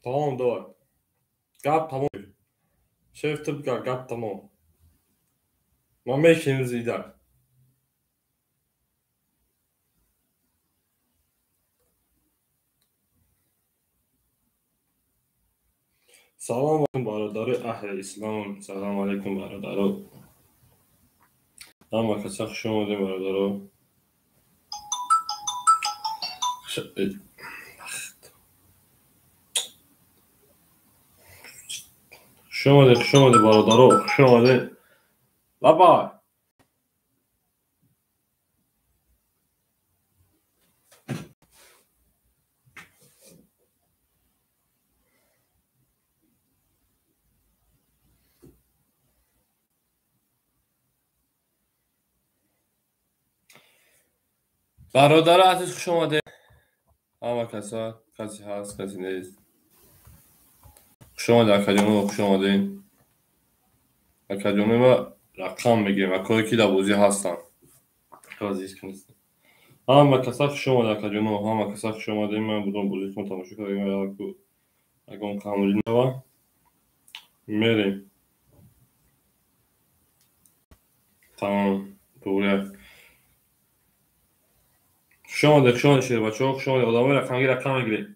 Тамом, давай. Гап тамом. Шеф, ту бигар, гап тамом. Ма мешинем зида. Салом алейкум, бародари аҳли ислом. Салом алейкум, бародаро. Ҳама каса хуш омадем, бародаро. Хуш омадед, хуш омадед, бародаро, хуш омадед. Лабай. Бародари азиз, хуш омадед. Ҳама каса, касе ҳаст, касе нест. Хуш омадед, акаҷоно, хуш омадед. Акаҷоно, ма рақам мегирем, акое ки дар бозӣ ҳастанд. Ҳама каса хуш омадед, акаҷоно, ҳама каса хуш омадед. Ман будам бозӣ кунам, тамошо кардем, ягон камрӣ нава. Мерем. Тамом, туғри. Хуш омадед, хуш омадед, шербачаҳо, хуш омадед. Одамои рақамгир рақам мегиред.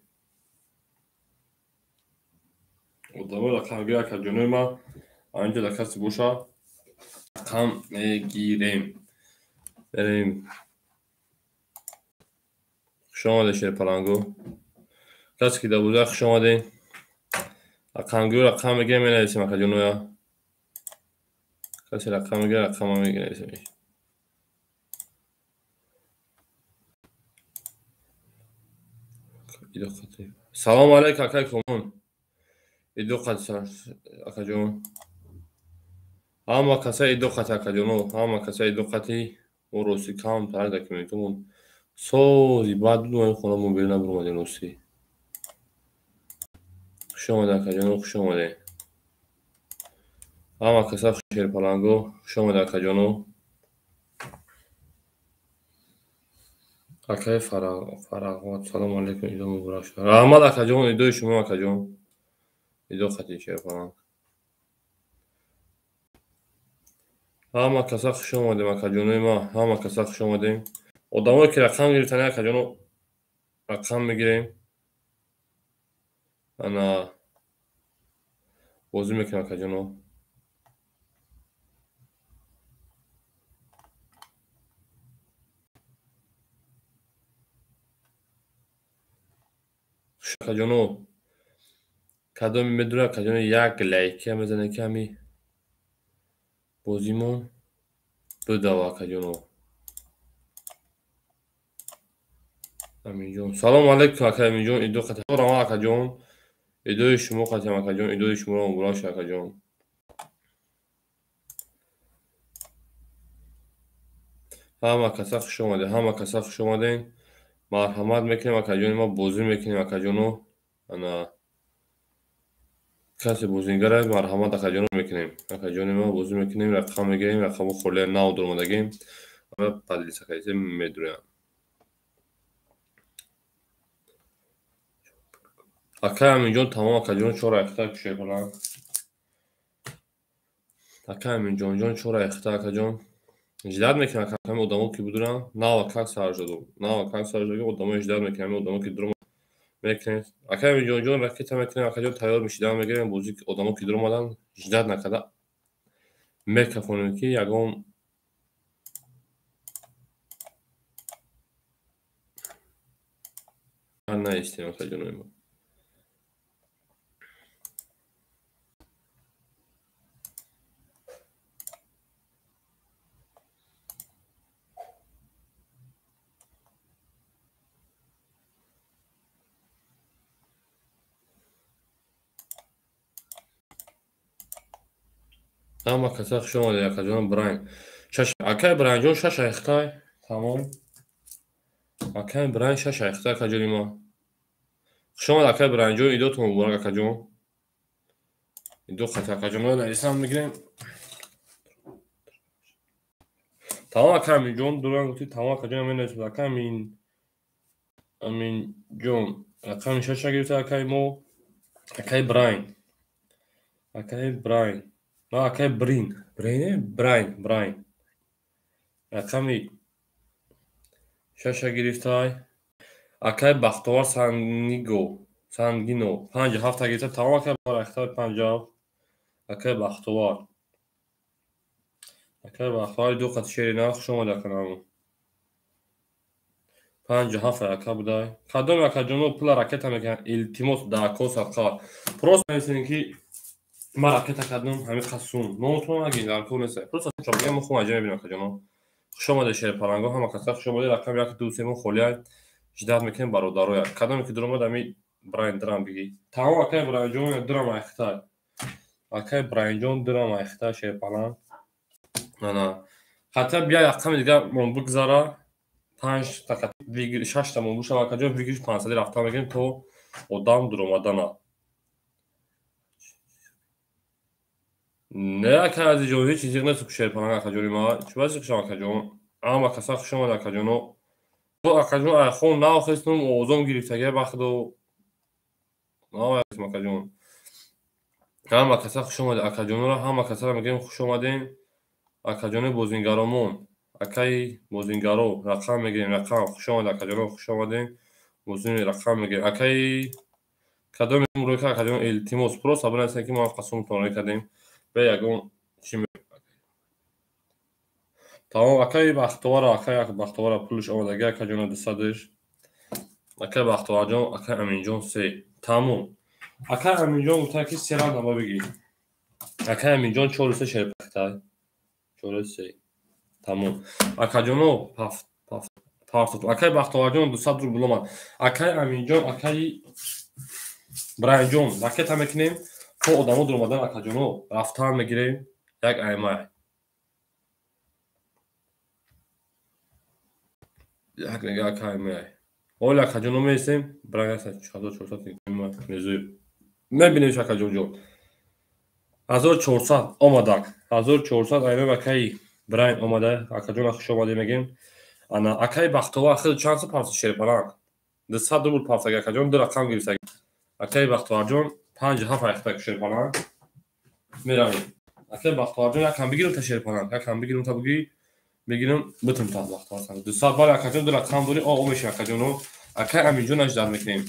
Одамои рақамгир, акаҷонои ма, инҷо дар касе боша, рақам мегирем. Берем. Хуш омадед, шерпаланго. Касе ки дар бозӣ, хуш омадед. Рақамгир рақам мегирем, менависем, акаҷоноя. Касе рақам мегирад, рақам менависем. Салом алейкум, акай Комон. Идо қати, акаҷон. Ҳама каса идо қати, акаҷоно, ҳама каса идо қати. Мо рости кам тарак дар коммунитамон. Сози баъд буд, хонамон берун набуромадем рости. Хуш омадед, акаҷоно, хуш омадед. Ҳама каса шерпаланго, хуш омадед, акаҷоно. Акаи Фарағот, салом алейкум, идо муборак шуд. Раҳмат, акаҷон, идои шумо, акаҷон. Идо қати, шерпаланг. Ҳама каса хуш омадем, акаҷонои ма, ҳама каса хуш омадем. Одамое ки рақам гирифтани, акаҷоно, рақам мегирем. Ана бозӣ мекунем, акаҷоно. Акаҷоно, кадоме медонад, акаҷоно, як лайкия мезанед, ки ҳами бозимон бидава, акаҷоно. Аминҷон, салом алейкум, акай Аминҷон, идо қати. Рама, акаҷон, идои шумо қатиам, акаҷон, идои шуморо муборак шуд, акаҷон. Ҳама каса хуш омадед, ҳама каса хуш омадед. Марҳамат мекунем, акаҷони ма, бозӣ мекунем, акаҷоно. Ана касе бозингара, марҳамат, акаҷоно, мекунем. Акаҷони ма, бозӣ мекунем, рақам мегирем, рақамҳо холия нав дуромадагем. Поделиться кардем, медурем. Акай Аминҷон, тамом, акаҷон, чор айхта шерпаланг. Акай Аминҷонҷон, чор айхта, акаҷон. Ждать мекунам, ҳами одамо ки будуранд, нава как сар шуду. Нава как сар шуду, одамо ждать мекунам, ҳами одамо ки дур мекунем. Акай Аминҷонҷон, ракета мекунем, акаҷон, тайёр мешидан мегирем, бозӣ одамо ки дур омадан, ждать накарда мекафонем, ки ягон наистем, акаҷонои мо. Ҳама каса хуш омадед, акаҷон Брайн. Шаш, акай Брайнҷон, шаш айхтай. Тамом. Акай Брайн, шаш айхтай, акаҷони ма. Хуш омад, акай Брайнҷон, идотон муборак, акаҷон. Идо қати, акаҷон, нависам мегирем. Тамом, акай Аминҷон, дуран гуфти, тамом, акаҷон, менависем, акай Амин Аминҷон, рақами шаша гирифта, акай мо. Акай Брайн. Акай Брайн. На акай Брин. Брин, Брайн, Брайн. Рақами 6 гирифтай. Акай Бахтовар Сангино. Сангино. 57 гирифта. Тамом акай Бахтовар 57. Акай Бахтовар. Акай Бахтовар ду қат шери на хуш омад аканаму. 57 ака будай. Кадом акаҷоно пула ракета мекунанд, илтимос дар коса қа. Просто нависем ки ман ракета кардам ҳамин қасум. Номатон нагин дар кор нест. Просто чобига мо хум аҷа мебинам акаҷоно. Хуш омадед шерпаланго, ҳама каса хуш омадед. Рақами 1 2 3 мо холия ждат мекунем бародароя. Кадоме ки дуромад ами Брайн драм биги. Тамом акай Брайнҷон драм айхта. Акай Брайнҷон драм айхта шерпаланг. Ана. Хата бия рақами дига мон бигзара. 5 та 6 та мон бушава акаҷон вигриш 500 рафта мекунем то одам дуромадана. Не акай азизҷон, ҳеҷ чизе нест шерпаланг акаҷони ма. Чӣ баъзе хушам акаҷон? Ҳама каса хуш омад акаҷоно. Акаҷон айхон наохестум, овозом гирифтагия бахдо. Наохестум акаҷон. Ҳама каса хуш омад акаҷонора, ҳама касара мегӯем хуш омадем. Акаҷони бозингаромон, акаи бозингаро рақам мегирем, рақам хуш омад акаҷоно, хуш омадем. Бозини рақам мегирем. Акаи кадоме рӯй кард акаҷон илтимос, просто бинависед ки мо қасумтон рӯй кардем. Бе ягон чи тамом акаи Бахтовара, акаи Бахтовара пулш омадаги акаҷона 200-ш. Акаи Бахтоварҷон, акаи Аминҷон 3. Тамом. Акаи Аминҷон гуфта ки 3 ранда ба бигир. Акаи Аминҷон 4 3 шерпахтай. 4 3. Тамом. Акаҷоно пафт пафт пафт. Акаи Бахтоварҷон 200 рубл омад. Акаи Аминҷон, акаи Брайнҷон ракета мекунем. То одамо дуромадан акаҷоно рафтан мегирем. Як аймай. Як нега акай меай. Оли акаҷоно меистем, Брайн 1400 мезӯем. Мебинем акаҷонҷон. 1400 омадак. 1400 аймай акаи Брайн омада. Акаҷон хуш омадем мегем. Ана акаи Бахтовар хел чанд су парса шерпаланг? 200 рубл парсаги акаҷон, ду рақам гирифтаги. Акаи Бахтоварҷон 57 айхта шерпаланг. Меравем. Акаи Бахтоварҷон якам бигирам та шерпаланг, якам бигирам та буги. Бигирам битум та Бахтовар. 200 бал акаҷон ду рақам дори, о меши акаҷоно. Акаи Аминҷон аждар мекунем.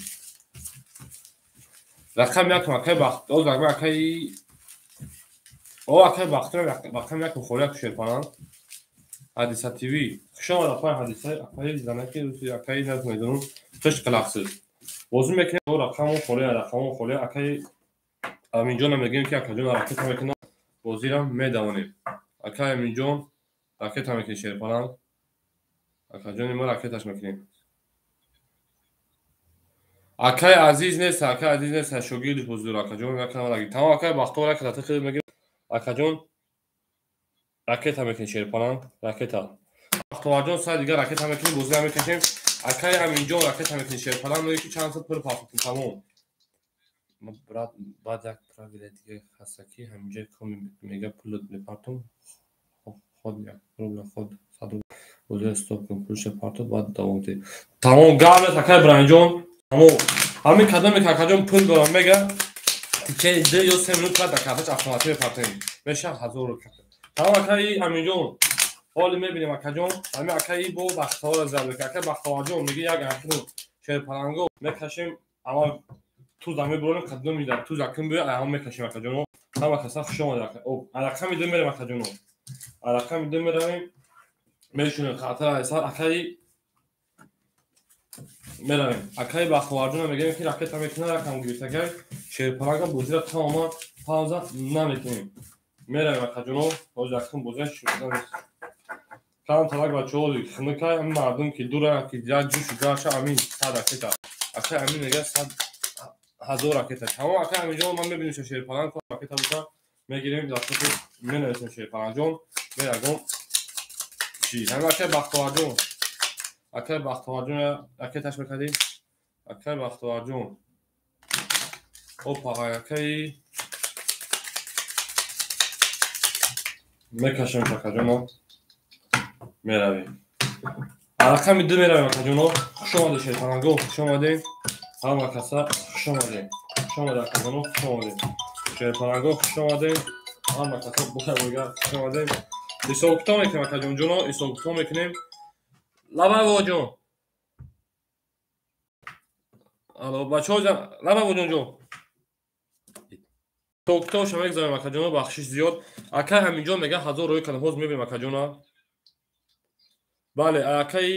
Рақам якам акаи Бахт, оз рақам акаи о акаи Бахтовар рақам якам холия шерпаланг. Ҳадиса ТВ. Хуш омад апай Ҳадиса, апай занаки руси, акаи наз медонам, хуш қилақсиз. Бозӣ мекунем, рақамон холия, рақамон холия. Акаи Аминҷонам мегӯем ки акаҷон ракета мекунам, бозиро медавонем. Акаи Аминҷон ракета мекунем шерпаланг. Акаҷони мо ракеташ мекунем. Акаи Азиз нест, акаи Азиз нест, шогирдиш бозӣ дорад акаҷон, якам. Тамом акаи Бахтовар ракета хел мегирем. Акаҷон ракета мекунем шерпаланг, ракета. Бахтоварҷон сай дигар ракета мекунем, бозиро мекашем. Акаи Аминҷон ракета мекунем шерпаланг, мегӯем ки чанд сад пул партофтем, тамом. Брат, баъд як правила дига ҳаста ки ҳаминҷо ком мега пул мепартом, ход як рубл, ход 100 рубл. Бозиро стоп кун, пулша партофт, баъд давом диҳ. Тамом, гап нест акаи Брайнҷон. Тамом. Ҳамин кадоме ки акаҷон пул дорам мега, тикаи 2 ё 3 минут баъд дар картач автоматӣ мепартем. Мешавад 1000 рубл. Тамом акаи Аминҷон. Ҳоли мебинем акаҷон, ҳамин акаи бо Бахтоварро зиёд мекунад. Акаи Бахтоварҷон меги як акну шерпаланго мекашем, аввал туза мебурем, кадом мида туза кун биё, ҳам мекашем акаҷоно. Ҳама каса хуш омад ака. Об, рақами 2 мерем акаҷоно. Рақами 2 меравем, мешунем хатар айсар акаи меравем. Акаи Бахтоварҷон мегӯем ки ракета мекунад, рақам гирифтагай шерпаланга бозиро тамоман пауза намекунем. Меравем акаҷоно, ҳозир акун бозиро шурӯъ нест. Кам талак бачаҳо хунукай мардум ки дура ки як ҷӯшу гаша амин 100 ракета. Акаи Амин мегӯяд 100 1000 ракета. Тамом акаи Аминҷон ман мебинем шерпаланг ракета боша мегирем дастото менависем шерпалангҷон. Мерагом чи? Ҳамин акаи Бахтоварҷон. Акаи Бахтоварҷон ракеташ мекардем. Акаи Бахтоварҷон. Опа, акаи мекашем акаҷоно. Меравем. Рақами 2 меравем акаҷоно. Хуш омадед шерпаланго, хуш омадед. Ҳама каса хуш омадед. Хуш омадед акаҷоно, хуш омадед. Шерпаланго хуш омадед. Ҳама касо бухай хуш омадед. Ҳисоб-китоб мекунем акаҷонҷоно, ҳисоб-китоб мекунем. Лабай бобоҷон. Алло, бачаҳо, лабай бобоҷонҷон. Ҳисоб-китобша мегзарем акаҷоно, бахшиш зиёд. Акай ҳаминҷон мега 1000 рӯй кардам, ҳозир мебинем акаҷона. Бале, акай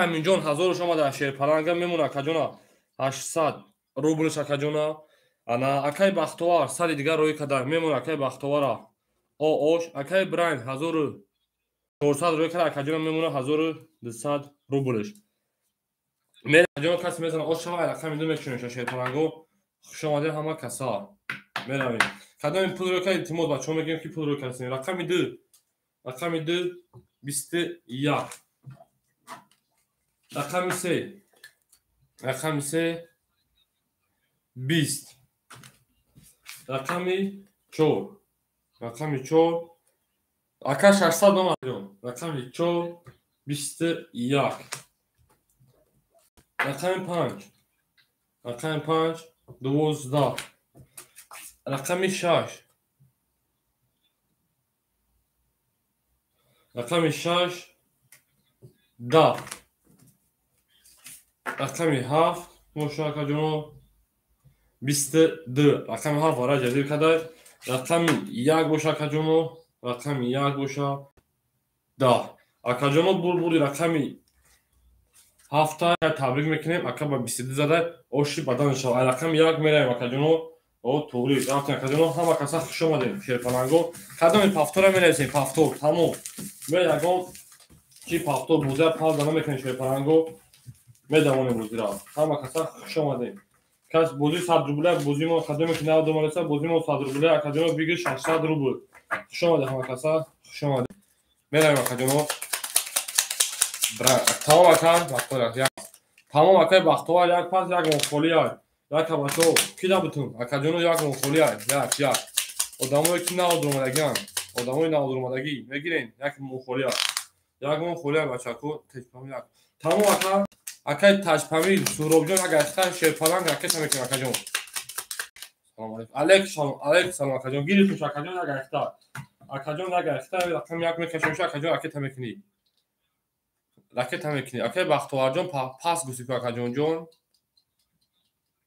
ҳаминҷон 1000 омада шерпаланга мемона акаҷона 800 рублш акаҷона. Ана акай Бахтовар 100 дигар рӯй карда мемона акай Бахтовара. Ош акай Брайн 1400 рӯй карда акаҷона мемона 1200 рублш. Мераҷон кас мезана ош шава рақами 2 мекушем шерпаланго. Хуш омадед ҳама каса. Меравем. Кадоми пул рӯй кард илтимос бачаҳо мегӯем ки пул рӯй кардем. Рақами 2. Рақами 2 21. Рақами 3. Рақами 3 20. Рақами 4. Рақами 4. Ака 600 омад. Рақами 4 21. Рақами 5. Рақами 5 12. Рақами 6. Рақами 6 10. Рақами 7 боша акаҷоно 22. Рақами 7 вара ҷазир карда. Рақами 1 боша акаҷоно, рақами 1 боша 10. Акаҷоно бурбури рақами 7 табрик мекунем. Ака ба 22 зада оши бадан шава. Рақами 1 меравем акаҷоно. О, туғри рафтем акаҷоно. Ҳама каса хуш омадем шерпаланго. Кадоми пафтора меравем? Пафтор тамом. Ме ягон чи пафтор буза павза намекунем шерпаланго. Медавонем бозира. Ҳама каса хуш омадем. Кас бозии 100 рубля, бозии мо кадоме ки нав домалеса, бозии мо 100 рубля, акаҷоно бигир 600 рубл. Хуш омадед ҳама каса, хуш омадед. Меравем акаҷоно. Тамом ака, Бахтовар. Тамом акай Бахтовар як пас як монхоли як. Як бачаҳо, ки набутун? Акаҷоно як монхоли як, як, як. Одамое ки нав дуромадагианд, одамои нав дуромадагӣ мегирен як монхоли як. Як монхоли як бачако, течпам як. Тамом ака. Акай Таҷпамир Суҳробҷон агар шерпаланг ракета мекунем акаҷон. Салом алейкум. Алейкум салом, алейкум салом акаҷон. Гирифтуш акаҷон як айхта. Акаҷон як айхта рақами 1 мекашем акаҷон ракета мекунӣ. Ракета мекунӣ. Акай Бахтоварҷон пас гусӣ ку акаҷонҷон.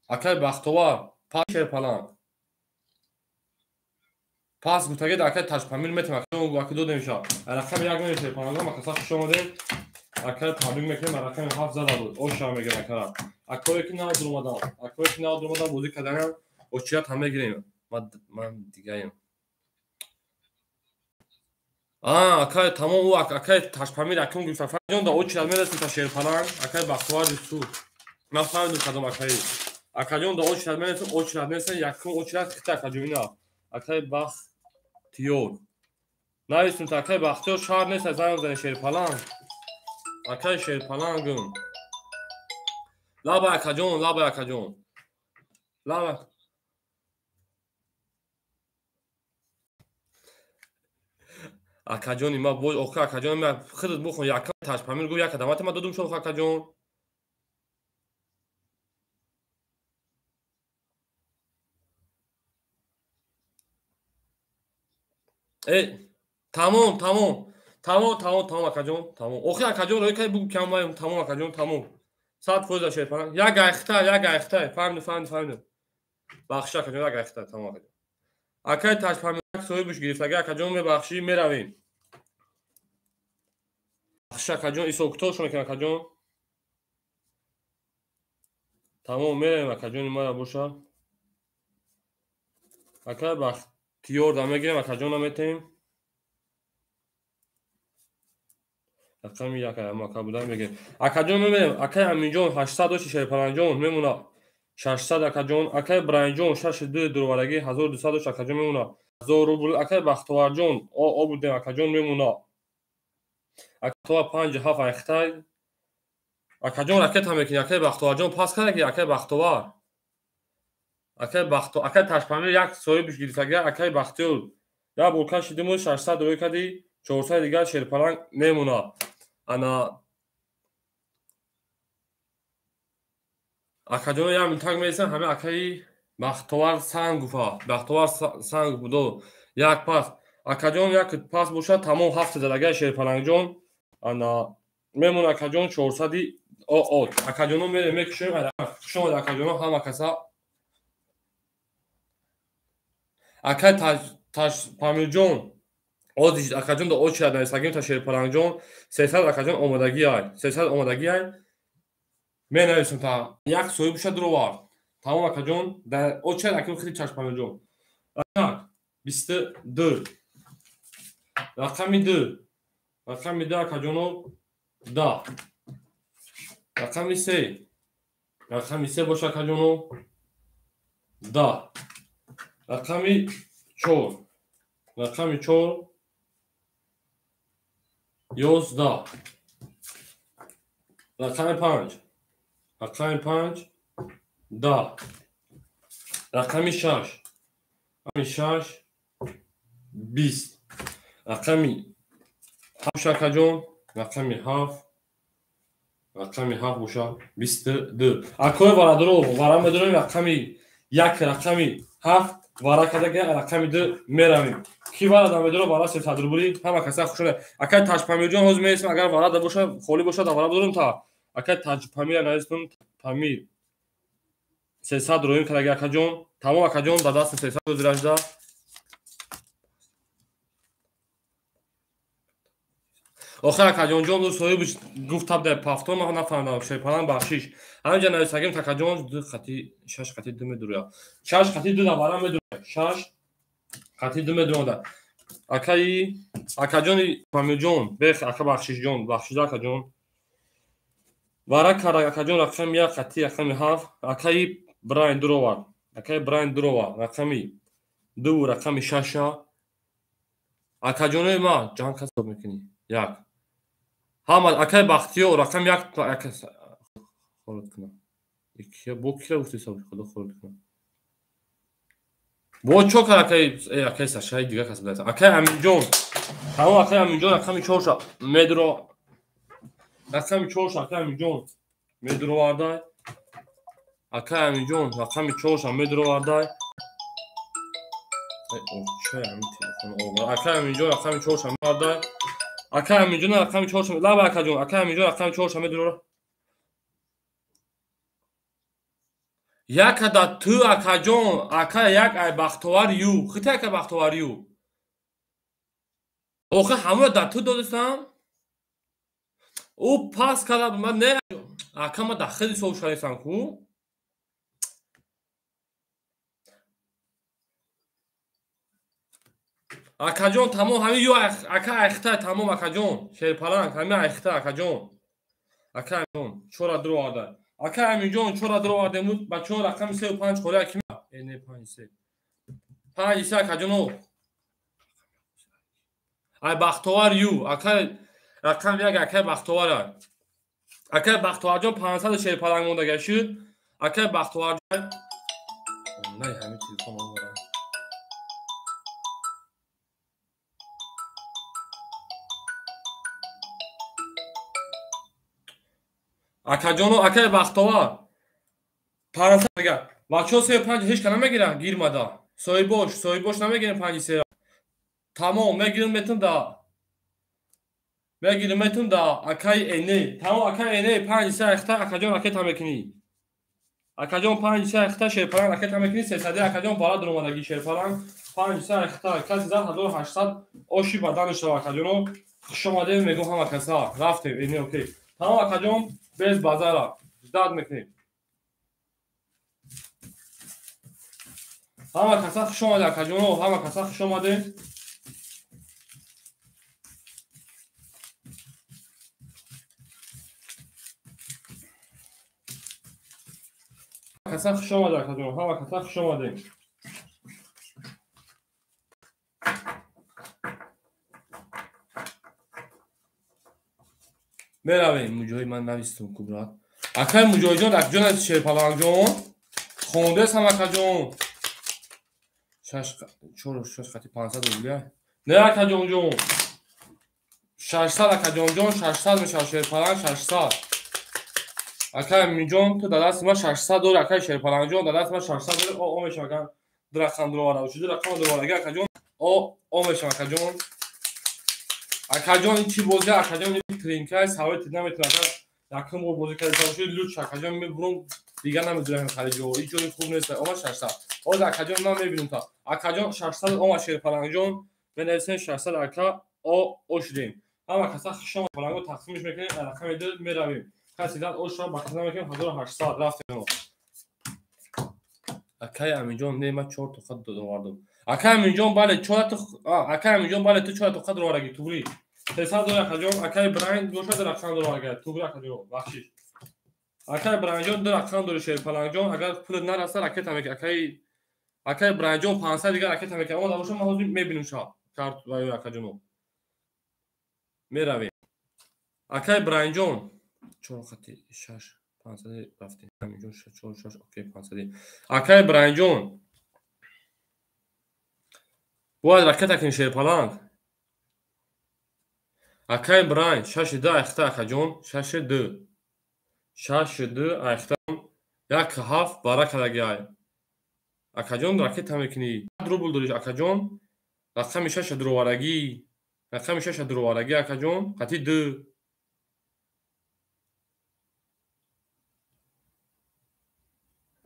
Акай Бахтовар пас шерпаланг. Пас гуфтагед акай Таҷпамир метем акаҷон ака додем ша. Рақами 1 мекашем шерпаланг акаса хуш омадед. Акай табрик мекунем, рақами 7 зада буд. Оша мегирем акара. Акое ки нав дуромадан, акое ки нав дуромадан бозӣ карданам, очият ҳам мегирем. Ман дигаем. Акай тамом ӯ акай Таҷпамир акун гирифта. Фарҷон да очият мерасем та шерпаланг, акай Бахтовар Юсуф. Ман фаҳмидам кадом акаи. Акаҷон да очият мерасем, очият мерасем, якум очият хита акаҷон ина. Акай Бахтиёр. Нависем та акай Бахтиёр шаҳр нест, занг зани шерпаланг. Акай шерпалангум. Лаба акаҷон, лаба акаҷон. Лаба. Акаҷони ма боз охир акаҷон ма худат бухон якам Таҷпамир гуфт як адамата ма додум шох акаҷон. Тамом, тамом. Тамом, тамом, тамом акаҷон, тамом. Охир акаҷон рӯй кай бугу кам вай, тамом акаҷон, тамом. 100% шерпаланг. Як айхта, як айхта. Фаҳмидам, фаҳмидам, фаҳмидам. Бахшиш акаҷон, як айхта, тамом акаҷон. Акай Таҷпамир соҳибш гирифтага акаҷон мебахшӣ, меравем. Бахшиш акаҷон, ҳисоб-китобшо мекунем акаҷон. Тамом, меравем акаҷони мара боша. Акай Бахтиёр да мегирем, акаҷона метем. Рақами 1 ака буда мегирем. Акаҷон мемерем, акай Аминҷон 800 дошти шерпаланҷон мемона 600 акаҷон, акай Браинҷон 62 дуроварагӣ 1200 дошт акаҷон мемона 1000 рубл, акай Бахтоварҷон о будем акаҷон мемона. Акай 5 7 айхтай. Акаҷон ракета мекунӣ, акай Бахтоварҷон пас карда ки акай Бахтовар. Акай Бахто, акай Таҷпамир як соҳибш гирифтага, акай Бахтиёр. Як бор кашидиму 600 рӯй кардӣ, 400 дигар шерпаланг мемона. Ана Акаҷоно як минутак мерасам, ҳама акаи Бахтовар Сангуфа, Бахтовар Сангуф будо як пас. Акаҷон як пас бошад, тамом ҳафт задагаи Шерпалангҷон. Ана мемон акаҷон 400 от. Акаҷоно мерем мекушем, хуш омад акаҷоно ҳама каса. Акай Памирҷон ози акаҷон да очи нависагим та Шерпалангҷон 300 акаҷон омодагӣ ай. 300 омодагӣ ай. Менависам та як соҳиб дуровард. Тамом акаҷон дар очи аким хеле чашм Памирҷон. 22. Рақами 2. Рақами 2 акаҷоно 10. Рақами 3. Рақами 3 боша акаҷоно 10. Рақами 4. Рақами 4 11. Рақами 5. Рақами 5 10. Рақами 6. Рақами 6 20. Рақами 7 акаҷон, рақами 7. Рақами 7 боша 22. Акои варадоро вара медорем рақами 1, рақами 7 вара кардага рақами 2 меравем. Ки вара намедора вара 300 рубли ҳама каса хушона. Акай Таҷпамирҷон ҳозир мерасем, агар вара да боша, холӣ боша да вара бидорем та. Акай Таҷпамир нависем, Памир 300 роим кардага акаҷон. Тамом акаҷон да даст 300 ҳозир ажда. Охир акаҷонҷон ду соҳиб гуфт таб дар пафтон ман нафаҳмидам Шерпаланг бахшиш. Ҳаминҷа нависагим такаҷон 2 қати 6 қати 2 медуроя. 6 қати 2 да вара медуроя. 6 қати 2 медурояда. Акаи акаҷони Памирҷон, бех ака бахшишҷон, бахшида акаҷон. Вара кара акаҷон рақами 1 қати рақами 7, акаи Брайн дуровард. Акаи Брайн дуровард рақами 2 рақами 6. Акаҷонои ма ҷанг ҳисоб мекунӣ. 1. Ҳама акаи Бахтиёр рақами 1 ака хород кунам. Икки бо кира гуфти ҳисоб худо хород кунам. Бо чо кар акаи акаи Сашаи дигар кас бидаса. Акаи Аминҷон. Тамом акаи Аминҷон рақами 4 ша медро. Рақами 4 ша акаи Аминҷон медровардай. Акаи Аминҷон рақами 4 ша медровардай. Ай оча ҳамин телефон овар. Акаи Аминҷон рақами 4 ша медровардай. Акаи Аминҷон рақами 4 ша лаба акаҷон, акаи Аминҷон рақами 4 ша медрора. Як ада ту акаҷон, ака як ай Бахтовар ю. Хита ака Бахтовар ю. Охи ҳамура да ту додистам? Ӯ пас карда ман не ака ма да хеле ҳисоб шудастам ку. Акаҷон тамом ҳамин ю ака айхта тамом акаҷон. Шерпаланг ҳамин айхта акаҷон. Ака Аминҷон чора дуроварда. Ака Аминҷон чора дуровардем бачаҳо рақами 3 ва 5 холӣ аким. Не 5 3. 5 3 акаҷоно. Ай Бахтовар ю ака рақами 1 акаи Бахтовар. Акаи Бахтоварҷон 500 Шерпаланг мондага шуд. Акаи Бахтоварҷон най ҳамин телефон оварам. Акаҷоно акаи Бахтовар 500 ага. Бачаҳо 3 5 ҳеч ка намегиранд гирмада. Соҳибош, соҳибош намегирем 5 3. Тамом мегирем метун да. Мегирем метун да акаи Эне. Тамом акаи Эне 5 3 айхта акаҷон ракета мекунӣ. Акаҷон 5 3 айхта Шерпаланг ракета мекунӣ 300 акаҷон бара дуромадагӣ Шерпаланг 5 3 айхта каси зад 1800 оши бадан шава акаҷоно. Хуш омадед мегӯм ҳама каса. Рафтем Эне окей. Тамом акаҷон без базара ждат мекунем. Ҳама каса хуш омадед акаҷоно, ҳама каса хуш омадед. Каса хуш омадед акаҷон, ҳама каса хуш омадед. Меравем муҷоҳид ман навистум ку брат. Акаи Муҷоҳидҷон акаҷон аз Шерпалангҷон хондесам акаҷон. 6 4 6 қати 500 рубля. Не акаҷонҷон. 600 акаҷонҷон 600 мешавад Шерпаланг 600. Акай Аминҷон, ту дар дасти ман 600 дори, акай Шерпалангҷон, дар дасти ман 600 дори, о мешавам, ака. Ду рақам дуроварда бошӣ, ду рақам дуровардаги, акаҷон, о мешавам, акаҷон. Акаҷон, ин чӣ бозӣ, акаҷон, ин тринкай, савет наметавонад, ака. Якум бор бозӣ карда бошӣ, луч, акаҷон, мебурам, дигар намедонам хариҷо. Ин ҷои хуб нест. Ома 600. Ҳозир акаҷон ман мебинам та. Акаҷон 600 ома Шерпалангҷон, менависем 600 ака, о шудем. Ҳама каса хушом паланго тақсимш мекунем, рақами 2 меравем. Каси дад оша ба каса мекунем 1800 рафтем. Акай Аминҷон, не, ман 4 то хат овардам. Акай Аминҷон, бале, 4 то, акай Аминҷон, бале, ту 4 то хат овардаги, туғри. 300 дори акаҷон, акай Брайн боша ду рақам дори, туғри акаҷон, бахшиш. Акай Брайнҷон ду рақам дори Шерпалангҷон, агар пулат нараса ракета мекунӣ. Акай Брайнҷон 500 дигар ракета мекунӣ. Омада боша, ман ҳозир мебинам ша. Карт ва ё акаҷоно. Меравем. Акай Брайнҷон 4 хати 6 500 рафтем. Аминҷон 4 6 окей 500. Акай Брайнҷон бояд ракета кунӣ Шерпаланг. Акай Брайн 6 2 айхта акаҷон 6 2 6 2 айхта 1 7 барака дагиай. Акаҷон ракета мекунӣ. Рубл дорӣ акаҷон. Рақами 6 дуроварагӣ. Рақами 6 дуроварагӣ акаҷон. Қати 2.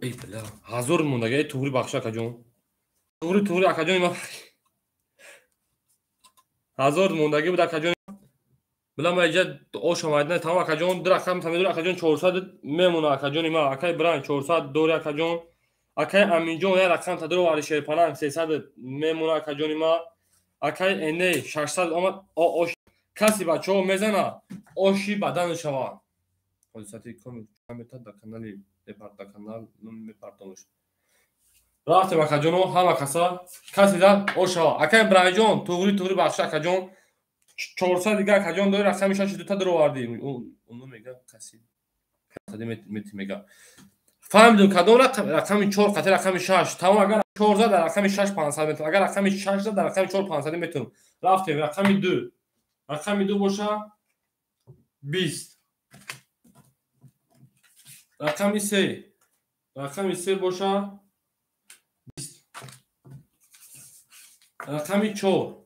Эй бля, 1000 мондаги, эй туғри бахш акаҷон. Туғри туғри акаҷон ма 1000 мондаги буд акаҷон. Бля, ма иҷа ош омадна, тамом акаҷон, ду рақам тамидор акаҷон 400 мемона акаҷони ма. Акай Брайн 400 дори акаҷон. Акай Аминҷон як рақам та дуровари Шерпаланг 300 мемона акаҷони ма. Акай Эне 600 омад, ош каси бачаҳо мезана, оши бадан шава. Ҳодисати комета дар канали дар канал мепартонаш. Рафтем акаҷоно, ҳама каса каси дар ош шава. Акай Брайнҷон, туғри туғри бахш акаҷон. 400 дигар акаҷон дори рақами 6 дута дуровардӣ. Уно мега каси мети мега. Фаҳмидум кадом рақам, рақами 4 қати рақами 6. Тамом агар 4 зад дар рақами 6 500 метр, агар рақами 6 зад дар рақами 4 500 метр. Рафтем рақами 2. Рақами 2 боша 20. Рақами 3. Рақами 3 боша 20. Рақами 4.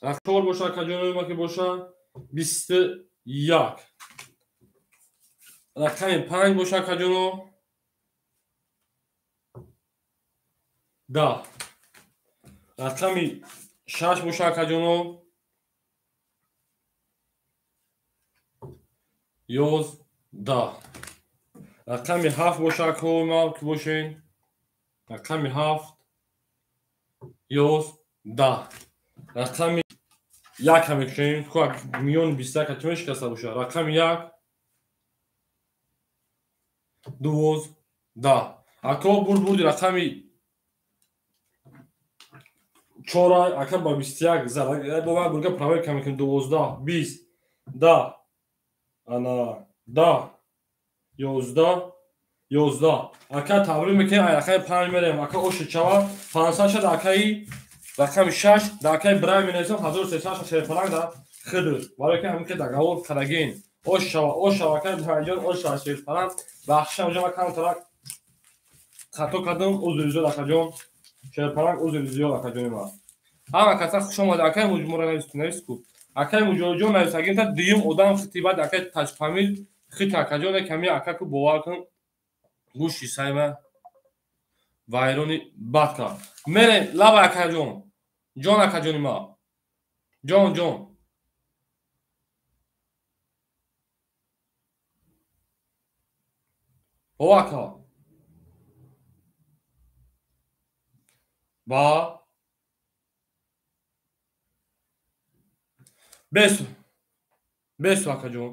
Рақами 4 боша акаҷонои ма ки боша 21. Рақами 5 боша акаҷоно 10. Рақами 6 боша акаҷоно 11. Рақами 7 боша акаҳои ма ки бошен. Рақами 7 11. Рақами 1 ҳам мекушем. Ку миёни 21 чӣ мешикаста боша? Рақами 1 12. Ако бурд бурди рақами 4 ака ба 21 зад. Бо ман бурга проверка мекунем 12 20 10 ана 10 11 11. Ака табрик мекунем, ай рақами 5 мерем. Ака оши чава 500 шад акаи рақами 6 дар акаи Брайн менависам 1300 Шерпаланг дар хидр. Барои ки ҳамин ки договор кардагин. Ош шава, ош шава, акаи Брайнҷон, ош шава Шерпаланг. Бахшам ҷон, акам тарак хато кардам, узри зиёд акаҷон. Шерпаланг узри зиёд акаҷони ман. Ҳама каса хуш омада, акаи муҷмура навис, навис ку. Акаи муҷориҷон навис, агин та дуюм одам хити баъд акаи Таҷфамил хит акаҷон, ками ака ку бовар кун гӯшти сайма вайрони бад кард. Мерем лаба акаҷон. Ҷон акаҷони ма. Ҷон ҷон. О ака. Ба бесу. Бесу акаҷон.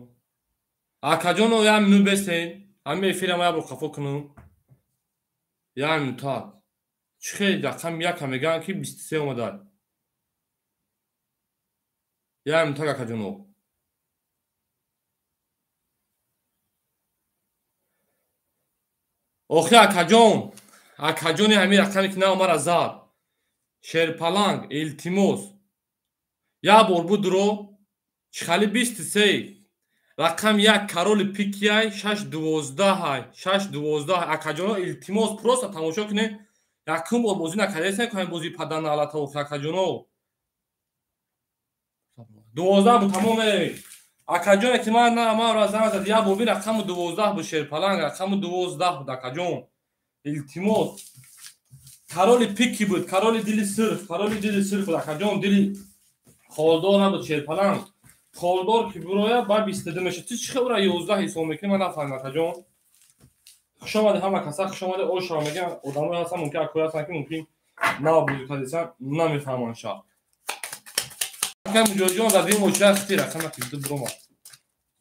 Акаҷоно як минут бесен. Ҳамин эфирам як бор қафо кунам. Як минут так. Чӣ хел рақами 1 мегӯянд ки 23 омадад. Як минут так акаҷоно. Охи акаҷон, акаҷони ҳамин рақаме ки наомара зад. Шерпаланг, илтимос. Як бор будро, чӣ хали 23. Рақами 1 короли пикияй 6-12 6-12. Акаҷоно, илтимос, просто тамошо кунед. Якум бор бозӣ накардесен, ки бозии падана алата акаҷоно. 12 буд, тамом меравем. Акаҷоне ки ман на маро занг зад, як боби рақами 12 буд, шерпаланг рақами 12 буд, акаҷон. Илтимос. Короли пики буд, короли дили сурх, короли дили сурх буд, акаҷон, дили холдор набуд шерпаланг. Холдор ки буроя ба 22 мешавад. Ту чӣ хел 11 ҳисоб мекунӣ, ман нафаҳмидам, акаҷон. Хуш омадед ҳама каса, хуш омадед. Ошава мегӯям, одамое ҳастанд, мумкин акои ҳастанд, ки мумкин нав бозӣ кардисан, намефаҳманд ша. Акай Муҷоҳидҷон, дар дим очира хити рақами ки буромад.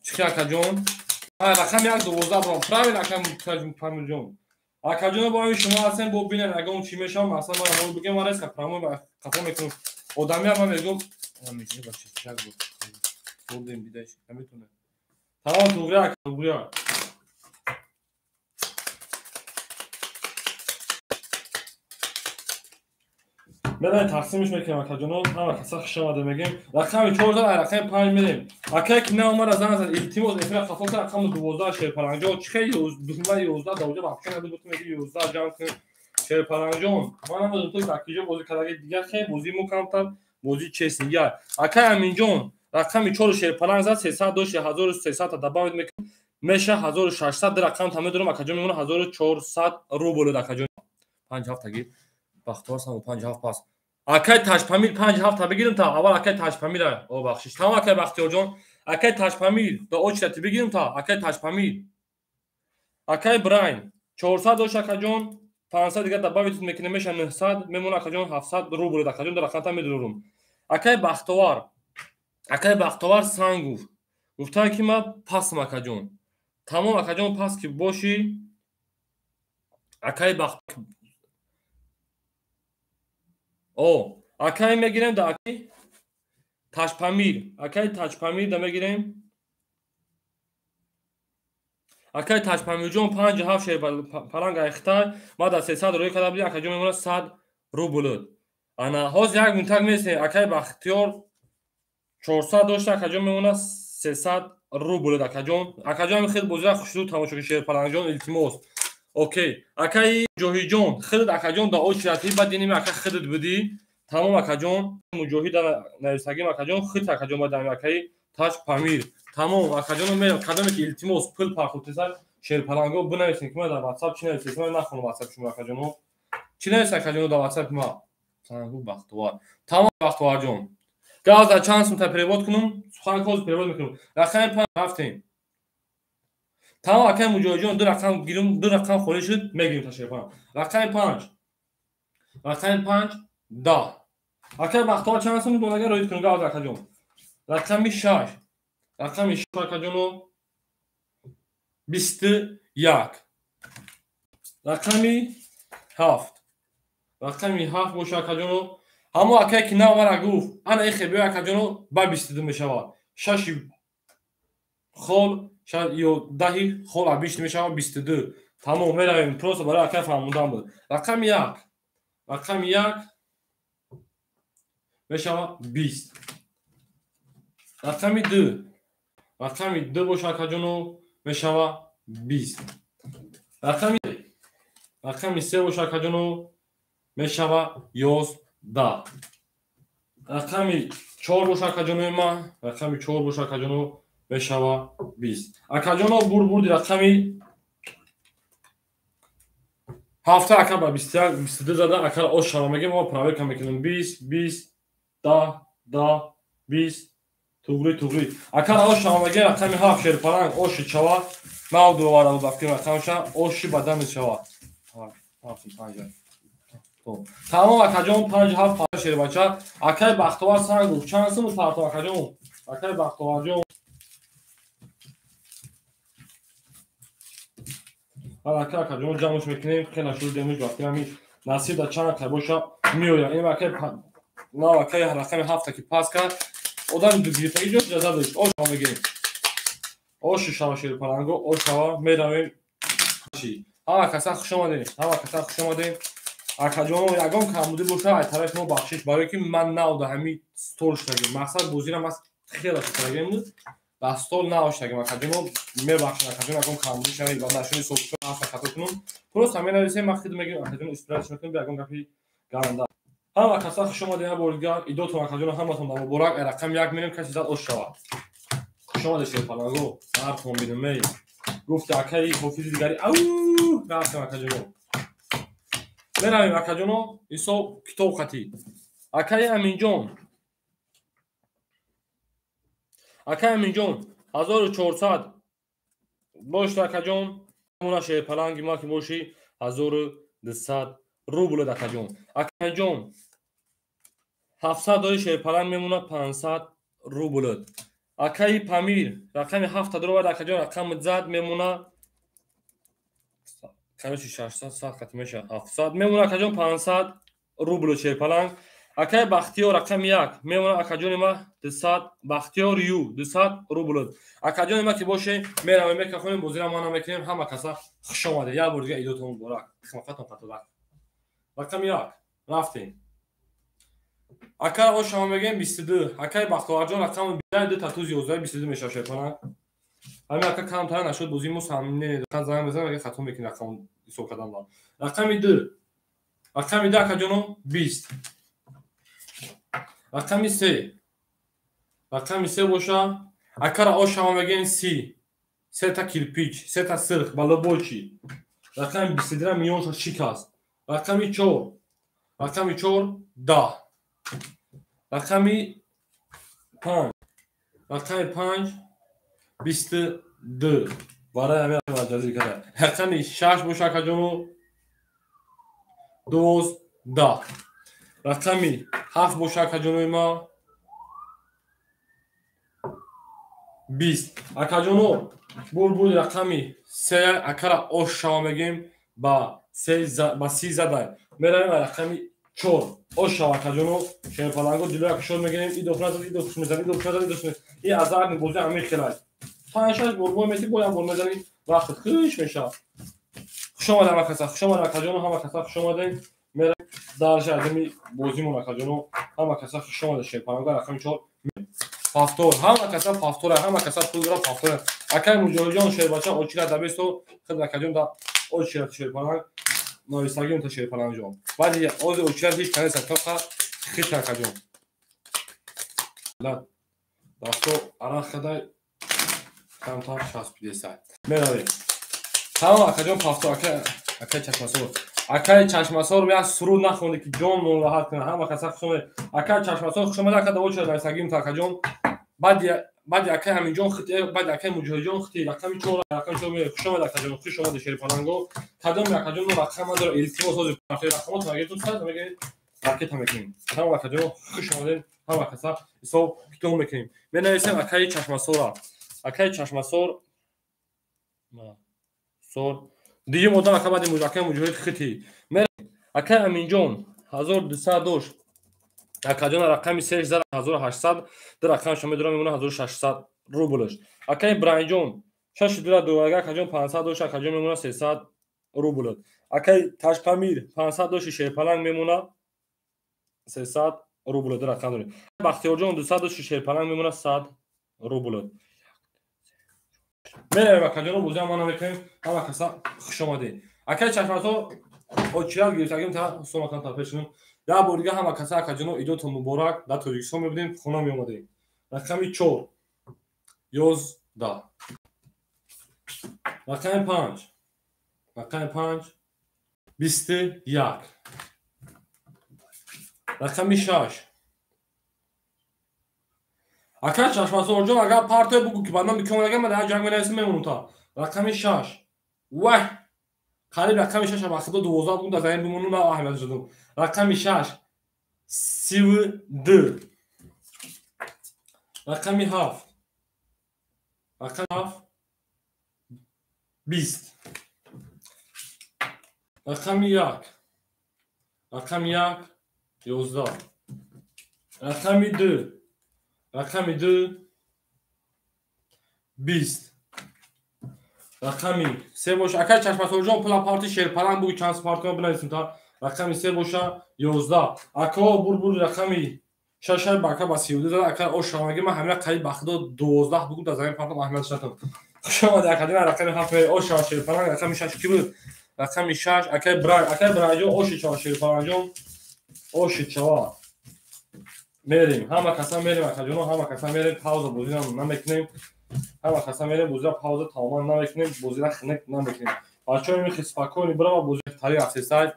Чӣ акаҷон? Рақами 1 12 буром. Правильно, акай Памирҷон. Акаҷон, бо ҳамин шумо ҳастем, бо бинед ягон чӣ мешавам, масалан ман бигем, ман резка прямой қафо мекунам. Одамиам ман мегӯям, бурдем бидаш, наметонем. Тамом, туғрия, туғрия. Мераем тақсимш мекунем, акаҷоно, ҳама каса хуш омада мегӯем. Рақами 4 зад, рақами 5 мерем. Акае ки наомада занг зад, илтимос, эфира қафо кун, рақами 12 шерпалангҷон. Чӣ хел 11 даоҷа бахша набуд, бутун меги 11 ҷамъ кун. Шерпалангҷон, ман намедонам ту дар киҷо бозӣ кардаги, дигар хел бозии мо камтар, бозии честный. Я акай Аминҷон, рақами 4 шерпаланг зад, 300 дошт, 1300 та добавить мекунем, меша 1600. Ду рақам та медорам, акаҷон, мемона 1400 рубл, акаҷон. 5 ҳафтаги бахтовар сам 5 7 пас. Акай Ташпамир 5 7 бигирим та аввал акай Ташпамира. О, бахшиш. Тамом, акай Бахтиёрҷон. Акай Ташпамир да очрати бигирим та акай Ташпамир. Акай Брайн 400 дошт, акаҷон, 500 дигар добавить мекунем, меша 900, мемона, акаҷон, 700 рубл, акаҷон, дар рақамта медорам. Акай Бахтовар. Акай Бахтовар Сангув. Гуфтан ки ман пасм, акаҷон. Тамом, акаҷон, пас ки бошӣ, акай Бахт О, акай мегирем да акай Ташпамир. Акай Ташпамир да мегирем. Акай Ташпамирҷон 5 7 шер паланг айхтай. Ма да 300 рӯй карда будем, акаҷон, мемона 100 рубл. Ана ҳозир як минутак месем. Акай Бахтиёр 400 дошта, акаҷон, мемона 300 рубл, акаҷон. Акаҷон, хеле бозира хушрӯ тамошо кун, шер палангҷон, илтимос. Окей. Акай Муҷоҳидҷон, худат, акаҷон, да очрати баъд иними ака худат будӣ. Тамом, акаҷон, Муҷоҳид нависагим, акаҷон, худ, акаҷон, баъд ами акаи Таш Памир. Тамом, акаҷоно мерам, кадоме ки илтимос пул пархутеса шерпаланго бинависем, ки ман дар WhatsApp чӣ нависем, ман нахонам WhatsApp шумо, акаҷоно. Чӣ нависем, акаҷоно, дар WhatsApp ма? Сангу Бахтовар. Тамом, Бахтоварҷон. Газ дар чанд сум та перевод кунам? Сухан коз перевод мекунам. Рақами 5 рафтем. Тамом, акай Муҷоҳидҷон, ду рақам гирим, ду рақам холӣ шуд, мегирим та шерпаланг. Рақами 5. Рақами 5 10. Акай Бахтовар чанд сум донага роид кунам, газ, акаҷон. Рақами 6. Рақами 6, акаҷоно, 21. Рақами 7. Рақами 7 боша, акаҷоно. Ҳамо акае ки нав мара гуфт, ана эхе биё, акаҷоно, ба 22 мешавад. 6 хол ё 10 хол абишт мешавад 22. Тамом, меравем, просто барои акай фаҳмондан буд. Рақами 1. Рақами 1 мешавад 20. Рақами 2. Рақами 2 боша, акаҷоно, мешавад 20. Рақами 3 боша, акаҷоно, мешавад 11. Рақами 4 боша, акаҷонои ман, рақами 4 боша, акаҷоно, мешавад 20. Акаҷоно, бурди рақами 7 ака ба 21 22 зада, ака ош шава мегем, мо проверка мекунем. 20 20 10 10 20 туғри туғри. Ака ош шава мегем, рақами 7 шерпаланг оши чава. Ман дувара буд фикр рақамша оши бадами чава. 7 5. Тамом, акаҷон, 5 7 шербача. Акай Бахтовар санг гуфт, чанд сум партов, акаҷон? Акай Бахтоварҷон. Ака, акаҷон, ҷамъш мекунем, хеле шуд демуш вақти ҳами насиб да чанд қай боша меояд. Ин акай нав акай рақами 7 ки пас кард, одам гирифтаги ҷо ҷаза дошт. Ош мегирем. Оши шава шерпаланго, ош шава меравем. Ҳама каса хуш омадем, ҳама каса хуш омадем. Акаҷоно, ягон камбудӣ боша, ай тарафи мо бахшиш, барое ки ман нав да ҳами стол шудагим. Мақсад бозира ман хеле шудагим буд. Дастол наоштагим акаҷоно, мебахшед акаҷон, ягон камбудӣ шавед ва нашуни соҳиб хато кунум. Просто менависем, ман хид мегирам акаҷоно, исправить мекунем, ягон гапи ганда. Ҳама каса хуш омадед, як бори дигар идотон акаҷоно, ҳаматон муборак. Рақами 1 мерем, каси зад ош шавад. Хуш омадед шерпаланго, ҳартон бинем эй. Гуфти акаи ҳофизи дигари ау рафтем акаҷоно. Меравем акаҷоно, ҳисоб китоб хатӣ. Акаи Аминҷон. Акаи Аминҷон 1400 бошад акаҷон. Мона шерпаланги ма ки боши 1200 рубл акаҷон. Акаҷон 700 дори шерпаланг мемона 500 рубл. Акаи Памир рақами 7 дорад акаҷон, рақами зад мемона короче 600 сад қати меша 700 мемона акаҷон 500 рубл шерпаланг. Акаи Бахтиёр рақами 1 мемона акаҷони ма 200, Бахтиёр ю 200 рубл. Акаҷони ма ки боше меравем мекафонем, бозира ма намекунем. Ҳама каса хуш омадед. Як бор дига идотон муборак. Хидмататон қатулак. Рақами 1 рафтем. Ака ошама мегем 22. Акаи Бахтоварҷон рақами 22 татуз 11 22 мешавад шерпаланг. Ҳамин ака камтар нашуд бозии мо сам не занг мезанам, агар хато мекунӣ рақам ҳисоб кардан ба. Рақами 2. Рақами 2 акаҷоно 20. Рақами 3. Рақами 3 боша. Акара ошама мегем 30. Сета кирпич, сета сирх, балобочи. Рақами 22 миёнша шикаст. Рақами 4. Рақами 4 10. Рақами 5. Рақами 5 22. Барои ҳамин ҷазир карда. Рақами 6 боша акаҷоно 12. Рақами 7 боша акаҷонои ма 20. Акаҷоно бурбури рақами 3 акара ош шава мегем ба 30 задай. Меравем ба рақами 4. Ош шава акаҷоно, шерпаланго дилоя кушод мегирем, идоф назад, идоф хуш мезанад, идоф назад, идоф мезанад. И азарни бозӣ ҳамин хелай. 5-6 бор бой мети, бо як бор мезанӣ, вақт хуш мешавад. Хуш омадед ҳама каса, хуш омадед акаҷоно, ҳама каса хуш омадед. Меравем дарша аз ҳами бозимон акаҷоно, ҳама каса хуш омадед шерпаланго рақами 4. Пафтор, ҳама каса пафтора, ҳама каса пул дора пафтора. Акаи Муҷоҳидҷон шербача очира дабесто, худ акаҷон да очира шерпаланг, нависагим та шерпалангҷон. Баъди ози очира ҳеҷ канеса тоқа хит акаҷон. Дасто арақ кадай камтар часпидеса. Меравем. Тамом акаҷон пафтор, акаи Чашмасор. Акаи Чашмасор як суруд нахонде ки ҷон нороҳат кунад. Ҳама каса хуш омадед. Акаи Чашмасор хуш омадед, ака да очира нависагим та акаҷон. Баъди акаи Ҳаминҷон хити, баъди акаи Муҷоҳидҷон хити, рақами 4, рақами 4 меояд. Хуш омадед акаҷон, хуш омадед шерпаланго. Кадоми акаҷон рақам надора, илтимос ҳозир партои рақамотон агар сад мегиред, ракета мекунем. Тамом акаҷон, хуш омадед, ҳама каса ҳисоб китоб мекунем. Менависем акаи Чашмасора. Акаи Чашмасор сор дуюм одам ака баъди акаи Муҷоҳид хити. Акаи Аминҷон 1200 дошт. Акаҷон рақами 3 зад 1800, ду рақамашо медорам мемона 1600 рублш. Акаи Бранҷон 6 дура дуага акаҷон 500 дошт, акаҷон мемона 300 рубл. Акаи Ташпамир 500 дошт, шерпаланг мемона 300 рубл, ду рақам дорем. Бахтиёрҷон 200 дошт, шерпаланг мемона 100 рубл. Меравем акаҷоно, бозиам ма намекунем. Ҳама каса хуш омадед. Акаи Чашмасор очират гирифтагим та сомакан тарпешунум. Як бор дига ҳама каса акаҷоно идотон муборак. Дар Тоҷикистон мебудем, хона меомадем. Рақами 4 11. Рақами 5. Рақами 5 21. Рақами 6. Ака Чашмасорҷон агар партоя бугӯ ки баъдан бикомадагам, ман дар ҷанг менависам мемонам та. Рақами 6. Ваҳ! Қариб рақами 6 ба худо 12 буд, дар замин бимонум, на аҳамият додам. Рақами 6 32. Рақами 7. Рақами 7 20. Рақами 1. Рақами 1 11. Рақами 2. Рақами 2 20. Рақами 3 боша. Акаи Чашмасорҷон пула парти шерпаланг бугӯ чанд партима бинависем та. Рақами 3 боша 11. Ако бурбур рақами Шаш бака ба 32 зад, ака ошаваги ман ҳамина қариб ба худо 12 бугу дар замин партом, аҳамият шатам. Хуш омадед, академия. Рақами 7 мери, ошава Шерпаланг. Рақами 6 ки буд? Рақами 6 акай Бран, акай Бранҷон, оши чава Шерпалангҷон, оши чава. Мерем, ҳама каса мерем, акаҷоно, ҳама каса мерем, пауза бозира намекунем. Ҳама каса мерем, бозира пауза тамоман намекунем, бозира хинак намекунем. Бачаҳо, михи спокойно бирава, бози тари асесай.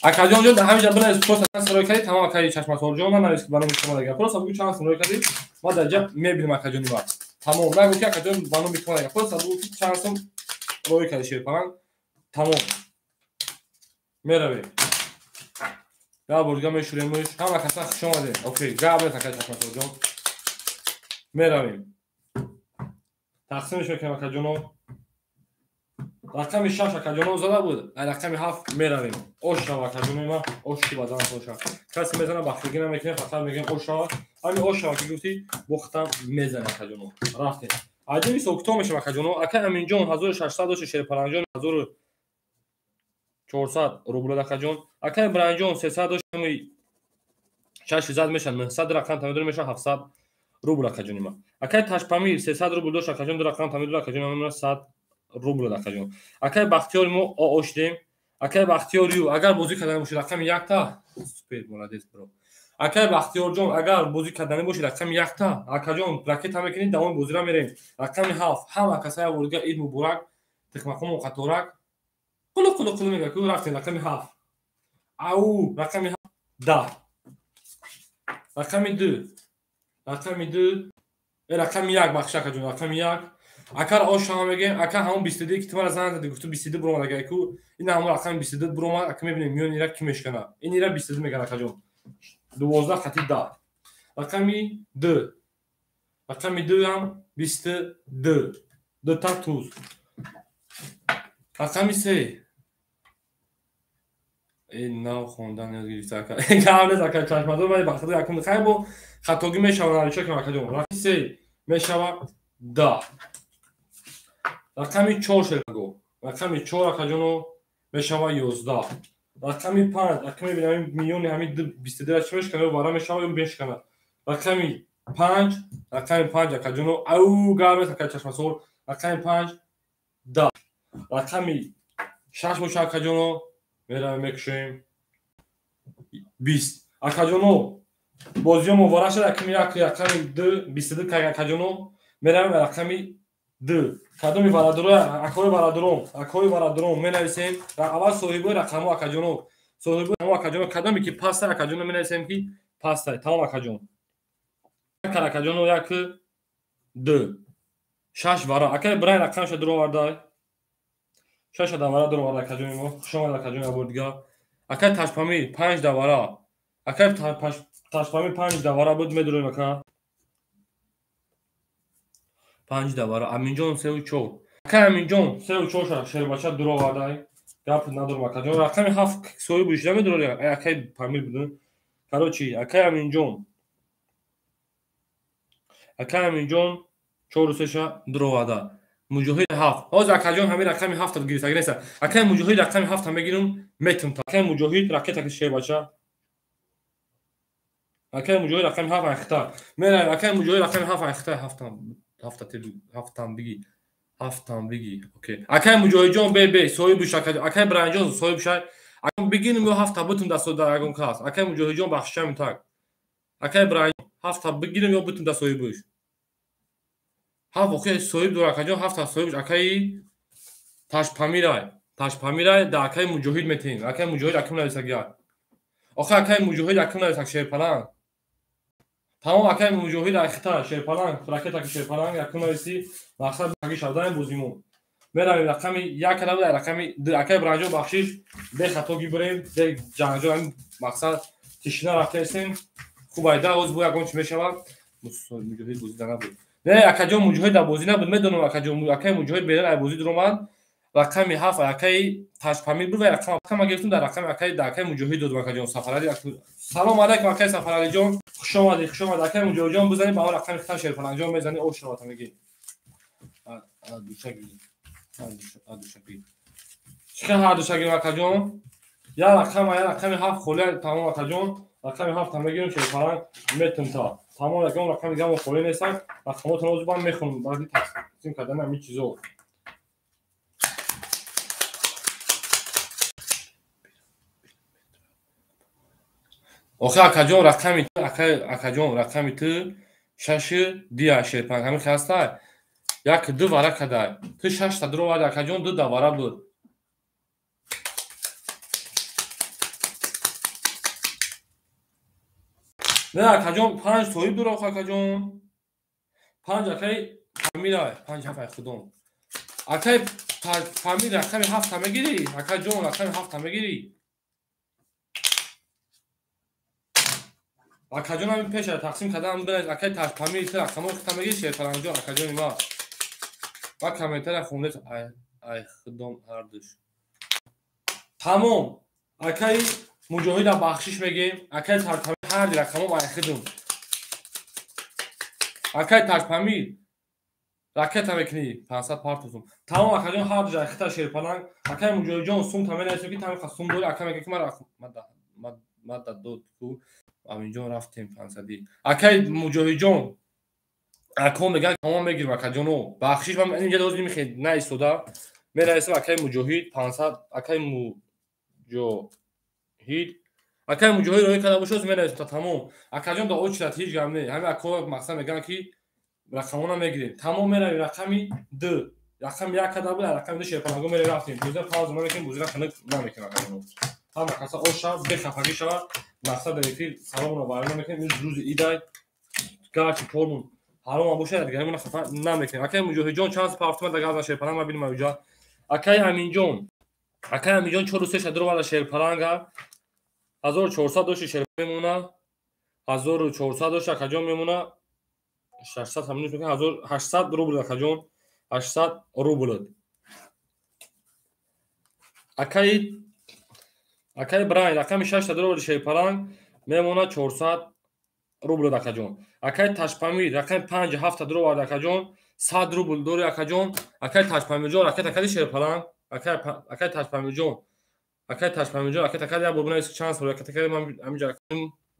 Акаҷон ҷон, ҳаминҷа бинавис, просто чанд сум рой кардӣ, тамом. Акаи Чашмасорҷон, нанавис, ки ба номи шумо дагар. Просто бугӯ чанд сум рой кардӣ, ма дар ҷа мебинем, акаҷони ма. Тамом, нагӯ ки акаҷон ба номи шумо дагар. Просто бугӯ ки чанд сум рой кардӣ, Шерпаланг. Тамом. Меравем. Як бор дига мешуремш. Ҳама каса хуш омадед. Окей, гап нест, акаи Чашмасорҷон. Меравем. Тақсимш мекунем, акаҷоно. Рақами 6 акаҷоно зада буд, рақами 7 меравем. Ош шава, акаҷонои ма, ош ки бадан боша. Касе мезана, бахшигӣ намекунем, фақат мегӯем ош шава. Ҳамин ош шава ки гуфтӣ, бохтам мезанем, акаҷоно. Рафтем. Айдими сокито мешам, акаҷоно. Ака Аминҷон 1600 дошт, Шерпаланҷон 1400 рубл, акаҷон. Акаи Бранҷон 300 дошт, шаши зад мешан 900, рақам тамидор мешан 700 рубл, акаҷони ма. Акаи Ташпамир 300 рубл дошт, акаҷон, ду рақам тамидор, акаҷон, 100 рубл, акаҷон. Акаи Бахтиёри мо ошдем. Акаи Бахтиёр ю, агар бозӣ кардани боши, рақами якта, супер, молодец, бро. Акаи Бахтиёрҷон, агар бозӣ кардани боши, рақами якта, акаҷон, ракета мекунӣ, давоми бозира мерем. Рақами 7, ҳама каса як бор дига ид муборак, тихмақому қаторак. Қулу қулу қулу мега ку, рафтем рақами 7. Ау, рақами 10. Рақами 2. Рақами 2. Рақами 1, бахш, акаҷон, рақами 1. Акар ошама мегем, ака, ҳамон 22 ки ту мара занг зади, гуфту 22 буромад, ака ку, ин ҳамон рақами 22 буромад, ака, мебинем миёни ира ки мешкана. Ин ира 22 меган, акаҷон. 12 хати 10. Рақами 2. Рақами 2 ҳам 22. Дута туз. Рақами 3. Нав хондан ёд гирифта, ака. Гап нест, ака Чашмадор, ман бахтида якум хайр бо хатогӣ мешава, навичо кам, акаҷон. Рақами 3 мешава 10. Рақами 4 шерго. Рақами 4, акаҷоно, мешава 11. Рақами 5, ака, мебинам миёни ҳамин 22 чӣ мешкана, ё вара мешава ё мешкана. Рақами 5, рақами 5, акаҷоно, ау, гап нест, ака Чашмасор. Рақами 5 10. Рақами 6 боша, акаҷоно, меравем, мекушем 20. Акаҷоно, бозиё муборак шуд, рақами 1, рақами 2, 22 кай, акаҷоно, меравем рақами 2. Кадоми варадоро, акои варадорон, акои варадорон менависем. Аввал соҳибои рақамҳо, акаҷоно, соҳибои рақамҳо, акаҷоно, кадоме ки пастай, акаҷоно, менависем ки пастай. Тамом, акаҷон. Акаҷоно, як, ду. Шаш вара. Акаи Брайн рақамша дуровардай. Шаш давара дуроварда, акаҷони мо. Хуш омад, акаҷон, як бор дигар. Акаи Ташпамир 5 давара. Акаи Ташпамир 5 давара буд, медурем, ака. 5 давара. Аминҷон сеу чор. Акаи Аминҷон сеу чор шербача дуровардай. Гап надорам, акаҷон. Рақами 7 соҳиб бошида медурори, акаи Памир буд. Короче, акаи Аминҷон. Акаи Аминҷон чору сеша дуроварда. Муҷоҳид 7. Ҳозир, акаҷон, ҳамин рақами 7 гирифта неста. Акаи Муҷоҳид рақами 7 мегирам, метум. Акаи Муҷоҳид ракета ки шербача. Акаи Муҷоҳид рақами 7 айхта. Меравем, акаи Муҷоҳид рақами 7 айхта, ҳафтам ҳафта ҳафтам биги. Ҳафтам биги. Окей. Акаи Муҷоҳидҷон, бе бе соҳиб шай, акаи Бранҷон соҳиб шай. Бигинем ё ҳафта бутум даст дар ягон кас. Акаи Муҷоҳидҷон, бахшишам так. Акаи Бранҷон, ҳафта бигирем ё бутум даст соҳибш. Ҳафт охи соҳиб дора, акаҷон, ҳафта соҳибш акаи Ташпамирай. Ташпамирай да акаи Муҷоҳид метиҳем. Акаи Муҷоҳид акм нависак як. Охи, акаи Муҷоҳид акм нависак, Шерпаланг. Тамом, акаи Муҷоҳид айхта, Шерпаланг, ракета ки Шерпаланг якм нависи, мақсад аги шавдаем бозимо. Меравем рақами 1 када буд, рақами 2. Акаи Бранҷон, бахшиш, бе хато гибирем, бе ҷанҷол, ҳамин мақсад тишина рафтаистем. Хуб, айда ҳоз бо ягон чӣ мешавад. Муҷоҳид бозида набуд. Не, акаҷон, Муҷоҳид дар бозӣ набуд, медонам, акаҷон, акаи Муҷоҳид берун ай бозӣ дуромад. Рақами 7 акаи Ташпамир буд ва рақам гирифтум дар рақами акаи дар акаи Муҷоҳид додум, акаҷон Сафарали. Салом алайкум, акаи Сафаралиҷон, хуш омадӣ, хуш омадӣ, акаи Муҷоҳидҷон, бизанӣ ба он рақами хитам, Шерпаланҷон мезанӣ, ош шавата мегӣ. Душаги. Чӣ хел ҳар душаги, акаҷон? Як рақам, як рақами 7 холия, тамом, акаҷон. Рақами 7 мегирем шерпаланг метм та. Тамом ягон рақами дигамо холӣ нестан. Рақамотро ҳозир ман мехонам баъди тақсим кардани ҳамин чизо. Охи акаҷон рақами акаҷон рақами ту 6 2 шерпаланг ҳамин хаста. 1 2 вара кадай. Ту 6 та дуроварди акаҷон 2 да вара буд. Не акаҷон 5 соҳиб дуро акаҷон. 5 акай Памира 5 7 ай худом. Акай Памир рақами 7 мегирӣ? Акаҷон рақами 7 мегирӣ? Акаҷон ҳамин пеша тақсим кардам бинед акай Памир ту рақамҳои худта мегирӣ шерпалангҷон акаҷони ма. Ва комментария хондед ай худом ҳардуш. Тамом. Акай Муҷоҳида бахшиш мегем. Акай Памир ҳар рақамом ай худум. Акай Ташпамир ракета мекунӣ 500 партузум. Тамом акаҷон ҳар ҷай хита шерпаланг. Акай Муҷоҳидҷон сум та менависем ки тамиқа сум дорӣ. Ака мега ки ма да дод ку Аминҷон рафтем 500. Акай Муҷоҳидҷон ако меган тамом мегирем акаҷоно. Бахшиш ман инҷа дозим мехе наистода. Менависем акай Муҷоҳид 500 акай Муҷоҳид акай Муҷоҳид роҳӣ карда бошад менависем та тамом. Акаҷон да очрат ҳеҷ гап не. Ҳамин ако мақсад мегӯянд ки рақамона мегирем. Тамом меравем рақами 2. Рақами 1 карда буд, рақами 2 шерпаланго меравем рафтем. Буза пауза намекунем, бузира хунук намекунем акаҷоно. Ҳама каса ош шавад, бехафагӣ шавад. Мақсад дар эфир саломро вайрон намекунем. Имрӯз рӯзи идай. Гарчи кормон ҳаром бошад, дигаримона хафа намекунем. Акай Муҷоҳидҷон чанд партума да газа шерпаланг ма бинем аҷа. Акай Аминҷон. Акай Аминҷон 4 3 шадро вала шерпаланга. 1400 дошти шер мемона. 1400 дошти акаҷон мемона. 600 ҳамин мекунем 1800 рубл акаҷон. 800 рубл. Акай Брайн рақами 6 шадро шерпаланг мемона 400 рубл акаҷон. Акай Ташпамир рақами 5 7 дро вард акаҷон 100 рубл дори акаҷон. Акай Ташпамирҷон ракета кади шерпаланг. Акай Ташпамирҷон акай Ташпамирҷон акай такади як бор бинавис чанд сол акай такади ман ҳаминҷа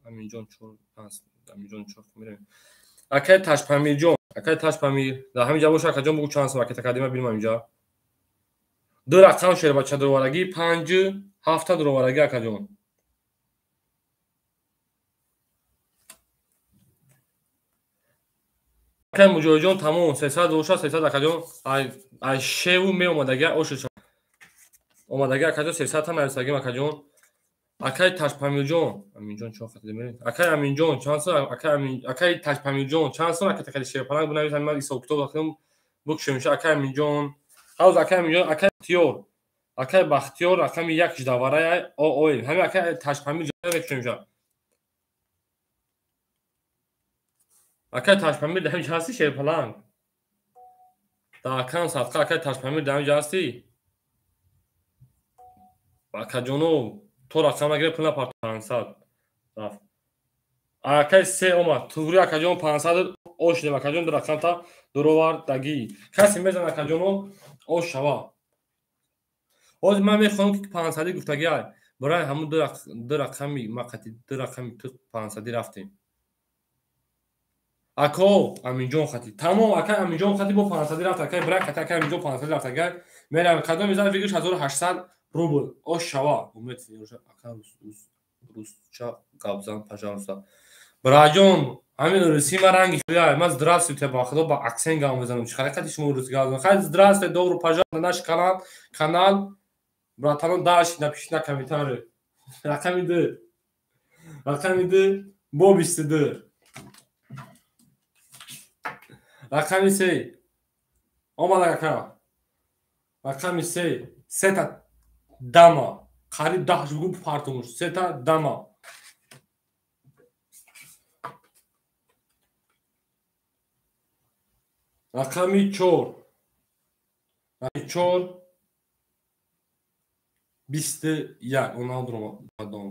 Аминҷон 4 5 Аминҷон 4 меравем. Акай Ташпамирҷон акай Ташпамир дар ҳаминҷа боша акаҷон бугу чанд сол акай такади ман бинам ҳаминҷа. Ду рақам шербача дуроварагӣ 5 7 дуроварагӣ акаҷон. Акай Муҷоҳидҷон тамом 300 боша 300 акаҷон ай шеву меомадагӣ ош омадагӣ акаҷон 300 та нависагим акаҷон. Акай Ташпамирҷон Аминҷон чо хатида мерем. Акай Аминҷон чанд сол акай Амин акай Ташпамирҷон чанд сол акай такади шерпаланг бинавис ҳамин ман ҳисоб китоб дохтам букшемша акай Аминҷон. Ҳавз акай Аминҷон акай Бахтиёр акай Бахтиёр рақами 1 ждаварай ой ҳамин акай Ташпамирҷон мекушемша. Акай Ташпамир дар ҳаминҷа ҳасти шерпаланг? Дар акам садқа акай Ташпамир дар ҳаминҷа ҳасти? Акаҷоно то рақам нагире пул напарт 500 рафт. Акай 3 омад. Туғри акаҷон 500 ош дем акаҷон ду рақамта дуровардагӣ. Касе мезан акаҷоно ош шава. Ҳозир ман мехоҳам ки 500 гуфтагӣ ай. Барои ҳамун ду рақами ма қати ду рақами ту 500 рафтем. Ако Аминҷон хати. Тамом акай Аминҷон хати бо 500 рафт акай брак хати акай Аминҷон 500 рафт акай. Меравем кадом мезан фикрш 1800 рубл. Ош шава. Умед ака русча гап зан пожалуйста. Браҷон ҳамин русӣ ма ранги хуя. Ман здравствуйте ба худо ба аксент гап мезанам. Чӣ ҳаракати шумо рус гап мезанам? Хай здравствуйте, добро пожаловать на наш канал. Братанон дальше напишите на комментарии. Рақами 2. Рақами 2 бо 22. Рақами 3. Омад ака. Рақами 3. Сета дама. Қариб 10 бугун партумуш. Сета дама. Рақами 4. Рақами 4 21. Онам дуромадам.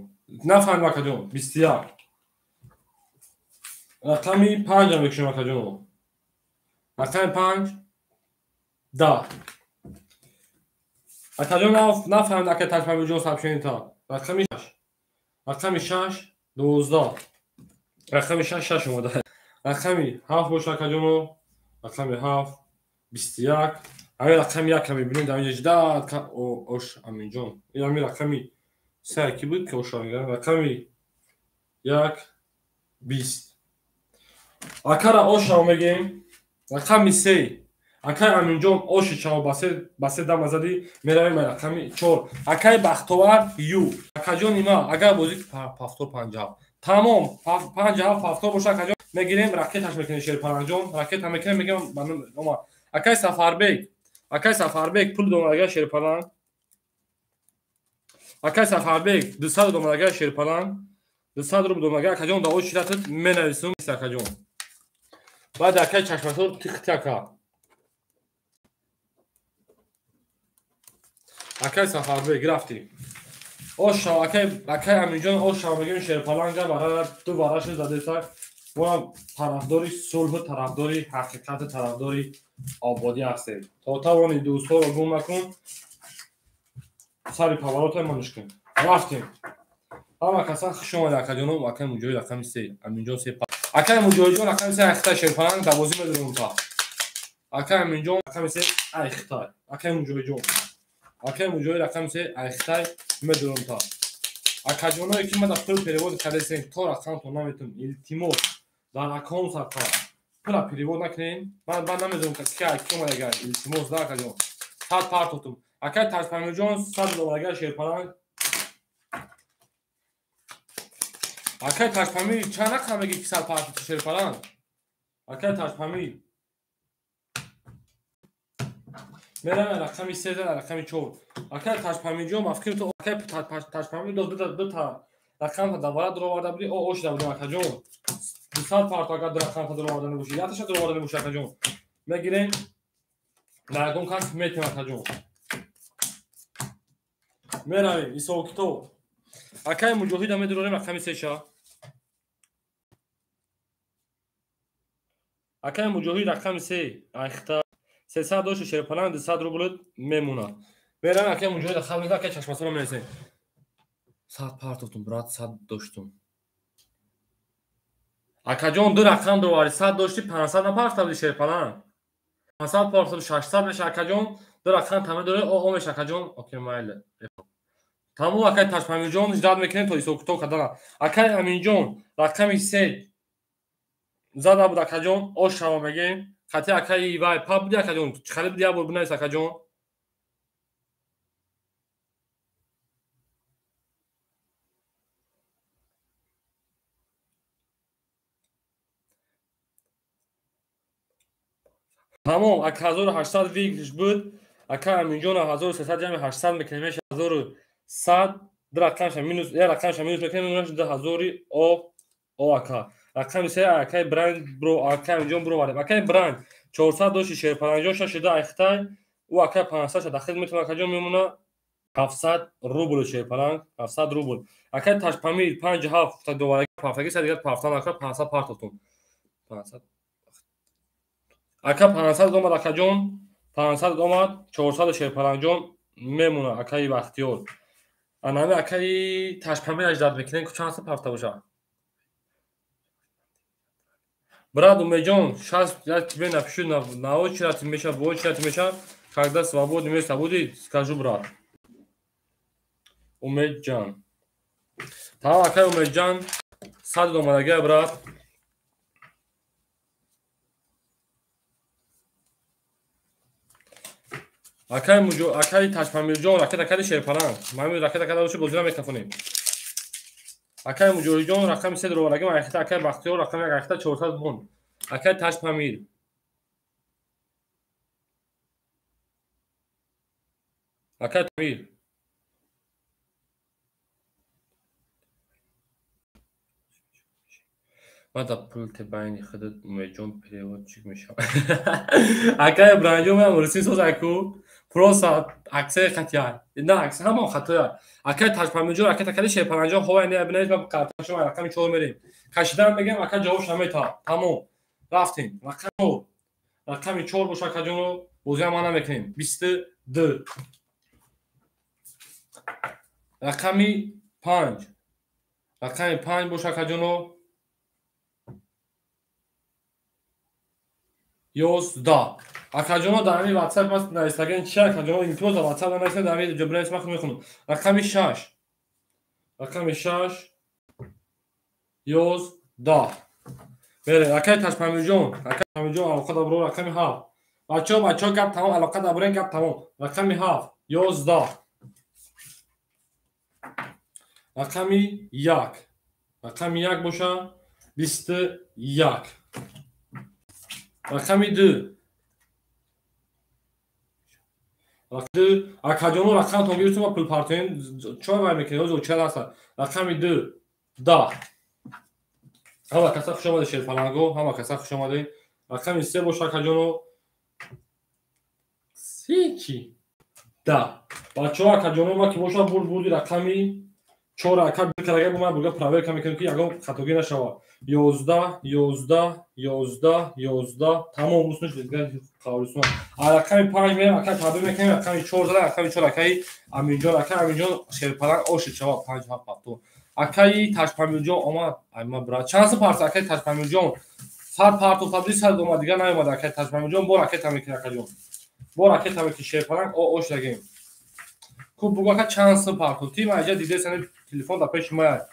Нафаҳмидам акаҷон. 21. Рақами 5 мекушем акаҷон. Рақами 5 10. Акаҷон нафаҳмид акай Ташпамирҷон сообщенита. Рақами 6. Рақами 6 12. Рақами 6 6 омада. Рақами 7 боша акаҷоно. Рақами 7 21. Ҳамин рақами 1 мебинем дар инҷа ждат ош Аминҷон. Ин ҳамин рақами 3 ки буд ки оша мегӯям. Рақами 1 20. Акара оша мегӯем. Рақами 3. Акай Аминҷон оши чаво ба се дама задӣ, меравем ба рақами 4. Акай Бахтовар ю. Акаҷони ма агар бозӣ пафтор 57. Тамом 57 пафтор боша акаҷон мегирем, ракеташ мекунем Шерпаланҷон, ракета мекунем, мегӯем ба ном. Акай Сафарбек, акай Сафарбек пул домадага Шерпаланг. Акай Сафарбек 200 домадага Шерпаланг. 200 рубл домадага акаҷон да очиратат менависум акаҷон. Баъд акай Чашмасор тихти ака. Акай Сафарбек рафтем. Оша акай Аминҷон оша мегӯем Шерпаланга барои ду вараши задесак. Мо тарафдори сулҳу тарафдори ҳақиқату тарафдори ободӣ ҳастем. То тавони дӯстҳоро гум накун, сари паварота мануш кун. Рафтем. Ҳама касан хуш омад акаҷоно, акай Муҷоҳид рақами 3, Аминҷон 3. Акай Муҷоҳидҷон рақами 3 айхтай Шерпаланг дар бозӣ медонем та. Акай Аминҷон рақами 3 айхтай. Акай Муҷоҳидҷон. Акай Муҷоҳид рақами 3 айхтай медонем та. Акаҷоное ки ма дар пул перевод кардесем, то рақамтон наметонам, илтимос дар аккаунт сарқа пула перевод накунем. Ман намедонам ки ки омадага, илтимос да акаҷон. 100 партотум. Акай Таҷпамирҷон 100 долларга Шерпаланг. Акай Таҷпамир чанд рақам мегӣ ки 100 партоту Шерпаланг? Акай Таҷпамир меравем рақами 3 рақами 4. Акай Таҷпамирҷон ба фикри ту акай Таҷпамир ду та рақамта давара дуроварда будӣ, о ошида будем акаҷон. 200 парто агар ду рақамта дуроварда набошӣ, якташа дуроварда набошӣ акаҷон. Мегирем дар ягон кас метем акаҷон. Меравем ҳисобкитоб. Акай Муҷоҳида медурорем рақами 3-ша. Акай Муҷоҳид рақами 3 айхта 300 дошти Шерпаланг 200 рубл мемонад. Меравем акай Муҷоҳида хаб мекунем, акай Чашмасоро менависем. 100 партотум брат, 100 доштум. Акаҷон ду рақам дроварди, 100 дошти 500 напарта буди Шерпаланг. 500 партотум 600 меша акаҷон, ду рақам тама дорӣ, о меша акаҷон. Окей майле. Тамом акай Таҷпамирҷон ждат мекунем то ҳисобкитоб кардана. Акай Аминҷон рақами 3 зада буд акаҷон, ошава мегӯем. Қати акай вай па буди акаҷон, чӣ буди як бор бинавис акаҷон. Тамом ака 1800 выигрыш буд. Ака Аминҷон 1300 ҷамъи 800 мекунем, меша 1100, ду рақамша минус, як рақамша минус мекунем, мемонад 2000 о ака. Рақами 3 акай Бранд бро, акай Аминҷон бировардем. Акай Бранд 400 дошти Шерпаланҷон шашида айхтай, ӯ акай 500 ша дахил метавонад акаҷон, мемонад 700 рубл Шерпаланг, 700 рубл. Акай Таҷпамир 57 довараги пафтаги, са дигар пафта накард, 500 партотум. 500 ака 500 омад акаҷон, 500 омад, 400 Шерпаланҷон мемонад акаи Бахтиёр. Анами акаи Таҷпамир аждад мекунем, ки чанд пафта бошад. Брат Умеджон, сейчас я тебе напишу на очередь, меша, в очередь, меша, когда свободный место будет, скажу, брат. Умеджан. Тамам акай Умеджан, 100 омадага, брат. Акай Муҷо, акай Таҷпамирҷон, ракета кади Шерпаланг. Ман ракета када боши бозӣ намекафонем. Акай Муҷоҳидҷон рақами 3 дуровардаги, айхта акай Бахтиёр рақами 1 айхта 400 мон. Акай Таҷпамир. Акай Тамир. Ман дар пул тебайни худат Умедҷон переводчик мешавам. Акай Бранҷон ман русӣ соз аку. Просто аксари хатия. На, акс ҳамон хатоя. Акай Таҷпамирҷон ракета кади Шерпаланҷон ҳова не бинавис, ман қартан шумо рақами 4 мерем. Кашидан мегӯям ака ҷавобш намета. Тамом. Рафтем. Рақами 4. Рақами 4 боша акаҷонро бозиам ман намекунем. 22. Рақами 5. Рақами 5 боша акаҷоно 11. Акаҷоно дар ҳамин WhatsApp ман нависаган чи акаҷоно илтимос дар WhatsApp нанависед, дар ҳамин ҷо бинависед, ман мехонам. Рақами 6. Рақами 6 11. Мере, акай Ташпамирҷон, акай Ташпамирҷон алоқа дабро рақами 7. Бачаҳо гап тамом, алоқа дабрен гап тамом. Рақами 7 11. Рақами 1. Рақами 1 боша 21. Рақами 2. Рақами 2. Акаҷоно рақамтон гирифтум ва пулпартоен чой вай мекунед, ҳозир чал ҳаст. Рақами 2 10. Ҳама каса хуш омадед шерпаланго, ҳама каса хуш омадед. Рақами 3 боша акаҷоно 3 чи 10. Бачаҳо акаҷоно ма ки боша бурд бурди рақами 4 ака бикарага бо ман бурга проверка мекунем ки ягон хатогӣ нашавад. 11 11 11 11 тамом уснуш дигар қавлисун. А рақами 5 мерем ака табир мекунем рақами 4 зада рақами 4 акаи Аминҷон, акаи Аминҷон шерпаланг ошид шавад 5 7 7. Акаи Ташпамирҷон омад. Ай ма брат чанд сум парс акаи Ташпамирҷон? 100 партов табди 100 омад, дигар наомад акаи Ташпамирҷон. Бо ракета мекунем акаҷон. Бо ракета мекунем шерпаланг ошидагем. Ку бугу ака чанд сум партов? Ти ма иҷа дидесани телефон дар пеши мая.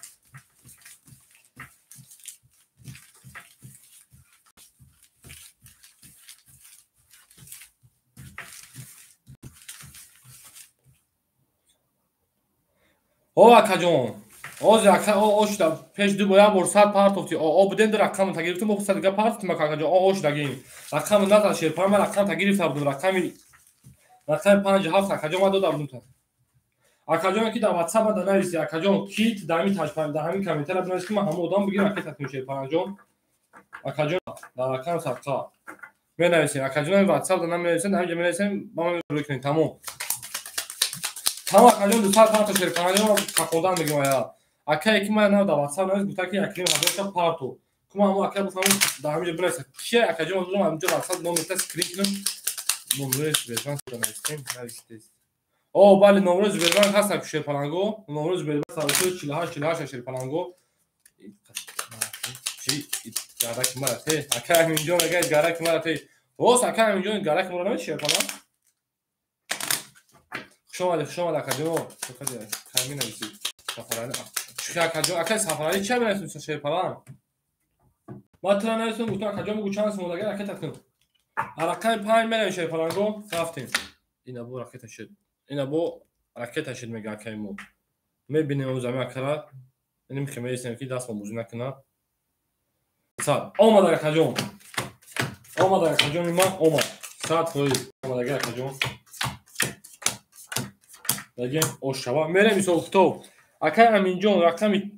О акаҷон, ҳозир ака о шуда пеш ду бо як бор 100 партофти. О будем ду рақамро та гирифтум, бо 100 дига партофтим акаҷон. О шудагим. Рақамро назад шерпаланг, ман рақам та гирифта будум. Рақами 5 7 акаҷон ман дода будум та. Акаҷон ки дар WhatsApp да нависи акаҷон кит дар ҳамин ташпан дар ҳамин комментария бинавис ки ман ҳама одам бигирам ака татмин шерпалангҷон. Акаҷон дар рақам садқа менависем. Акаҷон ҳамин WhatsApp да наменависем, дар ҳамин ҷо менависем, ба ман мекунем тамом. Тамом акаҷон 200 парто шерпалангҷон қақондан мегӯям ая. Акае ки ман нав дар WhatsApp навис гуфта ки якним ҳазорта парто. Ку ман ҳамон акая гуфтам дар ҳамин ҷо бинависем. Кия акаҷон ман ҳамин ҷо WhatsApp номерта скрин кунам. Номери Сбербанк нависем, нависед. О, бале, номери Сбербанк ҳастанд ку шерпаланго. Номери Сбербанк 48 48 шерпаланго. Чи гараки мара те. Ака Аминҷон мегӯяд гараки мара те. Рост ака Аминҷон гараки мара намеши шерпаланг? Хуш омадед, хуш омадед акаҷон. Кай менависед? Сафарали. Шухи акаҷон, акай Сафарали ча менависед шерпаланг? Ман тура нависам, гуфтам акаҷон бугу чанд сум одагар ака такун. Рақами 5 меравем шерпаланго, рафтем. Ина бо ракета шуд. Ина бо ракета шуд мега акаи мо. Мебинем он замин акара. Иним ки мересем ки дастмо бозӣ накунад. Сад. Омад акаҷон. Омад акаҷони ман омад. 100% омад акаҷон. Дагем ошава. Мерем мисол китоб. Акай Аминҷон рақами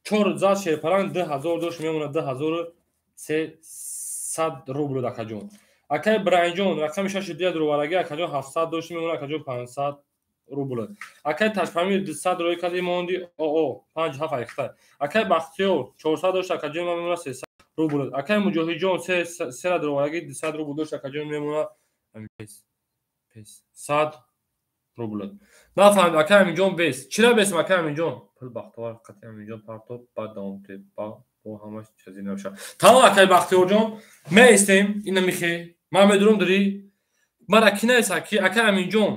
4 зад шерпаланг 2000 дошт мемонад 2300 рубл акаҷон. Акай Браинҷон рақами 6 диад рувараги акаҷон 700 дошт мемонад акаҷон 500 рубл. Акай Ташпамир 200 рӯй кади монди оо 5 7 айхта. Акай Бахтиёр 400 дошт акаҷон мемонад 300 рубл. Акай Муҷоҳидҷон 3 рувараги 200 рубл дошт акаҷон мемонад 100 рубл. Нафаҳмид акай Аминҷон бес. Чира бесм акай Аминҷон? Пул Бахтовар қатъи Аминҷон партоб баъд давом те ба бо ҳамаш чизи набошад. Тамом акай Бахтиёрҷон меистем ина михе. Ман медурам дурӣ. Мара ки нависа ки акай Аминҷон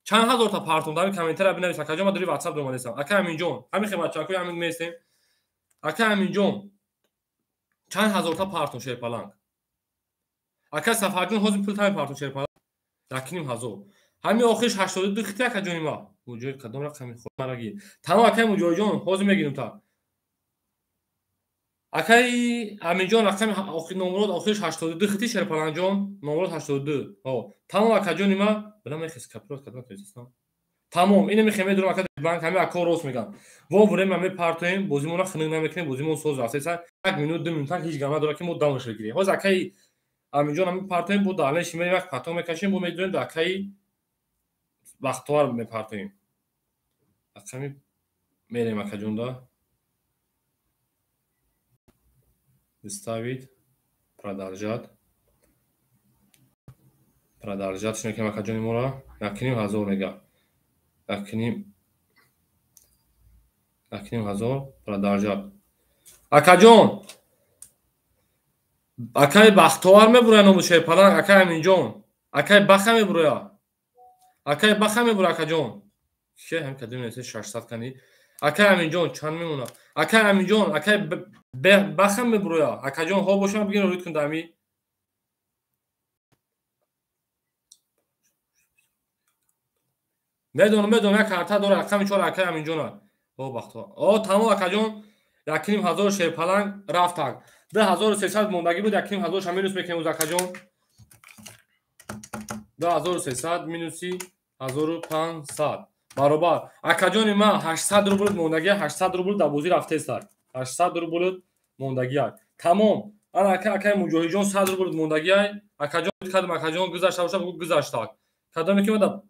чанд ҳазорта партом дар комментария бинавис акаҷон ман дури WhatsApp домадесам. Акай Аминҷон ҳамин хе бачаҳо ҳамин меистем. Акай Аминҷон чанд ҳазорта партом шерпаланг. Акай Сафарҷон ҳозир пул тами партом шерпаланг. 1.5 ҳазор. Ҳамин охирш 82 хити акаҷони ма. Муҷоҳид кадом рақами мараги. Тамом акай Муҷоҳидҷон ҳозир мегирем та. Акай Аминҷон рақами охир номрод охирш 82 хити шерпалангҷон номрод 82. Ҳо. Тамом акаҷони ма била мехес капирот кадом тоистам. Тамом ина мехе медурам ака банк ҳами ако рост мегам. Во время мепартоем бозимонро хунук намекунем бозимон соз рафтеса 1 минут 2 минут ҳеҷ гап надорад ки мо дамаш бигирем. Ҳозир акай Аминҷон ҳами партоем бо далеш мерем як пато мекашем бо медурем да акай Бахтовар мепартоем. Рақами мерем акаҷон да. Выставить, продолжать. Продолжать шинакем акаҷони мора. 1.5 ҳазор мега. 1.5 1500 продолжать. Акаҷон, акай Бахтовар мебуроя номи Шерпаланг, акай Аминҷон, акай Баха мебуроя. Акай Баха мебуроя, акаҷон. Ке ҳам кадим несе 600 кани. Акай Аминҷон чанд мемона? Акай Аминҷон, акай Баха мебуроя. Акаҷон ҳо бошам бигин рӯй кун дами. Медонам, як карта дора, рақами 4 акай Аминҷона. О Бахтовар. О тамом акаҷон, 1500 Шерпаланг рафтак. 2300 мондагӣ буд, 1500 ша минус мекунем акаҷон. 2300 минуси 1500 баробар. Акаҷони ман 800 рубл мондагӣ, 800 рубл дар бозӣ рафтест. 800 рубл мондагӣ. Тамом. Ана ака акай Муҷоҳидҷон 100 рубл мондагӣ. Акаҷон кадом акаҷон гузашта боша, бугу гузаштак. Кадоме ки мада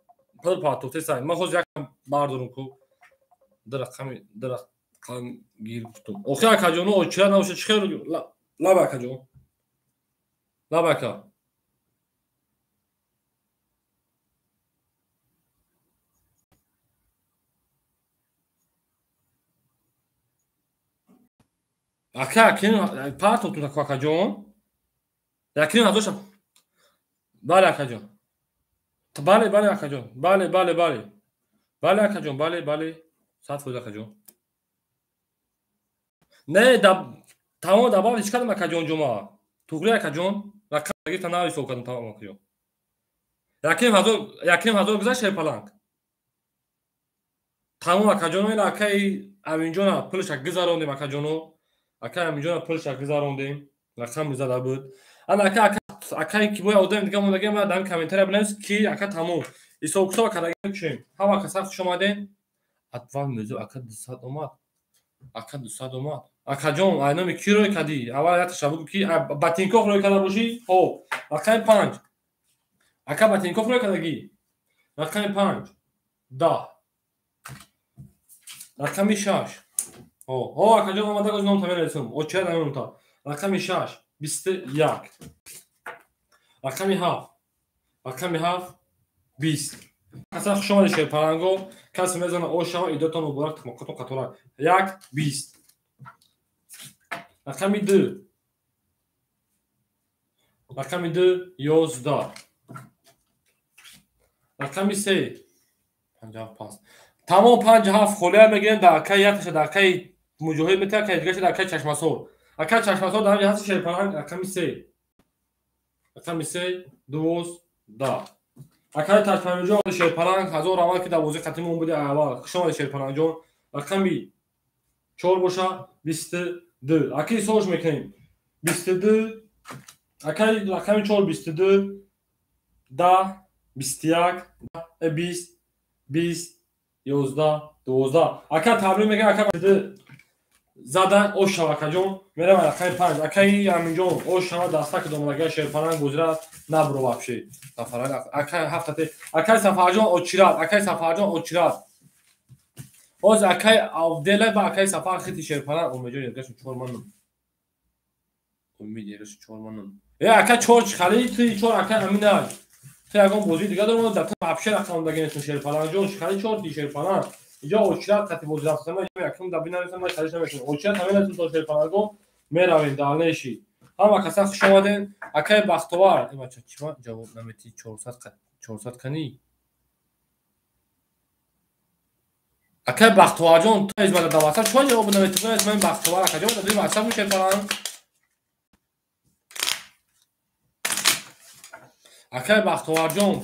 пул партофтест. Ман ҳозир якам бардорум ку. Ду рақам гир гуфтум. Охир акаҷоно очира набоша чӣ хел лаб акаҷон. Лаб ака. Ака акин партофтум таку акаҷон. Якин ҳазорша. Бале акаҷон. Бале, бале акаҷон. Бале, бале, бале. Бале акаҷон, бале, бале. 100% акаҷон. Не, тамом добавить кардам акаҷон ҷума. Туғри акаҷон, рақам гирифта нав ҳисоб кардам тамом акаҷон. 1500 гузашт Шерпаланг. Тамом акаҷоно, ин акаи Аминҷона пулша гузарондем акаҷоно. Акаи Аминҷона пулша гузарондем. Рақам зада буд. Ана ака акаи ки бояд одам дига мондагӣ ман дар комментария бинавис ки ака тамом. Ҳисоб китоб кардаги кушем. Ҳама каса хуш омаден. Атвал мезу ака 200 омад. Ака 200 омад. Акаҷон, ай номи ки рӯй кардӣ? Аввал як таша бугу ки Батинков рӯй карда бошӣ? Ҳо. Рақами 5. Ака Батинков рӯй кардагӣ? Рақами 5. 10. Рақами 6. Ҳо. Ҳо, акаҷон омада гоз номта мерасум. Очера намемонта. Рақами 6. 21. Рақами 7. Рақами 7. 20. Каса хуш омадед Шерпаланго. Касе мезана ошава, идотон муборак, тахмоқатон қатора. 1 20. Рақами 2. Рақами 2 11. Рақами 3 55. Тамом 57 холия мегирем дар акаи якташа дар акаи Муҷоҳид метавад, акаи дигаша дар акаи Чашмасор. Акаи Чашмасор дар ҳаст Шерпаланг рақами 3. Рақами 3 12. Акаи Чашмасорҷон Шерпаланг ҳазор аввал ки дар бозии қатимон буди аввал. Хуш омадед Шерпалангҷон. Рақами 4 боша 22. Акаи ҳисобш мекунем. 22. Акаи рақами 4 22 10 21 20 20 11 12. Ака табрик мегӯям, ака зада ошава акаҷон. Меравам рақами 5. Акаи Аминҷон ошава даста ки домадагаи Шерпаланг бозира набуро вообще. Акаи ҳафтате. Акаи Сафарҷон очират, акаи Сафарҷон очират. Ҳозир акаи Авдела ва акаи Сафар хити Шерпаланг Умедҷон ергашон 4 манам. Умед ергашон 4 манам. Э ака 4 чӣ халӣ? Ту 4 акаи Амина. Ту ягон бозии дига дорам, дар ту вообще рақам дагенетон Шерпалангҷон, чӣ халӣ 4 ти Шерпаланг. Иҷо очират қати бозӣ рафтам, якум да бинависам, ман халиш намекунам. Очират ҳамин то Шерпаланго меравем дальнейший. Ҳама каса хуш омаден. Акаи Бахтовар, э бача чӣ ма ҷавоб наметӣ 400 400 кани? Акаи Бахтоварҷон, ту из мада дар WhatsApp чӣ ҷавоб наметӣ? Ман Бахтовар акаҷон, дар WhatsApp Шерпаланг. Акаи Бахтоварҷон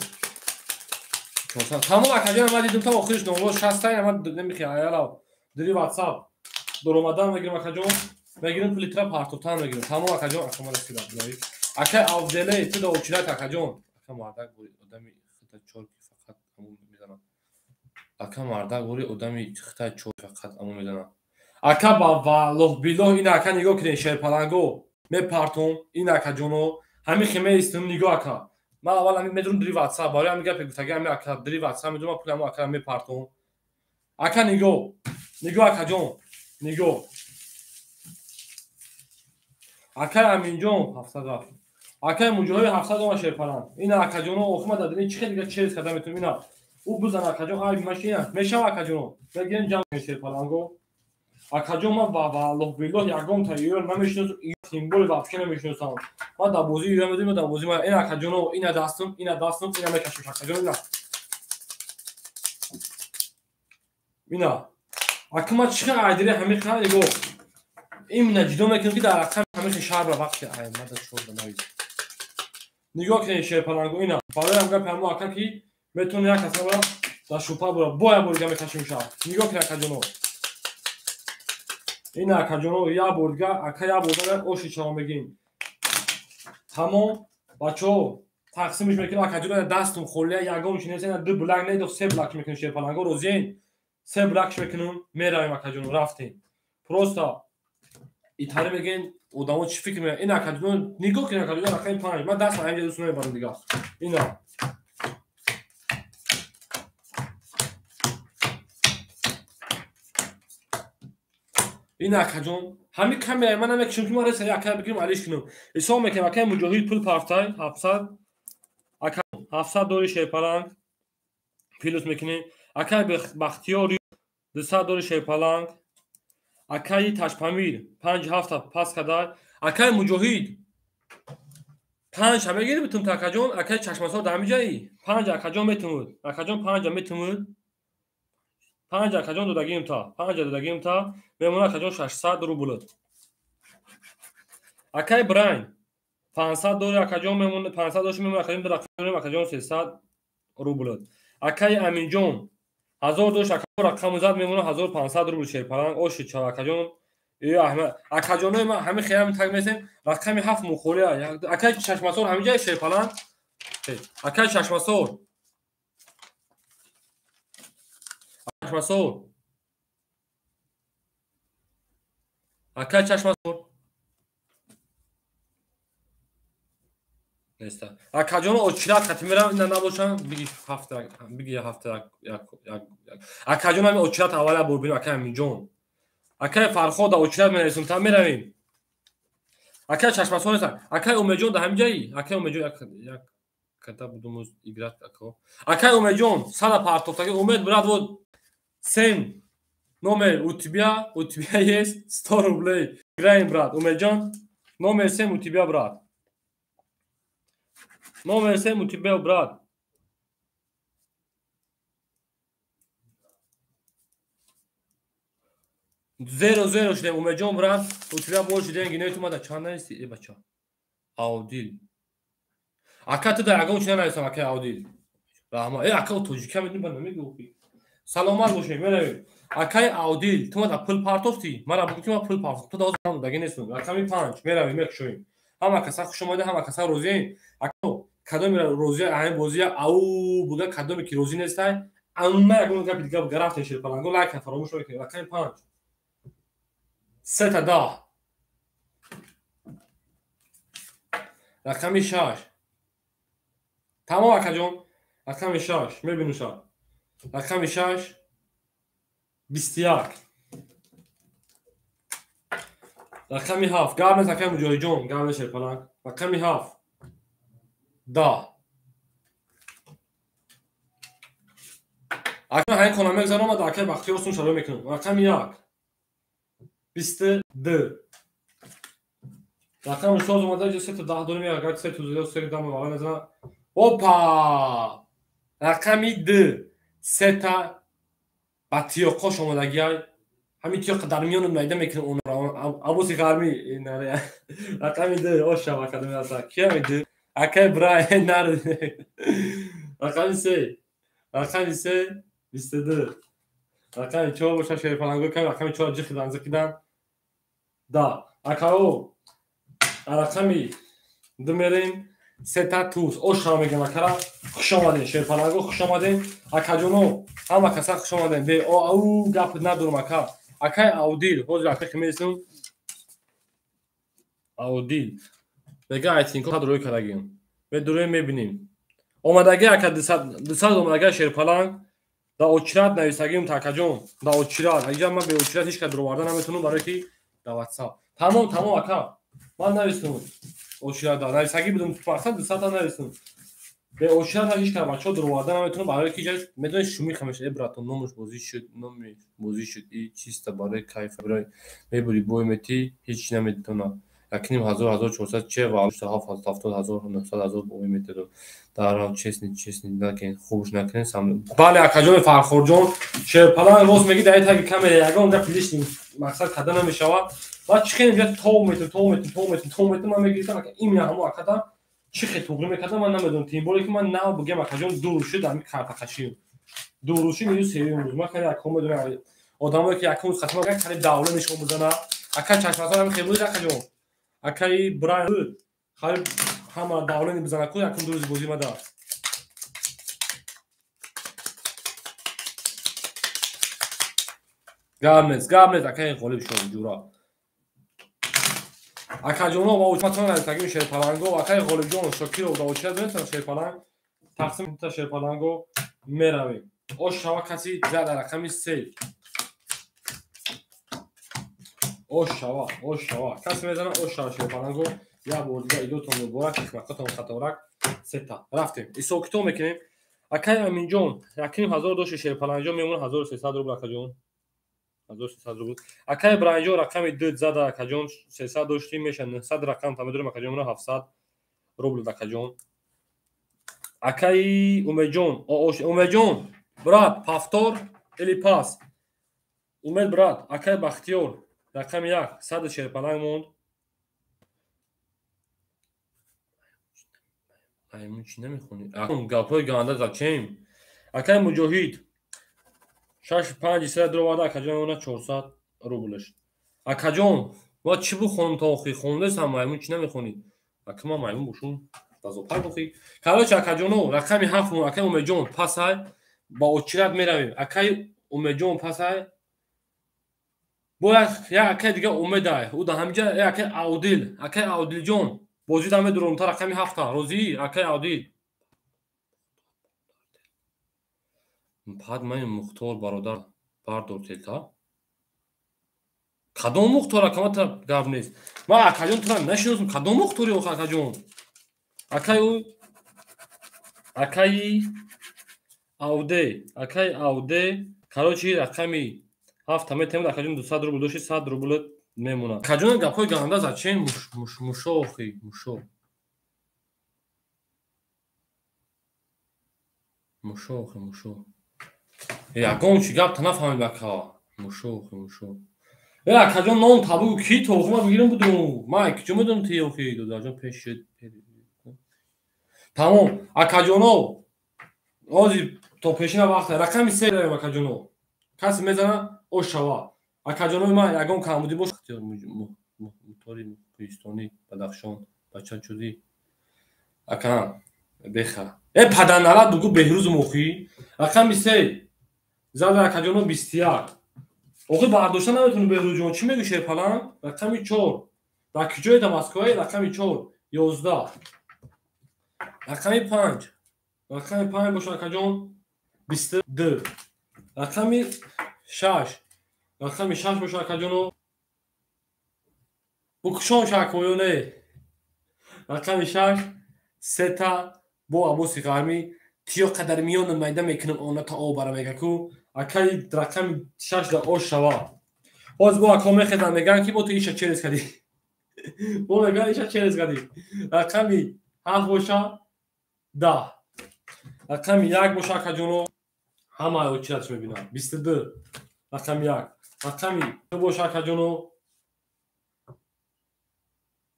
тамом акаҷон, ман дидум то охириш номро 60 та, ман намехоҳам аяла дри WhatsApp доромадан мегирам акаҷон, мегирам пули тра партофтан мегирам. Тамом акаҷон, ака ман расидам. Акаи Авделе, ту да очират акаҷон. Ака мардак бори одами хита 4 ки фақат аму мезанад. Ака мардак бори одами хита 4 фақат аму мезанад. Ака ба валлоҳ биллоҳ ин ака нигоҳ кунед Шерпаланго мепартом ин акаҷоно ҳамин хе меистум нигоҳ ака. Ман аввал ҳамин медурам дри WhatsApp, барои ҳамин гапе гуфтагӣ ҳамин ака дри WhatsApp медурам, ман пули ҳамон акара мепартом. Ака нигоҳ, нигоҳ акаҷон, нигоҳ. Акаи Аминҷон 700 рафт. Акаи Муҷоҳид 700 омад Шерпаланг. Ина акаҷоно охир ман дар дини чӣ хел дига челс карда метавонам ина. Ӯ бизан акаҷон, ай машина мешава акаҷоно. Мегирем ҷамъ Шерпаланго. Акаҷон, ман валлоҳ биллоҳ ягон та ё намешиносам, тимболи вообще намешиносам. Ман дар бозии ё медонам, дар бозии ман ин акаҷоно, ина дастам, ина дастам, ина мекашам акаҷон, ина. Ина. Ака ман чӣ қадр айдири ҳамин қадр нигоҳ. Именно ҷудо мекунам ки дар рақами ҳамин шаҳр вақте ай мада чорда навис. Нигоҳ кунед шерпалангу ина. Барои гап ҳамо ака ки метавонад як касаро дар шупа бура. Бо як бор дига мекашем шаҳр. Нигоҳ кунед акаҷоно. Ина акаҷоно як бор дига, ака як бор дига оши чаво мегим. Тамом бачаҳо тақсимш мекунем акаҷоно дастум холия ягон чи нест, ина ду блак не, ду се блак мекунем шерпалангу розиен. Се блак мекунем, меравем акаҷоно рафтем. Просто итари мегӯен одамо чӣ фикр мекунанд. Ина акаҷоно нигоҳ кунед акаҷоно рақами 5. Ман дастам ҳаминҷа дӯст намебарам дига. Ина ина акаҷон ҳамин камераи ман намекушам ки ман реса ака бигирам алиш кунам. Ҳисоб мекунам акаи Муҷоҳид пул партай 700, ака 700 дори шерпаланг плюс мекунем. Акаи Бахтиёр 200 дори шерпаланг, акаи Ташпамир 5-7 пас кадай, акаи Муҷоҳид 5 мегирӣ битум та акаҷон, акаи Чашмасор дар ҳамин ҷаи 5 акаҷон метумуд, акаҷон 5 метумуд, 5 акаҷон додагием та, 5 додагием та, мемона акаҷон 600 рубл. Акаи Брайн 500 дори акаҷон мемона, 500 дошт мемона акаҷон ду рақам дорем, акаҷон 300 рубл. Акаи Аминҷон 1000 дошт, акаҷон рақам зад мемона 1500 рубл шерпаланг оши ча акаҷон. Акаҷонои ман ҳамин хелам так месем, рақами 7 мухолия. Акаи Чашмасор ҳамин ҷай шерпаланг. Акаи Чашмасор. Чашмасор. Акаи Чашмасор. Неста. Акаҷоно очират хати мерам, ина набошам, биги ҳафта, биги ҳафта як як. Акаҷон ҳамин очират аввала бор бинем акаи Аминҷон. Акаи Фарход да очират менависем, та меравем. Акаи Чашмасор неста. Акаи Умедҷон да ҳамин ҷаи? Акаи Умедҷон як як ката будум играт ака. Акаи Умедҷон сада партофтаги Умед брат вот 7 номер у тебя есть 100 рублей. Играем брат. Умедҷон номер 7 у тебя брат. Номер 7 у тебя брат. Зеро зеро шудем Умедҷон брат, у тебя больше деньги нет, омада чанд нависти? Э бача. Аудил. Ака ту дар ягон чи нанависам акаи Аудил. Раҳмат. Э ака тоҷикия медонӣ ба намегӯ. Саломат бошед, меравем. Акаи Аудил, ту мада пул партофтӣ? Мара бугӯ ки ман пул партофтам. Ту даоз даги нестум. Рақами 5 меравем, мекушоем. Ҳама каса хуш омада, ҳама каса розием. Ака кадоми розия ҳамин бозия ау буга кадоме ки розӣ нестай, амма ягон гапи дига буга рафтем шерпаланго лайк фаромӯш накунед. Рақами 5 3 10. Рақами 6. Тамом акаҷон. Рақами 6 мебинуша. Рақами 6 21. Рақами 7. Гап нест акаи Муҷоҳидҷон, гап нест шерпаланг. Рақами 7 10. Ака ҳамин кона мегзарам, ада акаи Бахтиёр сум шароӣ мекунам. Рақами 1 22. Рақами соз омада ҷо 3 10 дорем, агар 3 2 3 10 вала мезана. Опа! Рақами 2 3 та ба тиёқош омадагиай. Ҳамин тиёқ дар миён майда мекунам онро. Абоси ғармӣ наре. Рақами 2 оша академи аса. Ки ҳами 2? Акаи Брай нар. Рақами 3. Рақами 3 22. Рақами 4 боша шерпаланго кам рақами 4 ҷихидан зиқидан. Да. Акао рақами 2 мерем. Сета туз. Ош мегам акара. Хуш омаден шерпаланго, хуш омаден. Акаҷоно, ҳама каса хуш омаден. Бе ау гап надорам ака. Акаи Аудил, ҳозир ака ки мересем. Аудил. Мега айтинко қад рӯй кардагим. Медурем мебинем. Омадаги ака 200 омадаги шерпаланг да очират нависагим та акаҷон. Да очират. Аҷа ман бе очират ҳеч кад дуроварда наметунам барои ки да WhatsApp. Тамом, тамом ака. Ман нависам. Очират да нависаги будум мақсад 200 та нависам. Бе очират ҳеч кар бачаҳо дуроварда наметавонам, барои ки ҷа медонед шумӣ хамеша. Э братон, номаш бозӣ шуд, номи бозӣ шуд, и чиста барои кайф, барои мебури бой метӣ, ҳеч чи наметавонам. 1500, 1400 че ва 7 70 000, 900 000 бой метадод. Дар честный, честный накунед, хубш накунед. Бале, акаҷони Фархорҷон, Шерпаланг рост мегӣ, дар таги камера ягон гапи лишний мақсад карда намешавад. Ва чӣ хеле инҷа тов метем, тов метем, тов метем, тов метем, ман мегирифтам, ака имя ҳамо акадам чӣ хел туғрӣ мекардам, ман намедонам. Тем более ки ман нав бигем, акаҷон, дур шуд ҳами картақашием. Дур шуд мию сеюм рӯз. Ман хеле аком медонам, одамое ки якум рӯз хатма хеле давла нишон бизана. Ака чашмасар ҳами хел буд, акаҷон. Акаи Брайан буд. Хеле ҳама давлани бизана ку якум ду рӯзи бозӣ мада. Гап нест, гап нест, акаи Ғолиб шон ҷура. Акаҷоно ва учматон тагим Шерпаланго, акаи Ғолибҷон Шокиров да очират метавон Шерпаланг тақсим та Шерпаланго меравем. Ош шава каси дар рақами 3. Ош шава, ош шава. Каси мезана ош шава Шерпаланго. Як бор дига идотон муборак, хизматкотон хаторак. Сета. Рафтем. Исо китоб мекунем. Акаи Аминҷон, 1500 дошти Шерпалангҷон мемонад 1300 рубл, акаҷон. 1300 рубл. Акаи Бранҷон рақами 2 зада, акаҷон, 300 дошти меша 900 рақам та медорем, акаҷон, мона 700 рубл, акаҷон. Акаи Умедҷон, Умедҷон, брат, повтор или пас? Умед брат, акаи Бахтиёр, рақами 1, 100 Шерпаланг монд. Аймун чӣ намехонӣ? Гапҳои ганда зачем? Акаи Муҷоҳид 6 5 сера дуроварда, акаҷон, мемонад 400 рублш. Акаҷон, ва чӣ бухонам то охир? Хондесам, маймун чӣ намехонӣ? Ака ман маймун бошум, дазопай бохӣ. Короче, акаҷоно, рақами 7 мон, акаи Умедҷон пасай, ба очират меравем. Акаи Умедҷон пасай. Бо як акаи дига Умедай. Ӯ да ҳамиҷа акаи Аудил, акаи Аудилҷон. Бозӣ да медурам та рақами 7. Розӣ, акаи Аудил. Пад ман Мухтор бародар бардор телта. Кадом Мухтор, ака, ман та гап нест. Ман акаҷон тура нашиносам, кадом Мухтори охи, акаҷон? Акаи ӯ акаи Ауде, акаи Ауде, короче, рақами 7 метемад, акаҷон, 200 рубл дошти, 100 рубл мемонад. Акаҷон, гапҳои ганда зачем? Мушо охи, мушо. Мушо охи, мушо. Ягон чи гап та нафаҳмид, ака. Мушо охи, мушо. Э акаҷон, ном табугу ки то охи ман бигирам будум. Ман куҷо медонам ти охи, додарҷон пеш шуд. Тамом, акаҷоно, ҳозир то пешина вақт рақами 3 дорем, акаҷоно. Касе мезана ош шава. Акаҷонои ман ягон камбудӣ бош. Мутори Кӯҳистонӣ, Бадахшон, бача чудӣ. Ака, беха. Э падарналат бугу Беҳрӯзум охи. Рақами 3 зада, акаҷоно, 21. Охи бардошта наметавонӣ, Беҳрӯзҷон, чӣ мегӯӣ, Шерпаланг? Рақами 4. Дар куҷое, дар Москвае? Рақами 4, 11. Рақами 5. Рақами 5 боша, акаҷон, 22. Рақами 6. Рақами 6 боша, акаҷоно. Букушон шакоё не. Рақами 6 сета бо Аббоси Ғармӣ тиё қадар миёна майда мекунам, она та обара мега ку. Акаи рақами 6 да ош шава. Ҳозир бо ако мехезанд, мегӯянд ки бо ту иша через кардӣ. Бо мегӯянд иша через кардӣ. Рақами 7 боша 10. Рақами 1 боша, акаҷоно, ҳама очиратш мебинам. 22 рақами 1. Рақами 2 боша, акаҷоно,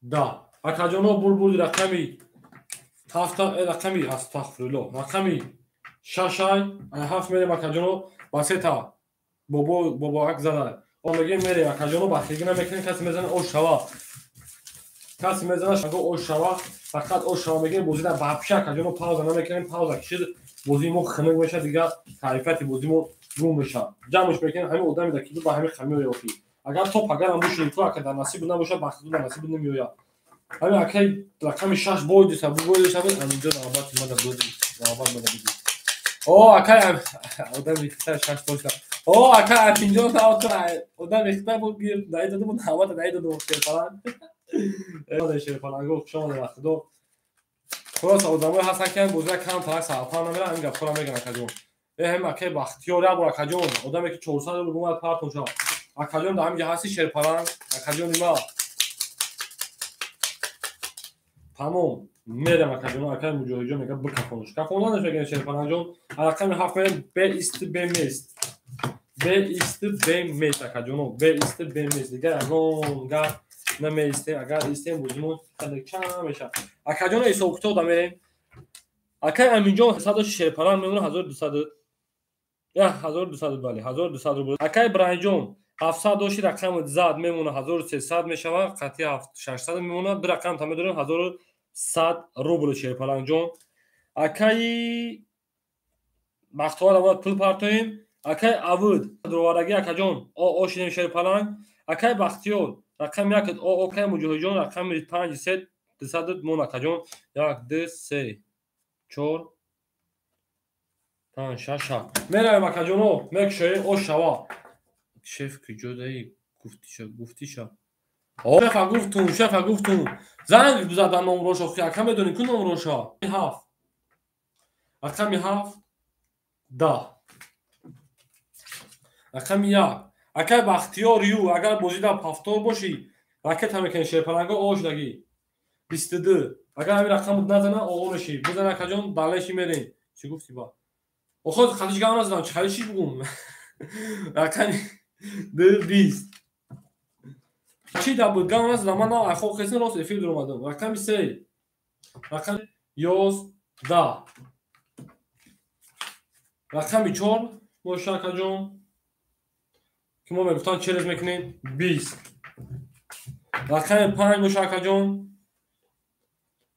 10. Акаҷоно, бурбурди рақами 7, рақами, астағфируллоҳ, рақами 6 7 мерем, акаҷоно, ба сета бобо бобоак зада. Он мегӯем мерем, акаҷоно, бахилгӣ намекунем, касе мезана ош шава. Касе мезана шаго ош шава, фақат ош шава мегӯем, бозида вообще, акаҷоно, пауза намекунем, пауза кишид, бозии мо хунук мешавад, дигар кайфияти бозии мо гум мешавад. Ҷамъш мекунем ҳамин одаме да ки ба ҳамин хамиёя охи. Агар то пагарам бушинем ку, ака, дар насиб набошад, бахту дар насиб намеояд. Ҳамин акаи рақами 6 бойдиса, бугойдиса, аминҷо навбати мада доди, навбат мада биди. О, акай одами хита 6 дошта. О, акай Аминҷон одами хита буд, гир дай доду, навбата дай доду, Шерпаланг. Шерпаланго, хуш омадед, вақтидо. Хулоса одамое ҳастанд, ки ҳамин бозия кам тарак сарпан намеран, ҳамин гапҳоро мегӯянд, акаҷон. Э ҳамин акаи Бахтиёр як бор, акаҷон, одаме ки 400 рубл омад партон шав. Акаҷон, дар ҳамин ҷа ҳасти, шерпаланг, акаҷони ма. Тамом, мерам, акаҷон, акаи Муҷоҳидҷон мегӯяд бикафонш. Кафонданаш мегӯям, шерпалангҷон. Рақами 7 мерем, б ист б мест. Б ист б мест, акаҷоно, б ист б мест. Дигар ягон гап намеистем, агар истем бозимон чанд мешавад. Акаҷоно, ҳисобкитоб да мерем. Акаи Аминҷон 100 шерпаланг мемонад 1200. Я 1200, бале, 1200 рубл. Акаи Браинҷон 700 дошти, рақами зад мемонад 1300 мешавад, қатъи 600 мемонад, ду рақам та медорем 1100 рубл, шерпалангҷон. Акаи Бахтовар бояд пул партоем. Акаи Авуд дуроварагӣ, акаҷон, о шидем, шерпаланг. Акаи Бахтиёр рақами 1 о, акаи Муҷоҳидҷон рақами 5 3 200 мон, акаҷон. 1 2 3 4 5 6 7. Меравем, акаҷоно, мекушоем, о шава. Шеф куҷо даи? Гуфтиша, гуфтиша. Шефа гуфтум, шефа гуфтум. Занг бизадан номроша, охи ака медонӣ ку номроша? 7. Рақами 7 10. Рақами 1. Акаи Бахтиёр ю, агар бозӣ дар ҳафтор бошӣ, ракета мекунӣ, шерпаланго о шудагӣ. 22. Агар ҳамин рақам назана, о мешӣ. Бизан, акаҷон, далеши мерем. Чӣ гуфтӣ ба? Охо хадиш гап назадам, чӣ хадиш чӣ бугум? Рақами 2 20. Чӣ да буд? Гап назадам, ман на айхоб хестем, рост эфир дуромадам. Рақами 3. Рақами 11. Рақами 4 боша, акаҷон. Ки мо мегуфтам челез мекунем 20. Рақами 5 боша, акаҷон,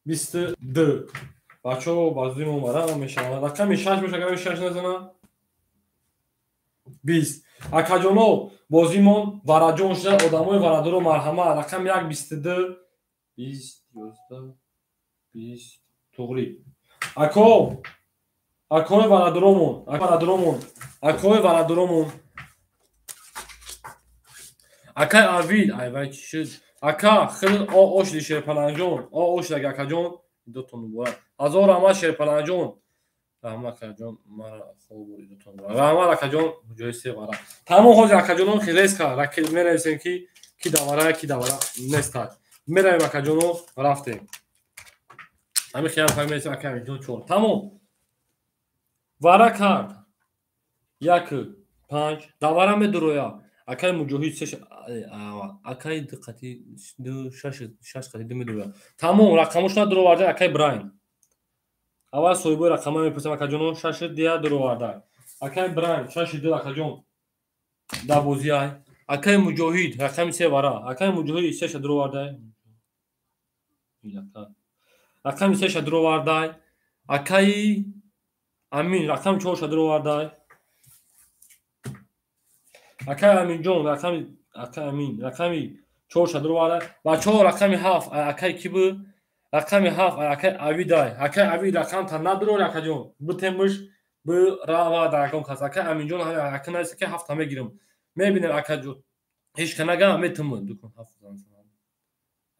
22. Бачаҳо ба зудӣ мо омада мешаванд. Рақами 6 боша, агар 6 назанам 20. Акаҷоно, бозимон вараҷон шуда, одамои варадоро марҳамат. Рақами 1 22 20 11 20 туғри. Ако, акои варадоромон, варадоромон, акои варадоромон. Акай Авид, ай вай чӣ шуд? Ака, хеле о о шуди, шерпаланҷон, о о шудаги, акаҷон, дутон муборак. Ҳазор раҳмат, шерпаланҷон. Раҳмат, акаҷон, мара хоб бури, дутон муборак. Раҳмат, акаҷон, ҷои се вара. Тамом, ҳозир акаҷонон хелеска ракет менависем, ки ки давара, ки давара нестад. Меравем, акаҷоно, рафтем. Ҳамин хиям фаҳмидем, ака Аминҷон 4. Тамом. Вара кард. 1 5 давара медуроя. Акаи Муҷоҳид 6, акаи 2 қати 2 6 6 қати 2 медуроя. Тамом, рақамошона дуроварда, акаи Брайн. Аввал соҳибои рақама мепурсам, акаҷоно, 6 дия дуроварда. Акаи Брайн 6 2, акаҷон. Дар бозиай. Акаи Муҷоҳид рақами 3 вара. Акаи Муҷоҳид 6 дуроварда. Рақами 3 дуроварда. Акаи Амин рақами 4 дуроварда. Акаи Аминҷон рақами, акаи Амин рақами 4 дуроварда. Бачаҳо, рақами 7 акаи ки буд? Рақами 7 акаи Авидай. Акаи Авид рақам та надурор, акаҷон. Бутемуш бирава дар ягон кас. Акаи Аминҷон ака нависа ки 7 мегирам. Мебинем, акаҷон. Ҳеҷ ка нагам метуму. Дукон 7 зан.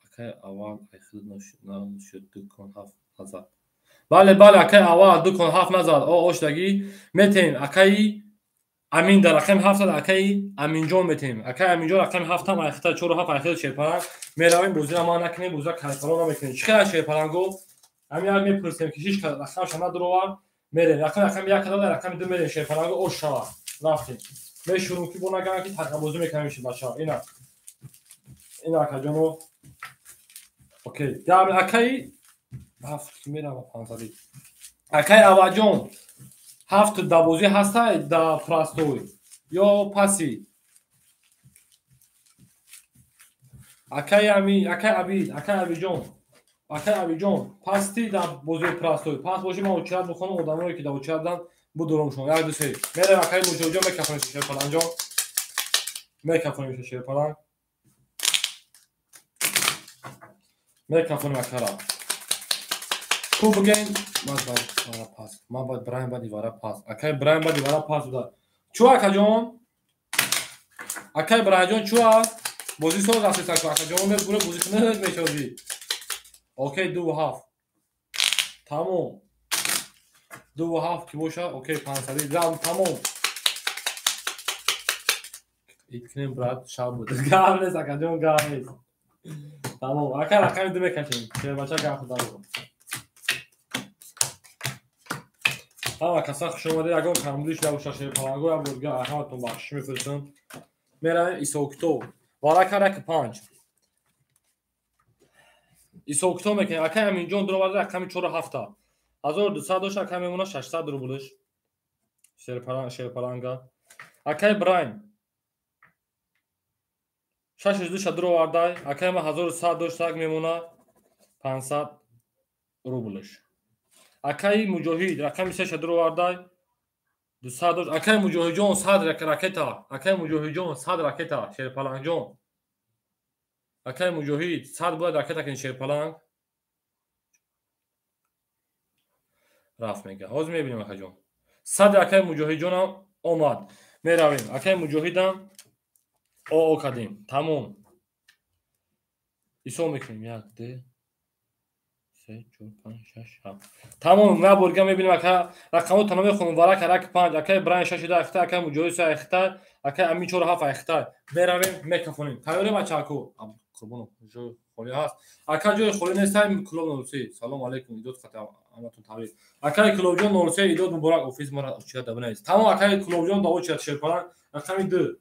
Акаи аввал айхид нашуд, дукон 7 назад. Бале, бале, акаи аввал дукон 7 назад. О ошдагӣ метем акаи Амин дар рақами 7 акаи Аминҷон метем. Акаи Аминҷон рақами 7 ҳам айхта 4 7 айхта шерпаланг. Меравем, бозиро ма накунем, бозиро кайфаро намекунем. Чӣ хел шерпаланго? Ҳамин як мепурсем ки ҳеҷ рақамша надуровар. Мерем. Рақами 1 када, рақами 2 мерем, шерпаланго ош шава. Рафтем. Мешурум ки бо наган ки тақабозӣ мекунем ши бачаҳо. Ина. Ина, акаҷоно. Окей. Дар акаи 7 мерава 500. Акаи Аваҷон 7 да бозӣ ҳастай да простой ё паси. Акаи Ами, акаи Абид, акаи Абиҷон, акаи Абиҷон пасти да бозии простой. Пас боши, ман очират бихонам, одамое ки да очиратдан будуромшон. 1 2 3. Меравем, акаи Муҷоҳидҷон, мекафонем шерпаланҷон. Мекафонем шерпаланг. Мекафонем акара. Ку бигем, ман вара пас. Ман баъд Брайан баъди вара пас. Акаи Брайан баъди вара пас буда. Чӯ, акаҷон? Акаи Брайанҷон чӯ аст? Бозӣ соз аст, акаҷон мебуре бозӣ кунед мешозӣ. Окей, 2 7. Тамом. 2,7 ки боша, окей, 500 грамм тамом. Ид кунем, брат, шаб буд. Гап нест, акаҷон, гап нест. Тамом, ака рақами 2 мекашем. Шербача гап худам. Ҳама каса хуш омадед. Ягон камбудиш набошад, шерпаланго як бор дигар ҳаматон бахшиш мефиристам. Меравем исокитоб. Варака раки 5. Исокитоб мекунем. Акай Аминҷон дуроварда рақами 4,7. 1200 дошт, акай мемона 600 рублш. Шерпаланга. Акай Брайм 6,2 дуровардай. Акай ма 1100 дошт, так мемона 500 рублш. Акай Муҷоҳид рақами 3 дуровардай. 200 дошт. Акай Муҷоҳидҷон 100 ракета. Акай Муҷоҳидҷон 100 ракета. Шерпалангҷон. Акай Муҷоҳид 100 бояд ракета кунӣ шерпаланг. Рафт мега. Ҳозир мебинем акаҷон. 100 акай Муҷоҳидҷонам омад. Меравем. Акай Муҷоҳидам оо кардем. Тамом. Ҳисоб мекунем. 1 2 3 4 5 6 7. Тамом, на борга мебинем ака рақамҳо тана мехонам. Варака рак 5, акай Брайн 6 2 акай Муҷоҳид 3 ахта, акай Амин 4 7 ахта. Меравем, мекафонем. Тайёрем бачако? Қурбонов, ҷои холӣ ҳаст. Ака ҷои холӣ нест, Клуб 03. Салом алейкум, идод хата ҳаматон табрик. Акай Клубҷон 03, идод муборак, офис мара чида дабинавис. Тамом, акай Клубҷон даво чида шерпаланг рақами 2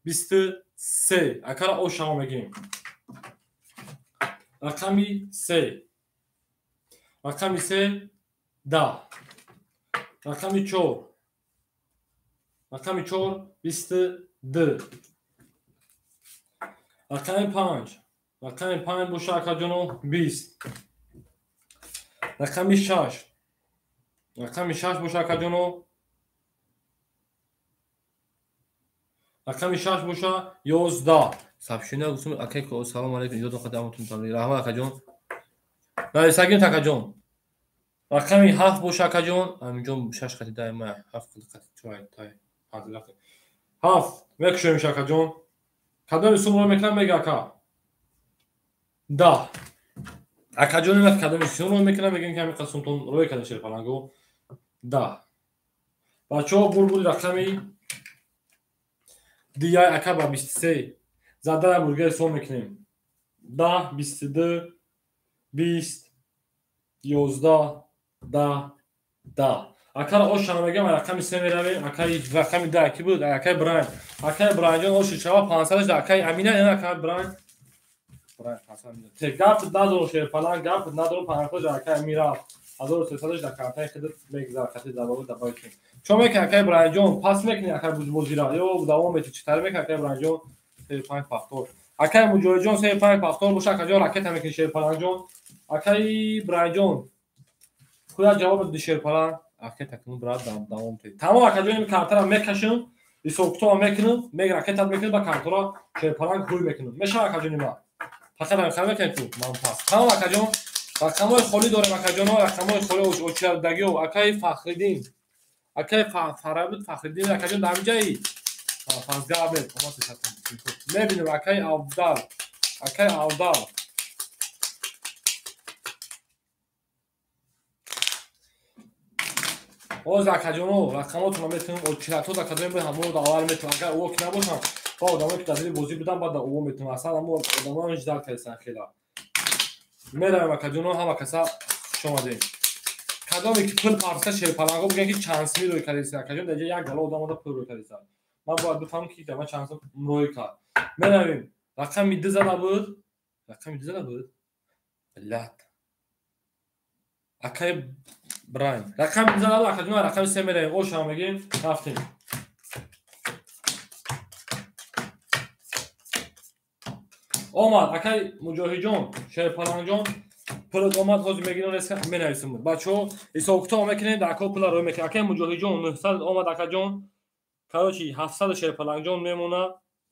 23. Акара ошамо мегирем. Рақами 3. Рақами 3 10. Рақами 4. Рақами 4 22. Рақами 5. Рақами 5 боша акаҷоно 20. Рақами 6. Рақами 6 боша акаҷоно. Рақами 6 боша 11. Сабшина гуфтум акай салом алейкум, идод қадаматон табрик. Раҳмат акаҷон. Нависагим акаҷон. Рақами 7 боша акаҷон. Аминҷон 6 қати дай ма 7 қати чой тай 5 лақи. 7 мекушоем акаҷон. Кадоми сум ро мекунам мега ака? 10. Акаҷон ина кадоми сум ро мекунам мегем ки ҳамин қасумтон рой кардем шерпаланго. 10. Бачаҳо бурбури рақами дияй ака ба 23. Зада бурга ҳисоб мекунем. 10 22 20 11 10 10. Акара ошана мегам рақами 3 меравем. Акаи рақами 10 ки буд? Акаи Брайн. Акаи Брайнҷон оши шава 500 да акаи Амина ина акаи Брайн. Брайн 500 мина. Те гап надорам шерпаланг, гап надорам 500 да акаи Амира. 1300 да картаи худат мегзар хати забаву дабай кун. Чо мекунӣ акаи Брайнҷон? Пас мекунӣ акаи бузбозира ё давом мети? Чӣ тари мекунӣ акаи Брайнҷон? 3 5 пахтор. Акаи Муҷоҳидҷон 3 5 пахтор боша акаҷон ракета мекунӣ шерпалангҷон. Акаи Брайнҷон худа ҷавоб диди шерпаланг. Ракета кунам брат давом ти. Тамом акаҷон ин картара мекашам, ҳисобкитоба мекунам, мег ракета мекунам ба картора шерпаланг ҳуй мекунам. Мешава акаҷони ман. Фақат ҳам мекунем ту ман пас. Тамом акаҷон, рақамҳои холӣ дорем акаҷоно, рақамҳои холӣ очирадагио. Акаи Фахриддин. Акаи Фарабуд Фахриддин акаҷон дар ҳамин ҷаи. Пас гап нет, мебинем акаи Абдал. Акаи Абдал. Ҳозир акаҷоно рақамотонро метавонем очиратҳо дар кадоме буд ҳамонро аввал метавонем. Агар ӯ ки набошанд, ба одамое ки дар зери бозӣ буданд, баъд ӯ метавонем. Аслан ҳамо одамоам ждал кардастанд хела. Меравем акаҷоно, ҳама каса хуш омадем. Кадоме ки пул партофта шерпаланго бигӯянд ки чанд сими рӯй кардастанд. Акаҷон дар ҷа як гала одам ода пул рӯй кардастанд. Ман бояд бифаҳмам ки дар ман чанд сум рӯй кард. Меравем. Рақами 2 зада буд. Рақами 2 зада буд. Блядь. Акаи Брайн. Рақами 2 зада буд, акаҷон рақами 3 меравем. Ошам мегем, рафтем. Омад акаи Муҷоҳидҷон, Шерпалангҷон, пулат омад, ҳозир мегирем, менависем. Бачаҳо ҳисобкитоб мекунем, дар акаҳо пула рӯй мекунем. Акаи Муҷоҳидҷон 900 омад акаҷон. Короче 700 Шерпалангҷон мемона,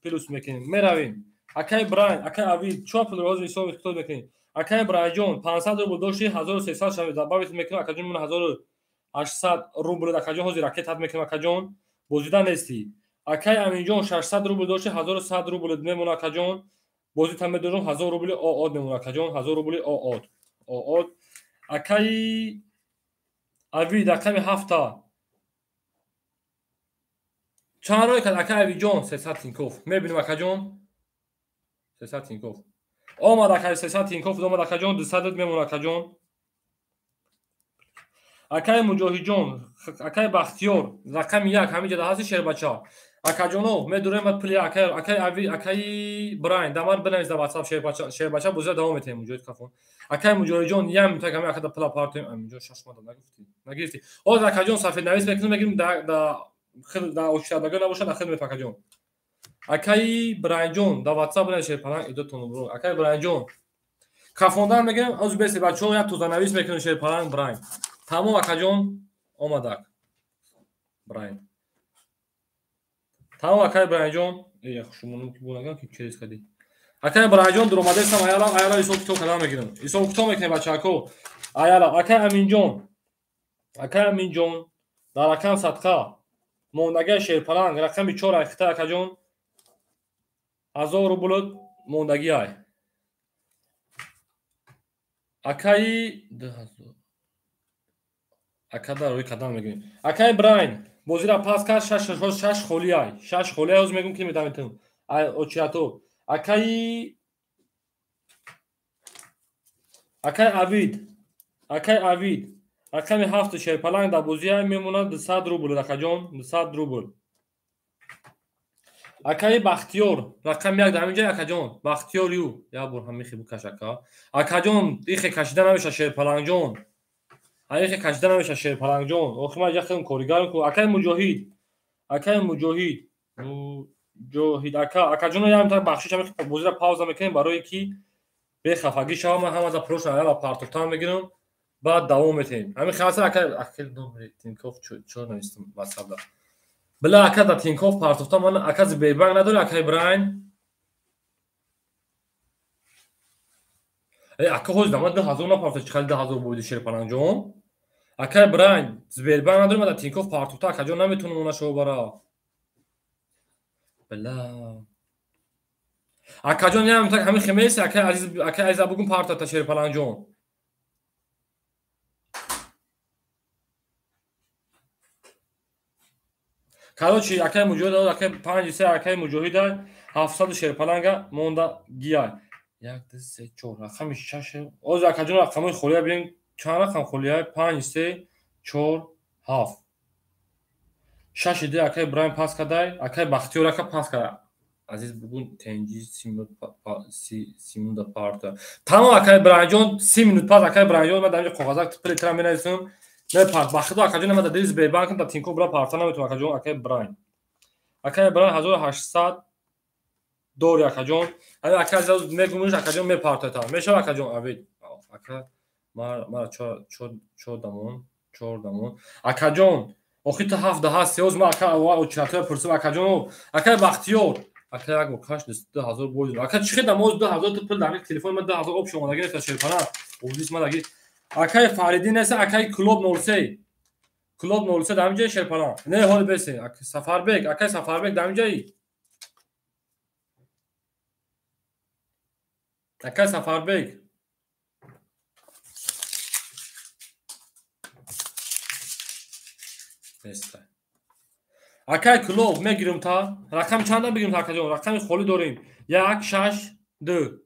плюс мекунем. Меравем. Акаи Брайн, акаи Авид, чо пул ҳозир ҳисоб-китоб мекунем. Акаи Брайнҷон 500 рубл дошти, 1300 шавед. Добавить мекунем, акаҷон мемона 1800 рубл. Акаҷон ҳозир ракетат мекунем, акаҷон. Бозида нестӣ. Акаи Аминҷон 600 рубл дошти, 1100 рубл мемона акаҷон. Бозита медорам 1000 рубли оод мемона акаҷон, 1000 рубли оод. Оод. Акаи Авид рақами 7. Чанд рой кард акаи Авидҷон? 300 Тинькофф. Мебинем акаҷон. 300 Тинькофф. Омад акаи 300 Тинькофф омад акаҷон, 200 мемонад акаҷон. Акаи Муҷоҳидҷон, акаи Бахтиёр, рақами 1 ҳамин ҷода ҳасти шербача. Акаҷоно, медурем бад пули акаи акаи Ави, акаи Брайн, дамар бинавис дар WhatsApp шербача, шербача бозира давом метаҳем Муҷоҳид кафон. Акаи Муҷоҳидҷон, як минута ками акада пула партоем. Аминҷон 6 мада нагуфтӣ. Нагирифтӣ. Ҳозир акаҷон сафеднавис мекунем, мегирем да очирадагӣ набошад, да хидмат акаҷон. Акаи Брайнҷон, дар WhatsApp бинавис шерпаланг идотон бро. Акаи Брайнҷон, кафондан мегирем, ҳозир бесе бачаҳо як тозанавис мекунем шерпаланг Брайн. Тамом акаҷон, омадак. Брайн. Тамом акаи Брайнҷон, хушумонам ки бунагам ки через кади. Акаи Брайнҷон дуромадестам, аялам, аялам ҳисоб китоб кардан мегирам. Ҳисоб китоб мекунем бачаҳако. Аялам, акаи Аминҷон. Акаи Аминҷон, дар рақам садқа мондагии шерпаланг рақами 4 айхита акаҷон 1000 рубл мондагиай. Акаи 2000 ака дар рӯи қадам мегирем. Акаи Брайн бозира пас кард, 6 холиай. 6 холиай ҳозир мегӯм ки медамитам. Ай очиято. Акаи Авид, акаи Авид рақами 7 шерпаланг дар бозиай мемонад 200 рубл акаҷон, 200 рубл. Акаи Бахтиёр рақами 1 дар ҳамин ҷой акаҷон, Бахтиёр ю як бор ҳамин хи букаш ака. Акаҷон ихе кашида намешавад шерпалангҷон. Ихе кашида намешавад шерпалангҷон. Охир ман иҷа хелм коригарм ку. Акаи Муҷоҳид, акаи Муҷоҳид, Муҷоҳид ака, акаҷоно як минута бахшиш ҳамин бозира пауза мекунем барое ки бехафагӣ шавам, ман ҳамада пулошро аяла партофтан мегирам, баъд давом метаҳем. Ҳамин хеласа ака, ака номери Тинькофф чо навистам WhatsApp-да. Била ака да Тинькофф партофтан, ман ака Сбербанк надори акаи Брайн? Ака ҳозир да ман 2000 напартофта, чӣ қадр 2000 буди шерпалангҷон? Акаи Брайн, Сбербанк надори, ман да Тинькофф партофта, акаҷон наметавонам она шо бара. Била. Акаҷон як минута ҳамин хемеси, акаи Азиз, акаи Азиз бугун партофта шерпалангҷон. Короче, акаи Муҷоҳид, акаи 5 3 акаи Муҷоҳид 700 шерпаланга монда гияй. 1 2 3 4 рақами 6. Ҳозир акаҷон рақамҳои холия бинем, чанд рақам холия? 5 3 4 7. 6 2 акаи Брайм пас кардай, акаи Бахтиёр ака пас карда. Азиз бугун тенҷи 30 минут 30 минута парта. Тамом акаи Брайнҷон 30 минут пас акаи Брайнҷон ман дар инҷо коғазак пули тира менависам. Не парт, Бахтиёр акаҷон ман дар дили Сбербанк дар Тинькофф бира парта наметавонам акаҷон, акаи Брайн. Акаи Брайн 1800 дори акаҷон. Ҳамин ака Азиз мегумиш акаҷон мепартояд. Мешава акаҷон Авид. Ака мара 4 дамон, 4 дамон. Акаҷон, охир ту 7 ҳасти. Ҳозир ман ака очиратоя пурсам акаҷон, акаи Бахтиёр. Ака як бор каш 2000 боз. Ака чӣ хел дамоз 2000 ту пул дар телефони ман 2000 об шомадагӣ нест шерпана. Овдис ман аги. Акаи Фаридин нест, акаи Клуб 03. Клуб 03 дар ҳамин ҷои шерпана. Не, ҳол бесе. Сафарбек, акаи Сафарбек дар ҳамин ҷои. Акаи Сафарбек. Нест. Акаи Клуб мегирем та. Рақам чанда бигирем та акаҷон? Рақами холӣ дорем. 1 6 2.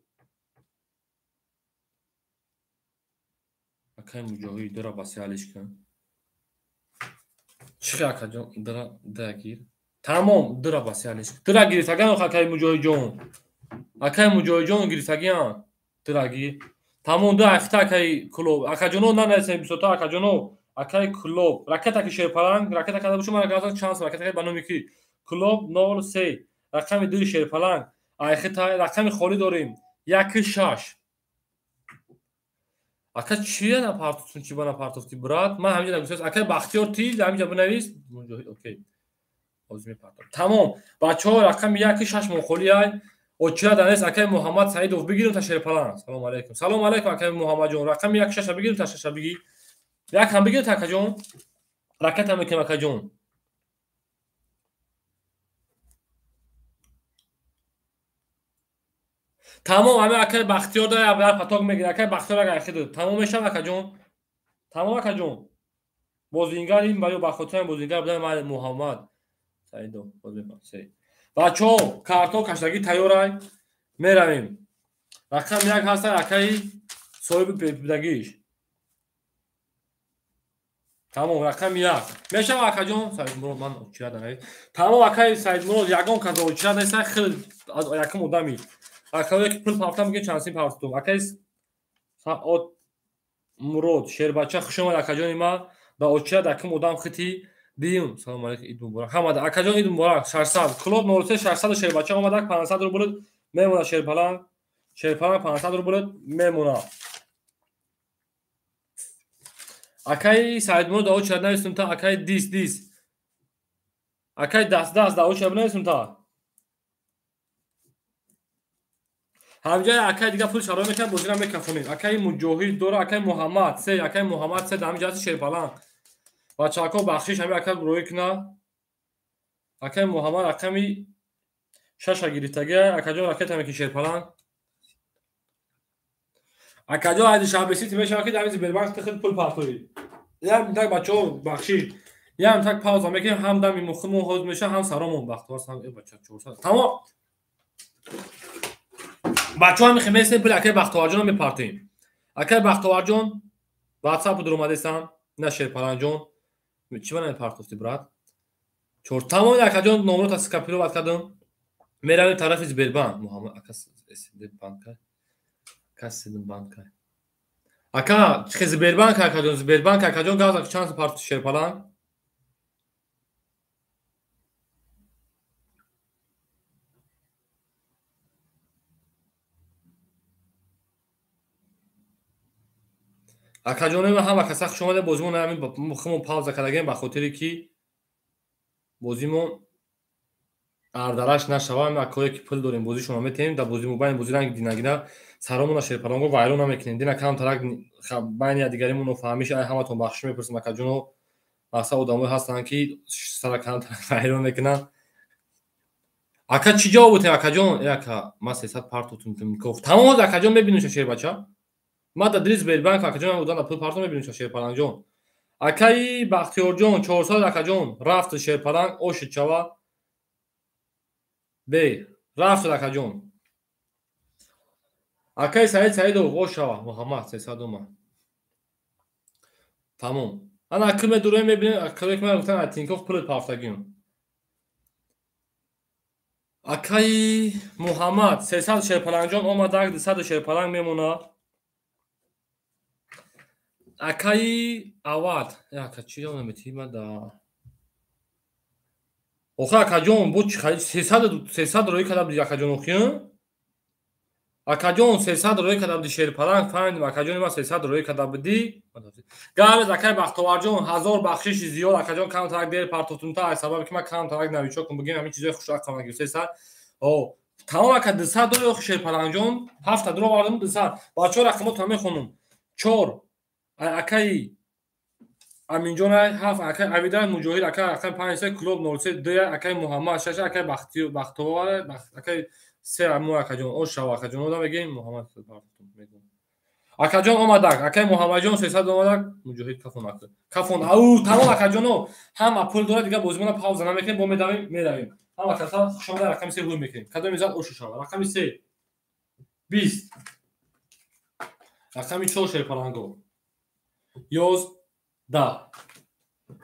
Акаи Муҷоҳид дора ба се алиш кун. Чӣ хел акаҷон? Дора да гир. Тамом, дора ба се алиш кун. Дора гирифтаган ох акаи Муҷоҳидҷон. Акаи Муҷоҳидҷон гирифтагиан. Дора гир. Тамом, ду ахта акаи Клуб. Акаҷоно нанависем бисота акаҷоно. Акаи Клуб. Ракета ки шерпаланг, ракета карда бошум, ман газан чанд ракета ба номи ки? Клуб 03. Рақами 2 шерпаланг. Айхита рақами холӣ дорем. 1 6. Ака чия напартофтун, чӣ ба напартофтӣ, брат? Ман ҳаминҷа нагӯстам. Акаи Бахтиёр ти ҳаминҷа бинавис. Муҷоҳид, окей. Ҳозир мепартом. Тамом. Бачаҳо рақами 1 6 монхолӣ ай. Очира данес акаи Муҳаммад Саидов бигирем та шерпаланг. Салом алейкум. Салом алейкум акаи Муҳаммадҷон. Рақами 1 6 бигирем та 6 бигир. Як ҳам бигирем та акаҷон. Ракета мекунем акаҷон. Тамом, ҳамин акаи Бахтиёр да як паток мегирад. Акаи Бахтиёр ага ахиду. Тамом мешавад акаҷон. Тамом акаҷон. Бозингар ин ба ё ба хотири бозингар будан майли Муҳаммад Саидов боз мефаҳмам. Се. Бачаҳо, картҳо каштагӣ тайёрай. Меравем. Рақами 1 ҳаста акаи соҳиби пепудагиш. Тамом, рақами 1. Мешава акаҷон? Саидмурод ман очират намед. Тамом акаи Саидмурод ягон кас очират неста, хел аз якум одами. Акаое ки пул партам мегӯяд чанд сим партум. Акаи Саод Мурод Шербача хуш омад акаҷони ма. Да очират якум одам хити. Диюм. Салом алейкум, Ид муборак. Ҳамада акаҷон Ид муборак. 600. Клуб 03 600 Шербача омадак 500 рубл мемона Шерпаланг. Шерпаланг 500 рубл мемона. Акаи Саидмурод да очират нависум та акаи дис дис. Акаи даст даст да очират нависум та. Ҳамҷоя акаи дига пул шарои мекунад, бозира мекафонем. Акаи Муҷоҳид дора, акаи Муҳаммад се, акаи Муҳаммад се дар ҳамин ҷаҳати Шерпаланг. Бачаҳако бахшиш ҳамин ака рӯй куна. Акаи Муҳаммад рақами 6 гирифтагия. Акаҷон ракета мекунӣ Шерпаланг. Акаҷон айди шабесити мешава ки дар ҳамин Сбербанк ту худ пул партоӣ. Ям так бачаҳо бахшиш. Ям так пауза мекунем, ҳам дами мухимон ҳозир мешава, ҳам саромон бахтовар сам бача 400. Тамом. Бачаҳо ҳамин хемесем пули акаи Бахтоварҷонро мепартоем. Акаи Бахтоварҷон WhatsApp дуромадесам, на Шерпалангҷон. Чӣ ба намепартофтӣ, брат? Чор. Тамом акаҷон номро скопировать кардам. Меравем тарафи Сбербанк. Муҳаммад ака СД банка. Ака СД банка. Ака, чихе Сбербанк акаҷон, Сбербанк акаҷон газа чанд партофти Шерпаланг? Акаҷони ма ҳама каса хуш омадед. Бозимон ҳамин хумон пауза кардагем ба хотире ки бозимон ардараш нашава. Ҳамин акое ки пул дорем бозишонро метаҳем. Дар бози мобайни бози ранги динагина саромона Шерпаланго вайрон намекунем. Дина камтарак байни якдигаримон нофаҳмиш, ай ҳаматон бахшиш мепурсем акаҷоно. Мақсад одамое ҳастанд ки сара камтарак вайрон мекунанд. Ака чӣ ҷавоб бутем акаҷон? Э ака, ман 300 партотум Тимков. Тамом ҳозир акаҷон мебинем Шербача. Ман дар дили Сбербанк акаҷон одан пул партом мебинем Шерпалангҷон. Акаи Бахтиёрҷон 400 акаҷон рафт Шерпаланг ошид шава. Бе рафт акаҷон. Акаи Саид Саидов ош шава. Муҳаммад 300 ома. Тамом. Ана акл медуроем мебинем акае ки ман гуфтам Тинков пулат партагим. Акаи Муҳаммад 300 Шерпалангҷон омадак 200 Шерпаланг мемонад. Акаи Авад, ака чӣ ҷавоб наметиҳӣ ман да охир акаҷон бо чӣ харид 300 рӯй карда будӣ акаҷон охир? Акаҷон 300 рӯй карда будӣ Шерпаланг фаҳмидем акаҷони ман 300 рӯй карда будӣ. Гарез акаи Бахтоварҷон 1000 бахшиши зиёд акаҷон камтарак дер партофтумта аз сабаби ки ман камтарак навичокум бигем ҳамин чизои хушрақам нагир 300. О тамом ака 200 дори охир Шерпалангҷон 7 дуро овардам 200. Бачаҳо рақамотро мехонам. 4 акаи Аминҷон 7, акаи Авида Муҷоҳид ака рақами 5 3 клуб 03 2 акаи Муҳаммад 6 акаи Бахтовар акаи 3 амо акаҷон ош шава акаҷон одам мегӯем Муҳаммад мегӯм. Акаҷон омадак, акаи Муҳаммадҷон 300 омадак, Муҷоҳид кафон ака. Кафон. Ау тамом акаҷоно ҳама пул дорад дига бозимона пауза намекунем, бо медавем меравем. Ҳама каса хуш омада рақами 3 ҳуй мекунем. Кадоми зад ошу шава. Рақами 3 20. Рақами 4 Шерпаланго. 11.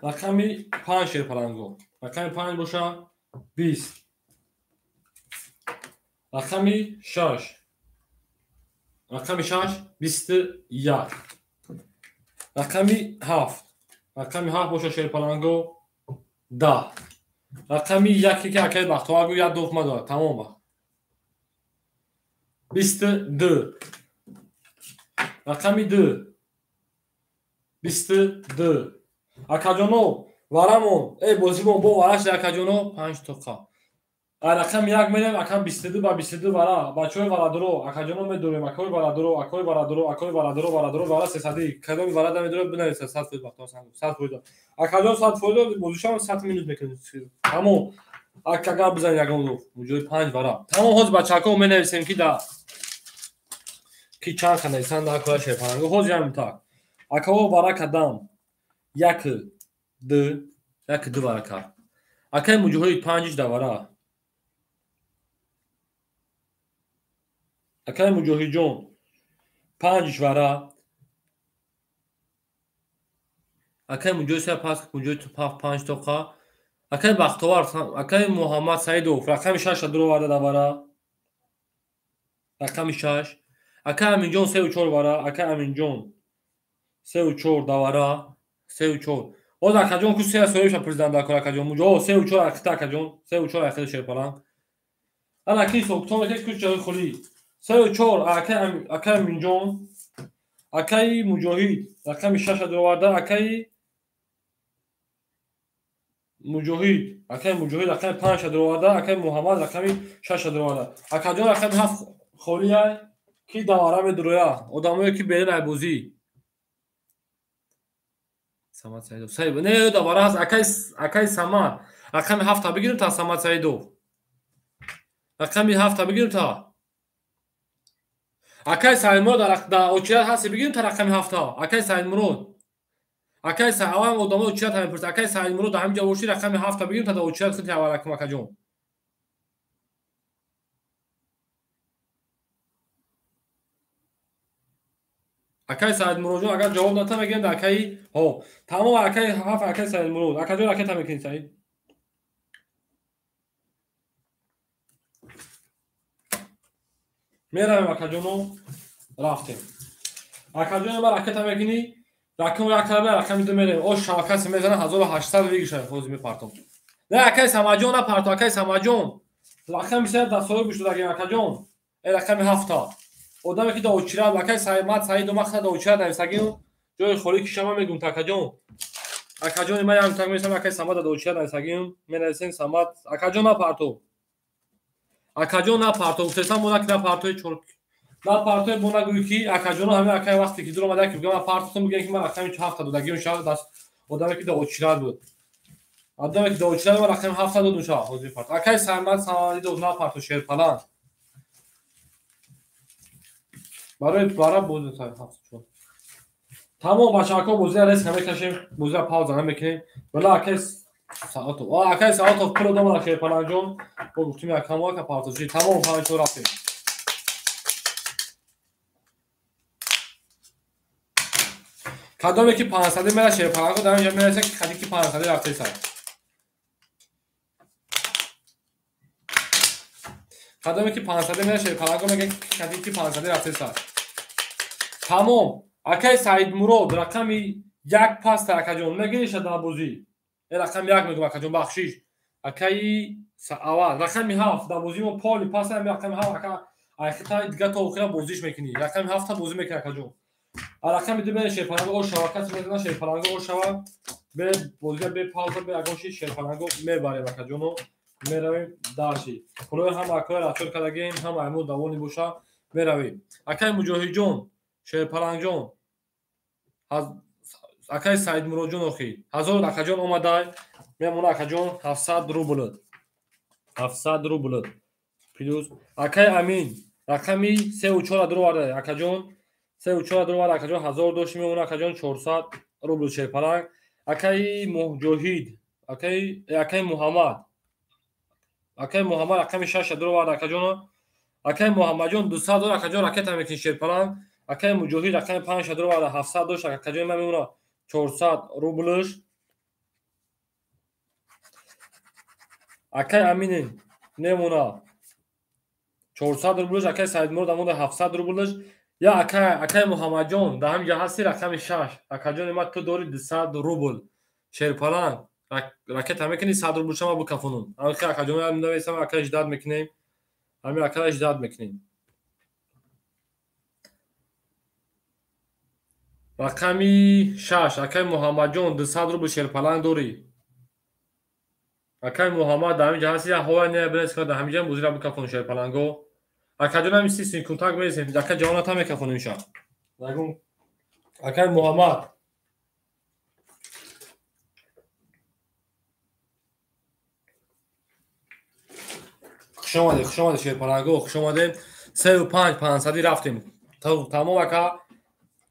Рақами 5 Шерпаланго. Рақами 5 боша 20. Рақами 6. Рақами 6 21. Рақами 7. Рақами 7 боша Шерпаланго 10. Рақами 1 ки акаи Бахтовар гӯ як дуфма дорад. Тамом вақт. 22. Рақами 2. 22. Акаҷоно варамон, э бозимон бо вараш акаҷоно 5 тоқа. Рақами 1 мерем, акам 22 ба 22 вара. Бачаҳои варадуро, акаҷоно медорем, акои варадуро, акои варадуро, акои варадуро, варадуро, вара 300. Кадоми варада медорем бинависед 100% Бахтовар 100%. Акаҷон 100% бозишам 100 минут мекунем. Тамом. Агар бизанед ягон луф, муҷои 5 вара. Тамом ҳозир бачаҳако менависем ки да ки чанд ка нависанд дар кора Шерпаланго. Ҳозир ҳамин так. Акао вара кадам. 1 2 1 2 варака. Акаи Муҷоҳид 5 давара. Акаи Муҷоҳидҷон 5 вара. Акаи Муҷоҳид 3 пас Муҷоҳид 5 тоқа. Акаи Бахтовар, акаи Муҳаммад Саидов рақами 6 дуроварда давара. Рақами 6. Акаи Аминҷон 3 4 вара. Акаи Аминҷон 3 4 давара. 3 4. Оз акаҷон ку 3 соҳибша президент дакор акаҷон. Муҷоҳид 3 4 ақита акаҷон. 3 4 ақита шерпаланг. Ана ки сокто мекунед ку ҷои холӣ. 3 4 акаи Аминҷон, акаи Муҷоҳид рақами 6 дуроварда, акаи Муҷоҳид, акаи Муҷоҳид рақами 5 дуроварда, акаи Муҳаммад рақами 6 дуроварда. Акаҷон рақами 7 холия ки давара медуроя. Одамое ки берин айбозӣ. Самад Саидов. Саид, не, давара ҳаст. Акаи Самад. Рақами 7 бигирем та Самад Саидов. Рақами 7 бигирем та. Акаи Саидмурод дар очират ҳаст, бигирем та рақами 7. Акаи Саидмурод. Акаи аввал одамо очират ҳамин пурсад. Акаи Саидмурод дар ҳамин ҷо бошӣ, рақами 7 бигирем та дар очират худти аввал рақам акаҷон. Акаи Саидмуродҷон агар ҷавоб натам мегирем дар акаи ҳо. Тамом акаи 7 акаи Саидмурод. Акаҷон ракета мекунӣ Саид. Меравем акаҷоно, рафтем. Акаҷоно ма ракета мекунӣ, рақам як тараф рақами ду мерем. О шавкаси мезана 1800 вигиша ҳозир мепартом. Не акаи Самаҷон напарто, акаи Самаҷон. Рақами 3 дар соҳиб шудагем акаҷон. Э рақами 7. Одаме ки дар очират, акаи Саидмат Саид омад дар очират нависагим, ҷои холӣ кишама мегум та акаҷон. Акаҷони ман ям так мешам, акаи Самад дар очират нависагим, менависем Самад, акаҷон напарто. Акаҷон напарто, гуфтесам бо наки напартои чор. Напартои бо нагӯй ки акаҷоно ҳамин акаи вақте ки дур омада ки бигам напартотон бигӯян ки ман рақами 7 додагим ша даст одаме ки дар очират буд. Одаме ки дар очират ман рақами 7 додум ша ҳозир парт. Акаи Самад Самадидов напарто шерпаланд. Барои бара бозӣ 7 Тамом бачаҳо бозиро рес намекашем, бозиро пауза намекунем. Вале акаи Саатов. Акаи Саатов пул додам шерпаланҷон. Бо гуфтим якамо ака партоши. Тамом 5 рафтем. Кадоме ки 500 мера шерпаланго дар инҷа мераса ки хади ки 500 рафтеса. Кадоме ки 500 мера шерпаланго мега ки хади ки 500 рафтеса. Тамом. Акаи Саидмурод рақами 1 паста акаҷон мегириша дар бозӣ. Рақами 1 мегӯм акаҷон бахшиш. Акаи аввал рақами 7 дар бозии мо поли паста рақами 7 ака айхита дига то охира бозиш мекунӣ. Рақами 7 бозӣ мекунӣ акаҷон. Рақами 2 бе шерпаланго о шава каси мезана шерпаланго о шава бе бозига бе пауза бе ягон чи шерпаланго мебарем акаҷоно меравем дарши. Пулои ҳама акои расчёт кардагем, ҳама айму давони боша меравем. Акаи Муҷоҳидҷон, шерпалангҷон, акаи Саидмуродҷон охи 1000 акаҷон омадай мемона акаҷон 700 рубл. 700 рубл плюс акаи Амин рақами 3 4 дуроварда акаҷон 3 4 дуроварда акаҷон 1000 дошт мемона акаҷон 400 рубл шерпаланг. Акаи Муҷоҳид, акаи Муҳаммад, акаи Муҳаммад рақами 6 дуроварда акаҷон. Акаи Муҳаммадҷон 200 дор акаҷон ракета мекунӣ шерпаланг. Акаи Муҷоҳид рақами 5 дуроварда 700 дошт акаҷони ман мемона 400 рублш. Акаи Аминин мемона 400 рублш. Акаи Саидмурод амонда 700 рублш. Я акаи Муҳаммадҷон дар ҳамин ҷо ҳасти рақами 6. Акаҷони ман ту дори 200 рубл. Шерпаланг ракета мекунӣ 100 рубл шама букафонум. Ҳамин акаҷон нависам акаи ждат мекунем. Ҳамин акаи ждат мекунем. Рақами 6 акаи Муҳаммадҷон 200 рубл шерпаланг дорӣ. Акаи Муҳаммад дар ҳамин ҷо ҳасти, ҳова не брес дар ҳамин ҷо бозиро букафон шерпаланго. Акаҷон ҳамин 30 секунд так мересем. Ака ҷавоната мекафонем ша. Акаи Муҳаммад хуш омадед, хуш омадед шерпаланго, хуш омадед. 3 5 500 рафтем. Тамом ака.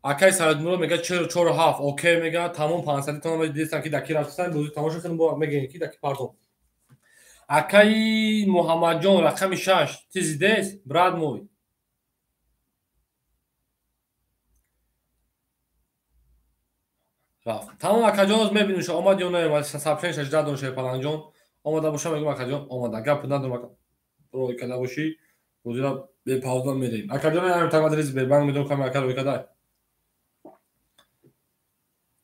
Акай Саидмурод мега 44,7 окей мега тамом 500 тонам дидам ки даки рафтан бозӣ тамошо кардем бо мегем ки даки партом. Акай Муҳаммадҷон рақами 6 ты здесь, брат мой? Рафт. Тамом акаҷон мебинем шо омад ё наомад сообщение 16 дон Шерпаланҷон. Омада боша мегӯм акаҷон омада. Гап надорам ака. Рой када бошӣ бозиро бепауза медиҳем. Акаҷон ҳам тавадрис бебанг медом кам ака рой када.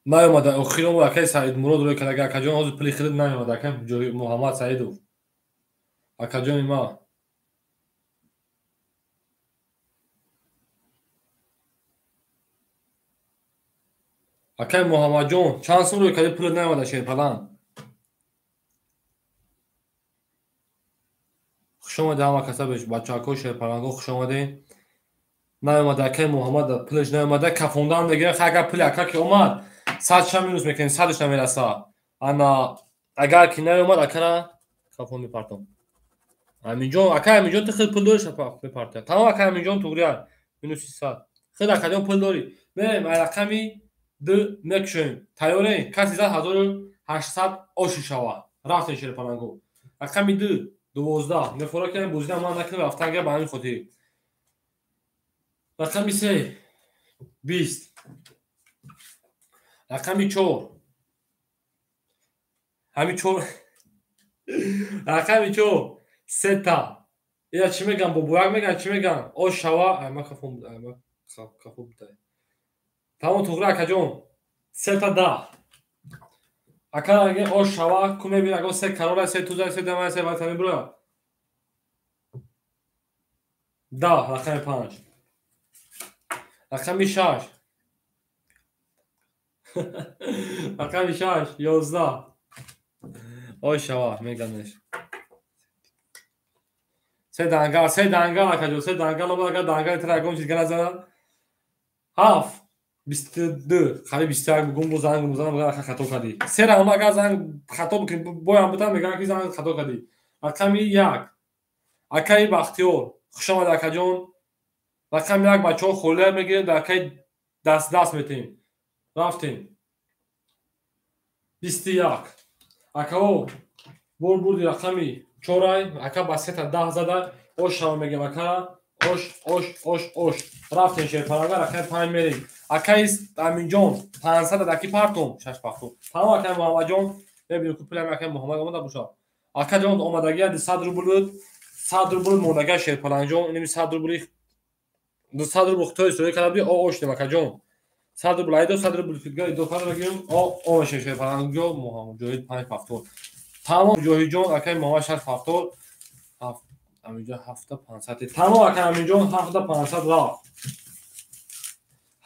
Наомада охирон акаи Саидмурод рой када акаҷон ҳозир пули хирид наомада ака ҷои Муҳаммад Саидов. Акаҷони ма. Акаи Муҳаммадҷон чанд сум рой кади пули наомада Шерпаланг. Хуш омадед ҳама каса бачаҳако шерпалангҳо хуш омадед. Наомада акаи Муҳаммад пулаш наомада кафондан мегирад. Хай агар пули ака ки омад 100 минус мекунем, 100 намераса. Ана агар ки наомад акара кафон мепартом. Аминҷон акаи Аминҷон ту хел пул дорӣ мепартя. Тамом акаи Аминҷон туғрия минуси 100. Хел акаҷон пул дорӣ. Мерем ай рақами 2 мекушоем. Тайёрем? Каси зад 1800 оши шава. Рафтем Шерпалангҳо. Рақами 2 12 мефора кардем бозида ман накунем рафтанга ба ҳамин хотир. Рақами 3 20. Рақами 4 ҳамин 4 рақами 4 сета. Ия чӣ меган бобояк меган чӣ меган? Ош шава ама кафон ама кафон будай. Тамом туғри акаҷон сета 10. Ака аге ош шава ку мебин аго се карола се туза се дама се ватани бро. 10 рақами 5. Рақами 6. Рақами 6 11. Ош шава меганеш. Се дангал акаҷон се дангал омад агар дангали тара ягон чиз гана занад. 7 22 қариб 21 бугум бо занг мезанам мегӯям ака хато кардӣ. Се рақам агар занг хато бикунӣ боям бутам мегӯям ки занг хато кардӣ. Рақами 1 акаи Бахтиёр хуш омадед акаҷон. Рақами 1 бачаҳо холия мегирем дар акаи даст даст метем. Рафтем. 21 акао бор бурди рақами 4 ака ба сета 10 зада ош шава мегем акара. Ош ош ош ош. Рафтем Шерпаланга рақами 5 мерем. Акаи Аминҷон 500 даки партом 6 пахтум. Тамом акаи Муҳаммадҷон мебинем ку пулами акаи Муҳаммад омада бошад. Акаҷон омадагия 100 рубл буд. 100 рубл мондагия Шерпалангҷон инами 100 рубли 200 рубл хитои сурои карда буди о ош дем акаҷон. 100 рубл айдо 100 рубл фидга идо фара гирем о о Шерпалангҷон Муҳаммадҷон 5 пахтум. Тамом Ҷоҳиҷон акаи Муҳаммад 6 пахтум. Аминҷон 7 500. Тамом акаи Аминҷон 7 500 рафт.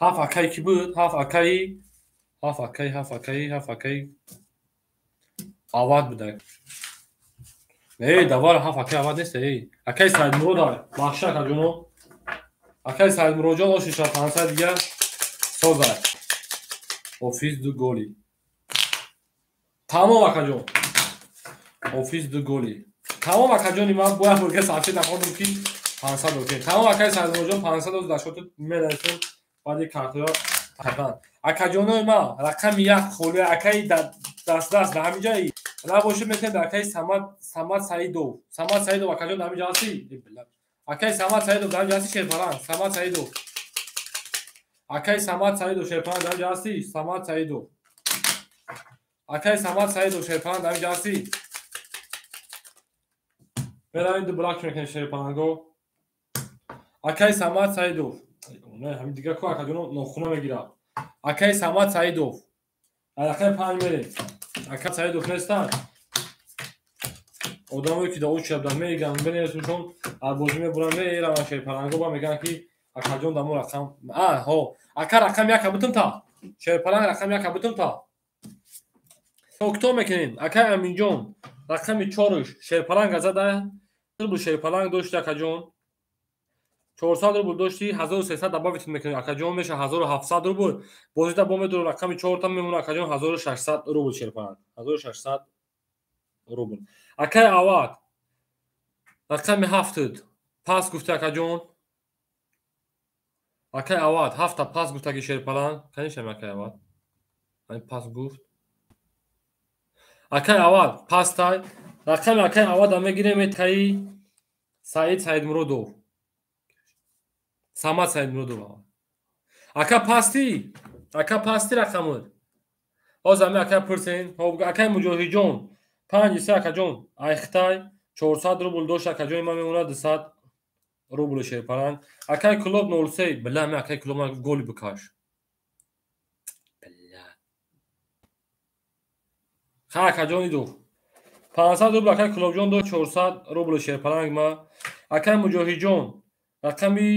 7 акаи ки буд? 7 акаи 7 акаи 7 акаи 7 акаи Авад буда. Не, давар 7 акаи Авад нест, эй. Акаи Саидмурод ай. Бахша акаҷоно. Акаи Саидмуродҷон оши 500 дига созай. Офис 2 голи. Тамом акаҷон. Офис 2 голи. Тамом акаҷони ман бояд бурга сообщение нахондам ки 500 окей. Тамом акаи Саидмуродҷон 500 оз дашоту менависем баъди картҳоро кардан. Акаҷонои ман рақами 1 холия акаи даст даст дар ҳамин ҷаи набошед метавонед дар акаи Самад Саидов. Самад Саидов акаҷон дар ҳамин ҷа ҳастӣ? Акаи Самад Саидов дар ҳамин ҷа ҳастӣ Шерпаланг? Самад Саидов. Акаи Самад Саидов Шерпаланг дар ҳамин ҷа ҳастӣ? Самад Саидов. Акаи Самад Саидов Шерпаланг дар ҳамин ҷа ҳастӣ? Меравем ду блак мекунем Шерпаланго. Акаи Самад Саидов. Не, ҳамин дигар ку акаҷоно нохуна мегирад. Акаи Самад Саидов. Рақами 5 мерем. Ака Саидов нестанд. Одамое ки дар очи абдан меган бенависумшон аз бозӣ мебуранд мераванд Шерпаланго ба мегӯянд ки акаҷон дамо рақам а ҳо ака рақами 1 бутум та. Шерпаланг рақами 1 бутум та. Кто мекунем? Акаи Аминҷон рақами 4 Шерпаланг зада. Рубл Шерпаланг дошти акаҷон. 400 рубл дошти 1300 добавить мекунем акаҷон меша 1700 рубл. Бозида бо медору рақами 4 та мемона акаҷон 1600 рубл Шерпаланг. 1600 рубл. Акаи Авад рақами 7 пас гуфти акаҷон. Акай Авад ҳафта пас гуфтаги шерпаланг. Канишам акай Авад. Ай пас гуфт. Акай Авад пастай. Рақами акай Авада мегирем метаи Саид Саидмуродов. Самад Саидмуродов. Ака пасти. Ака пасти рақамуд. Ҳозир ами ака пурсен. Акай Муҷоҳидҷон 5 се акаҷон айхтай 400 рубл дошт акаҷони ман мемонад 200 рубл шерпаланг. Акай Клуб 03 била ами акай Клуб ман голи бикаш. Била. Ха акаҷон иду. 500 рубл акай Клубҷон дошт 400 рубл шерпаланг ма. Акай Муҷоҳидҷон рақами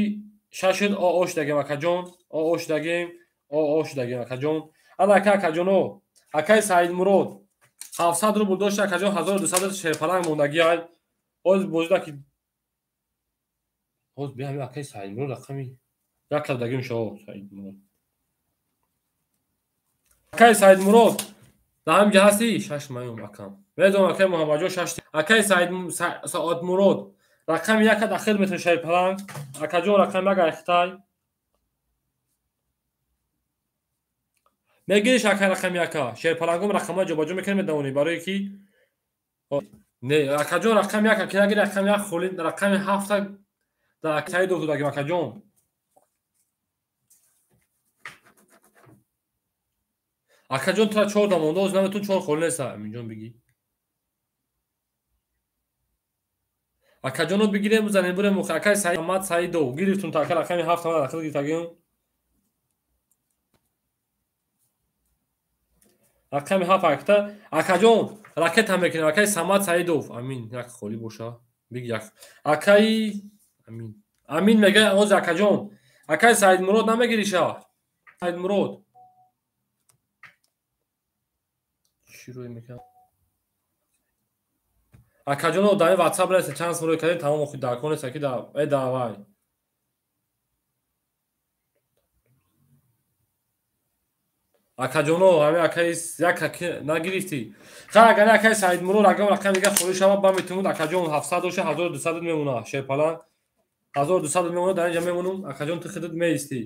6 ОО шудагем акаҷон. ОО шудагем, ОО шудагем акаҷон. Ана ака акаҷоно, акай Саидмурод 700 рубл дошт акаҷон 1200 шерпаланг мондагиай. Ҳозир бозида ки ҳозир биям акай Саидмурод рақами як кардагим шо Саидмурод. Акай Саидмурод дар ҳамин ҷа ҳастӣ? Шаш маём акам. Медонам акай Муҳаммадҷон шаш. Акай Саидмурод рақами яка дахил метавон шерпаланг. Акаҷон рақами як айхтай. Мегириш акай рақами яка. Шерпалангом рақамҳои ҷобаҷо мекунем медавонӣ барое ки не акаҷон рақами яка ки нагири рақами як холи рақами ҳафта дар Саидов додагим акаҷон. Акаҷон тура чор дамонда оз наметун чор холи неста Аминҷон бигӣ. Акаҷоно бигирем бизанем бурем акай Самад Саидов гирифтум та ака рақами ҳафта ман дахил гирифтагим. Рақами ҳафт акта акаҷон ракета мекунем акай Самад Саидов. Амин як холӣ боша биг як акай Амин. Амин мега оз акаҷон. Акай Саидмурод намегириша. Саидмурод чӣ рӯй мекунад? Акаҷоно дар ин WhatsApp нест чанд сум рӯй кардем тамом охи дар кор нест аки да э давай. Акаҷоно ҳами акай як нагирифтӣ. Ха агар акай Саидмурод агар рақам дига холӣ шавад ба метавонад акаҷон 700 доша 1200 мемонад шерпаланг. 1200 мемонад дар инҷа мемонам акаҷон ту худат меистӣ.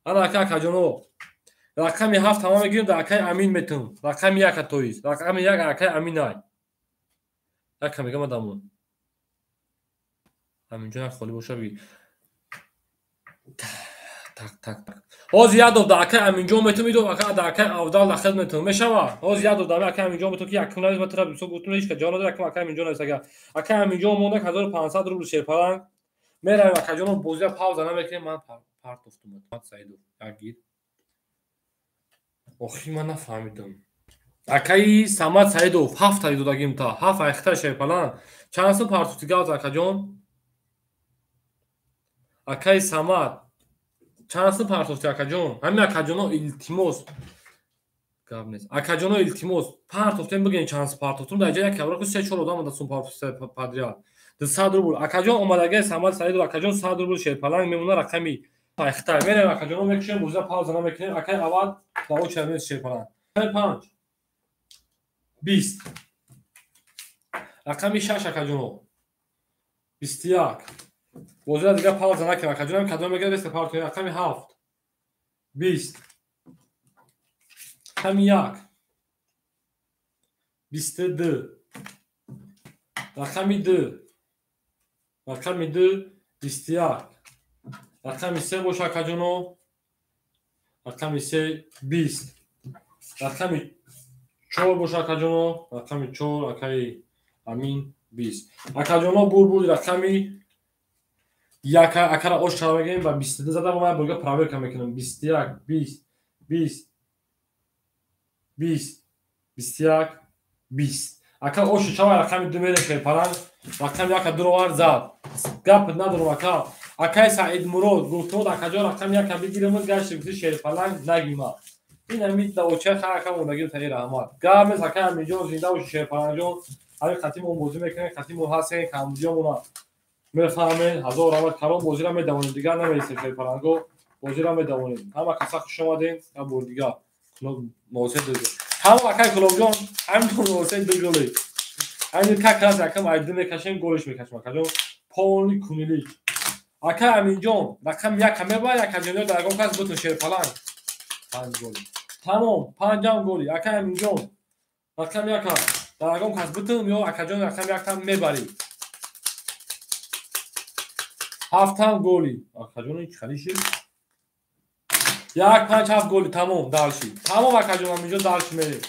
Ана ака акаҷоно рақами 7 тамом мегирем дар акай Амин метавон. Рақами 1 тоист. Рақами 1 акай Аминай. Як мегам адамон. Аминҷон як холӣ боша бигир. Так так так. Ҳозир як доб дар акай Аминҷон метавон идоб ака дар акай Авдал дахил метавон. Мешава? Ҳозир як доб дар акай Аминҷон метавон ки якум навис ма тура бисёр гуфтум ҳеч кас ҷавоб надод якум акай Аминҷон навис ага. Акай Аминҷон монда 1500 рубл шерпаланг. Меравем акаҷоно бозия пауза намекунем ман партофтум. Саидов як гир. Охи ман нафаҳмидам. Акаи Самад Саидов ҳафта додагим та ҳафт айхта шерпаланг. Чанд сум партофти гавз акаҷон? Акаи Самад чанд сум партофти акаҷон? Ҳамин акаҷоно илтимос гап нест. Акаҷоно илтимос партофтем бигӯем чанд сум партофтум. Дар ҷа як кабра ку се чор одам омада сум партофт подряд. 200 рубл. Акаҷон омадагаи Самад Саидов акаҷон 100 рубл шерпаланг мемона рақами айхта. Меравем акаҷоно мекушем бозия пауза намекунем. Акаи Авад дар оча нест шерпаланг. 5 20 рақами 6 акаҷоно 21 бозира дига пауза накунем акаҷоно кадом мегирад беста пауза кунем. Рақами 7 20 рақами 1 22 рақами 2 рақами 2 21 рақами 3 боша акаҷоно рақами 3 20 рақами 4 боша акаҷоно рақами 4 акаи Амин 20 акаҷоно бур рақами 1 акара ош чара мегирем ва 22 зада ман бурга проверка мекунам 21 20 20 20 21 20 ака ош чава рақами 2 мерем шерпаланг рақами 1 дуровар зад гап надорам ака. Акаи Саидмурод гуфтод акаҷон рақами 1 бигирем гашт гуфти шерпаланг нагима. Ин ҳамин давоча харака мондагим таи раҳмат. Гап нест акаи Аминҷон зинда боши шерпалангҷон. Ҳамин қатимон бозӣ мекунем қатимон ҳастем камбудиёмона мефаҳмед ҳазор раҳмат калон бозира медавонем дигар намерисем шерпаланго бозира медавонем. Ҳама каса хуш омадем як бор дигар клуб 03 2 ҳама акаи Клубҷон ҳамин 03 2 голе. Ҳамин как раз якам айди мекашем голиш мекашем акаҷон. Полни кунилик. Акай Аминҷон рақами 1 мебар, акаҷон дар ягон кас бутун шерпаланг. 5 голи. Тамом, 5 голи. Акай Аминҷон рақами 1 дар ягон кас бутун ё акаҷон рақами 1 мебарӣ. 7 голи. Акаҷон чӣ хали шид? 1 5 7 голи, тамом, дальше. Тамом акаҷон Аминҷон дальше мерем.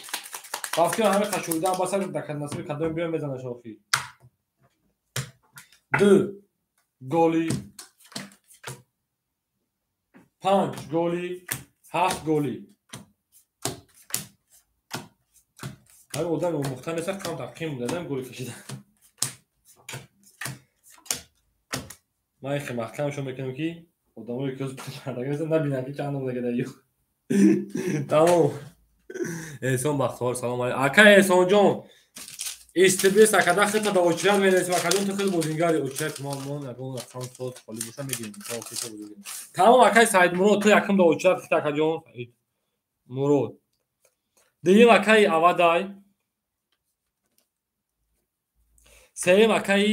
Вақти ҳами қашурида баса дар насиби кадом биём мезанаш охи. 2 голи, 5 голи, 7 голи. Ҳар одам омӯхта нест, кам тақим буда, голи кашида. Ман хеле маҳкамшон мекунам ки одамое ки набинанд ки чанд омада ю. Тамом. Эҳсон Бахтовар, салом алейкум. Ака Эҳсонҷон, истибис акада хита да очрат мерасим. Акаҷон ту хеле бозингари очрат мо ягон рақам соз холӣ боша мегирем. Тамом акай Саидмурод, ту якум да очрат хита акаҷон Саидмурод. Дуюм акаи Авадай. Сеюм акаи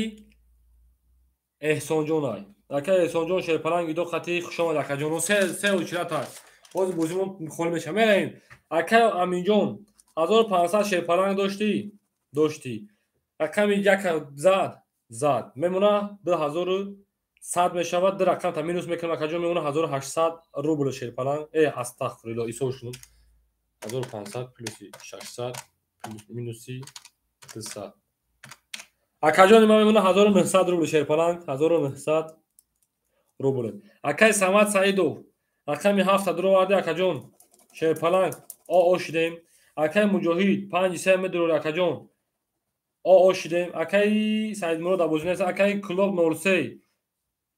Эҳсонҷонай. Акаи Эҳсонҷон шерпаланг идо хати хушомад акаҷон. Се очрат ай. Боз бозимон холӣ мешавад. Меравем. Акаи Аминҷон 1500 шерпаланг доштӣ? Доштӣ. Рақами 1 зад. Мемона 2100 мешавад. 2 рақам та минус мекунам акаҷон, мемона 1800 рубл шерпаланг. Астағфируллоҳ, исо шунум. 1500 плюси 600 плюс минуси 200. Акаҷони ман мемона 1900 рубл шерпаланг, 1900 рубл. Акаи Самад Саидов рақами 7 дуроварди акаҷон шерпаланг о шидем. Акаи Муҷоҳид 5 медурори акаҷон о шидем. Акаи Саидмурод Абозинес, акаи Клуб 03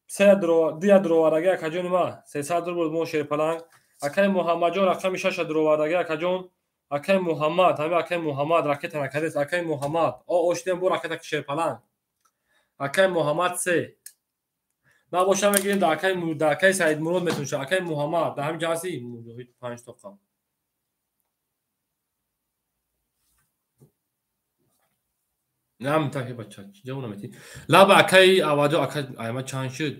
3 дуровардаги акаҷони ма 300 рубл мо шерпаланг. Акаи Муҳаммадҷон рақами 6 дуровардаги акаҷон. Акаи Муҳаммад, ҳами акаи Муҳаммад ракета накардест. Акаи Муҳаммад о шидем бо ракета ки шерпаланг. Акаи Муҳаммад 3 набоша мегирем дар акаи Саидмурод метунша. Акаи Муҳаммад дар ҳамин ҷаҳаси Муҷоҳид 5 тоқа. Нам таки бача, ҷавоб наметӣ. Лаба акаи Аваҷо, ака айма чанд шуд?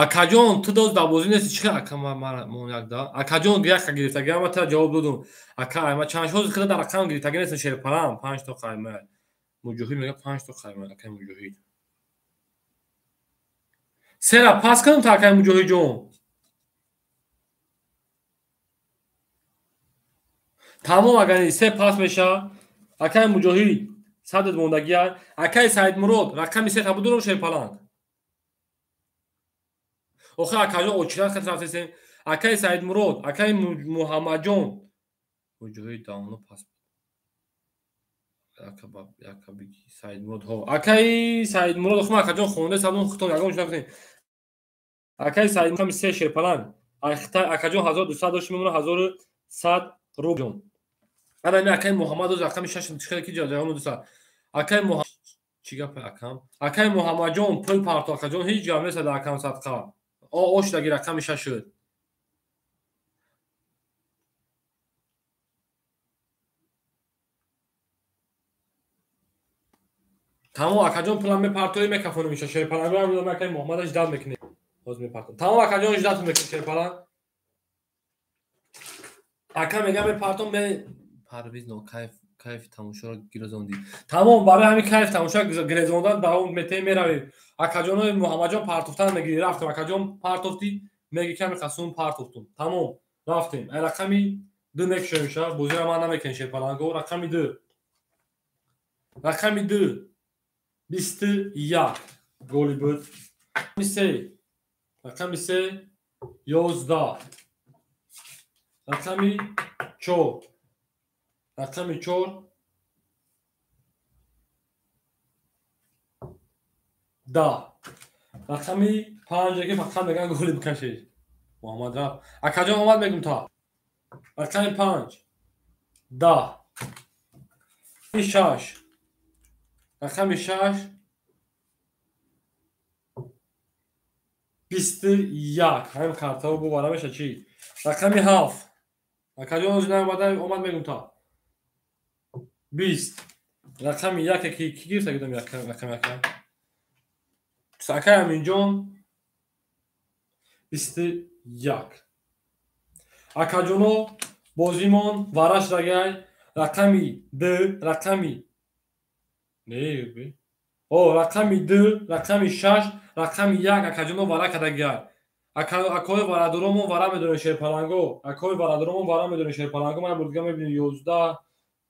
Акаҷон, ту доз дар бозӣ нести, чӣ ака ман як да? Акаҷон яка гирифтаги, ама тра ҷавоб додум. Ака айма чанд шуд? Худа дар рақам гирифтаги нестам шерпалам, 5 то қайма. Муҷоҳид мега 5 то қайма, акаи Муҷоҳид. Сера пас кунам та акаи Муҷоҳидҷон. Тамом агани се пас меша. Акаи Муҷоҳид садат мондагия. Акаи Саидмурод рақами 3 табудурам шерпаланг. Охи акаҷон очират хат рафтесем. Акаи Саидмурод, акаи Муҳаммадҷон. Муҷоҳид давно пас. Яка биги Саидмурод ҳо. Акаи Саидмурод охи акаҷон хонда сабун хутон ягон чиз накунем. Акаи Саидмурод рақами 3 шерпаланг. Акаҷон 1200 дошт мемона 1100 рубл. Ана ми акаи Муҳаммад рақами 6 чихел ки ҷаҷаён 200. Акаи Муҳаммад чӣ гапа акам? Акаи Муҳаммадҷон пул парто акаҷон ҳеҷ гап нест дар акам садқа. О шудаги рақами 6 шуд. Тамом акаҷон пулам мепартои мекафонем иша шерпаланг. Акаи Муҳаммадаш ждат мекунем. Ҳоз мепартом. Тамом акаҷон ждат мекунем шерпаланг. Ака мегам мепартом Парвиз но кайф тамошоро гирезондӣ. Тамом барои ҳамин кайф тамошо гирезондан давом метаем меравем. Акаҷонои Муҳаммадҷон партофтан мегирӣ. Рафтем акаҷон партофтӣ, меги ками қасум партофтум. Тамом рафтем. Ай рақами 2 мекушоем ша. Бозиро ман намекунем шерпаланго. Рақами 2. Рақами 2 21 голи буд. Рақами 3. Рақами 3 11. Рақами 4. Рақами 4 10. Рақами 5 ки фақат меган голи бикашед. Муҳаммад рафт. Акаҷон омад мегум та. Рақами 5 10. 6. Рақами 6 21. Ҳамин картаро бубара меша чӣ? Рақами 7. Акаҷон ҳозир наомада омад мегум та. 20. Рақами 1 ки гирифта гидам рақами 1. Акаи Аминҷон 21. Акаҷоно бозимон вараш дагай рақами 2 рақами не о рақами 2 рақами 6 рақами 1 акаҷоно вара кадагай. Акои варадоромон вара медонем шерпаланго. Акои варадоромон вара медонем шерпаланго. Ман бурдига мебинем 11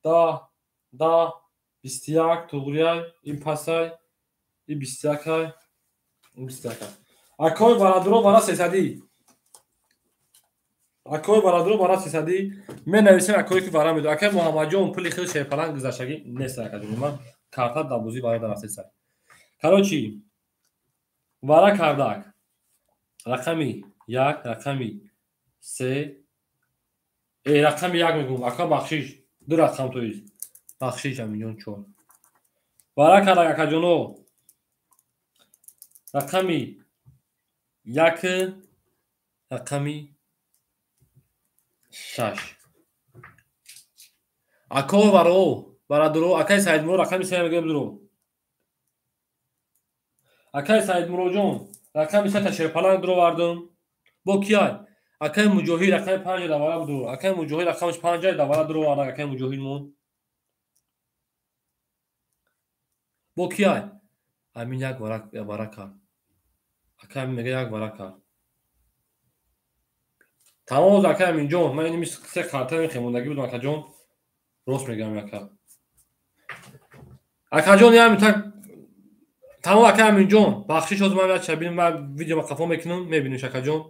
10 10 21 туғрияй ин пасай ин 21 ин 21. Акои варадоро вара 300. Акои варадоро вара 300 менависем акое ки вара медонем. Акаи Муҳаммадҷон пули хел шерпаланг гузаштагӣ нест акаҷон. Ман карта дар бозӣ вара дар 300. Короче вара кардак. Рақами 1, рақами 3, рақами 1 мегӯм, ака бахшиш, 2 рақам то есть. Бахшиш Аминҷон 4. Вара кардак акаҷоно. Рақами 1, рақами 6. Ако варо, варадоро, акаи Саидмурод рақами 3 мегӯям дуро. Акаи Саидмуродҷон рақами 3 та шерпаланг дуровардам. Бо кияй? Акаи Муҷоҳид рақами 5 давара дур. Акаи Муҷоҳид рақамаш 5 давара дуровард акаи Муҷоҳидмон. Бо кияй? Амин як вара кард. Акаи Амин мега як вара кард. Тамом акаи Аминҷон, ман инми се карта хемондагӣ будам акаҷон. Рост мегӯям ака. Акаҷон ями так тамом акаи Аминҷон, бахшиш ҳозир ман як шабин ман видеома қафо мекунам, мебиниш акаҷон.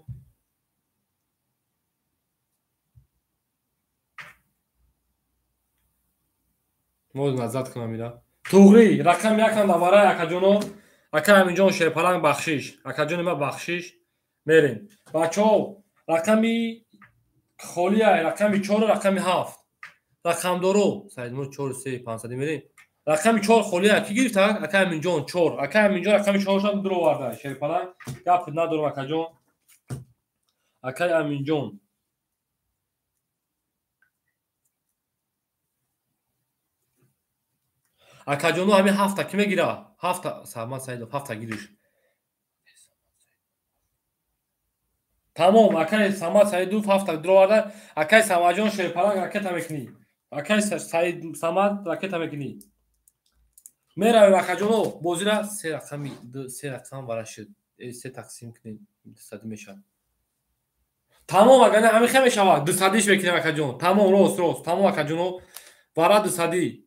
Мо назар кунам ира. Туғри, рақами 1 давара акаҷоно. Акаи Аминҷон шерпаланг бахшиш. Акаҷони ма бахшиш. Мерем. Бачаҳо, рақами холия, рақами 4, рақами 7. Рақамдоро, Саидмурод 4 3 500 мерем. Рақами 4 холия ки гирифта? Акаи Аминҷон 4. Акаи Аминҷон рақами 4-шам дуроварда. Шерпаланг гап надорам акаҷон. Акаи Аминҷон. Акаҷоно ҳамин 7 ки мегира? 7 Самад Саидов 7 гириш. Тамом, акаи Самад Саидов 7 дуроварда. Акаи Самадҷон шерпаланг ракета мекунӣ. Акаи Саид Самад ракета мекунӣ. Меравем акаҷоно бозира 3 рақами 2 3 рақам вара шуд. 3 тақсим кунем 200 мешавад. Тамом агар не ҳамин хел мешавад 200-иш мекунем акаҷон. Тамом рост рост. Тамом акаҷоно вара 200.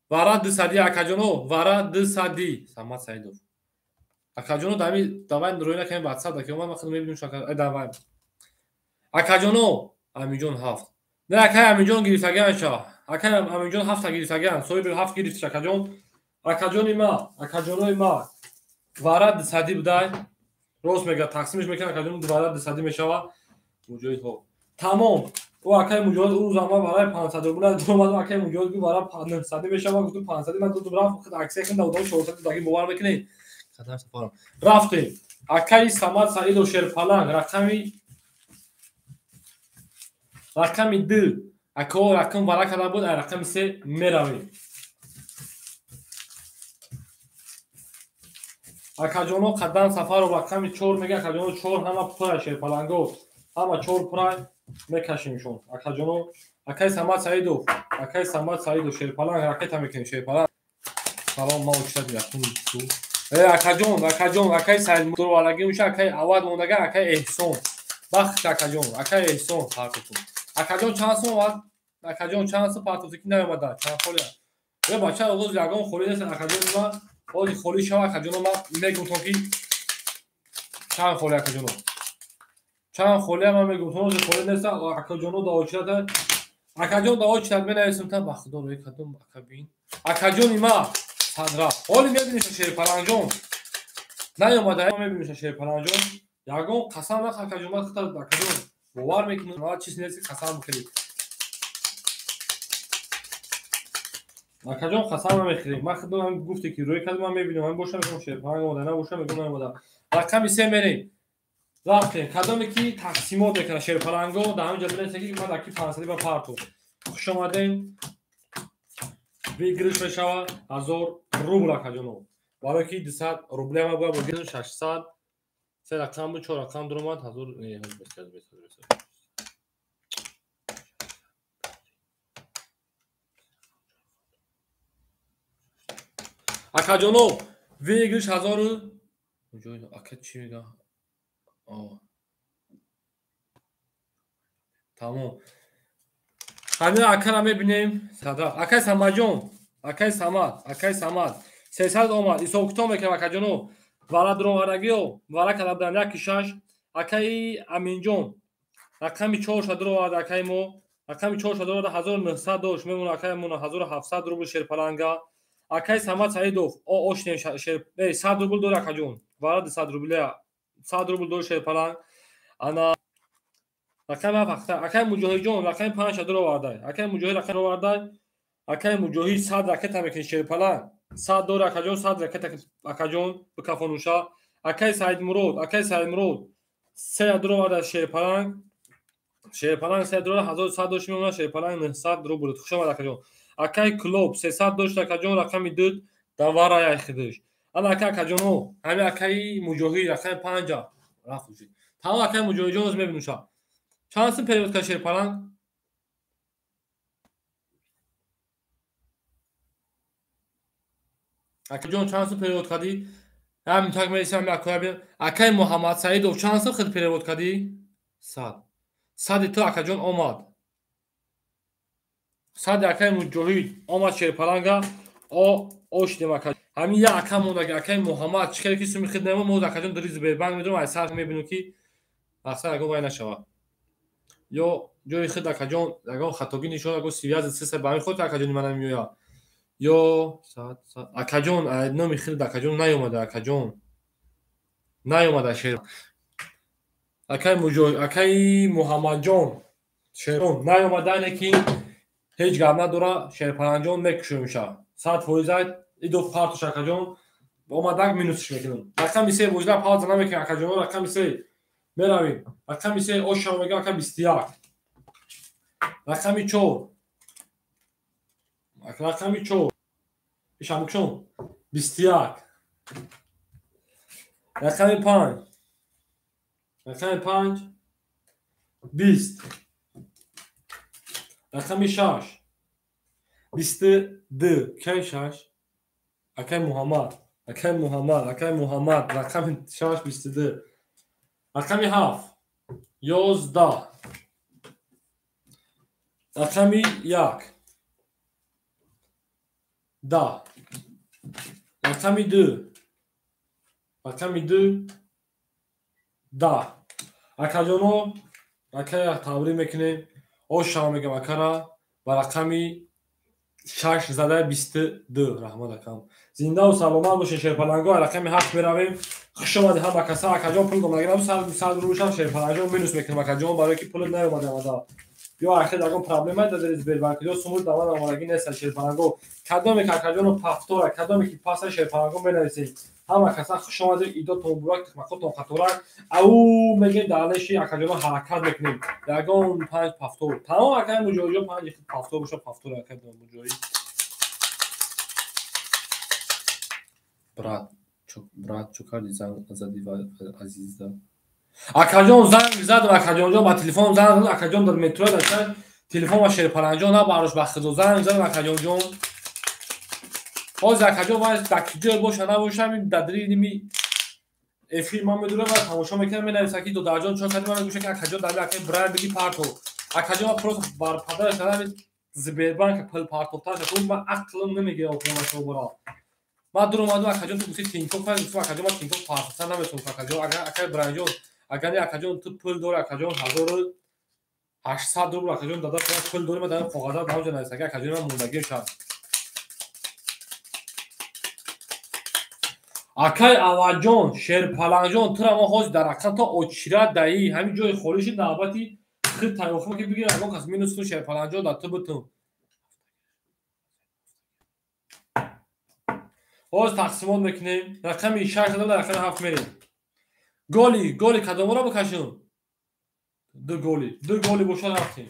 Вара 200 акаҷоно вара 200 Самад Саидов. Акаҷоно дами давай рӯй накунем WhatsApp даки омад ман худам мебинем шо ака давай. Акаҷоно Аминҷон 7. Не акаи Аминҷон гирифтагиан ша. Акаи Аминҷон 7 гирифтагиан. Соҳиби 7 гирифтиш акаҷон. Акаҷони ма, акаҷонои ма вара 200 будай. Рост мега тақсимиш мекунам акаҷон вара 200 мешава. Муҷоҳидҳо. Тамом. О акаи Муҷоҳид рӯз ама вараи 500 рубл омад акаи Муҷоҳид гуфт вара 900 мешава. Гуфтум 500 ман додум рафт аксия хинда одам 400 даги бовар мекунед. Қадам сафарам. Рафтем. Акаи Самад Саидов шерпаланг рақами 2. Ако рақам вара карда буд, ай рақами 3 меравем. Акаҷоно Қадам Сафаров рақами 4 мега. Акаҷоно 4 ҳама пурай шерпаланго. Ҳама 4 пурай мекашимшон. Акаҷоно акаи Самад Саидов, акаи Самад Саидов шерпаланг ракета мекунем шерпаланг. Салом ма учтад якум ту. Акаҷон, акаҷон, акаи Саидмурод валаги уша акаи Авад мондага, акаи Эҳсон. Бахт акаҷон, акаи Эҳсон партотун. Акаҷон чанд сум омад? Акаҷон чанд сум партотун ки наомада? Чанд холия? Бача оғоз ягон холӣ нест акаҷон ма. Ози холӣ шава акаҷоно ма мегумтон ки чанд холӣ акаҷоно. Чанд холия ман мегумтон ози холӣ нест акаҷоно даочирата. Акаҷон даочират менависам та ба худо рӯи кадом акабин. Акаҷони ма садра. Ҳоли мебиниш шерпаланҷон. Наёмада мебиниш шерпаланҷон. Ягон қасам нах акаҷон ма худат акаҷон бовар мекунам ма чиз нест қасам бихӯрӣ. Акаҷон қасам намехӯрӣ. Ман худам гуфте ки рӯи кадом ман мебинам, ман бошам мегӯям шерпаланг омада, набошам мегӯям наомада. Рақами 3 мерем. Рафтем. Кадоме ки тақсимот мекунад шерпаланго дар ҳамин ҷо бинависед ки ман даки 500 ба парту. Хуш омадем. Выигрыш мешавад 1000 рубл акаҷоно. Барои ки 200 рубля ма бояд бо 600 Се рақам буд, чор рақам дуромад, ҳазор не, акаҷоно, выигрыш ҳазору ака чӣ мега? Тамом. Ҳамин акара мебинем. Акай Самадҷон, акай Самад, акай Самад. 300 омад. Ҳисоб-китоб мекунам акаҷоно. Вара дуромадагиё, вара карда буданд 1-6. Акаи Аминҷон рақами 4 дуровард акаи мо. Рақами 4 дуровард 1900 дошт. Мемона акаи мо 1700 рубл шерпаланга. Акаи Самад Саидов ошнем шер 100 рубл дор акаҷон. Вара 200 рубля. 100 рубл дор шерпаланг. Ана рақами 7 акаи Муҷоҳидҷон рақами 5 дуроварда. Акаи Муҷоҳид рақами дуроварда. Акаи Муҷоҳид 100 ракета мекунӣ шерпаланг. 100 дор акаҷон, 100 ракета акаҷон бикафонуша. Акаи Саидмурод, акаи Саидмурод 3 дуроварда шерпаланг. Шерпаланг 3 дуроварда 1100 дошт мемона шерпаланг 900 рубл. Хуш омад акаҷон. Акаи Клуб 300 дошт акаҷон рақами 2 давара яхидиш. Ана ака акаҷоно, ҳами акаи Муҷоҳид рақами 5 рафт. Тамом акаи Муҷоҳидҷон оз мебинуша. Чанд сум перевод кард шерпаланг? Акаҷон чанд сум перевод кардӣ? Ҳамин так мересем ҳами акоя бинем. Акаи Муҳаммад Саидов чанд сум худ перевод кардӣ? 100. 100 ту акаҷон омад. 100 акаи Муҷоҳид омад шерпаланга. Ошдем ака. Ҳамин як ака мондаги акаи Муҳаммад чӣ хеле ки суми худ нема мо акаҷон дари Сбербанк медорам ай сар мебинем ки мақсад ягон вай нашавад. Ё ҷои худ акаҷон ягон хатогӣ нишон ягон связи сиса ба ҳамин хотир акаҷони манам меояд. Ё акаҷон номи худ акаҷон наёмада акаҷон наёмада шер акаи Муҷоҳид акаи Муҳаммадҷон шерон наёмада лекин ҳеҷ гап надора шерпаланҷон мекушоимша 100% идо партош акаҷон омадак минусш мекунам. Рақами 3 вожда пауза намекунем акаҷон, рақами 3 меравем. Рақами 3 ошам мегӯям ака 21. Рақами 4 рақами 4 ишамукшон 21. Рақами 5 рақами 5 20. Рақами 6 22. Кай 6? Акай Муҳаммад, акай Муҳаммад, акай Муҳаммад рақами 6 22. Рақами 7 11. Рақами 1 10. Рақами 2 рақами 2 10. Акаҷоно акая табрик мекунем. Ошам мегам акара ба рақами 6 задаи 22. Раҳмат акам. Зиндаву саломат бошед шерпаланго. Рақами 7 меравем. Хуш омадед ҳама каса. Акаҷон пул домагирам 100 рубл шерпаланҷон минус мекунам акаҷон барои ки пулат наёмада омада. Ё ахир ягон проблема дар Сбербанк ё сумур даван омадагӣ нест шерпаланго. Кадоме ки акаҷоно пафтора, кадоме ки паса шерпаланго менависед. Ҳама каса хуш омадед, идотон муборак, тухмакотон қаторак. Ау мегем дар леши акаҷоно ҳаракат мекунем. Ягон 5 пафтор. Тамом акаи Муҷоҳидҷон 5 пафтор боша пафтор акаи Муҷоҳид. Брат, брат, чо кардӣ занг задӣ азизда? Акаҷон занг задам, акаҷонҷон ба телефон занг задам, акаҷон дар метро дошта телефон ба шерпаланҷон набардошт ба худо занг задам акаҷонҷон. Ҳозир акаҷон вай дар киҷое боша набоша ҳамин дар дили эфир ман медурам ва тамошо мекунам менависам ки додарҷон чо кардӣ, ман мегӯям ки акаҷон дар акаи Брайан биги парто. Акаҷон ман просто бар падараш кардам Сбербанк пул партофтанаш ман ақлам намегирад охирамашо. Ман дур омадам акаҷон ту гуфти Тинькофф гуфтам акаҷон ман Тинькофф партофтан наметавонам акаҷон. Акаи Брайанҷон агар не акаҷон ту пул дори акаҷон 1800 рубл акаҷон дада пул дори ман дар коғаза дар онҷо нависта ки акаҷон ман мондагӣ шад. Акаи Аваҷон Шерпаланҷон тура мо ҳозир дар рақам то очира даи ҳамин ҷои холиши навбати худ тайёр кун ки бигир ягон кас минус кун Шерпаланҷон дар ту битун. Ҳозир тақсимот мекунем. Рақами 6 дар рақами 7 мерем. Голи, голи кадомро бикашем? Ду голи, ду голи бошад рафтем.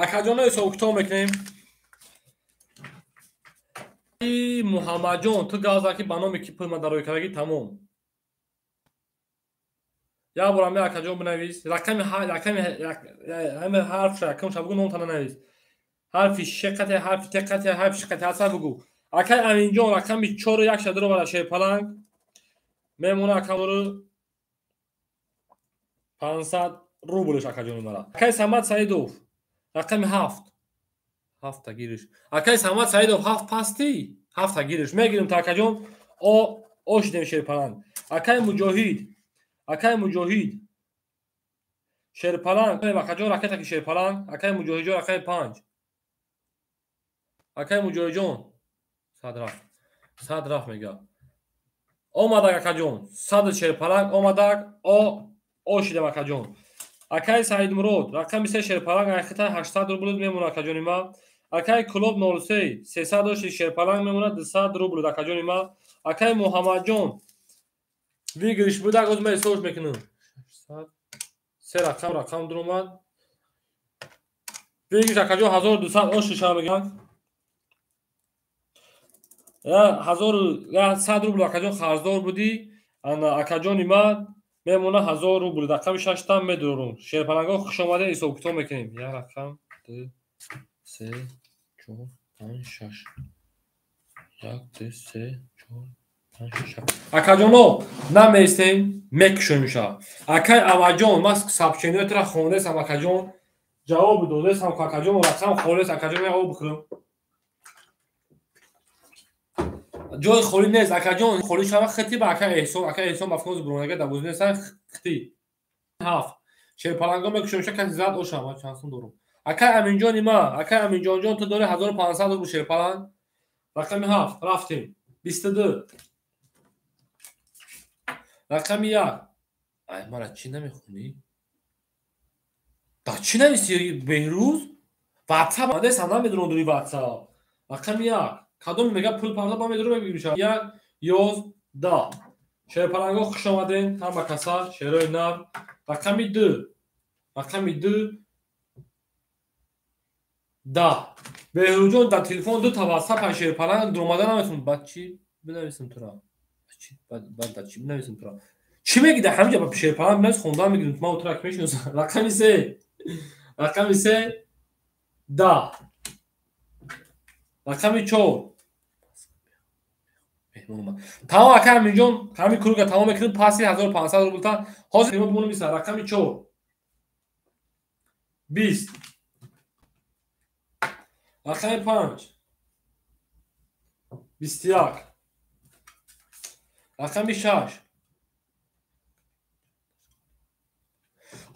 Акаҷоно ҳисоб китоб мекунем. Муҳаммадҷон, ту гап зад ки ба номи ки пул ман дарои кардагӣ, тамом. Як бора ме акаҷон бинавис. Рақами ҳами ҳарфша якумша бугу, номтана навис. Ҳарфи ш қате, ҳарфи т қате, ҳарфи ш қате ҳаста бугу. Акай Аминҷон рақами 4 1 дароварда шерпаланг. Мемона акамору 500 рублш акаҷони мара. Акай Самад Саидов рақами 7. 7 гириш. Акай Самад Саидов 7 пасти? 7 гириш. Мегирим та акаҷон. О шидем шерпаланг. Акай Муҷоҳид. Акай Муҷоҳид. Шерпаланг. Акаҷон ракета ки шерпаланг. Акай Муҷоҳидҷон рақами 5. Акай Муҷоҳидҷон 100 рафт. 100 рафт мега. Омадак акаҷон. 100 шерпаланг омадак. О шидем акаҷон. Акай Саидмурод рақами 3 шерпаланг айхита 800 рубл мемона акаҷони ма. Акай Клуб 03 300 дошти шерпаланг мемона 200 рубл акаҷони ма. Акай Муҳаммадҷон выигрыш будак, оз ма ҳисобш мекунам. 600 се рақам рақам дуромад. Выигрыш акаҷон 1200 оши шава мегӯям. 1100 рубл акаҷон қарздор будӣ. Ана акаҷони ма мемона 1000 рубл. Рақами 6 там медорум. Шерпалангҳо хуш омадед, ҳисоб китоб мекунем. Як рақам, 2, 3, 4, 5, 6. 1, 2, 3, 4, 5, 6. Акаҷоно, намеистем, мекушоем ша. Акай Аваҷон, ман сообщениётро хондесам акаҷон. Ҷавоб додесам акаҷон, рақам холес акаҷон, я об бихӯрам. Ҷои холӣ нест акаҷон, холӣ шава хити ба акай Эҳсон, акай Эҳсон ба фикр буронага дарвоза нестан хити. 7. Шерпалангҳо мекушоем ша, касе зад оша, ман чанд сум дорам. Акай Аминҷони ма, акай Аминҷонҷон, ту дори 1500 рубл шерпаланг. Рақами 7 рафтем. 22. Рақами 1. Ай, мара чӣ намехонӣ? Да чӣ нависӣ Беҳрӯз? WhatsApp адесам намедонам дори WhatsApp. Рақами 1. Кадом мега пул парда ба медорам мегирам. 1 11. Шерпалангҳо хуш омаден, ҳама каса, шерои нар. Рақами 2. Рақами 2 10. Беҳрӯзҷон дар телефон ду та WhatsApp ҳай шерпаланг дуромада наметавонам. Баъд чӣ бинависам тура? Баъд дар чӣ бинависам тура? Чӣ мегӣ дар ҳамин ҷо ба шерпаланг бинавис, хондан мегирам. Ман тура ки мешиносам. Рақами 3. Рақами 3 10. Рақами 4. Тамом ака Аминҷон, ҳамин круга тамом мекунем, паси 1500 рубл та. Ҳозир мо бимонем иса рақами 4. 20. Рақами 5. 21. Рақами 6.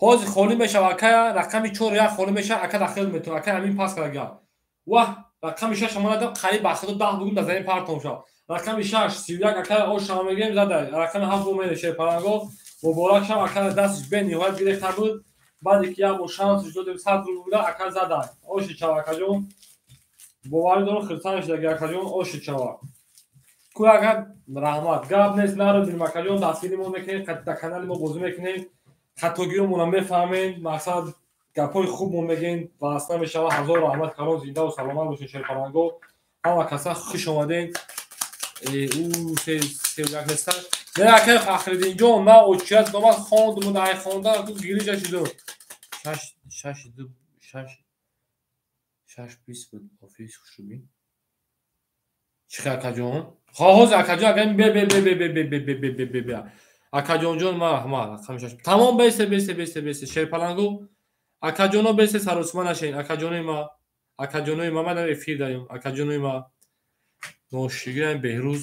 Ҳозир холӣ мешава ака, рақами 4 як холӣ мешава, ака дахил метавон, ака Амин пас карда. Ваҳ, рақами 6 мо надам, қариб ба худо 10 бугум дар замин партом шав. Рақами 6 31 ака ош шава мегирем зада. Рақами 7 бо мере шерпалангҳо. Муборак шав ака, дастш бениҳоят гирехта буд. Баъде ки як бор шансш додем 100 рубл буда, ака зада. Оши чава акаҷон. Боварӣ дорам хирсан шудаги акаҷон, оши чава. Ку ака раҳмат. Гап нест, наробинем акаҷон, дастгирӣ мо мекунем, дар канали мо бозӣ мекунем. Хатогиҳомонро мефаҳмем, мақсад гапҳои хуб мо мегӯем, васт намешава. Ҳазор раҳмат калон, зиндаву саломат бошед шерпалангҳо. Ҳама каса хуш омаден. Ӯ се як нестан. Не акай Фахриддинҷон, ман очият домад хондум, ай хондан гирижа шудум. 6 6 2 6 6 20 буд. Офис хушрубин. Чӣ хел акаҷон? Ҳозир акаҷон, агар бе бе бе бе бе бе бе бе бе бе бе бе. Акаҷонҷон, ма ма рақами 6. Тамом бесе бесе бесе бесе шерпалангу. Акаҷоно бесе саросима нашин. Акаҷонои ма, акаҷонои ма, ман дар эфир дарем. Акаҷонои ма. Ношигирам Беҳрӯз.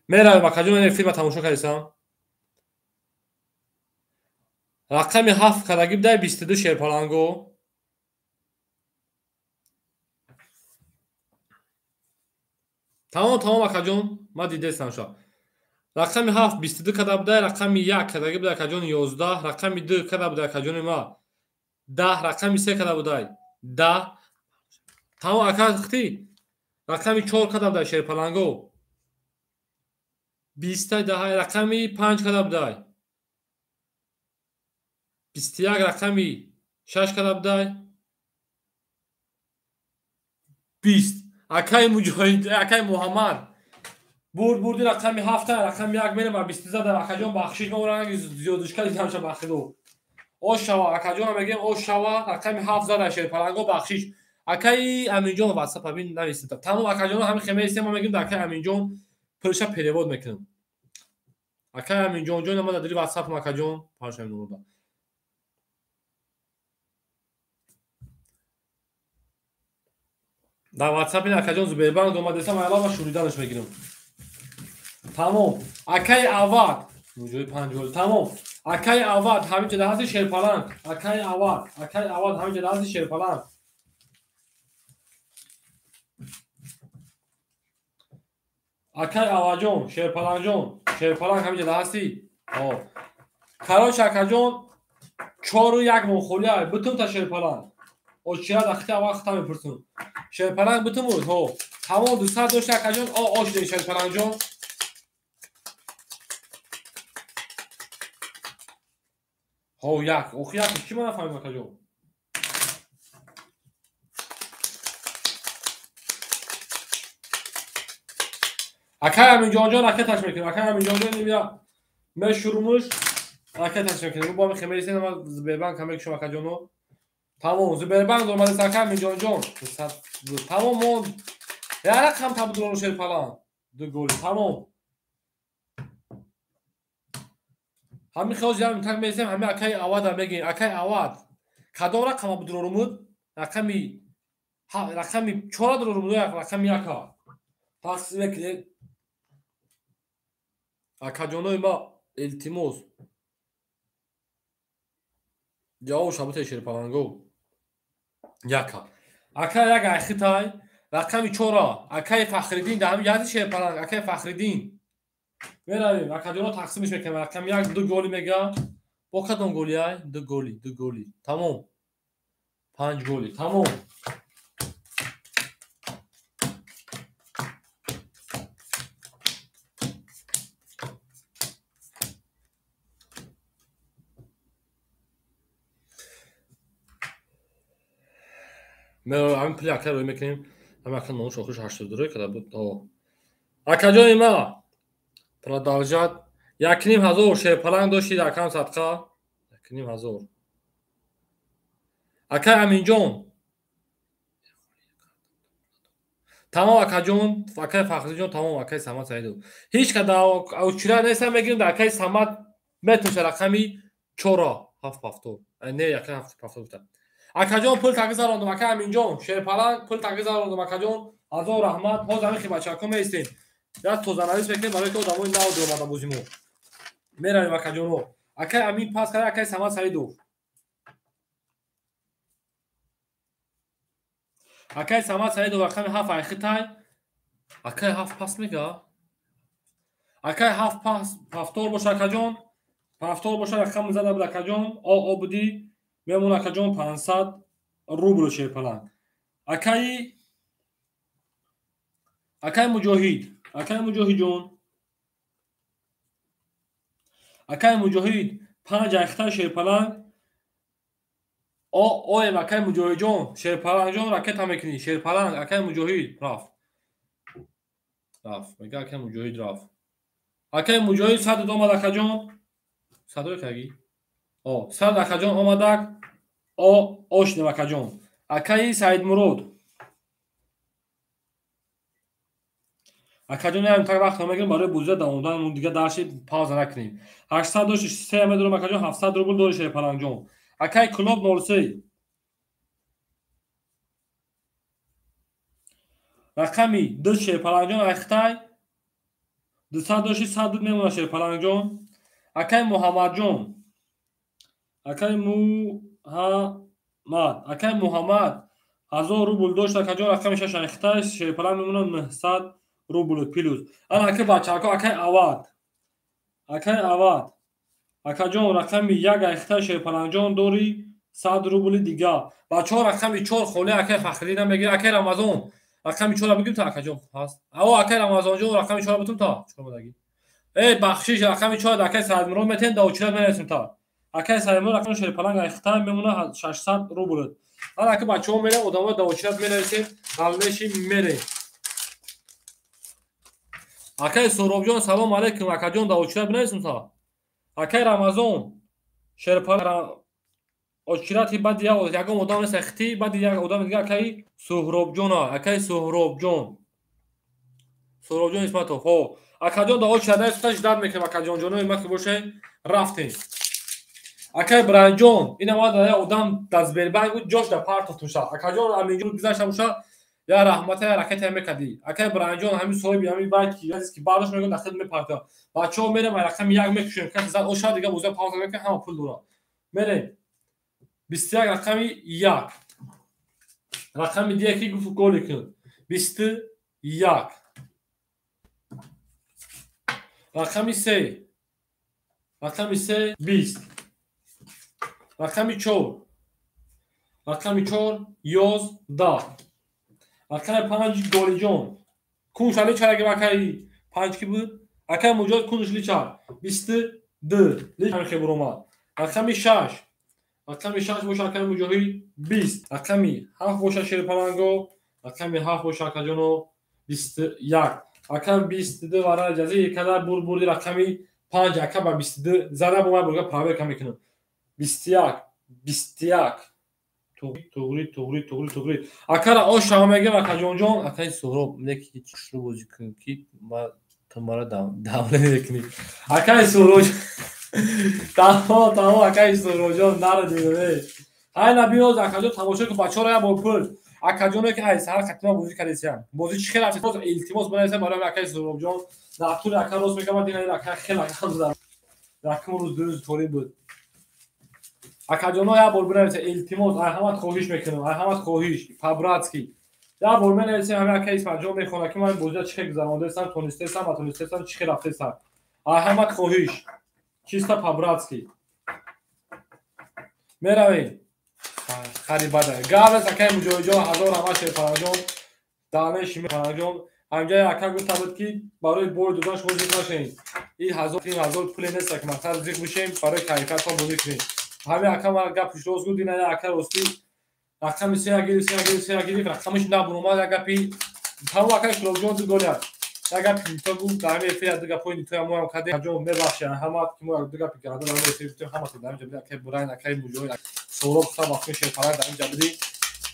Меравем акаҷон, ман эфир ба тамошо кардисам. Рақами 7 кардагӣ бидай 22 шерпалангу. Тамом, тамом акаҷон, ман дидестам ша. Рақами 7 22 карда будай, рақами 1 кардагӣ будай акаҷон 11, рақами 2 карда будай акаҷони ма 10, рақами 3 карда будай 10. Тамом ака хти. Рақами 4 карда будай шерпалангу. 20 даҳ, рақами 5 карда будай. 21, рақами 6 карда будай. 20. Акай Муҷоҳид, акай Муҳаммад. Бурд бурди рақами 7, рақами 1 мерем ба 20 зада акаҷон бахшиш ма ранги зиёдушка дидамша бахшидо. Ош шава акаҷон мегем ош шава рақами 7 зада шерпаланго бахшиш. Акай Аминҷон WhatsApp абин нависида. Тамом акаҷон ҳами хемеси ма мегем акай Аминҷон пулша перевод мекунам. Акай Аминҷон ҷон ма дар WhatsApp акаҷон панҷшанбе нурда. Дар WhatsApp ин акаҷон Сбербанк омадесам айлава шуриданаш мегирам. Тамом. Акай Авад. Муҷои 5 гол. Тамом. Акай Авад ҳамин ҷода ҳасти шерпаланг. Акай Авад, акай Авад ҳамин ҷода ҳасти шерпаланг. Акай Аваҷон, шерпалангҷон, шерпаланг ҳамин ҷода ҳасти? О. Короче акаҷон 4-1 монхолия, бутун та шерпаланг. Очира дахти аввал хата мепурсум. Шерпаланг бутун буд? Ҳо. Тамом 200 дошт акаҷон, о ош дем шерпалангҷон. Ҳо як, охи як чӣ ман нафаҳмидам акаҷон? Акай Аминҷонҷон ракеташ мекунем. Акай Аминҷонҷон мия мешурумуш ракеташ мекунем. Бо ми хемерисен ама Сбербанк ҳам мекушам акаҷоно. Тамом Сбербанк омадест акай Аминҷонҷон. Тамом мо як рақам табдилону шерпалан. 2 гол. Тамом. Ҳамин хел ҷамъ так месем, ҳамин акай Авад мегем. Акай Авад кадом рақама будурорумуд? Рақами 4 дурорумуд, рақами 1. Тақсим мекунем. Акаҷонои ма илтимос. Ҷавоб шабуте шерпаланго. 1. Акай як айхитай, рақами 4. Акай Фахриддин дар ҳамин ҷаҳати шерпаланг, акай Фахриддин. Меравем, акаҷоно тақсимиш мекунем. Рақами 1 2 голи мега. Бо кадом голи ай? 2 голи, 2 голи. Тамом. 5 голи. Тамом. Ҳамин пули акай рӯй мекунем. Ҳамин ака номуш охирш 82 када буд. Акаҷони ма продолжать. 1500 шерпаланг доштид акам садқа. 1500. Акай Аминҷон. Тамом акаҷон, акай Фахриҷон, тамом акай Самад Саидов. Ҳеҷ када очира нестам мегирем дар акай Самад метоша рақами 4 7 7. Не, акай 7 7 гуфтам. Акаҷон пул таги зарондум, акай Аминҷон, шерпаланг пул таги зарондум, акаҷон. Ҳазор раҳмат. Ҳозир ҳамин хибачако меистем. Як тозанавис мекунем барои ки одамои нав омада бозимо. Меравем акаҷоно. Акай Амин пас кард, акай Самад Саидов. Акай Самад Саидов рақами 7 айхитай. Акай 7 пас мега. Акай 7 пас 7 боша акаҷон. 7 боша рақам зада буд акаҷон. О о буди. Мемон акаҷон 500 рубл шерпаланг. Акай Муҷоҳид, акай Муҷоҳидҷон. Акай Муҷоҳид 5 айхитай шерпаланг. О оем акай Муҷоҳидҷон, шерпалангҷон ракета мекунӣ. Шерпаланг акай Муҷоҳид рафт. Рафт. Мега акай Муҷоҳид рафт. Акай Муҷоҳид 100 омад акаҷон. 100 каги? О, 100 акаҷон омадак. О, ошнем акаҷон. Акаи Саидмурод. Акаҷон ям так вақт мегирем барои буза давомдан, дига дарши пауза накунем. 800 дошт, 3 медорам акаҷон, 700 рубл дори шерпалангҷон. Акай Клуб 03. Рақами 2 шерпалангҷон айхитай. 200 дошти 100 мемона шерпалангҷон. Акай Муҳаммадҷон. Акай Муҳаммад, акай Муҳаммад 1000 рубл дошт акаҷон, рақами 6 айхитай, шерпаланг мемона 900 рубл плюс. Ана акай бачако, акай Авад. Акай Авад. Акаҷон рақами 1 айхитай шерпалангҷон дори 100 рубли дига. Бачаҳо рақами 4 холи акай Фахриддин мегирад. Акай Рамазон рақами 4 бигирем та акаҷон ҳаст. Аво акай Рамазонҷон рақами 4 бутум та. Чикор бодаги? Эй бахшиш рақами 4 акай Саидмурод метен да очират менасем та. Акай Саидмурод рақами шерпаланг айхитай мемона 600 рубл. Ана ки бачаҳо мерем, одамо давочират менависем, далнеши мерем. Акай Суҳробҷон, салом алейкум. Акаҷон, давочират бинависем та. Акай Рамазон, шерпа очирати баъди ягон одам нест, хти баъди як одами дига акаи Суҳробҷон, акаи Суҳробҷон. Суҳробҷон Исматов. Хо, акаҷон давочират нависем, ждат мекунем акаҷонҷонои ма ки боше, рафтем. Акай Бранҷон, ина ма дар одам дар Сбербанк буд, ҷош дар партов туша. Акаҷон Аминҷон гузашта боша, я раҳмата, я ракета мекади. Акай Бранҷон ҳамин соҳиби ҳамин байт ки ки бардошт мекунад, дар хел мепарта. Бачаҳо мерем, рақами 1 мекушем, касе зад оша дига боза пауза мекунад, ҳама пул дорад. Мерем. 21 рақами 1. Рақами 2 ки гуфт голи кун. 21. Рақами 3. Рақами 3 20. Рақами 4. Рақами 4 11. Рақами 5 Голиҷон. Кунш али чараги акаи 5 ки буд? Акаи Муҷоҳид кунш личар 22. Личар хебур омад. Рақами 6. Рақами 6 боша акаи Муҷоҳид 20. Рақами 7 боша Шерпаланго. Рақами 7 боша акаҷоно 21. Ака 22 вара ҷази када бур бурди рақами 5 ака ба 22 зада бо май бурга проверка мекунам. 21 21 туғри туғри туғри туғри акара оша мегем акаҷонҷон. Акаи Суҳроб неки чушру бозӣ кун ки ма ту мара давра мекунӣ. Акаи Суҳроб тамом тамом акаи Суҳробҷон нара дидем. Ҳай набиёз акаҷон тамошо кун бачаҳоро як бор пул. Акаҷоне ки ай саҳар қатима бозӣ кардесиям. Бозӣ чӣ хел рафт? Илтимос бинависем барои акаи Суҳробҷон. Дар тури ака рост мекунам, дина ака хел ака зада. Якум рӯз ду рӯз торӣ буд. Акаҷоно як бор бинависем, илтимос, ай ҳамат хоҳиш мекунам, ай ҳамат хоҳиш, по-братски. Як бор менависем, ҳамин ака Исматҷон мехонад ки ман бозиро чӣ хел гузарондастам, тонистастам, натонистастам, чӣ хел рафтастам. Ай ҳамат хоҳиш, чисто по-братски. Меравем. Хари бада. Гавес акаи Муҷоҳидҷон, ҳазор раҳмат Шерпаланҷон, даънаи шими Паланҷон. Ҳамҷоя ака гуфта буд ки барои бой додан шумо зиқ нашавед. Ин ҳазор ин ҳазор пуле нест ки мақсад зиқ бишем, барои кайфиятон бозӣ кунем. Ҳамин ака мара гапиш рост гуфт, ина ака ростӣ рақами се гирифт, се гирифт, се гирифт, рақамиш набуромад, як гапи тамом акаи Суҳробҷон ду голия. Як гапи нито гуфт, дар ҳамин эфир ду гапҳои нитоя мо ҳам кардем. Акаҷон мебахшед ҳама ки мо ду гапи карда дар ҳамин эфир гуфтем, ҳама дар ҳамин ҷо будем, акаи Бурайн, акаи Муҷоҳид, Суҳроб Сабахши Шерпаланг дар ин ҷо будем.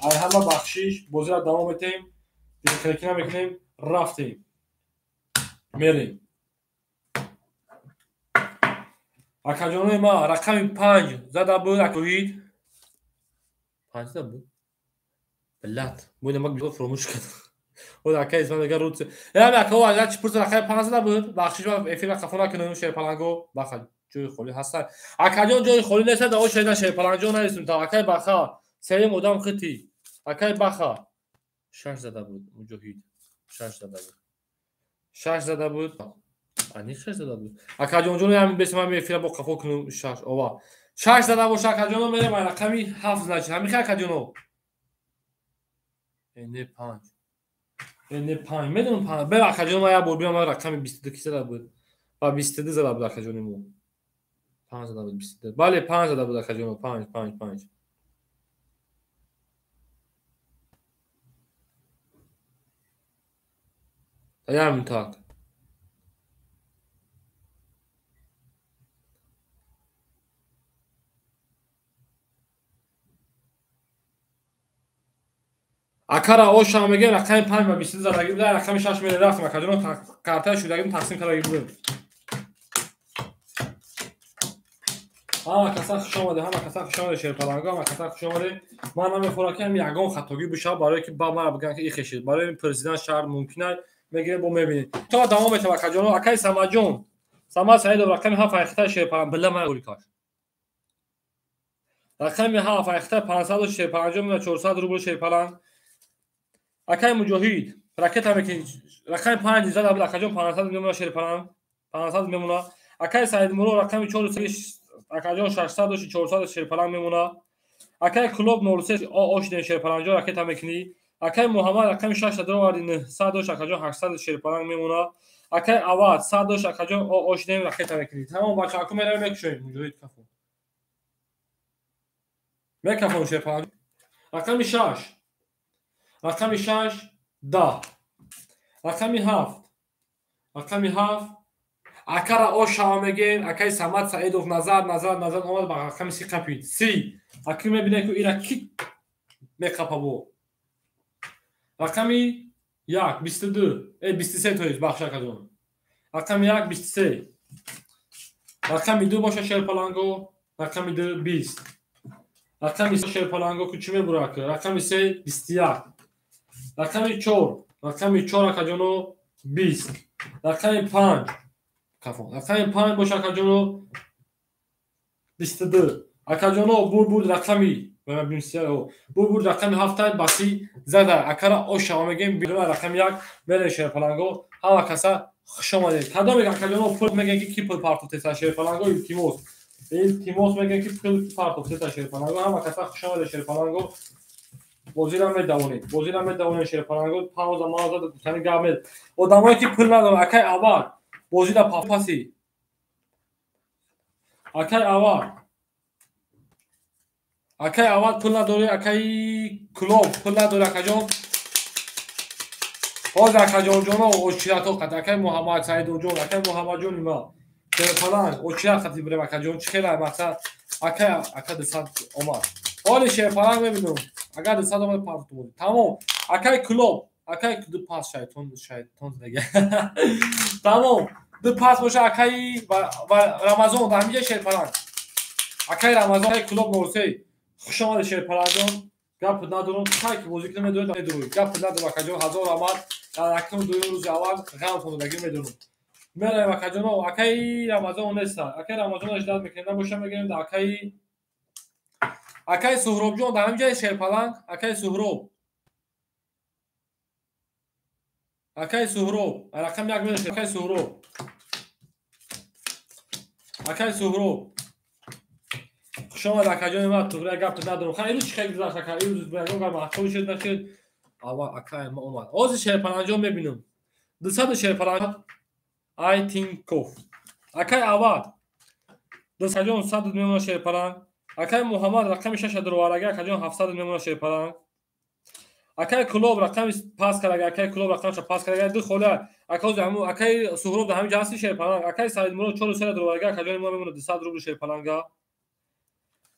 Ай ҳама бахшиш, бозиро давом метем, дилхелкӣ намекунем, рафтем. Мерем. Акаҷонои ма рақами 5 зада буд, акоҳид. 5 зада буд? Блядь, мо ина мак фуромӯш кардам. О акаи Исмат мега руц. Э ака о агар чӣ пурса рақами 5 зада буд, бахшиш ма эфир қафо накунем Шерпаланго, баха ҷои холӣ ҳаста. Акаҷон ҷои холӣ нест, да ош шайда Шерпаланҷон нависем та акаи Баха, сеюм одам хити. Акаи Баха 6 зада буд, Муҷоҳид 6 зада буд. 6 зада буд. Ани 6 зада буд. Акаҷонҷон ҳамин бесам ҳамин эфира бо қафо кунем 6 ова. 6 зада боша акаҷоно мерем ай рақами 7 значит. Ҳамин хел акаҷоно. Не 5. Не 5. Медонам 5. Бе акаҷоно як бор биям рақами 22 ки зада буд. Ба 22 зада буд акаҷони мо. 5 зада буд 22. Бале 5 зада буд акаҷоно 5 5 5. Аям так. Акара оша мегем рақами 5 ба 22 задаги буда, рақами 6 мере рафтем акаҷоно картаи шудагим тақсим кардаги будем. Ҳама каса хуш омаде, ҳама каса хуш омаде Шерпаланго, ҳама каса хуш омаде. Ман намехӯрам ки ҳам ягон хатогӣ бишавад, барое ки ба мара бигӯянд ки ихешид. Барои президент шаҳр мумкин аст, мегирем бо мебинем. То давом метавад акаҷоно, акаи Самадҷон. Самад Саидов рақами 7 айхтаи Шерпаланг, била мара гули каш. Рақами 7 айхтаи 500 Шерпаланҷон мена 400 рубл Шерпаланг. Акаи Муҷоҳид, ракета мекунӣ. Рақами 5 зада буд акаҷон 500 мемона Шерпаланг, 500 мемона. Акаи Саидмурод рақами 4 акаҷон 600 400 Шерпаланг мемона. Акаи Клуб 03 ошдем Шерпаланҷон ракета мекунӣ. Акаи Муҳаммад рақами 6 дароварди 900 дошт акаҷон 800 Шерпаланг мемона. Акаи Авад 100 дошт акаҷон ошдем ракета мекунӣ. Тамом бачаҳо меравем мекушоем. Муҷоҳид кафо. Мекафон Шерпаланг. Рақами 6. Рақами 6 10. Рақами 7. Рақами 7. Акара ошава мегем, акаи Самад Саидов назар назар назар омад ба рақами 30 қапид. 30. Аки мебинем ки ира ки меқапа бо. Рақами 1 22. 23 то есть бахш акаҷон. Рақами 1 23. Рақами 2 боша шерпаланго, рақами 2 20. Рақами 3 шерпаланго ку чӣ мебура ака? Рақами 3 21. Рақами 4, рақами 4 акаҷоно 20. Рақами 5 кафон. Рақами 5 боша акаҷоно 22. Акаҷоно бур рақами бур рақами 7 баси зада. Акара ошава мегем, рақами 1 мере шерпаланго. Ҳама каса хуш омадед. Кадоме акаҷоно пул мегем ки пул партофтеса шерпаланго, илтимос. Илтимос мегем ки пул партофтеса шерпаланго. Ҳама каса хуш омадед шерпаланго. Бозира медавонед. Бозира медавонед шерпаланго. Пауза мауза гуфтани гап мед. Одамое ки пул надоранд, акай аввал бозира паси. Акай аввал. Акай аввал пул надори, акай Клуб пул надори акаҷон. Ҳозир акаҷонҷоно очирато қад акай Муҳаммад Саидовҷон, акай Муҳаммадҷони ма. Шерпаланг очират қати бирем акаҷон, чӣ хела мақсад акай ака 200 омад. Ҳоли шерпаланг мебинам. Агар 200 омад парту бозӣ. Тамом. Акай Клуб, акай ду пас шайтон шайтон дега. Тамом. Ду пас боша акай ва Рамазон дар ҳаминҷа шерпаланг. Акай Рамазон, акай Клуб Норсей. Хуш омадед шерпалангҷон. Гап надорам, кай ки бозӣ кунам медонед, медонед. Гап надорам акаҷон, ҳазор раҳмат. Дар якум дуюм рӯзи аввал ғам хондаги медонам. Меравем акаҷоно, акаи Рамазон неста. Акаи Рамазон ждать мекунем, набоша мегирем да акаи Суҳробҷон дар ҳаминҷа шерпаланг, акаи Суҳроб. Акаи Суҳроб, рақами 1 меравем, акаи Суҳроб. Акаи Суҳроб. Хуш омад акаҷони ман, туғри гап надорам. Ха ирӯз чӣ хел гузашт ака? Ирӯз ягон гап маъқул шуд нашуд? Аввал акаи ма омад. Ҳозир шерпалангҷон мебинам. 200 шерпаланг ай Тинков. Акаи аввал 200 100 мемона шерпаланг. Акаи Муҳаммад рақами 6 дуровараги акаҷон 700 мемона шерпаланг. Акаи Клуб рақами пас кардаги, акаи Клуб рақамша пас кардаги, ду хола. Акаи ҳамун акаи Суҳроб дар ҳамин ҷа ҳасти шерпаланг. Акаи Саидмурод 4 дуровараги акаҷони ма мемона 200 рубл шерпаланга.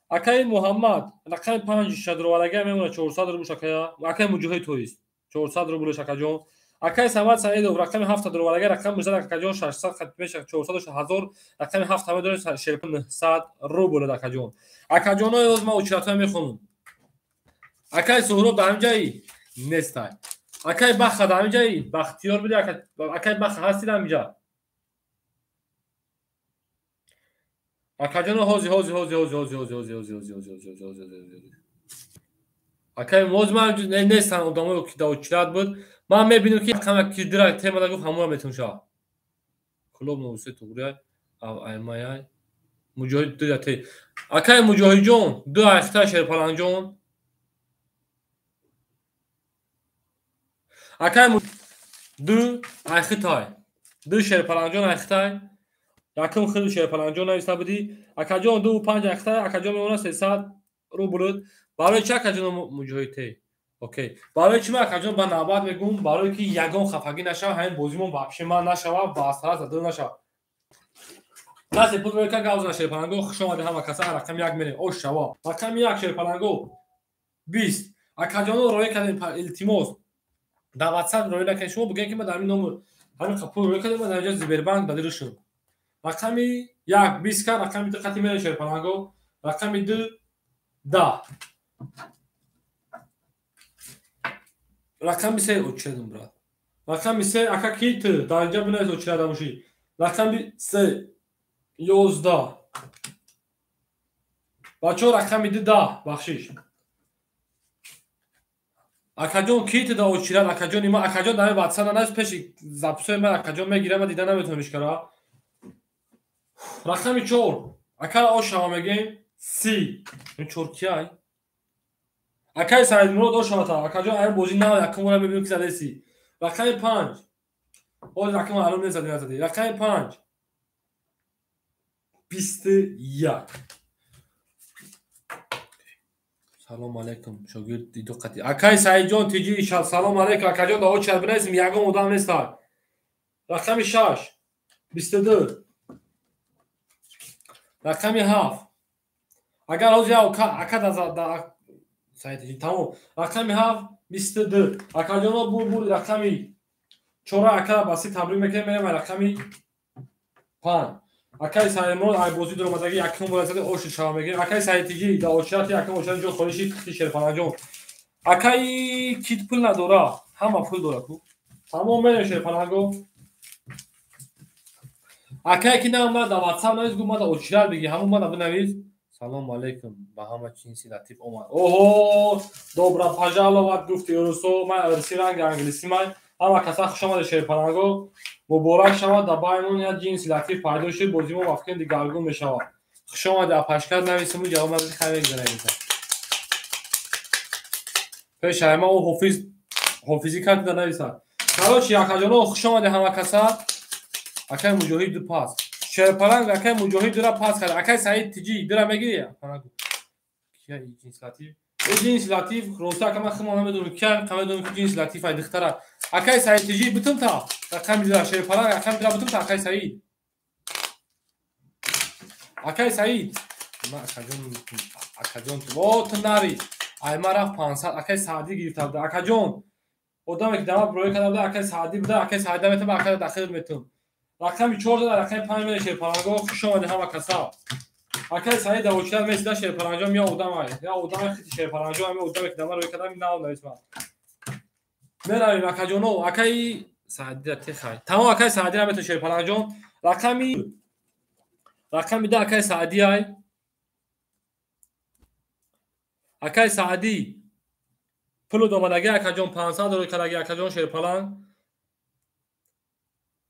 Акаи Муҳаммад рақами 5 шадровараги мемона 400 рубл шакая. Акаи Муҷоҳид тоист 400 рубл шакаҷон. Акаи Самад Саидов рақами 7 дуровараги рақами 9 акаҷон 600 хат меша 400 1000 рақами 7 ҳама дорем шерпа 900 рубл акаҷон. Акаҷонои оз ма очиратҳо мехонам. Акаи Суҳроб дар ҳамин ҷаи нестай. Акаи Баха дар ҳамин ҷаи Бахтиёр биди акаи Баха ҳасти дар ҳамин ҷа. Акаҷоно ҳози ҳози ҳози ҳози ҳози ҳози ҳози ҳози ҳози ҳози ҳози ҳози ҳози ҳози. Акаи моз ман нестан одамое ки дар очират буд. Ман мебинам ки рақама ки дира темада гуфт ҳамонро метавон шава. Клуб Норсе туғрия аймаяй. Муҷоҳид ду те. Акаи Муҷоҳидҷон ду айхта шерпалангҷон. Акаи ду айхитай. Ду шерпалангҷон айхитай. Якум хел шерпалангҷон нависта будӣ. Акаҷон 2 5 айхитай, акаҷон мемона 300 рубл. Барои чи акаҷон Муҷоҳид те? Окей. Барои чи ман акаҷон ба навбат мегӯм? Барои ки ягон хафагӣ нашава, ҳамин бозимон вообще ман нашава, ба асарат зада нашава. Даст пул мека гап зана шерпаланго, хуш омадед ҳама каса, рақами 1 мерем. Ош шава. Рақами 1 шерпаланго 20. Акаҷоно роя кардем илтимос. Дар WhatsApp роя накунед, шумо бигӯед ки ман дар ҳамин номер ҳамин пул роя кардем, ман дар инҷа Сбербанк дадиро шудам. Рақами 1 20 кар, рақами 2 қати мерем шерпаланго, рақами 2 10. Рақами 3 очирадам брат. Рақами 3 ака ки ту дар инҷа бинавис очирада бошӣ. Рақами 3 11. Бачаҳо рақами 2 10 бахшиш. Акаҷон ки ту дар очирад, акаҷони ма, акаҷон дар WhatsApp нанавис пеши записҳои ман акаҷон мегирам, ман дида наметавонам ишкара. Рақами 4 акара ошава мегем 30. Ин 4 кияй? Акаи Саидмурод ошавата. Акаҷон айн бозӣ нав якум бора мебинем ки задаси. Рақами 5. Ҳозир рақами маълум нест зади назади. Рақами 5 21. Салом алейкум, шогирд диду қати. Акай Саидҷон тиҷи, салом алейкум, акаҷон, да очад бинависим, ягон одам неста. Рақами 6, 22. Рақами 7. Агар ҳозир ака да Саид тиҷи, тамом. Рақами 7, 22. Акаҷоно бур рақами 4 ака баси табрик мекунем, мерем рақами 5. Акай Саидмурод ай бозӣ дуромадаги якум бора зада оши шава мегирем. Акай Саидтиҷи да очирати якум очирати ҷо холиши тихти Шерпаланҷон. Акай кит пул надора, ҳама пул дора ку. Тамом мерем Шерпаланго. Акай ки на мада WhatsApp навис, гу мада очират биги, ҳамон мада бинавис. Салом алейкум, ба ҳама ҷинси латиф омад. Оҳо, добра пожаловать гуфти русо, ман русӣ ранги англисӣ ман. Ҳама каса хуш омаде Шерпаланго. Муборак шавад, дар баймон як ҷинси латиф пайдо шуд, бозимо вақти дигаргун мешавад. Хуш омаде, апашкар нависиму ҷавоб надоди, хай мегузарем. Пеш ама о ҳофиз ҳофизӣ кард да нависад. Короче, акаҷоно хуш омаде ҳама каса. Акай Муҷоҳид ду пас. Шерпаланг акай Муҷоҳид дура пас кард. Акай Саид тиҷи дура мегири? Кия ҷинси латиф? Э ҷинси латиф, роста ака ман худам намедонам кия, намедонам ки ҷинси латиф ай духтара. Акай Саид тиҷи бутун та. Рақами дура Шерпаланг рақами дура бутун та акай Саид. Акай Саид. Ма акаҷон, акаҷон, о ту нари. Ай ма рафт 500, акай Саъдӣ гирифта буда. Акаҷон, одаме ки дама броя карда буда, акай Саъдӣ буда, акай Саида метам, акай дахил метам. Рақами 4 зада, рақами 5 мере Шерпаланго, хуш омади ҳама каса. Акай Саид да очират месида Шерпаланҷон, я одам ай. Я одам ай хити Шерпаланҷон, ами одаме ки дама роя карда, нав нависма. Меравим акаҷоно, акай Саъдира техай. Тамом акай Саъдира метон Шерпаланҷон. Рақами 10 акай Саъдӣ ай. Акай Саъдӣ пулу домадаги акаҷон 500 рӯй кардаги акаҷон Шерпаланг.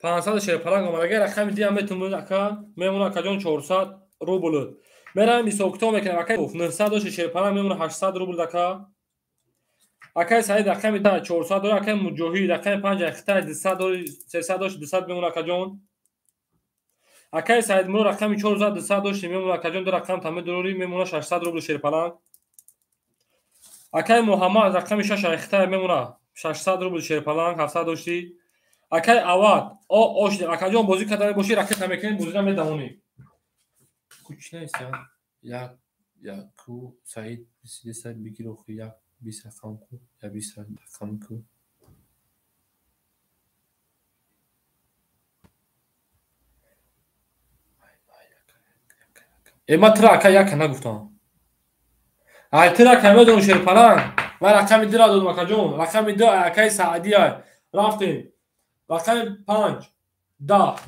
500 Шерпаланг омадаги рақами 10 метон ака мемона акаҷон 400 рубл. Меравим ҳисоб-китоб мекунем акай 900 дошт Шерпаланг мемона 800 рубл ака. Акай Саид рақами 10 400 дора, акай Муҷоҳид рақами 5 Хитай 200 дори 300 дошт 200 мемона акаҷон. Акай Саидмурод рақами 400 200 дошт мемона акаҷон, ду рақам таме дурори мемона 600 рубл Шерпаланг. Акай Муҳаммад рақами 6 Хитай мемона 600 рубл Шерпаланг 700 дошти. Акай Авад о ош акаҷон бозӣ карда боши ракета мекунем, бозиро медавонем. Куч нест як яку Саид 23 бигир охи як 20 рақам ку, я 20 рақам ку. Э ма тира ака яка нагуфтам. Ай тира ака медонам Шерпаланг. Ман рақами 2 додам акаҷон. Рақами 2 акай Саъдӣ ай. Рафтем. Рақами 5 10.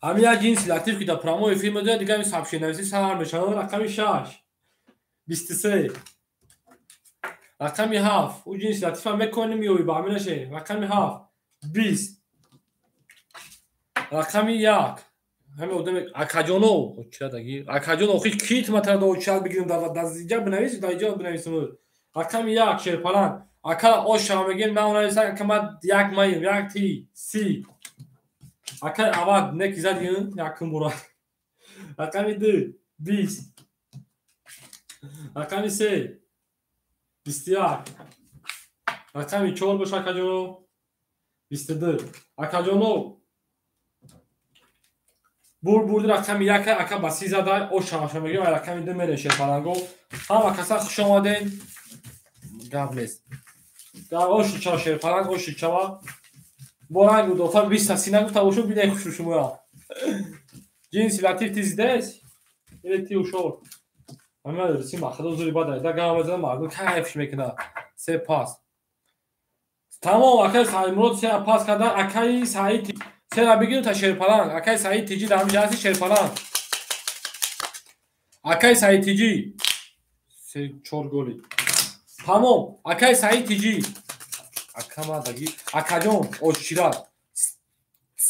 Ҳамин як ҷинси латиф ки дар прямой эфир медояд, дигар ҳамин сообщение сар мешавад. Рақами 6 23. Рақами 7 ӯ ҷинси латифа мекунем меои ба ҳамин наше. Рақами 7 20. Рақами 1 ҳамин одам акаҷоно очирадаги акаҷон охи кит матара да очират бигирем дар инҷа бинавис, дар инҷа бинависем. Рақами 1 Шерпаланг. Ака ош шава мегирем, нав нависа ака ман як маем, як ти си. Акай Авад неки задин якум бура. Рақами 2 20. Рақами 3 21. Рақами 4 бош акаҷоно 22. Акаҷоно бур бурди рақами 1 ака ба си зада ош шава мегирем, рақами 2 мерем Шерпаланго. Ҳама каса хуш омаден. Гап нест. Оши чава Шерпаланг, оши чава. Бо ранг удофа 20 си нагуфта бошу бинай хушу шумоя. Ҷинси латиф ти здесь? Или ти ушол? Ҳама русӣ махудо зури бад да гап мезанам, мардум кайфш мекунад. Се пас. Тамом акай Саидмурод се пас карда, акай Саид сера бигирем та Шерпаланг. Акай Саид тиҷи дар ҳамин ҷаҳати Шерпаланг. Акай Саид тиҷи се чор голи. Тамом акай Саид тиҷи акамадаги акаҷон ошират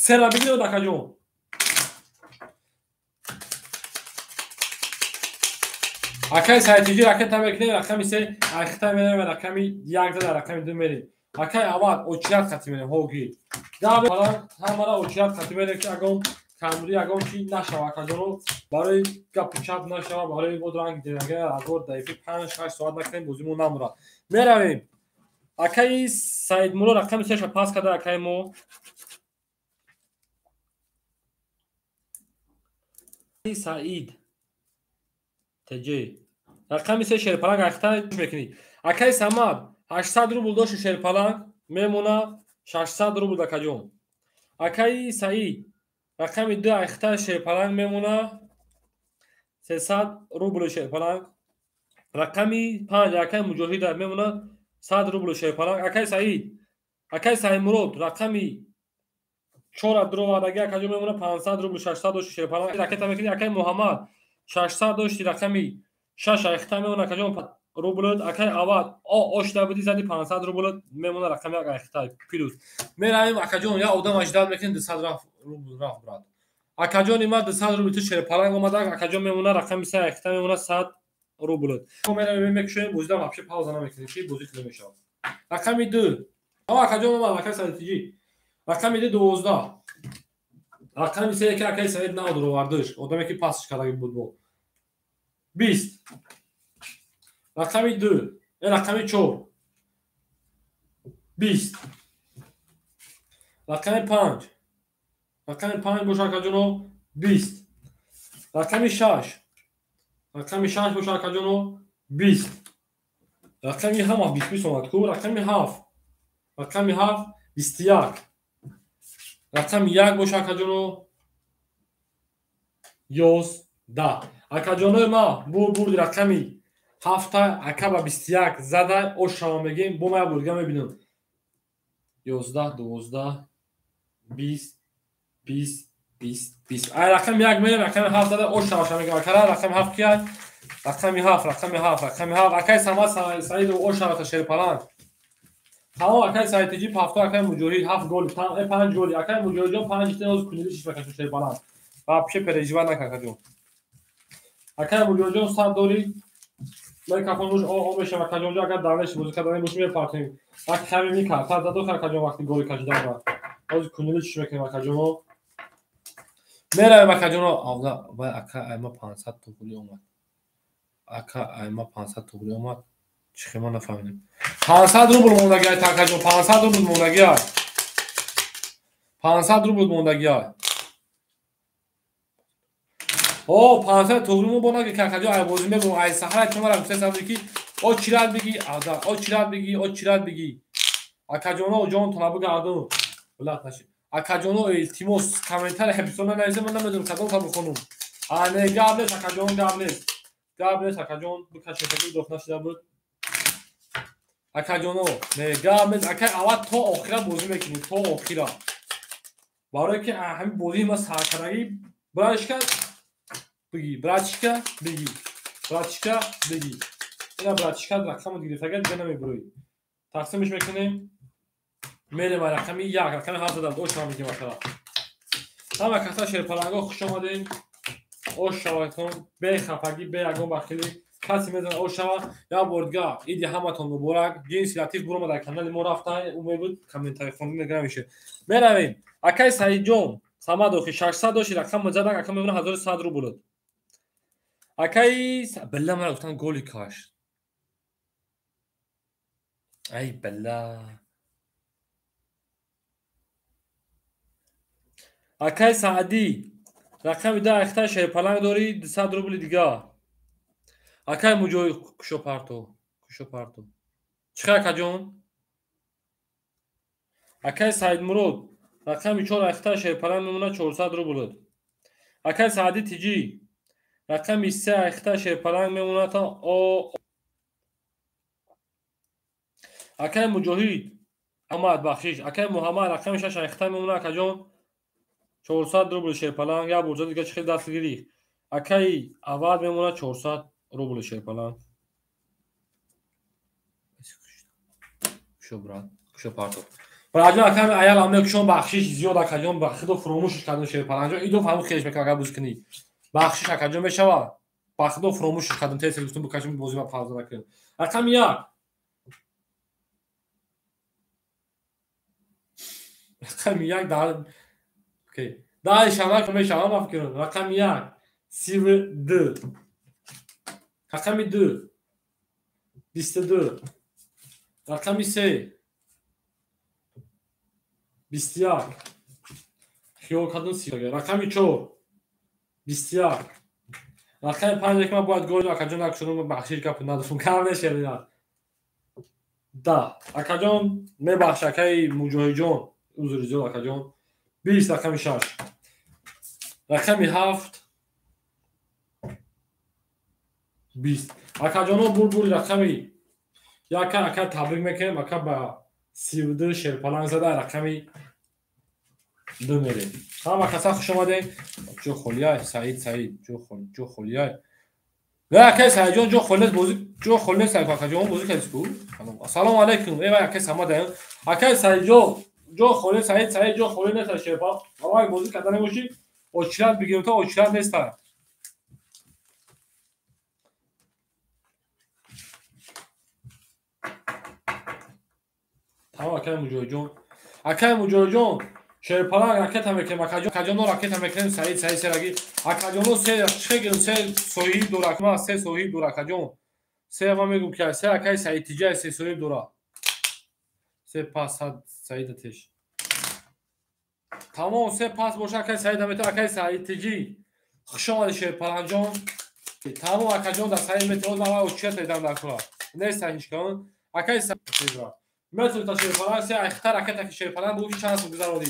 сера бигиред акаҷон. Акай Саид тиҷи ракета мекунем, рақами 3 айхта мерем, рақами 1 зада рақами 2 мерем. Акай Авад очират хати мерем, ҳогир. Ҳамара очират хати мерем ки агон Камри ягон чи нашава акаҷоно, барои гапи чап нашава, барои бод ранг динага агор дар эфир 5-6 соат накунем, бозимо намурад. Меравем. Акаи Саидмуро рақами сеша пас карда акаи мо. Саид ТЖ рақами се шерпаланг ахта мекунӣ. Акаи Самад 800 рубл дошти шерпаланг мемона 600 рубл акаҷон. Акаи Саид рақами 2 ахта шерпаланг мемона 300 рубл шерпаланг. Рақами 5 акаи Муҷоҳид мемона 100 рубл шерпаланг. Акаи Саид, акаи Саидмурод рақами 4 дуровардаги акаҷон мемона 500 рубл 600 дошти шерпаланг. Ракета мекунӣ. Акаи Муҳаммад 600 дошти рақами 6 ахта мемона акаҷон рубл. Акаи Авад ошда буди зади 500 рубл мемона рақами 1 ахта плюс. Меравем акаҷон, я одам аждад мекунем 200 рафт рубл рафт брат. Акаҷон има 200 рубл ту шерпаланг омада, акаҷон мемона рақами 3 ахта мемона 100 рубл. Меравем мекушоем, бозида вообще пауза намекунем, ки бозӣ хеле мешавад. Рақами 2. Акаҷон омад, акаи Саид ТЖ. Рақами 2 12. Рақами 3 ки акаи Саид нав дуровардиш, одаме ки пасш кардаги буд бо. 20. Рақами 2, рақами 4. 20. Рақами 5. Рақами 5 боша акаҷоно 20. Рақами 6. Рақами 6 боша акаҷоно 20. Рақами ҳама 20 омад ку. Рақами 7. Рақами 7 21. Рақами 1 боша акаҷоно 11. Акаҷонои ма бурди рақами 7 ака ба 21 зада ошава мегем, бо ма бурдига мебинам. 11 12 20 20 20 20. Ай рақами 1 мерем, рақами 7 зада ошава мегем. Акара рақами 7 кия? Рақами 7, рақами 7, рақами 7. Акаи Самад Саидов ошава шерпаланг. Тамом акаи Саид ТЖ 7 акаи Муҷоҳид 7 гол, 5 гол. Акаи Муҷоҳидҷон 5 тен кунили шиш бакашу шерпаланг. Вообще переживай накун акаҷон. Акаи Муҷоҳидҷон 100 дори. Ман кафон о мешам акаҷонҷо, агар давлеш бозӣ кардан бошем мепартем. Вақти ҳамин мекард, та задо акаҷон вақти голи кашидан ва. Ҳозир кунили чиш мекунем акаҷоно. Меравем акаҷоно. Авла вай ака айма 500 туғри омад. Ака айма 500 туғри омад. Чӣ хема нафаҳмидем. 500 рубл мондаги ай акаҷон, 500 рубл мондаги ай. 500 рубл мондаги ай. О, 500 туғри мо бонаги ки акаҷон ай бозӣ мегӯм, ай саҳара чумара гуфта сабри ки о чират бигӣ, ада, о чират бигӣ, о чират бигӣ. Акаҷоно ҷонтона бигардон. Билат нашид. Акаҷоно илтимос комментарий ҳабисона нависед, ман намедонам кадом та бихонум. А не, гап нест акаҷон, гап нест. Гап нест акаҷон, бикашед дох нашида буд. Акаҷоно, не, гап нест. Акай аввал то охира бозӣ мекунем, то охира. Барое ки ҳамин бозии ма саркардагӣ братишка бигӣ, братишка бигӣ, братишка бигӣ. Ина братишка рақамро гирифтага дига намебурӯӣ. Тақсимш мекунем. Мерем рақами 1, рақами 7 задам, ош мегем акара. Ҳама каса шерпаланго хуш омадем. Ош шаватон, бехафагӣ, бе ягон бахилӣ. Касе мезанад ош шава. Як бор дига иди ҳаматон муборак. Ҷинси латиф буромад дар канали мо рафта, ӯ мебуд комментарий хонда мегирам. Меравем. Акаи Саидҷон Самадохи 600 дошти рақам задан, ака мемона 1100 рубл. Акаи билла мара гуфтан голи каш. Ай билла. Акаи Саъдӣ рақами 10 ахта шерпаланг дорӣ 200 рубли дига. Акаи Муҷоҳид кушо парто, кушо парто. Чӣ хел акаҷон? Акаи Саидмурод рақами 4 ахта шерпаланг мемона 400 рубл. Акаи Саъдӣ ТЖ рақами 3 ахта шерпаланг мемона та о. Акаи Муҷоҳид Аҳмад бахшиш, акаи Муҳаммад рақами 6 ахта мемона акаҷон 400 рубл шерпаланг. Як бурҷа дига чӣ хел даст гирифт. Акаи Авад мемона 400 рубл шерпаланг. Кушо брат, кушо парто. Браҷон аками аял ам кушон бахшиш зиёд акаҷон, ба худо фуромӯшш кардам шерпаланг. Идо фаҳмид хелеш мекунам агар бозӣ кунӣ. Бахшиш акаҷон мешава. Ба худо фуромӯшш кардам, тез гуфтам бикашем бозӣ ма пауза накунем. Рақами 1. Рақами 1 дар окей. Даҳ шамак мешавам ма фикр. Рақами 1 32. Рақами 2 22. Рақами 3 21. Хиёл кардам 30. Рақами 4 21. Рақами 5 ки ман бояд гол акаҷон накушодам, бахшиш гап надоштам. Кам нешавад. Да, акаҷон мебахш, акаи Муҷоҳидҷон, узри зиёд акаҷон. 20 рақами 6. Рақами 7 20. Акаҷоно бурбури рақами 1 ака табрик мекунем, ака ба 32 шерпаланг зада рақами 2 мерем. Ҳама каса хуш омадем. Ҷо холияй, Саид, Саид, ҷо холияй. ва акаи Саидҷон ҷо холӣ нест, бозӣ ҷо холӣ нест, акаҷон бозӣ кардис ку? Ассалому алайкум. Эй вай акаи Самад аян. Акаи Саидҷон ҷо холӣ, Саид, Саид ҷо холӣ нест, шерпа. Аввал бозӣ карда набошӣ, очират бигирем то очират нест. Тамом акаи Муҷоҳидҷон. Акаи Муҷоҳидҷон шерпаланг ракета мекунем, акаҷоно ракета мекунем, Саид, Саид сераги. Акаҷоно се чӣ гирем, се соҳиб дора, ма се соҳиб дора акаҷон. Се ма мегум ки се акаи Саид тиҷа се соҳиб дора. Се пас Саид теш. Тамом се пас боша акаи Саид мета, акаи Саид тиҷи. Хуш омадӣ шерпаланҷон. Тамом акаҷон да Саид метавон ма очият дидам дар кура. Нест ҳеҷ акаи Саид метавон та шерпаланг се айхта ракета ки шерпаланг бу чанд сум гузаронӣ.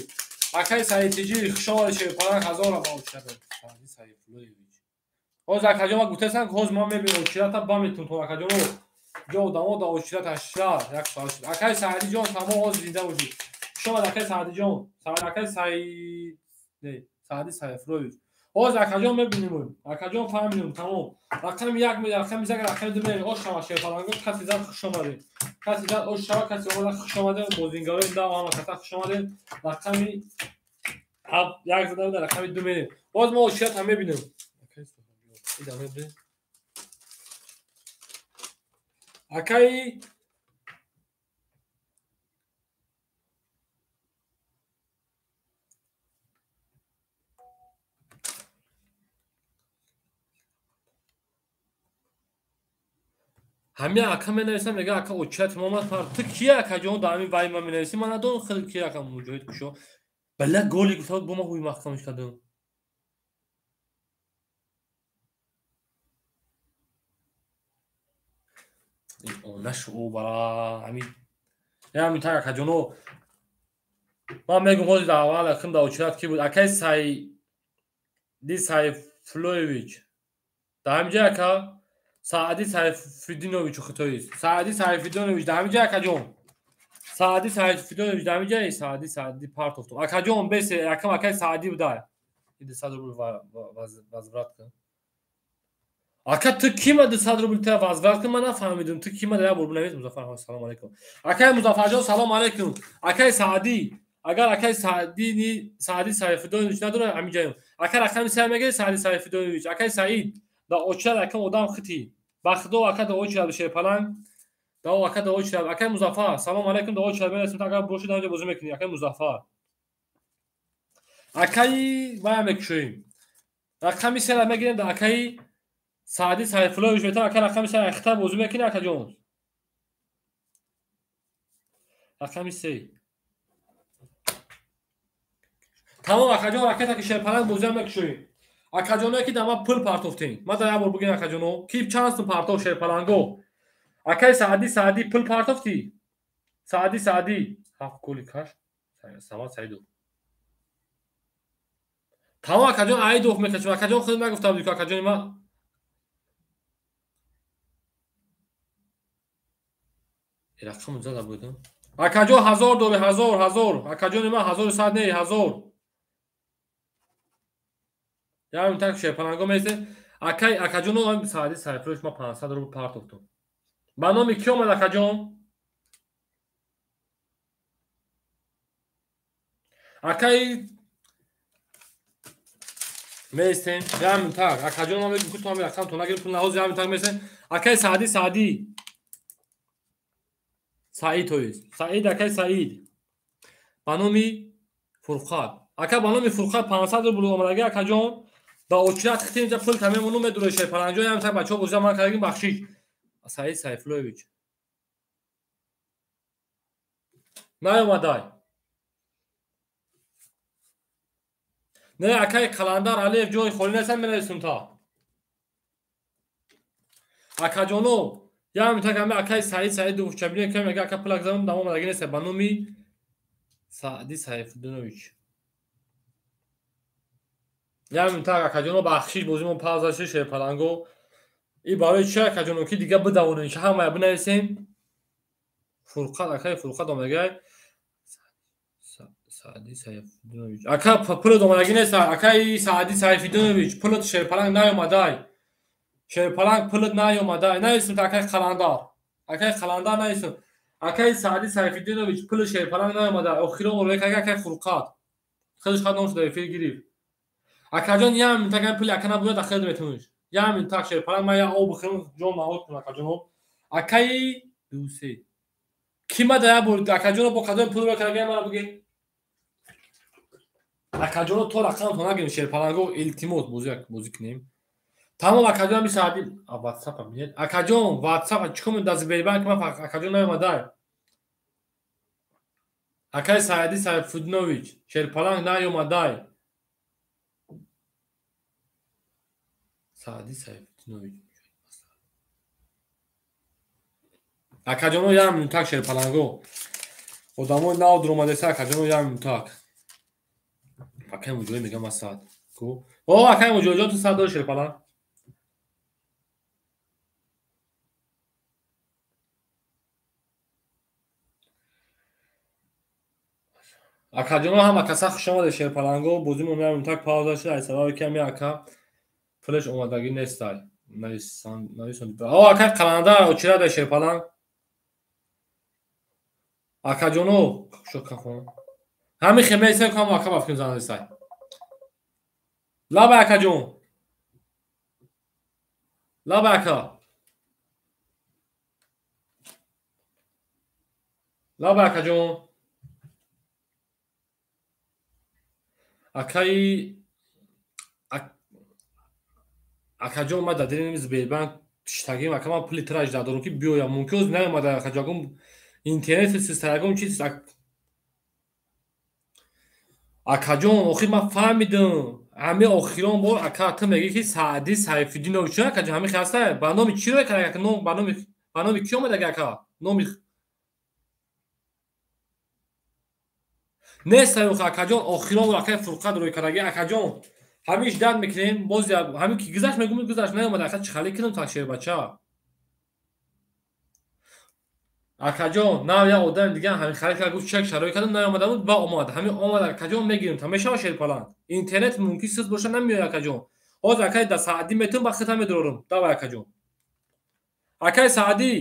Акаи Саид тиҷи хуш омадӣ шерпаланг ҳазор ма очият. Саид Сайфуллоевич. Ҳоз акаҷон ма гуфтасам ҳоз ма мебинем очирата ба метун то акаҷоно. Ҷо одамо да очират ҳашта як соат шуд. Акаи Саидиҷон тамом ҳоз зинда бошӣ. Хуш омад акаи Саидиҷон. Акаи Саид не, Саиди Сайфуллоевич. Ҳоз акаҷон мебинем. Акаҷон фаҳмидем тамом. Рақами 1 ме, рақами 1, рақами 2 ме. Ош шава шерпаланго каси зад хуш омадед. Каси зад ош шава, каси омада хуш омадед. Бозингарои нав ҳама каса хуш омадед. Рақами 1 зада рақами 2 мерем. Боз мо очират ҳам мебинем. Акаи ҳамин ака менависам, мега ака очират омад. Ту кия акаҷон дар ҳамин вай ма менависӣ? Ман надонам хеле кия ака Муҷоҳид кушо. Бала голи гуфта бо ма ҳуй маҳкамаш кардам. Нашу бара ҳамин ҳамин так акаҷоно ман мегум ҳозир дар аввал акм дар очират ки буд? Акаи Саиди Сайфуллоевич дар ҳамин ҷо ака Саади Сайфиддинович хитоист. Саади Сайфиддинович дар ҳамин ҷо акаҷон. Саади Сайфиддинович дар ҳамин ҷо Саади Саади партофтум. Акаҷон бесе якам акаи Саади буда. Иди 100 рубл возврат кун. Ака ту кима 200 рубл та возврат кун, ман нафаҳмидам. Ту кима як бор бинавис. Музаффар салом алайкум. Акаи Музаффарҷон салом алайкум. Акаи Саади агар акаи Саади ни Саади Сайфиддинович надора ҳамин ҷоям. Ака рақами 3 мегирӣ Саади Сайфиддинович. Акаи Саид да очар акам одам хити. Ба худо ака да очар шерпаланг. Да ака да очар. Акаи Музаффар салом алайкум да очар менасим агар боши дар ҷо бозӣ мекунӣ. Акаи Музаффар. Акаи вая мекушоем. Рақами 3 мегирем да акаи Саади Сайфуллоевич метавон ака рақами 3 ахтар бозӣ мекунӣ акаҷон. Рақами 3. Тамом акаҷон ракета ки шерпаланг бозиам мекушоем. Акаҷоное ки дар ман пул партофтем. Ман дар як бор бигӯям акаҷоно, ки чанд сум партофт шерпаланго? Акаи Саади Саади пул партофтӣ? Саади Саади 7 голи каш Самад Саидов. Тамом акаҷон Аидов мекашем. Акаҷон худ нагуфта буд ки акаҷони ман рақам зада буд. Акаҷон 1000 дори 1000 1000. Акаҷони ман 1100 не 1000. Ям так шерпаланго месе. Акай акаҷоно Саади Сайфуллоевич ма 500 рубл партофтум. Ба номи ки омад акаҷон? Акай меистем. Ям так акаҷон ман мегум ки ту ҳамин рақам то нагирем пул наҳоз ям так меистем. Акай Саади Саади Саид тоист. Саид акай Саид. Ба номи Фурқат. Ака ба номи Фурқат 500 рубл омадаги акаҷон. Да очират хитим инҷа пул тамемону медуре шерпаланг ҷон. Ям так бачаҳо бозира ман кардагим бахшиш. Саид Сайфуллоевич. Наёмадай. Не акай Қаландар Алиев ҷои холӣ нестам менависум та. Акаҷоно, ям так ами акай Саид Саидов чабине кам мега ака пулак задам дам омадаги нест ба номи Саъди Сайфуддинович. Ям так акаҷоно бахшиш бозимон пауза шид шерпаланго. И барои чи акаҷоно ки дига бидавонем чи ҳамая бинависем. Фурқат акай Фурқат омадагай. Саъди Сайфуддинович. Ака пулат омадаги нест акай Саъди Сайфуддинович пулат шерпаланг наёмадай. Шерпаланг пулат наёмадай. Нависем та акай Қаландар. Акай Қаландар нависем. Акай Саъди Сайфуддинович пули шерпаланг наёмадай. Охирон рӯй какай акай Фурқат. Худаш хат номш дар эфир гирифт. Акаҷон ям так пули ака набуяд ахир метуниш. Ям так шерпаланг ман я об бихӯрам ҷон маҳот кун акаҷоно. Акай ду се. Ки ма да бор акаҷоно бо кадом пул рӯй карда мара буге? Акаҷоно то рақам то нагирем шерпаланго илтимос бозӣ бозӣ кунем. Тамом акаҷон би саъди WhatsApp бинед. Акаҷон WhatsApp чӣ кунем дар Сбербанк ман акаҷон наёмадай. Акай Саиди Сайфуддинович шерпаланг наёмадай. Саъди Сайфуддинович. Акаҷоно ям минутак шерпаланго. Одамои нав дуромадаиса акаҷоно ям минутак. Акай Муҷоҳид мегам ман саат. Ку? О, акай Муҷоҳидҷон ту саат дори шерпаланг? Акаҷоно ҳама каса хуш омадед шерпаланго. Бозимон ям минутак пауза шуд аз сабаби ки ами ака пулаш омадагӣ нестай. Нависон. О, акай Қаландар очирада шерпаланг. Акаҷоно шо кахон. Ҳамин хемеса кам ака бафким занастай. Лаба акаҷон. Лаба ака. Лаба акаҷон. Акаи акаҷон ма дар дили Сбербанк шитагим ака ман пули тира ажда дорам ки биёям мумкин оз наёмада акаҷон интернет систарагом чиз акаҷон охир ман фаҳмидам ҳами охирон бор ака ту мегӣ ки Саъди Сайфуддинович чӣ акаҷон ҳами хаста ба номи чӣ рӯй кард ака ном ба номи кӣ омадаги ака номи нест акаҷон охирон бор акай Фурқат рӯй кардаги акаҷон ҳамиш дард мекунем боз ҳамин ки гузашт мегӯм гузашт наёмада ака чӣ халӣ кунам так шербача. Акаҷон нав як одами дига ҳамин халӣ кард гуфт чек шароит кардам наёмада буд ба омад ҳамин омад акаҷон мегирем та мешава шерпаланг. Интернет мумкин сиз боша намеояд акаҷон. Ҳозир акай да Саъдӣ метавон ба хита медорам. Давай акаҷон. Акай Саъдӣ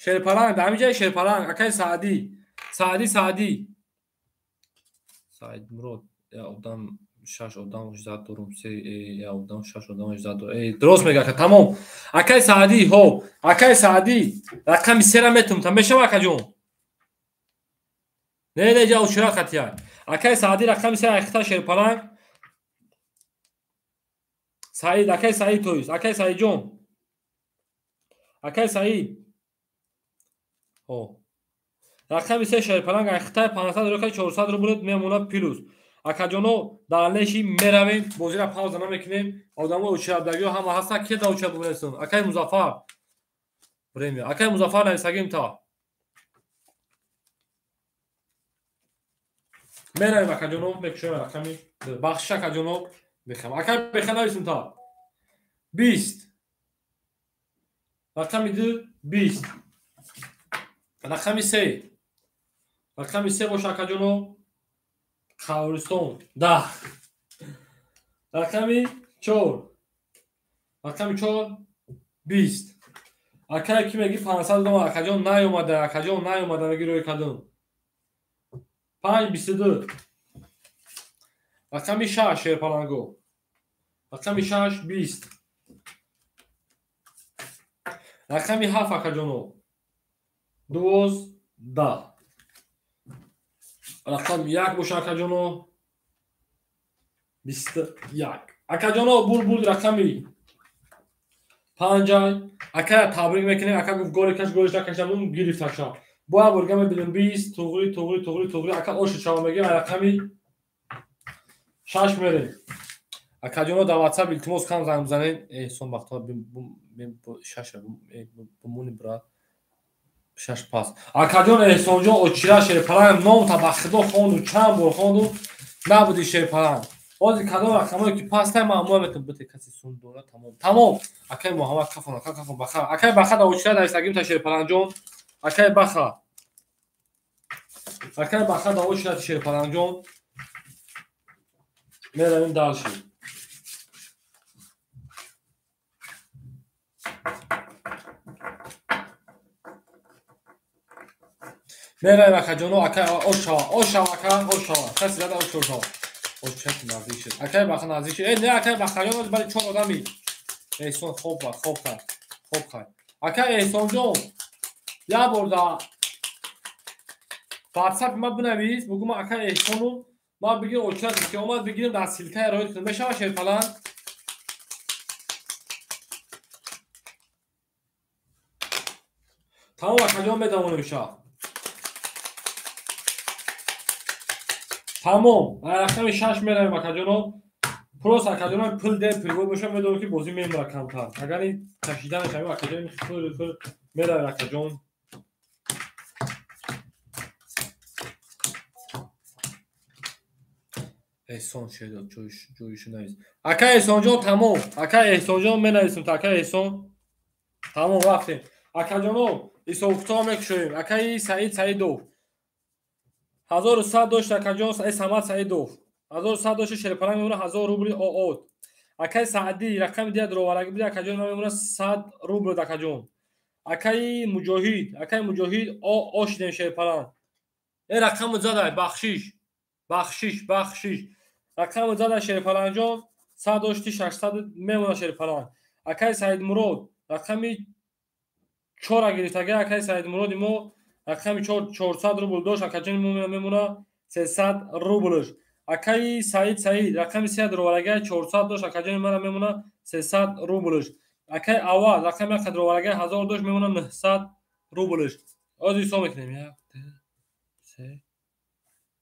шерпаланг дар ҳамин ҷои шерпаланг акай Саъдӣ Саъдӣ Саъдӣ Саид Мурод я одам шаш одам ждат дорум се я одам шаш одам ждат дорум. Эй дуруст мега ака тамом. Акай Саъдӣ ҳо акай Саъдӣ рақами сера метум та мешава акаҷон. Не не ҷа очира хатия. Акай Саъдӣ рақами сера айхта шерпаланг. Саид акай Саид тоист акай Саидҷон. Акай Саид. Ҳо. Рақами се шерпаланг айхта 500 рӯка 400 рубл мемонад плюс. Акаҷоно дар леши меравем бозира пауза намекунем. Одамо очирадагиҳо ҳама ҳастанд ки да очирад бинависанд. Акай Музаффар. Время. Акай Музаффар нависагим та. Меравем акаҷоно мекушоем рақами бахшиш акаҷоно бехам. Акай беха нависем та. 20. Рақами 2 20. Рақами 3. Рақами 3 боша акаҷоно. Қабристон 10. Рақами 4. Рақами 4 20. Акай ки меги 500 дом акаҷон наёмада, акаҷон наёмада меги рӯй кардам. 5 22. Рақами 6 шерпаланго. Рақами 6 20. Рақами 7 акаҷоно. 12. Рақам 1 боша акаҷоно. 21. Акаҷоно бур рақами 5. Ака табрик мекунем. Ака гуфт голи каш голиш накашам, гирифт ака. Бо бурга мебинем 20 туғри туғри туғри туғри. Ака ош шава мегем рақами 6 мерем. Акаҷоно дар WhatsApp илтимос кам занг бизанед. Эҳсон бахтовар 6 бумуни брат. 6 пас. Акаҷон Эҳсонҷон очира шерпаланг ном та ба худо хонду чанд бор хонду набуди шерпаланг. Ҳозир кадом рақамое ки пастай ман амоя метавонам бите каси сум дора тамом. Тамом. Акай Муҳаммад кафон, ака кафон баха. Акай баха да очира нависагим та шерпалангҷон. Акай баха. Акай баха да очира шерпалангҷон. Меравим дальше. Меравим акаҷоно, ака ошава, ошава ака, ошава. Каси зада ошава. Очак наздик шуд. Акай баха наздик шуд. Не акай бахаҷон, бали 4 одами. Эҳсон хоб ба, хоб хай. Хоб хай. Акай Эҳсонҷон, як бор да WhatsApp ма бинавис, бугу ма акай Эҳсону ма бигир очак ки омад бигирем дар силкаи роҳит кунем. Мешава шерпаланг? Тамом акаҷон медавонем шаб. Тамом. Рақами 6 меравем акаҷоно. Просто акаҷоно пул де пулбой боша медонам ки бозӣ мемра камтар. Агар ин кашиданаш ҳамин акаҷон пул меравем акаҷон. Эҳсон шедод ҷойшу навис. Ака Эҳсонҷон тамом. Ака Эҳсонҷон менависем та ака Эҳсон. Тамом рафтем. Акаҷоно ҳисобкитоб мекушоем. Акаи Саид Саидов 1100 дошт акаҷон Самад Саидов 1100 дошт шерпаланг мемона 1000 рубли оот. Акаи Саъдӣ рақами дия дроварагӣ буди акаҷон мемона 100 рубл акаҷон. Акаи Муҷоҳид, акаи Муҷоҳид ошидем шерпаланг. Рақаму задай бахшиш, бахшиш, бахшиш. Рақаму задай шерпалангҷон 100 дошти 600 мемона шерпаланг. Акаи Саидмурод рақами 4 гирифтага акаи Саидмуроди мо рақами 400 рубл дошт акаҷони мо мемона 300 рублш. Акаи Саид Саид рақами 3 дроварага 400 дошт акаҷони мара мемона 300 рублш. Акаи Аваз рақами 1 дроварага 1000 дошт мемона 900 рублш. Ҳозир ҳисоб мекунем. 1 2 3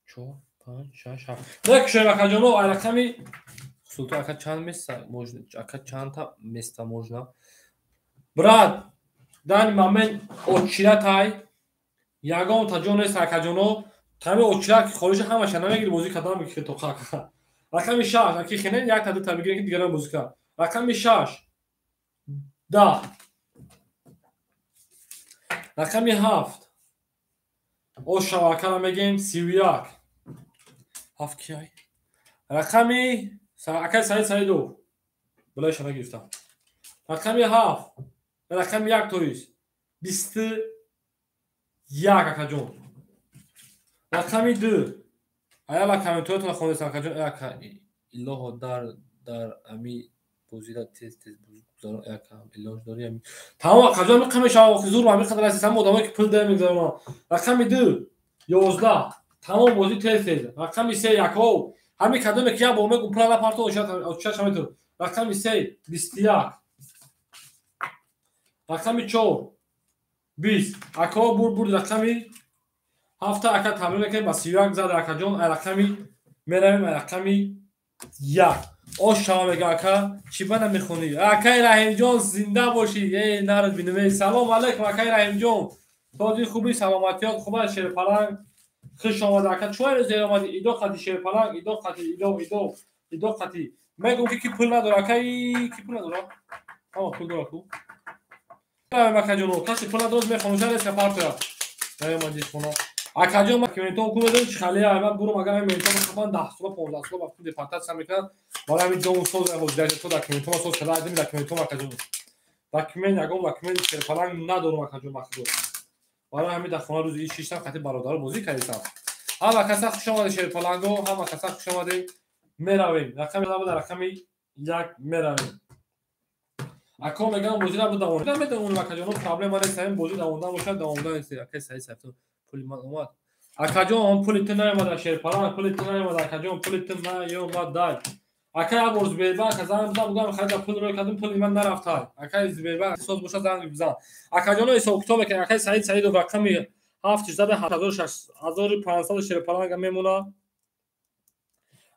4 5 6 7. Накушоем акаҷоно ай рақами Султон ака чанд места можно? Ака чандта места можно? Брат, дан момент очиратай ягон та ҷо нест акаҷоно. Тами очира ки холиша ҳамаша намегири бозӣ кардан мекихи то хака. Рақами 6 аки хинен як та дута мегирем ки дигарам бозӣ кард. Рақами 6 10. Рақами 7 ошава акара мегем 31. 7 киай? Рақами акай Саид Саидов билайша нагирифтам. Рақами 7 рақами 1 тоист 21 акаҷон. Рақами 2 аяла комментариятонро хондестам акаҷон. Ака илоҳо дар ами бозира тез тез гузарон ака илоҳ дори ами. Тамом акаҷон миқа мешава охи зур ами қадар аст ҳама одамое ки пул дора мегузаронанд. Рақами 2 11. Тамом бозӣ тез тез. Рақами 3 яков. Ҳами кадоме ки як бор мегум пула напарто очаш метавон. Рақами 3 21. Рақами 4 20. Ако бур рақами 7 ака тамрин мекунем ба 31 зада акаҷон. Ай рақами меравем ай рақами 1. Ош шава мега ака чӣ ба намехонӣ? Акаи Раҳимҷон зинда бошӣ. Эй народ бинаме. Салом алайкум акаи Раҳимҷон. Тоҷи хуби саломатиёт хуб аст шерпаланг. Хуш омада ака. Чӯ зер омадӣ? Идо қати шерпаланг, идо қати, идо, идо, идо қати. Мегум ки пул надора акаи, ки пул надора? Ҳама пул дора ку. Акаҷоно, каси пул надорад мехонуша нест ка партоя. Наёмадӣ хона. Акаҷон ман комментон ку медонӣ чӣ халия? Ман бурум агар ҳамин ментон хапан 10 сола 15 сола вақти депортатсия мекунанд, барои ҳамин ҷому соз ҳоҷидаи то документон соз карда айдами документон акаҷон. Документ ягон документ шерпаланг надорум акаҷон бахудо. Барои ҳамин дар хона рӯзи ид шиштам қати бародаро бозӣ кардистам. Ҳама каса хуш омадед шерпаланго, ҳама каса хуш омадед. Меравем. Рақами дар рақами 1 меравем. Ако мегам бозиро бидавонем. Намедонам акаҷоно проблема нест, ҳамин бозӣ давондан бошад, давондан нест. Акаи Саид Саидов пули ман омад. Акаҷон, пули ту наомада шерпаланг, пули ту наомада акаҷон, пули ту наомада. Акай абор Сбербанк занг бизан, бугам хайда пул рӯй кардам, пули ман нарафта. Акай Сбербанк соз боша занг бизан. Акаҷоно ҳисоб китоб мекунем. Акай Саид Саидов рақами 7 1500 шерпаланга мемона.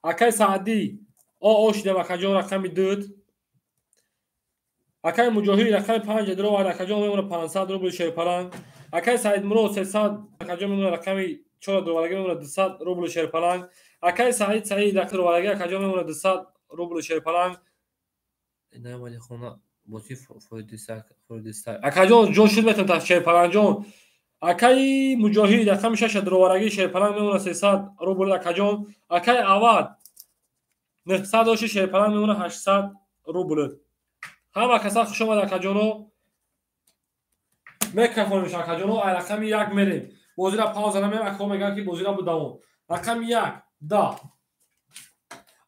Акай Саъдӣ о шидам акаҷон рақами 2. Акай Муҷоҳид рақами 5 дровар акаҷон мемона 500 рубл шерпаланг. Акай Саидмурод 300 акаҷон мемона рақами 4 дровараги мемона 200 рубл шерпаланг. Акай Саид Саид рақами дровараги акаҷон мемона 200 рубл шерпаланг. Наомади хона бози фоидиста. Акаҷон ҷон шуд метавон та шерпалангҷон. Акай Муҷоҳид рақами 6 дровараги шерпаланг мемона 300 рубл акаҷон. Акай Авад 900 доши шерпаланг мемона 800 рубл. Ҳама каса хуш омад акаҷоно. Микрофон акаҷоно, ай рақами 1 мерем. Бозира пауза намем, акаҳо мегӯянд ки бозира будамо. Рақами 1 10.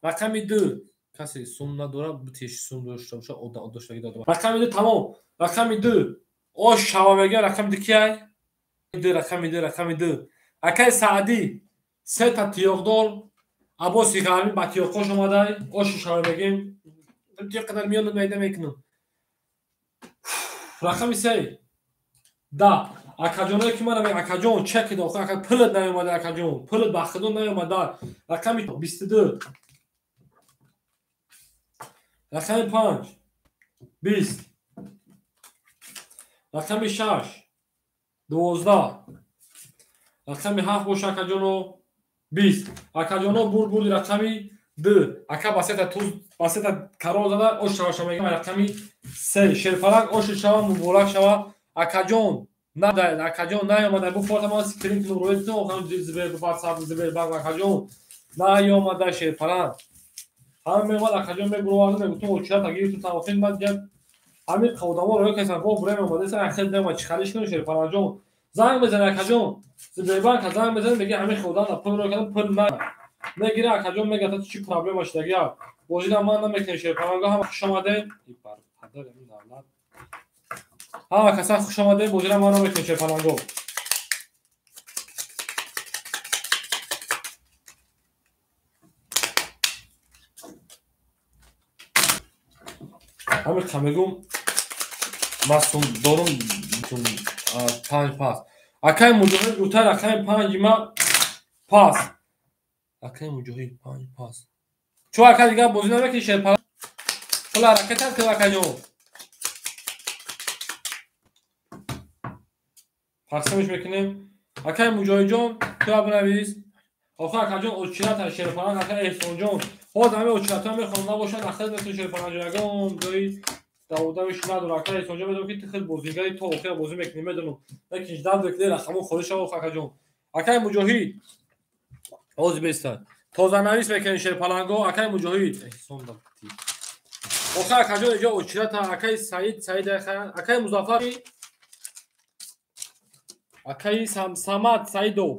Рақами 2 касе сум надора, битеш сум дошта боша, доштаги додам. Рақами 2 тамом. Рақами 2 ош шава мегӯяд, рақами 2 кияй? 2 рақами 2 рақами 2. Акай Саъдӣ се та тиёқдор Аббоси Ғармӣ ба тиёқош омадай, оши шава мегӯем. Тиёқ қадар миён майда мекунам. Рақами 3 да. Акаҷоное ки мана мегӯям, акаҷон чек дохил, ака пулат наёмада, акаҷон пулат ба худо наёмада. Рақами 22 рақами 5 20 рақами 6 12 рақами 7 боша акаҷоно 20. Акаҷоно бурд бурди рақами 2. Ака ба сета туз ба сета карол зада ош шава шава мегӯям рақами 3 шерпаланг оши шава муборак шава. Акаҷон надай, акаҷон наёмада, бу фото ман скрин кунам рӯй кунам, охам Сбербанк Сбербанк акаҷон наёмада шерпаланг. Ҳама меомад акаҷон мебуровард, мегуфтум очират агирту тамофин бад ҷа ҳамин одамо рӯй касан бо бурем омада ахел нема чӣ халиш кунем шерпалангҷон. Занг мезанӣ акаҷон Сбербанк занг мезанӣ, мегӯяд ҳамин одам пул рӯй кардам, пул на мегира акаҷон, мегӯяд та чӣ проблема шудагия. Бозира ман намекунем шерпаланго. Ҳама хуш омадед. Ҳама каса хуш омадед, бозира ман намекунем шерпаланго. Ҳамин қа мегӯм ман сум дорум 5 пас. Акай Муҷоҳид гуфта рақами 5 ма пас. Акай Муҷоҳид 5 пас. Чо ака дигар бозӣ намекунӣ шерпаланг? Пул ҳаракат кун акаҷон. Тақсимш мекунем. Акай Муҷоҳидҷон туя бинавис. Охир акаҷон очират шерпаланг, акай Эҳсонҷон. Ҳоз ҳамин очиратҳо мехоҳам набошанд, ахир метавон шерпалангҷон ягон ҷои даводавиш надорад. Акай Эҳсонҷон медонам ки ту хел бозигари то охира бозӣ мекунӣ, медонам. Лекин ждат мекунӣ рақамон холӣ шава акаҷон. Акай Муҷоҳид ҳоз беста. Тозанавис мекунем шерпаланго. Акай Муҷоҳид Эҳсон дабти. Охир акаҷон иҷо очирата акай Саид Саид акай Музаффар акай Самад Саидов.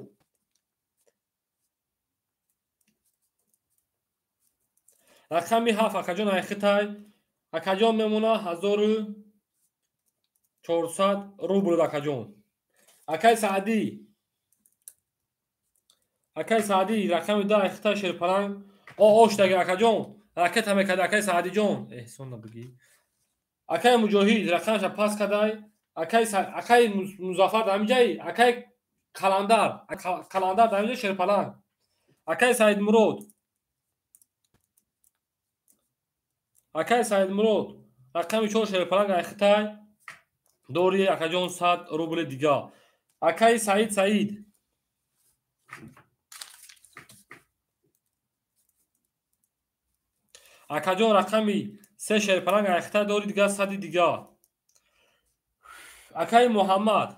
Рақами 7 акаҷон айхитай. Акаҷон мемона 1400 рубл акаҷон. Акай Саъдӣ. Акай Саъдӣ рақами 2 айхитай шерпаланг. О ош даги акаҷон. Ракета мекард акай Саъдиҷон. Эҳсон набигӣ. Акай Муҷоҳид рақамаша пас кадай. Акай Музаффар дар ҳамин ҷай, акай Каландар, Каландар дар ҳамин ҷай шерпаланг. Акай Саидмурод. Акай Саидмурод рақами 4 шерпаланг айхитай. Дори акаҷон 100 рубли дига. Акай Саид Саид. Акаҷон рақами 3 шерпаланг айхитай дори дига 100 дига. Акай Муҳаммад.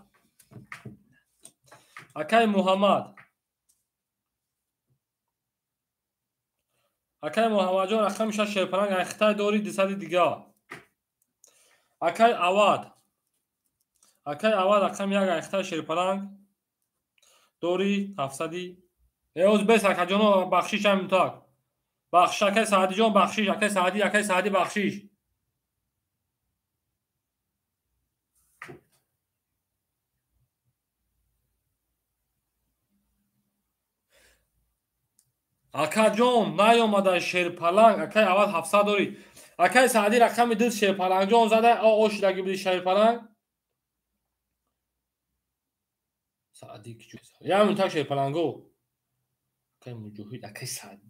Акай Муҳаммад. Акай Муҳаммадҷон рақами 6 шерпаланг айхитай дори 200 дига. Акай Авад. Акай Авад рақами 1 айхитай шерпаланг дори 700. Эоз бес акаҷоно бахшиш ҳамин так. Бахшиш акай Саъдиҷон бахшиш, акай Саъдӣ, акай Саъдӣ бахшиш. Акаҷон, наёмада Шерпаланг, акай аввал 700 дорӣ. Акай Саъдӣ рақами 2 Шерпалангҷон зада, ошидаги буди Шерпаланг. Саъдӣ киҷо? Як минута Шерпаланго. Акай Муҷоҳид, акай Саъдӣ.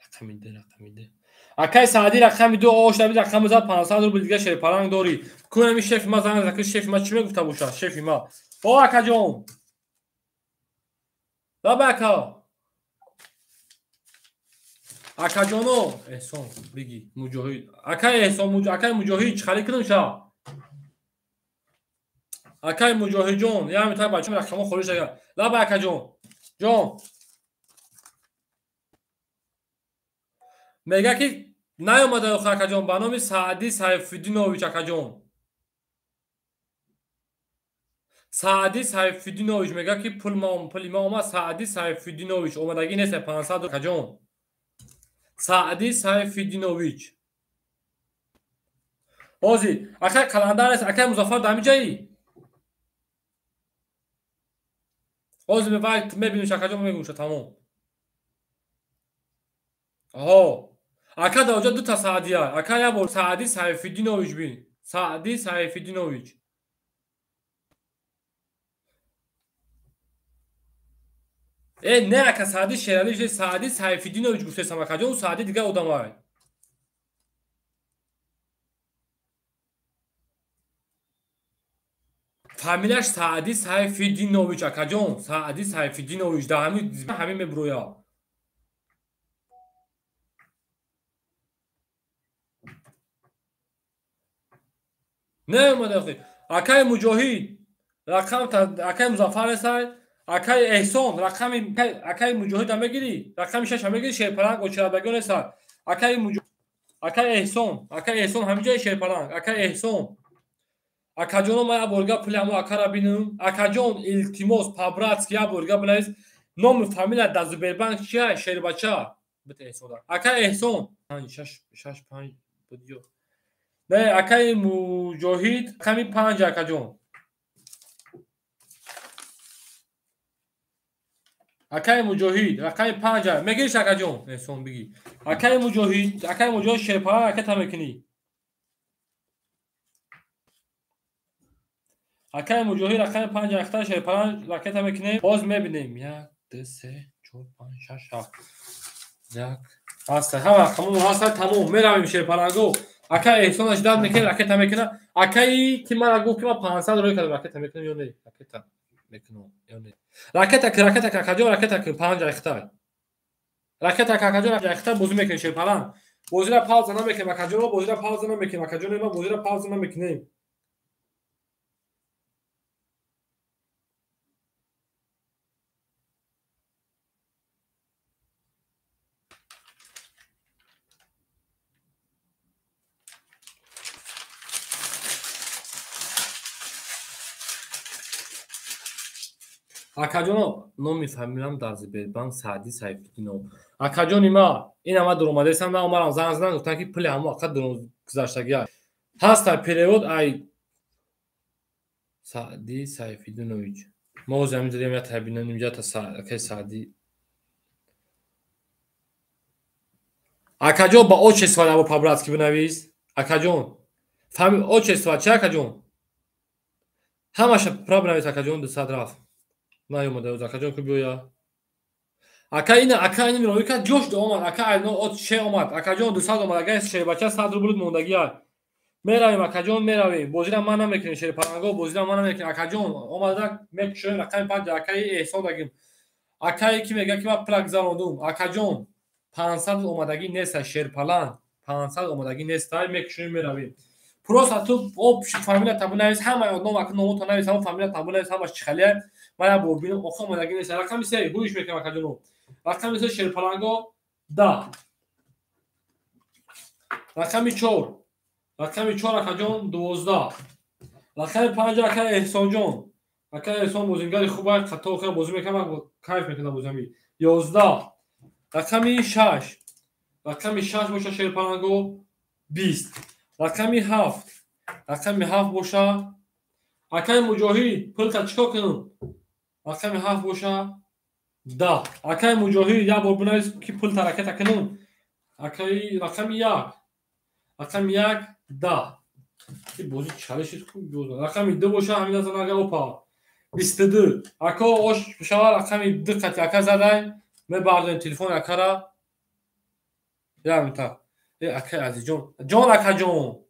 Рақами 2, рақами 2. Акай Саъдӣ рақами 2 ошида буди, рақами зад 500 рубл дига Шерпаланг дорӣ. Кунами шефи ма занг зад, шефи ма чӣ мегуфта бошад? Шефи ма. О, акаҷон. Лаба ака. Акаҷоно, Эҳсон, биги, Муҷоҳид. Акай Эҳсон, акай Муҷоҳид, чӣ харид кунам ша? Акай Муҷоҳидҷон, як минута бачам рақамҳо холӣ шуда. Лаба акаҷон. Ҷон. Мега ки наёмада охир акаҷон, ба номи Саъдӣ Сайфиддинович акаҷон. Саъдӣ Сайфиддинович мега ки пули ма омад. Саъдӣ Сайфиддинович омадагӣ нест 500 акаҷон. Саъдӣ Сайфиддинович. Ҳозир акай Қаландар нест, акай Музаффар дар ҳамин ҷаӣ? Ҳозир вай мебинем акаҷон, мегӯша тамом. Аҳо. Ака дар оҷа дута Саъдия. Ака як бор Саъдӣ Сайфиддинович бин. Саъдӣ Сайфиддинович. Не ака Саъдӣ Шералиевич, Саъдӣ Сайфиддинович гуфтесам акаҷон, Саъдӣ дигар одамай. Фамилияш Саъдӣ Сайфиддинович акаҷон, Саъдӣ Сайфиддинович дар ҳамин мебурояд. Не омада охир. Акай Муҷоҳид, рақам акай Музаффар несай, акай Эҳсон, рақами акай Муҷоҳида мегирӣ, рақами 6 мегирӣ, Шерпаланг очирадагиё несай. Акай Муҷоҳид, акай Эҳсон, акай Эҳсон ҳамин ҷои Шерпаланг, акай Эҳсон. Акаҷоно, ман як борга пули ҳамо акара бинам. Акаҷон, илтимос, по-братски як борга бинавис. Номи фамилия дар Сбербанк чия? Шербача. Бите Эҳсона. Акай Эҳсон. 5 6 6 5 буд ё. Не, акай Муҷоҳид, рақами 5 акаҷон. Акай Муҷоҳид, рақами 5 мегириш акаҷон? Эҳсон бигӣ. Акай Муҷоҳид, акай Муҷоҳид Шерпаланг ракета мекунӣ. Акай Муҷоҳид рақами 5 ракета Шерпаланг ракета мекунем. Боз мебинем. 1 2 3 4 5 6 7. 1 ҳаст. Ҳама рақамҳо ҳаст, тамом. Меравем Шерпаланго. Акай Эҳсонаш дад мекунем, ракета мекунам. Акай ки мара гуфт ки ман 500 рӯй кардам, ракета мекунам ё не? Ракета мекунам ё не? Ракета ки, ракета ки, акаҷон, ракета ки, 5 рахта. Ракета ки, акаҷон, рахта бозӣ мекунем Шерпаланг. Бозиро пауза намекунем акаҷон, бозиро пауза намекунем акаҷон, ма бозиро пауза намекунем. Акаҷоно, номи фамилиям дар Сбербанк Саъдӣ Сайфиддинов. Акаҷони ма, ин ама дуромадесам, на омадам занг задан, гуфтан ки пули ҳамо ака гузаштагиа. Ҳаста перевод ай Саъдӣ Сайфиддинович. Мо ҳозир ҳамин ҷо як табинем, инҷа та акай Саъдӣ. Акаҷон, ба отчество наво по-братски бинавис. Акаҷон, фами отчество чи акаҷон? Ҳамаша пурра бинавис акаҷон, 200 рафт. Наёмада ӯз акаҷон ку биёя. Ака ина, ака ин рои кард, ҷош омад, ака айно от ше омад. Акаҷон 200 омад, агар Шербача 100 рубл мондагиа. Меравем акаҷон, меравем. Бозира ман намекунем Шерпаланго, бозира ман намекунем акаҷон. Омада мекушоем рақами 5 акаи Эҳсон дагим. Акае ки мега ки ман пула гузарондум. Акаҷон 500 омадагӣ нест Шерпаланг. 500 омадагӣ нест, мекушоем меравем. Просто ту об фамилия табу навис, ҳама ном ака номото навис, ҳама фамилия табу навис, ҳамаш чӣ халия. Ман як бор бинам, охир омадагӣ нест. Рақами 3 гӯиш мекунам акаҷоно. Рақами 3 Шерпаланго 10. Рақами 4. Рақами 4 акаҷон 12. Рақами 5 ака Эҳсонҷон. Ака Эҳсон бозингари хуб аст, хато охир бозӣ мекунам, кайф мекунам бозиами. 11. Рақами 6. Рақами 6 боша Шерпаланго 20. Рақами 7. Рақами 7 боша. Акаи Муҷоҳид, пулта чикор кунам? Рақами 7 боша. 10. Акай Муҷоҳид як бор бинавис ки пул таракета кунун. Акай рақами 1. Рақами 1 10. Ин бозӣ чалишид хуб боза. Рақами 2 боша ҳамин назан ага опа. 22. Ако ош шава рақами 2 қати ака задай. Мебардорем телефон акара. Я мта. Э акай Азизҷон. Ҷон акаҷон.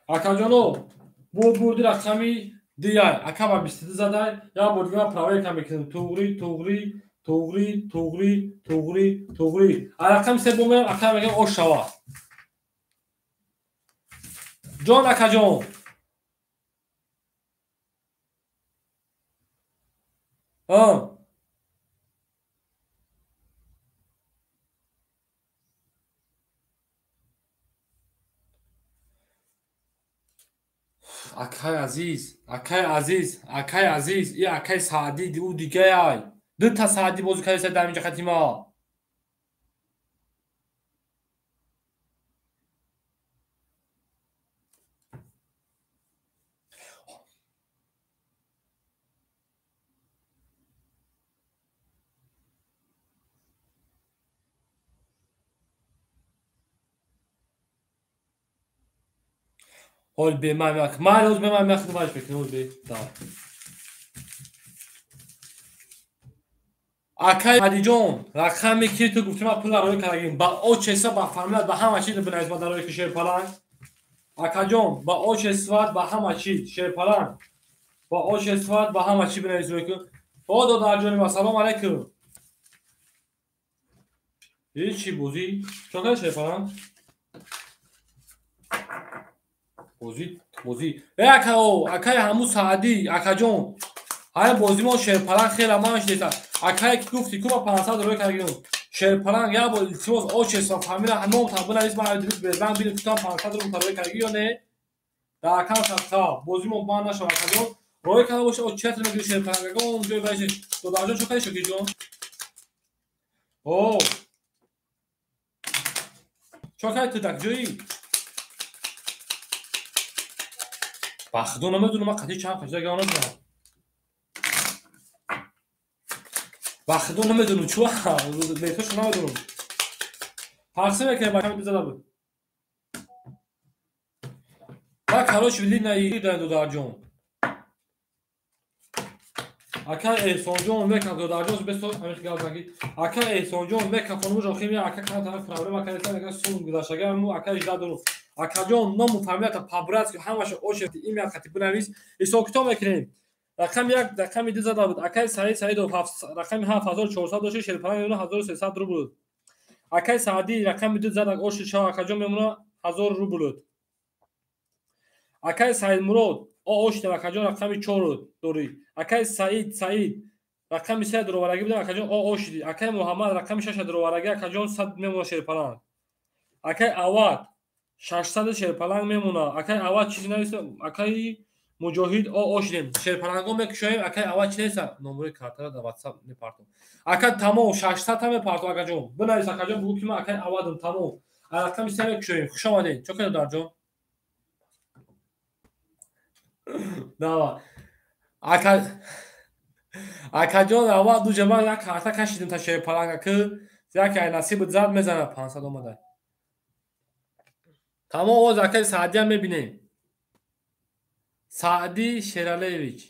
Акаҷоно бурди рақами 2 ака ба 22 задай. Як бор дига проверка мекунем. Туғри, туғри, туғри, туғри, туғри, туғри. А рақами 3 бо меам, ака мегам ош шава. Ҷон акаҷон. Акай Азиз, акай Азиз, акай Азиз, и акай Саъдӣ ӯ дигаяй. Дута Саъдӣ бозӣ кардеса дар инҷа хати ма. Ҳол бе ман ман ҳоз бе ман мехӯрам бекунам ҳол бе. Давай. Акай Адиҷон, рақаме ки ту гуфти ман пул рои кардагим. Ба отчество, ба фамилият, ба ҳама чиз бинавис ма дар рои ки Шерпаланг. Акаҷон, ба отчестват, ба ҳама чиз Шерпаланг. Ба отчестват, ба ҳама чиз бинавис рои ки. О додарҷони ма, салом алайкум. Ҳеҷ чи бозӣ? Чо кардӣ Шерпаланг? Бозӣ, бозӣ. Э акао, акай ҳамун Саъдӣ, акаҷон. Ҳай бозӣ мо Шерпаланг хела ман шидеса. Акае ки гуфти ку ба 500 рои кардагим. Шерпаланг як бор илтимос отчество, фамилия, ном та бинавис ман бербанг бинем ки ту 500 рубл рои кардагӣ ё не? Дар аккаунт та бозӣ мо банд нашава акаҷон. Рои карда боша отчетро мегири Шерпаланг. Ягон ҷой вайши. Додарҷон чо кардӣ Шокирҷон? О! Чо кардӣ ту дар ҷои? Ба худо намедонам ман қатъи чанд қачида гап назанам. Ба худо намедонам чӯ бетошо намедонам. Тақсим мекунем ба ками зада буд. Ба короче линаи дан додарҷон. Ака Эҳсонҷон мекам додарҷон бесо ҳамин гап заги. Ака Эҳсонҷон мекам хонумҷон химия ака кана тараф проблема кардеса мекам сум гузаштага му ака ижда дорум. Акаҷон ному фамилията по-братски ҳамаша очередь имя хати бинавис. Ҳисоб китоб мекунем. Рақами 1, рақами 2 зада буд. Акай Саид Саидов рақами 7400 дошт, Шерпаланг мемона 1300 рубл. Акай Саъдӣ рақами 2 зада оши шава акаҷон мемона 1000 рубл. Акай Саидмурод оши акаҷон рақами 4 дорӣ. Акай Саид Саид рақами 3 дуроварагӣ будам акаҷон оши. Акай Муҳаммад рақами 6 дуроварагӣ акаҷон 100 мемона Шерпаланг. Акай Авад 600 Шерпаланг мемона. Акай Авад чизи нависта. Акай Муҷоҳид ошидем. Шерпалангҳо мекушоем. Акай Авад чи неста? Номери картара дар WhatsApp мепартом. Ака тамом 600 та мепартом акаҷон. Бинавис акаҷон бугӯ ки ман акай Авадам тамом. Рақами 3 мекушоем. Хуш омадед. Чо кардӣ дарҷон? Давай. Ака акаҷон аввал ду ҷаба як карта кашидем та Шерпаланга ки яке ай насибат зад мезанад 500 омада. Тамом оз акай Саъдиам мебинем. Саъдӣ Шералиевич.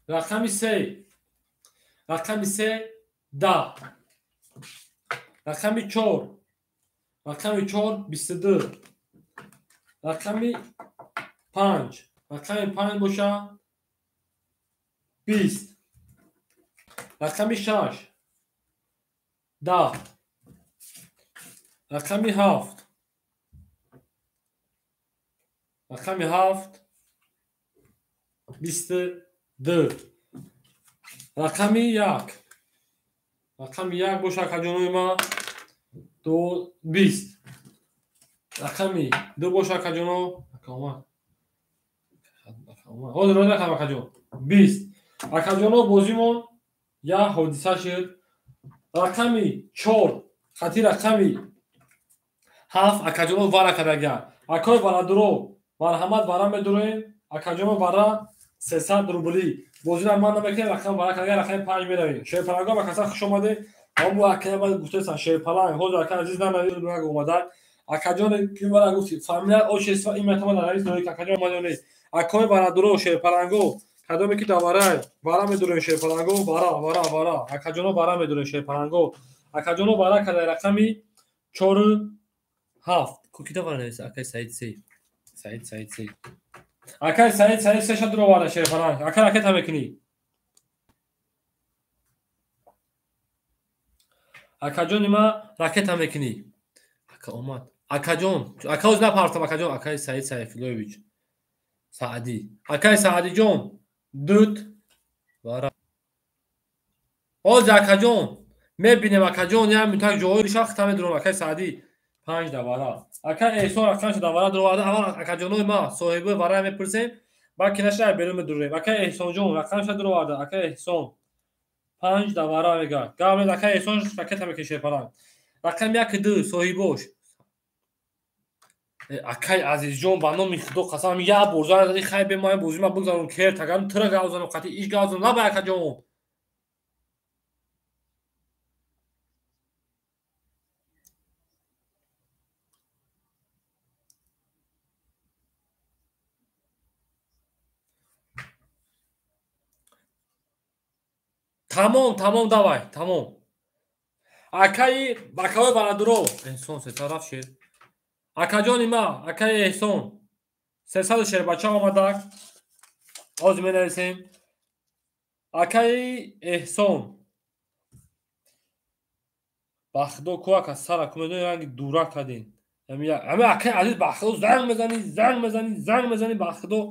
Рақами 3. Рақами 3 10. Рақами 4. Рақами 4 22. Рақами 5. Рақами 5 боша 20. Рақами 6 10. Рақами 7. Рақами 7 22. Рақами 1. Рақами 1 боша акаҷонои ма 20. Рақами 2 боша акаҷоно. Ака омад. Ҳозир рои накардам акаҷон. 20. Акаҷоно бозимон як ҳодиса шуд. Рақами 4 хати рақами 7 акаҷоно вара кардагианд. Акои барадуро марҳамат вара медуроем. Акаҷон вара 300 рубли. Бозира ман намекунем, рақам вара кардага рақами 5 меравем. Шерпаланго ба каса хуш омаде. Ҳамон акаи ман гуфтасан Шерпаланг, ҳозир ака азиз нанавис омада. Акаҷон ки вара гуфти фамилия, отчество, имя тама нанавис, нои акаҷон омада нест. Акои варадуро Шерпаланго, кадоме ки даварай, вара медурем Шерпаланго, вара, вара, вара. Акаҷоно вара медурем Шерпаланго. Акаҷоно вара карда рақами 4 7. Кукида вара нависа акай Саид Сей. Саид Саид Сей. Акай Саид Саид Сей шад дуроварда Шерпаланг. Акай ракета мекунӣ. Акаҷони ма ракета мекунӣ. Ака омад. Акаҷон, ака оз напартам акаҷон, акай Саид Сайфуллоевич. Саъдӣ. Акай Саъдиҷон, дут вара. Оз акаҷон, мебинем акаҷон, як минутак ҷои шахта медурам акай Саъдӣ. 5 давара. Акай Эҳсон рақамша давара дуроварда. Аввал акаҷонои ма соҳиби вара мепурсем, баъд ки наша берун медурем. Акай Эҳсонҷон рақамша дуроварда. Акай Эҳсон 5 давара мега. Гап нест, акай Эҳсон ракета мекашад паранг. Рақами 1 2 соҳибош. Акай Азизҷон ба номи Худо қасам як бор занг зади хай бе ман бозӣ ма бигзарам кер тагам тира гап занам қатъи иш гап занам набай акаҷон. Тамом, тамом, давай, тамом. Акаи акаи барадуро Эҳсон се тараф шер. Акаҷони ма, акаи Эҳсон 300 шербача омадак. Ҳозир менависем. Акаи Эҳсон ба Худо ку ака сара ку медони ранги дура кардин. Ҳами акаи азиз ба Худо занг мезанӣ, занг мезанӣ, занг мезанӣ ба Худо.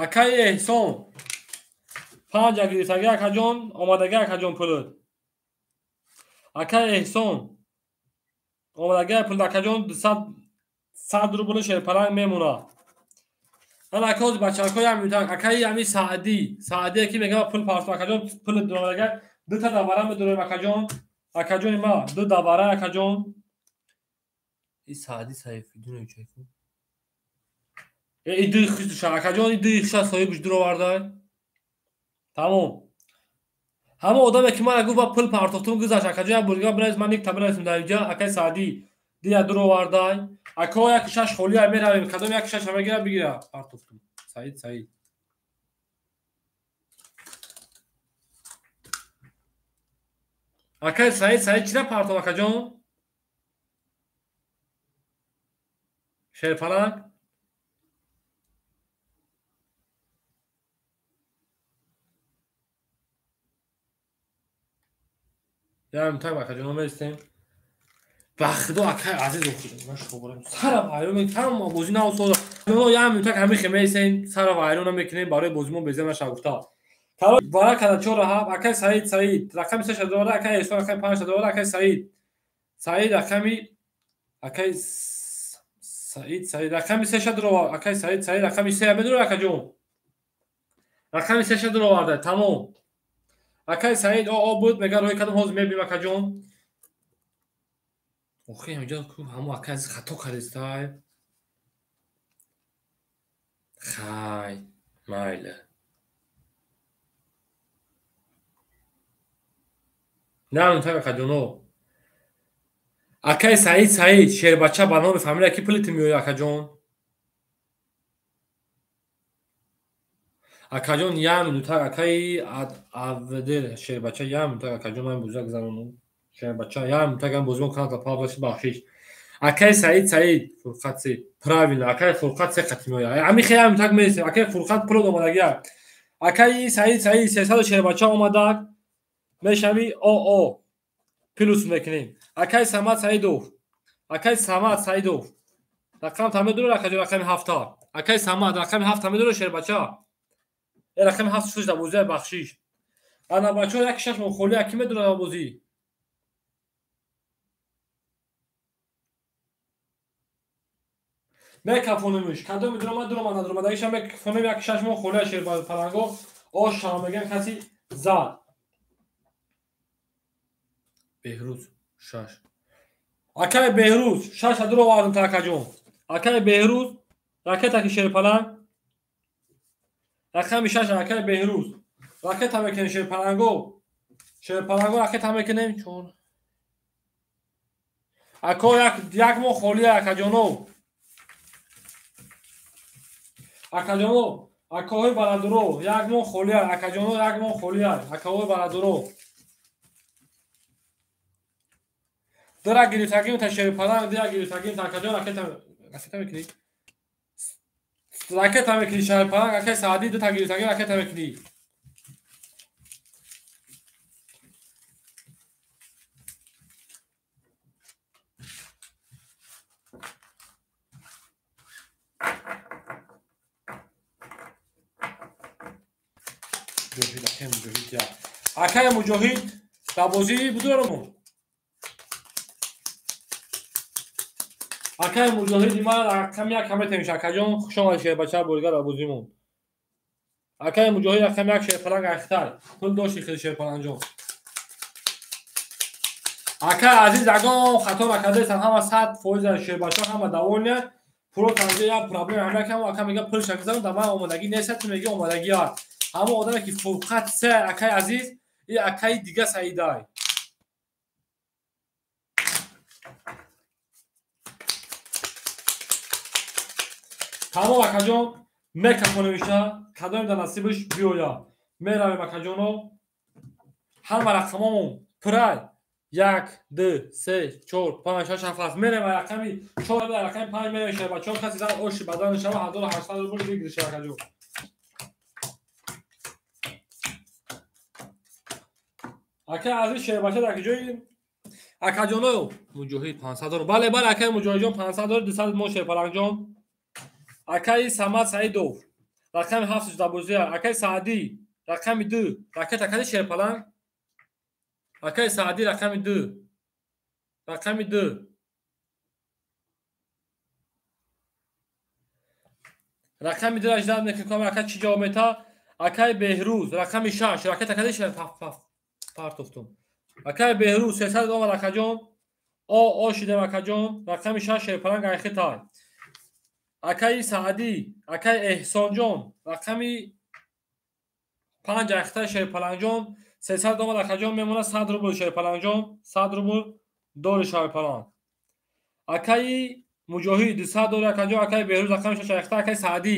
Акаи Эҳсон 5 гирифтаги акаҷон, омадаги акаҷон пулут. Акаи Эҳсон омадаги пулут акаҷон 100 рубл шерпаланг мемонад. Ана акоз бачаҳо як минутак акаи ҳами Саъдӣ, Саъдие ки мегӯяд пул парту акаҷон пул омадаги ду та давара медорем акаҷон. Акаҷони ма ду давара акаҷон. И Саъдӣ Сайфиддинович ку. И дуи хиша акаҷон, и дуи хиша соҳибаш дуроварда. Тамом. Ҳама одаме ки мара гуфт ба пул партохтум гузашт акаҷон як бурга бинавис ман никта бинависам дар инҷа акаи Саъдӣ дия дуровардай. Ако як шаш холия меравем кадом як шаш мегира бигира партохтум. Саид Саид. Акаи Саид Саид чира партом акаҷон? Шерпаланг. Як минутак акаҷоно мерисем. Ба Худо акаи азиз сара вайрон ҳама бозӣ наосода. Як минутак ҳамин хе мерисем, сара вайрон намекунем барои бозимо беза наша гуфта. Вара када 4 7 акаи Саид Саид рақами 3 дора, акаи Эҳсон рақами 5 дора, акаи Саид Саид рақами акаи Саид Саид рақами 3 дора, акаи Саид Саид рақами 3 медора акаҷон. Рақами 3 дуроварда. Тамом. Акаи Саид о буд мега рӯй кардам ҳозир мебинем акаҷон. Охи ҳаминҷо ку ҳамо акаи азиз хато кардистай. Хай, майли. На, так акаҷоно. Акаи Саид Саид шербача ба номи фамилия ки пули ту меояд акаҷон? Акаҷон як минутак акаи Авдер шербача як минутак акаҷон ман бузак занонам. Шербача як минутак ам бозимо канал пауза шид бахшиш. Акаи Саид Саид Фурқат се правильно акаи Фурқат се қати меояд. Ами хе як минутак мересем. Акаи Фурқат пул омадагия. Акаи Саид Саид 300 шербача омадак мешави о плюс мекунем. Акаи Самад Саидов. Акаи Самад Саидов. Рақам та медура акаҷон рақами 7. Акаи Самад рақами 7 медура шербача. Рақами 7 шуд дар бозии бахшиш. Ана бачаҳо як шаш моҳ холӣ ки медура дар бозӣ. Мекафонемш. Кадом медура дура надура. Дагиша мекафонем як шаш моҳ холӣ шер паланго. Ош шава меган каси зад. Беҳрӯз 6. Акай Беҳрӯз 6 дуро овардам та акаҷон. Акай Беҳрӯз ракета ки шерпаланг. Рақами 6 акай Беҳрӯз. Ракета мекунем шерпаланго. Шерпаланго ракета мекунем 4. Ако як моҳ холия акаҷоно. Акаҷоно, акоҳои барадуро, як моҳ холия, акаҷоно як моҳ холия, акоҳои барадуро. Дира гирифтагим та шерпаланг, дира гирифтагим та акаҷон ракета мекунӣ. Ракета мекунӣ шерпаланг, акай Саъдӣ дута гирифтагим ракета мекунӣ. Акай Муҷоҳид дар бозӣ будорам. Акай Муҷоҳиди ман рақами як ҳама темиша. Акаҷон хуш омадӣ шербача боригар дар бозимон. Акай Муҷоҳид рақами як шерпаланг ахтар. Пул дошти хеле шерпалангҷон. Акай Азиз ягон хато накардесам, ҳама 100% шербача ҳама довольны. Просто анҷо як проблема ҳама кам ака мега пул шакзам да ман омодагӣ нест, ту меги омодагӣ аст. Ҳама одаме ки фурқат се акай Азиз и акай дига Саидай. Тамом акаҷон мекафонемиша, кадоме дар насибаш биёяд. Меравем акаҷоно. Ҳама рақамомон пурай. 1 2 3 4 5 6 7 8 меравем рақами 4 рақами 5 меравем шербачон каси зан оши бадан шава 1800 рубл бигириш акаҷон. Акай Азиз шербача дар ҷои акаҷоно Муҷоҳид 500 доллар. Бале, бале акай Муҷоҳидҷон 500 доллар, 200 мо шерпалангҷон. Акай Самад Саидов рақами 7 дар бозӣ. Акай Саъдӣ рақами 2 ракета кади шерпаланг. Акай Саъдӣ рақами 2. Рақами 2. Рақами 2 ждат мекунам ака чӣ ҷавоб мета? Акай Беҳрӯз рақами 6 ракета кади шерпаланг. Партофтум. Акай Беҳрӯз 300 омад акаҷон. О шидем акаҷон. Рақами 6 шерпаланг айхитай. Акай Саъдӣ, акай Эҳсонҷон рақами 5 айхитай шерпалангҷон. 300 омад акаҷон мемонад 100 рубл шерпалангҷон. 100 рубл дори шерпаланг. Акай Муҷоҳид 200 дори акаҷон. Акай Беҳрӯз рақами 6 айхитай. Акай Саъдӣ.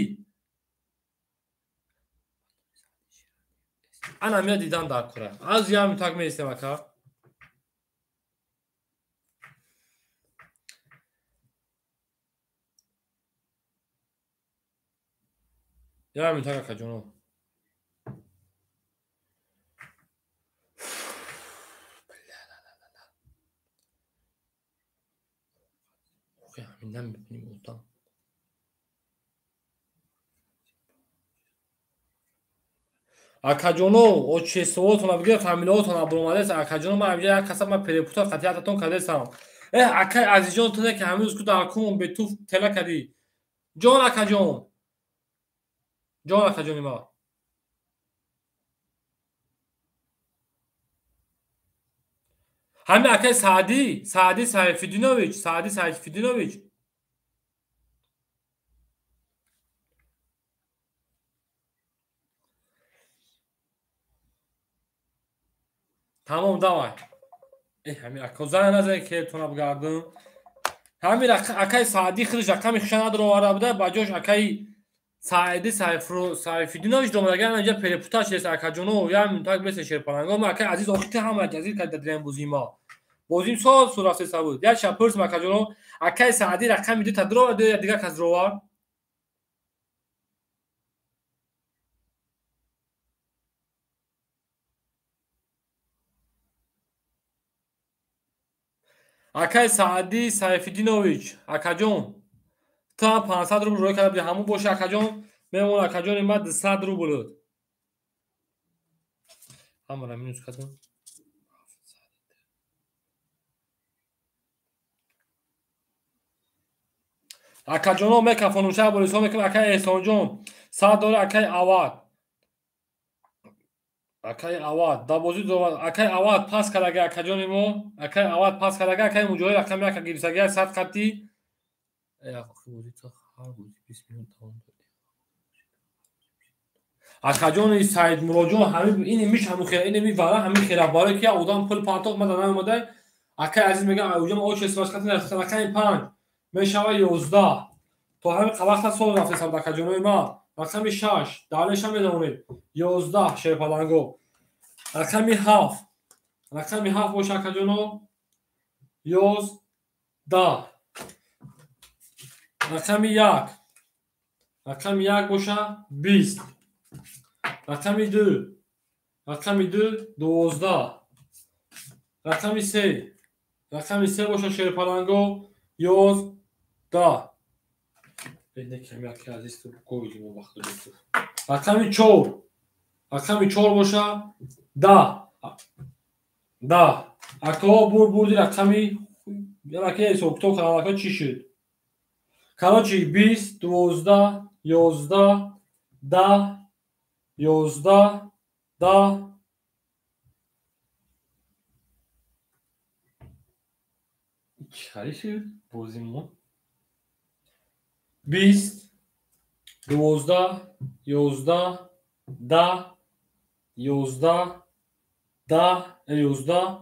Ана мия дидан дар кора. Аз ям так меистем ака. Ям так акаҷоно. Охи ҳамин намебинем одам. Акаҷоно, отчествоотона бигир, фамилиотона буромадест. Акаҷоно, ман ҳамҷа як каса ман перепута қатиятатон кардесам. Акай Азизҷон, ту не ки ҳамин рӯз ку дар кун бетуф тела кардӣ. Ҷон акаҷон. Ҷон акаҷони ман. Ҳамин акай Саъдӣ, Саъдӣ Сайфиддинович, Саъдӣ Сайфиддинович. Тамом, давай. Ҳамин ака зан назан ки тона бигардам. Ҳамин акай Саъдӣ худаш рақами хуша надроварда буда, ба ҷош акай Саиди Сайфиддинович домадага инҷа перепуташ шест акаҷоно, як минутак бесе шерпаланго. Ма акай Азиз охи ҳама ҷазир карда дирем бозии мо. Бозим сол сурафте сабуд. Як шаб пурсим акаҷоно, акай Саъдӣ рақами 2 та дровард ё дигар кас дровард? Акай Саъдӣ Сайфиддинович, акаҷон, ту ҳам 500 рубл рӯй карда будӣ, ҳамун боши акаҷон, мемон акаҷони ман 200 рубл. Ҳамаро минус кардам. Акаҷоно мекафонум шаб болисо мекунам акай Эҳсонҷон, 100 доллар акай Авад. Акай Авад да бозӣ акай Авад пас кардага акаҷони мо, акай Авад пас кардага, акай Муҷоҳид рақами як гирифтага 100 қатӣ. Акаҷони Саидмуроҷон ҳамин ини миш ҳамун хера, ини ми вара ҳамин хера, барои ки одам пул партофт мада наомада. Акай Азиз мегӯяд уҷам очес вашқати рақами 5 мешава 11. То ҳамин вақта сол рафтесам акаҷонои ман. Рақами 6 далеша медонед 11 шерпаланго. Рақами 7, рақами 7 боша акаҷоно 11. Рақами 1, рақами 1 боша 20. Рақами 2, рақами 2 12. Рақами 3, рақами 3 боша шерпаланго 11. Рақами 4, рақами 4 боша 10. 10. Акаҳо бурди рақами яке ҳисоб-китоб кардам, ака чӣ шуд? Короче 20, 12, 11, 10, 11, 10. Чӣ шуд бозимо? 20, 12, 11, 10, 11, 10, 11,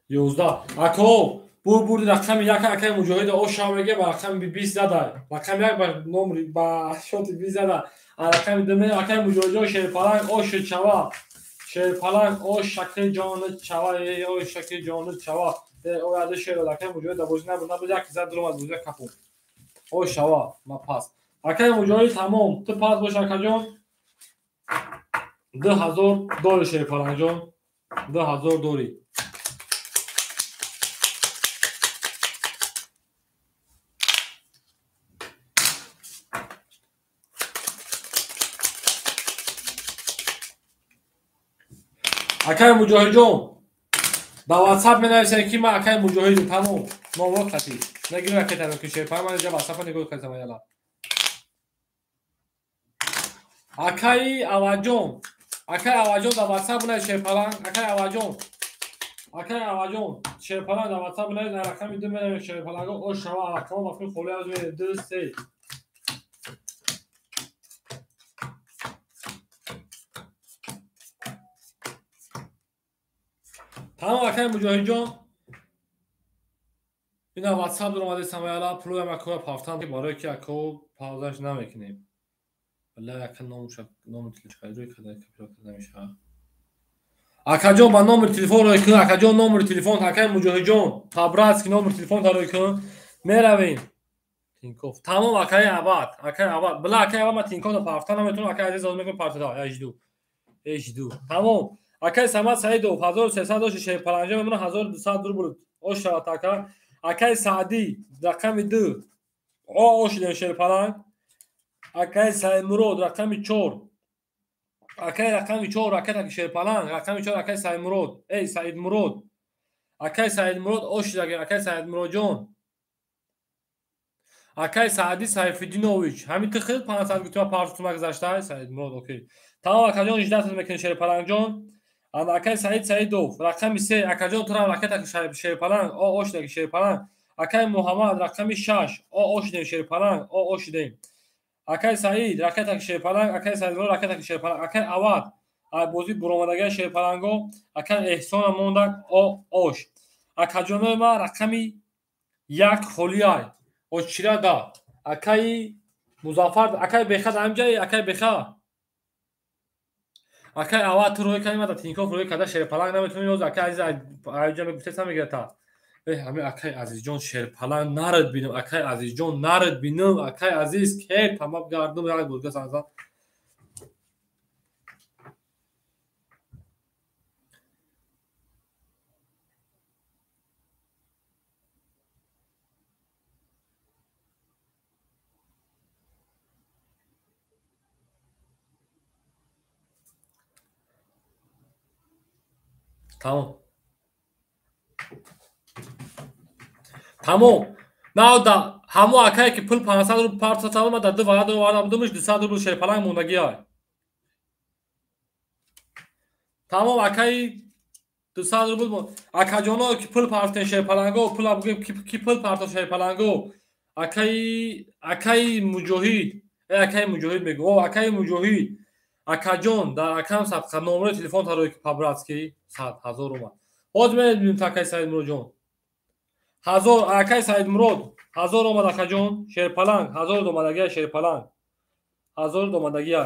11. Акаҳо бурди рақами 1 акаи Муҷоҳид оша мега ба рақами 20 зада. Рақами 1 ба номри ба шоти 20 зада. А рақами 2 акаи Муҷоҳидҷон шерпаланг ош чава. Шерпаланг ош шакли ҷон чава, ой шакли ҷон чава. Ояда шер акаи Муҷоҳид бозӣ набуд, набуд як зад дуром аз бозӣ капу. Ош шава, ма пас. Акаи Муҷоҳид тамом, ту пас бош акаҷон. 2000 дори шерпалангҷон. 2000 дори. Акаи Муҷоҳидҷон, ба WhatsApp менависем ки ман акаи Муҷоҳидам, тамом. Номро қатӣ. Нагирем акаи тамом ки шерпаланг, ман инҷа WhatsApp-а нигоҳ кардам яла. Акаи Аваҷон, акаи Аваҷон дар WhatsApp бинавис шерпаланг, акаи Аваҷон. Акаи Аваҷон, шерпаланг дар WhatsApp бинавис, дар рақами 2 менавис шерпаланго, ош шава, рақамҳо вақти холӣ аз 2 3. Тамом акаи Муҷоҳидҷон. Ина WhatsApp дуромади самаяла, пулоям акоя пафтам, барое ки акао паузаш намекунем. Валлаҳи ака номуша номи телефон рӯй карда капиро карда мешавад. Акаҷон ба номери телефон рӯй кун, акаҷон номери телефон, акаи Муҷоҳидҷон, Табратски номери телефон рӯй кун. Меравем. Тинков. Тамом акаи Абад, акаи Абад. Била акаи Абад ман Тинковро пафта наметавонам, акаи Азиз мекунам пафта. Ҳажду. Ҳажду. Тамом. Акаи Самад Саидов 1300 дошт шерпаланҷа мемонад 1200 рубл. Ош шавад ака. Акаи Саъдӣ рақами 2. Ош шерпаланг. Акаи Саидмурод рақами 4. Акаи рақами 4 акаи шерпаланг, рақами 4 акаи Саидмурод. Эй Саидмурод. Акаи Саидмурод ош акаи Саидмуродҷон. Акаи Саъдӣ Сайфиддинович. Ҳамин ту хел 500 гутима партума гузашта Саидмурод окей. Тамом акаҷон 18 мекунем шерпалангҷон. Акаи Саид Саидов рақами 3, акаҷон турам ракета шерпаланг, ош даги шерпаланг. Акаи Муҳаммад рақами 6, ош дем шерпаланг, ош дем. Акаи Саид ракета шерпаланг, акаи Саидмурод ракета шерпаланг, акаи Авад бозӣ буромадаги шерпаланго, акаи Эҳсона мондак ош. Акаҷонои ман рақами 1 холиай. Очира да. Акаи Музаффар, акаи Беха ҳамҷай, акаи Беха. Акаи Авад ту рӯй кардӣ, ман дар Тинков рӯй карда шерпаланг наметавонӣ ёз, акаи Азиз аҷа мегуфтеса мегирата. Ҳамин акаи Азизҷон шерпаланг нарад бинам, акаи Азизҷон нарад бинам, акаи Азиз ке тамом гардум як бурга санзан. Тамом. Тамом. На ҳамо акае ки пул 500 рубл партофта омад, дар ду варад оварда будумш 200 рубл шерпаланг мондагиай. Тамом акаи 200 рубл. Акаҷоно ки пул партен шерпаланго, пул бугем ки пул парто шерпаланго. Акаи Муҷоҳид. Акаи Муҷоҳид мегӯ. О, акаи Муҷоҳид. Акаҷон дар акам садқа номери телефон тарои ки по-братски 100 000 омад. Ҳозир мебинем акаи Саидмуродҷон. 1000 акаи Саидмурод 1000 омад акаҷон. Шерпаланг 1000 омадагия шерпаланг. 1000 омадагия.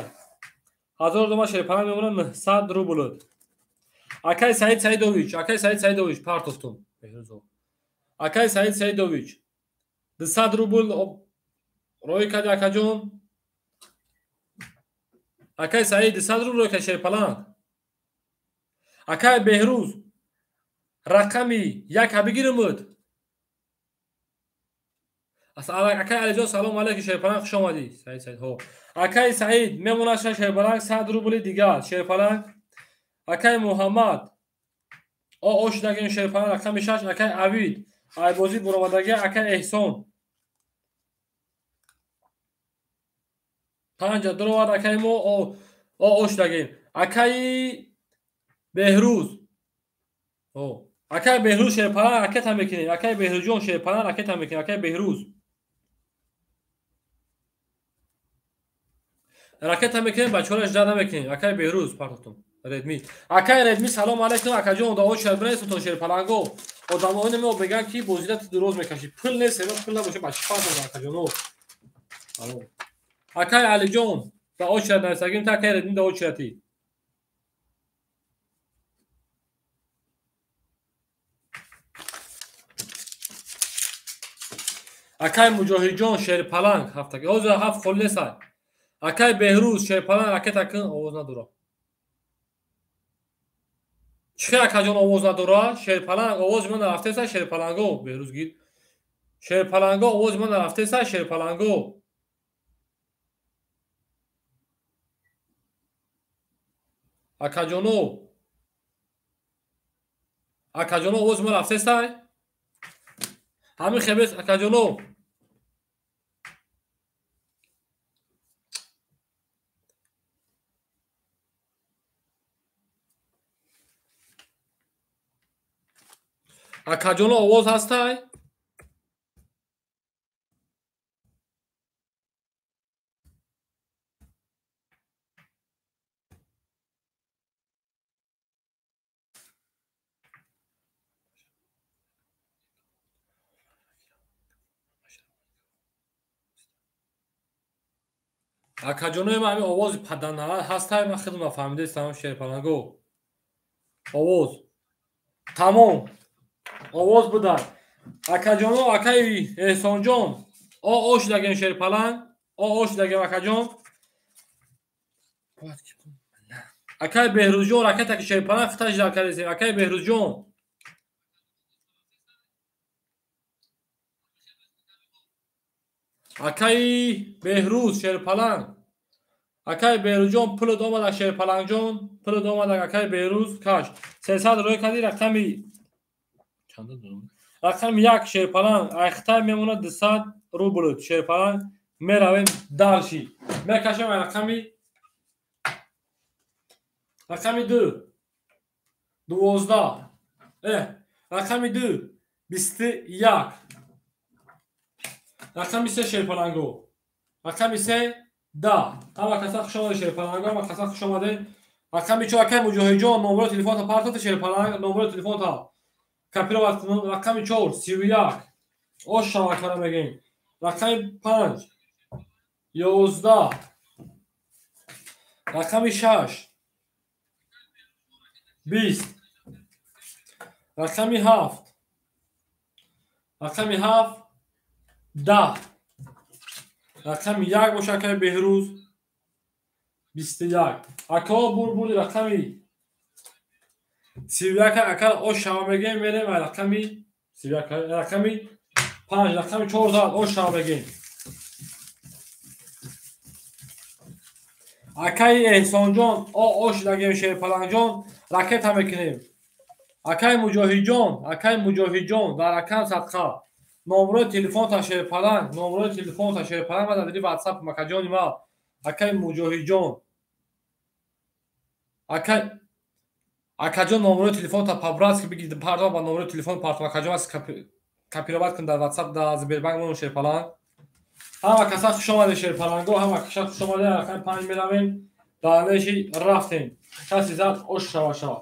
1000 омад шерпаланг мемонад 900 рубл. Акаи Саид Саидович, акаи Саид Саидович партофтум. Акаи Саид Саидович 200 рубл рӯй карди акаҷон. Акаи Саид 200 рубл рӯй карди шерпаланг. Акаи Беҳрӯз рақами 1 бигирмуд. Акаи Алиҷон салом алейкум шерпаланг, хуш омадӣ. Саид Саид ҳо. Акаи Саид мемонад шерпаланг 100 рубли дигар шерпаланг. Акаи Муҳаммад о шудагим шерпаланг рақами 6. Акаи Авид айбозӣ буромадагӣ. Акаи Эҳсон 5 дуровард акаи мо о шудагим. Акаи Беҳрӯз акаи Беҳрӯз шерпаланг ракета мекунем. Акаи Беҳрӯзҷон шерпаланг ракета мекунем. Акаи Беҳрӯз ракета мекунем, бачаҳоро жда намекунем. Акаи Беҳрӯз партофтум. Редми. Акаи Редми салом алейкум акаҷон, дао шербинесутон шерпаланго. Одамони мо мегӯянд ки бозида ту дуроз мекашӣ. Пул нест, эва пул набоша ба чӣ фарқ дорад акаҷоно? Салом. Акаи Алиҷон, дао шер нависагим та акаи Редми дао шератӣ. Акаи Муҷоҳидҷон шерпаланг ҳафтаги. Ҳозир ҳафт холӣ нестай. Акаи Беҳрӯз шерпаланг ракета кун, овоз надорад. Чӣ хел акаҷон овоз надорад? Шерпаланг овози ман нарафтеса шерпаланго. Беҳрӯз гир. Шерпаланго овози ман нарафтеса шерпаланго. Акаҷоно. Акаҷоно овози ман рафтесай? Ҳамин хебес акаҷоно. Акаҷоно овоз ҳастай? Акаҷонои ман ҳамин овози падарнала ҳастай? Ман худам нафаҳмидаистам шерпаланго. Овоз. Тамом. Овоз будай. Акаҷоно, акаи Эҳсонҷон, о шудагем шерпаланг, о шудагем акаҷон. Акаи Беҳрӯзҷон ракета ки шерпаланг хиташ дар кардесем. Акаи Беҳрӯзҷон. Акаи Беҳрӯз шерпаланг. Акаи Беҳрӯзҷон пулат омадак шерпалангҷон, пулат омадак акаи Беҳрӯз каш. 300 рӯй кардӣ рақами рақами 1 шерпаланг айхтай мемонад 200 рубл шерпаланг. Меравем дальше. Мекашем рақами 2 12 рақами 2 21 рақами 3 шерпаланго. Рақами 3 10. Ҳама каса хуш омадед шерпаланго, ҳама каса хуш омадед. Рақами 4 акаи Муҷоҳидҷон номери телефонта партофта шерпаланг, номери телефонта копировать кунам. Рақами 4 31 ош шавакара мегӯем. Рақами 5 11 рақами 6 20 рақами 7 рақами 7 10 рақами 1 боша акаи Беҳрӯз 21. Акао бурбури рақами 31 ака ош шава мегӯем. Мерем рақами 31 рақами 5 рақами 4 зад ош шава мегӯем. Акаи Эҳсонҷон о шудагем шерпалангҷон ракета мекунем. Акаи Муҷоҳидҷон, акаи Муҷоҳидҷон дар рақам садқа номрои телефонта шерпаланг, номрои телефонта шерпаланг ма дар ватсап макаҷони ма. Акаи Муҷоҳидҷон, акаи Акаҷон, номерои телефонта по-братски бигир, пардон, ба номерои телефон партом. Акаҷон, аз копировать кун дар WhatsApp, дар Сбербанк мон Шерпаланг. Ҳама каса хуш омадед, Шерпаланго, ҳама каса хуш омадед. Рақами 5 меравем. Даънеши рафтем. Каси зад ош шава шава.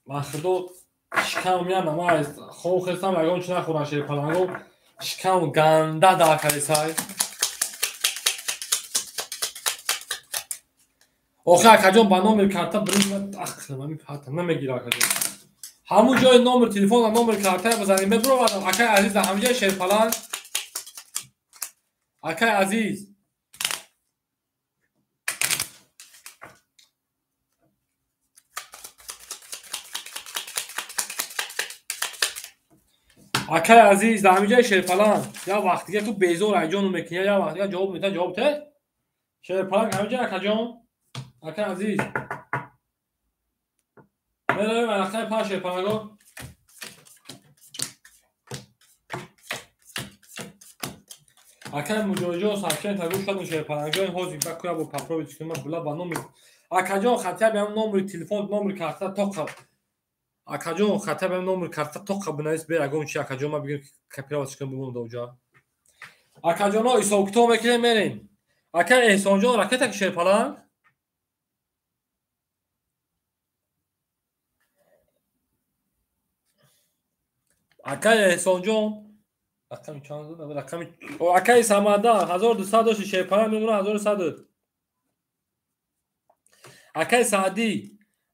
Ман худо шикам меям, ман аз хоб хестам, ягон чи нахӯрам, Шерпаланго. Шикам ганда дар калисай. Охи акаҷон, ба номери карта бирин, ақлам ҳамин карта намегира акаҷон. Ҳамун ҷои номер телефон ва номери карта бизанем, мебуровардам. Акай азиз, дар ҳамин ҷои Шерпаланг. Акай азиз. Акай азиз, дар ҳамин ҷои Шерпаланг. Я вақт дига ку безор айҷону мекунӣ, я вақт дига ҷавоб медиҳад, ҷавоб те? Шерпаланг ҳамин ҷои акаҷон. Акай азиз. Меравем рақами 5 Шерпаланго. Акай Муҷоҳидҷон, сообщение гӯш кардем Шерпалангҷон, ҳозир ба куя бо попробить кунем, була ба номер. Акаҷон, хотя бы ҳам номери телефон, номери карта тоқа. Акаҷон, хотя бы ҳам номери карта тоқа бинавис, бе ягон чи акаҷон, ман бигем копировать кунем бимонам дар оҷа. Акаҷоно, ҳисоб-китоб мекунем, мерем. Акай Эҳсонҷон, ракета ки Шерпаланг? Акай Эҳсонҷон, рақами чанд буд? Рақами акай Самадан 1200 дошти, Шерпаланг мемонад 1100. Акай Саъдӣ,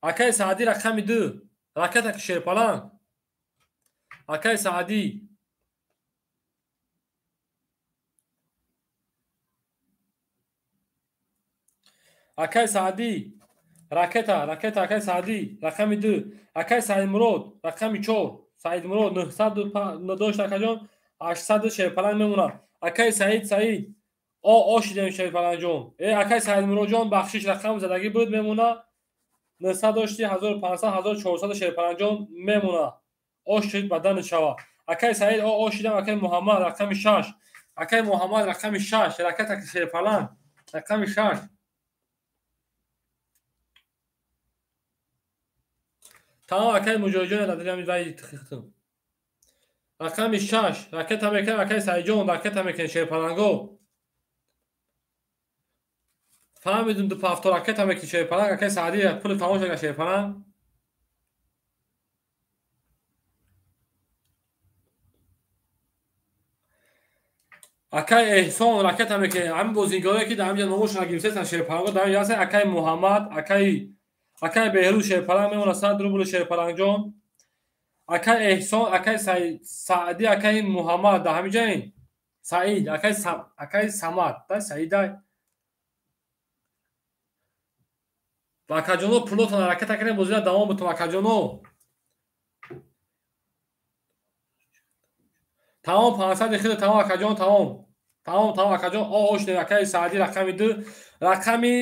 акай Саъдӣ рақами 2, ракета ки Шерпаланг. Акай Саъдӣ. Акай Саъдӣ, ракета, ракета акай Саъдӣ, рақами 2. Акай Саидмурод, рақами 4. Саидмурод 900 дошт акаҷон, 800 Шерпаланг мемонад. Акай Саид, Саид. О, шидем Шерпалангҷон. Акай Саидмуродҷон, бахшиш, рақам задагӣ буд, мемонад. 900 дошти, 1500, 1400 Шерпалангҷон мемонад. Ош шид бадан шава. Акай Саид, о, шидам, акай Муҳаммад, рақами 6. Акай Муҳаммад, рақами 6, ракета Шерпаланг, рақами 6. Тамом, акай Муҷоҳидҷон, дар вай тихтум. Рақами 6, ракета мекунем, акай Саидҷон, ракета мекунем, Шерпаланго. Фаҳмидум, ду пафто ракета мекунем, Шерпаланг, акай Саъдӣ, пули тамом шуда, Шерпаланг. Акай Эҳсон, ракета мекунем. Ҳамин бозигарое ки дар ҳамин ҷо номошонро гирифтаанд, Шерпаланго, дар ҳамин ҷо ҳастанд. Акай Муҳаммад, акай Беҳрӯз Шерпаланг мемонад 100 рубл Шерпалангҷон. Акай Эҳсон, акай Саъдӣ, акай Муҳаммад дар ҳамин ҷоин. Саид, акай Самад, да Саида. Ва акаҷоно, пулотон ҳаракат кунед, бозиро давом бутум акаҷоно. Тамом, 500 хеле тамом акаҷон, тамом. Тамом, тамом акаҷон. О, ошне акай Саъдӣ рақами 2, рақами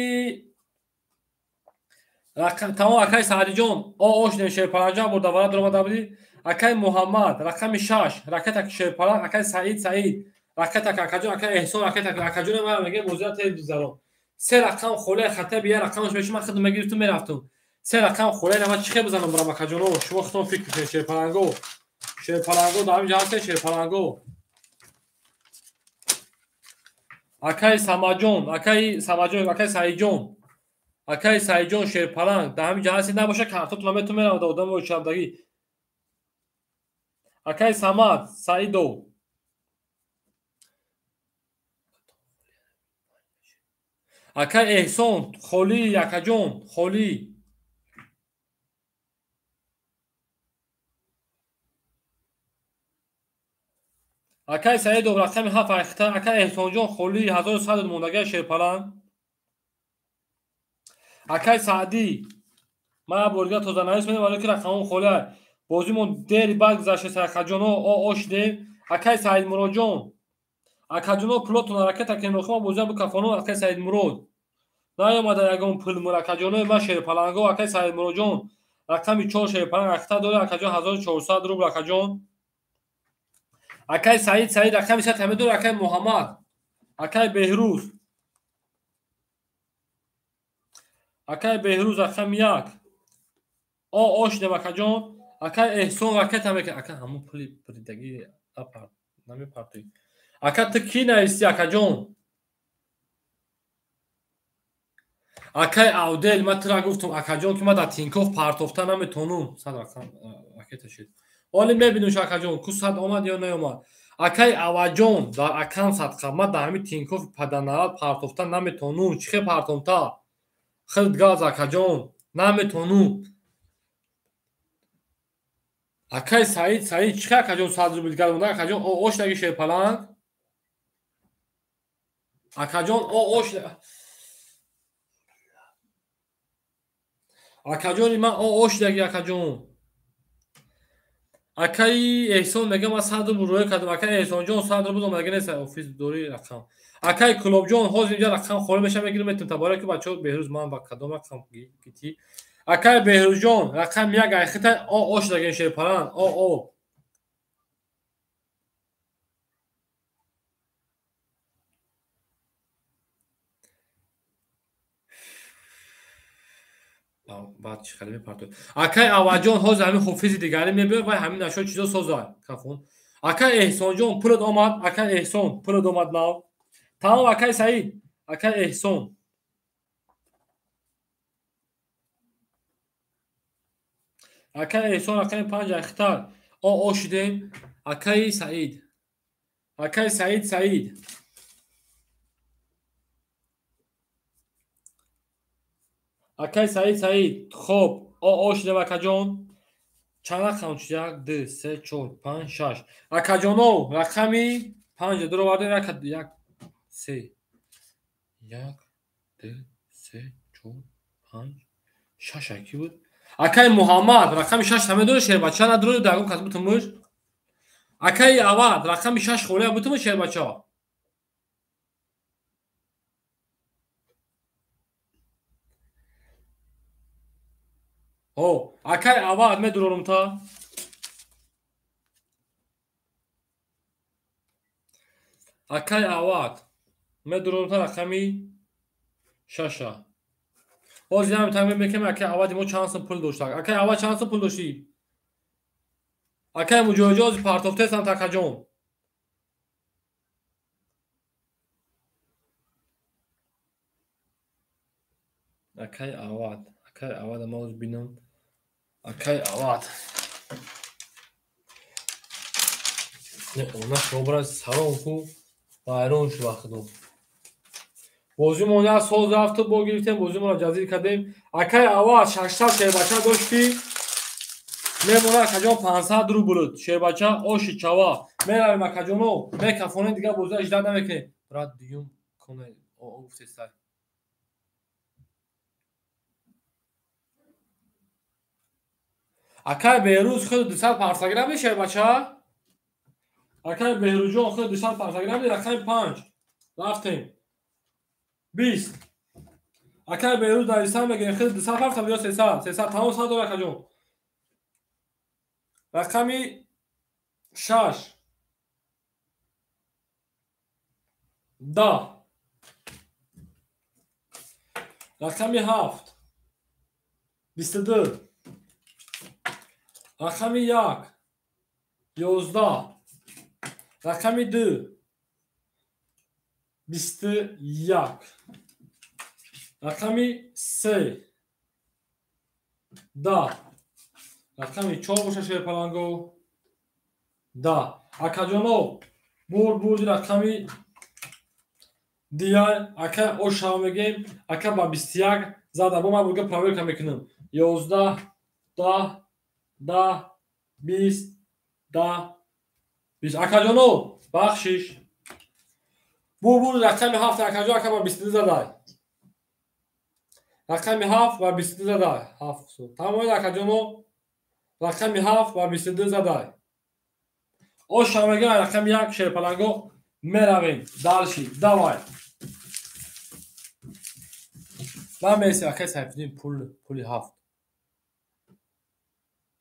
рақам тамом акай Саъдиҷон. О, ошне Шерпалангҷон бурда вара дуромада будӣ. Акай Муҳаммад рақами 6, ракета Шерпаланг, акай Саид, Саид, ракета акаҷон, акай Эҳсон, ракета акаҷон, ман мегем бозиро тез бизарон. Се рақам холе хата бия рақамаш мешум, ман худам мегирифтум мерафтум. Се рақам холе ман чӣ хел бизанам барам акаҷоно? Шумо худтон фикр кунед, Шерпаланго. Шерпаланго дар ҳамин ҷо ҳастед, Шерпаланго. Акай Самаҷон, акай Самаҷон, акай Саидҷон. Акай Саидҷон Шерпаланг дар ҳамин ҷо ҳастед, набоша картотон метон меравад одами очавдагӣ. Акай Самад, Саидов. Акай Эҳсон, холӣ, акаҷон, холӣ. Акай Саидов рақами 7 айхта, акай Эҳсонҷон холӣ, 1100 мондагӣ Шерпаланг. Акай Саъдӣ, ман бордига тозанавис менам, вале ки рақамон холӣ. Бозимон дери баъд гузашта, акаҷоно, о, ошидем. Акай Саидмуродҷон, акаҷоно, пулотон ҳаракат кунед, охир ман бозиам бикафонам, акай Саидмурод. Наёмада ягон пул мур, акаҷонои ман Шерпаланго, акай Саидмуродҷон, рақами 4 Шерпаланг ахта дорад, акаҷон 1400 рубл, акаҷон. Акай Саид, Саид рақами 3 ҳаме дорад, акай Муҳаммад, акай Беҳрӯз. Акай Беҳрӯз рақами 1. О ошидем акаҷон. Акай Эҳсон ракета мекунад. Ака ҳамон пули биридагӣ намепартоӣ. Ака ту кӣ нависти акаҷон? Акай Авдел, ман тура гуфтум акаҷон ки ман дар Тинькофф партофта наметонум. 100 рақам ракета шид. Ҳоле мебинем акаҷон, ку 100 омад ё наомад. Акай Аваҷон дар акам садқа, ман дар ҳамин Тинькофф паданарад партофта наметонум. Чӣ хел партомта? Хелд газ акаҷон, наметонум. Акай Саид, Саид чӣ хел акаҷон 100 рубл гардонда акаҷон? О ошдаги шерпаланг. Акаҷон о ош акаҷони ман о ошдаги акаҷон. Акаи Эҳсон мегӯяд ман 100 рубл рӯя кардам. Акаи Эҳсонҷон 100 рубл омадаги нест, офис дори рақам. Акаи Кулобҷон ҳозир инҷа рақам холӣ мешавад, мегирам метавонам. Та барои ки бачаҳо Беҳрӯз ман ба кадом рақам гитӣ? Акаи Беҳрӯзҷон рақами 1 айхита о ошдаги шерпаланг. О о. Баъд чӣ хеле мепартояд. Акаи Аваҷон ҳозир ҳамин ҳофизи дигарӣ мебиёд вай ҳамин ашё чизо созад. Кафон. Акаи Эҳсонҷон пулат омад. Акаи Эҳсон пулат омад нав. Тамом акаи Саид, акаи Эҳсон. Акаи Эҳсон рақами 5 айхитар. О о шидем. Акаи Саид. Акаи Саид Саид. Акаи Саид Саид. Хоб, о о шидем акаҷон. Чанд рақам шуд? 1 2 3 4 5 6. Акаҷоно рақами 5 дуровардем. 1 3 1 2 3 4 5 6 аки буд. Акаи Муҳаммад рақами 6 намедонӣ шербача надорӣ дар кас бутумуш. Акаи Авад рақами 6 холия бутумуш шербача. О, акаи Авад медурорум та. Акаи Авад медурорум та рақами 6. Ҳозир ҳам таъмин мекунем акаи Авади мо чанд сум пул дошта. Акаи Авад чанд сум пул доштӣ? Акаи Муҷоҳидҷон ҳозир партофтаестам такаҷон. Акаи Авад, акаи Авад ма ҳозир бинам. Акаи Авад. Не, она шобра салом ку вайрон шуд вақтдо. Бозимон як сол рафту бо гирифтем, бозимонро ҷазир кардем. Акаи Авад 600 шербача дошт ки мемонад акаҷон 500 рубл. Шербача оши чава. Меравем акаҷоно, мекафонем дигар бозиро иҷдат намекунем. Брат дуюм коне о гуфтестай. Акаи Беҳрӯз худ 200 парсагӣ набуди шербача? Акаи Беҳрӯзҷон худ 200 парсагӣ набуди рақами 5. Рафтем. 20. Акаи Беҳрӯз нависан мегирем худ 200 парса ё 300. 300 тамом 100 дор акаҷон. Рақами 6. 10. Рақами 7. 22. Рақами 1. 11. Рақами 2. 21. Рақами 3. 10. Рақами 4 боша шерпаланго. 10. Акаҷоно бурд бурди рақами дигар ака ошава мегем. Ака ба 21 зада. Бо ман бурга проверка мекунам. 11 10 10 20 10 20. Акаҷоно бахшиш. Бур рақами 7 акаҷон ака ба 22 задай. Рақами 7 ба 22 задай. 7. Тамом акаҷоно рақами 7 ба 22 задай. Ошава мегем рақами 1 шерпаланго меравем. Дальше. Давай. Ман мересем акаи Сайфиддин пули 7.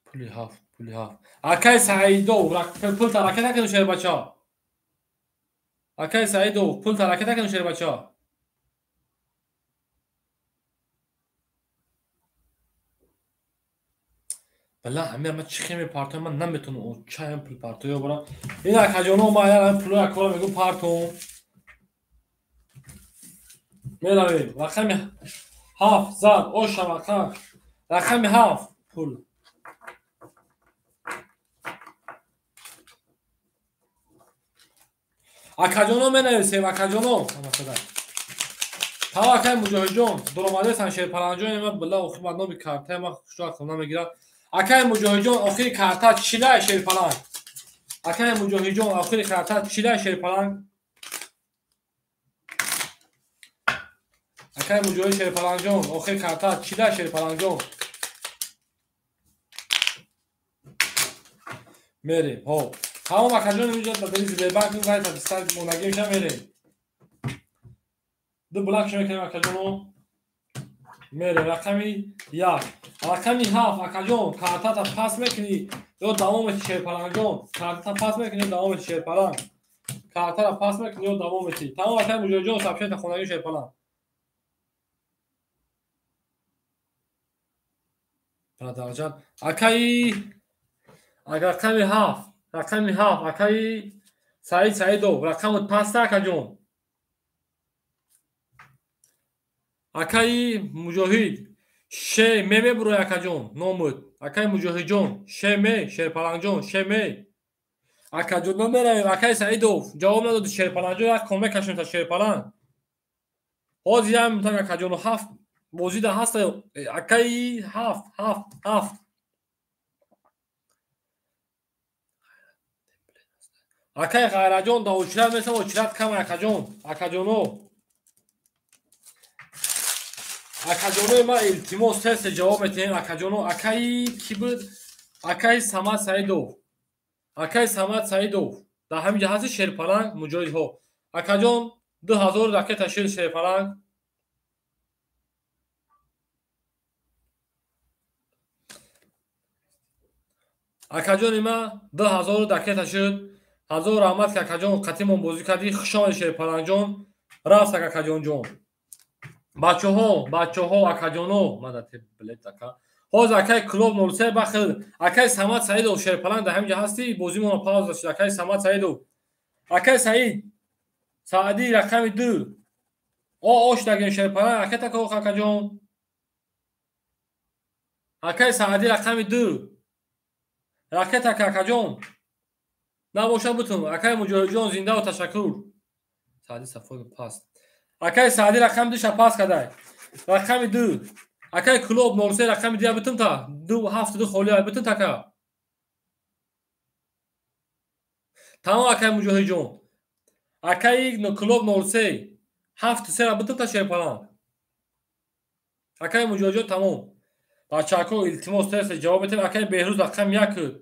Пули 7, пули 7. Акаи Саидов пул таракат накунед шербача. Акаи Саидов пул таракат накунед шербача. Бала ҳамин ман чӣ хел мепартоям, ман наметавонам чаям пул партоё барам. Ин акаҷоно ман аяр пуло якора мегӯм партом. Меравем. Рақами 7 зад оша рақам. Рақами 7 пул. Акаҷоно менависем, акаҷоно. Тава акай Муҷоҳидҷон, дуромадесан Шерпаланҷон, ма била охир ман номи картаи ман хушро ақл намегирад. Акай Муҷоҳидҷон, охири карта чилай Шерпаланг. Акай Муҷоҳидҷон, охири карта чилай Шерпаланг. Акай Муҷоҳид Шерпаланҷон, охири карта чилай Шерпаланҷон. Мерем, ҳо. Тамом акаҷон, инҷо дар дили Сбербанк вай та бистар монагӣ меша мерем. Ду блок мекунем акаҷоно. Мерем рақами 1. Рақами 7 акаҷон, картата пас мекунӣ ё давом метӣ Шерпаланҷон? Картата пас мекунӣ ё давом метӣ Шерпаланг? Картара пас мекунӣ ё давом метӣ? Тамом акай Муҷоҳидҷон, сообщение хонагӣ Шерпаланг. Продолжать. Акаи рақами 7, рақами 7 акаи Саид Саидов, рақамот паста акаҷон. Акаи Муҷоҳид ше ме мебурои акаҷон, номуд. Акаи Муҷоҳидҷон ше ме, Шерпаланҷон ше ме. Акаҷон намеравем. Акаи Саидов ҷавоб надоди Шерпаланҷон, як кон мекашем та Шерпаланг. Ҳозир як минутак акаҷоно 7 бозида ҳаста. Акаи 7 7 7. Акаи Ғайраҷон да очират месам, очират кам акаҷон. Акаҷоно. Акаҷонои ман илтимос тез ҷавоб метиҳем акаҷоно. Акаи кӣ буд? Акаи Самад Саидов. Акаи Самад Саидов. Дар ҳамин ҷо ҳасти Шерпаланг Муҷоҳидҳо. Акаҷон 2000 ракета шир Шерпаланг. Акаҷони ман 2000 ракета шуд. Ҳазор раҳмат ки акаҷон қатимон бозӣ кардӣ. Хуш омадӣ Шерпаланҷон. Рафт акаҷонҷон. Бачаҳо, бачаҳо, акаҷоно, мадате билет ака. Ҳозир акай клуб 03 бахил. Акай Самад Саидов Шерпаланг дар ҳамин ҷо ҳастӣ, бозимонро пауза шуд. Акай Самад Саидов. Акай Саид Саъдӣ рақами 2. О ош дагем Шерпаланг, акай тако акаҷон. Акай Саъдӣ рақами 2. Ракета акаҷон. Набошад бутун. Акай Муҷоҳидҷон зиндаву ташаккур. Саъдӣ Сафоев паст. Акай Саъдӣ рақами 2 ша пас кадай. Рақами 2. Акай клуб 03 рақами 2 бутун та. 2 7 2 холӣ бутун така. Тамом акай Муҷоҳидҷон. Акай клуб 03 7 3 бутун та Шерпаланг. Акай Муҷоҳидҷон тамом. Бачаҳо илтимос тез ҷавоб метем. Акай Беҳрӯз рақами 1.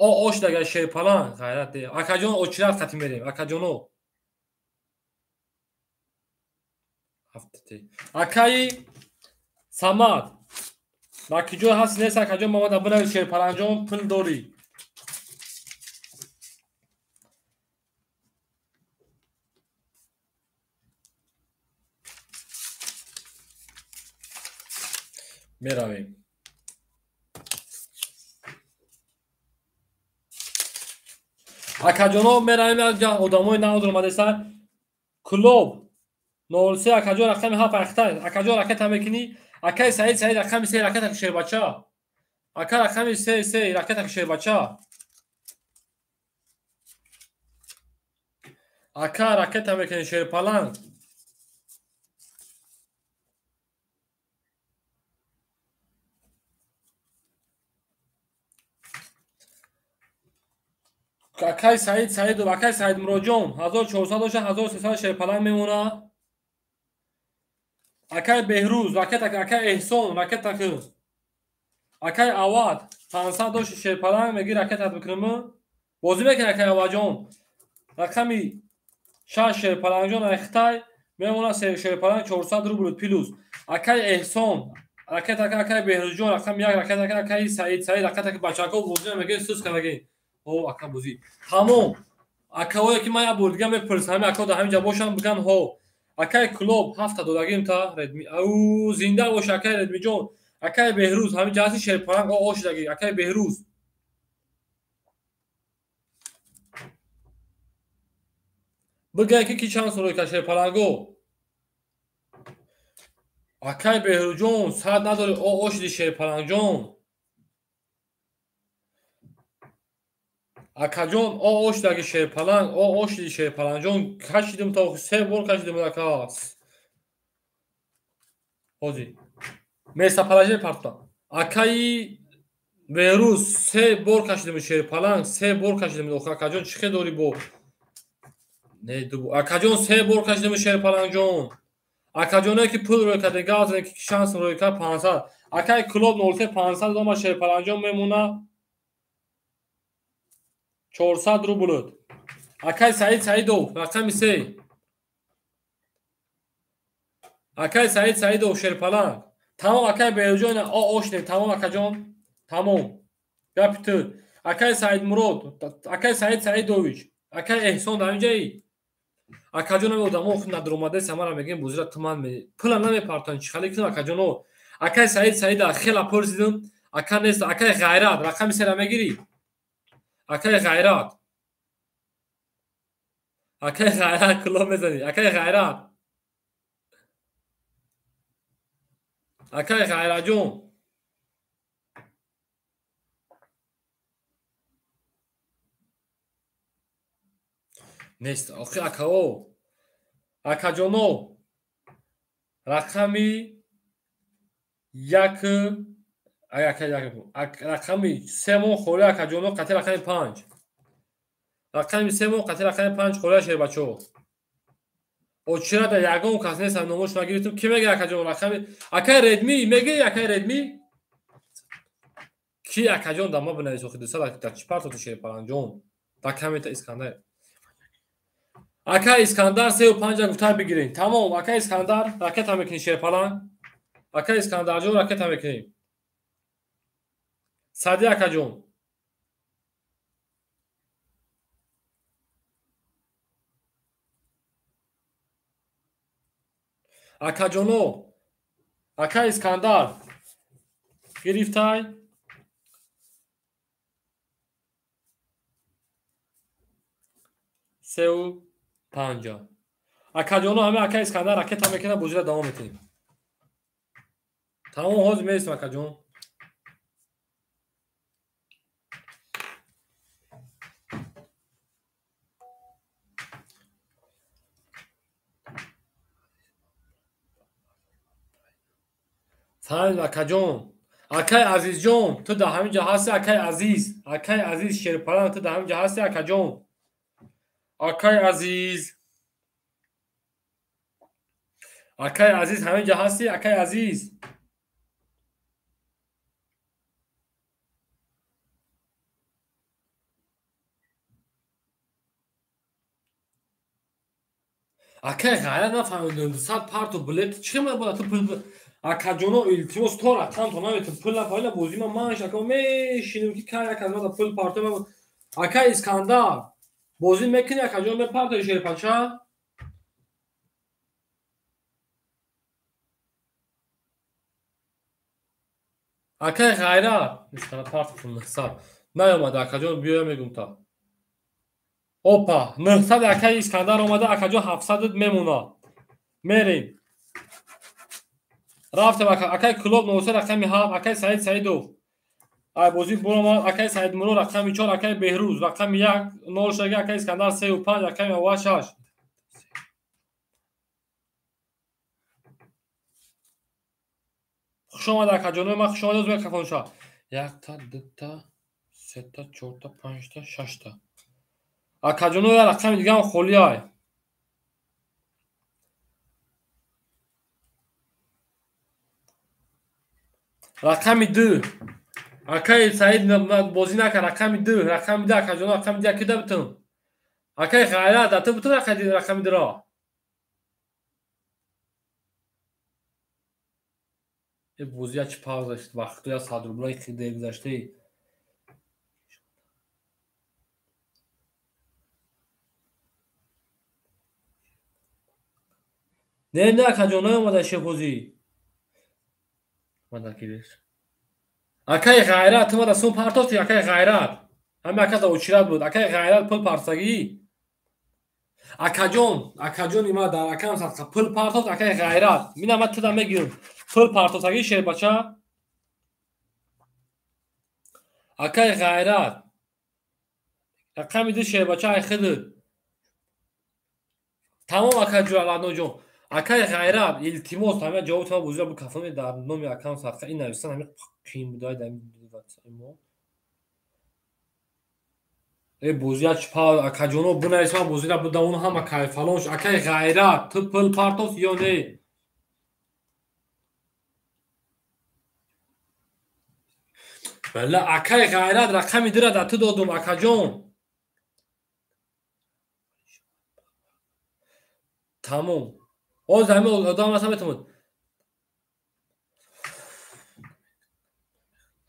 О ош дагар Шерпаланг ғайрат. Акаҷон очират қатӣ мерем. Акаҷоно. Акаи Самад дар куҷо ҳаст нест акаҷон? Мамад абунави Шерпаланҷон пул дорӣ. Меравем. Акаҷоно меравем одамои нав омадеса. Клуб 03 акаҷон рақами 7 ахта. Акаҷон ракета мекунӣ. Акаи Саид Саид рақами 3 ракета Шербача. Ака рақами 3 3 ракета Шербача. Ака ракета мекунӣ Шерпаланг. Акаи Саид Саидов, акаи Саид Муроҷон 1400 доша, 1300 Шерпаланг мемона. Акаи Беҳрӯз ракета, акаи Эҳсон ракета кун. Акаи Авад 500 доши Шерпаланг меги ракета бикунам. Бозӣ мекунӣ акаи Авадҷон. Рақами 6 Шерпаланҷон айхтай мемона Шерпаланг 400 рубл плюс. Акаи Эҳсон ракета, акаи Беҳрӯзҷон рақами 1 ракета, акаи Саид Саид ракета. Бачаҳо бозӣ меги сус кардаги. О ака бозӣ. Тамом. Акаое ки ман як бор дига мепурсам, ҳамин ака дар ҳамин ҷо бошам бигам ҳо. Акаи клуб 7 додагим та Редми. Ау зинда бош акаи Редмиҷон. Акай Беҳрӯз ҳамин ҷа ҳасти шерпаланг о шудаги. Акай Беҳрӯз. Бигӯй ки чанд сум рӯй кард шерпаланго? Акай Беҳрӯзҷон, сад надорӣ о шуди шерпалангҷон. Акаҷон о шудаги шерпаланг, о шуди шерпалангҷон. Кашидим то се бор кашидим ака. Ҳозир. Местоположение партофта. Акаи Беҳрӯз се бор кашидим шерпаланг, се бор кашидим. Охир акаҷон чӣ хел дорӣ бо? Не ду. Акаҷон се бор кашидим шерпалангҷон. Акаҷоное ки пул рӯй кард, гап занед ки шанс рӯй кард 500. Акаи Клуб 03 500 дома шерпалангҷон мемона 400 рубл. Акаи Саид Саидов рақами 3. Акаи Саид Саидов шерпаланг. Тамом акаи Беҳрӯзҷон о шудем. Тамом акаҷон. Тамом. Гапи ту. Акаи Саидмурод, акаи Саид Саидович, акаи Эҳсон дар инҷаи? Акаҷон ами одамо надуромадаи самара мегӯем бозира туман пула намепартоянд. Чӣ хеле кунам акаҷоно? Акаи Саид Саида хела пурсидим, ака нест. Акаи Ғайрат рақами 3 мегирӣ? Акаи Ғайрат. Акаи Ғайрат кулоҳ мезанӣ. Акаи Ғайрат. Акаи Ғайратҷон. Нест. Охи акао. Акаҷоно. Рақами 1 рақами 3 мон холӣ акаҷоно қатъи рақами 5. Рақами 3 мон қатъи рақами 5 холӣ шербачо. Очира да ягон кас нест, номош нагирифтум. Ки мегӯяд акаҷон рақами акаи Редми мегӯяд акаи Редми? Ки акаҷон да ма бинавис охи 200 дар чӣ партофти шерпалангҷон? Дар коммента Искандар. Акаи Искандар 3,5 гуфта бигирем. Тамом, акаи Искандар ракета мекунӣ шерпаланг. Акаи Искандарҷон ракета мекунӣ. Сади акаҷон. Акаҷоно, акаи Искандар гирифтай. 3,5. Акаҷоно ҳама акаи Искандар ракета мекунад, бозира давом метиҳем. Тамом, ҳозир мересем акаҷон. Фаҳмидем акаҷон. Акаи Азизҷон, ту дар ҳамин ҷо ҳасти акаи Азиз. Акаи Азиз шерпаланг, ту дар ҳамин ҷо ҳасти акаҷон. Акаи Азиз. Акаи Азиз ҳамин ҷо ҳасти акаи Азиз. Акаи Ғайрат нафаҳмидем, 200 парту билет чӣ мебояд ту пул акаҷоно илтимос то рақамто наметон пул напоила бозӣ ман манш ака мешинем ки кай як аз мада пул парто. Акаи Искандар бозӣ мекунӣ акаҷон мепартои шерпача? Акаи Ғайрат Искандар партофтум 900 наёмада акаҷон биёя мегум та. Опа 900 акаи Искандар омада акаҷон 700 мемонад. Мерем. Рафтем акаи Клуб 03 рақами 7, акаи Саид Саидов. Ай бозӣ буромад акаи Саидмурод рақами 4, акаи Беҳрӯз рақами 1, 0 шаги акаи Искандар 3,5, акаи Мавва 6. Хуш омад акаҷонои ман, хуш омад ӯзбек кафонша. 1та, 2та, 3та, 4та, 5та, 6та. Акаҷоно я рақами дигаам холӣ ай. Рақами 2. Акаи Саид бозӣ накард. Рақами 2, рақами 2 акаҷоно рақами 2 кида битун. Акаи Ғайрат, ту битун рақами 2-ро. Э бозӣ я чӣ пауза шуд, вақту я 100 рублаи хиде гузаштаи. Не, не акаҷон, наомада шефозӣ. Мадакидиш. Акаи ғайрат, ту мада сум партофти, акаи ғайрат. Ҳами ака да очират буд. Акаи ғайрат пул партагӣ. Акаҷон, акаҷони ма дар акам садқа пул партофт, акаи ғайрат. Мина ма туда мегирам. Пул партофтагӣ шербача. Акаи ғайрат. Рақами ду шербача ай хиди. Тамом акаҷон, Аладноҷон. Акаи ғайрат, илтимос, ҳама ҷавоб тама бузира бу кафони дар номи акам садқа ин нависан ҳами қим будай дар мо. Э бозия чпа акаҷоно бинависам бозира будам он ҳама кайфалон. Акаи ғайрат, ту пул партофт ё не? Валла акаи ғайрат рақами дира да ту додум акаҷон. Тамом. Оз ҳами одам аса метавонад.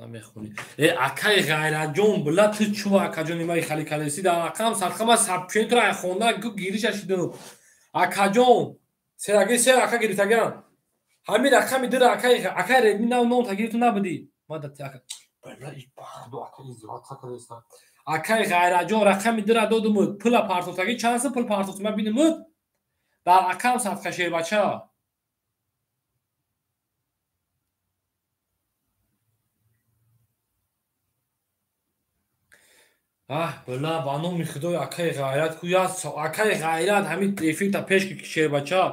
Намехонӣ. Э акаи ғайратҷон, била ту чӯ акаҷони май хали калеси дар рақам садқа ма сабчен тура ай хонда гу гириша шидум. Акаҷон, сераги сер ака гирифтаган. Ҳами рақами дира акаи Редми нав ном та гирифту набудӣ. Ма да ти ака. Била и бардо акаи издиват калеса. Акаи ғайратҷон рақами дира додумуд. Пула партофтагӣ чанд сум пул партофтӣ ма бинумуд? Дар акам садқа шербача. Аҳ, била ба номи худои акаи ғайрат ку я акаи ғайрат ҳамин эфирта пеш ки шербача.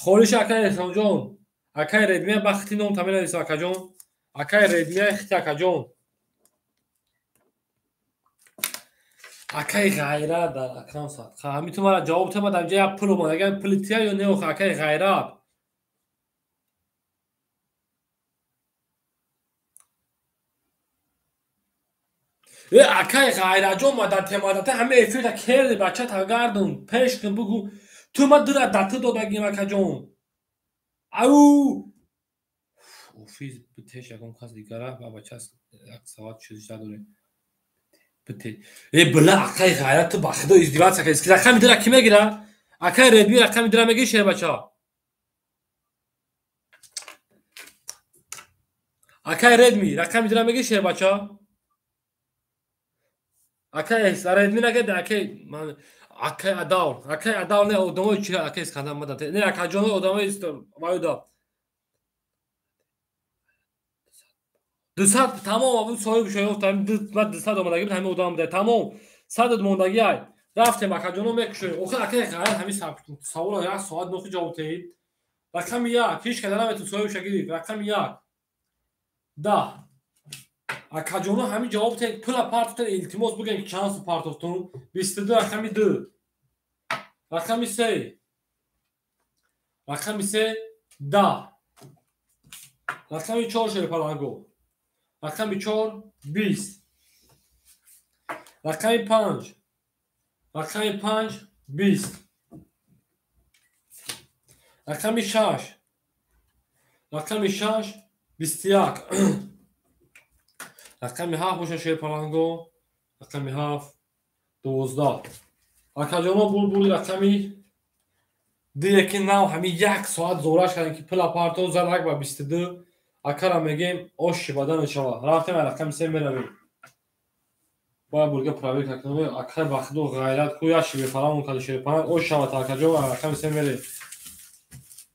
Холиш акаи Эҳсонҷон, акаи Редмия ба хити ном та менависа акаҷон. Акаи Редмия хити акаҷон. Акаи ғайрат дар акам садқа. Ҳамин ту мара ҷавоб та ма дар инҷа як пул омад. Агар пули тия ё не охи акаи ғайрат. Э акаи ғайратҷон ма дар темадата ҳама эфирта керди бача та гардун пеш кун бугу ту ма дира даты додагим акаҷон. Ау офис битеш ягон кас дигара ба бача як соат чиз дорем. Бите. Э била акаи ғайрат ту ба худо издиваться кардӣ. Рақами дира ки мегира? Акаи Редми рақами дира мегири шербача? Акаи Редми рақами дира мегири шербача? Акаи Редми нагеда акаи ман акаи Адав, акаи Адав не одамои чи акаи Искандар мада. Не акаҷоно одамои ваюда. 200 тамом абу соҳиб шоёфт ҳамин ма 200 омадагӣ буд ҳамин одам буда. Тамом 100 мондагӣ ай. Рафтем акаҷоно мекушоем. Охи акаи ғайрат ҳамин саволро як соат нохи ҷавоб теҳид. Рақами як ҳеҷ када наметавон соҳибша гирифт. Рақами як 10. Акаҷоно ҳамин ҷавоб теҳед. Пула партофтен илтимос бигӯем ки чанд сум партофтун. 22 рақами 2. Рақами 3. Рақами 3 10. Рақами 4 шерпаланго. Рақами 4 20. Рақами 5. Рақами 5 20. Рақами 6. Рақами 6 21. Рақами 7 боша шерпаланго. Рақами 7 12. Акаҷоно бурбури рақами 2 ки нав ҳамин як соат зораш кардем ки пула партов зад як ба 22. Акара мегем оши бадан мешавад. Рафтем рақами 3 меравем. Бояд бурга проверка кунем. Акаи ба худо ғайрат ку яши бефарамон карда шерпаланг ош шавад акаҷон рақами 3 мерем.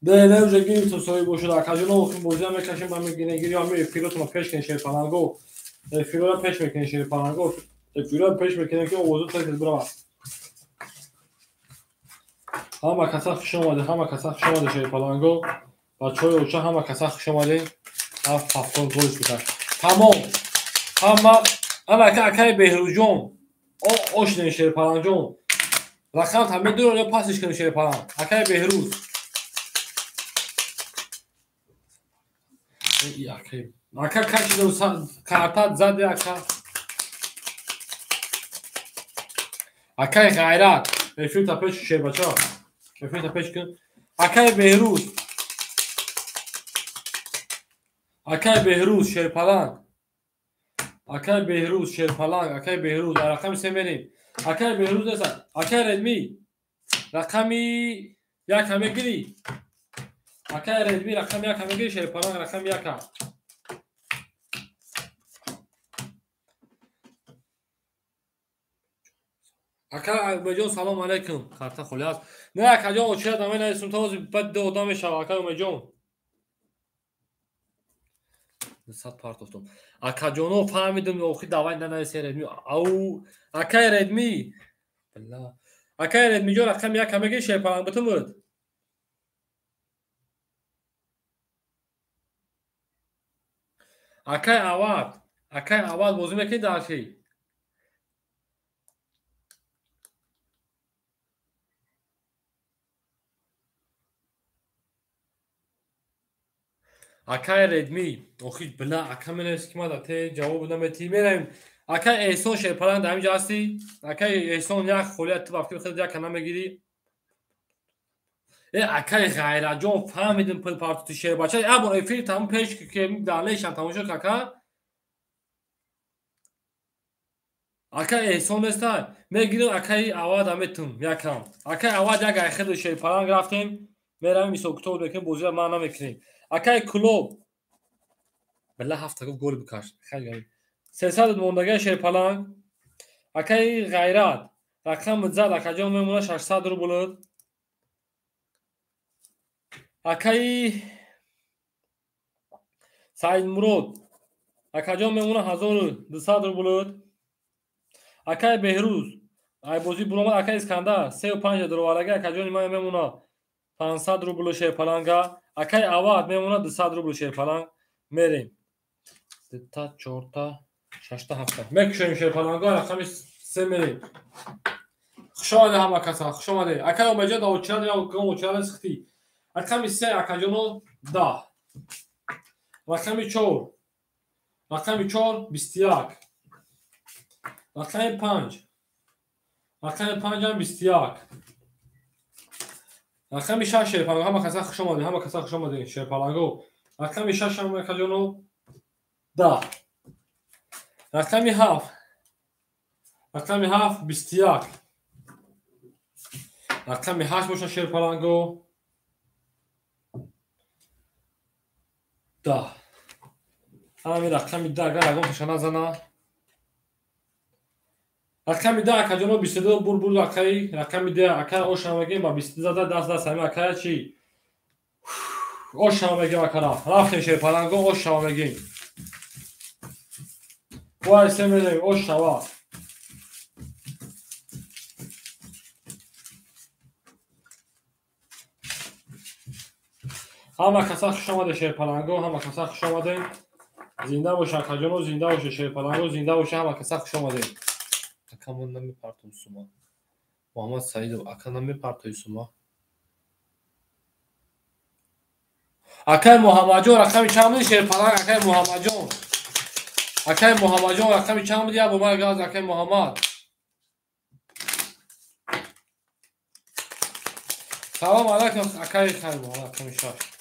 Не уже гирифтум соҳиб бошад акаҷоно охин бозия мекашем ба мегирем ҳамин эфиротонро пеш кунем шерпаланго. Эфирро пеш мекунем шерпаланго. Эфирро пеш мекунем ки овозо тез биравад. Ҳама каса хуш омадед, ҳама каса хуш омадед шерпаланго. Бачаҳои оча ҳама каса хуш омадед. Ҳафт ҳафтод голиш бикар. Тамом. Ҳама ана акаи Беҳрӯзҷон. Ошнем шерпалангҷон. Рақам та медурон ё пасиш кунем шерпаланг. Акаи Беҳрӯз. Ака кашидам карта зади ака. Акаи ғайрат. Эфирта пеш шербача. Эфирта пеш кун. Акаи Беҳрӯз. Акаи Беҳрӯз шерпаланг. Акаи Беҳрӯз шерпаланг. Акаи Беҳрӯз рақами 3 мерем. Акаи Беҳрӯз нест. Акаи Редми рақами 1 мегирӣ. Акай Редми рақами 1 мегири шерпаланг рақами 1. Ака Умедҷон салом алейкум. Карта холӣ аст. Не акаҷон очират наменависум то ҳозир баъд ду одам мешава ака Умедҷон. 200 партофтум. Акаҷоно фаҳмидум охи давай нанависе Редми. Ау акай Редми. Била. Акай Редмиҷон рақами 1 мегири шерпаланг битум буд. Акай Авад. Акай Авад бозӣ мекунӣ дарши? Акай Редми. Охи била ака менависи ки мада те ҷавоб наметӣ. Меравем. Акай Эҳсон шерпаланг дар ҳаминҷо ҳастӣ? Акай Эҳсон як холият ту вақти худат як намегирӣ. Акай Ғайраҷон фаҳмидим пул партоти шербача. Як бор эфир тамом пеш ки дар лешам тамошо кака. Акай Эҳсон нестай. Мегирим акай Авад аметум якам. Акай Авад як айхеду шерпаланг рафтем. Меравем ҳисоб-китоб мекунем, бозиро ман намекунем. Акай Кулоб. Била ҳафта гуфт гол бикаш. Хеле 300 мондагай шерпаланг. Акай Ғайрат. Рақам зад акаҷон мемона 600 рубл. Акай Саидмурод. Акаҷон мемона 1200 рубл. Акай Беҳрӯз. Ай бозӣ буромад акай Искандар 3.5 дуровардаги акаҷони ман мемона 500 рубл шерпаланга. Акай Авад мемона 200 рубл шерпаланг. Мерем. 2 та 4 та 6 та 7 та. Мекушоем шерпаланго рақами 3 мерем. Хуш омадед ҳама каса, хуш омадед. Акай Омеҷон да очирад я очирад сихтӣ. Рақами 3 акаҷоно 10. Рақами 4. Рақами 4 21. Рақами 5. Рақами 5 ҳам 21. Рақами 6 шерпаланго ҳама каса хуш омадед, ҳама каса хуш омадед шерпаланго. Рақами 6 ҳам акаҷоно 10. Рақами 7. Рақами 7 21. Рақами 8 боша шерпаланго 10. Ҳамин рақами 10 агар ягон таша назана. Рақами 10 акаҷоно 22 бур бур акаи рақами 10 акай ошам мегем ба 22 зада даст даст ҳамин акая чи ошам мегем акара. Рафтем шерпаланго ошам мегем. Вай се мерем ошава. Ҳама каса хуш омадед шерпаланго, ҳама каса хуш омадед. Зинда боша акаҷоно, зинда боша шерпаланго, зинда боша ҳама каса хуш омадед. Ака мон намепартом сума. Муҳаммад Саидов ака намепартои сума. Акай Муҳаммадҷон рақами чанд буди шерпаланг акай Муҳаммадҷон? Акай Муҳаммадҷон рақами чанд буди? Як бор ман газ акай Муҳаммад. Салом алайкум акай Хайр рақами 6.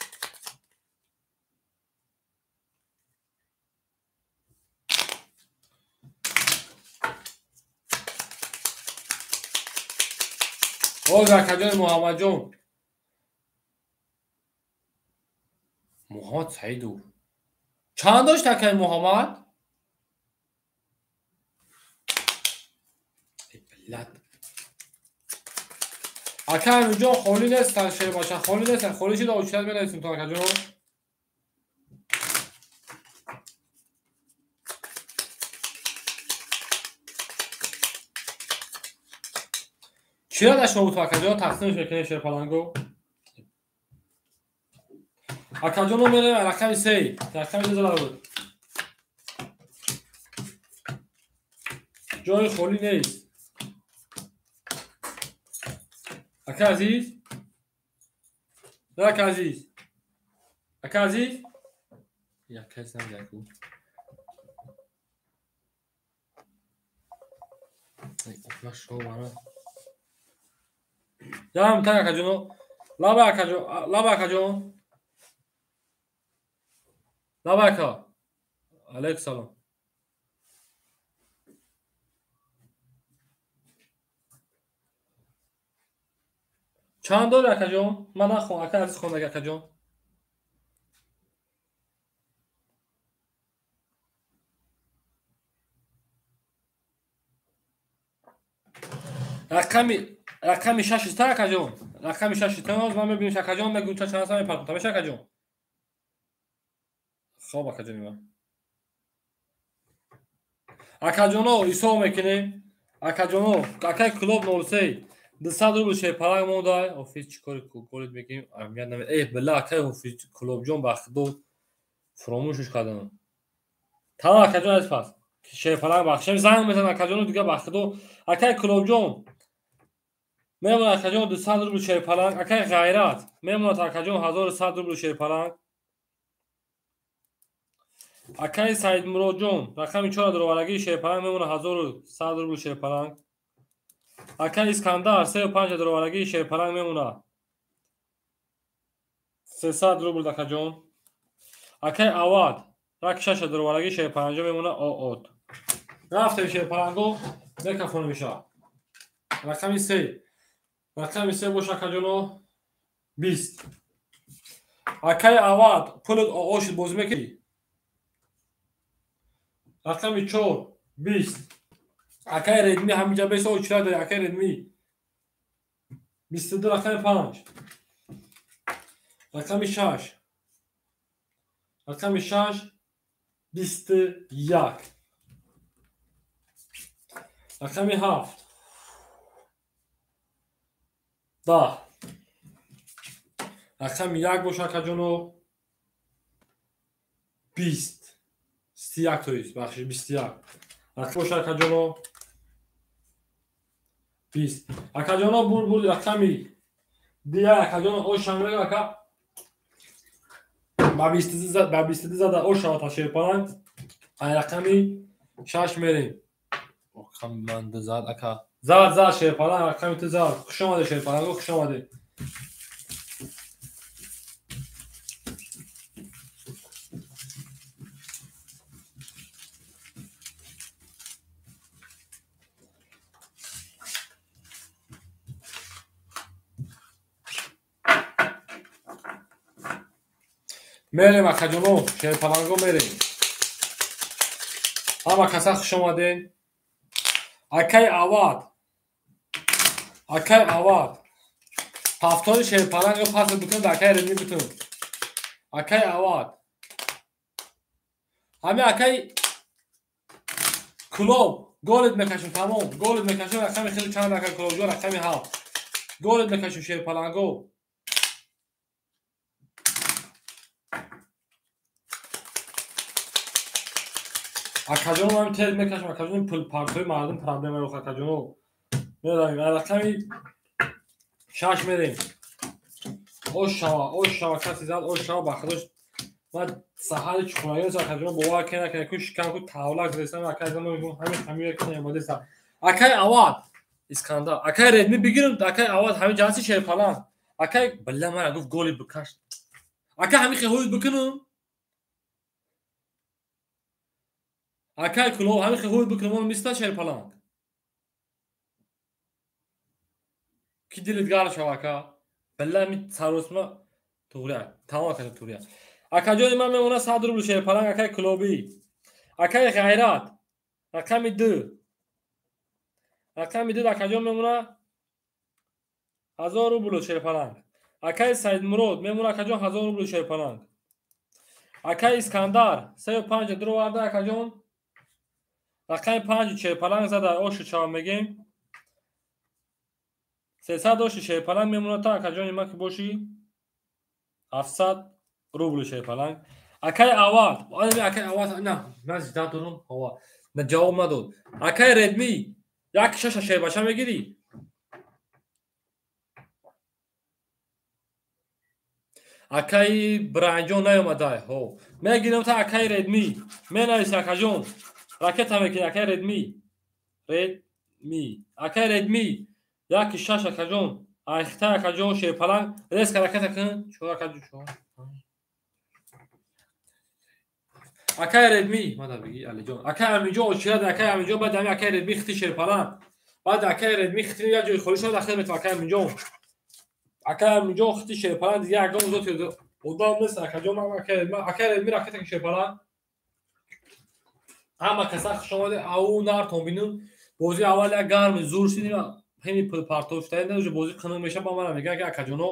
Оз акаҷони Муҳаммадҷон. Муҳаммад Саидов. Чанд дошт акай Муҳаммад? Блядь. Акай Аминҷон холӣ нест шербача, холӣ нест, холӣ шуда очират менависем то акаҷон. Чира да шумо буд акаҷон тақсимш мекунем шерпаланго. Акаҷоно мерем рақами 3, рақами 2 зада буд. Ҷои холӣ нест. Ака Азиз? Ака Азиз? Ака Азиз? Як кас намеяку. Ай, шо мана. Ям так акаҷоно. Лаба акаҷон, лаба акаҷон. Лаба ака. Алейкум салом. Чанд дори акаҷон? Ман нахон, ака Азиз хондаги акаҷон. Рақами 6 та акаҷон. Рақами 6 та ман мебинем акаҷон мегӯм чанд са мепартам. Тамоша акаҷон. Хоб акаҷони ман. Акаҷоно ҳисоб мекунем. Акаҷоно, акай клуб 03 200 рубл шерпаланг монда. Офис чӣ кори голид мекунем? Аҳамият намед. Э, била акай офис клубҷон ба худо фуромӯшш кардам. Тамом акаҷон аз пас. Шерпаланг бахшем занг мезанам акаҷоно дига ба худо. Акай клубҷон мемонад акаҷон 200 рубл шерпаланг. Акай ғайрат мемонад акаҷон 1100 рубл шерпаланг. Акай Саидмуродҷон рақами 4 дароварагии шерпаланг мемонад 1100 рубл шерпаланг. Акай Искандар 35 дароварагии шерпаланг мемонад 300 рубл акаҷон. Акай Авад рак 6 дароварагии шерпаланҷо мемонад оот. Рафтем шерпаланго мекафон меша. Рақами 3. Рақами 3 бош акаҷоно 20. Акай Авад пулот оошид бозӣ мекунӣ? Рақами 4 20. Акай Редми ҳаминҷа бесо чира дорӣ акай Редми 22 рақами 5. Рақами 6. Рақами 6 21. Рақами 7 10. Рақами 1 бош акаҷоно 20. 21 то есть, бахшиш 21. Рақам бош акаҷоно 20. Акаҷоно бур рақами дия акаҷоно ошам мега ака ба 22 зада ошава та шерпаланг. Ай рақами 6 мерем. Рақами ман зад ака. Зад шерпаланг рақами ту зад. Хуш омадед шерпаланг, хуш омадед. Мерем акаҷоно, шерпаланго мерем. Ҳама каса хуш омадед. Акай Авад. Акай Авад. Ҳафтои шерпаланго пас бикун, акай Редми бикун. Акай Авад. Ҳами акай клуб голид мекашем тамом. Голид мекашем рақами хеле чанд акай клуб ҷо рақами 7. Голид мекашем шерпаланго. Акаҷоно ман тез мекашам, акаҷоно пул партои мардум проблема ёх акаҷоно. Меравем, рақами 6 мерем. Ош шава, каси зад, ош шава, ба худош. Ман саҳари чухонагӣ акаҷоно бовар кена кена ку шикам ку тавлак зесам акаҷоно мегӯм ҳамин ҳамин ки наомадеса. Акай Авад Искандар, акай Редми бигирам, акай Авад ҳамин ҷанси шерпаланг. Акай била мара гуфт голи бикаш. Акай ҳамин хеҳоид бикунам. Акай клуб ҳамин хеҳоид бикунам, он миста шерпаланг. Ки дилит гар шава ака. Била ми саросма туғрия. Тамом акаҷон туғрия. Акаҷони ман мемонад 100 рубл шерпаланг акай клубӣ. Акай Ғайрат рақами 2. Рақами 2 акаҷон мемонад 1000 рубл шерпаланг. Акай Саидмурод мемонад акаҷон 1000 рубл шерпаланг. Акай Искандар 35 дуроварда акаҷон. Рақами 5 шерпаланг зада ошу чава мегем. 300 оши шерпаланг мемонад та акаҷони ман ки бошӣ 700 рубл шерпаланг. Акай Авад, акай Авад на, ман зида дорам, ҳава. На ҷавоб надод. Акай Редми 1.6 шербаша мегирӣ? Акай Бранҷон наёмадай, ҳо. Мегирам та акай Редми. Менависи акаҷон. Ракета мекунӣ акай Редми. Редми. Акай Редми 1.6 акаҷон. Айхта акаҷон шерпаланг. Резка ракета кун. Чор акаҷон чор. Акай Редми, мада биги Алиҷон. Акай Аминҷон очирад, акай Аминҷон баъд ҳами акай Редми хити шерпаланг. Баъд акай Редми хити як ҷои холӣ шуд, ахир метавон акай Аминҷон. Акай Аминҷон хити шерпаланг дига ягон зоти одам нест акаҷон ман акай Редми, акай Редми ракета ки шерпаланг. Ҳама каса хуш омадед, ау нартон бинум. Бозии аввал як гарми зур шуд, Ҳини пул партов шуда, уже бозӣ қинук меша, ба мана мегӯянд ки акаҷоно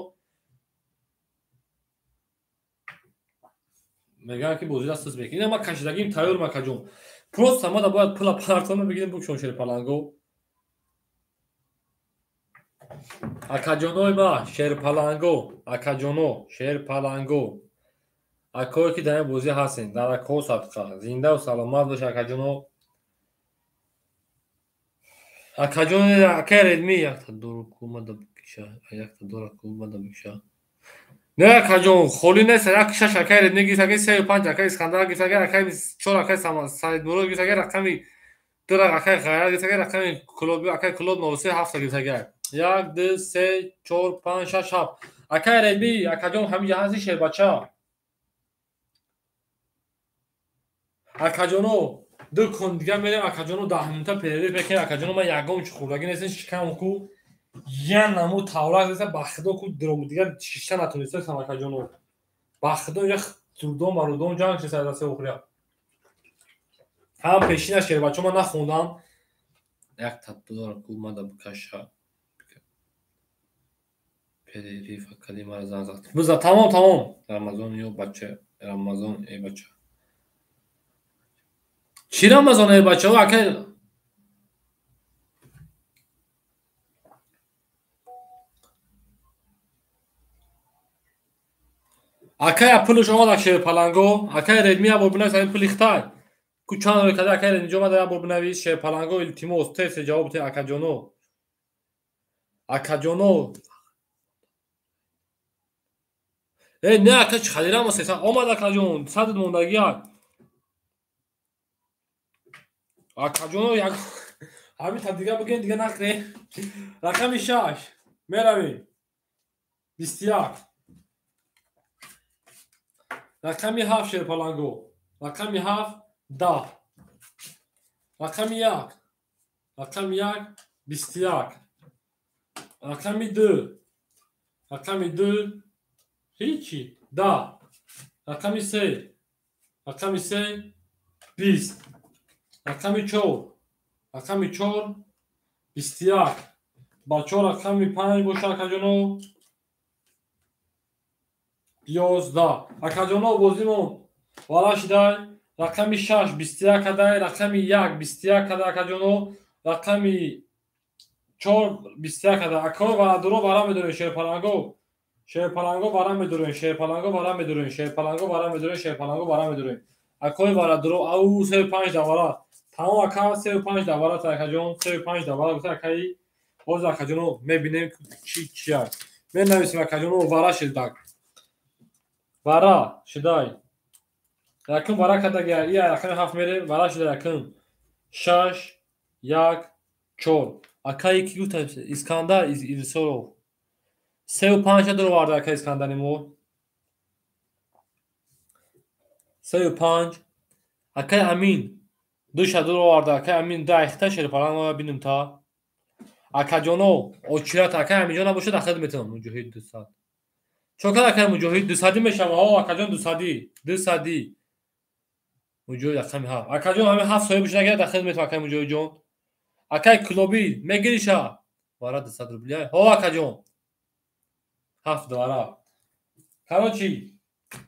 мегӯянд ки бозиро сиз мекунӣ. Ина ман кашидагим тайёрам акаҷон. Просто мада бояд пула партона бигирем букшон шерпаланго. Акаҷонои ма шерпаланго, акаҷоно шерпаланго. Акое ки дар ин бозӣ ҳастен, дар акҳо садқа, зиндаву саломат бош акаҷоно. Акаҷон акай Редми якта дору кумада бикша, якта дора кумада бикша. Не акаҷон, холӣ нест, як шаш акай Редми гирифт, акай сею панҷ акай Искандар гирифт, акай чор акай Саидмурод гирифт, акай рақами ду акай Ғайрат гирифт, акай рақами Клуб, акай Клуб нол се ҳафта гирифт, акай. 1, 2, 3, 4, 5, 6, 7. Акай Редми, акаҷон ҳаминҷа ҳасти шербача. Акаҷоно ду кун дига мерем акаҷоно 10 минута перерыв мекунем. Акаҷоно ман ягон чи хӯрдагӣ нестем, шикам ку я наму таврак неста, ба худо ку диром дига шишта натонистам акаҷоно. Ба худо я зурдом ба рудом ҷанг шиста даст охиря. Ҳам пешина шербачо ман нахондам. Як татдор ку мада бикаша. Перерыв акади мара занг зад. Биза тамом тамом. Рамазон ё бача, Рамазон эй бача. Чӣ Рамазон эй бача? Акай акай пулш омад ак шерпаланго, акай Редми я бор бинавис ҳамин пули хитай. Ку чанд рӯй када акай Редми омада я бор бинавис шерпаланго, илтимос, тез ҷавоб те акаҷоно. Акаҷоно. Э не ака чӣ халира ма сеса омад акаҷон, садд мондагӣ як. Акаҷоно як ҳамин та дига бигӯем дига накунем. Рақами 6 меравем. 21. Рақами 7 шерпаланго. Рақами 7 10. Рақами 1. Рақами 1 21. Рақами 2. Рақами 2 ҳичи 10. Рақами 3. Рақами 3 20. Рақами 4. Рақами 4 21. Бачо рақами 5 боша акаҷоно 11. Акаҷоно бозимон вара шидай. Рақами 6 21 кадай, рақами 1 21 кадай акаҷоно, рақами 4 21 кадай. Акои варадуро вара медорем шерпаланго. Шерпаланго вара медорем, шерпаланго вара медорем, шерпаланго вара медорем, шерпаланго вара медорем. Акои варадуро ау 35 давара. Тамом ака 35 давара та акаҷон, 35 давара гуфта акаи. Ҳозир акаҷоно мебинем чи чия. Менависем акаҷоно вара шидак. Вара шидай. Якум вара кадаги ия рақами 7 мерем, вара шида якум. 6 1 4. Акаи ки гуфта Искандар Ирсоров. 35 дуроварда акаи Искандари мо. 35. Акаи Амин 2 дуроварда акаи Амин 2 айхта шерпаланго бинем та. Акаҷоно очират акаи Аминҷон набошад ахид метавонам. Муҷоҳид 200. Чокар акаи Муҷоҳид 200 мешава. О акаҷон 200, 200. Муҷоҳид рақами 7. Акаҷон ҳамин 7 соҳиб шуда ахид метавонам акаи Муҷоҳидҷон. Акаи Клубӣ мегириша. Вара 200 рубли. Ҳо акаҷон. 7 давара. Короче,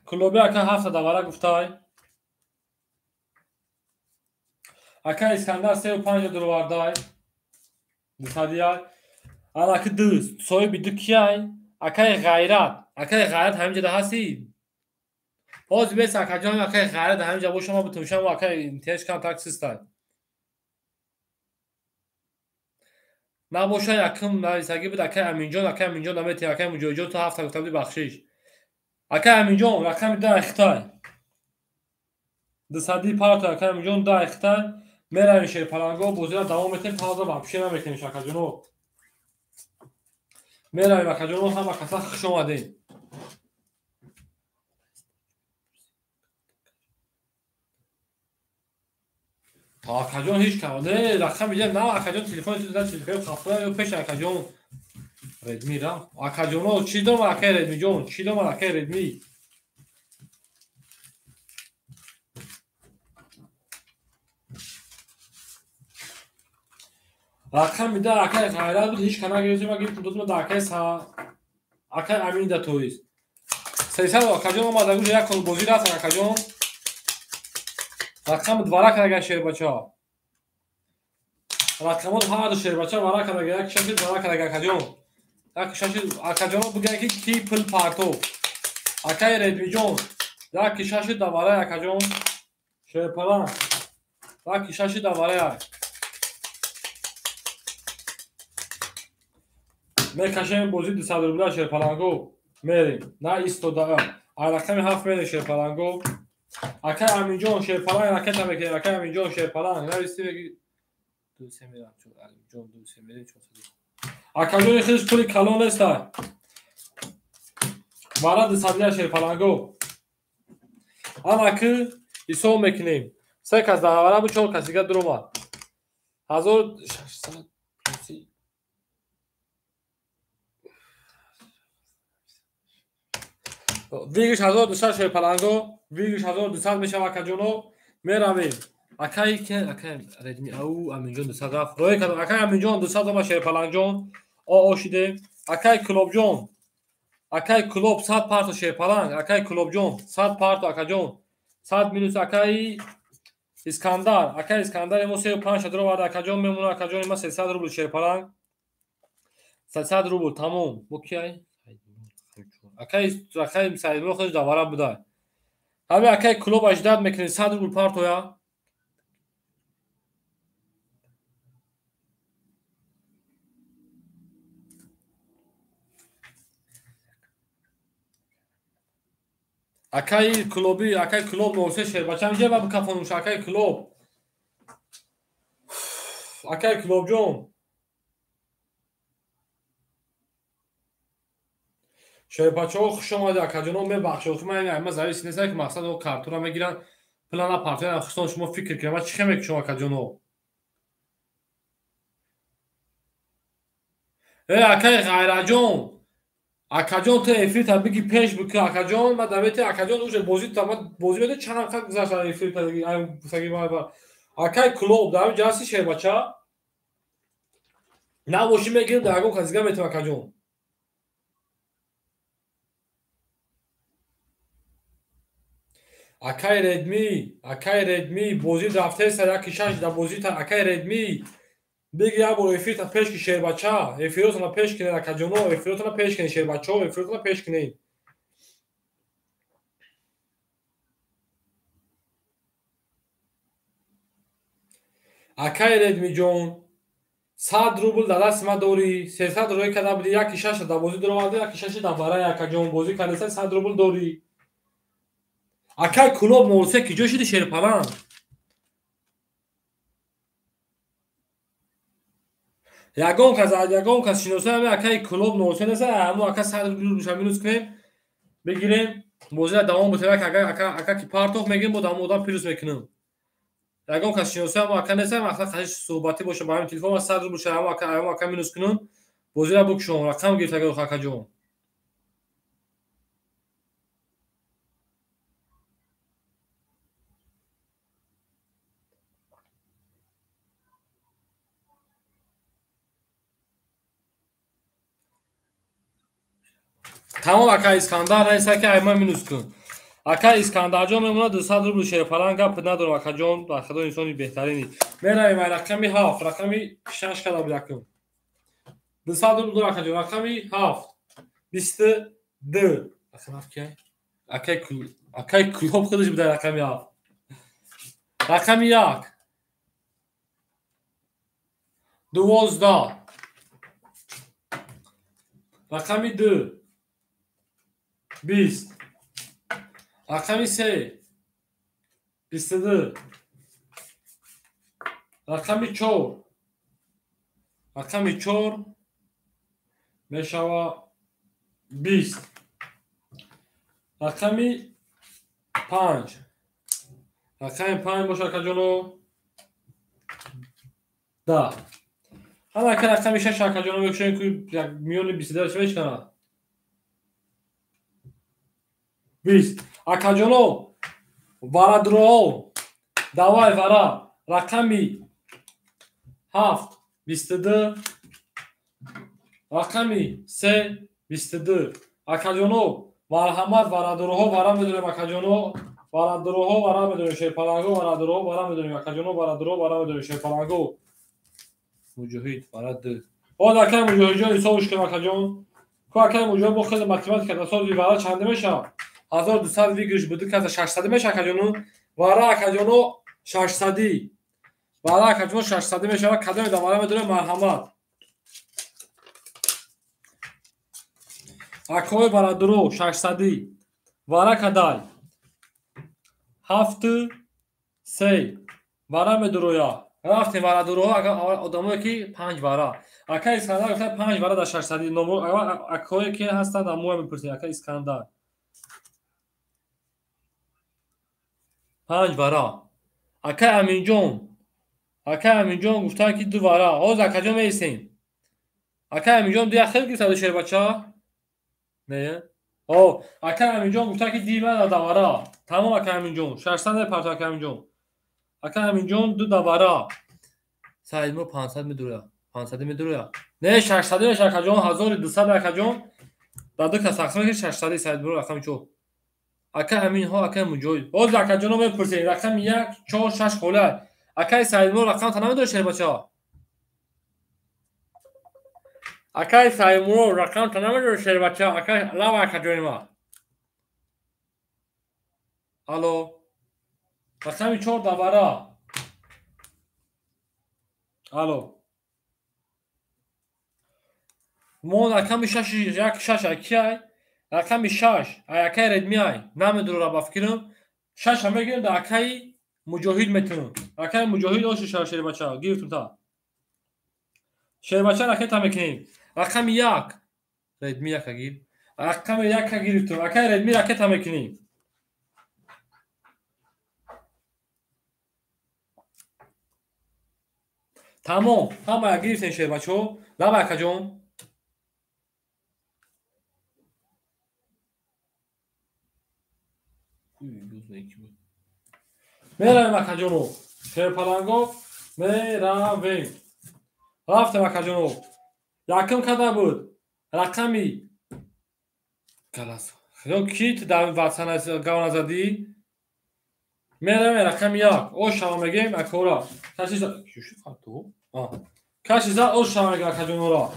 Клубӣ ака 7 давара гуфтай. Ака Искандар 35 дуровардай. 200. Анаки 2 соҳиби 2 кияй? Акаи Ғайрат. Акаи Ғайрат ҳаминҷода ҳастӣ? Ҳозир бес акаҷон акаи Ғайрат ҳаминҷа бошам ма битумшам акаи интернет кам так систай. Набоша якум нависагӣ буд акаи Аминҷон, акаи Аминҷон намети, акаи Муҷоҳидҷон ту 7 гуфта будӣ бахшиш. Акаи Аминҷон рақами 2 айхтай. 200 парто акаи Аминҷон 2 айхтай. Меравем шерпаланго, бозиро давом метем, пауза вообще намекунем акаҷоно. Меравем акаҷоно, ҳама каса хуш омадем. Акаҷон ҳеҷ кам не рақам иҷа на акаҷон телефони ту дада телефон хафта ё пеш акаҷон Редми рафт. Акаҷоно чӣ дорам акаи Редмиҷон, чӣ дорам акаи Редми? Рақами да акай ғайрат буд, ҳеч кана гирифтем, ма гирифтем додем да акай са акай Амин да тоист. 300 акаҷон омад, агар як кол бозӣ рафт акаҷон. Рақами двара кардага шербача. Рақамот ҳар ду шербача вара кардага, як шаши двара кардага акаҷон. Як шаши акаҷон бигӯянд ки ки пул партов. Акай Редмиҷон, як шаши давара акаҷон. Шерпалан. Як шаши давара. Мекашем бозӣ 200 рубля шерпаланго. Мерем. На истода. А рақами 7 мерем шерпаланго. Акай Аминҷон шерпаланг ракета мекунем. Акай Аминҷон шерпаланг. Нависти меги 2 мерам. Аминҷон 2 мерем 400. Акаҷони худаш пули калон неста. Вара 200 рубля шерпаланго. Ана ки ҳисоб мекунем. 3 кас дар вара буд, 4 кас дигар дуромад. 1600 Вигиш 1200 шерпаланго, вигиш 1200 мешава акаҷоно, меравем. Акай ки акай Редми ау Аминҷон 200 рафт. Рӯй кардам акай Аминҷон 200 ома шерпалангҷон, о шидем. Акай Клубҷон, акай Клуб 100 парто шерпаланг, акай Клубҷон 100 парто акаҷон, 100 минус акай Искандар, акай Искандар мо 35 дро варда акаҷон мемона акаҷон ма 300 рубл шерпаланг. 300 рубл тамом. Бо ки акай акай Саидмурод худаш давара буда. Ҳами акай Клуб аждад мекунед 100 рубл партоя. Акай Клуби, акай Клуб 03 шербачам ҷеба бикафонуш акай Клуб. Акай Клубҷон. Шербачаҳо хуш омадед акаҷоно, мебахшед. Ман ма завис нестам ки мақсад о картура мегиранд, плана партиян хусусан шумо фикр кунед. Ман чӣ хел мекушам акаҷоно? Э акай Ғайраҷон, акаҷон ту эфирта биги пеш бикун акаҷон, ман давете акаҷон уже бозӣ та ман бозӣ меде чанд қад гузашт эфирта ай саги ман. Акай Клуб дар ҷаси шербача набошӣ мегирем дар ягон кас дига метавон акаҷон. Акай Редми, акай Редми, бозӣ рафтеса яки шаш да бозӣ та акай Редми. Биги як бор эфирта пеш ки шербача, эфиротона пеш кинед акаҷоно, эфиротона пеш кинед шербачаҳо, эфиротона пеш кинед. Акай Редмиҷон, 100 рубл дар дасти ман дорӣ, 300 рӯй карда будӣ, яки шаш да бозӣ дуроварди, яки шаши да барай акаҷон, бозӣ кардеса 100 рубл дорӣ. Акай Клуб 03 ки ҷо шиди шерпаланг? Ягон кас шиносои ҳами акай Клуб 03 нест, ҳамо ака 100 рубл минус кунем, бигирем, бозиро давом бутем, ака ки партоф мегирем, бо ҳамо одам плюс мекунем. Ягон кас шиносои ҳамо ака нест, мақсад қаши суҳбатӣ боша ба ҳамин телефон, 100 рубл ҳамо ака минус кунем, бозиро букшон, рақам гирифт акаҷон. Тамом акай Искандар нест, ки ай ман минус кун. Акай Искандарҷон мемонад 200 рубл шерпаланг, гап надорам акаҷон, дар худо инсони беҳтарини. Меравем ай рақами 7, рақами 6 када буд якум. 200 рубл дор акаҷон, рақами 7, 22. Рақами 7 ки? Акай Клуб худаш буда рақами 7. Рақами 1. 12. Рақами 2. 20. Рақами 3. 22. Рақами 4. Рақами 4 мешава 20. Рақами 5. Рақами 5 боша акаҷоно 10. Ҳама ака рақами 6 акаҷоно мекушем ки миёни 22 мешканад. 20. Акаҷоно варадроҳо давай вара рақами 7 22, рақами 3 22. Акаҷоно, марҳамат, варадуроҳо вара медорем, акаҷоно, варадуроҳо вара медорем, шерпаланго варадуроҳо вара медорем, акаҷоно, варадуроҳо вара медорем, шерпаланго. Муҷоҳид вара 2. Оз акай Муҷоҳидҷон ҳисобш кунем, акаҷон. Ку акай Муҷоҳид бо хеле математика дасози вара чанде мешавад? 1200 выигрыш буду каза 600 мешавад, акаҷоно. Вара акаҷоно 600. Вара акаҷоно 600 мешавад. Кадоме да вара медорем, марҳамат. Акои варадуро 600. Вара кадай? 7 3. Вара медуроя. Рафтем варадуроҳо, одамое ки 5 вара. Акай Искандар гуфта 5 вара дар 600. Акое ки ҳастанд амуя мепурсем. Акай Искандар. 5 вара. Акай Аминҷон. Акай Аминҷон гуфтанд ки 2 вара. Ҳозир акаҷон меистем. Акай Аминҷон ду як хел гирифта шербача? Не? О, акай Аминҷон гуфта ки ди ман давара. Тамом акай Аминҷон. 600 мепарто акай Аминҷон. Акай Аминҷон 2 давара. Саидмо 500 медуроя. 500 медуроя. Не, 600 меша акаҷон, 1200 акаҷон. Дар ду кас тақсим мекунем 600 Саидмо рақами 4. Акай Аминҳо, акай Муҷоҳид. Ҳозир акаҷоно мепурсем. Рақами 1, 4, 6 холай. Акай Саидмо рақам та намедори шербача? Акай Саидмурод рақам та намедори шербача? Акай лава акаҷони ма. Алло. Рақами 4 давара. Алло. Мо рақами 6 1 6 акай. Рақами 6 ай акай Редми ай. Намедурора ба фикрим. 6 мегирем да акай Муҷоҳид метунам. Акай Муҷоҳид оши шербача. Гирифтум та. Шербача ракета мекунем. Рақами 1. Редми 1 гир. Рақами 1 гирифтум. Акай Редми ракета мекунем. Тамом. Ҳама гирифтем шербачо. Лаба акаҷон. Меравем акаҷоно. Шерпаланго меравем. Рафтем акаҷоно. Якум када буд? Рақами галас. Ки ту дар гав назадӣ? Меравем рақами 1. Ош шава мегем акора. Каши зад ош шава мегем акаҷонора.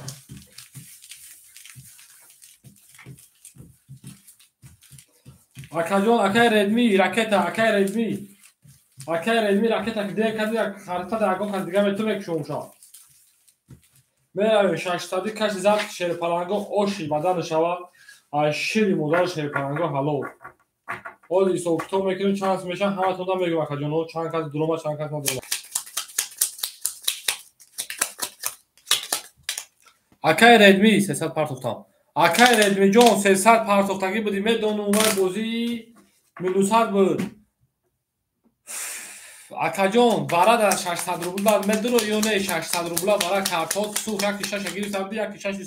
Акаҷон, акай Редми ракета, акай Редми. Акай Редми ракета ки дер кади харита дар ягон кас дига метавонад кушомша. Меравем 600 каши зад шерпаланго оши бадан шава. Аз шири модари шерпаланго ҳалол. Ҳозир ҳисоб китоб мекунем чанд мешавад, ҳаматонда мегӯям акаҷоно, чанд кас дурома, чанд кас надурома. Акай Редми 300 партофтам. Акай Редмиҷон 300 партофтагӣ буди, медонум вай бозии минусат буд. Акаҷон, вара дар 600 рубла медуро ё не? 600 рубла вара картот сух, яки шаша гирифта буди, яки шаши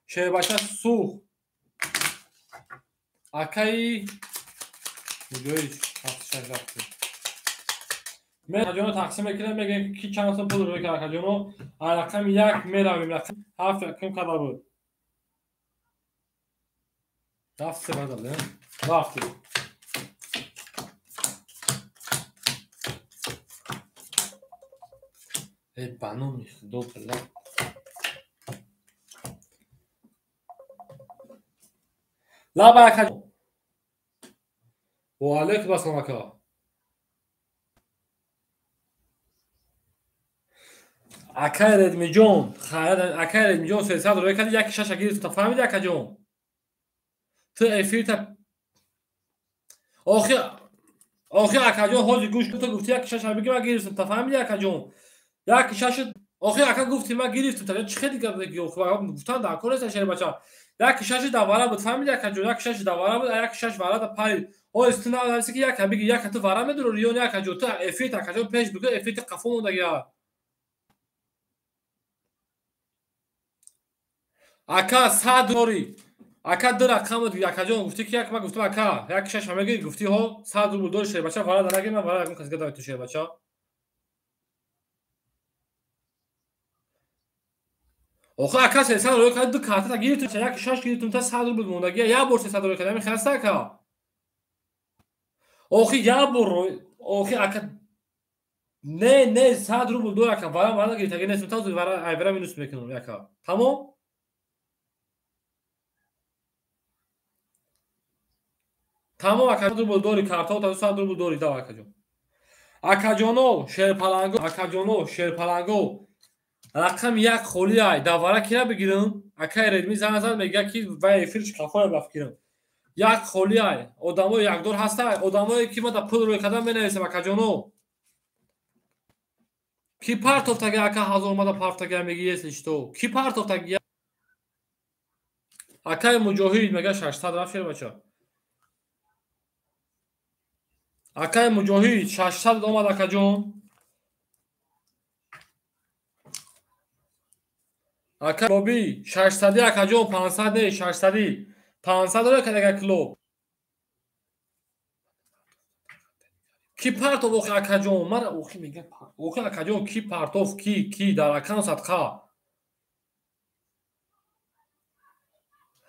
шербача сух. Акаи Муҷоҳид 76 рафти. Ме акаҷоно тақсим мекунем, мегӯем ки чанд сом пул рӯй кард акаҷоно. Аз рақами 1 меравем, рақами 7 якум када буд. 7 се бадал, рафти. Эй, ба номи Худо била. Лаба акаҷон. Ва алайкум ассалом ака. Акай Редмиҷон, хайр, акай Редмиҷон 300 рӯй кард, яки шаша гирифт. Та фаҳмиди акаҷон? Ту эфирта охи охи акаҷон ҳозир гӯш кун, ту гуфти яки шаша бигир, ман гирифтам. Та фаҳмиди акаҷон? Яки шаша охи ака гуфти ман гирифтам. Та чӣ хеле гап гуфтан дар кор нест шербача. Яки шаши давара буд, фаҳмиди акаҷон? Яки шаши давара буд, яки шаш вара да парид. Ҳозир ту нависи ки яка бигир, яка ту вара медурори ё не акаҷон? Ту эфирт акаҷон пеш бигир, эфирти қафо мондагиа. Ака 100 дори. Ака ду рақам буд, акаҷон гуфтӣ ки як ман гуфтам ака, як шаш мегирӣ, гуфтӣ ҳо 100 рубл дори шербача, вара да нагир, ман вара ягон кас дига давай ту шербача. Охи ака 300 рӯй кард, ду карта гирифтум, як шаш гирифтум, та 100 рубл мондагия, як бор 300 рӯй кард, ҳамин хаста ака. Охи як бор рӯй, охи ака не, не, 100 рубл дор ака, вара вара гирифтаги нестум, та вара айвара минус мекунам ака. Тамом? Тамом ака, 100 рубл дори карта, та 100 рубл дори, дав акаҷон. Акаҷоно, шерпаланго, акаҷоно, шерпаланго. Рақам як холи ай, давара кира бигирам? Акай Редми зан зад мега ки вай эфирш қафоя рафт гирам. Як холи ай, одамои якдор ҳастай, одамое ки ма да пул рӯй кардан менависам акаҷоно. Ки партофтаги ака ҳазор мада партофтаги меги если что. Ки партофтаги? Акай Муҷоҳид мега 600 рафт шербача. Акай Муҷоҳид 600 омад акаҷон. Ака Лоби 600 акаҷон, 500 не, 600. 500 рӯй кард ака клуб. Ки партов охи акаҷон? Мара охи мегам охи акаҷон ки партов ки дар акан садқа.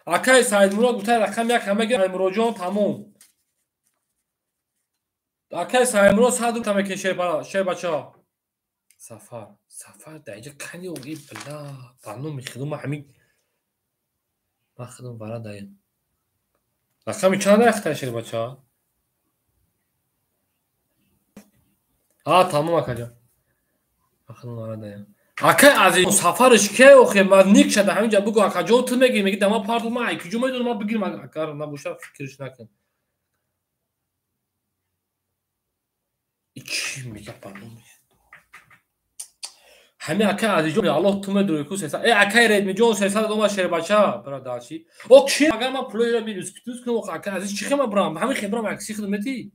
Акай Саидмурод гуфта рақам як ҳамаги Саидмуродҷон тамом. Акай Саидмурод 100 рубл тамеки шербача. Сафар, сафар дар инҷа кани оги бла, ба номи худо ман ҳамин ман худам вара даем. Рақами чанд рахта шербача? А, тамом акаҷон. Ман худам вара даем. Акай азиз, сафарш ке охе ман ник шада ҳамин ҷа бугу акаҷон ту мегӣ, мегӣ дама партов ман ай куҷо медонам ман бигирам агар набоша фикрш накун. Чӣ мега ба номи ҳамин акай азизҷон, Аллоҳ ту медонӣ ку 300. Э акай Редмиҷон 300 омад шербача, бира дачи. О чи агар ман пулоиро минус плюс кунам, акай азиз чӣ хема брам? Ҳамин хе брам акси худам мети?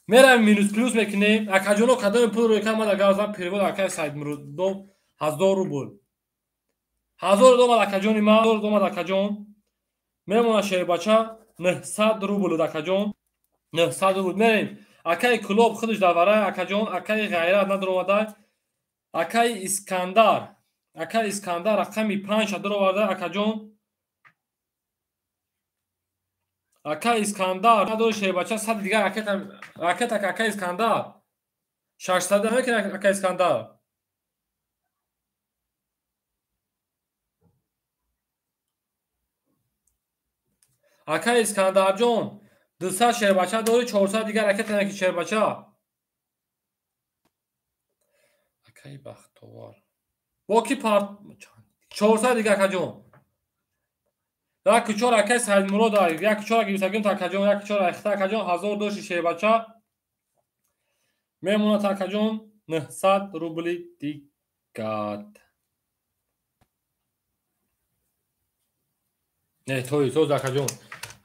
Меравем минус плюс мекунем. Акаҷоно кадоми пул рӯй кард, ман агар зан перевод акай Саидмуродов 1000 рубл. 1000 омад акаҷони ман, 1000 омад акаҷон. Мемонад шербача 900 рубл акаҷон. 900 рубл мерем. Акай Клуб худаш давара акаҷон, акай Ғайрат надаромада, акай Искандар, акай Искандар рақами 5 дароварда акаҷон. Акай Искандар надори шербача 100 дигар ракета, ракета акай Искандар 600 намекунад акай Искандар. Акай Искандарҷон 200 шербача дори, 400 дигар ракета наки шербача. Акай Бахтовар. Бо ки парт 400 дигар акаҷон. Як чор акай Саидмурод, як чор гирифтагим акаҷон, як чор айхта акаҷон, 1000 дошти шербача. Мемонад акаҷон 900 рубли дигар. Не, той, тоз акаҷон.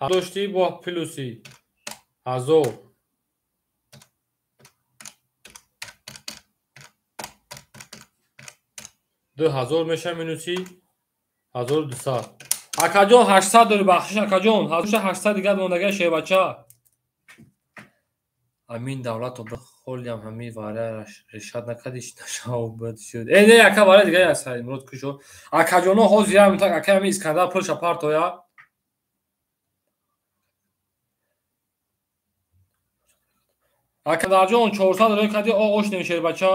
Дошти бо плюси 1000. 2000 меша минуси 1200. Акаҷон 800 дори бахшиш акаҷон, 800 дигар мондага шербача. Амин давлат холиам ҳами вара решат накардиш нашавбад шуд. Э не ака вара дигар Саидмурод кушо. Акаҷоно ҳозир ям так ака ами Искандар пулша партоя. Акадарҷон 400 рӯй карди, о ошнем шербача.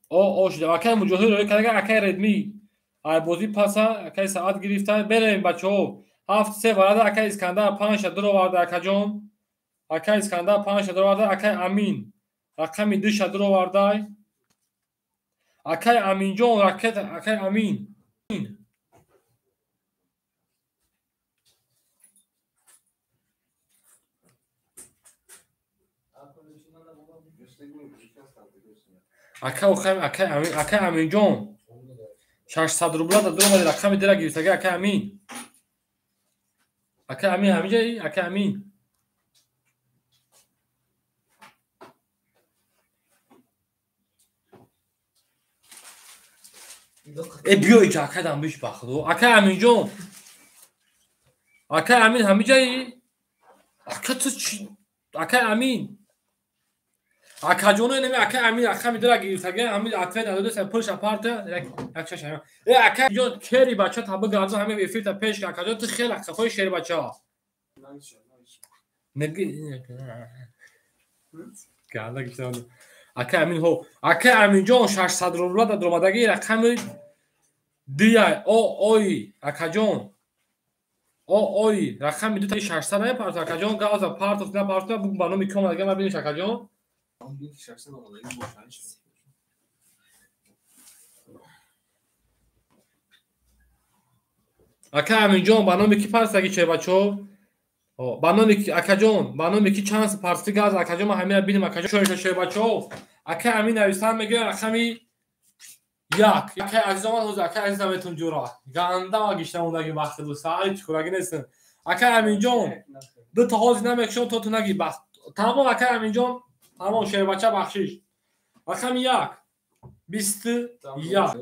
О ошнем. Акай Муҷоҳид рӯй карда, акай Редми. Ай бозӣ паса, акай саат гирифта. Берем бачаҳо. 7-3 варада акай Искандар 5 дароварда акаҷон. Акай Искандар 5 дароварда, акай Амин. Рақами 2 дароварда. Акай Аминҷон ракета, акай Амин. Ака охай, акай Амин, акай Аминҷон 600 рубла да даромади рақами дира гирифтага акай Амин. Акай Амин ҳаминҷа, акай Амин. Э биё иҷа акай дам биш ба худо. Акай Аминҷон. Акай Амин ҳаминҷаи? Ака ту чӣ? Акай Амин. Акаҷоно инами ака Амин рақами дура гирифтага, ҳамин ответ надодеса пулша парта як шаш. Э ака ҷон кери бача таба гарзо ҳамин эфирта пеш ка акаҷон ту хеле қафои шери бача. Неги ганда гирифтам. Ака Амин ҳо, ака Аминҷон 600 рубла да дромадаги рақами дия о ой акаҷон. О ой рақами дута 600 намепарто акаҷон газа партов на парто буг ба номи ком ага мабиниш акаҷон. Ака Аминҷон ба номи ки партаги чебачо? Ба номи ки акаҷон, ба номи ки чанд парти газ акаҷон ман ҳамина бинам акаҷон шоиша чебачо. Ака Амин нависан мегӯяд рақами як. Ака азиз омад ҳозир ака азиз наметун ҷура. Ганда ма гишта мондаги вақти ду саат чикораги нестам. Ака Аминҷон ду та ҳозир намекшон то ту наги бахт. Тамом ака Аминҷон, тамом шербача бахшиш. Рақами як 21.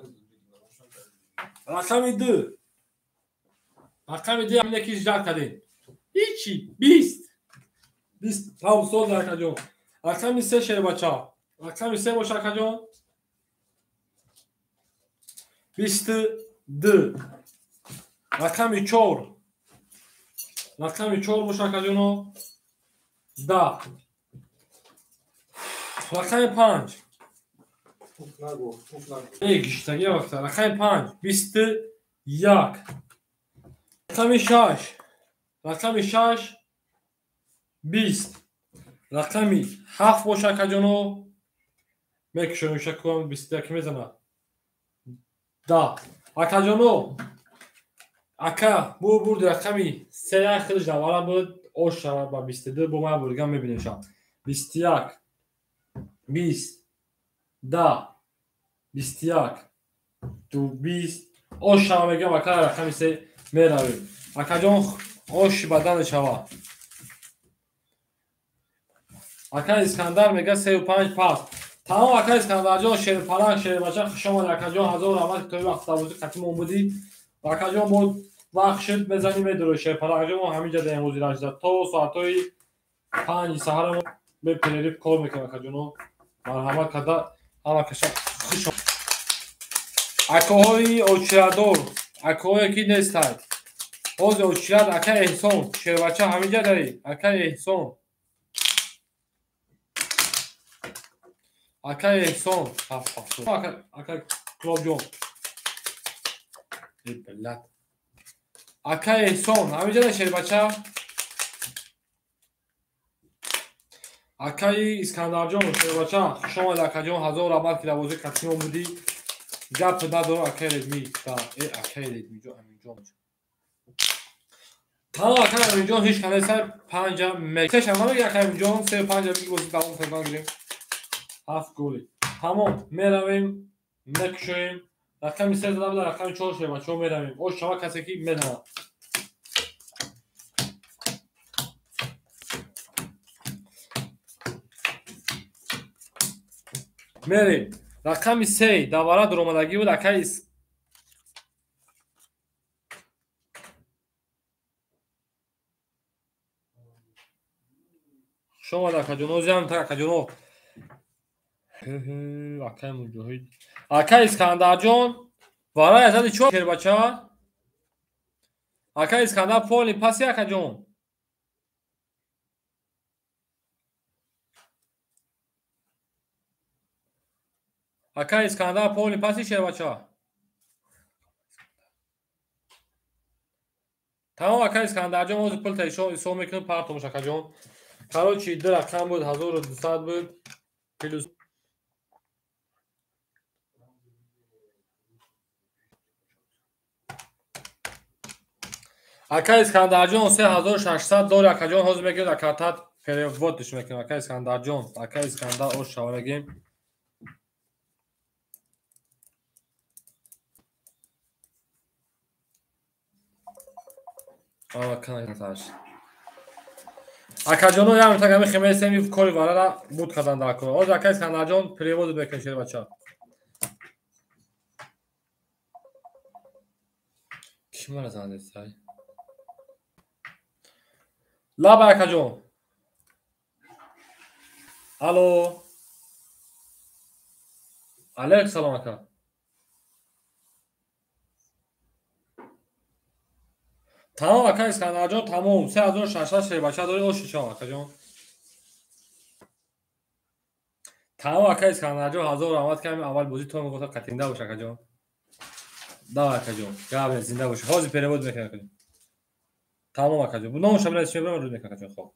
Рақами ду. Рақами ду ҳамина ки ждат кардем. Ҳичи 20. 20 тамом соз акаҷон. Рақами се шербача. Рақами се боша акаҷон. 22. Рақами 4. Рақами 4 боша акаҷоно. 10. Рақами 5. Э гиштаги вақта. Рақами 5 21. Рақами 6. Рақами 6 20. Рақами 7 боша акаҷоно. Мекушоем шакувам 21 мезанад. Да. Акаҷоно. Ака, бу бурди рақами 3 хеле давара буд, ош шавад ба 22, бо ман бургам мебинем шав. 21 20 10 21 20 ош шава мегам ака рақами 3 меравем. Акаҷон ош бадан шава. Ака Искандар мега 35 пас. Тамом ака Искандарҷон шерпаланг шербача хуш омад акаҷон ҳазор раҳмат ки то вақт савози қатимон будӣ. Акаҷон бо вақт шуд мезанӣ медорӣ шерпалангҷон мо ҳаминҷа даем ҳозир ажда то соатҳои 5 саҳара мо беперериб кор мекунем акаҷоно. Марҳамат карда ҳама каша хуш омад. Акаҳои очирадор, акаҳое ки нестанд. Ҳозир очирад ака Эҳсон шербача ҳаминҷа дарӣ ака Эҳсон. Ака Эҳсон, ака ака Клобҷон. Эй блядь. Ака Эҳсон, ҳаминҷа да шербача? Акаи Искандарҷон шербача, хуш омад акаҷон, ҳазор раҳмат ки дар бозии қатимон будӣ. Гап надор акаи Редми. Да, э акаи Редмиҷон Аминҷон. Тамом ака Аминҷон ҳеҷ кане сар 5 мег. Се шама меги ака Аминҷон, 3 5 биг бозӣ давом кардан гирем. 7 голи. Тамом, меравем, мекушоем. Рақами 3 зада буда, рақами 4 шербачаҳо меравем. Ош шава касе ки медонад. Мерем. Рақами 3 давара дуромадагӣ буд акаи Хуш омад акаҷоно, озиам так акаҷоно. Акаи Муҷоҳид. Акаи Искандарҷон, варай азади чор шербача? Акаи Искандар поли паси акаҷон. Акаи Искандар поли паси шербача. Тамом акаи Искандарҷон, ҳозир пул та ҳисоб мекунем партомш акаҷон. Короче, ду рақам буд, 1200 буд. Плюс Ака Искандарҷон 3600 дори акаҷон ҳозир мегирад акатат переводш мекунем ака Искандарҷон, ака Искандар ош шава мегем. Акаҷоно ям так ами хемесеми кори варара буд кардан дар кор. Ҳозир ака Искандарҷон перевод мекунем шербача. Ки мара зандесай? Лаба акаҷон. Алло. Алейк салом ака. Тамом ака Искандарҷон, тамом. 3600 шербача дори, оши шав акаҷон. Тамом ака Искандарҷон, ҳазор раҳмат ки ҳамин аввал бозӣ то мегуфта қатинда бош акаҷон. Давай акаҷон, гап нест, зинда бошӣ. Ҳозир перевод мекунам акаҷон. Тамом акаҷон. Номаша бинавис, мебарам рӯз мекунам акаҷон. Хоб.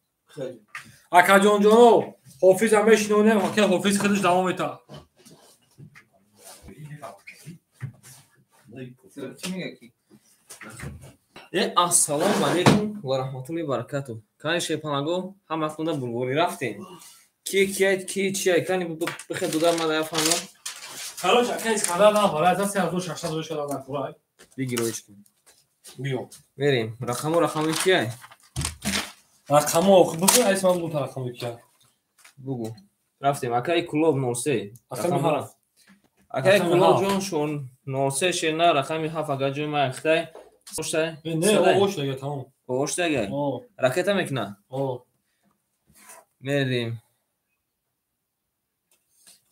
Акаҷонҷоно, ҳофизам мешинонем, ки ҳофиз худаш давом метавад. Ассалому алайкум ва раҳматуллоҳи ва баракатуҳ. Кани шерпалаго, ҳаматонда булғорӣ рафтем. Ки кияй, ки чияй, кани бихе додар ман дафанда. Короче, ака Искандар на барай, 3600 рӯз шуда на курай. Бигироиш кун. Биё. Мерем. Рақамо рақами кияй? Рақамо, бугу, айс ман бугу рақами кияй. Бугу. Рафтем. Акаи Кулоб 03. Рақами 7. Акаи Кулоб ҷон шон 03 шена рақами 7 ага ҷои ман хитай. Оштай? Не, ош дага тамом. Ош дага? Ракета мекуна? О. Мерем.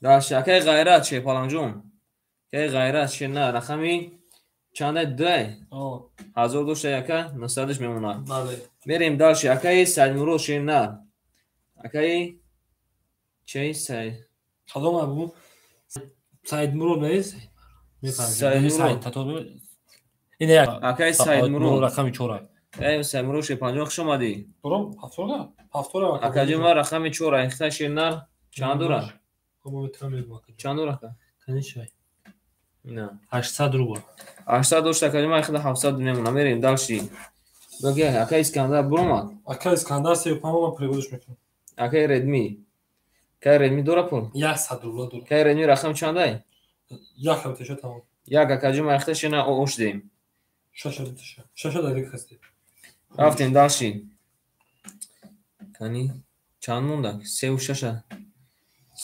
Дальше акаи Ғайрат шерпаланҷон. Акаи Ғайрат шена рақами чандай 2? О. 1000 дошта яка 900-ш мемонад. Бале. Мерем дальше акаи Саидмурод шена. Акаи чей Саид? Кадом абу? Саидмурод нест? Мефаҳмам. Акаи Саидмурод рақами 4. Акаи Саидмурод шерпанҷон, хуш омадӣ. Дорам 7 7 Акаҷон ман рақами 4 ихта шернар чанд дора? Чанд дора ака? Канишай. На. 800 рубл. 800 дошт акаҷон, ман ихта 700 мемонам. Мерем дальше. Баги акаи Искандар буромад. Акаи Искандар 35 ман переводш мекунам. Акаи Редми. Акаи Редми дора пул? 100 рубл дора. Акаи Редми рақам чандай? Як ҳафташа тамом. Як акаҷон ман ихта шена ош дем. Шаша дақиқа хасте. Рафтем дальше. Кани чанд монда? 3 6.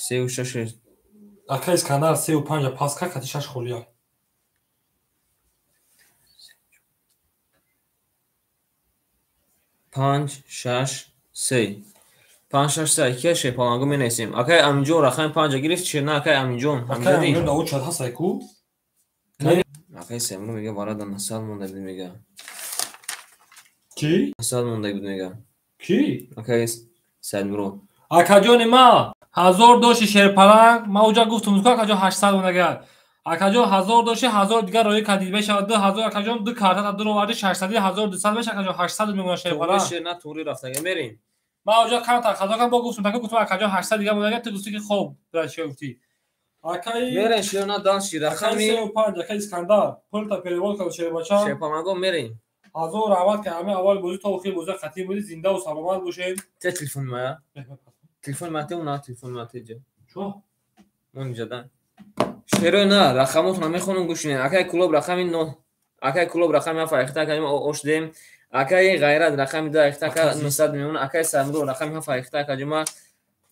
3 6. Ака Искандар 3 5 паска кати 6 холия. 5 6 3. 5 6 3 ки шерпалангу менависем. Акаи Аминҷон рақами 5 гирифт, шена акаи Аминҷон. Акаи Аминҷон да очад ҳастай ку? Акаи Саидмурод мега барада 900 монда буд мега. Ки? 900 монда буд мега. Ки? Акаи Саидмурод. Акаҷони ма 1000 доши шерпаланг, ма уҷа гуфтум ку акаҷон 800 монда. Акаҷон 1000 доши 1000 дигар роӣ кардид мешавад 2000 акаҷон ду карта ду оварди 600 1200 мешавад акаҷон 800 мемонад шерпаланг. Шена тури рафтага мерем. Ма уҷа камтар хато кардам, бо гуфтум таку гуфтум акаҷон 800 дигар монда, ту гуфтӣ ки хоб, бира чӣ гуфтӣ? Акаи мерем шена дальше рақами 35 акаи Искандар пулта перевод кард шербача. Шерпаланго мерем. Ҳазор раҳмат ки ҳамаи аввал бозӣ то охир бозӣ қатъӣ будӣ, зинда ва саломат бошед. Те телефон мая? Телефон мате уна телефон мате ҷа. Чо? Мон ҷа да. Шерои на рақамотро мехонам гӯш кунед. Акаи Кулоб рақами 9. Акаи Кулоб рақами 7 ихта акаи ош дем. Акаи Ғайрат рақами 2 ихта ака 900 мемонад. Акаи Саидмурод рақами 7 ихта ака ҷума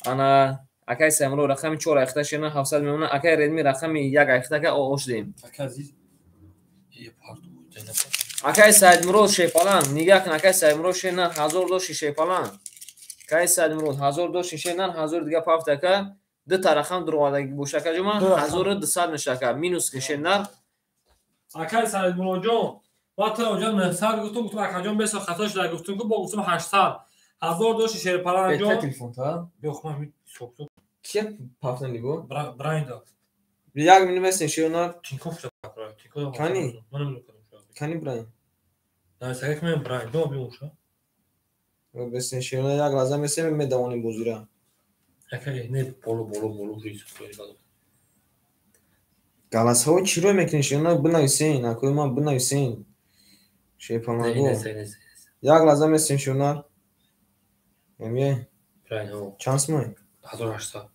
ана акаи Саидмурод рақами 4 ихта шена 700 мемонад. Акаи Редми рақами 1 ихта ака ош дем. Акаи Саидмурод шерпаланг нигаҳ кун. Акаи Саидмурод шена 1000 доши шерпаланг. Акаи Саидмурод 1000 доши шена 1000 дига пафт ака ду та рақам дуровардаги боша ака ҷума 1200 меша ака минус ки шенар. Акаи Саидмуродҷон ма ту оҷа 900 гуфтум, гуфтум акаҷон бесо хато шуда гуфтум ку бо гуфтум 800. 1000 доши шерпаланг ҷон. Телефон та? Биё хумам ҳисоб. Кия пафтан либо? Брайнда. Як минут местен шенар. Тинкоф шуда. Тинкоф. Кани? Ман Кани Брайн? На, сагак мен Брайн, дома биёша. Бесен шена як лаҳза месем медавонем бозира. Акаи не боло боло боло ҳисоб кунед. Галасҳо чӣ рӯй мекунед шена бинависен, акои ман бинависен. Шерпаланго. Як лаҳза местем шена. Эмие? Брайн ҳо. Чанд сумай? 1800.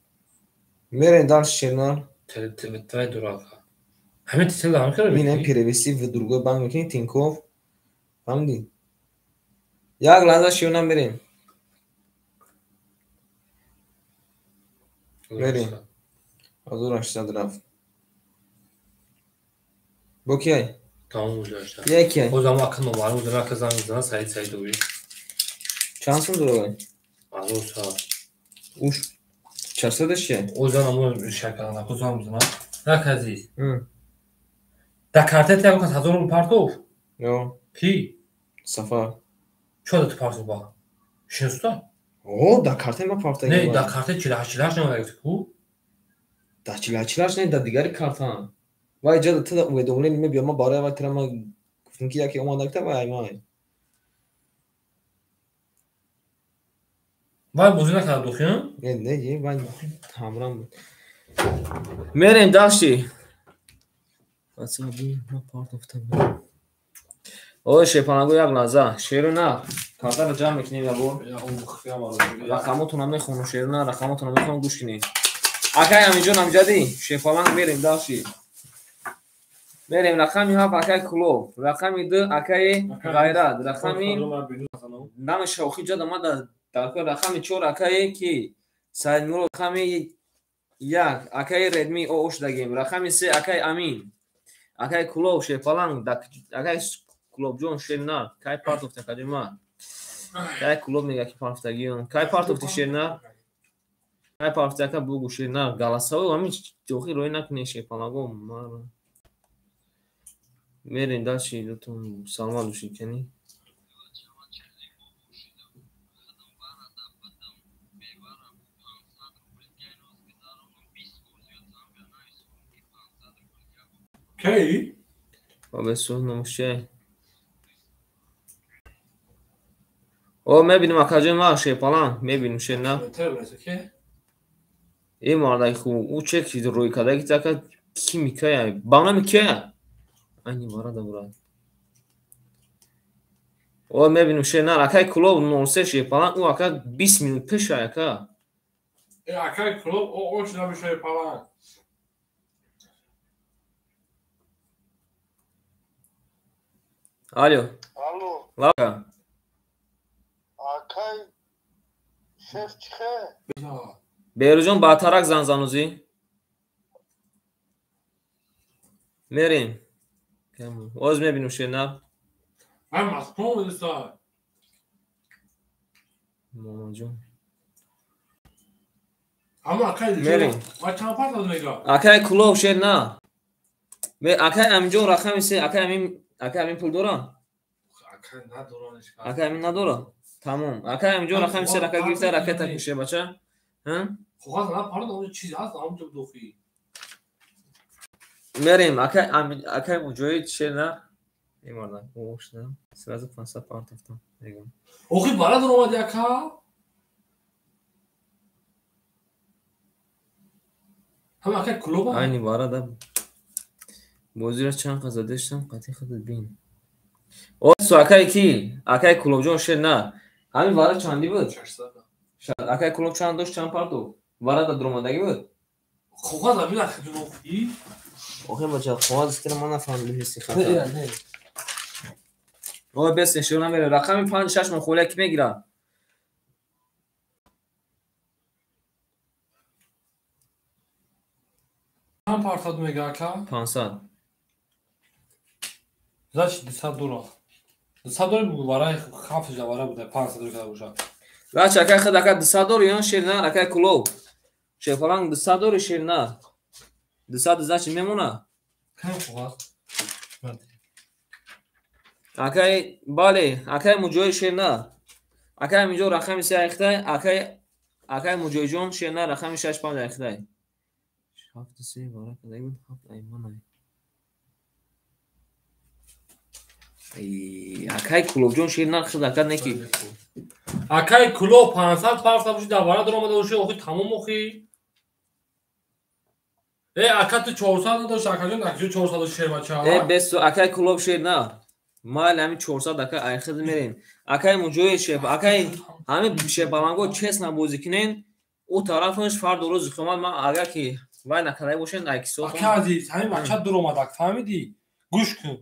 Мерем дальше шена. Твай дурака. Ҳамин тисел ҳам кара Минем перевести в другой банк мекунӣ Тинькофф. Фаҳмидӣ? Як лаҳза шена мерем. Мерем. 1800 рафт. Бо кияй? Тамом гузашта. Якияй. Боз ҳам ака номаълум будам, ака занг мезанад Саид Саидовӣ. Чанд сум дорад? 1100. Уш 400 чия? О занам шакарана, ко занг мезанад. Як азиз. Да карта як кас 1000 рубл партов? Ё. Ки? Сафар. Чо да ту партов ба? Шиноста? О, да карта ма парта. Не, да карта 48 намада ку? Да 48 не, да дигари карта. Вай ҷа ту уведомление мебиёд, ма барои вай тира ма гуфтам ки яке омадакта вай май. Вай бозӣ накард дохи, ҳа? Не, не, вай ҳамрам буд. Мерем дашти. Ой, шепанаго як лаҳза. Шеру на, картаро ҷамъ мекунем ябор. Рақамотонро мехонам, шеру на, рақамотонро мехонам, гӯш кунед. Акай Амиҷон Амҷадӣ, шепаланг мерем дашти. Мерем рақами 7 акай Кулоб, рақами 2 акай Ғайрат, рақами намеша охи ҷада ма дар рақами 4 акай ки Саидмурод, рақами 1 акай Редми ош дагем, рақами 3 акай Амин, акай Кулоб шепаланг, акай Кулобҷон шернар, кай партофта кадима? Кай Кулоб мега ки партофтагиён, кай партофти шернар? Кай партофти ака бугу шернар, галасавой ҳамин охи рӯй накунед шепалаго мара. Мерем дальше, дутон саломат бошед кани. Кей? Бабесо намушчай. О, мебинем акаҷон ма шепалан, мебинем шена. Э мардай хуб, ӯ чек рӯй карда ки ака ки микая? Ба номи кия? Айни варада бурад. О, мебинем шенар, акай Кулоб 03 шепалан, ӯ ака 20 минут пеша ака. Э, акай Кулоб ош наби шепалан. Алло. Алло. Лака. Акай шеф чихе? Беруҷон ба тарак зан занузӣ. Мерем. Оз мебинем шенар. Ай Москва медиса. Момаҷон. Ама акай мерем. Ма чанд партаз мега? Акай Кулоб шенар. Ме акай Аминҷон рақами 3, акай Амин, акай Амин пул дора? Акай надора. Акай Амин надора? Тамом. Акай Аминҷон рақами 3 рака гирифта, ракета куше бача. Ҳа? Хоҳаз на парад, он чиз ҳаст, он ҷо дохи. Мерем, акай Амин, акай Муҷоҳид шена. Эмарда, ошна. Сразу 500 партофтам. Мегам. Охи барад омади ака? Ҳама акай Кулоб? Айни барада. Бозиро чанд қаз задаштам, қатъи худат бин. О, акай ки? Акай Кулобҷон шена. Ҳамин вара чанди буд? 600. Акай Кулоб чанд дошт, чанд партов? Варада дуромадагӣ буд? Хоҳаз абин ахи охи. Охи бача, хоҳаз истира ман нафаҳмидам ҳисси хата. Не. Ой, бес шуна мере. Рақами 5 6 мон холия ки мегира? Чанд партов мега ака? 500. Значит 200 доллар. 200 доллар бугу варай хафт жавара буда 500 доллар када боша. Рач акай худ ака 200 доллар ён шернар акай Кулоб. Шефаланг 200 доллар шернар. 200 значит мемона? Кам хоҳад? Акай бале, акай Муҷоҳид шернар. Акай Аминҷон рақами 3 айхтай, акай Муҷоҳидҷон шернар рақами 6 5 айхтай. 7 3 вара кадай буд, 7 айманай. Акай Кулобҷон шернар худ ака неки. Акай Кулоб 500 парса боши дар вара дуромада боши, охи тамом охи. Э, ака ту 400 надошт, акаҷон, акаҷон 400 дошт шер бача. Э, бес акай Кулоб шернар. Майли ҳамин 400 ака айхид мерем. Акай Муҷоҳид шеф, акай ҳамин шефаланго честно бозӣ кунен, ӯ тарафаш фардо рӯзи қиёмат ман агар ки вай накарда бошен, айкисотон. Ака азиз, ҳамин бача дуромадак, фаҳмидӣ? Гӯш кун.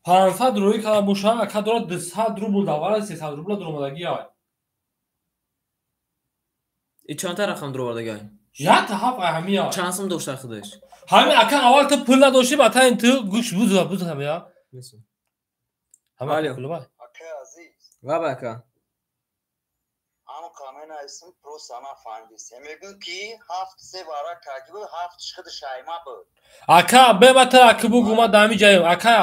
500 рӯй када боша, ака дорад 200 рубл давара, 300 рубла дуромадагӣ ай. И чандта рақам дуровардагӣ ай? Як ҳафт ай ҳамин ай. Чанд сум дошта худаш? Ҳамин ака аввал ту пул надошти, баъд ин ту гӯш буза буза ҳамин я. Алло. Акай азиз. Лаба ака. Ам камен Менависам, просто нафаҳмидистем. Мегӯм ки 7-3 вара карди буд, 7 худ шайма буд. Ака, бема ту аки бугу ма дар ҳамин ҷаем. Ака,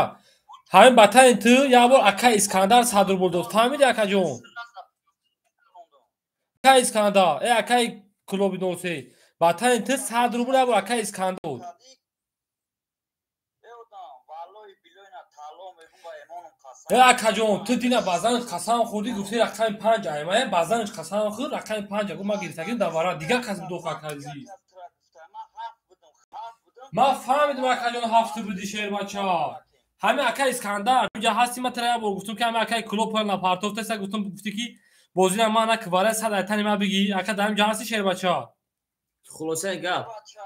ҳамин батани ту як бор ака Искандар 100 рубл дод. Фаҳмиди акаҷон? Ака Искандар, э акаи клуби носе. Батани ту 100 рубл як бор ака Искандар дод. Э акаҷон, ту дина баъзанаш қасам хӯрдӣ, гуфтӣ рақами 5 аймая, баъзанаш қасам хӯрд, рақами 5 гуфт, ман гирифтагим дар вара, дигар кас бидох акази. Ман фаҳмидам акаҷон 7 буди шербача. Ҳамин ака Искандар, инҷа ҳасти, ман тара як бор гуфтам ки ҳамин акаи клуб напартоф теса, гуфтам, гуфтӣ ки бозира ман нак вара 100 айтани ман бигӣ, ака дар ҳамин ҷа ҳасти шербача. Хулосаи гап.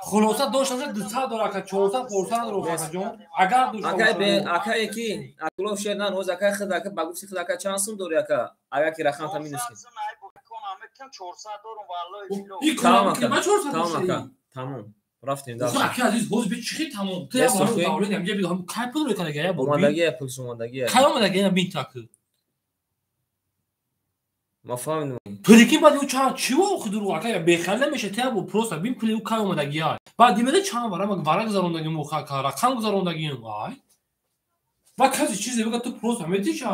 Хулоса дошт аша 200 дора ака, 400 400 дора акаҷон. Агар дошта Акай бе акае ки Клуб шер на роз акай худ ака ба гуфти худ ака чанд сум дори ака? Агар ки рақам та минус ки. Тамом ака. Тамом ака. Тамом. Рафтем дальше. Ака азиз, боз би чи тамом. Ту як бор давлат ҳамҷа би ҳам кай пул рекана я бор. Омадагия пул омадагия. Кай омадагия бин так. Ма фаҳмидам. Пулики баъд ӯ чанд чӣ во худ ру ака бехал намеша, ту як бор просто бин пули ӯ кай омадагия. Баъд димеда чанд вара ма вара гузарондагим ӯ хака, рақам гузарондагим. Ай. Ва каси чизе бигӯ ту просто метиша.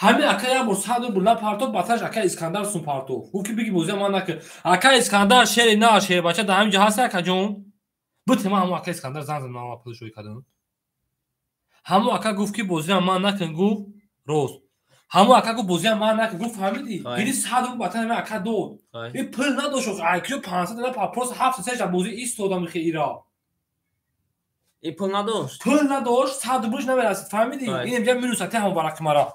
Ҳамин ака як бор 100 рубл напартоф, баташ ака Искандар сум партоф. Гуфт ки биги бозия ман накар. Ака Искандар шери на шербача дар ҳамин ҷо ҳаст акаҷон. Бите ман ҳамон ака Искандар занг задам, ман пул шӯй кардам. Ҳамон ака гуфт ки бозия ман накун, гуфт рост. Ҳамон ака гуфт бозия ман накун, гуфт фаҳмидӣ? Гири 100 рубл батани ман ака дод. И пул надошт, айкиё 500 на просто 7-3 дар бозӣ истодам ихе ира. И пул надошт. Пул надошт, 100 рублш намерасид, фаҳмидӣ? Ин инҷа минус ате ҳамон варақи мара.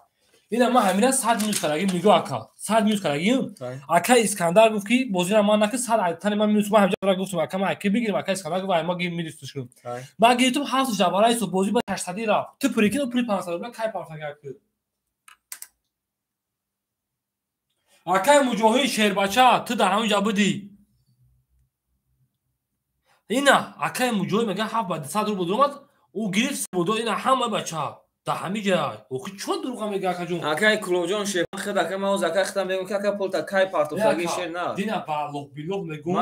Ина ман ҳамина 100 минус кардагим, нигоҳ ака. 100 минус кардагим. Ака Искандар гуфт ки бозира ман накун, 100 тани ман минус, ман ҳамҷа гуфтам ака ман аки бигирим, ака Искандар гуфт ай ма гир минус кунам. Ман гирифтам 7 дар барои су бозӣ ба 800 рафт. Ту прикинь пули 500 рубл кай партага ки. Акаи Муҷоҳид шербача, ту дар ҳамин ҷа будӣ. Ина акаи Муҷоҳид мегӯяд 7 ба 200 рубл омад, ӯ гирифт дод, ина ҳама бача дар ҳамин ҷа. Охи чон дурӯға мегӯяд акаҷон? Акаи Клубҷон шер, худ ака ман оз ака худам мегӯям ки ака пулта кай партофтагӣ шер на. Дина ба лоҳ-билоҳ мегӯм,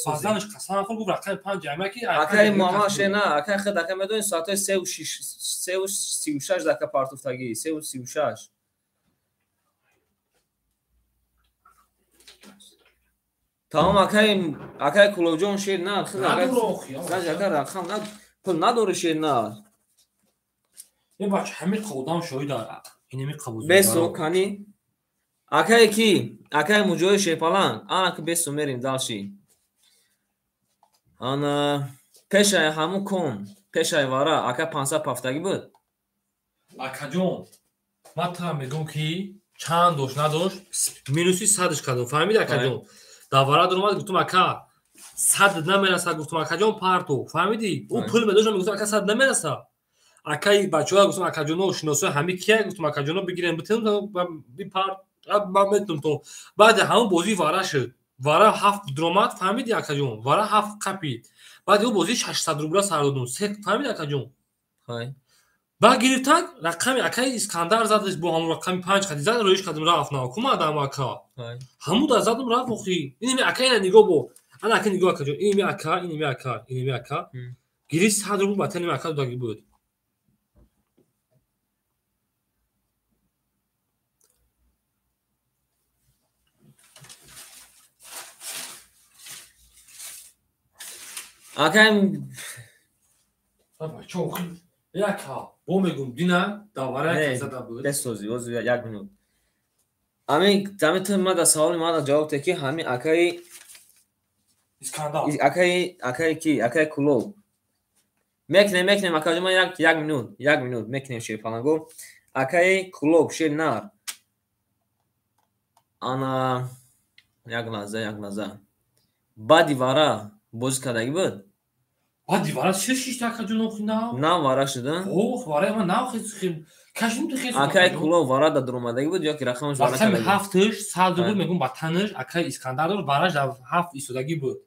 баъзанаш қасам хӯрд, гуфт рақами 5 ҷамъа ки акаи Муҳаммад шер на, акаи худ ака медонӣ соатҳои 3:36 ака партофтагӣ, 3:36. Тамом акаи Клубҷон шер на, худ ака ака рақам на, пул надори шер на. Е бача ҳамин одам шоҳид инами қабул. Бесо кани акае ки акаи Муҷоҳид шерпаланг, ана ки бесо мерим дальше. Ана пешаи ҳамун кон, пешаи вара ака 500 пафтагӣ буд. Акаҷон, ман тара мегӯм ки чанд дошт надошт, минуси 100-ш кардам. Фаҳмиди акаҷон? Дар вара дуромад гуфтам ака 100 намераса, гуфтам акаҷон парто. Фаҳмидӣ? Ӯ пул медошт, мегуфтам ака 100 намераса. Акаи бачаҳо гуфтам акаҷоно шиносои ҳами кия, гуфтам акаҷоно бигирем битем бипар ман метунам то. Баъди ҳамон бозӣ вара шуд. Вара 7 дуромад, фаҳмиди акаҷон? Вара 7 қапид. Баъди ӯ бозӣ 600 рубла сар додум. Се фаҳмиди акаҷон? Баъд гирифтан рақами акаи Искандар задаш бо ҳамон рақами 5 қади зад, роиш кардам рафт на. Кума адам ака. Ҳамун дар задам рафт охи. Инами ака ина нигоҳ бо. Ана ака нигоҳ акаҷон. Инами ака, инами ака, инами ака. Гирифт 100 рубл ба тани ака додаги буд. Акаи бача охи яка бо мегӯм дина давара зада буд. Бесози, оз як минут. Ами ами ту мада саволи мада ҷавоб те ки ҳамин акаи Искандар акаи ки акаи Кулоб мекунем акаҷон, ман як минут, як минут мекунем шерпаланго. Акаи Кулоб шер нар. Ана як лаҳза, як лаҳза. Баъди вара бозӣ кардагӣ буд? Баъди вара шер шишта акаҷон охи на? На вара шуда? Ох, вара ман на охи кашим ту хес. Акаи Кулоб вара да дуромадагӣ буд ё ки рақамаш вара кардагӣ? Рақами 7-ш 100 рубл мегӯм ба танаш акаи Искандар дор, вараш дар 7 истодагӣ буд.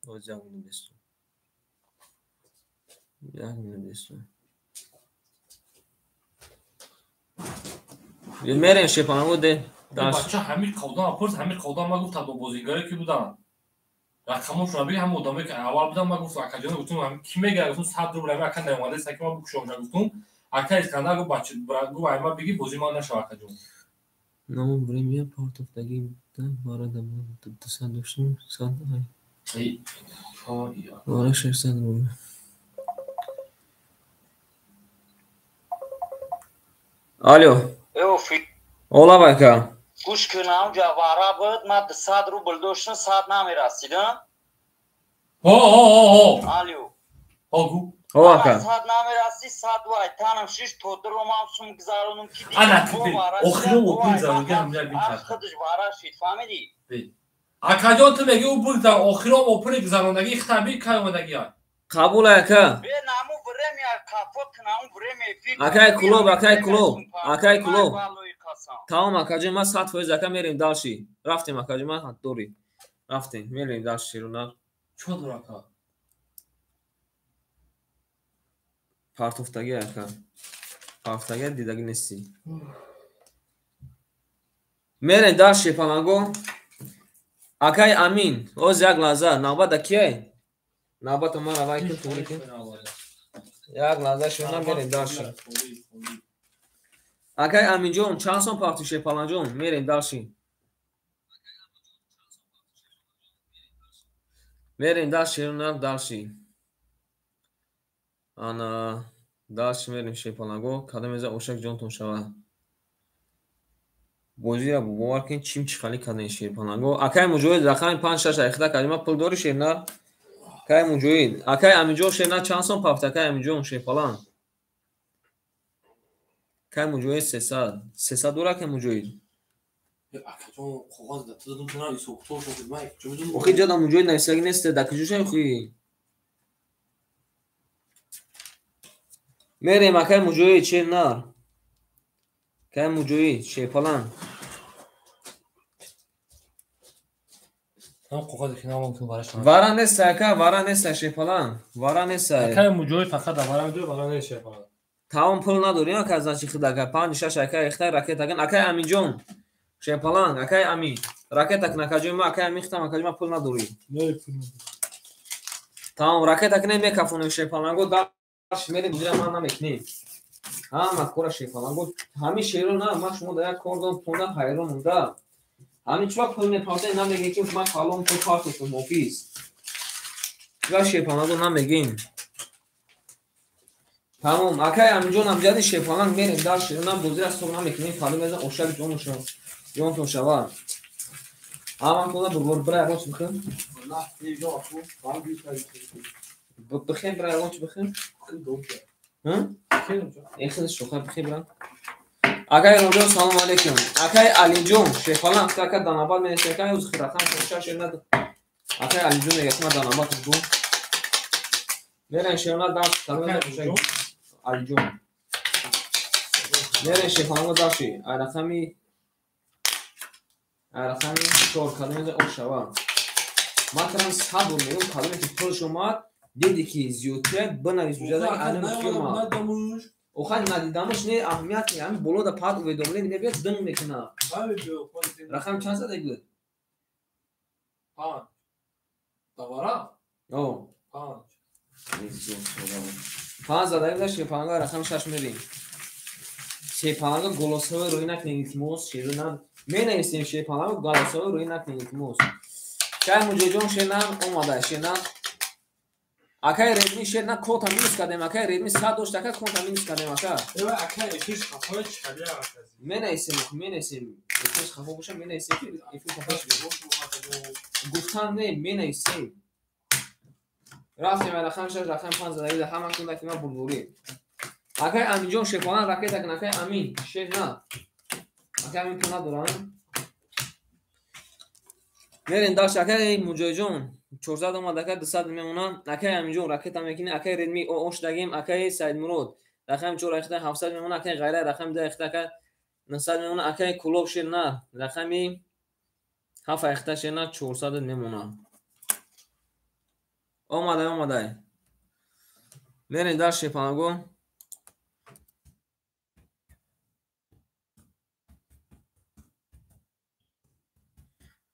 Оз як минут бесто. Як минут бесто. Мерем шепанго де. Бача ҳамин қавдам пурс, ҳамин қавдам ма гуфтам бо бозигаре ки буданд. Рақамошро бигир, ҳама одамое ки аввал буданд, ма гуфтам акаҷон, гуфтам ки мегирад, гуфтам 100 рубл ака наомада, ки ма букушам, гуфтам ака Искандар гуфт бача, гуфт ай ма бигир, бозии ман нашава акаҷон. Намон время партофтагӣ варада 200 доштем, 100 ай. Вара 600 рубл. Алло. Ола байка. Гӯш кунам, ҷа вара буд, ман 200 рубл доштам, 100 намерасидам. Ҳо, ҳо, ҳо, ҳо. Алло. Ҳо, гу. Ҳо, ака. 100 намераси, 100 вай, танам шиш то дурумам сум гузаронум ки Ана, охиро опул заруга ҳам як бин кард. Худаш вара шид, фаҳмидӣ? Акаҷон, ту мегӣ ӯ пул охиро опули гузарондагӣ хитаби кай омадагӣ ай? Қабул ака. Бе наму время кафо кунам, время эфир. Акай Кулоб, акай Кулоб, акай Кулоб. Тамом акаҷон, ман 100% ака мерем дальше. Рафтем акаҷон, ман ҳад дорӣ. Рафтем, мерем дальше шерунар. Чо дор ака? Партофтагӣ ака. Партофтагӣ дидагӣ нестӣ. Мерем дальше паланго. Акай Амин, оз як лаҳза, навбат да кияй? Навбата ман равай кун, туғри кун. Як лаҳза шуна мерем дальше. Акай Аминҷон, чанд сом партӣ шепаланҷон? Мерем дальше. Мерем дальше, шерунар дальше. Ана дальше мерем шепаланго, кадом еза ошак ҷонтон шава. Бозиро бовар кунед, чим чихалӣ кардем шерпаланго. Акай Муҷоҳид рақами 5-6 айхта кардем, ма пул дорӣ шернар? Акай Муҷоҳид, акай Аминҷон шернар чанд сом пафт? Акай Аминҷон шерпаланг. Акай Муҷоҳид 300. 300 дора акай Муҷоҳид? Акаҷон, коғаз да ту додум, ту исоктор шуд, ман чо медонам? Охи ҷада Муҷоҳид нависагӣ нест, да куҷо шай охи? Мерем акай Муҷоҳид шернар. Акай Муҷоҳид шерпаланг. Там коғазе ки намон кун вараш. Вара нест ака, вара нест шерпаланг. Вара нест. Акай Муҷоҳид фақат вара медорад, вара нест шерпаланг. Тамом пул надорӣ ака, значит худ ака 5-6 ака ихта ракета кун. Акай Аминҷон шерпаланг, акай Амин ракета кун акаҷон, ма акай Амин хитам акаҷон, ма пул надорӣ. Тамом ракета кунем, мекафонем шерпаланго, даш мерем, бузира ман намекунем. Ҳама кора шерпаланго, ҳамин шеро на, ман шумо дар як кор дом понда ҳайрон монда. Ҳамин чуба пул мепартем, намегем ки ман фалон пул партофтам офис. Чуба шерпаланго намегем. Тамом, акай Аминҷон амҷади шерпаланг мерем дар шеро, нам бозира ҳисоб намекунем, фалон мезан ошак ҷонтон шава. Ҳаман кона бурбор бира ягон чи бихӯр? Бихем бира ягон чи бихӯр? Эхел шоха бихем бира. Акай Роҷон, салом алейкум. Акай Алиҷон, шерпаланг, ака данабад менесем, акай уз хиракам шаш шерна. Акай Алиҷон мегӯяд, ма данабад гу. Мерем шерна дар талон Алиҷон. Мерем шерпаланго дарши. Ай рақами 4 кадом еза ош шава. Ман кардам 100 бор мегӯям, кадоме ки пулш омад, диди ки зиёдтия, бинавис уҷада ки ана ки омад. Охай надидамаш не аҳамият не, ҳамин боло да пад уведомление мебиёд, динг мекунад. Рақам чанд зада буд? 5. Давара? О. 5. 5 зада буд, шерпаланго рақами 6 мерем. Шерпаланго голосовой рӯй накунед, илтимос, шерунам. Менависем шерпаланго голосовой рӯй накунед, илтимос. Кай Муҷоҳидҷон шернам омада, шернам. Акай Редми шерна кота минус кардем, акай Редми 100 дошт, ака кота минус кардем, ака. Акай эфир хафо чи кардя ака? Менависем, менависем. Эфир хафо боша, менависем ки эфир хафо шуд. Гуфтан не, менависем. Рафтем рақам 6, рақам 5 задаги да ҳама кунда ки ма бурдурӣ. Акай Аминҷон шерпаланг ракета кун, акай Амин шерна. Акай Амин пул надорам. Мерем дальше, акай Муҷоҳидҷон 400 омад, акай 200 мемонад. Акай Аминҷон ракета мекунӣ, акай Редми ош дагем, акай Саидмурод рақами 4 ракета 700 мемонад, акай Ғайра рақами 2 ракета ака 900 мемонад, акай Кулоб шерна рақами 7 ракета шерна 400 мемонад. Омадай, омадай. Мерем дальше панаго.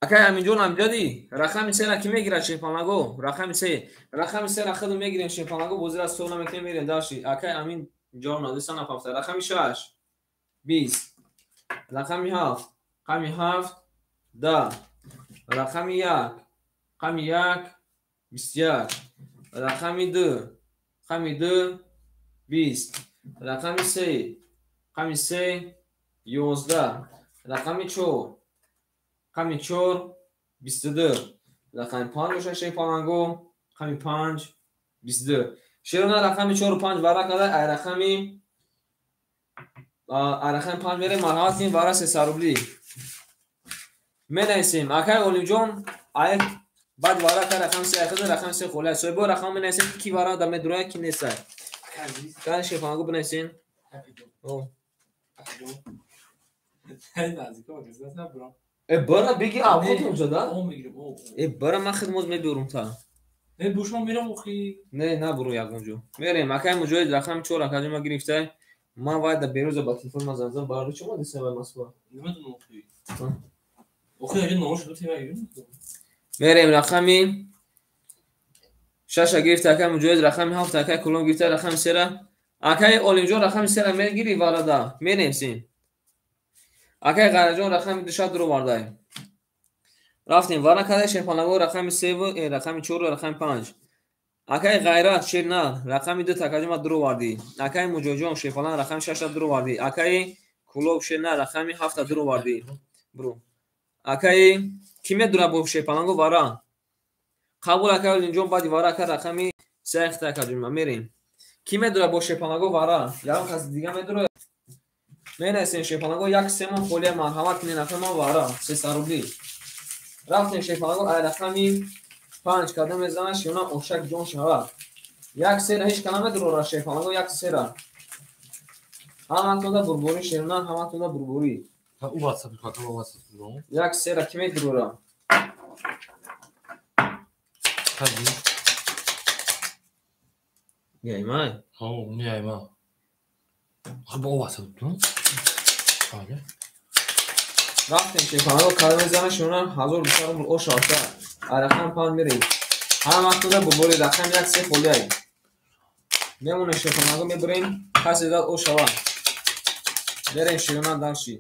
Акай Аминҷон Амҷадӣ, рақами сера ки мегирад шерпалаго? Рақами се. Рақами сера худ мегирем шерпалаго, бозира сол намекунем, мерем дальше. Акай Амин ҷон надиса напафта. Рақами 6 20. Рақами 7, рақами 7 10. Рақами 1, рақами 1 21. Рақами 2, рақами 2 20. Рақами 3, рақами 3 11. Рақами 4, рақами 4 22. Рақами 5 бошад шерпаланго, рақами 5 22. Шерона рақами 4 5 вара карда, ай рақами 5 мерем, марҳамат кунем, вара 300 рубли. Менависем. Акай Олимҷон, ай баъд вара кар рақами 3 айхида, рақами 3 холия. Соҳибо рақам менависем, ки вара да медуроя, ки нестай. Кани шерпаланго бинависем. Бара биги авхотум зада? Бара ман хидмоз мебиёрум та. Не бушмон мирам охи. Не, на буру ягон ҷо. Мерем, акай Муҷоҳид рақами 4 акаҷо ма гирифтай. Ман вай да Беруза ба телефон ма занг задам, барои чӣ омадӣ сен вай Москва? Намедонам охи. Охи аҷа номаш ду тема гирифтам. Мерем рақами 6 гирифта акай Муҷоҳид, рақами 7 акай Кулон гирифта, рақами 3 акай Олимҷон рақами 3 мегири варада. Мерем син. Акай Ғайраҷон рақами 2 дуровардай. Рафтем вара карда шерпалаго рақами 3 ва рақами 4 ва рақами 5. Акай Ғайрат Шернар рақами 2 такаҷума дуровардӣ. Акай Муҷоҷон шерпалан рақами 6 дуровардӣ. Акай Кулоб Шернар рақами 7 дуровардӣ. Буру. Акай ки медура бо шерпаланго вара? Қабул акай Олимҷон баъди вара ака рақами 3 такаҷума мерем. Ки медура бо шерпаланго вара? Ягон кас дига медура? Менависем шерпаланго як семон холия, марҳамат кунед нафар вара 300 рубли. Рафтем шерпаланго ай рақами 5 кадом мезанад шиёна ошак ҷон шавад. Як сера ҳеҷ ка намедурора шерпаланго, як сера. Ҳаматонда бурбурӣ шерона, ҳаматонда бурбурӣ. Як сера ки медурора? Яймай? Ҳо, яйма. Охи бо WhatsApp ту? Рафтем шерпаланго кадом мезанад шиёна 1200 рубл ош шавад. Ай рақами 5 мерем. Ҳаматонда бурбурӣ рақами 1 се холияй. Мемонем шерпаланго мебурем, касе зад ош шавад. Мерем шиёна дальше.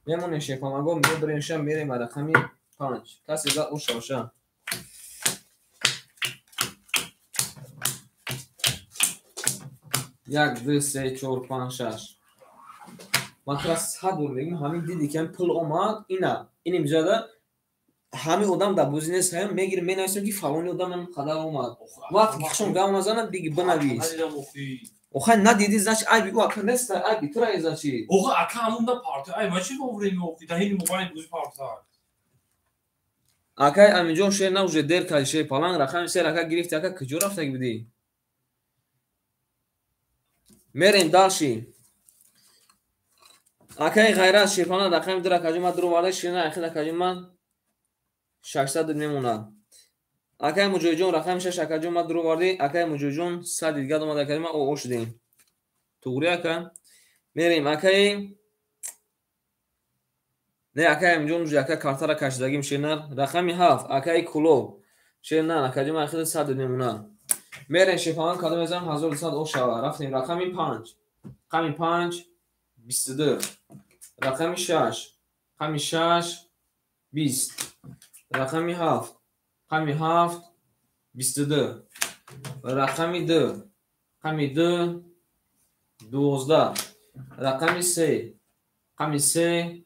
Мемонем шерпаланго мебурем ша мерем ай рақами 5. Касе зад ош шавад. Як, ду, се, чор, панҷ, шаш. Ман тура 100 бор мегӯям, ҳамин диди ки ҳамин пул омад, ина, ин имзода ҳамин одам дар бозӣ нест, ҳамин мегирем, менависем ки фалони одам ҳамин қадар омад. Вақте ки хушон гап назанад, биги бинавис. Охай надидӣ, значит айби ӯ ака нест, айби тура значит. Охи ака ҳамун да парта, ай ма чӣ вовремя охи, да ҳини мобайл бозӣ парта. Акай Аминҷон шер на уже дер карди шер паланг рақами 3 ака гирифти, ака куҷо рафтаги будӣ? Мерем дальше. Акай Ғайрат шерпалан рақами 2 акаҷума дуроварда, шерна ахир акаҷума 600 мемонад. Акай Муҷоҳидҷон рақами 6 акаҷума дуровардӣ, акай Муҷоҳидҷон 100 дигар омад акаҷума о шудем. Туғри ака. Мерем акай Не акай Аминҷон уже ака картара кашидагим шернар рақами 7 акай Кулоб шернар акаҷума ахир 100 мемонад. Мерем шерпалан кадом мезанам 1200 ош шавад. Рафтем рақами 5. Рақами 5 22. Рақами 6. Рақами 6 20. Рақами 7. Рақами 7 22. Рақами 2. Рақами 2 12. Рақами 3. Рақами 3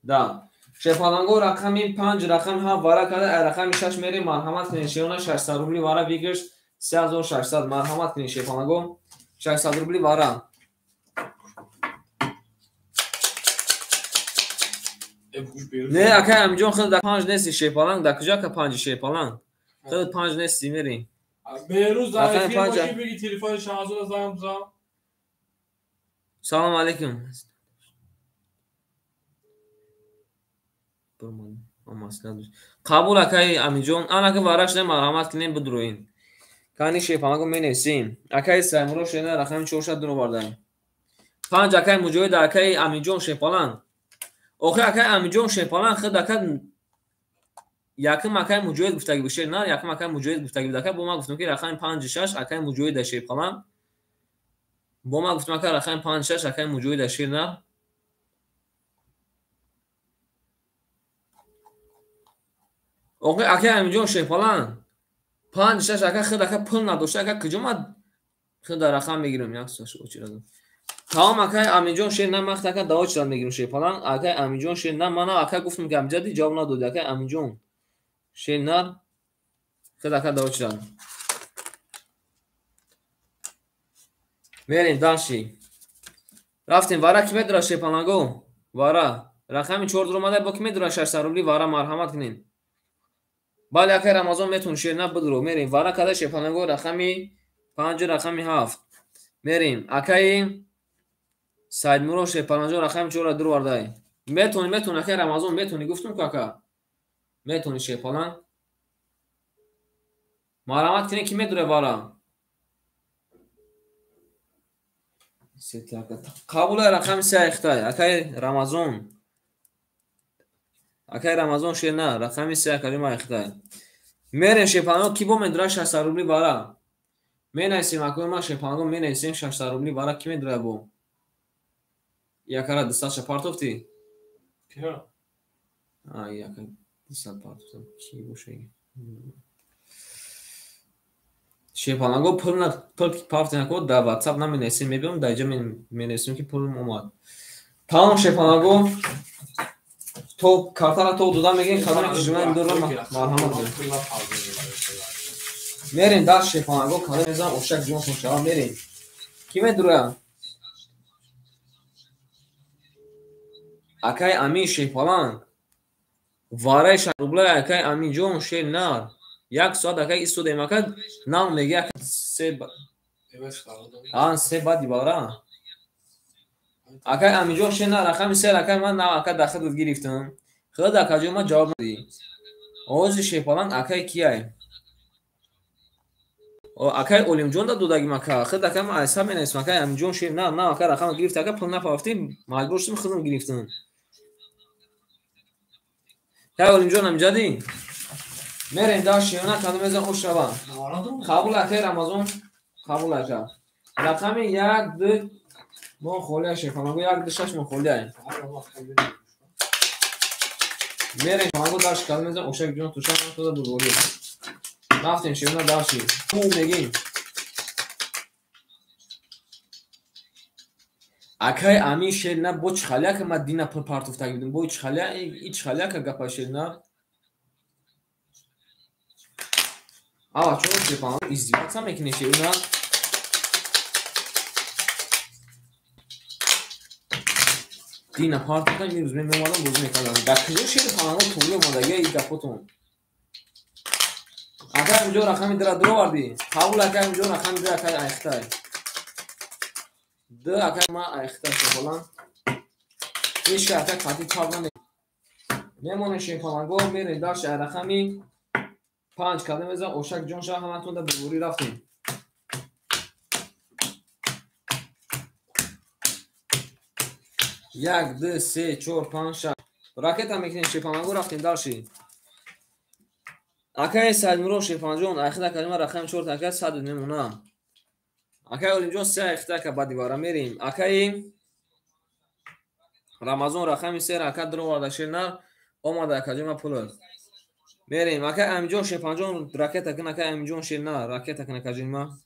10. Шерпаланго рақами 5, рақами 7 вара карда, ай рақами 6 мерем, марҳамат кунед шерона 600 рубли вара бигирш 3600, марҳамат кунед шерпаланго 600 рубли вара. Не, акай Аминҷон худ да 5 нести шерпаланг, да куҷо ака 5 шерпаланг? Худ 5 нести мерем. Беруз дар эфир боши биги телефони Шаҳзода занг бизан. Салом алейкум. Қабул акай Аминҷон, анака вараш не марҳамат кунем бидуроин. Кани шерпаланго менависем. Акай Саймуро шена рақами 4 дуровардаем. 5 акай Муҷоҳид акай Аминҷон шерпаланг. Охи акай Аминҷон шерпаланг худ ака Якум акай Муҷоҳид гуфтаги буд шер нар, якум акай Муҷоҳид гуфтаги буд. Ака бо ман гуфтам ки рақами 5-6 акай Муҷоҳида шерпаланг. Бо ман гуфтам ака рақами 5-6 акай Муҷоҳида шер нар. Оқи акай Аминҷон шерпаланг 5-6 ака худ ака пул надошта ака куҷо ман худ дар рақам мегирам? Як соат очирад. Тамом акай Аминҷон шер на махт ака даво чирад мегирам шерпаланг. Акай Аминҷон шер на мана ака гуфтам ки амҷади ҷавоб надоди. Акай Аминҷон шер нар худ ака даво чирад. Мерем дальше. Рафтем вара ки медора шерпаланго? Вара рақами 4 дуромада бо ки медора 600 рубли вара марҳамат кунед. Бале акай Рамазон метун шер на бидро. Мерем вара када шерпаланго рақами 5 рақами 7. Мерем акай Саидмурод шерпаланҷон рақами 4 дуровардай. Метони метони акай Рамазон метони гуфтум ку ака. Метони шерпаланг. Марҳамат кунед ки медуре вара. Қабулай рақами 3 айхтай. Акай Рамазон. Акай Рамазон шер на рақами 3 акалима айхтай. Мерем шерпаланго ки бо медура 600 рубли вара. Менависем акои ман шерпаланго менависем 600 рубли вара ки медура бо. Якара 200 партофти? Кия? А, яка 200 партофтам. Ки боша? Шерпаланго пул на пул партофти нако дар WhatsApp наменависем, мебиём дар инҷа менависем ки пулм омад. Тамом шерпаланго то картара то дода мегирем, кадоме ки жумла имдорро марҳамат кунед. Мерем дар шерпаланго кадом мезанам ошак ҷонтон шава мерем. Ки медура? Акай Амин шерпаланг. Вараи 6 рубла акай Аминҷон шер нар. Як соат акай истодем ака нам меги ака се ан се баъди вара. Акай Аминҷон шер нар рақами 3 акай ман на ака дар худат гирифтам. Худ акаҷон ман ҷавоб надодӣ. Овози шерпаланг акай кияй? Акай Олимҷон да додагим ака. Худ акай ман айсаб менависам акай Аминҷон шер нар на ака рақама гирифт ака пул напарафтем маҷбур шудем худам гирифтам. Акай Олимҷон амҷадӣ? Мерем дар шиёна кадом мезан ош шава. Қабул акай Рамазон қабул ака. Рақами 1 2 мо холия шерпаланго 1 2 6 мо холия. Мерем шерпаланго дар кадом мезан ошак ҷон туша ман тода бурборӣ. Рафтем шиёна дарши. Ку мегим. Акай Амин шер на бо чхаля ка ма дина пул партофтаги будем. Бо чхаля и чхаля ка гапа шер на. Ава чо шерпаланго издеваться мекунӣ шер на? Дина партофтам имрӯз меомадам бозӣ мекардам. Дар куҷо шерпаланго туғри омадагия и гапотон? Акай Аминҷон рақами 2 дуровардӣ? Қабул акай Аминҷон рақами 2 акай айхтай. 2 акай ман айхтай шерпаланг. Ҳеҷ ка ака қатъи чап намемонем шерпаланго мерем дарши рақами 5 кадом мезан ошак ҷон шава ҳаматон дар бурборӣ рафтем. 1 2 3 4 5 6 ракета мекунем шерпаланго рафтем дарши. Акай Саидмурод шерпаланҷон айхта калима рақами 4 акай 100 мемонам. Акай Олимҷон 3 айхта ака баъди вара мерем. Акай Рамазон рақами 3 ака дуроварда шер нар омада акаҷон ма пул. Мерем акай Аминҷон шерпаланҷон ракета кун акай Аминҷон шер нар ракета кун акаҷон ма.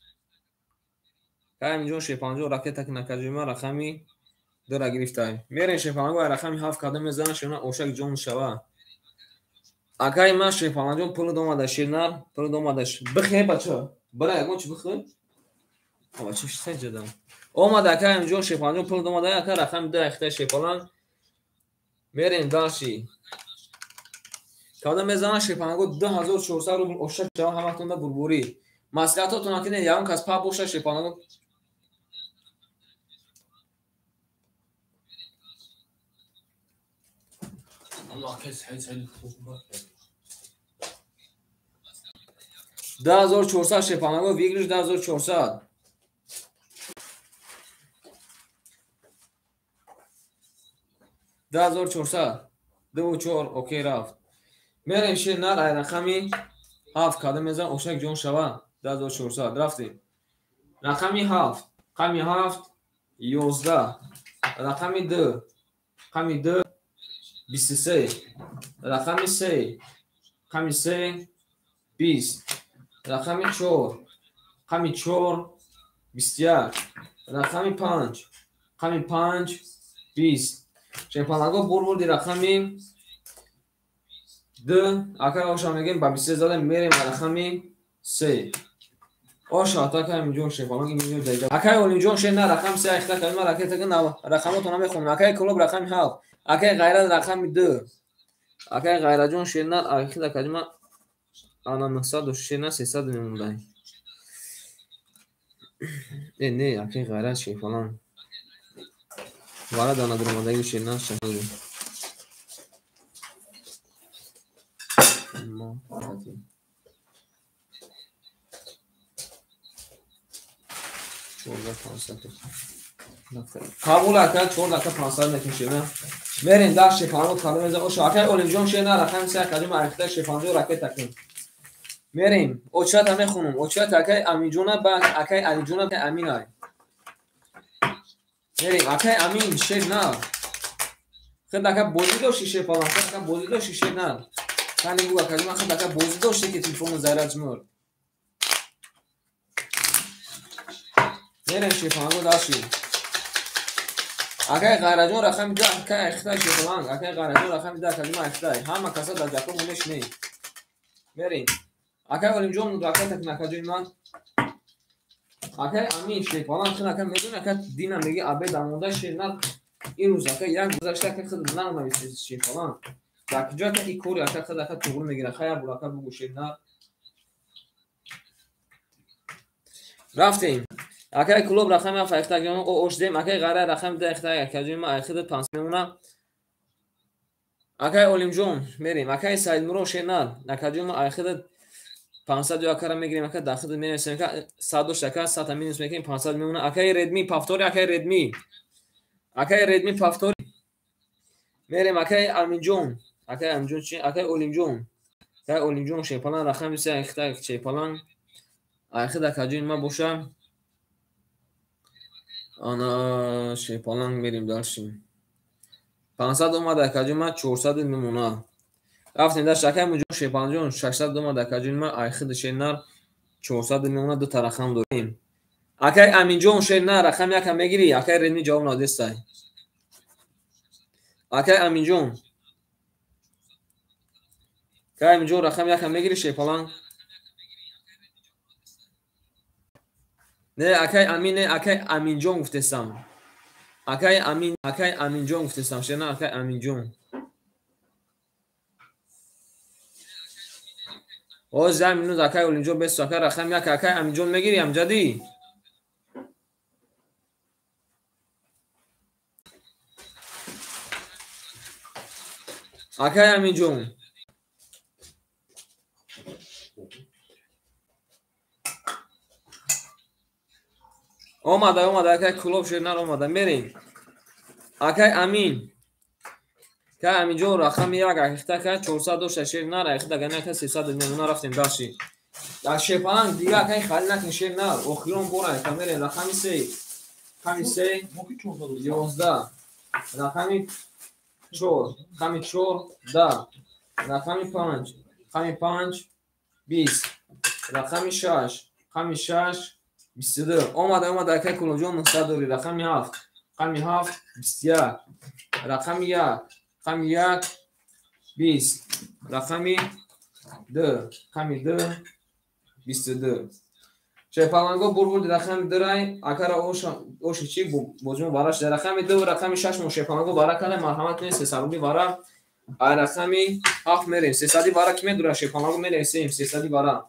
Акай Аминҷон шерпаланҷон ракета кун акаҷон ма рақами 2 ра гирифтай. Мерем шерпаланго рақами 7 кадом мезанам шер ошак ҷон шава. Акай ман шерпаланҷон пул омада шер нар пул омада бихе бача бара ягон чи бихе. Ава чи саҷадам. Омада акай Аминҷон шерпаланҷон пул омада ака рақами 2 айхтай шерпаланг. Мерем дальше. Кадом мезанам шерпаланго 2400 рубл ошак шава ҳаматон да бурборӣ. Маслиҳатотон акине ягон кас па боша шерпаланго 2400 шерпаланго выигрыш 2400. 2400. 2 4 окей рафт. Мерем шер нар ай рақами 7 кадом мезан ошак ҷон шава 2400 рафтем. Рақами 7, рақами 7 11, рақами 2, рақами 2 23, рақами 3, рақами 3 20, рақами 4, рақами 4 21, рақами 5, рақами 5 20. Шерпаланго бурбурди рақами 2, акай оша мегем ба 23 задем мерем ба рақами 3. Оша акай Аминҷон шерпаланг ин ҷо. Акай Олимҷон шер на рақами 3 айхта калима ракета ки рақамотона мехонам. Акай Кулоб рақами 7, акай Ғайрат рақами 2. Акай Ғайратҷон шер на айхта калима ана 900 шер на 300 мемондай. Не, акай Ғайрат шерпаланг. Вара дана дуромадаги шер на шаҳр. Мо хати. 14 500. Қабул ака 14 500 мекунем на. Мерем дар шефанот кадом меза оша акай Олимҷон шер на рақами 3 акаҷон арихта шефанҷо ракета кун. Мерем очата мехонам. Очата акай Аминҷона ба акай Алиҷона Аминай. Мерем акай Амин шер на. Хед ака бозӣ дошти шефалан, хед ака бозӣ дошти шер на. Кани буга акаҷон хед ака бозӣ дошти ки телефону заряд мурд. Мерем шефанго даши. Акай Ғайраҷон рақами 2, акай айхтай шефаланг, акай Ғайраҷон рақами 2, акаҷон айхтай. Ҳама каса дар ҷакон мешней. Мерем. Акай Олимҷон ракета кун акаҷони ман. Акай Амин шефаланг хед ака медони ака дина меги абеда монда шер на ин рӯз ака як гузашта ака хед нанависти шефаланг. Дар куҷо ака и кори ака хед ака туғрӣ мегира. Хая бур ака бугу шер на. Рафтем. Акай Кулоб рақами 7 айхта гирем, о ош дем. Акай Ғайра рақами 2 айхта акаҷони ман айхта 500 мемона. Акай Олимҷон мерем. Акай Саидмурод шер на. Акаҷони ман айхта 500 ё акара мегирем, ака дахил менависем, ака 100 дошт, ака 100 минус мекунем, 500 мемона. Акай Редми повтори, акай Редми. Акай Редми повтори. Мерем акай Аминҷон. Акай Аминҷон чи? Акай Олимҷон. Акай Олимҷон шерпалан рақами 3 айхта шерпалан. Айхта акаҷони ман боша. Ана шерпаланг мерем дальше. 500 омада акаҷони ман 400 мемона. Рафтем дашт акай Муҷон шерпаланҷон 600 омада акаҷони ман айхид шернар 400 мемона ду та рақам дорем. Акай Аминҷон шернар рақами 1 мегири, акай Редми ҷавоб надестай. Акай Аминҷон. Акай Аминҷон рақами 1 мегири шерпаланг. Не, акай Амин, не, акай Аминҷон гуфтесам. Акай Амин, акай Аминҷон гуфтесам. Шерна акай Аминҷон. Оз як минут акай Олимҷон бесу акай рақами 1 акай Аминҷон мегири амҷадӣ? Акай Аминҷон. Омада, омада, акай Кулоб шернар омада. Мерем. Акай Амин. Акай Аминҷон рақами 1 айхта ака 400 дошта шернар айхта гани ака 300 мемона рафтем даши. Дар шерпаланг дига акай хали накун шернар. Охирон бор айхта мерем рақами 3. Рақами 3 11, рақами 4, рақами 4 10, рақами 5, рақами 5 20, рақами 6, рақами 6 22. Омада, омада акай Кулобҷон 900 дори. Рақами 7, рақами 7 21, рақами 1, рақами 1 20, рақами 2, рақами 2 22. Шерпаланго бурбурди рақами 2 рай акара оши чи бозимо вараш дар рақами 2 рақами 6 мо шерпаланго вара кардем. Марҳамат кунед 300 рубли вара. Ай рақами 7 мерем. 300 вара ки медура шерпаланго менависем 300 вара.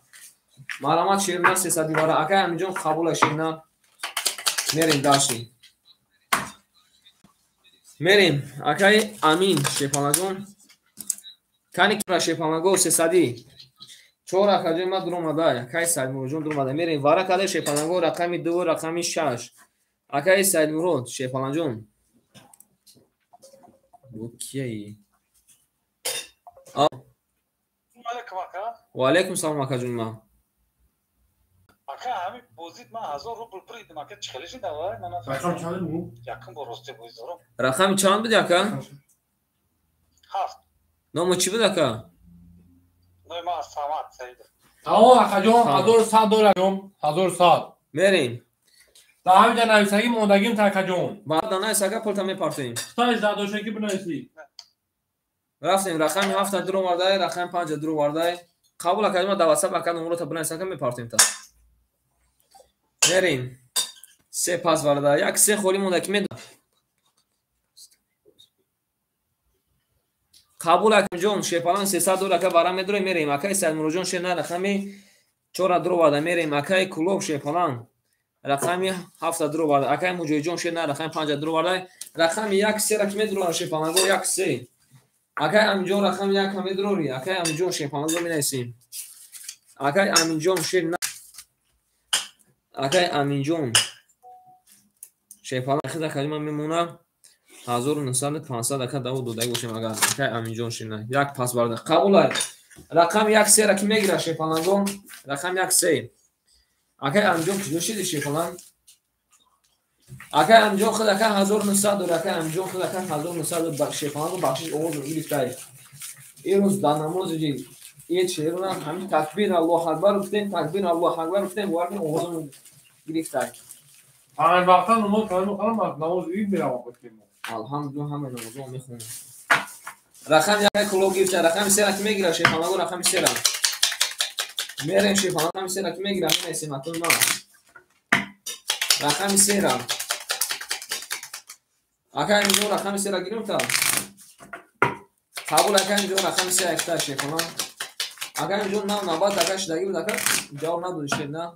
Марҳамат шерна 300 вара. Акай Аминҷон қабула шерна. Мерем даши. Мерем акай Амин шерпаланҷон. Кани кира шерпаланго 300. 4 акаҷони ман дуромада. Акай Саидмуродҷон дуромада. Мерем вара каде шерпаланго рақами 2 рақами 6. Акай Саидмурод шерпаланҷон. Бу кияи? Алейкум ака. Ва алейкум салом акаҷон ман. Ака, ҳамин бозид ман 1000 рубл буридим ака, чӣ хеле шид авай? Ман Рақам чанд буд? Якум бор рости бозӣ дорам. Рақами чанд буд ака? 7. Номо чӣ буд ака? Номи ман Самад Саидов. Тамом акаҷон, 1100 доллар ҷон, 1100. Мерем. Дар ҳамин ҷа нависагӣ мондагим та акаҷон. Баъд навис ака, пулта мепартоем. Худаш дадошакӣ бинависӣ. Рафтем, рақами 7 дур овардай, рақами 5 дур овардай. Қабул акаҷон, ман дар WhatsApp ака номрота бинавис ака, мепартоем та. Мерем. Се пас варда, як се холӣ монда ки медонам. Қабул акаҷон, шепалан 300 доллар ака вара медорем, мерем. Акаи Саидмуроҷон шер на рақами 4 дур оварда, мерем. Акаи Кулоб шепалан рақами 7 дур оварда. Акаи Муҷоҳидҷон шер на рақами 5 дур оварда. Рақами 1 сера ки медорам шепаланго 1 се. Акаи Аминҷон рақами 1 ҳам медорӣ. Акаи Аминҷон шепаланго менависем. Акаи Аминҷон шер на акаи Аминҷон шепалан хида калима мемона 1900 ака даво додаги бошем агар акаи Аминҷон шер на як пас барда. Қабул рақами 1 сера ки мегира шепаланго рақами 1 се. Акаи Аминҷон куҷо шиди шепалан? Акаи Аминҷон худ ака 1900 дор, акаи Аминҷон худ ака 1900 шепаланго бахшиш овоз гирифтай. Ирӯз дар намози ид шеърона ҳамин такбир Аллоҳ акбар гуфтем, такбир Аллоҳ акбар гуфтем, бовар кунед овозамон гирифтай. Панҷ вақта намоз хонам, аз намози ид меравам. Алҳамдулиллоҳ ҳама намозҳо мехонем. Рақами 1 кулоб гирифта, рақами 3 ки мегира шепаланго рақами 3. Мерем шепаланго рақами 3 ки мегира, менависем акун ман. Рақами 3. Акаи Аминҷон рақами 3 гирифта та. Қабул акаи Аминҷон рақами 3 якта шепалан. Акаи Аминҷон нав навбат ака шидаги буд ака, ҷавоб надоди шер на.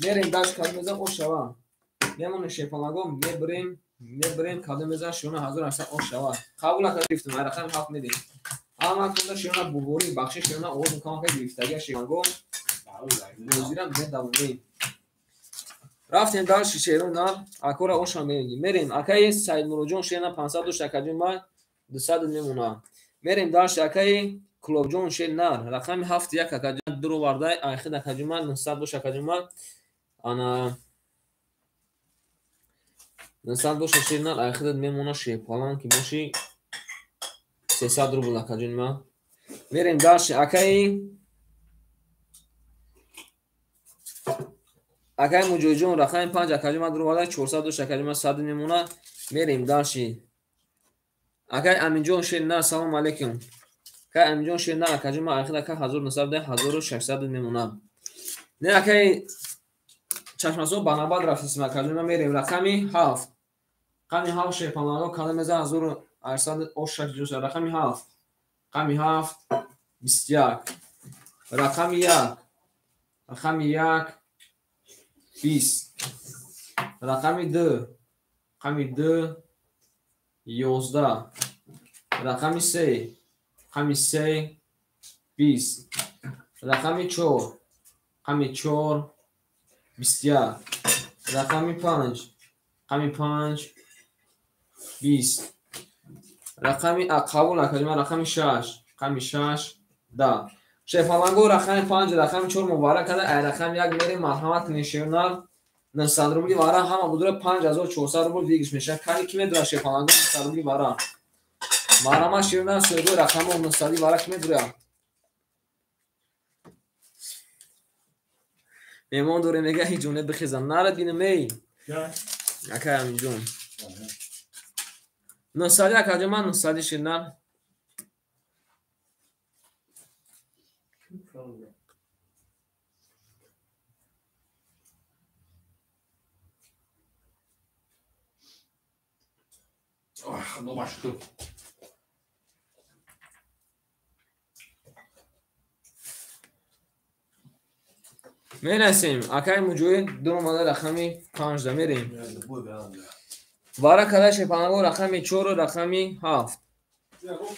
Мерем даш кадом мезан ош шава. Мемонем шепаланго мебирем, мебирем кадом мезан широна 1800 ош шава. Қабул ака гирифтем, ай рақами 7 медем. Ҳама кунда широна буборӣ бахши широна овоз мекунам ака гирифтагия шепаланго. Бозира медавонем. Рафтем дальше шерона, акора оша мерем. Мерем акаи Саидмуроҷон шерна 500 дошт акаҷон ма 200 мемона. Мерем дальше акаи Кулобҷон шер нар рақами 7 1 акаҷон дур овардай, айхид акаҷон ма 900 дошт акаҷон ма ана 900 дошт шер нар айхид мемона шепалан ки боши 300 рубл акаҷон ма. Мерем дальше акаи Муҷоҳидҷон рақами 5 акаҷон ма дур овардай, 400 дошт акаҷон ма 100 мемона. Мерем дальше. Акаи Аминҷон шер нар салом алейкум. Акаи Аминҷон шер нар акаҷон ма айхид ака 1900 1600 мемона. Не акаи чашмасо ба навбат рафтисем акаҷон ма мерем рақами 7. Рақами 7 шепаланго кадом мезан 1800 ош 6 рақами 7. Рақами 7 21. Рақами 1. Рақами 1 20. Рақами 2. Рақами 2 11. Рақами 3. Рақами 3 20. Рақами 4. Рақами 4 21. Рақами 5. Рақами 5 20. Рақами қабул акаҷон рақами 6. Рақами 6 10. Шепаланго рақами 5 рақами 4 муборак када, ай рақами 1 мерем марҳамат кунед шернар 900 рубли вара ҳама будура 5400 рубл выигрыш мешавад. Кани ки медура шепаланго 900 рубли вара. Марҳамат шернар соҳиби рақами 900 вара ки медура. Меҳмон дорем мега ҳеҷ ҷоне бихезам. Нарад бинам эй. Акай Аминҷон. 900 акаҷон ман 900 шернар. Худо шукр. Мерасем. Акаи Муҷоҳид дур омада рақами 5 да мерем. Вара када шепаланго рақами 4 рақами 7.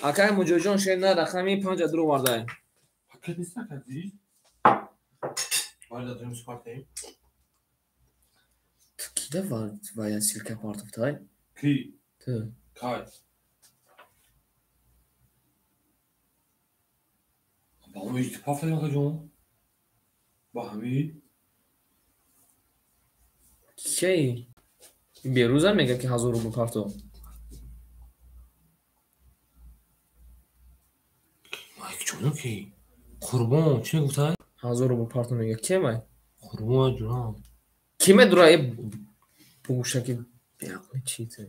Акаи Муҷоҳидҷон шер на рақами 5 дур овардай. Пакет нест акади? Вале дадем спартем. Ту кида вая силка партофтай? Ки? Ту. Кай. Ба ҳамин пафтадем акаҷон. Ба ҳамин. Кей? Беруза мега ки 1000 рубл парто. Майкҷонам ки? Қурбон чӣ гуфтай? 1000 рубл парто мега. Ке май? Қурбон ҷонам. Ки медура э бугушаки беақли чи ту?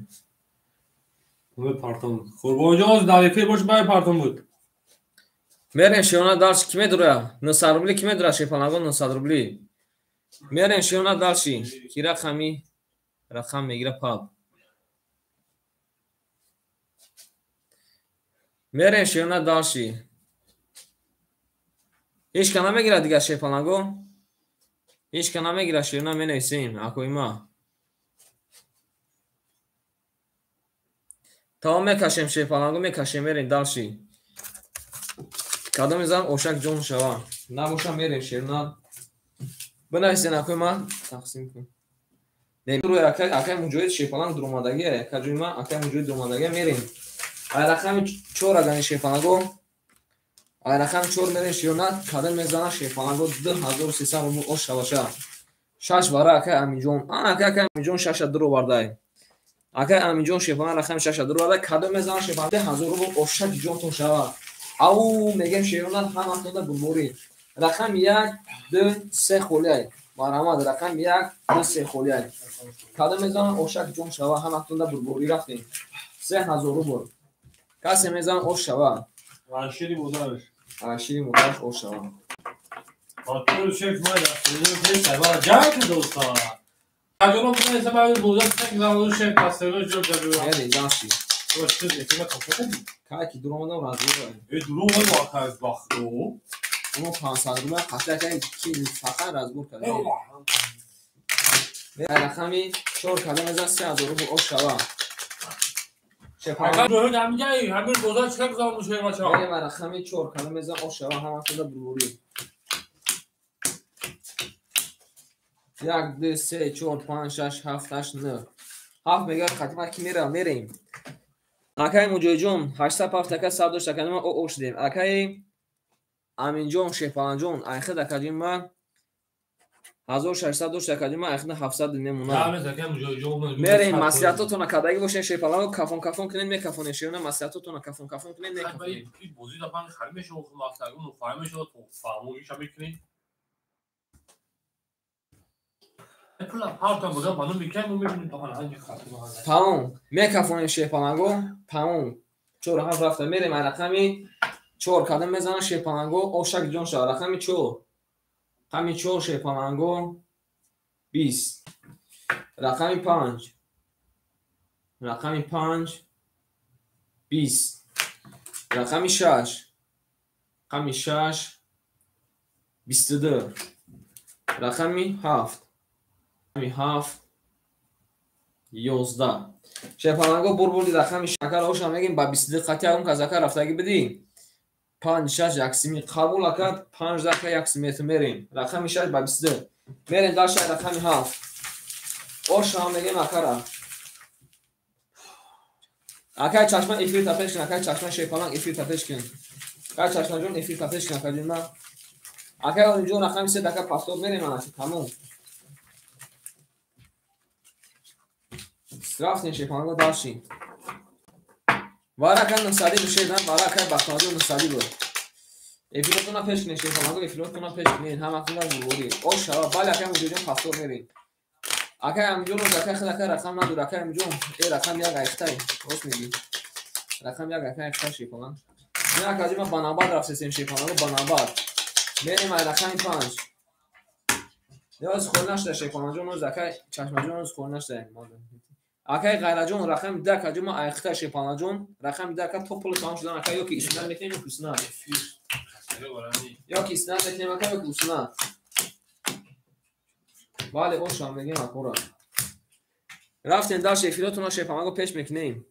Партон. Қурбонҷон дар эфир бош бай партон буд. Мерем шиёна дальше ки медура? 900 рубли ки медура шепалагон 900 рубли. Мерем шиёна дальше. Ки рақами рақам мегира паб. Мерем шиёна дальше. Ҳеч ка намегира дигар шепалаго? Ҳеч ка намегира шиёна менависем акоима. Тамом мекашем шепалаго мекашем мерем дальше. Кадоми зан ошак ҷон шава. Набоша мерем шерна. Бинависен акоима тақсим кун. Акай муҷоҳид шепаланг дуромадагия, акаҷоима акай муҷоҳид дуромадагия мерем. Ай рақами 4 агани шепалаго. Ай рақами 4 мерем шерна кадом мезана шепалаго 2300 рубл ош шаваша. 6 вара акай Аминҷон. Ана акай Аминҷон 6 дуровардай. Акай Аминҷон шепаланг рақами 6 дуровардай. Кадом мезана шепаланг 2000 рубл ошак ҷонтон шава. Ау мегем шерона ҳаматонда бурборӣ. Рақами 1 2 3 холиай. Марҳамат рақами 1 2 3 холиай. Кадом мезана ошак ҷон шава ҳаматонда бурборӣ рафтем. 3000 рубл. Касе мезана ош шава. Ашири модараш. Ашири модараш ош шава. Батур шеф май рафтем. Ҷанг доста. Агар мо сабаби боза саг шеф пасеро ҷо ҷо. Мерем даши. Кай ки дуромадам разговор. Э дуром ва кай вақто. Мо 500 рубл қатъа кай ки фақат разговор кардем. Рақами 4 кадом мезан 3000 рубл ош шава. Шепаланг ҳамин боза чӣ гузар мушои бача. Мерем рақами 4 кадом мезан ош шава ҳаматонда бурборӣ. 1 2 3 4 5 6 7 8 9. 7 мега қатима ки мера мерем. Акай Муҷоҳидҷон 807 ака 108 ака ма о шудем. Акай Аминҷон Шепаланҷон айхид акаҷин ма 1608 акаҷин ма айхид 700 мемонад. Мерем маслиҳатотона кардагӣ бошен Шепаланго кафон кафон кунед мекафонем шерона маслиҳатотона кафон кафон кунед мекафонем. Бозӣ да пан хари мешавад маслиҳат фаҳм мешавад фаҳмоиша мекунед. Тамом мекафонем шепаланго тамом 4 7 рафта мерем ай рақами 4 кадом мезанам шепаланго ошак ҷон шава рақами 4 рақами 4 шепаланго 20 рақами 5 рақами 5 20 рақами 6 рақами 6 22 рақами 7 7 11 шепаланго бурбурди рақами шакар оша мегим ба 22 қатъи ягон кас ака рафтагӣ бидӣ 5 6 як сими қабул ака 5 дака як симетр мерем рақами 6 ба 22 мерем дар шай рақами 7 оша мегим акара акай чашма эфир тапеш кун акай чашма шепаланг эфир тапеш кун акай чашмаҷон эфир тапеш кун акаҷон ма акай олимҷон рақами 3 дака пафтор мерем анаки тамом. Рафтем шепаланго дальше. Вара кай 900 бушед, вара кай Бахтоваҷон 900 буд. Эфиротона пеш кунед шепаланго, эфиротона пеш кунед, ҳаматона бурборӣ. Ош шава, бале акай Муҷоҳидҷон пафтор мерем. Акай Аминҷон роз акай хел акай рақам надор, акай Аминҷон, э рақам 1 айхтай, рост мегӣ. Рақам 1 акай айхтай шепаланг. Не акаҷон ма ба навбат рафтесем шепаланго ба навбат. Мерем ай рақами 5. Ёз хол нашуда шепаланҷон роз акай чашмаҷон роз хол нашуда. Акай Ғайраҷон рақами 10 акаҷон ма айхта шепаланҷон рақами 10 ака то пули тамом шудан ака ёки иснад мекунем ёки уснад. Ёки иснад мекунем ака ёки уснад. Бале ошам мегем акора. Рафтем дальше эфиротона шепаланго пеш мекунем.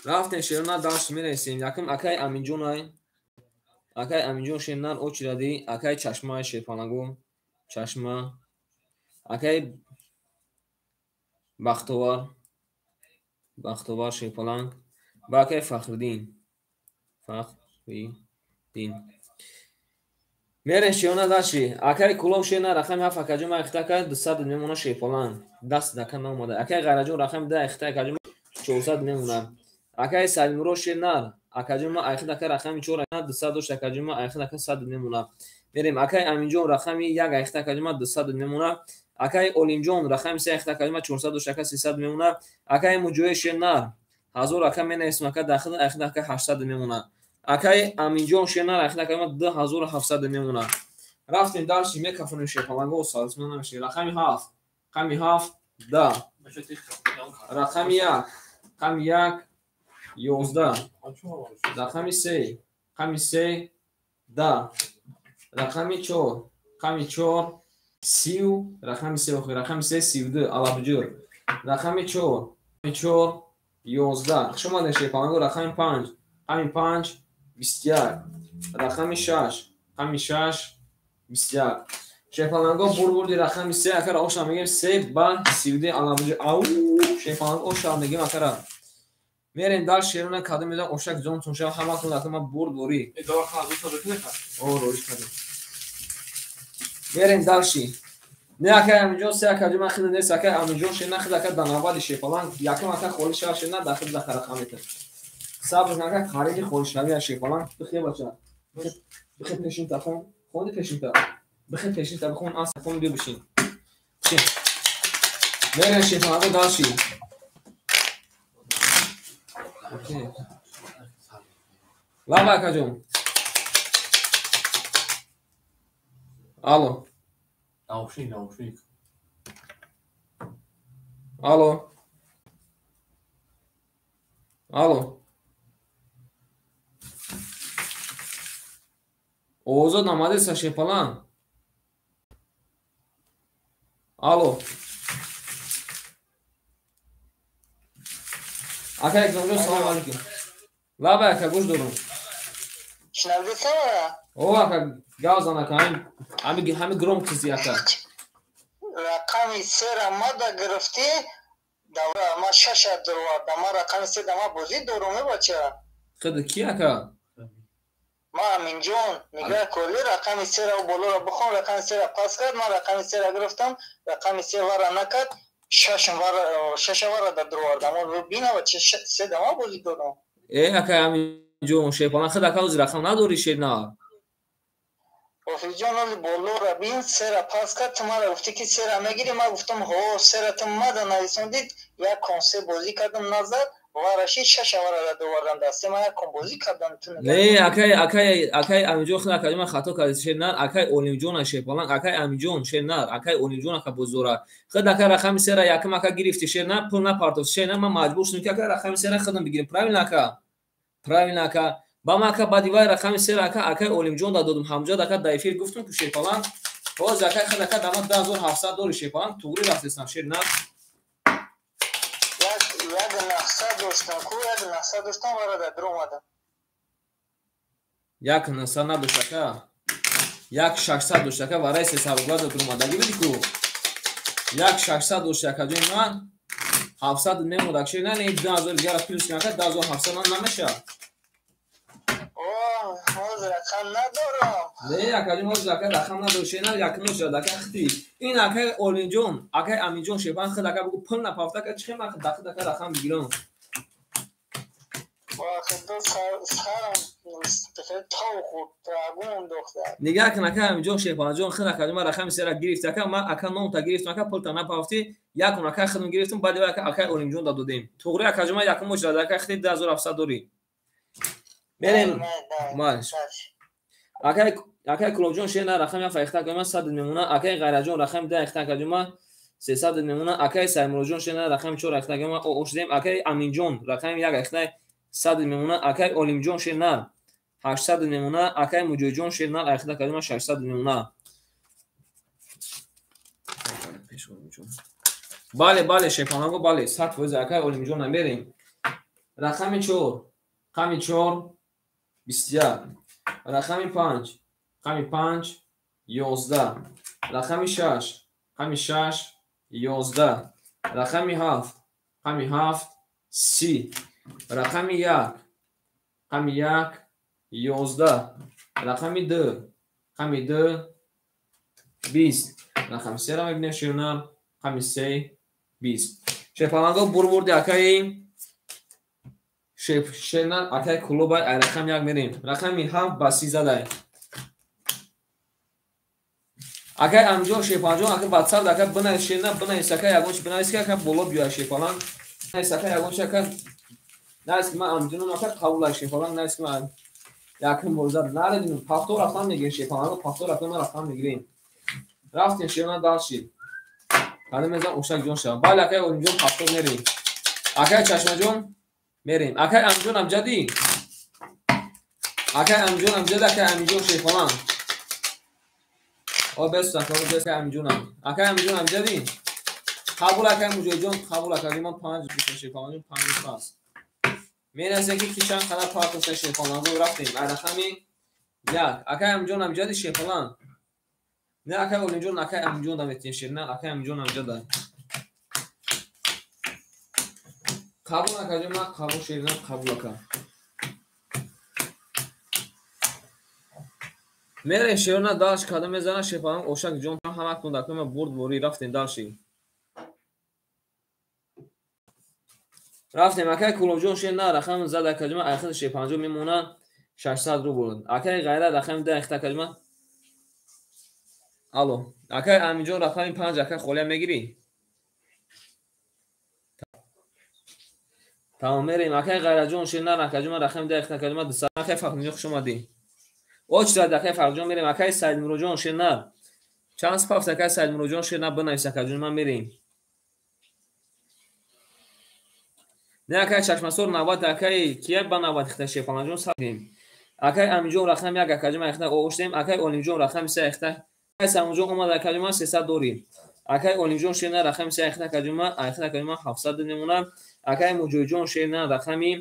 Рафтем шерона дальше мерасем. Якум акай Аминҷон ай. Акай Аминҷон шернар очиради, акай чашма шепаланго, чашма. Акай Бахтовар, Бахтовар шепаланг, ба акай Фахриддин, Фахриддин. Дин. Мерем шиёна даши. Акаи Кулоб шена рақами 7 акаҷон ман ихта кард 200 мемона шерпалан. Даст дака наомада. Акаи Ғайраҷон рақами 10 ихта акаҷон 400 мемона. Акаи Салимуро шенар акаҷон ман айхид ака рақами 4 200 дошт акаҷон ман айхид ака 100 мемона. Мерем акаи Аминҷон рақами 1 айхид акаҷон ман 200 мемона. Акаи Олимҷон рақами 3 айхид акаҷон ман 400 дошт ака 300 мемона. Акаи Муҷои шенар 1000 ака менависем ака дахил айхид ака 800 мемона. Акаи Аминҷон шенар айхид ака ман 2700 мемона. Рафтем дарси мекафонем шерпаланго сарсмон намеши. Рақами 7, рақами 7 10. Рақами 1, рақами 1 11. Рақами 3, рақами 3 10. Рақами 4, рақами 4 30, рақами 3 охир, рақами 3 32 алабҷур. Рақами 4, рақами 4 11. Хуш омадед шерпаланго. Рақами 5, рақами 5 21. Рақами 6, рақами 6 21. Шерпаланго бурбурди рақами 3 акара оша мегем 3 ба 32 алабҷур. Ау, шерпаланго оша мегем акара. Мерем дар шерона кадом медам ошак ҷонтон шава ҳаматон ака ман бурд борӣ. О, рориш кардам. Мерем дарши. Не акай Аминҷон се ака ҷон ман хида нест акай Аминҷон шена хида ака данавади шерпаланг якум ака холи шава шена дахил даха рақам метам. Сабр кун ака қариби холишавӣ аз шерпаланг. Бихе бача. Бихе пешин та хон. Хонди пешин та. Бихе пешин та бихон ас хон биё бишин. Бишин. Мерем шерпаланго дарши. Лаба акаҷон. Алло. Наушник, наушник. Алло. Алло. Овозот намадеса шерпалан. Алло. Ака Икромҷон салом алейкум. Лаба ака гӯш дорум. Шунавдиса? О ака гав зан ака ҳами ҳами гром кизи ака. Рақами 3-ра мада гирифтӣ, давра ма 6-а даровардам. Ма рақами 3 да ма бозӣ дорум бача. Хида ки ака? Ма Аминҷон нигаҳ коли рақами 3-ра болоро бихон, рақами 3-ра пас кард, ман рақами 3-ра гирифтам, рақами 3 вара накард. Шашам вара да даровардам. Бинава че се да ма бозӣ дорум. Э ака Аминҷон шерпалан хида ака ҳозир рақам надорӣ шерна. Офиҷон оли болора бин сера пас кард, ту мара гуфтӣ ки сера мегирӣ, ман гуфтам ҳо сера ту мада нависондид, як кон се бозӣ кардам назад, вараши шаша вара да довардам дасте, ман як кон бозӣ кардам ту. Не акай акай акай Аминҷон хида акаҷон ман хато кардам шернар, акай Олимҷон шерпалан, акай Аминҷон шернар, акай Олимҷон ака боз дора. Хида ака рақами сера якум ака гирифти шернар, пул напартофт шернар, ман маҷбур шудам ки ака рақами сера худам бигирам. Правильно ака? Правильно ака. Ба ман ака баъди вай рақами сера ака акай Олимҷон да додум. Ҳамҷад ака дар эфир гуфтум ки шерпалан ҳозир акай хид ака дама 2700 дори шерпалан туғри рафтестам шернар. Як нақса доштам ку, як нақса доштам вара да даромадам. Як нақса надошт ака. Як 600 дошт ака вараи 300 рубла да даромадагӣ бидӣ ку. Як 600 дошт ака ҷони ман 700 мемонд ака шернар, не 2000 дигара плюс кун ака 2700 ман намешавад. Ҳозир рақам надорам. Не акаҷон ҳозир ака рақам надорӣ шернар якум шуд ака хити. Ин акаи Олимҷон, акаи Аминҷон шерпалан хид ака бугу пул напафта ака чӣ ман дахид ака рақам бигирам. Нигаҳ кун ака Аминҷон шерпаланҷон хид акаҷон ман рақами сера гирифт ака ман ака номта гирифтам ака пулта напафтӣ якум ака хидм гирифтам баъди вай ака акаи Олимҷон да додем. Туғри акаҷон ман якум шуд ака хити 2700 дорӣ. Мерем маш. Акай акай Кулобҷон шена рақами 7 ихта акаҷон 100 мемона, акай Ғайраҷон рақами 10 ихта акаҷон 300 мемона, акай Саймуродҷон шена рақами 4 ихта акаҷон ошдем, акай Аминҷон рақами 1 ихта 100 мемона, акай Олимҷон шена 800 мемона, акай Муҷоиҷон шена ихта акаҷон 600 мемона. Бале, бале шерпаланго бале 100% акай Олимҷон намерем. Рақами 4, рақами 4 21, рақами 5, рақами 5 11, рақами 6, рақами 6 11, рақами 7, рақами 7 30, рақами 1, рақами 1 11, Рақами 2, рақами 2 20. Рақами 3-ро мебинем шернар, рақами 3 20. Шерпаланго бурбурди акаи шернар акаи клубай ай рақами 1 мерем. Рақами 7 ба 30 задай. Акай амҷон шерпаланҷон ака WhatsApp ака бинавис шернар бинавис ака ягон чи бинавис ки ака боло биёяд шерпаланг. Навис ака ягон чи ака навис ки ман амҷоном ака қабул ай шерпаланг навис ки ман якум бор зад наредим пафтор рафтан мегирем шерпаланго пафтор рафтан ман рафтан мегирем. Рафтем шернар дальше. Кани мезан ошак ҷон шавам. Бале акай Олимҷон пафтор мерем. Акай Чашмаҷон мерем. Акай Амҷон амҷадӣ. Акай Амҷон амҷадӣ акай Амиҷон шерпаланг. О бес ака бес акай Амиҷонам. Акай Амиҷон амҷадӣ. Қабул акай Муҷоҳидҷон қабул акай ман 5 гуфтам шерпаланг 5 пас. Мерасем ки ки чанд қадар партофта шерпаланго рафтем. Ай рақами 1. Акай Амиҷон амҷадӣ шерпаланг. Не акай Олимҷон акай Амиҷон да метиҳем шерна акай Амиҷон амҷада. Қабул акаҷон ман қабул шерна қабул ака. Мерем шерна дальше када мезана шерпаланг ошак ҷон ҳаматон дар кума бурд ворӣ рафтем дальше. Рафтем акай Кулобҷон шерна рақам зад акаҷон айхид шерпаланҷон мемона 600 рубл. Акай Ғайрат рақами 10 ихта акаҷон. Алло, акай Амиҷон рақами 5 акай холия мегирӣ? Тамом мерем. Акай Ғайратҷон шерна акаҷон рақами 10 ихта акаҷон 200. Акай Фахриддин хуш омадӣ. Оч зад акай Фахридҷон мерем. Акай Саидмуроҷон шерна. Чанд пафт акай Саидмуроҷон шерна бинавис акаҷон ман мерем. Не акай Чашмасор навбат акай кия ба навбат ихта шерпаланҷон сардем. Акай Амиҷон рақами 1 акаҷон ихта оштем. Акай Олимҷон рақами 3 ихта. Акай Самуҷон омад акаҷон ман 300 дорӣ. Акай Олимҷон шерна рақами 3 ихта акаҷон ман ихта акаҷон ман 700 мемона. Акай Муҷоҳидҷон шерна рақами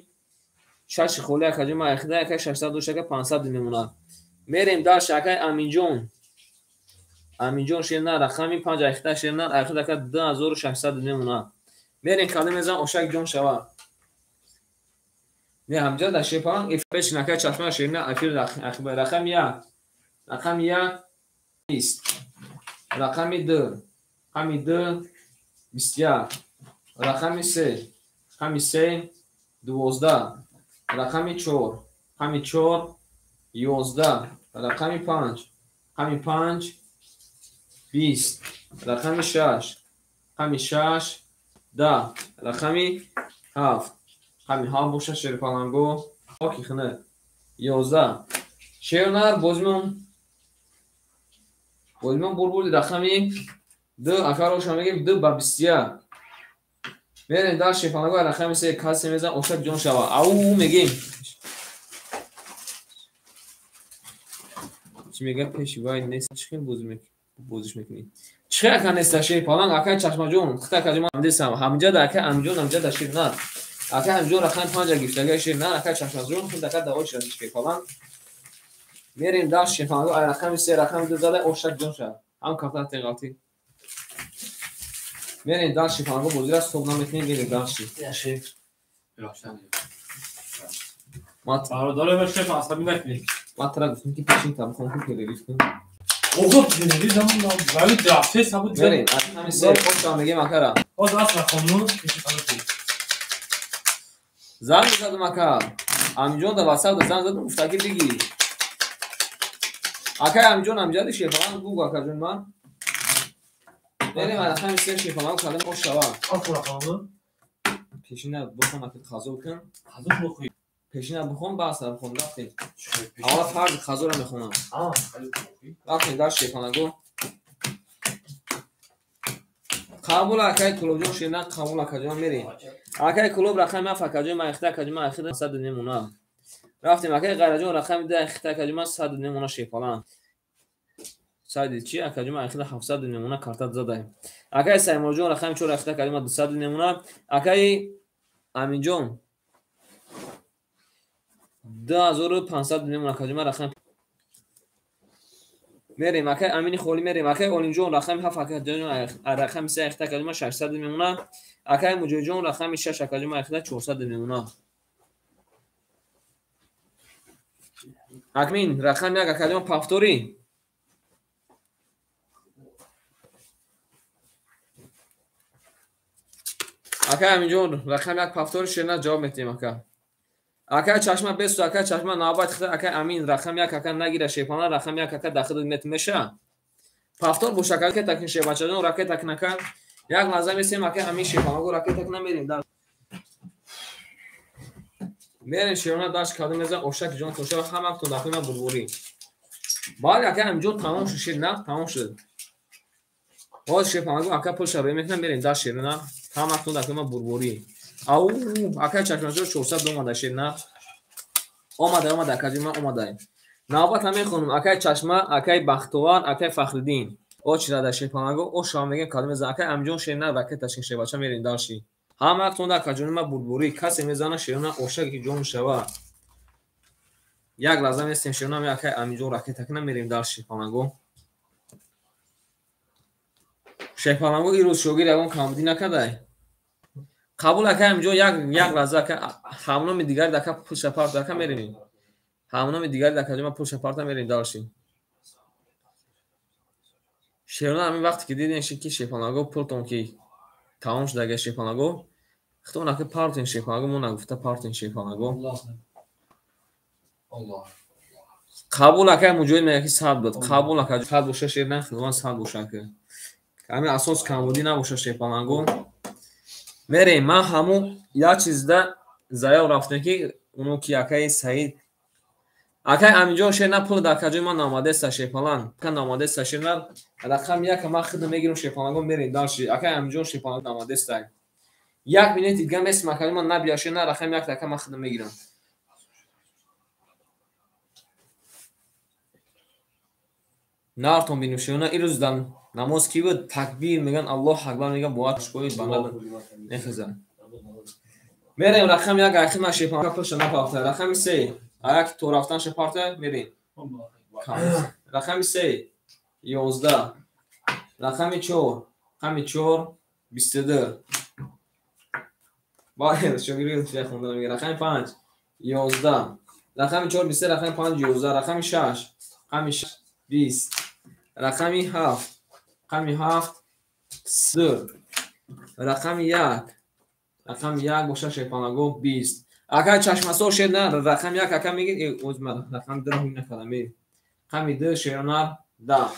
6 холи акаҷон ман ихта акай 600 дошт ака 500 мемона. Мерем дальше акай Аминҷон. Аминҷон шерна рақами 5 ихта шерна ихта ака 2600 мемона. Мерем кале мезан ошак ҷон шава. Не ҳамҷа дар шерпаланг пеш накай чашма шерна ахир рақами 1. Рақами 1 20. Рақами 2. Рақами 2 21. Рақами 3. Рақами 3 12. Рақами 4. Рақами 4 11. Рақами 5. Рақами 5 20. Рақами 6. Рақами 6 10. Рақами 7. Рақами 7 боша шерпаланго. Оки хина 11. Шернар бозимон бозимон бурбурди рақами 2 акароша мегем 2 ба 21. Мерем дар шерпаланго рақами 3 касе мезан ошак ҷон шава. Ау мегем. Чӣ мега пеши вай нест чӣ хел бозиш мекунӣ? Чӣ хел ака неста шерпаланг акай Чашмаҷон хита акаҷон ман десам ҳамҷада акай Амиҷон амҷада шернар. Акай Амиҷон рақами 5 гирифтагай шернар акай Чашмаҷон хита ака давои ширади шерпаланг. Мерем дар шерпаланг ай рақами 3 рақами 2 зада ошак ҷон шава. Ҳам кафта теғалтӣ. Мерем дар шерпаланго бозира стоп намекунем мерем дальше. Бародари ман шеф асабӣ накунед. Ман тара гуфтам ки пешин та бихонам ки перерив кун. Охо перерив замон вали рафте сабуд. Мерем рақами 3 ошак мегем акара. Боз аст рақамну пешин та бихонам. Занг задам ака. Амиҷон дар WhatsApp занг задам гуфта ки бигир. Акай Амиҷон амҷади шерпаланг бугу акаҷон ман. Мерем рақами 3 шерпаланг кардем ош шава. Охо рақамну пешина бихон ака қазо кун. Қазо бихоӣ. Пешина бихон баъд бихон рафтем. Аввал фарзи қазоро мехонам. Рафтем дар шерпаланго. Қабул акай Кулобҷон шерна қабул акаҷон мерем. Акай Кулоб рақами 7 акаҷон ман ихта акаҷон ман ихта 100 мемона. Рафтем акай Ғайраҷон рақами 10 ихта акаҷон ман 100 мемона шерпаланг. Сайди чи акаҷон ман ихта 700 мемона карта задаем. Акай Саймурҷон рақами 4 ихта акаҷон ман 200 мемона. Акай Аминҷон 2500 мемона акаҷон ман рақами мерем акай Амини холи мерем. Акай Олимҷон рақами 7 акаҷон рақами 3 ихта акаҷон ман 600 мемона. Акай Муҷоҳидҷон рақами 6 акаҷон ман ихта 400 мемона. Акмин рақами 1 акаҷон пафторӣ. Ака Аминҷон рақами 1 пафтори шерна ҷавоб метиҳем ака. Ака чашма бесу ака чашма навбат хита ака Амин рақами 1 ака нагира шепана рақами 1 ака дахил мет меша. Пафтор боша ака ракета кин шебачаҷон ракета кин ака. Як лаҳза месем ака Амин шепанаго ракета кина мерим дар. Мерем шерона даш кардем мезан ошак ҷон тоша ҳамактон дахил бурбурӣ. Бале ака Аминҷон тамом шуд шерна тамом шуд. Боз шепанаго ака пулша рӯй мекунам мерем дар шерона ҳамактон дахил бурбурӣ. Ау ака чашмаҷон 400 омада шерна. Омада омада акаҷон ман омада. Навбат ҳам мехонам акай чашма, акай Бахтовар, акай Фахриддин. Очирада шепанаго ошава мегем кадом мезан акай Аминҷон шерна ракеташ кин шебача мерем дарши. Ҳамактон акаҷони ман бурбурӣ касе мезана шерона ошаки ҷон шава. Як лаҳза местем шерона ме акай Аминҷон ракета кина мерем дарши шепанаго. Шепанаго ирӯз шогирд ягон камбудӣ накардай. Қабул акай Аминҷон як лаҳза ака ҳамноми дигари дака пулша парта ака мерем. Ҳамноми дигари дака ҷома пулша парта мерем дарши. Шерона ҳамин вақте ки дидем ки шепанаго пултон ки тамом шудага шепанаго хитон ака партен шепанаго мо нагуфта партен шепанаго. Қабул акай муҷоҳид мега ки 100 буд. Қабул ака 100 боша шерна хидмат 100 боша ака. Ҳамин асос камбудӣ набоша шепанаго. Мерем ман ҳаму як чизда заяв рафтем ки уно ки акаи Саид акай Аминҷон шерна пул дар каҷои ман наомадеста шепалан. Ака наомадеста шерна рақами 1 ман хидм мегирам шепанаго мерем дарши. Акай Аминҷон шепалан наомадеста. Як минут дига месим акаи ман набия шерна рақами 1 ака ман хидм мегирам. Нартон бинем шерна ирӯз дар намоз ки буд такбир меган Аллоҳ акбар меган бояд шукои банда мехезад. Мерем рақами 1 ахи ман шепалан пулша напарта. Рақами 3 аяк то рафтан шепарта мерем. Рақами 3 11 рақами 4 рақами 4 22. Бале шогирд шех хонда мегӯяд. Рақами 5 11 рақами 4 23 рақами 5 11 рақами 6 рақами 6 20 рақами 7 рақами 7 3 рақами 1 рақами 1 боша шепанаго 20. Ака чашмасо шерна рақами 1 ака мегир рақами 2 ҳуй накардам. Рақами 2 шерна 10.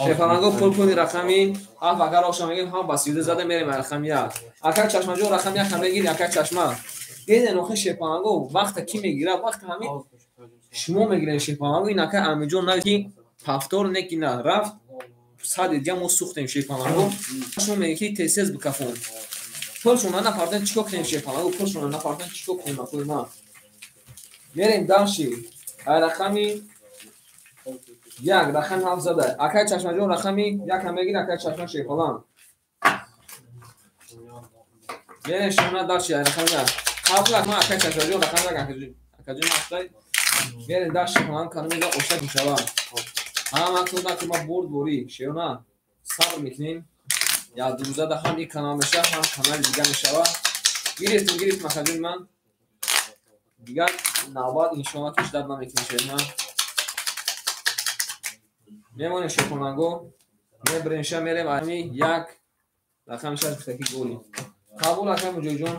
Шепанаго пул пули рақами 7 ака роша мегир ҳам ба 32 зада мерем рақами 1. Ака чашмаҷон рақами 1 мегир ака чашма. Диден охи шепанаго вақта ки мегирад вақта ҳамин шумо мегирен шепанаго ин ака Аминҷон на ки пафтор не ки на рафт сад дига мо сӯхтем шепанаго. Шумо мегӣ ки тез-тез бикафон. Пулшона напартен чико кунем шепанаго пулшона напартен чико кунем акои ман. Мерем дарши. Ай рақами 1 рақами 7 зада. Акай чашмаҷон рақами 1 ҳам мегир акай чашма шепалан. Мерем шона дарши ай рақами 1. Қабул акма акай чашмаҷон рақами 1 акаҷон ҳастай. Мерем дарши шепалан канамега ошак мешава. Ҳамактон ки ма бурд бурӣ шерона сабр мекунем. Як ду рӯза да ҳам ин канал мешава ҳам канали дига мешава. Гирифтем гирифтем акаҷони ман. Дигар навбат иншоалло ки ждат намекунем шерона. Мемонем шепонаго. Мебирем ша мерем ами 1 рақами 6 гуфтаки голи. Қабул ака муҷоҳидҷон.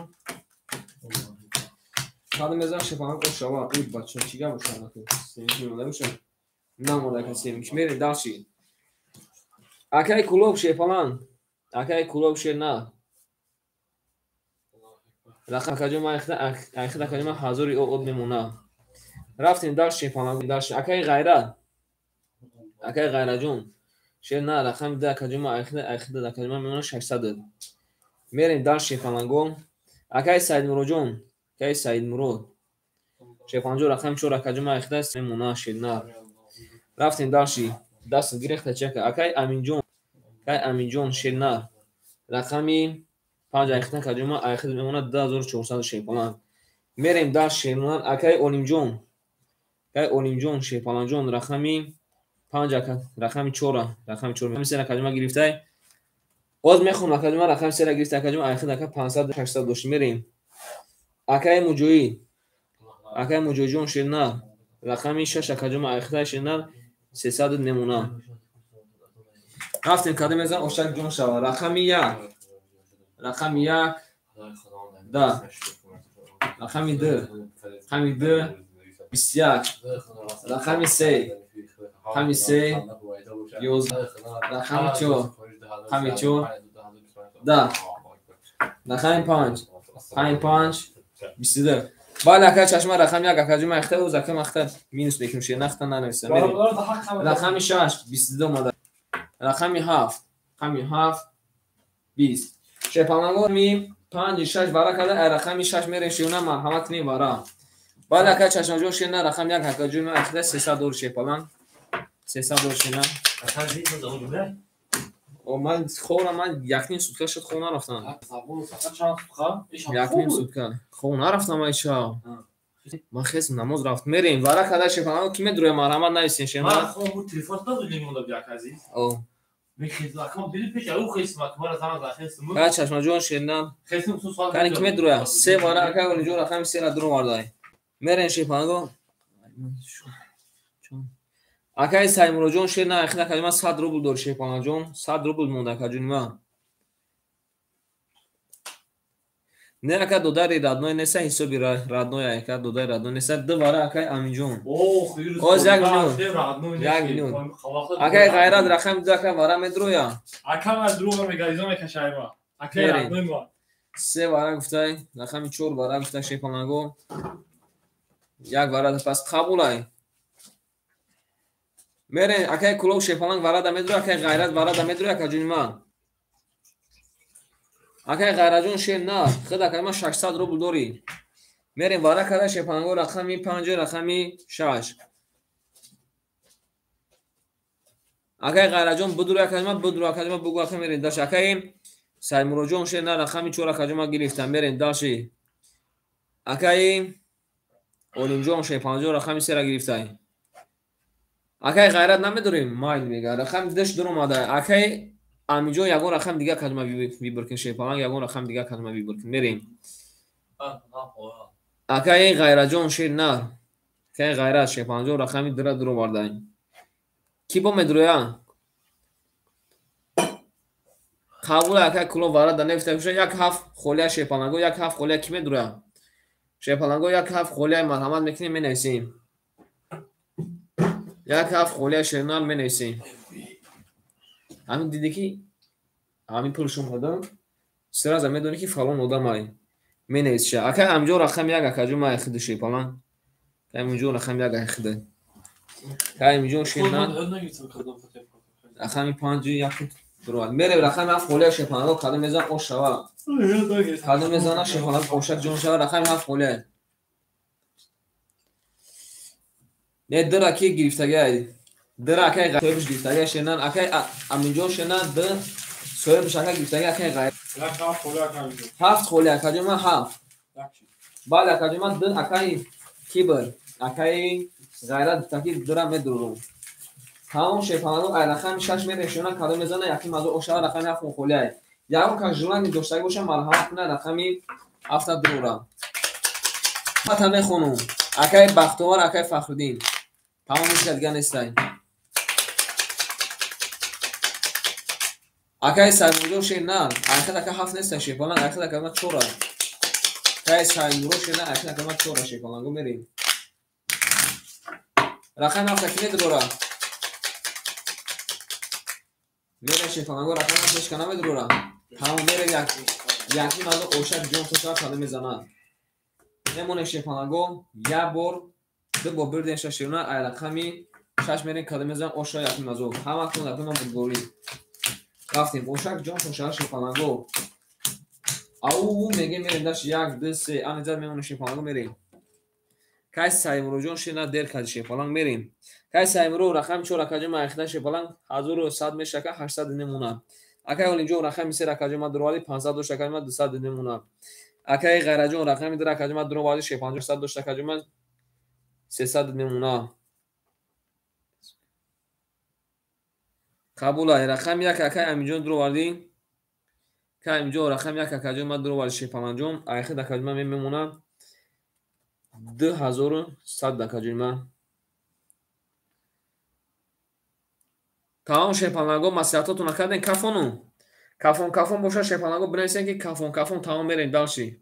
Кадом мезан шепонаго ошава. Эй бача чӣ гап боша ака? Семиш мемонда боша. Намонда ака семиш. Мерем дарши. Акай Кулоб шепалан. Акай Кулоб шерна. Рақам акаҷон ман айхта акаҷон ман ҳазори об мемона. Рафтем дарши шепалан дарши. Акай Ғайрат. Акай Ғайраҷон. Шерна рақами 2 акаҷон ман айхта акаҷон ман мемона 600. Мерем дарши шепаланго. Акай Саидмуроджон. Акай Саидмурод. Шепаланҷон рақами 4 акаҷон ман айхта мемона шерна. Рафтем дарши. Даст гирехта чака. Акай Аминҷон. Акай Аминҷон шерна. Рақами 5 айхта акаҷон ман айхта мемона 2400 шепалан. Мерем дарши шерна. Акай Олимҷон. Акай Олимҷон шепаланҷон рақами 5 ака рақами 4 рақами 4 рақами 3 акаҷон ман гирифтай. Боз мехонам акаҷон ман рақами 3 гирифтай акаҷон айхта ака 500 600 дошт мерем. Акай Муҷоҳид. Акай Муҷоҳидҷон шерна. Рақами 6 акаҷон айхта шенар 300 немона. Рафтем кадом мезан ошак ҷон шава. Рақами 1. Рақами 1. Да. Рақами 2. Рақами 2. 21. Рақами 3. Рақами 3. 11. Рақами 4. Рақами 4. Да. Рақами 5. Рақами 5. 22. Бале ака чашма рақами 1 акаҷон махта ӯз ака махта минус мекунем ше нахта нанависам. Рақами 6 22 омада. Рақами 7. Рақами 7 20. Шепаланго ми 5 6 вара када рақами 6 мерем шеуна марҳамат кунем вара. Бале ака чашмаҷон шена рақами 1 акаҷон махта 300 доллар шепалан. 300 доллар шена. О ман хобам ман якним сутка шуд хоб нарафтам. Якним сутка хоб нарафтам ай шаб. Ман хез намоз рафт. Мерем вара када шепалан ки медроя марҳамат нависен шена. Ман хоб телефон надодем монда бия азиз. О Ка чашмаҷон шена. Кани ки медроя се вара ака олиҷон рақами 3 ра дур овардай. Мерем шепаланго. Акай Саймуроҷон шена ахина калима 100 рубл дор шепаланҷон 100 рубл монда акаҷони ман. Не ака додари родной неса ҳисоби родной ака додари родной неса ду вара акай Аминҷон. Оз 1 миллион. 1 миллион. Акай Ғайрат рақами 2 ака вара медроя. Ака ма друга мегаризо мекашайма. Акай родной ма. 3 вара гуфтай, рақами 4 вара гуфтай шепаланго. 1 вара пас қабулай. Мерен акай Кулов шепаланг варада медроя, акай Ғайрат варада медроя акаҷони ман. Акай Ғайратҷон шер на, худ акай ман 600 рубл дорӣ. Мерем вара када шепаланго рақами 5 рақами 6. Акай Ғайратҷон будур акаҷ ман будур акаҷ ман бугу ака мерем даш. Акай Саймуроҷон шер на рақами 4 акаҷ ман гирифтам. Мерем даши. Акай Олимҷон шепаланҷон рақами 3 ра гирифтай. Акай Ғайрат намедорем майл мега. Рақами 2 дур омада. Акай Амиҷон ягон рақам дига калима вибр кун шепаланг ягон рақам дига калима вибр кун. Мерем. Акай Ғайратҷон шер на. Акай Ғайрат шепаланҷон рақами 2 ра дур овардай. Ки бо медроя? Қабул акай Кулов вара да нефта куша 1 7 холия шепаланго 1 7 холия ки медроя? Шепаланго 1 7 холия марҳамат мекунем менависем. 1 7 холия шернал менависем. Ҳамин диди ки ҳамин пулшон додам сразу медонӣ ки фалон одам ай менависша. Акай Амҷон рақами 1 акаҷон ман хиди шепалан. Акай Амҷон рақами 1 ай хиди. Акай Амҷон шернал рақами 5 1 дуровад. Мерем рақами 7 холия шепаланго кадом мезан ош шава. Кадом мезана шепаланго ошак ҷон шава рақами 7 холия. Не дира ки гирифтагай. Дира акай соҳибш гирифтагай шенан акай Аминҷон шенан д соҳибш ака гирифтагай акай Ғайрат. 7 холия акаҷон ман 7. Бале акаҷон ман д акай Кибр акай Ғайрат гуфтаки дира медурум. Тамом шепаланго ай рақами 6 мерем шенан кадом мезана яким азо ошава рақами 7 холия. Ягон кас желание доштагӣ боша марҳамат кунад рақами 7 дура. Мата мехонум. Акай Бахтовар акай Фахриддин. Тамом ҳеч кас дига нестай. Акай Саймуроҷон шер на, айхад ака 7 нестай шепаланг, айхад ака ман 4. Акай Саймуро шер на, айхад ака ман 4 шепаланго мерем. Рақами 7 ки медрора? Мерем шепаланго рақами 7 ҳеч ка намедрора. Тамом мерем як яким азо ошак ҷон тошава кадом мезанад. Мемонем шепаланго як бор ду бор бирдем шаширона ай рақами 6 мерем кадом мезанад оша яким азо. Ҳаматон рақами ман бурдборӣ. Рафтем ошак ҷон тошава шепаланго. Ау мегем мерем даш 1 2 3 ани зад мемонем шепаланго мерем. Кай Саймуроҷон шена дер кади шепаланг мерем. Кай Саймуро рақами 4 акаҷон ман айхида шепаланг 1100 мешака 800 немона. Акай Олимҷон рақами 3 акаҷон ман дуроварди 500 дошт акаҷон ман 200 немона. Акай Ғайратҷон рақами 2 акаҷон ман дуроварди 500 дошт акаҷон ман 300 немона. Қабулай рақами 1 акай Аминҷон дуровардӣ. Акай Аминҷон рақами 1 акаҷон ман дуроварди шепаланҷон айхид акаҷон ман мемонам 2100 акаҷон ман. Тамом шерпаланго маслиҳатотона кардем кафону. Кафон кафон боша шерпаланго бинависем ки кафон кафон тамом мерем дальше.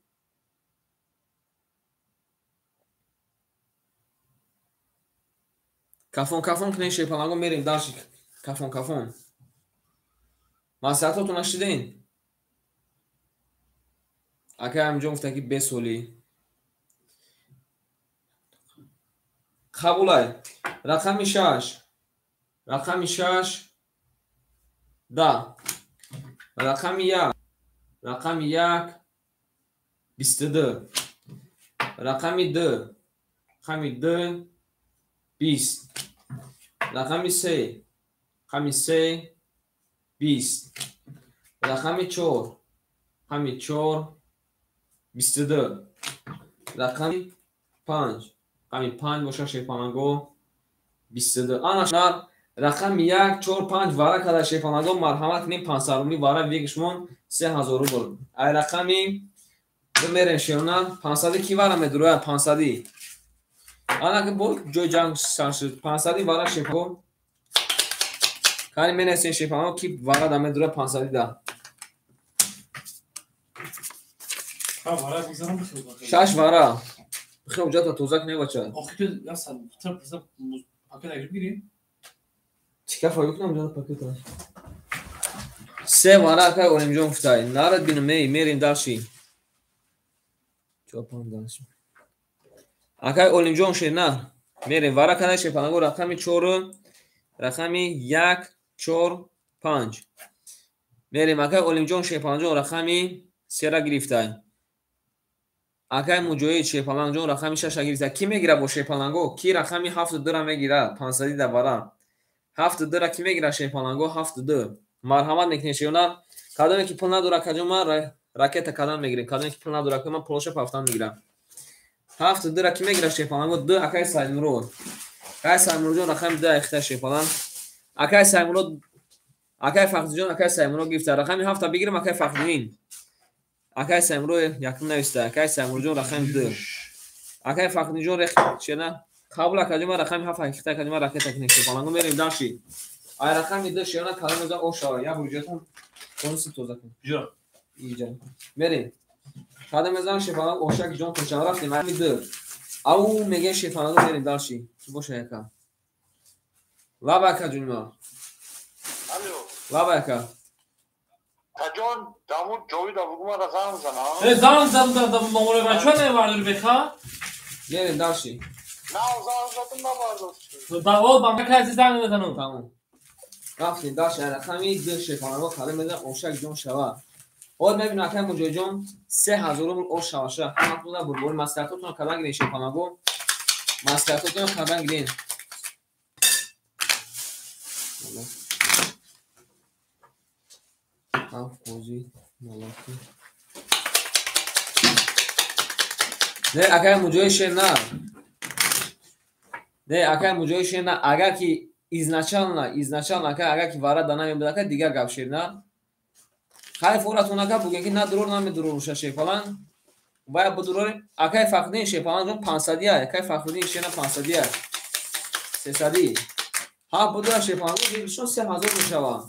Кафон кафон кунем шерпаланго мерем дальше. Кафон кафон. Маслиҳатотона шидем. Акай ҳамҷон гуфта ки бесолӣ. Қабулай. Рақами 6. Рақами 6 да. Рақами 1. Рақами 1 22. Рақами 2. Рақами 2 20. Рақами 3. Рақами 3 20. Рақами 4. Рақами 4 22. Рақами 5. Рақами 5 боша шерпаланго 22. Ана нар рақами 1 4 5 вара када шерпаланго марҳамат кунем 500 рубли вара вегишмон 3000 рубл. Ай рақами ду мерем шерона 500 ки вара медурояд 500. Ана ки бо ҷои ҷанг сар шуд 500 вара шерпаланго. Кани менависем шерпаланго ки вара да медурояд 500 да. 6 вара. Бихел ҷата тоза кунем бача. Охи ту ясан тра пакет агир бигирӣ. Чика фойда кунам ҷата пакета. 3 вара акай Олимҷон гуфтай. Нарад бинам мерем дальше. 4 5 дальше. Акай Олимҷон шер на. Мерем вара кадай шерпаланго рақами 4 рақами 1 4 5. Мерем акай Олимҷон шерпаланҷон рақами 3 ра гирифтай. Акай Муҷоҳид шерпаланҷон рақами 6 гирифта. Ки мегира бо шерпаланго? Ки рақами 7 ра мегира? 500 да вара. 7 ра ки мегира шерпаланго? 7. Марҳамат мекунем шерона. Кадоме ки пул надора каҷо ман ракета кадан мегирем. Кадоме ки пул надора ка ман пулоша пафтан мегирам. 7 ра ки мегира шерпаланго? 2 акай Саймурод. Акай Саймуродҷон рақами 2 ихта шерпаланг. Акай Саймурод, акай Фахриҷон, акай Саймурод гирифта. Рақами 7 бигирам акай Фахриддин. Акай Саймурод якум нависта. Акай Саймуродҷон рақами 2. Акай Фахриддинҷон шена қабул акаҷон ман рақами 7 ҳақиқата акаҷон ман ракета кунем шерпаланго мерем дальше. Ай рақами 2 шена калом за ошава. Я буҷатон конси тоза кун. Ҷо. Иҷа. Мерем. Кадом мезанам шерпаланго ошак ҷон кунча рафтем рақами 2. Ау меге шерпаланго мерем дальше. Боша яка. Лаба акаҷон ма. Алло. Лаба ака. Таҷон, даму ҷовида бугу мара занг зана. Занг задам да маморе бача не вардури беха. Мерем дальше. На занг задам на вардури. Давод ба ман каси занг мезанам. Тамом. Рафтем дальше рақами 2 шерпаланго кадом мезанам ошак ҷон шава. Ҳозир мебинам акай Муҷоҳидҷон 3000 рубл ош шаваша. Ҳаматон бурбори маслиҳатотон кадан гирен шерпаланго. Маслиҳатотон кадан гирен. Ҳафт қози малаки. Не, акай Муҷоҳид шер на. Не, акай Муҷоҳид шер на. Агар ки изначально акай агар ки вара да намебуд ака дигар гап шер на. Хай форатон ака буген ки на дурор намедурор уша шерпаланг. Вая будурор акай Фахриддин шерпаланг ҷон 500 акай Фахриддин шер на 500 300. Ҳа будура шерпаланг гиришон 3000 мешавад.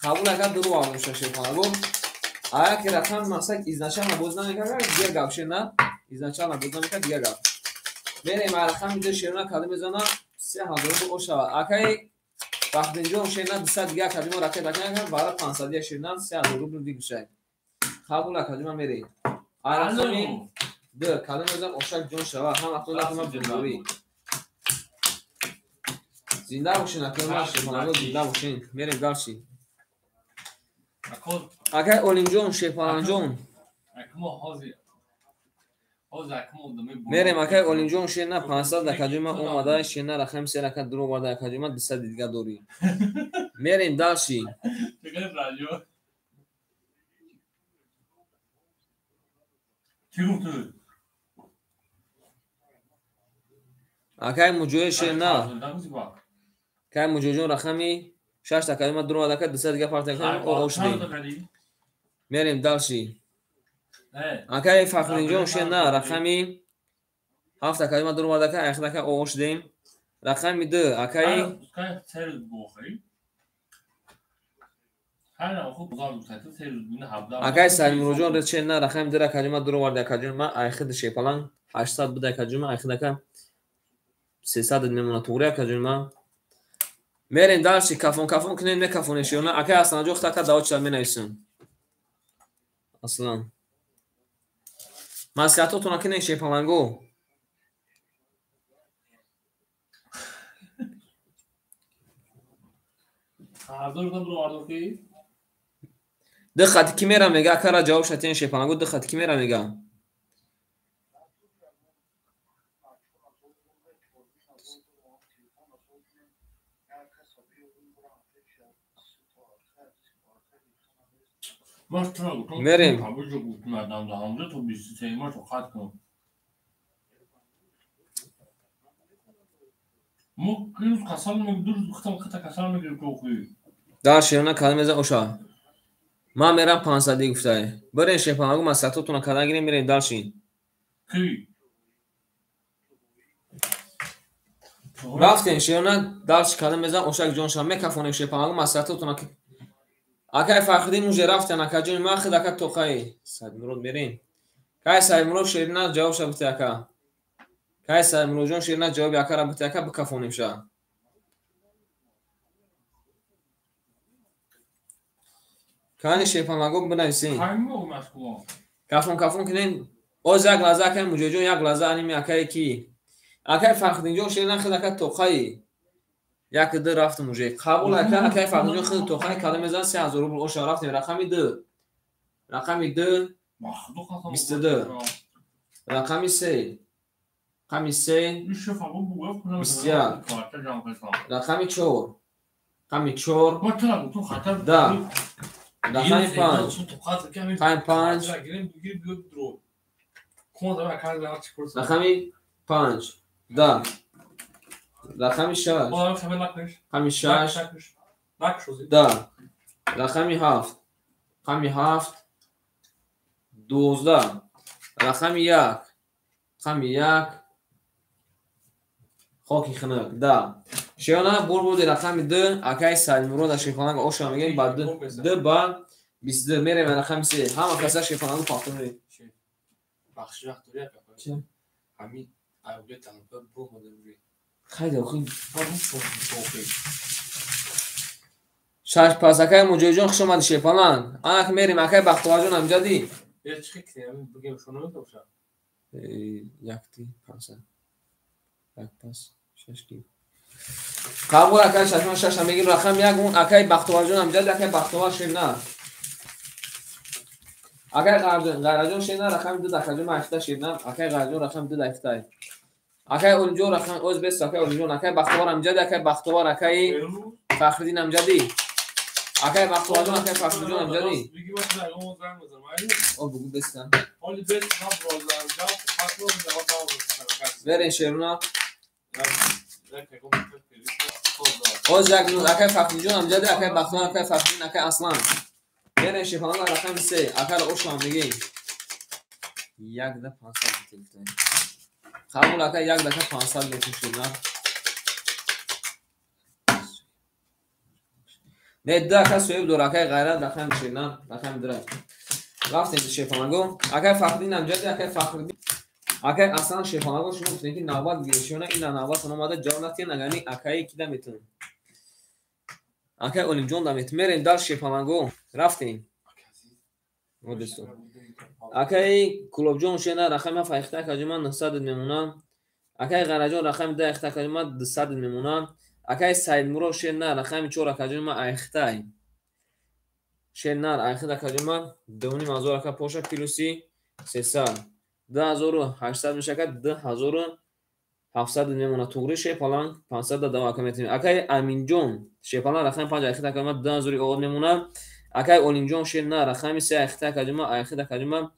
Қабул агар дуру авмуша шерпаланго. Агар ки рақам масак изначально боз намекард, дигар гап шер на. Изначально боз намекард, дигар гап. Мерем рақами 2 шерона кадом мезана 3000 рубл ошава. Акай Бахтинҷон шер на 200 дигар кадимо ракета накард, бара 500 шер на 3000 рубл дигушай. Қабул акадима мерем. Рақами 2 кадом мезанам ошак ҷон шава. Ҳам ақтон лакма ҷумҳурӣ. Зинда бошин акай шерпаланго зинда бошин. Мерем дальше. Акай Олимҷон шерпаланҷон. Мерем акай Олимҷон шер на 500 акаҷон ман омада шер на рақами 3 рака дур оварда акаҷон ман 200 дигар дорӣ. Мерем дальше. Акай Муҷоҳид шер на. Акай Муҷоҳидҷон рақами 6 акаҷон ман дур оварда ака 200 дигар парта ош дем. Мерем дальше. Акай Фахриддинҷон шер на рақами 7 акаҷон ман дур оварда ака аяхта ака ош дем. Рақами 2 акай Акай Саймурӯҷон рече на рақами дира каҷума дуровард акаҷон ма айхид шепаланг 800 буда акаҷон ма айхид ака 300 мемона туғри акаҷон ма. Мерем дальше кафон кафон кунем мекафонем шиёна. Акай Асланҷон хитака даво чида менависем. Аслан. Маслиҳатотона кунем шепаланго. Ду хати ки мера мега акара ҷавоб шатен шепаланго ду хати ки мера мега. Мерем. Дар шерона калимеза оша. Ман мерам 500 гуфтае. Бирен шепаланго маслиҳатотона кардан гирем мерем дальше. Рафтем шерона дальше калимеза ошак ҷонша мекафонем шепаланго маслиҳатотона. Акай Фахриддин уже рафтан акаҷони ман хид ака тоқаи. Саидмурод мерем. Кай Саидмурод шерина ҷавобша бите ака. Кай Саидмуродҷон шерина ҷавоби акара бите ака бикафонем ша. Кани шепаланго бинависем. Кафон кафон кунем. Оз як лаҳза акай Муҷоҷон як лаҳза аними акае ки. Акай Фахриддинҷон шерина хид ака тоқаи. Як ду рафтем уже. Қабул ака акай Фахриддинҷон хид тоқаи калим мезан 3000 рубл оша рафтем рақами 2. Рақами 2 22. Рақами 3. Рақами 3 21. Рақами 4. Рақами 4 10. Рақами 5. Рақами 5. Рақами 5 10. Рақами 6. Рақами 6 10. Рақами 7. Рақами 7 12. Рақами 1. Рақами 1 хоки хунук 10. Шиёна бурбуди рақами 2 акай Саидмурод шефаланг оша мегем ба 2 ба 22 мерем рақами 3. Ҳама каса шефалангу пахтон. Бахши вақт дори ака. Ҳамин аюбе талаба бромада уже. Хайда охи. Шаш пас акай Муҷоҷон хуш омади шефаланг. Анак мерем акай Бахтоварҷон амҷади. Э чӣ кунем бигем шуно метавша. Якти 500. Як пас шаш ки. Қабул акай шашман шаша мегирем рақам як он акай Бахтоварҷон амҷади акай Бахтовар шерна. Акай Ғайраҷон шерна рақами 2 акаҷон ман 7 шерна. Акай Ғайраҷон рақами 2 7. Акай Олимҷон рақам оз бес акай Олимҷон акай Бахтовар амҷади акай Бахтовар акай Фахриддин амҷади. Акай Бахтоварҷон акай Фахриддинҷон амҷади. О бугу бестан. Верен шеруна. Оз як минут акай Фахриддинҷон амҷади акай Бахтовар акай Фахриддин акай Аслан. Верен шефаланга рақами 3 акай Ошам мегем. 1 да 500 телефон. Қабул ака як дака 500 метушина. Не ду ака соҳиб дор акай Ғайрат рақами ширна рақами 2. Рафтем шефаланго. Акай Фахриддин амҷади акай Фахриддин акай Аслан шефаланго шумо гуфтем ки навбат гиришона ина навбат омада ҷавоб натиҳен агани акаи кида метавонем. Акай Олимҷон да метавонем. Мерем дар шефаланго. Рафтем. Акай Кулобҷон шена рақами 7 айхта акаҷон 900 мемонам. Акай Ғараҷон рақами 10 айхта акаҷон 200 мемонам. Акай Саидмурод шена рақами 4 акаҷон ман айхтай. Шена айхта акаҷон ман 2500 ака поша плюси 300. 2800 мешакад 2700 мемона туғри шепаланг 500 да дава ака метавонем. Акай Аминҷон шепаланг рақами 5 айхта акаҷон ман 2000 овод мемонам. Акай Олимҷон шена рақами 3 айхта акаҷон ман айхта акаҷон ман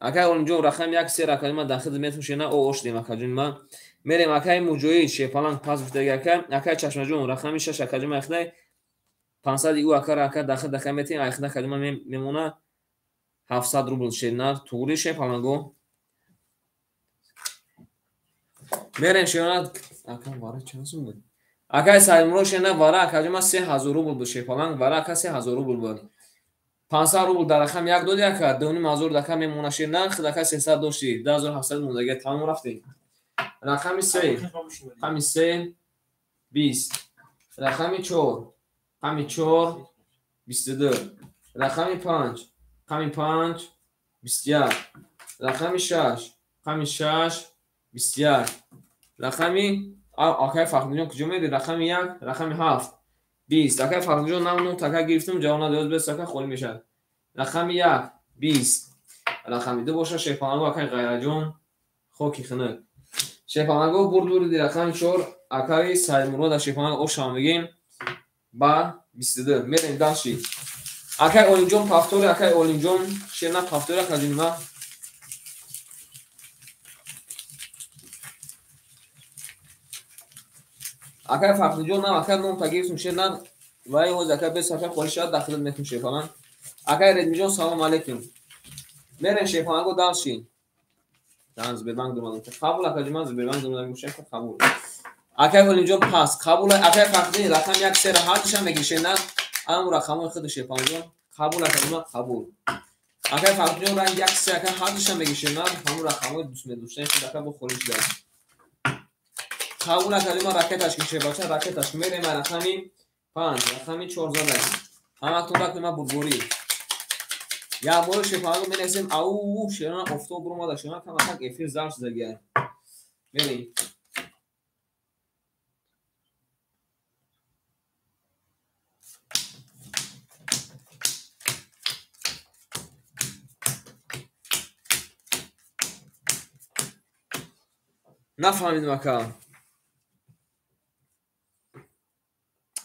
акай Олимҷон рақами 1 3 акаҷон ман дахил метавонем шена о ош дем акаҷон ман. Мерем акай Муҷоҳид шепаланг пас гуфтаги ака акай Чашмаҷон рақами 6 акаҷон ман айхта 500 ю акара ака дахил дака метавонем айхта акаҷон ман мемона 700 рубл шена туғри шепаланго. Мерем шена ака вара чанд сум буд? Акай Саидмурод шена вара акаҷома 3000 рубл буд шерпаланг, вара ака 3000 рубл буд. 500 рубл дар рақами як доди ака, 2500 дака мемона шена, худ ака 300 дошти, 2700 мондага, тамом рафтем. Рақами се, рақами се, 20, рақами чор, рақами чор, 22, рақами панҷ, рақами панҷ, 21, рақами шаш, рақами шаш, 21, рақами акай Фахриддинҷон куҷо меди? Рақами як, рақами ҳафт, 20. Акай Фахриддинҷон нам нӯ така гирифтум, ҷавоб надояд, бес ака холӣ мешавад. Рақами як, 20, рақами ду боша шерпалангу акай Ғайраҷон хоки хунук. Шерпалангу бурд бурди рақами чор, акаи Саидмурод шерпаланг ошам мегем ба 22. Мерем дальше. Акай Олимҷон повтори, акай Олимҷон шерна повтори акаҷонима. Акай Фахриҷон нам акай ном тагирифтум шерна вай ҳоз акай бес акай холӣ шавад дахилат мекунем шерпаланг. Акай Редмиҷон салом алейкум. Мерем шерпалангу дальше. Дан Сбербанк думадам. Қабул акаҷон, Сбербанк думадам шерпаланг қабул. Акай Олимҷон пас қабул. Акай Фахриддин рақам як сера ҳардушам мегир шерна. Ам рақамои худ шерпалангҷон қабул акаҷон қабул. Акай Фахриддин ранг як се акай ҳардушам мегир шерна. Ҳамун рақамои дӯст медоштаи худ ака бо холӣ шуда. Қабул акаҷон ракеташ ки шербача ракеташ мерем рақами панҷ, рақами чор зада. Ҳаматон рақами ма бурбурӣ. Як бор шерпалангу менависем ау шерна офтоб буромада шерна камакак эфир зар шудагия. Мерем. Нафаҳмидам ака.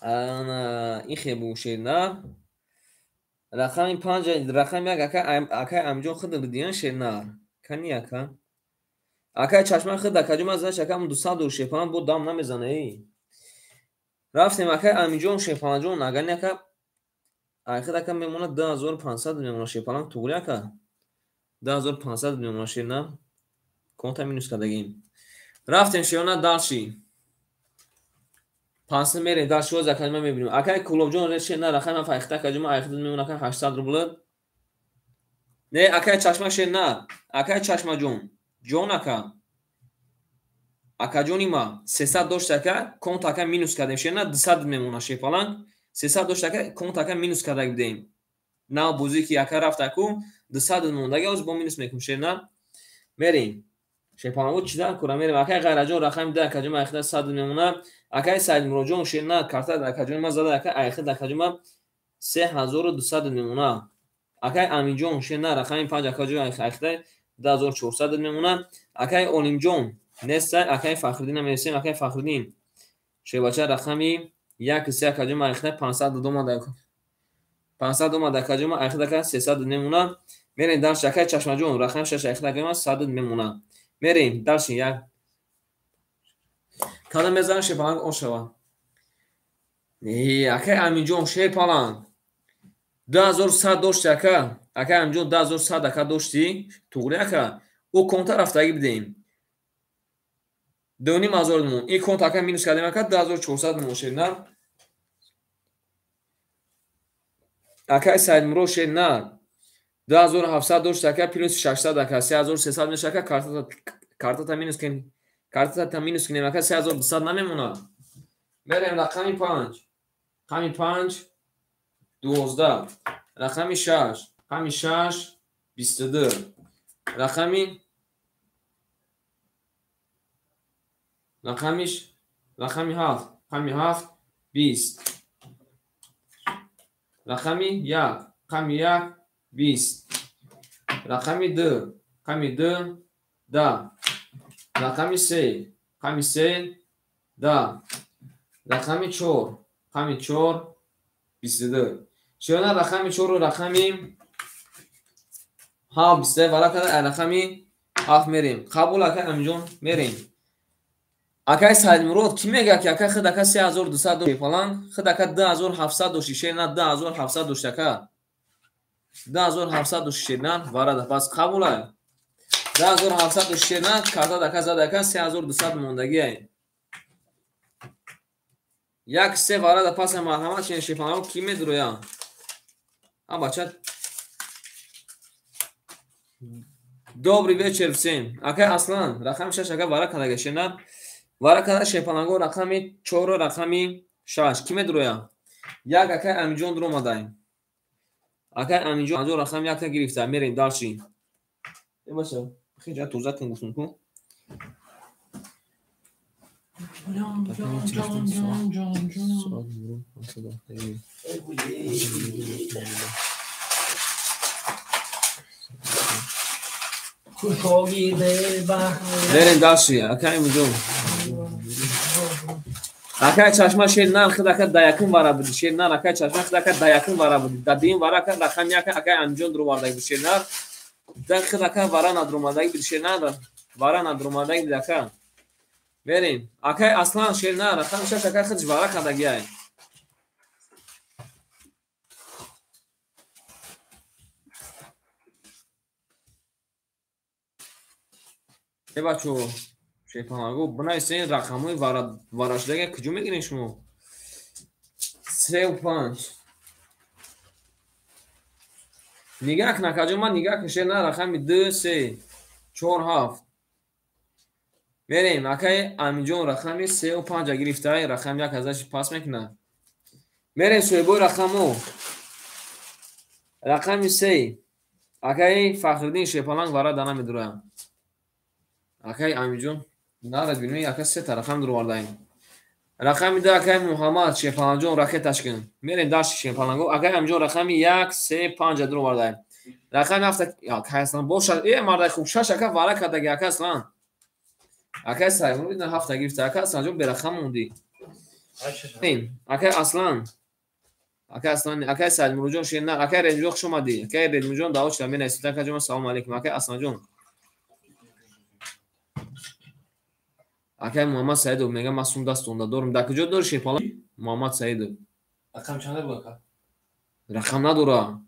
Ана ихе бу шерна. Рақами панҷ, рақами як ака акай Амиҷон худ бидиён шерна. Кани ака? Акай чашма худ акаҷон ман занаш ака 200 доллар шерпаланг бо дам намезана эй. Рафтем акай Амиҷон шерпалангҷон агани ака ай худ ака мемонад 2500 мемонад шерпаланг туғри ака. 2500 мемонад шерна. Конта минус кардагим. Рафтем шерна дальше. 500 мерем дальше боз акаҷон ман мебинем. Акай Кулобҷон шерна рақами файхта акаҷон ман айхта мемонад ака 800 рубл. Не акай чашма шерна. Акай чашмаҷон. Ҷон ака. Акаҷони ма 300 дошт ака, конт ака минус кардем шерна 200 мемонад шерпаланг. 300 дошт ака, конт ака минус карда будем. Нав бозӣ ки ака рафт аку 200 мондаги оз бо минус мекунем шерна. Мерем. Шерпалангу чидан кура мерем. Акай Ғайраҷон рақами ду акаҷон ман айхта 100 мемонад. Акай Саидмуроджон шерна карта акаҷон ман зада ака айхта акаҷон ман 3200 мемонад. Акай Аминҷон шерна рақами панҷ акаҷон айхта 2400 мемонад. Акай Олимҷон неста, акай Фахриддин менависем. Акай Фахриддин шербача рақами як се акаҷон ман айхта 500 омада. 500 омада акаҷон ман айхта ака 300 мемонад. Мерем дальше акай Чашмаҷон рақами шаш айхта акаҷон ман 100 мемонад. Мерем дальше як. Када мезанам шерпаланг он шава. Не, акай Аминҷон шерпаланг 2100 дошти ака. Акай Аминҷон 2100 ака дошти, туғри ака. Ӯ конта рафтагӣ бидем. 2500 мон. Ин конт ака минус кардем ака 2400 мон шерна. Акай Саидмурод шерна 2700 дошт ака плюс 600 ака 3300 меша ака картата минус кунем. Картата минус кунем ака 3200 намемонад. Мерем рақами панҷ. Рақами панҷ 12, рақами шаш, рақами шаш 22, рақами рақами ҳафт, рақами ҳафт 20, рақами як, рақами як 20, рақами ду, рақами ду 10, рақами се, рақами се 10, рақами чор, рақами чор 22. Шерна рақами чору рақами ҳафт 22 вара карда рақами ҳафт мерем. Қабул акай Амиҷон мерем. Акай Саидмурод кӣ мегӯяд ки ака худ ака 3200 дошти фалан, худ ака 2700 дошти шерна 2700 дошти ака. 2700 дошти шерна варада пас қабул ай. 2700 дошти шерна карта ака зада ака 3200 мондагӣ ай. Як се вара да паса марҳамат шен шепаланго ки медуроя? А бача. Добрый вечер всем. Акай Аслан, рақами 6 ака вара кадага шена. Вара када шепаланго рақами 4 рақами 6. Ки медуроя? Як акай Амиҷон дуромадай. Акай Амиҷон анҷо рақами 1 гирифта. Мерем дальше. Э бача, хиҷа тоза кун гуфтум ку. Мерем дальше. Акай Амиҷон. Акай чашма шер нар худ ака даякун вара буди. Шер нар акай чашма худ ака даякун вара буди. Дадим вара ака рақами 1 акай Амиҷон дуровардаги буд шер нар. Да худ ака вара надуромадаги буд шер нар. Вара надуромадаги буд ака. Мерем. Акай Аслан шер нар рақами 6 ака худш вара кардагиай. Э бачо, шепаланго бинависен рақамҳои варашудага куҷо мегирен шумо? 3 5. Нигаҳ кун акаҷон, ман нигаҳ кун шер на рақами 2 3 4 7. Мерем акай Амиҷон рақами 3 5 гирифтай, рақами 1 азаш пас мекунад. Мерем соҳибои рақамҳо. Рақами 3 акай Фахриддин шепаланг вара дана медуроям. Акай Амиҷон нарад бинем, ака се та рақам дуровардаем. Рақами 2 акай Муҳаммад шепаланҷон ракеташ кун. Мерем дашти шепаланго. Акай Амиҷон рақами 1 3 5 дуровардаем. Рақами 7 акай Аслан бошад. Э мардай хуб 6 ака вара кардаги ака Аслан. Акай Саймон ина 7 гирифта. Акай Асланҷон берақам монди. Акай Аслан. Акай Аслан, акай Саидмуроджон шена, акай Редмуҷон хуш омадӣ. Акай Редмуҷон даъват шуда менависед. Акаҷон салом алейкум. Акай Асланҷон. Акай Муҳаммад Саидов мега ман сум дастонда дорам. Дар куҷо дори шепала? Муҳаммад Саидов. Рақам чанд буд ака? Рақам надора.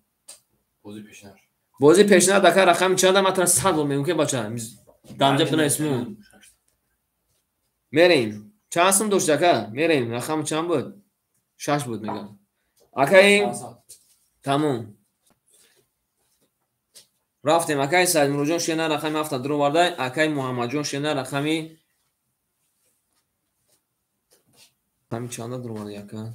Бози пешнаш. Бози пешнаш ака рақами чанда ман тара 100 бор мегӯм ки бача. Дамҷа бинависму. Мерем. Чанд сум дошт ака? Мерем. Рақам чанд буд? 6 буд мега. Акай тамом. Рафтем. Акай Саидмуроджон шена рақами 7 дуроварда. Акай Муҳаммадҷон шена рақами чанда дуроварда яка?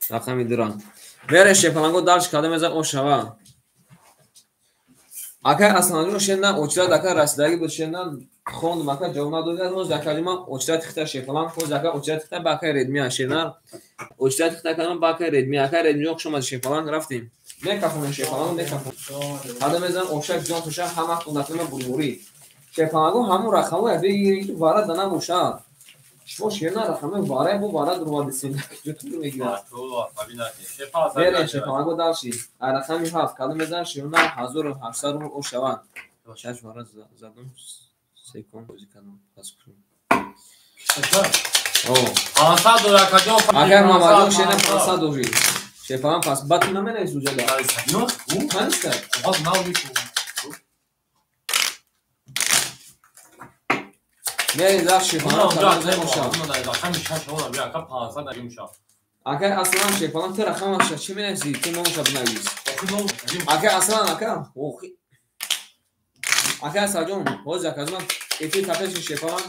Рақами 2. Мерем шепаланго дарш карда мезан ошава. Акай Асланҷон шена очрат ака расидаги буд шена хондум ака ҷавоб надод. Ҳоз акаҷима очрат хита шепаланг ҳоз ака очрат хита ба акай Редмия шена очрат хита кардам ба акай Редмия. Акай Редмиҷон хуш омадӣ шепаланг рафтем. Мекафонем шепаланг мекафонем. Ҳада мезан ошак ҷон туша ҳама қундатима бурмурӣ. Шепаланго ҳамун рақамҳоя бигиред ки вара да набошад. Шумо шерна рақамҳои варае бо вара дуровардисен. Куҷо ту мегирад? Мерем шепаланго дарши. Рақами 7 кадом мезанад шерна 1800 рубл ошавад. 6 вара задум секунд бозӣ кардам. Пас кунем. 500 доллар акаҷон. Акай Муҳаммадҷон шерна 500 дорӣ. Шепаланг пас баъд ту наменавис уҷада. Наниста? Мерем дар шепаланг. Акай Аслан шепаланг ту рақамаша чӣ менависӣ? Ту номаша бинавис. Акай Аслан ака. Акай Асалҷон, ҳозир акаҷон эфир тапешин шепаланг.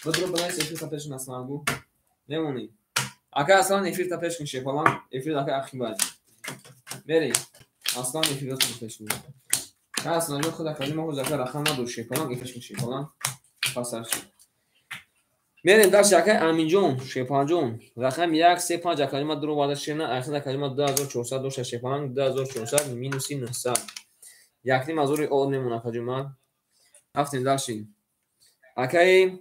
Бидро бинавис эфир тапешин Аслангу. Мемонӣ. Акай Аслан эфир тапешин шепаланг. Эфир акай Ахимбай. Мерем. Аслан эфир тапешин. Акай Асланҷон худ акаҷон ҳозир ака рақам надор шепаланг эфир шепаланг. Пасаш. Мерем дарси акай Аминҷон, Шепаланҷон. Рақами 1 3 5 акаҷима дуроварда шена, ахир акаҷима 2400 дошта Шепаланг 2400 минуси 900. Якним ҳазори од мемон акаҷима. Рафтем дарси. Акай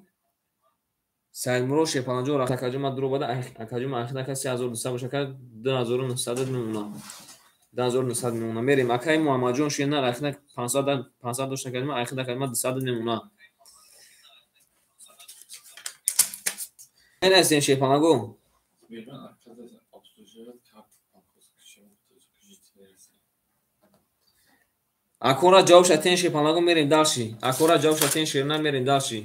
Саидмурод Шепаланҷон акаҷима дуроварда, акаҷима ахир ака 3200 боша, ака 2900 мемона. 2900 мемона. Мерем акай Муҳаммадҷон шена, ахир 500 дошта акаҷима, ахир акаҷима 200 мемона. Менависем шепаланго. Акора ҷавоб шатен шепаланго мерем дарши. Акора ҷавоб шатен шерна мерем дарши.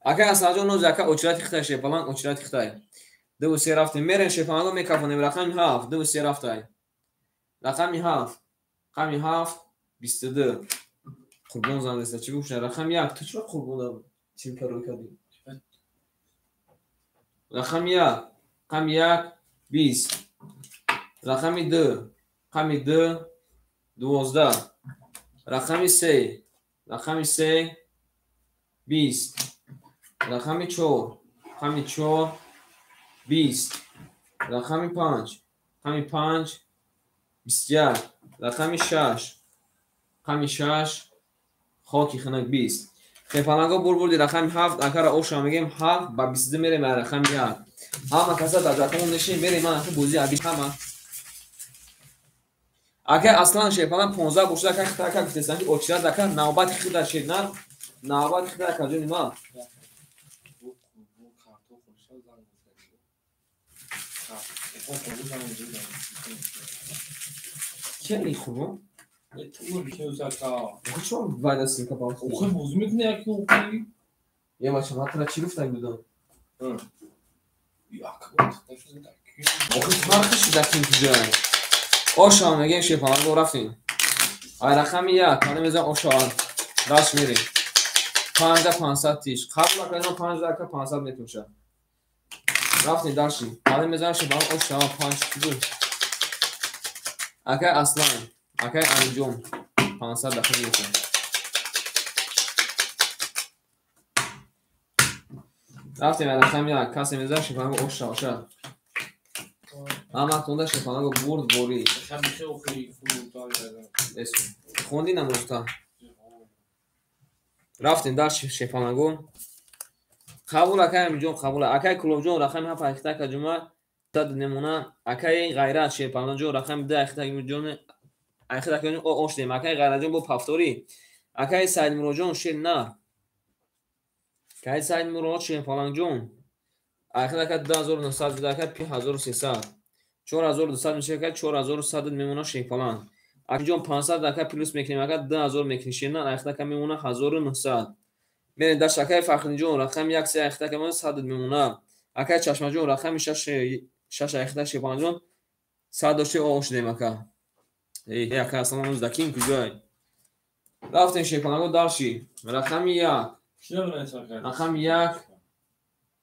Акай Асалҷон ноз ака очрати хитай шепаланг очрати хитай. 2 3 рафтем. Мерем шепаланго мекафонем рақами 7 2 3 рафтай. Рақами 7. Рақами 7 22. Қурбон зандаста чӣ гуфтан? Рақами 1 ту чиро қурбон чим карой кардӣ? Рақами 1, рақами 1 20. Рақами 2, рақами 2 12. Рақами 3, рақами 3 20. Рақами 4, рақами 4 20. Рақами 5, рақами 5 21. Рақами 6, рақами 6 хоки хунук 20. Хепаланго бурбурди рақами 7 акара оша мегем 7 ба 22 мерем рақами 1. Ҳама каса дар ҷатон нишин мерем ман аки бозӣ аби ҳама. Ака аслан шепалан 15 бошад ака хита ака гуфтестан ки очират ака навбати хита шеднар навбати хита ака ҷони ма. Кели хубо? Чо вайда силка пал? Охи боз мекуни як охи? Е бача, ман тура чӣ гуфтак будам? Охи фарқи шуда ким куҷай? Оша мегем шепаланго рафтем. Ай рақами 1 кана мезан оша даст мерем. 5 500 тиш. Қабл акайно 5 ака 500 метумша. Рафтем дарши. Кана мезан шепаланго оша 5 2. Акай Аслан, акай Амиҷон 500 дахил мекунем. Рафтем рақами 1 касе мезан шепаланго оша оша. Ҳаматонда шепаланго бурд борӣ. Хонди намозта. Рафтем дар шепаланго. Қабул акай Амиҷон қабул. Акай Кулобҷон рақами 7 ҳақита ака ҷума сад намуна. Акай Ғайрат шепаланҷон рақами 2 ҳақита ҷон ҳақита ака ҷон оштем. Акай Ғайратҷон бо пафторӣ. Акай Саидмуроджон шер на. Акай Саидмурод шепаланҷон. Ҳақита ака 2900 ака 5300. 4200 мешавад ака 4100 мемона шепаланг. Акаҷон 500 ака плюс мекунем ака 2000 мекунем шерна ҳақита ака мемона 1900. Мерем дашт акай Фахриддинҷон рақами 1 3 ҳақита ака мемона 100 мемона. Акай Чашмаҷон рақами 6 6 ҳақита шепаланҷон 100 доште оғоз шудем ака. Эй ака аслан ҳанӯз даким куҷой? Рафтем шепаланго дарши. Рақами 1. Рақами 1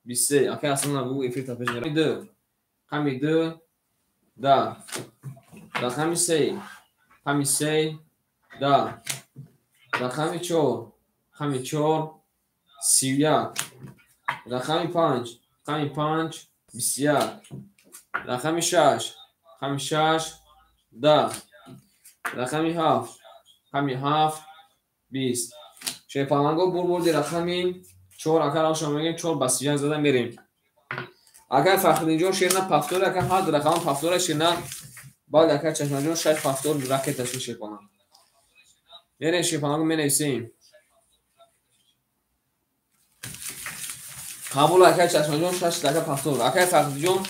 23. Акай аслан набу эфир та пеш мерам. 2. Рақами 2 10. Рақами 3. Рақами 3 10. Рақами 4. Рақами 4 31. Рақами 5. Рақами 5 21. Рақами 6. Рақами 6 10. Рақами 7. Рақами 7 20. Шепаланго бурбурди рақами 4 ака раша мегем 4 ба 31 зада мерем. Акай Фахриддинҷон шерна пафтор ака ҳар рақам пафтора шерна баъд ака Чашмаҷон 6 пафтор ракеташи шепаланг. Мерем шепаланго менависем. Қабул акай Чашмаҷон 6 ака пафтор. Акай Фахриддинҷон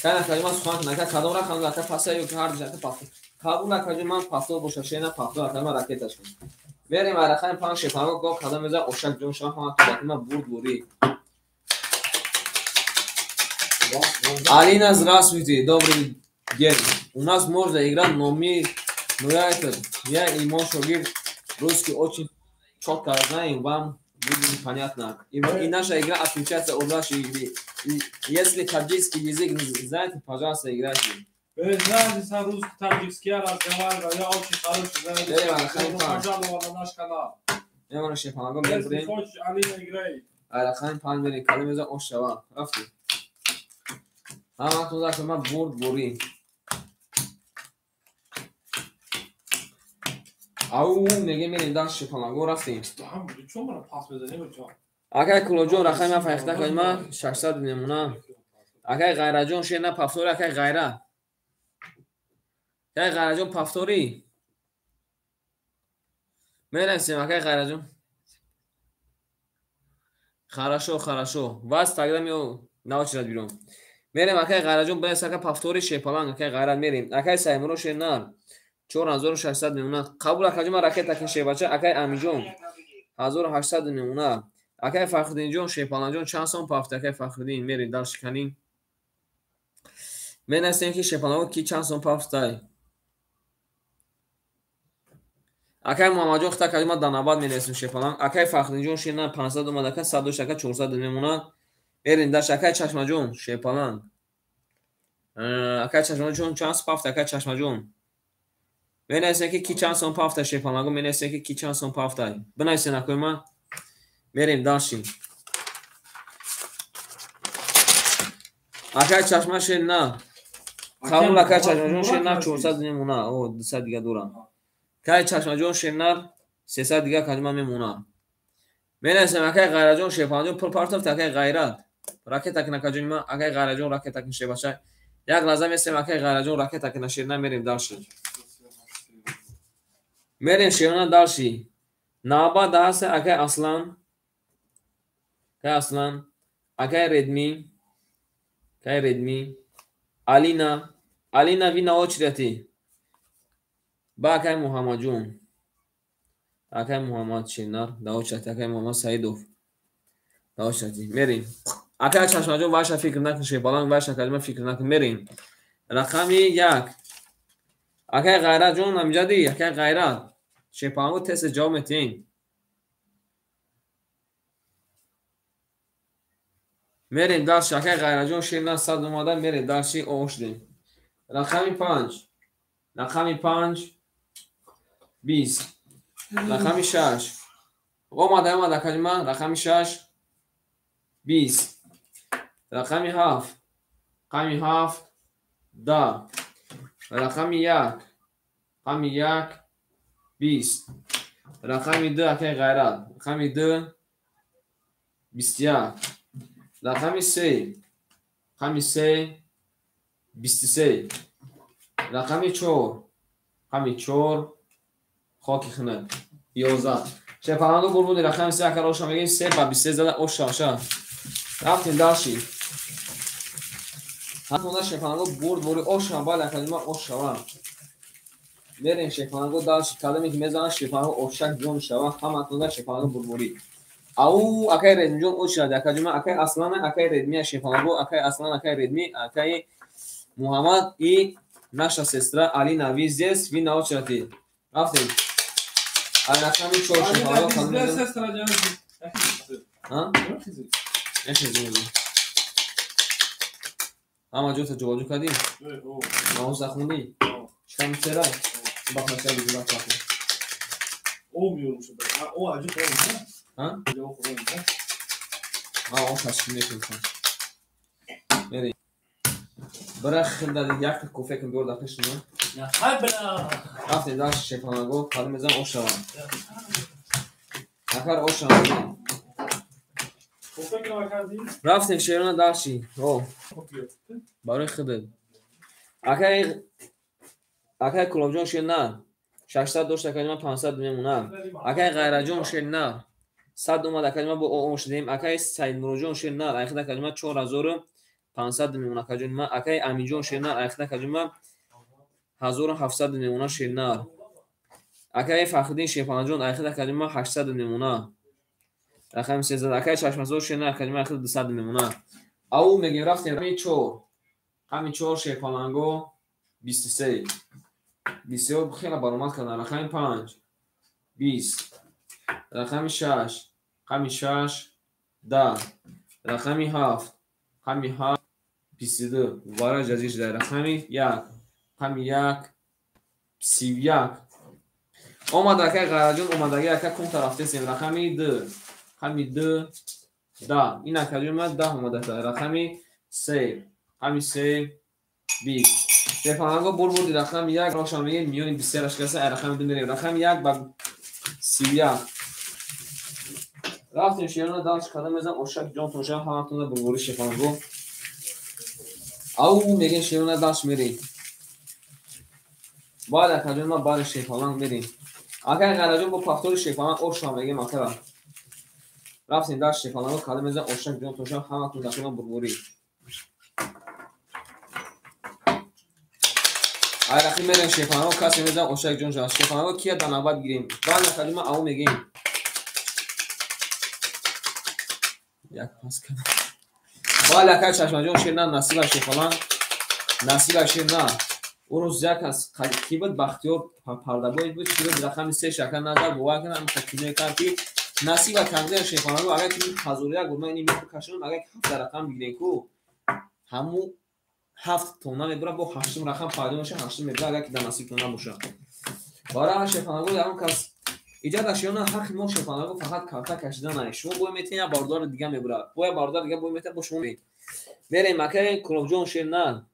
кай акаҷон ман сухан кунам ака кадом рақам ака паса ё ки ҳар ду ака пафтор. Қабул акаҷон ман пафтор боша шерна пафтор ака ман ракеташ кунам. Мерем рақами 5 шепаланго го кадом мезан ошак ҷон шава ҳама ту ман бурд бурӣ. Алина, здравствуйте, добрый день. У нас можно играть, но мы, но я этот, я и мой шогир русский очень четко знаем, вам будет понятно. И наша игра отличается от вашей игры. И если таджикский язык не знаете, пожалуйста, играйте. Вы знаете, сам русский, таджикский, я разговариваю, я очень хороший знаю. Добро пожаловать на наш канал. Если хочешь, Алина, играй. ҳаматон дар ман бурд бурӣ. Ау меге мерем дар шепаланго рафтем. Акай Кулоҷон рақами ман файхта кардем ман 600 намуна. Акай Ғайраҷон шерна пафтори акай Ғайра. Акай Ғайраҷон пафторӣ. Мерасем акай Ғайраҷон. Хорошо, хорошо. Вас тогда мы на очередь берем. Мерем акай Ғайраҷон баъд ака пафтори шепаланг акай Ғайрат мерем. Акай Саймуро шернар 4600 мемона. Қабул акаҷон ман ракета кин шебача акай Амиҷон 1800 мемона. Акай Фахриддинҷон, Шерпаланҷон чанд сом пафт? Акай Фахриддин, мерем дальше канин. Менависем ки Шерпаланго ки чанд сом пафтай. Акай Муҳаммадҷон хита калима дар навбат менависем Шерпаланг. Акай Фахриддинҷон шер 500 омад, ака 100 ака 400 мемонад. Мерем дальше. Акай Чашмаҷон, Шерпаланг. Акай Чашмаҷон чанд сом пафт? Акай Чашмаҷон. Менависем ки ки чанд сом пафта Шерпаланго, менависем ки ки чанд сом пафтай. Бинависем акои ман. Мерем дальше. Акай Чашма шер на. Қабул акай Чашмаҷон шер на 400 мемона. О, 200 дига дорам. Акай Чашмаҷон шер на 300 дига калима мемона. Менависем акай Ғайраҷон Шерпаланҷон пул партофт акай Ғайрат. Ракета кина каҷони ма акай Ғайраҷон ракета кин шербача. Як лаҳза месем акай Ғайраҷон ракета кина шер на мерем дальше. Мерем шерона дальше. Навбат даҳаст акай Аслан. Акай Аслан, акай Редми, акай Редми, Алина, Алина ви на очереди. Ба акай Муҳаммадҷон. Акай Муҳаммад Шернар, да очереди акай Муҳаммад Саидов. Да очереди. Мерем. Акай Чашмаҷон ваша фикр накун Шерпаланг, ваша калима фикр накун. Мерем. Рақами 1. Акай Ғайратҷон амҷади, акай Ғайрат. Шерпаланго тез ҷавоб метиҳем. Мерем дальше. Акай Ғайратҷон шер на 100 омада, мерем дальше ош дем. Рақами 5. Рақами 5 20. Рақами 6. Омада, омада калима. Рақами 6 20. Рақами 7. Рақами 7 10. Рақами 1. Рақами 1 20. Рақами 2 акай Ғайрат. Рақами 2 21. Рақами 3. Рақами 3 23. Рақами 4. Рақами 4 хоки хунак 11. Шерпаланго бурбуди рақами 3 акар оша мегем 3 ба 23 зада оша оша. Рафтем дальше. Ҳамона Шерпаланго бурд бори оша бале калима оша. Мерем Шерпаланго дальше калиме ки мезанад Шерпаланго ошак ҷон шава ҳаматонда Шерпаланго бурбори. Ау акай Редмиҷон очереди акай ҷума акай Аслан акай Редми Шерпаланго акай Аслан акай Редми акай Муҳаммад и наша сестра Алина ви здесь ви на очереди. Рафтем. Ай рақами 4 Шерпаланго калима сестра ҷон. Ҳа? Ҳама ҷота ҷобаҷо кардӣ? Намоз нахондӣ? Шикам сера? Бахмача бигӯ бахмача. О миёрум шуда. О аҷиб хӯрам. Ҳа? Ҳа, о ташкил мекунам. Мерем. Бара хилда як кофе кун биёр дар пеши ман. Рафтем дальше Шерпаланго, калим мезанам ош шавам. Акар ош шавам. Рафтем шерона дальше. О. Барои худат. Акай акай Кулобҷон шер на 600 дошт акай ма 500 мемонад. Акай Ғайраҷон шер на 100 омад акай ма бо ош дем. Акай Саидмуроҷон шер на айхда акай ма 4500 мемонад акай ма. Акай Аминҷон шер на айхда акай ма 1700 мемонад шер на. Акай Фахриддин Шерпаланҷон айхда акай ма 800 мемонад. Рақами 13. Акай Чашмазор шер на акай ма 200 мемонад. Ау мегем рафтем рақами 4. Рақами 4 Шерпаланго 23. 23 хеле баромад кардан. Рақами 5 20. Рақами 6. Рақами 6 10. Рақами 7. Рақами 7 22. Вара ҷазир шуда. Рақами 1. Рақами 1 31. Омад акай Ғайраҷон омадаги ака кун тарафтесем. Рақами 2. Рақами 2 10. Ин акаҷон ма 10 омада. Рақами 3. Рақами 3 20. Шерпаланго бурбуди рақами 1 рошам мегем миёни 23 рашкаса ай рақами 2 мерем. Рақами 1 ба 31. Рафтем шерона дальше кадам мезанам ошак ҷон тоша ҳаматонда бурбури Шерпаланго. Ау мегем шерона дальше мерем. Баъд акаҷон ма баъд Шерпаланг мерем. Акай Ғайраҷон бо пафтори Шерпаланг ошам мегем акара. Рафтем дальше Шерпаланго кадам мезанам ошак ҷон тоша ҳаматон дакона бурбури. Ай рақим мерем Шерпаланго касе мезанам ошак ҷон шава. Шерпаланго кия дар навбат гирем? Баъд акаҷон ма ау мегем. Як пас кардам. Бале, акай Чашмаҷон, шер на, насиба шефалан. Насиба шер на. Он рӯз як аз ки буд, Бахтиёр Пардабоев буд, ки буд, рақами се шака назар, бовар кунам, киное кард ки насиба тақдир шефалан. Агар ки 1001 буд, ман ини мекашонам, агар ки ҳафт рақам бигирем ку, ҳаму ҳафт тона мебурад, бо ҳаштум рақам пайдо мешавад, ҳаштум мебурад, агар ки дар насибтон набошад. Барои шефаланго ягон кас иҷозат ашёна ҳаққи мо шефаланго фақат карта кашида не. Шумо бой метавонед, як бародари дига мебурад. Бо як бародари дига бой метавонед, бо шумо мерем. Акай Кулобҷон шер на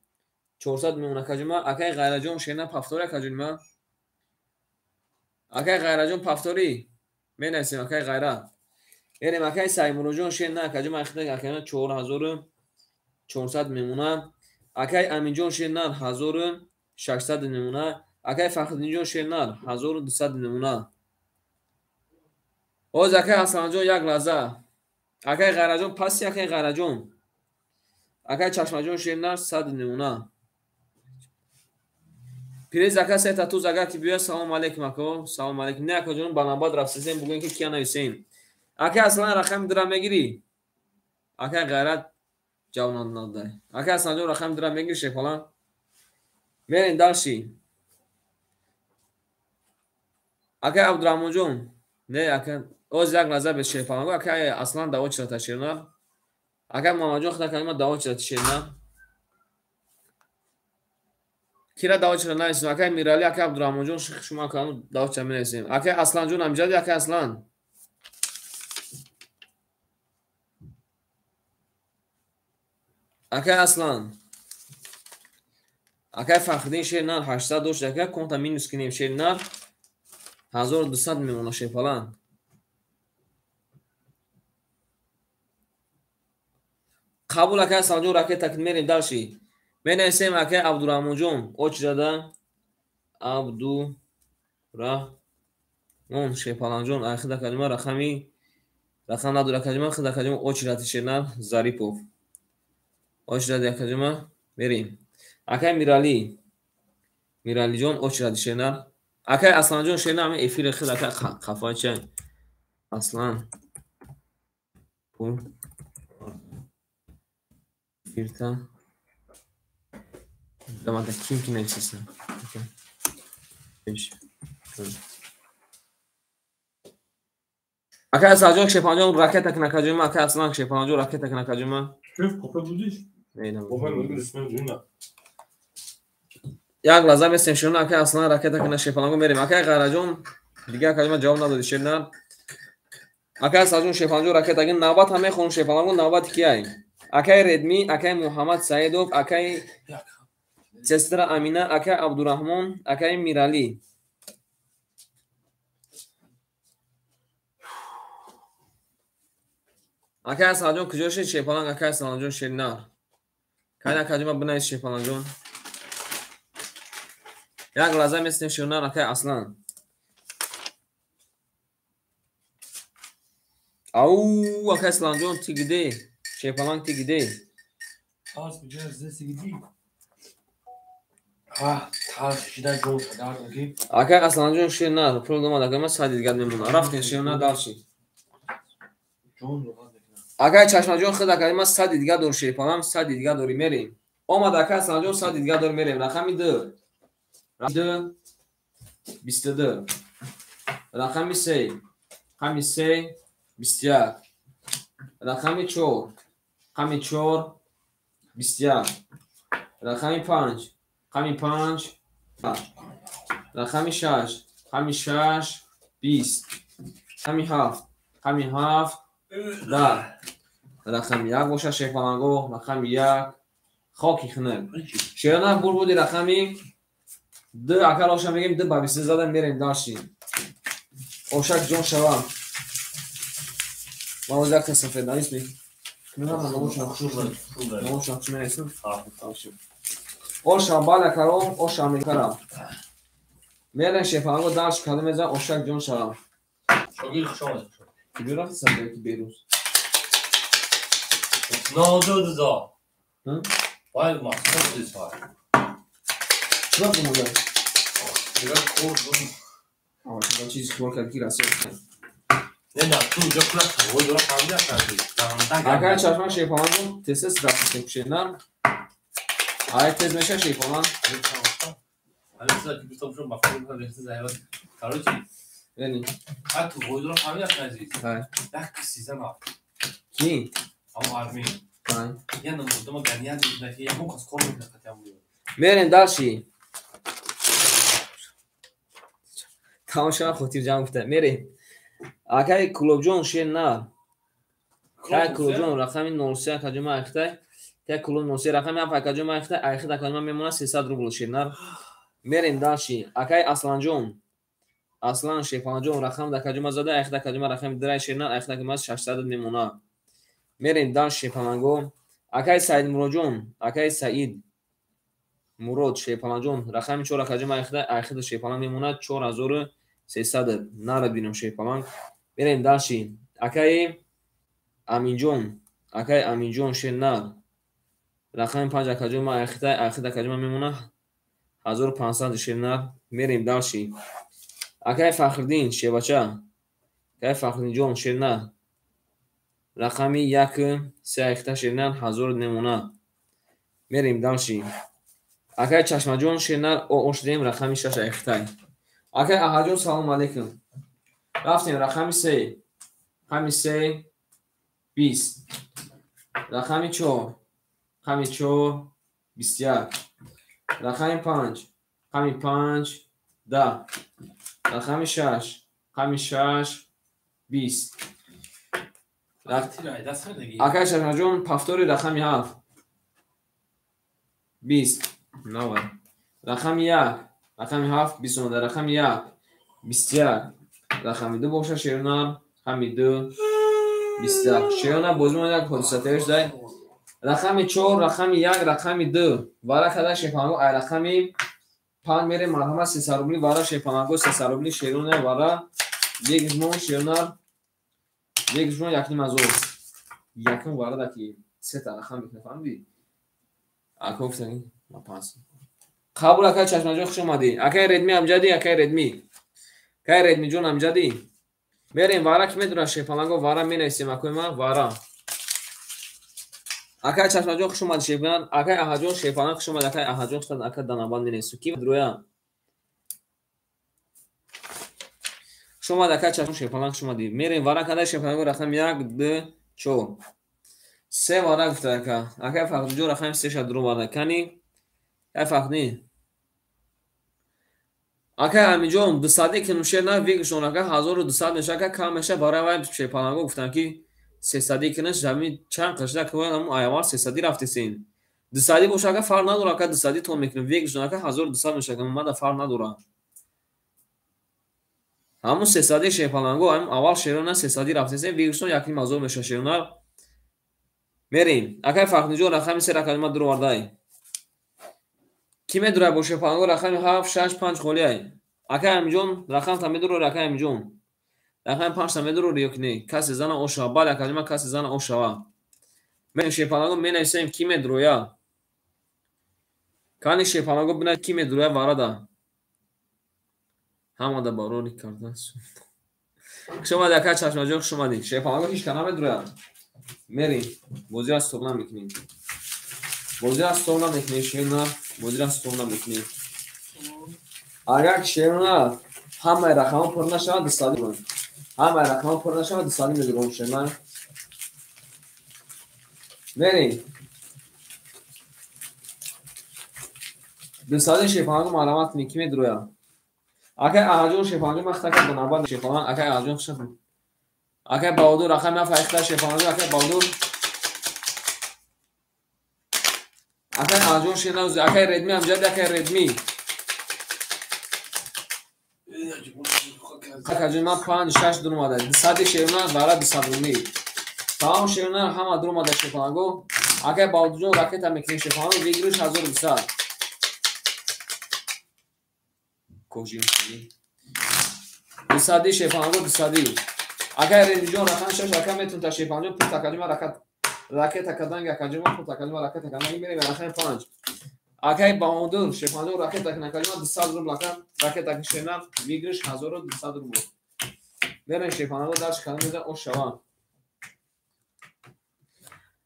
400 мемона акаҷума. Акай Ғайраҷон шер на пафтори акаҷунима. Акай Ғайраҷон пафтори менависем, акай Ғайра. Мерем акай Саймуроҷон шер на акаҷума, акаҷума 4400 мемона. Акай Аминҷон шер на 1600 мемона. Акай Фахриддинҷон шер на 1200 мемона. Оз акай Ҳасанҷон як лаҳза. Акай Ғайраҷон паси, акай Ғайраҷон. Акай Чашмаҷон шер на 100 мемона. Пирез ака сета туз агар ки биёяд, салом алейкум ако, салом алейкум. Не акаҷон, ба навбат рафтесем, бугӯем ки кия нависем. Акай Аслан рақами дура мегирӣ? Акай Ғайрат ҷавоб надодай. Акай Асланҷон рақами дура мегирӣ шефалан? Мерем дальше. Акай Абдурахмонҷон, не ака, оз як лаҳза без шефалан. Акай Аслан даво чирата шерна. Акай Муҳаммадҷон худа калима даво чирата шерна. Кира даво чира нависем? Акай Мирали, акай Абдурахмонҷон, шумо акану даво чира менависем. Акай Асланҷон амҷади, акай Аслан. Акай Аслан. Акай Фахриддин шер на 800 дошт, акай конта минус кинем шер на 1200 мемона шефалан. Қабул акай Асланҷон, ракета ки мерем дальше. Менависем акай Абдурахмонҷон, очирада Абдурахмон шефаланҷон, ай худа калима рақами рақам надора калима, худа калима очирати шерна Зарипов. Очиради акаҷума мерем. Акай Мирали, Миралиҷон очиради шерна. Акай Асланҷон шерна, ҳамин эфири худ акай хафа чай. Аслан пул эфирта дамада ким ки нависеса. Акай Асланҷон шефанҷон ракета кина акаҷума, акай Аслан шефанҷон ракета кина акаҷума. Кеф кофе будиш? Як лаҳза местем шерна, акай Аслан ракета кина шефаланго мерем. Акай Ғайраҷон дига акаҷума ҷавоб надоди шерна. Акай Асланҷон шефанҷон ракета кина, навбат ҳам мехонам шефаланго, навбати кияй? Акай Редми, акай Муҳаммад Саидов, акай Сестра Амина, акай Абдурахмон, акай Мирали. Акай Асланҷон куҷо шед шефаланг? Акай Асланҷон шернар. Кайна акаҷума бинавис шефаланҷон. Як лаҳза местем шернар, акай Аслан. Ау, акай Асланҷон, ты где? Шефаланг, ты где? Акай Асланҷон шернар, пул домад, акай ма сади дигар мемонам. Рафтем шернар дальше. Акай Чашмаҷон худ акай ма сади дигар дор шефалам, сади дигар дори мерем. Омад акай Асланҷон сади дигар дор мерем. Рақами ду. Рақами 22. Рақами се. Рақами се 21. Рақами чор. Рақами чор 21. Рақами панҷ. Рақами панҷ. Рақами шаш. Рақами шаш 20. Рақами ҳафт. Рақами ҳафт 10. Рақами як бошад шефаланго, рақами як хоки хунук. Шерона бур буди рақами ду, акар оша мегем ду ба 20 задан мерем дальше. Ошак ҷон шавам. Ман оз як сафед навис ми. Оша бала каром, оша мекарам. Мерем шефаланго дальше кадом мезан ошак ҷон шавам. Шогир хуш омадед. Куҷо рафти сафед ки берӯз? Надодда. Вай мақсад дисай. Чӣ вақт омода? Дигар кор дорам. Чизи хиёл кард ки расид. Не, на ту ҷо кула тавой дора фаҳмида кардӣ. Акай чашма шепаланг тез рафтем шенар. Ай тез меша шепаланг. Короче, Яъне, а ту вой дора фаҳмида кардӣ. ҳай. Як кисиза на. Ки? Ам армин. Ҳай. Я на муддама ганият мекунад, ки ягон кас кор мекунад қатъиян буё. Мерем дальше. Тамом шава хотирҷамъ гуфта. Мерем. Акай Кулобҷон шер на. Акай Кулобҷон рақами 03 акаҷома айхтай. Акай Кулоб 03 рақами 7 акаҷома айхтай. Айхит акаҷома мемона 300 рубл шернар. Мерем дальше. Акай Асланҷон. Аслан Шерпаланҷон рақам дакаҷома зада. Айхит акаҷома рақами 2 шернар. Айхит акаҷома 600 мемона. Мерем дальше Шерпаланго. Акай Саид Муроджон. Акай Саид Мурод Шерпаланҷон рақами 4 акаҷома айхита. Айхит Шерпаланг мемона 4300. Нара бинам Шерпаланг. Мерем дальше. Акай Аминҷон. Акай Аминҷон шернар. Рақами 5 акаҷома айхита. Айхит акаҷома мемона 1500 шернар. Мерем дальше. Акай Фахриддин Шебача. Акай Фахриддинҷон шернар. Рақами 1 3 айхита шернар 1000 мемона. Мерем дальше. Акай Чашмаҷон шернар ош дем рақами 6 айхитай. Акай Аҳаҷон салом алейкум. Рафтем рақами 3. Рақами 3 20. Рақами 4. Рақами 4 21. Рақами 5. Рақами 5 10. Рақами 6. Рақами 6 20. Акай Чашмаҷон повтори рақами 7. 20. Навай. Рақами 1. Рақами 7 20 омада. Рақами 1 21. Рақами 2 боша шернар. Рақами 2 21. Шернар бозимон як ҳодисатаеш дай. Рақами 4, рақами 1, рақами 2. Вара када шепанго ай рақами 5 мерем марҳамат 300 рубли вара шепанго 300 рубли шерона вара бегизмон шернар бегизмон 1.5 ҳазор. Якум вара даки сета рақам мекунад, фаҳмидӣ? Ака гуфтани ма 5. Қабул акай Чашмаҷон хуш омадӣ. Акай Редми амҷадӣ, акай Редми. Акай Редмиҷон амҷадӣ. Мерем вара ки медонад шепаланго вара менависем акои ман вара. Акай Чашмаҷон хуш омадӣ шепаланг. Акай Аҳаҷон шепаланг хуш омадӣ. Акай Аҳаҷон хуш омадӣ. Акай Данабанд менависем. Ки дроя? Хуш омадӣ акай Чашмаҷон шепаланг хуш омадӣ. Мерем вара кадай шепаланго рақами 1 2 4. 3 вара гуфта ака. Акай Фахриддинҷон рақами 3 ша дуро вара. Кани? Акай Фахриддин. Акай Аминҷон 200 кунум шер на вигшон ака 1200 меша ака кам меша барои вай шепаланго гуфтан ки 300 кунаш ҳамин чанд қашда ки ҳамун айавал 300 рафтесин. 200 боша ака фарқ надора ака 200 тон мекунем вигшон ака 1200 меша ака мада фарқ надора. Ҳамун 300 шепаланго ҳамун аввал шерона 300 рафтесин вигшон 1.5 меша шерона. Мерем. Акай Фахриддинҷон рақами 3 рақами ма дур овардай. Ки медурай бо шепаланго рақами 7 6 5 холиай. Акай Аминҷон рақамта медурори акай Аминҷон. Рақами 5 та медурори ё ки не? Касе зана ошава. Бале акаҷома касе зана ошава. Мерем шепаланго менависем ки медуроя. Кани шепаланго бинад ки медуроя варада. Ҳамада барори кардан. Хуш омадӣ акай Чашмаҷон хуш омадӣ. Шепаланго ҳеч ка намедурояд. Мерем. Бозиро стоп намекунем. Бозиро стоп намекунем шерна. Бозиро стоп намекунем. Агар шерна ҳамаи рақамҳо пур нашавад 200 рубл. Ҳамаи рақамҳо пур нашавад 200 медурам шерна. Мерем. 200 шепаланго марҳамат кунед ки медурояд. Акай Аҳаҷон шепаланго ман хита кардам навбат шепаланг. Акай Аҳаҷон хуш омадед. Акай Баҳодур рақами 7 айхита шепаланго акай Баҳодур. Акай Аҳаҷон шернавзи акай Редми амҷади акай Редми. Акаҷон ман 5 6 дур омада. 200 шерна вара 200 рубли. Тамом шерна ҳама дур омада шепаланго. Акай Баҳодурҷон ракета мекунем шепаланго выигрыш 1200. Кожим. 200 шепаланго 200. Акай Редмиҷон рақами 6 ака метунта шепаланго пул такаҷума ракета каданг акаҷума пул такаҷума ракета каданг мерем рақами 5. Акай Баҳодур шепаланго ракета кунакаҷума 200 рубл ака ракета кишена выигрыш 1200 рубл. Мерем шепанаго дарш кадом мезан ош шава.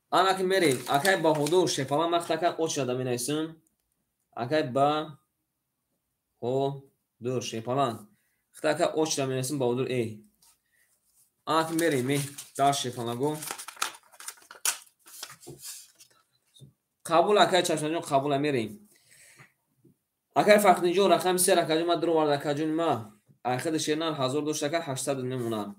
Ана ки мерем. Акай Баҳодур шепалан вақт ака очрада менависам. Акай Баҳодур шепалан. Хта ака очрада менависам Баҳодур э. Ана ки мерем дарш шепанаго. Қабул акай Чашмаҷон қабула мерем. Акай Фахриддинҷон рақами 3 акаҷон ма дуровард акаҷони ма. Айхиди шернар 1000 дошт ака 800 мемонад.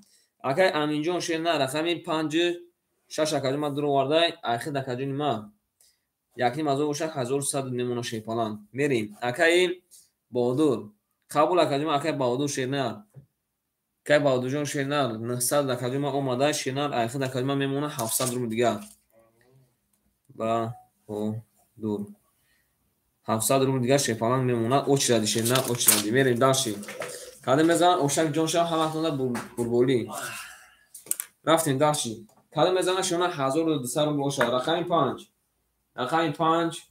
Акай Аминҷон шернар рақами 5 6 акаҷон ма дуровардай айхид акаҷони ма. 1,5 бошад 1100 мемонад шерпалан. Мерем. Акай Баҳодур. Қабул акаҷон ма акай Баҳодур шернар. Акай Баҳодурҷон шернар 900 акаҷон ма омада шернар айхид акаҷон ма мемонад 700 рубл дигар. Баҳодур. 700 рубл дигар шерпалан мемонад. Очради шернар очради. Мерем дальше. Кадом мезанад ошак ҷонша ҳаматонда бурболӣ. Рафтем дальше. Кадом мезанад шона 1200 рубл бошад. Рақами 5. Рақами 5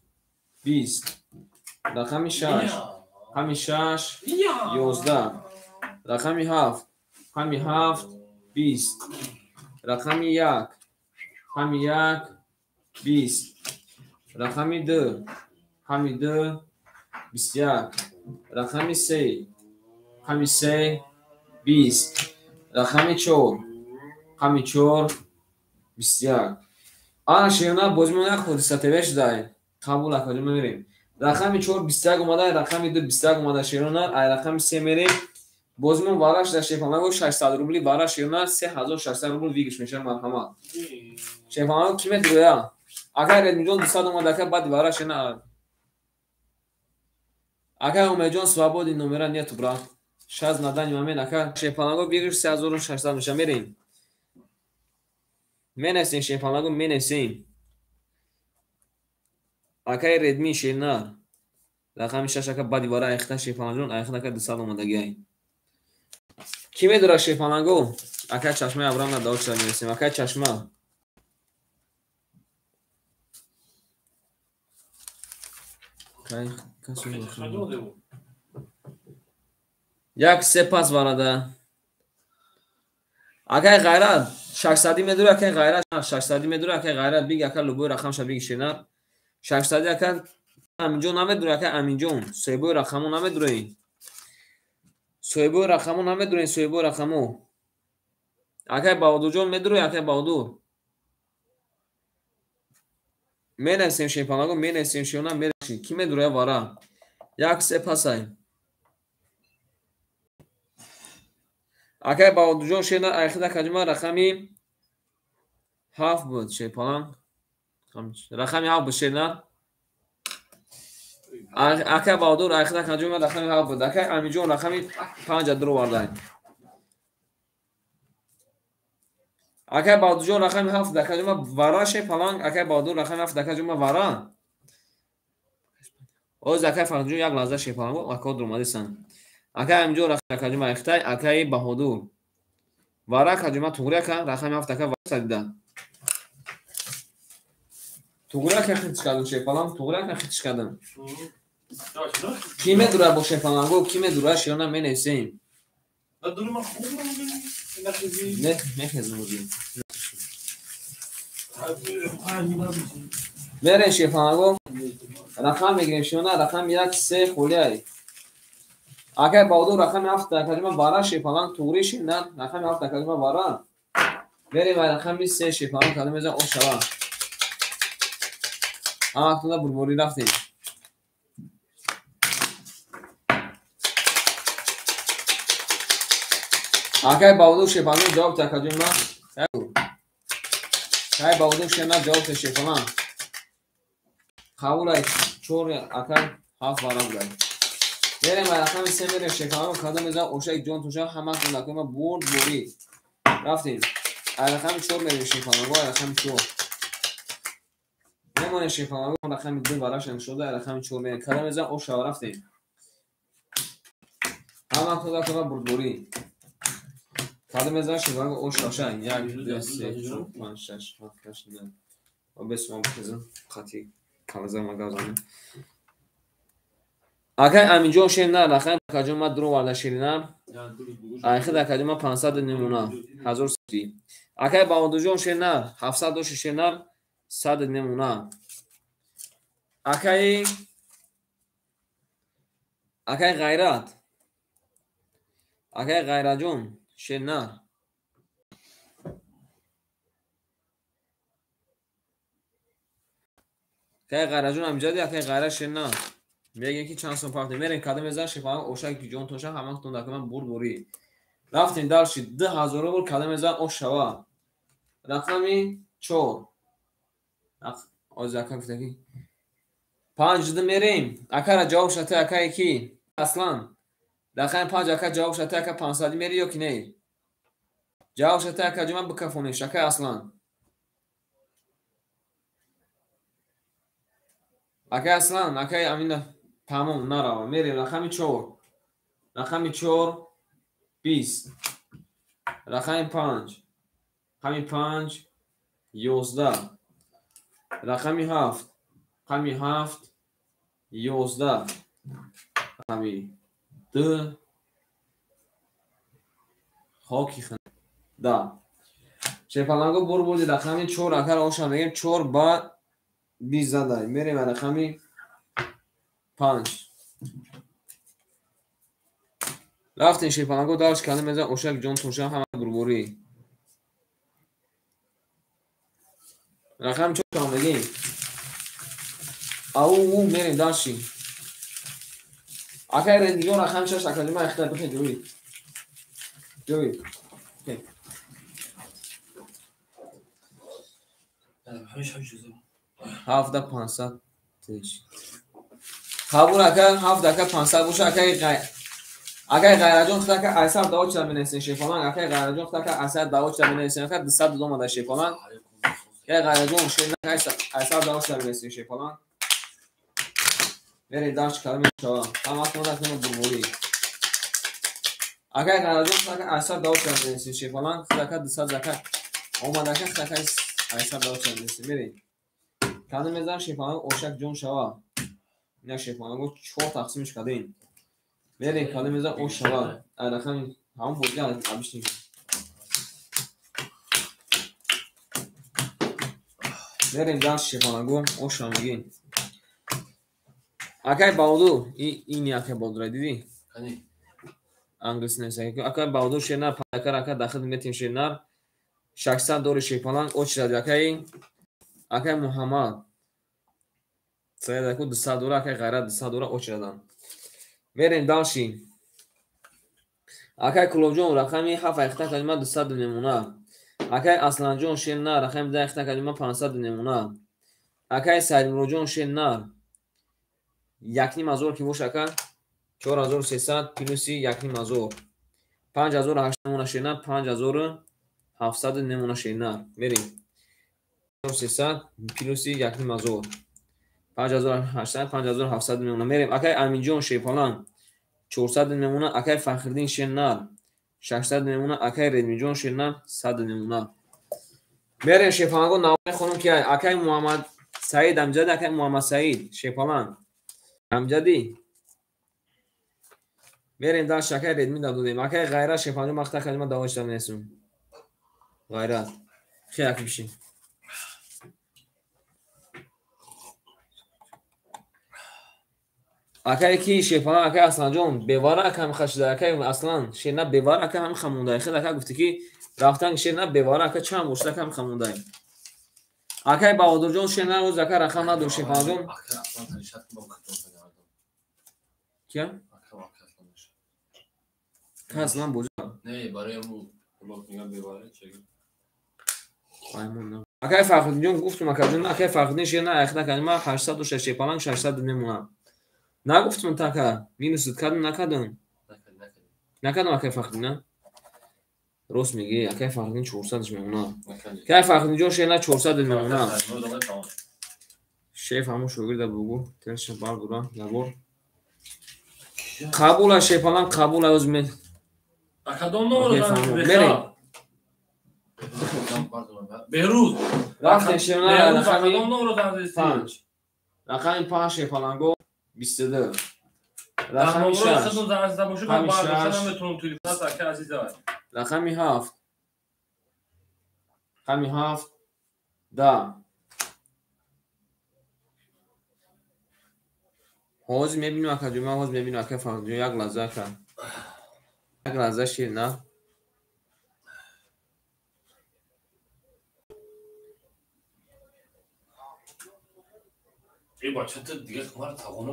20. Рақами 6. Рақами 6 11. Рақами 7. Рақами 7 20. Рақами 1. Рақами 1 20. Рақами 2. Рақами 2 21. Рақами 3. Рақами 3 20. Рақами 4. Рақами 4 21. Ана шерна бозимон як ҳодиса ТВ шудай. Қабул акаҷон мерем. Рақами 4 21 омада, рақами 2 21 омада шерона, ай рақами 3 мерем. Бозимон вара шуда шефанаго 600 рубли вара шерона 3600 рубл выигрыш мешавад марҳамат. Шефанаго ки метроя? Акай Редмиҷон 200 омада ака баъди вара шерна. Акай Умедҷон свободный номера нету брат. Сейчас на данный момент ака шефанаго выигрыш 3600 мешавад мерем. Менесем шефанаго менесем. Акай Редми шернар. Рақами 6 ака баъди вара айхта шефанаҷон айхта ака 200 омадагиай. Ки медора шефанаго? Акай Чашмаи Абрам на дао чира менесем. Акай Чашма. Як се пас варада. Акай Ғайрат 600 медура акай Ғайрат 600 медура акай Ғайрат биг ака любой рақамша биги шернар. 600 ака Аминҷон намедура ака Аминҷон соҳибои рақамо намедураи. Соҳибои рақамо намедураи соҳибои рақамо. Акай Баҳодурҷон медураи акай Баҳодур. Менависем шепанаго менависем шона мераши. Ки медура вара? Як се пасай. Акай Баҳодурҷон шена айхида каҷма рақами 7 буд шепалан. Рақами 7 буд шена. Акай Баҳодур айхида каҷма рақами 7 буд. Акай Аминҷон рақами 5 дуровардай. Акай Баҳодурҷон рақами 7 дакаҷма вара шепалан. Акай Баҳодур рақами 7 дакаҷма вара. Оз акай Фарҳодҷон як лаҳза шепалан ака дуромадисан. Акай Аминҷон рақами каҷма айхтай акай Баҳодур. Вара каҷма туғри ака рақами 7 ака вара садида. Туғри ака хитиш кардам шепалан, туғри ака хитиш кардам. Ки медура бо шепаланго, ки медура шерона менависем. Не, мехезм ози. Мерем шепаланго. Рақам мегирем шерона рақами 1 3 холиай. Акай Баҳодур рақами 7 акаҷма вара шепалан туғри шина рақами 7 акаҷма вара. Мерем ай рақами 3 шепалан кадом мезан ош шава. Ҳаматонда бурборӣ рафтем. Акай Баҳодур шепалан ҷавоб та акаҷон ма. Акай Баҳодур шена ҷавоб та шепалан. Қабул ай 4 ака 7 вара будай. Мерем ай рақами 3 мерем шепалан кадом мезан ошак ҷон туша ҳаматон акаҷон ма бурд бурӣ. Рафтем. Ай рақами 4 мерем шепалан, ай рақами 4. Мемонем шепалан рақами 2 вараш нишода ай рақами 4 мерем. Кадом мезан оша рафтем. Ҳаматон акаҷон ма бурдборӣ. Кадом мезан шепалан оша ша 1 2 3 4 5 6 7 8 9. Обес ман бихезам қати калаза магазам. Акай Аминҷон шерна рақами акаҷон ма дуроварда шерина. Айхид акаҷон ман 500 немона. 1000. Акай Баҳодурҷон шернар 700 доши шернар 100 немона. Акай Ғайрат. Акай Ғайратҷон шернар. Акай Ғайратҷон амҷади, акай Ғайрат шернар. Мегем ки чанд сом пахте. Мерем кадом мезан шефан ошак ҷон тоша ҳаматон дакаман бурбурӣ. Рафтем дальше 2000 рубл кадом мезан ош шава. Рақами 4. Оз ака гуфтаки 5 ду мерем. Акара ҷавоб шата акае ки Аслан. Рақами 5 ака ҷавоб шата ака 500 мери ё ки не? Ҷавоб шата ака ҷума бикафонеш акай Аслан. Акай Аслан, акай Амина тамом нарава. Мерем рақами 4. Рақами 4 20. Рақами 5. Рақами 5 11. Рақами 7. Рақами 7 11. Рақами 2 хоки да. Шефаланго бур бурди рақами 4 акар оша мегем 4 ба 20 задай. Мерем рақами 5. Рафтем шефаланго дарш кардем мезан ошак ҷон тоша ҳама бурбурӣ. Рақами 4 мегем. Ау мерем дарши. Акай рендиҷон рақами 6 акаҷон ман ихтиёр бихе ҷӯй. Ҷӯй. Ҳафта 500 тиш. Қабул ака 7 ака 500 боша акай акай Ғайратҷон худо ака айсар даво чида менависен шефаланг. Акай Ғайратҷон худо ака айсар даво чида менависен ака 200 омада шефаланг. Акай Ғайратҷон айсар даво чида менависен шефаланг. Мерем дарш кардем шава. Ҳаматон дастон бурбурӣ. Акай Ғайратҷон худо ака айсар даво чида менависен шефаланг. Худо ака 200 ака омада ака худо ака айсар даво чида менависен. Мерем. Кадом мезанам шефаланг ошак ҷон шава. Ина шефаланго 4 тақсимш кардем. Мерем кадом мезан ош шава. Ай рақами ҳамон бозӣ абишни. Мерем дарш шефаланго ош шава мегем. Акай Баҳодур, ини акай Баҳодур дидӣ? Англис нест. Акай Баҳодур шернар пакар ака дахил метим шернар. 600 дори шефаланг оч ради акай Муҳаммад. Саид аку 200 дора, акай Ғайрат 200 дора оч радан. Мерем дальше. Акай Кулобҷон рақами 7 айхта калима 200 немона. Акай Асланҷон шернар рақами 10 айхта калима 500 немона. Акай Саидмуроджон шернар 1500 ки бош ака 4300 плюси 1500. 5800 немона шернар 5700 немона шернар. Мерем. 4300 плюси 1500. 5800 5700 мемона. Мерем акай Аминҷон шефаланг 400 мемона. Акай Фахриддин шернар 600 мемона. Акай Редмиҷон шернар 100 мемона. Мерем шефаланго навои хонум ки акай Муҳаммад Саид амҷади, акай Муҳаммад Саид шефаланг амҷади. Мерем дарш акай Редми додем. Акай Ғайрат шефаланг махта калима давош менесум. Ғайрат хе аки бишин. Акай ки шефаланг акай Асланҷон бевара ака ҳам хашида. Акай Аслан шерна бевара ака ҳам хамонда. Хел ака гуфти ки рафтан шерна бевара ака чанд бошад ака ҳам хамонда. Акай Баҳодурҷон шерна рӯз ака рақам надор шефаланҷон. Кия? Ка Аслан бозӣ? Не, барои мо бевара чеги. Акай Фахриддинҷон гуфтум акаҷон акай Фахриддин шерна айхта калима 806 шефаланг 600 мемонад. Нагуфтум така минусит кардам накардам. Накардам акай Фахриддин, на? Рост мегӣ, акай Фахриддин 400 мемонад. Акай Фахриддинҷон шерна 400 мемонад. Шеф ҳамон шогирда бугу, телша бардора, ябор. Қабула шефаланг қабула оз ме. Акадом номер Мерем. Беҳрӯз. Рафтем шерна рақами 5. Рақами 5 шефаланго 22. Рақами шаш. Рақами ҳафт. Рақами ҳафт. Да. Ҳозир мебинем акаҷон, ман ҳозир мебинем ака Фарҳодҷон, як лаҳза ака. Як лаҳза шир, на?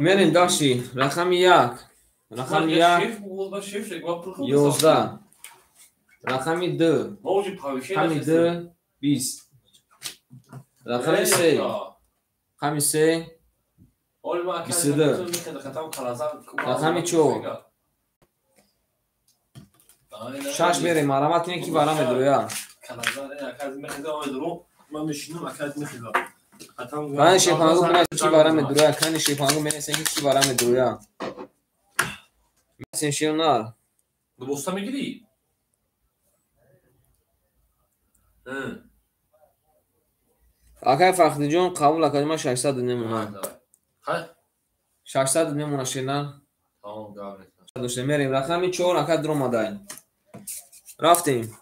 Мерем даши. Рақами як. Рақами як. 11. Рақами ду. Рақами ду. 20. Рақами се. Рақами се. 22. Рақами чор. Шаш мерем. Марамат кунем ки вара медуроя. Кани шефангу менависем ки вара медуроя. Кани шефангу менависем ки вара медуроя. Менависем ширнар. Дубоста мегирӣ? Акай Фахриҷон қабул акаҷон, ман 600 мемонам. 600 мемона ширнар. Дошта мерем. Рақами 4 ака дуромадай. Рафтем.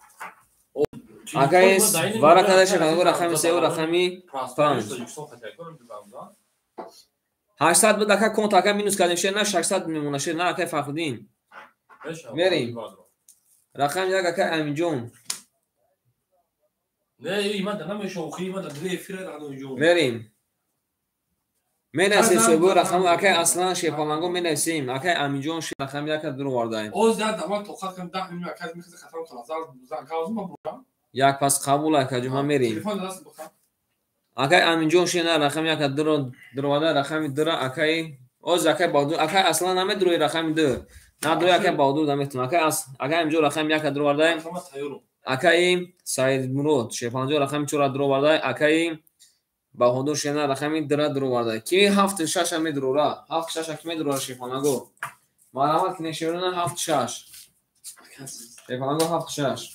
Акай вара када шефангу рақами 3 ва рақами 5. 800 буд ака конт ака минус кардем ширнар 600 мемона ширнар акай Фахриддин. Мерем. Рақами 1 акай Аминҷон. Мерем. Менависем соҳибои рақами акай Аслан Шерпаланго менависем. Акай Аминҷон рақами 1 дуровардаем. Як пас қабул акаҷон, ман мерем. Акай Аминҷон шена рақами 1 дуроварда, рақами 2 акай оз акай Баҳодур, акай Аслан намедурои рақами 2. Надурои акай Баҳодур наметунам. Акай акай Аминҷон рақами 1 дуровардаем. Акай Саидмурод Шерпаланҷон рақами 4 дуровардаем. Акай Баҳодур шена рақами 2 дуроварда. Ки 7 6 медурора? 7 6 ки медурора Шерпаланго? Марҳамат кунед шерона 7 6. Шерпаланго 7 6.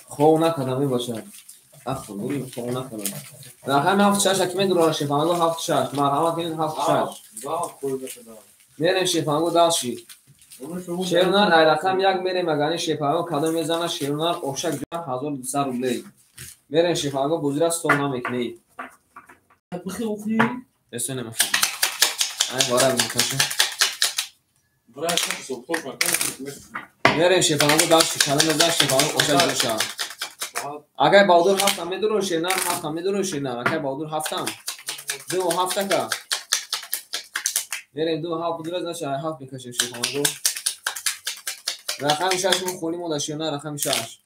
Хов накардам мебошад. Хов накардам. Рақами 7 6 ки медурора Шерпаланго 7 6. Марҳамат кунед 7 6. Мерем Шерпаланго дальше. Шернар ай рақам 1 мерем агани Шерпаланго кадом мезана Шернар ошак ҷон 1200 рублей. Мерем Шерпаланго бозира стол намекунӣ. Эсо намехӯрӣ. Ай вара мекашам. Мерем Шерпаланго дальше кадом мезана Шерпаланго ошак ҷон ша. Акай Баҳодур 7 медуро Шернар 7 медуро Шернар акай Баҳодур 7. 2 7 ка. Мерем 2 7 будра наша 7 мекашем Шерпаланго. Рақами 6 мо холӣ монда Шернар рақами 6.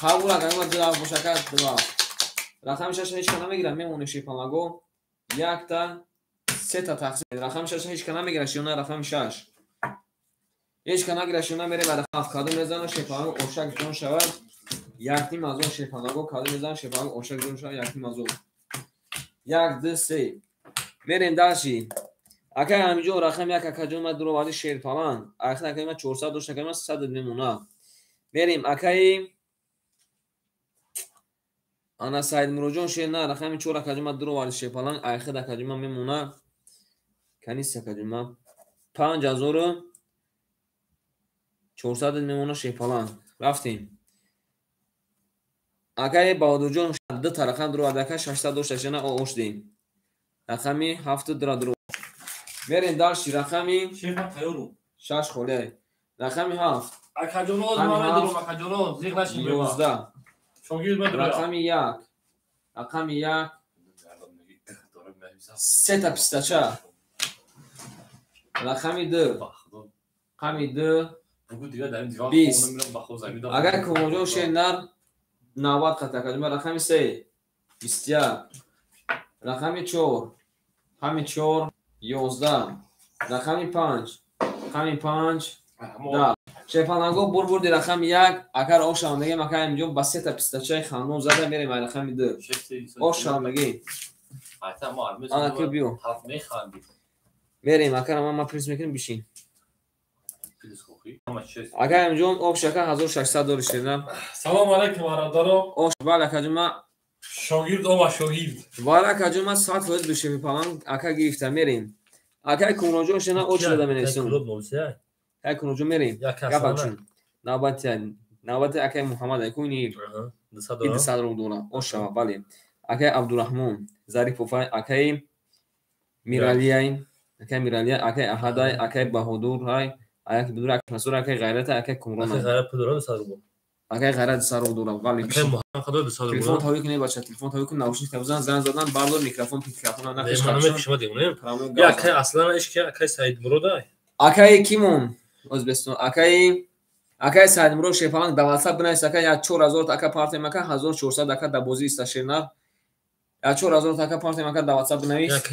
Қабул акай ма 2 7 бошака 2 7. Рақами 6 ҳеч ка намегирам мемонем Шерпаланго. Якта сета тақсим. Рақами 6 ҳеч ка намегирам Шернар рақами 6. Ҳеч ка нагирам Шернар мерем ба рақам 7 кадом мезана Шерпаланго ошак ҷон шавад. Якним аз он Шерпаланго кадом мезана Шерпаланго ошак ҷон шавад якним аз он. 1 2 3. Мерем дальше. Акай Аминҷон рақами 1 акаҷон ма дуроварди Шерпаланг. Ахир акай ма 400 дошт акай ма 100 мемона. Мерем акай ана Саидмуроджон шена рақами 4 акаҷон ма дуроварди Шерпаланг. Ахир акаҷон ма мемона. Канис акаҷон ма 5400 мемона Шерпаланг. Рафтем. Акай Баҳодурҷон 2 та рақам дуроварди акай 600 дошт шена оштем. Рақами 7 дура дуро. Мерем дальше рақами 6 холе. Рақами 7. Акаҷоно ман медурам акаҷоно зиқ нашин. 11. Рақами 1. Рақами 1. Сета пистача. Рақами 2. Рақами 2. 20. Агар Комонҷон шенар 90 қат акаҷон рақами 3. 21. Рақами 4. Рақами 4 11. Рақами 5. Рақами 5 10. Шерпаланго бурбурди рақами 1. Акар ошам мегем акай Аминҷон ба сета пистачаи хандон зада мерем ай рақами 2. Ошам мегем. Ана ки биё. Мерем акар ман плюс мекунем бишин. Акай Аминҷон об шака 1600 дори ширна. Салом алейкум бародаро. Ош бал акаҷон ма Шогирд ома шогирд. Вара акаҷон ман 100% бе шефи паланг ака гирифта мерем. Акай Кумроҷон шена очи дада менависум. Акай Кумроҷон мерем. Гапакшун. Навбати акай Муҳаммад айкуни 200 рубл дора. Ошава, бале. Акай Абдурраҳмон Зарипов акай Миралияй, акай Миралия, акай Аҳадай, акай Баҳодурай, акай Будур, акай Насур, акай Ғайрат, акай Кумрон. Акай Ғайрат пул дора 200 рубл. Акай Ғайрат 200 рубл дора. Бале. Акай Муҳаммад дора 200 рубл. Телефон тавӣ кунед бача, телефон тавӣ кун, наушник тавзан, занг задан, бардор микрофон, микрофон нақиш қабшон. Ман шумо дигунем. Я акай Аслан ишки, акай Саид Муродай. Акай Кимон, Ӯзбекистон, акай Саид Мурод Шефаланг дар WhatsApp бинавис ака 4000 ака партем ака 1400 ака дар бозии Сташернар. 4000 ака партем ака дар WhatsApp бинавис.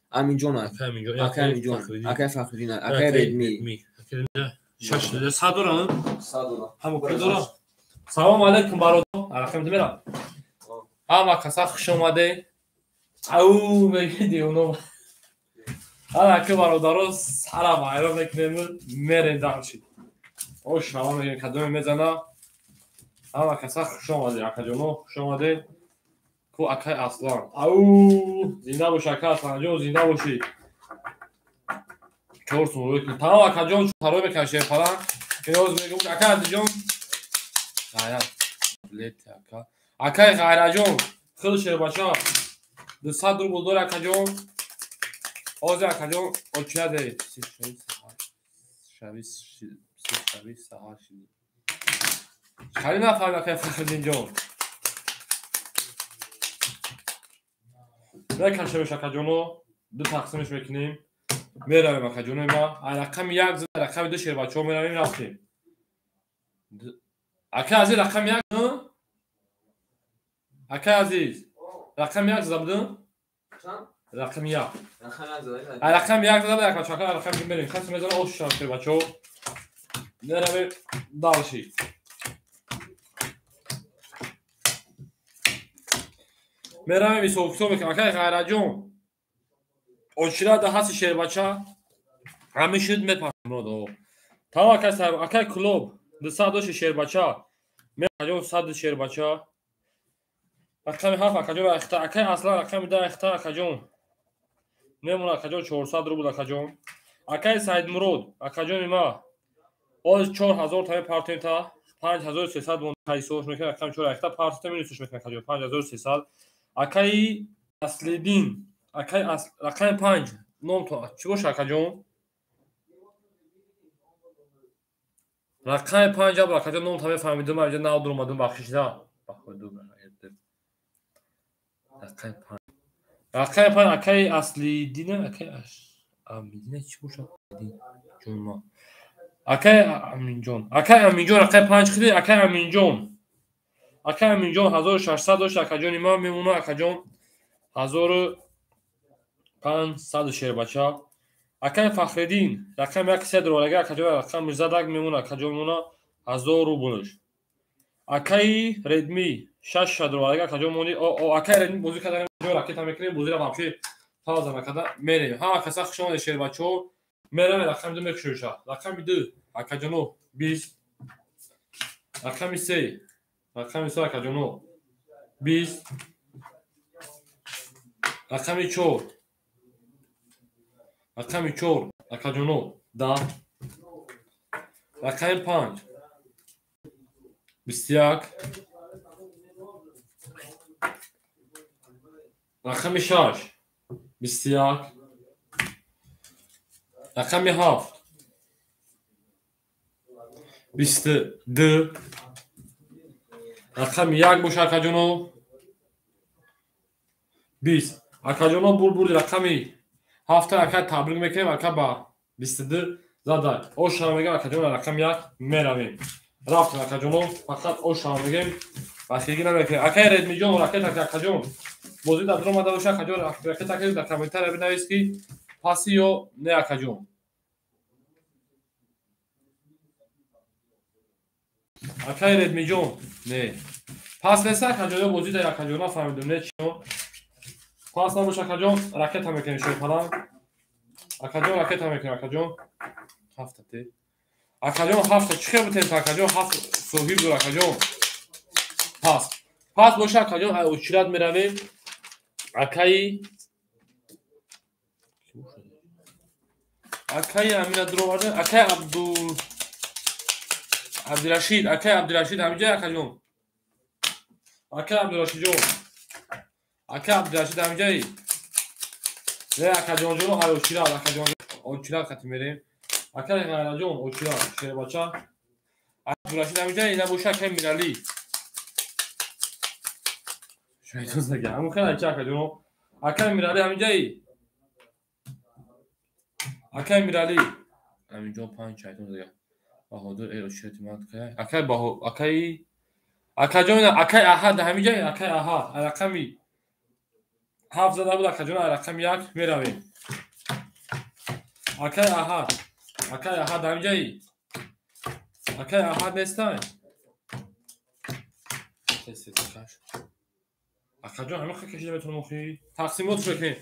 Аминҷон, акай Аминҷон, акай Фахриддин, акай Редми. Шаш сад дора? Сад дора. Ҳама пул дора. Салом алейкум бародар. Алейкум мерам. Ҳама каса хуш омаде. Ау меги девоно. Ҳама ки бародаро сара вайрон мекунем, мерем дарши. Ош шава мегем кадоме мезана. Ҳама каса хуш омаде, акаҷоно хуш омаде. Ку акай Аслан. Ау зинда бош ака Асланҷон, зинда бошӣ. 4 сум рӯй кун. Тамом акаҷон тарой мекунам шерпалан. Иноз мегум ака Азизҷон. Ғайрат. Лет ака. Акай Ғайраҷон, хел шербача. 200 рубл дор акаҷон. Ҳозир акаҷон очияде. Шави шави саҳар шид. Хали нафаҳмид акай Фахриддинҷон. Мекашемш акаҷоно, ду тақсимш мекунем. Меравем акаҷоно ма. Рақами як зада, рақами ду шербачаҳо меравем рафтем. Акай Азиз рақами як, акай Азиз рақами як зада будем? Рақами як. Рақами як зада акачо, ака рақами мерем. Хас мезана ош шам шербачаҳо. Меравем дальше. Меравем ҳисоб-китоб мекунем. Акай Ғайраҷон, очира да ҳасти шербача, ҳамин шуд мепарам. Тамом акай саҳиб, акай Клуб, 200 дошти шербача. Акаҷон 100 шербача. Рақами 7 акаҷон ахта, акай Аслан рақами 10 ахта акаҷон. Мемона акаҷон 400 рубл акаҷон. Акай Саидмурод, акаҷони ма. Оз 4000 тами партем та 5300 мон ҳисобш мекунем, рақами 4 ахта партем минусш мекунем акаҷон 5300. Акай Аслиддин, акай рақами 5 ном то чӣ боша акаҷон? Рақами 5 аб акаҷон ном та мефаҳмидум, инҷа нав дуромадум бахшишда. Рақами 5. Рақами 5 акай Аслиддин, акай Амиддин чӣ боша? Ҷон ма. Акай Аминҷон, акай Аминҷон рақами 5 хиди, акай Аминҷон. Акай Аминҷон 1600 дошт, акаҷони ман мемона акаҷон 1500 шербача. Акай Фахриддин рақами 1 се дорага акаҷон рақами задак мемона акаҷон мемона 1000 рублш. Акай Редми 6 дорага акаҷон мони. Акай Редми бозӣ кардан ракета мекунем, бозиро вообще пауза накарда мерем. Ҳама каса хуш омадед шербачаҳо. Меравем рақами 2 мекушоша. Рақами 2 акаҷоно 20. Рақами 3 рақами 3 акаҷоно 20. Рақами 4 рақами 4 акаҷоно 10. Рақами 5 21. Рақами 6 21. Рақами 7 22. Рақами 1 боша акаҷоно 20. Акаҷоно бурбурди рақами 7 ака табрик мекунем, ака ба 22 задай. Ошава мегем акаҷоно рақами 1 меравем. Рафтем акаҷоно, фақат ошава мегем, бахиргӣ намекунем. Акай Редмиҷон ракета акаҷон бозӣ дар дуромада боша акаҷон ракета ки дар комментария бинавис ки паси ё не акаҷон. Акай Редмиҷон не. Пас нест акаҷон ё бозӣ дар акаҷон нафаҳмидум не чиё. Пас набош акаҷон ракета мекунем шерпаланг. Акаҷон ракета мекунем акаҷон. Ҳафта те. Акаҷон ҳафта чӣ хел бутем акаҷон ҳафт соҳиб дор акаҷон. Пас. Пас боша акаҷон, ай очират меравем. Акаи акаи Амина дуроварда, акаи Абдул Абдирашид, акаи Абдирашид ҳамиҷа акаҷон. Акаи Абдирашидҷон. Акаи Абдирашид ҳамиҷаи. Не акаҷонҷон, ай очират, акаҷон очират хати мерем. Акаи Ғайраҷон очират, шербача. Абдурашид ҳамиҷаи, набоша акаи Миралӣ. Шайтон зага. Ҳамун хел айча акаҷон. Акаи Миралӣ ҳамиҷаи. Акаи Миралӣ. Ҳаминҷо панҷ шайтон зага. Баҳодур эй очирати ман кай. Акаи Баҳо, акаи акаҷон, акаи Аҳад ҳамиҷаи, акаи Аҳад. Рақами 7 зада буд акаҷон, рақами 1 меравем. Акаи Аҳад. Акаи Аҳад ҳамиҷаи. Акаи Аҳад нестай? Тез тез каш. Акаҷон ҳамин хел кашида метавонам охи. Тақсимот мекунем.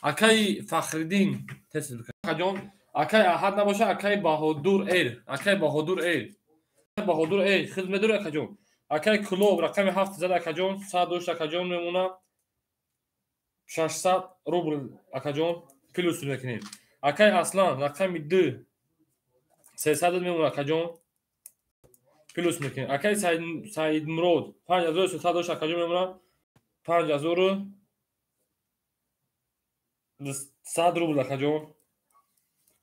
Акаи Фахриддин тез тез бикун. Акаҷон, акаи Аҳад набоша, акаи Баҳодур эр. Акаи Баҳодур эр. Баҳодур эр хизмат медори акаҷон. Акаи Кулоб рақами 7 зада акаҷон, 100 дошт акаҷон мемона. 600 рубл акаҷон плюс мекунем. Акаи Аслан рақами 2 300 мемона акаҷон. Плюс мекунем. Акаи Саидмурод 5300 дошт акаҷон мемона. 5100 рубл акаҷон.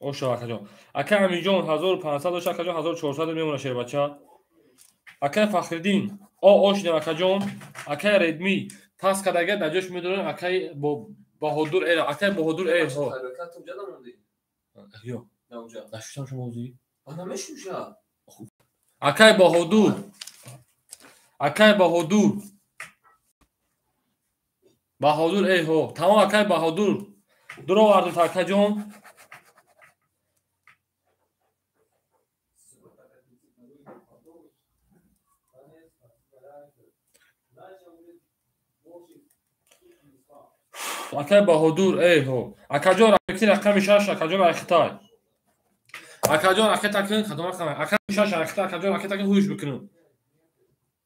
Оша акаҷон. Акаи Амиҷон 1500 дошт акаҷон, 1400 мемона шербача. Акаи Фахриддин о ошидем акаҷон. Акаи Редми пас кардага дар ҷош медорем акаи Баҳодур эр, акаи Баҳодур эр. Ҳо. Ё. Нашуштам шумо ӯзи? Акаи Баҳодур. Акаи Баҳодур. Баҳодур эй ҳо. Тамом акаи Баҳодур. Дуровардут акаҷон. Акаи Баҳодур эй ҳо. Акаҷон рақами 6 акаҷон ай Хитай. Акаҷон ракета кун, кадом рақам? Акаи 6 ай Хитай, акаҷон ракета кун, ҳуш бикунем.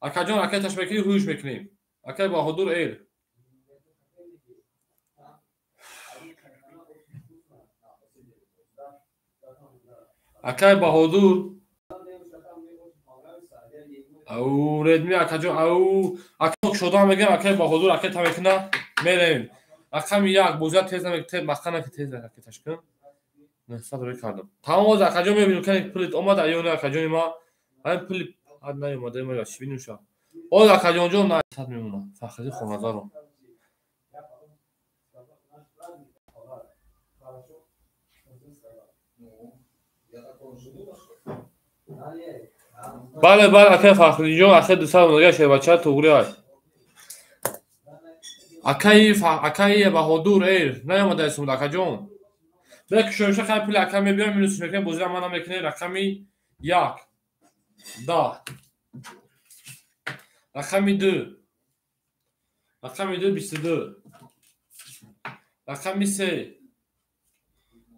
Акаҷон ракеташ мекунӣ, ҳуш мекунем. Акаи Баҳодур эр. Акаи Баҳодур. Ау Редми акаҷон, ау ака шода мегам, акаи Баҳодур ракета мекуна, меравем. Рақами 1 бозия тез намек, махана ки тез ракеташ кун. 900 рӯй кардам. Тамом оз акаҷон мебинем, ки пулит омада ё не акаҷони ма. Ҳамин пули ҳад наёмада, ма чӣ бинем ша. Оз акаҷонҷон 900 мемона. Фахри Хоназаро. Бале, бале, акаи Фахриддинҷон, акаи 200 монага шербача туғри ай. Акаи Баҳодур эр наёмада исмуд акаҷон. Бек шоиша хай пули ака мебиём, минус мекунем, бозира мана мекунем рақами 1 10 рақами 2 рақами 2 22 рақами 3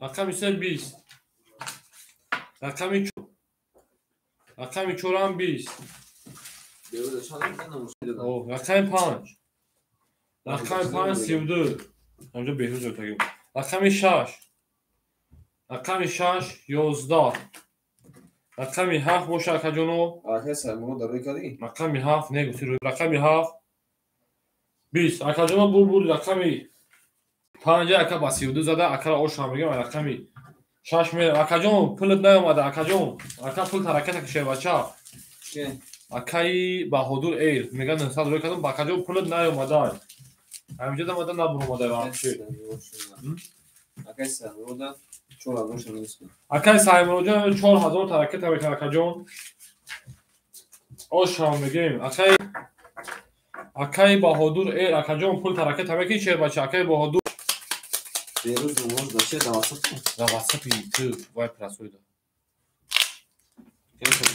рақами 3 20 рақами 4 рақами 4 ҳам 20 рақами 5 рақами 5 32 ҳамҷо беҳрӯз ҷо рақами 6 рақами 6 11 рақами 7 боша акаҷоно. Акаи Саймурод дар рӯй кардӣ? Рақами 7 не гуфти рӯй. Рақами 7 20 акаҷоно бур рақами 5 ака ба 32 зада акара оша мегам рақами 6 мерам. Акаҷон пулат наёмада акаҷон. Ака пул ҳараката ки шербача. Акаи Баҳодур эр меган 900 рӯй кардам, акаҷон пулат наёмада. Ҳаминҷо дамада набуромада вообще. Акаи Саймурод 4000 шамил. Акаи Саймуродҷон 4000 ҳараката мекунад акаҷон. Оша мегем. Акаи Баҳодур эр акаҷон пул ҳараката мекунӣ шербача. Акаи Баҳодур Беруз намоз дар че дар WhatsApp? Дар WhatsApp ту вай прасоида. Кем шуд?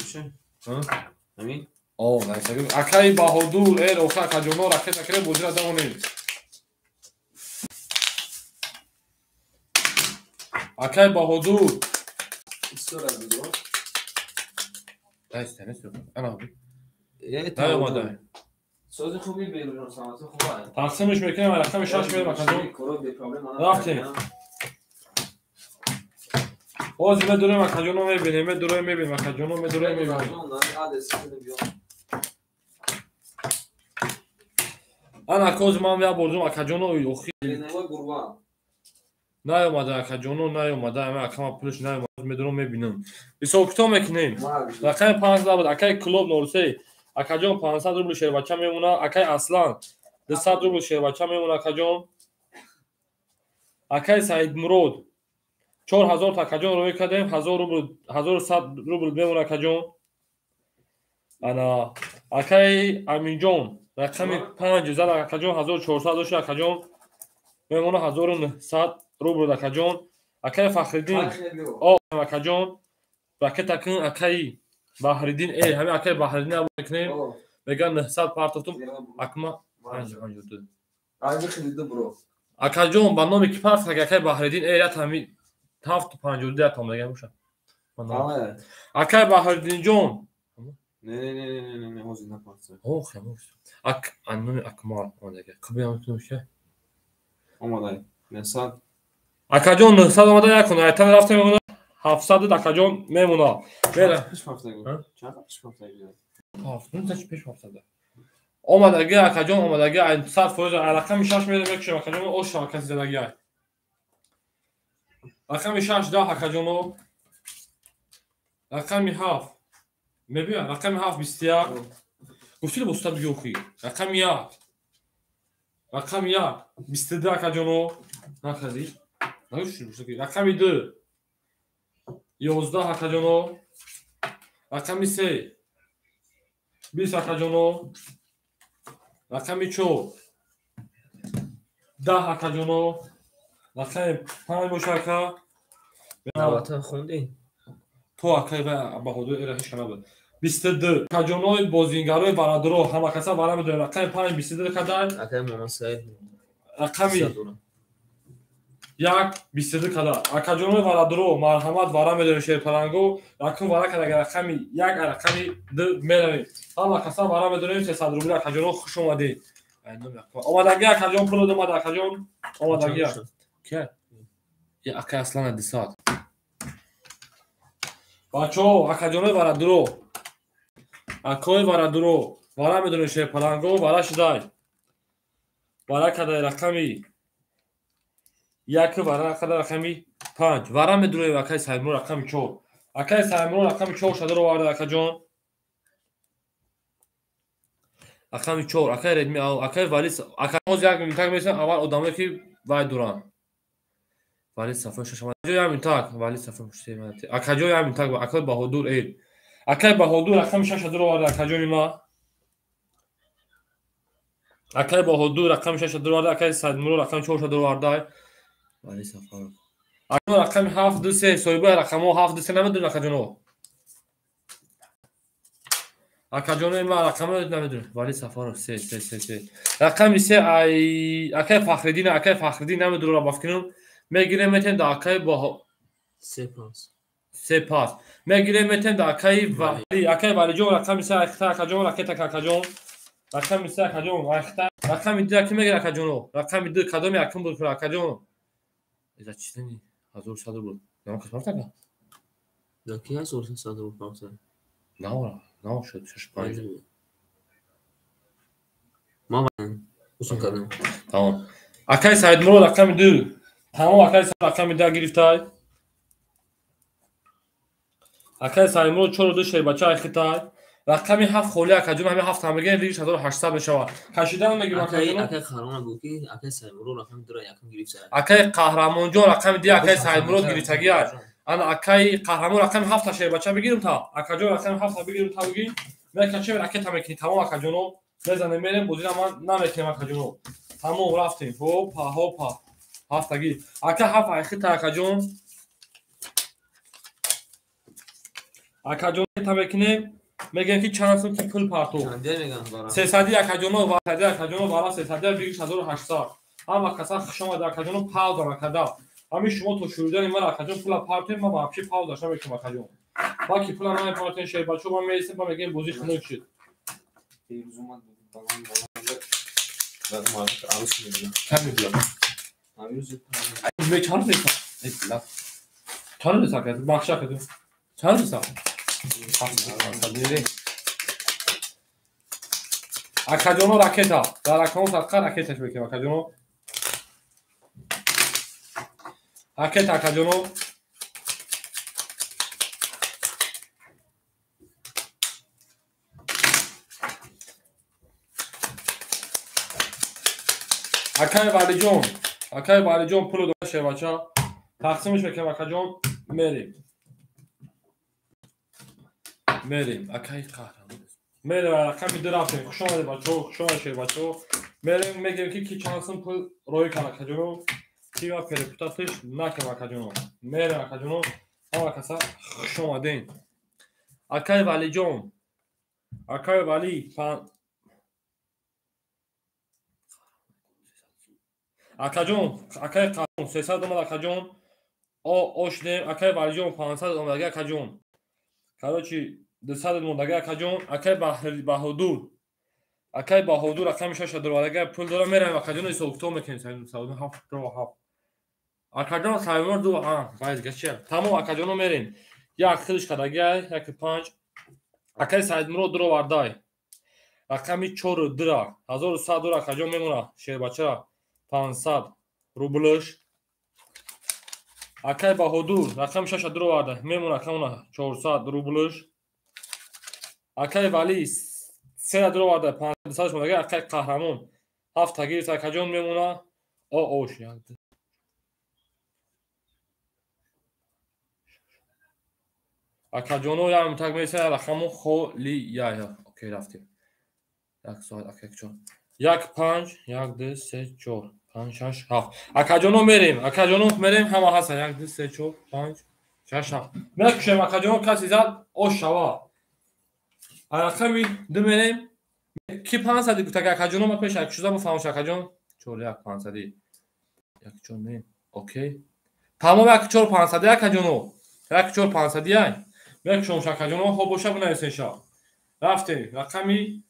Ҳамин? О, найсагим. Акаи Баҳодур эр оха акаҷоно ракета кунем бозира давонем. Акаи Баҳодур. Ана. Наёмада. Сози хуби берун самати хуба. Тақсимш мекунем рақами 6 мерем акаҷон. Рафтем. Ҳозир медурем акаҷоно мебинем, медурем мебинем акаҷоно медурем мебинем. Ана акози ман я бордум акаҷоно охи. Наёмада акаҷоно наёмада, ама акама пулш наёмада медурам мебинам. Ҳисоб китоб мекунем. Рақами 5 буд акаи клуб 03. Акаҷон 500 рубл шербача мемона, акаи Аслан 200 рубл шербача мемона акаҷон. Акаи Саидмурод 4000 акаҷон рӯй кардем, 1000 рубл 1100 рубл мемона акаҷон. Ана акаи Аминҷон рақами 5 зад акаҷон 1400 дошт акаҷон мемона 1900 рубл акаҷон. Акаи Фахриддин о акаҷон ракета кун акаи Баҳриддин ҳамин акаи Баҳриддин або мекунем меган 900 партофтум акма 552. Акаҷон ба номи ки партофт акаи Баҳриддин ят ҳами 752 ятам меган боша. Акаи Баҳриддинҷон Не, ҳозир напартса. Ох, ак номи Акмал омадага. Қабиям мекунем Омадай. 900. Акаҷон 900 омада якун. Айтан рафтем мемона 700 акаҷон мемона. Мера. Пеш рафтагӣ. Чанд пеш рафтагӣ? 7 пеш рафтага. Омадаги акаҷон омадаги 100% рақами 6 мерем мекушем акаҷон ош шабака задаги. Рақами 6 10 акаҷоно. Рақами 7 мебия рақами 7 21. Гуфтили бо устад бигӯ рақами 1. Рақами 1 22 акаҷоно. Нахази. Нагӯши бушаки. Рақами 2 11 акаҷоно. Рақами 3 20 акаҷоно. Рақами 4 10 акаҷоно. Рақами 5 боша ака. Навбатан хондӣ? То акаи Баҳодур эра ҳеч набуд. 22 акаҷонои бозингарои барадро ҳама каса бара медонем. Рақами 5 22 кадай. Акаи Муҳаммадсаид рақами 1 22 када. Акаҷонои варадро марҳамат вара медонем шерпаланго. Якум вара кадага рақами 1 рақами 2 меравем. Ҳама каса вара медонем 300 рубл акаҷоно хуш омадед. Омадаги акаҷон пул дод омада акаҷон омадаги. Ки? Я акаи Аслан 200. Бачаҳо акаҷонои варадро. Акои варадро вара медонем шерпаланго вара шудай. Вара кадай рақами 1 вара кадай рақами 5. Вара медроем акаи Саймур рақами 4. Акаи Саймур рақами 4 шадро оварда акаҷон. Рақами 4 акаи Редми акаи Вали ака ҳозир як минутак месам аввал одамое ки вай дуранд. Вали Сафо шаш ҷо як минутак Вали Сафо пушти акаҷо як минутак акаи Баҳодур акаи Баҳодур рақами 6 шадро оварда акаҷони ма. Акаи Баҳодур рақами 6 шадро оварда акаи Саидмурод рақами 4 шадро оварда. Вали Сафаров. Акаҷон рақами 7 2 3 соҳибаи рақамҳо 7 2 3 намедонем акаҷоно. Акаҷонои ман рақамҳо намедонем. Вали Сафаров 3 3 3 3. Рақами 3 ай акаи Фахриддин акаи Фахриддин намедонам бафкинам. Мегирем метем да акаи Баҳо 3 пас. 3 пас. Мегирем метем да акаи Вали акаи Валиҷон рақами 3 айхта акаҷон ракета акаҷон. Рақами 3 акаҷон айхта. Рақами 2 аки мегира акаҷоно. Рақами 2 кадоми акм буд акаҷон? Иза чизани 1100 рубл. Нам кас партага? Да ки 1100 рубл партага? Наура, нау шуд 65. Ман усун кардам. Тамом. Акаи Саидмурод рақами 2. Тамом акаи Саид рақами 2 гирифтай. Акаи Саидмурод 4 2 шербача айхитай. Рақами 7 холӣ акаҷон ҳамин 7 ҳам мегирем вигиш 1800 мешавад. Кашидан мегирем акаҷон. Акаи Қаҳрамон гуфт ки акаи Саидмурод рақами 2-ро якум гирифта. Акаи Қаҳрамонҷон рақами 2 акаи Саидмурод гирифтагӣ аст. Ана акаи Қаҳрамон рақами 7 шербача бигирем та. Акаҷон рақами 7 бигирем та бигир. Мекачем ракета мекунем тамом акаҷоно. Мезанем мерем бозира ман намекунем акаҷоно. Тамом рафтем. Хопа хопа. Ҳафтагӣ. Ака 7 айхита акаҷон. Акаҷон та мекунем. Мегӯям ки чанд сум ки пул партов. 300 акаҷоно ва 100 акаҷоно вара 300 вигиш 1800. Ҳама каса хуш омада акаҷоно пауза накарда. Ҳамин шумо то шурӯдани ман акаҷон пула партем ман вообще паузаш намекунам акаҷон. Баки пула намепартем шербачо ман меистем ба мегӯем бозӣ хунук шуд. Акаҷоно ракета. Дар ракамо садқа ракеташ мекунем акаҷоно. Ракета акаҷоно. Акай Валиҷон, акай Валиҷон пуло дора шербача. Тақсимиш мекунем акаҷон, мерем. Мерем, акай қаҳрамон. Мерем рақами ду рафтем. Хуш омадед бачаҳо, хуш омадед шербачаҳо. Мерем мегӯем ки ки чанд сум пул роӣ кард акаҷоно, ки ва перепутатиш накунем акаҷоно. Мерем акаҷоно, ҳама каса хуш омадем. Акай Валиҷон, акай Вали акаҷон, акай Қаҳрон 300 омад акаҷон. Ошдем акай Валиҷон 500 омадаги акаҷон. Короче 200 мондаги акаҷон. Акай Баҳодур, акай Баҳодур рақами 6 даровардаги пул дора. Меравем акаҷон ҳисоб-китоб мекунем. 7 акаҷон саймор 2 баъд чи тамом акаҷоно мерем. Як хилиш кардаги 1 5. Акай Саидмурод дуровардай рақами 4 дра 1100 дура акаҷон мемона шербачара 500 рублш. Акай Баҳодур рақами 6 дуроварда мемона камона 400 рублш. Акай Вали 3 дуроварда 500 мондаги. Акай Қаҳрамон 7 гирифт акаҷон мемона. Ош акаҷоно як так меса рақаму холия. Окей рафтем. Як соат акаҷон. 1 5 1 2 3 4 5 6 7. Акаҷоно мерем, акаҷоно мерем, ҳама ҳаста. 1 2 3 4 5 6 7. Мекушем акаҷоно, каси зад ош шава. Рақами 2 мерем. Ки 500 гуфтага акаҷоно, ма пеш як шуда бифаҳмш акаҷон. 4 1 500. 1 4 не. Окей. Тамом 1 4 500 акаҷоно. 1 4 500 ай. Мекушем акаҷоно, хоб боша бинависен ша. Рафтем рақами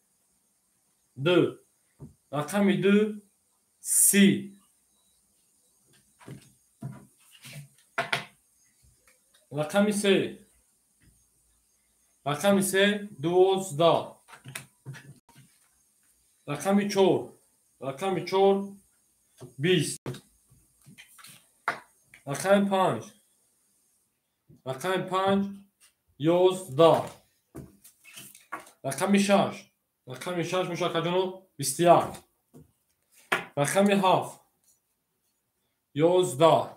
2. Рақами 2 30. Рақами 3. Рақами 3 12. Рақами 4. Рақами 4 20. Рақами 5. Рақами 5 11. Рақами 6. Рақами 6 меша акаҷоно 21. Рақами 7 11.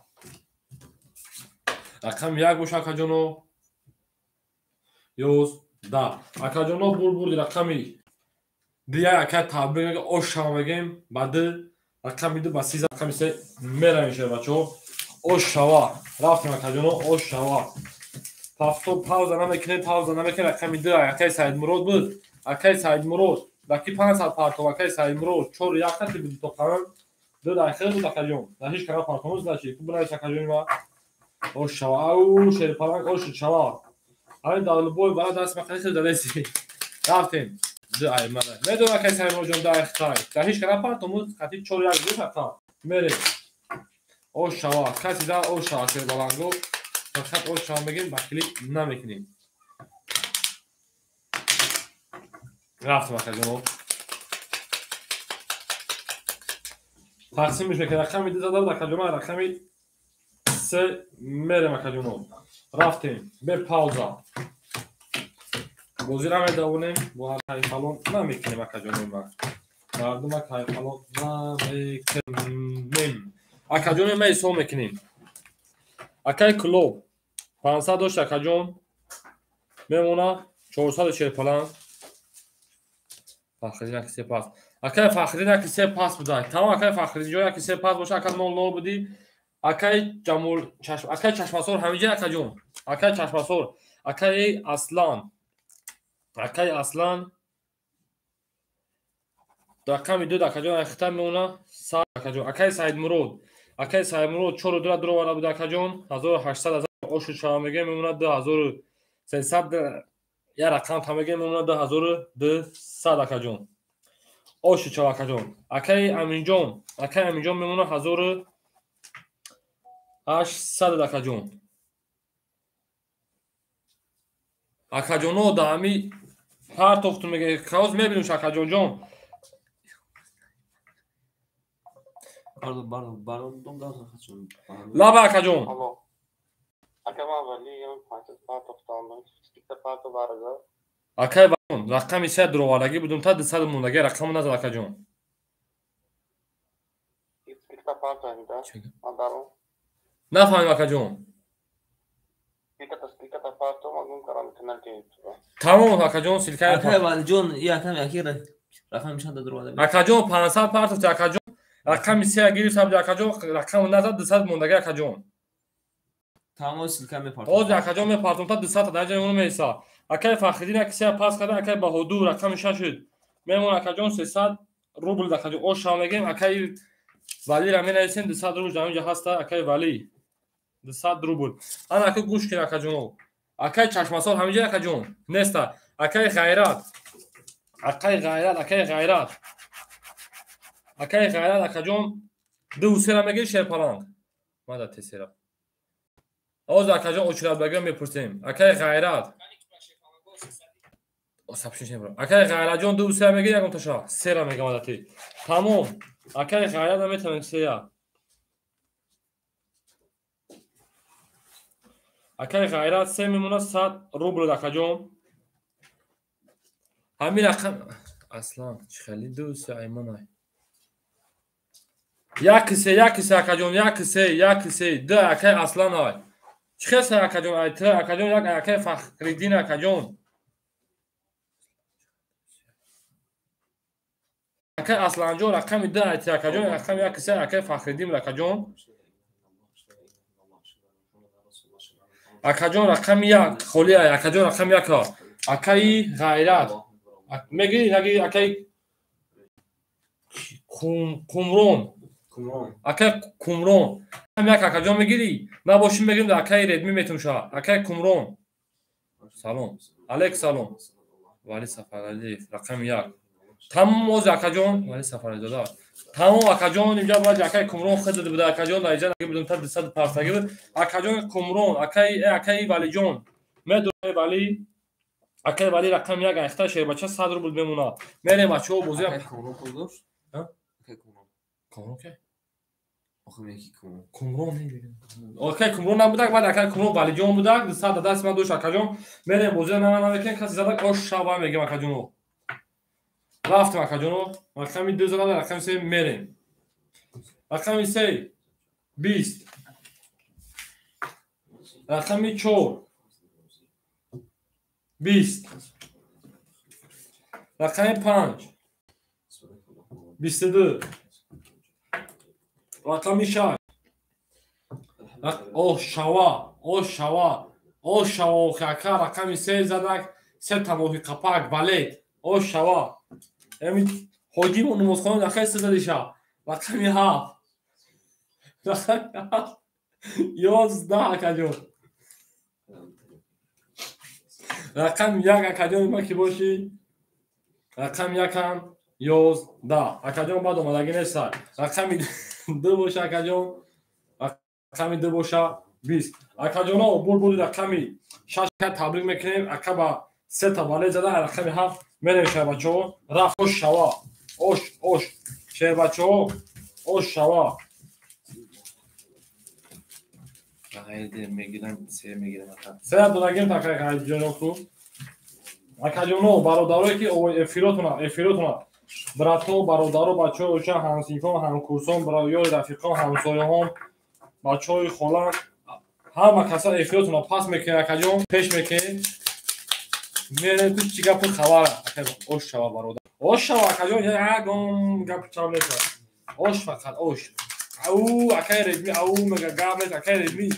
Рақами 1 боша акаҷоно 11. Акаҷоно бурбурди рақами 2 ака табрик мега ош шава мегем. Ба 2 рақами 2 ба 3 рақами 3 меравем шербачаҳо. Ош шава. Рафтем акаҷоно ош шава. Пафто пауза намекунем, пауза намекунем. Рақами 2 акаи Саидмурод буд. Акаи Саидмурод даки 500 партов акаи Саидмурод 4 1 хати буд то қарор 2 дақиқа буд акаҷон. Дар ҳеҷ кара партомоз нашид. Бинавис акаҷони ма. Ош шава. Ау шерпаланг ош шава. Ҳамин давлбой бара даст мақади хел задаси. Рафтем. 2 ай мана. Медонам акаи Саидмурод ҷон 2 хитай. Дар ҳеҷ кара партомоз хати 4 1 буд ака. Мерем. Ош шава. Каси дар ош шава шербаланго. Фақат ош шава мегем, бахилӣ намекунем. Рафтем акаҷоно. Тақсимиш мекунем. Рақами 2 зада буд акаҷоно, рақами 3 мерем акаҷоно. Рафтем. Бе пауза. Бозира медавонем, бо ҳайфалон намекунем акаҷоно ма. Мардумак ҳайфалон намекунем. Акаҷоно ма ҳисоб мекунем. Акай Клуб 500 дошт акаҷон. Мемона 445. Фахриддин яки се пас. Акай Фахриддин яки се пас буда. Тамом акай Фахриддин ҷон яки се пас боша, ака 0-0 будӣ. Акай Ҷамол чашм, акай Чашмасор ҳамиҷа акаҷон. Акай Чашмасор, акай Аслан. Акай Аслан рақами 2 акаҷон ахта мемона 100 акаҷон. Акай Саидмурод, акай Саидмурод 4 2 дуроварда буда акаҷон. 1800 аз ошу шава мегем мемона 2300 я рақам та мегем мемона 2200 акаҷон. Оши чав акаҷон. Акаи Аминҷон, акаи Аминҷон мемона 1800 акаҷон. Акаҷоно да ами партохту мега хаоз мебинуш акаҷонҷон. Лаба акаҷон. Акай валиҷон, рақами се дуровардагӣ будум та 200 мондагӣ рақаму назад акаҷон. Нафаҳмем акаҷон. Тамом акаҷон, силкаи акай валиҷон, и акам яки рақами чанд дуровардагӣ. Акаҷон 500 партофти акаҷон. Рақами се гирифта буди акаҷон, рақаму назад 200 мондагӣ акаҷон. Тамом силка мепартом. Ҳозир акаҷон мепартом та 200 дар ҷои он меиса. Акай Фахриддин аки се пас карда, акай Баҳодур рақами 6 шуд. Мемон акаҷон 300 рубл акаҷон. Ош шава мегем, акай Валира менависем 200 рубл дар онҷо ҳаста, акай Вали 200 рубл. Ана ака гӯш кун акаҷоно. Акай Чашмасор ҳаминҷо акаҷон неста. Акай Ғайрат. Акай Ғайрат, акай Ғайрат. Акай Ғайрат акаҷон 2 сера мегири шерпаланг. Мада тесера. Ҳозир акаҷон очиратбагиро мепурсем. Акай Ғайрат. Акай Ғайратҷон 2 сера мегири ягон таша. Сера мегам адати. Тамом. Акай Ғайрат наметавонем сея. Акай Ғайрат се мемона 100 рубл акаҷон. Ҳамин рақам аслан чӣ хеле 2 се аймонай. 1 3 1 3 акаҷон 1 3 1 3 2 акай Аслан ай. Чӣ хел се акаҷон ай т акаҷон як акай Фахриддин акаҷон. Акай Асланҷон рақами 2 ай т акаҷон рақами 1 3 акай Фахриддин акаҷон. Акаҷон рақами 1 холӣ ай акаҷон рақами 1 акаи Ғайрат. Мегири нагири акаи Кумрон. Акаи Кумрон. Рақами 1 акаҷон мегири? Набоши мегирим акаи Редми метумша. Акаи Кумрон. Салом. Алейк салом. Вали Сафаралиев рақами 1. Тамом оз акаҷон Вали Сафарализода. Тамом акаҷон инҷа бояд акаи Кумрон хед дода буда акаҷон дар инҷа будем та 200 партагӣ буд. Акаҷон Кумрон, акаи Валиҷон. Медонӣ Вали акаи Вали рақами 1 айхта шербача 100 рубл мемонад. Мерем бачаҳо бозӣ. Акаи Кумрон пул дошт? Акаи Кумрон. Кумрон ки? Охир яки Кумрон. Кумрон акаи Кумрон набудак, баъд акаи Кумрон Валиҷон будак, 200 даст ман дошт акаҷон. Мерем бозӣ намекунем, касе задак ош шава мегем акаҷоно. Рафтем акаҷоно, рақами 2 задам, рақами 3 мерем. Рақами 3 20. Рақами 4 20. Рақами 5 22. Рақами 6. Ош шава, ош шава, ош шава ака рақами 3 задак, се тамоҳи қапак валет. Ош шава. Эми ҳоҷи намозхона дахай се задиша. Рақами 7. Рақами 7. 11 акаҷон. Рақами 1 акаҷон ма ки бошӣ? Рақами 1 ҳам 11. Акаҷон баъд омадагӣ неста. Рақами 2 боша акаҷон. Рақами 2 боша 20. Акаҷоно бурбури рақами 6 табрик мекунем. Ака ба се та вале зада рақами 7 мерем шербачаҳо. Рафт ош шава. Ош ош шербачаҳо ош шава. Ғайрид мегирам, се мегирам ака. Се додагим та акаи Ғайридҷоно ку. Акаҷоно бародарое ки эфиротона братҳо, бародаро, бачаҳои оча, ҳамсинфон, ҳамкурсон, ёри рафиқон, ҳамсояҳон, бачаҳои хола, ҳама каса эфиротона пас мекунед акаҷон, пеш мекунед. Мерем ту чӣ гапу хабар ош шава бародар. Ош шава акаҷон, ягон гапу чав нест. Ош фақат ош. Ау акаи Редми ау мега гап нест акаи Редми.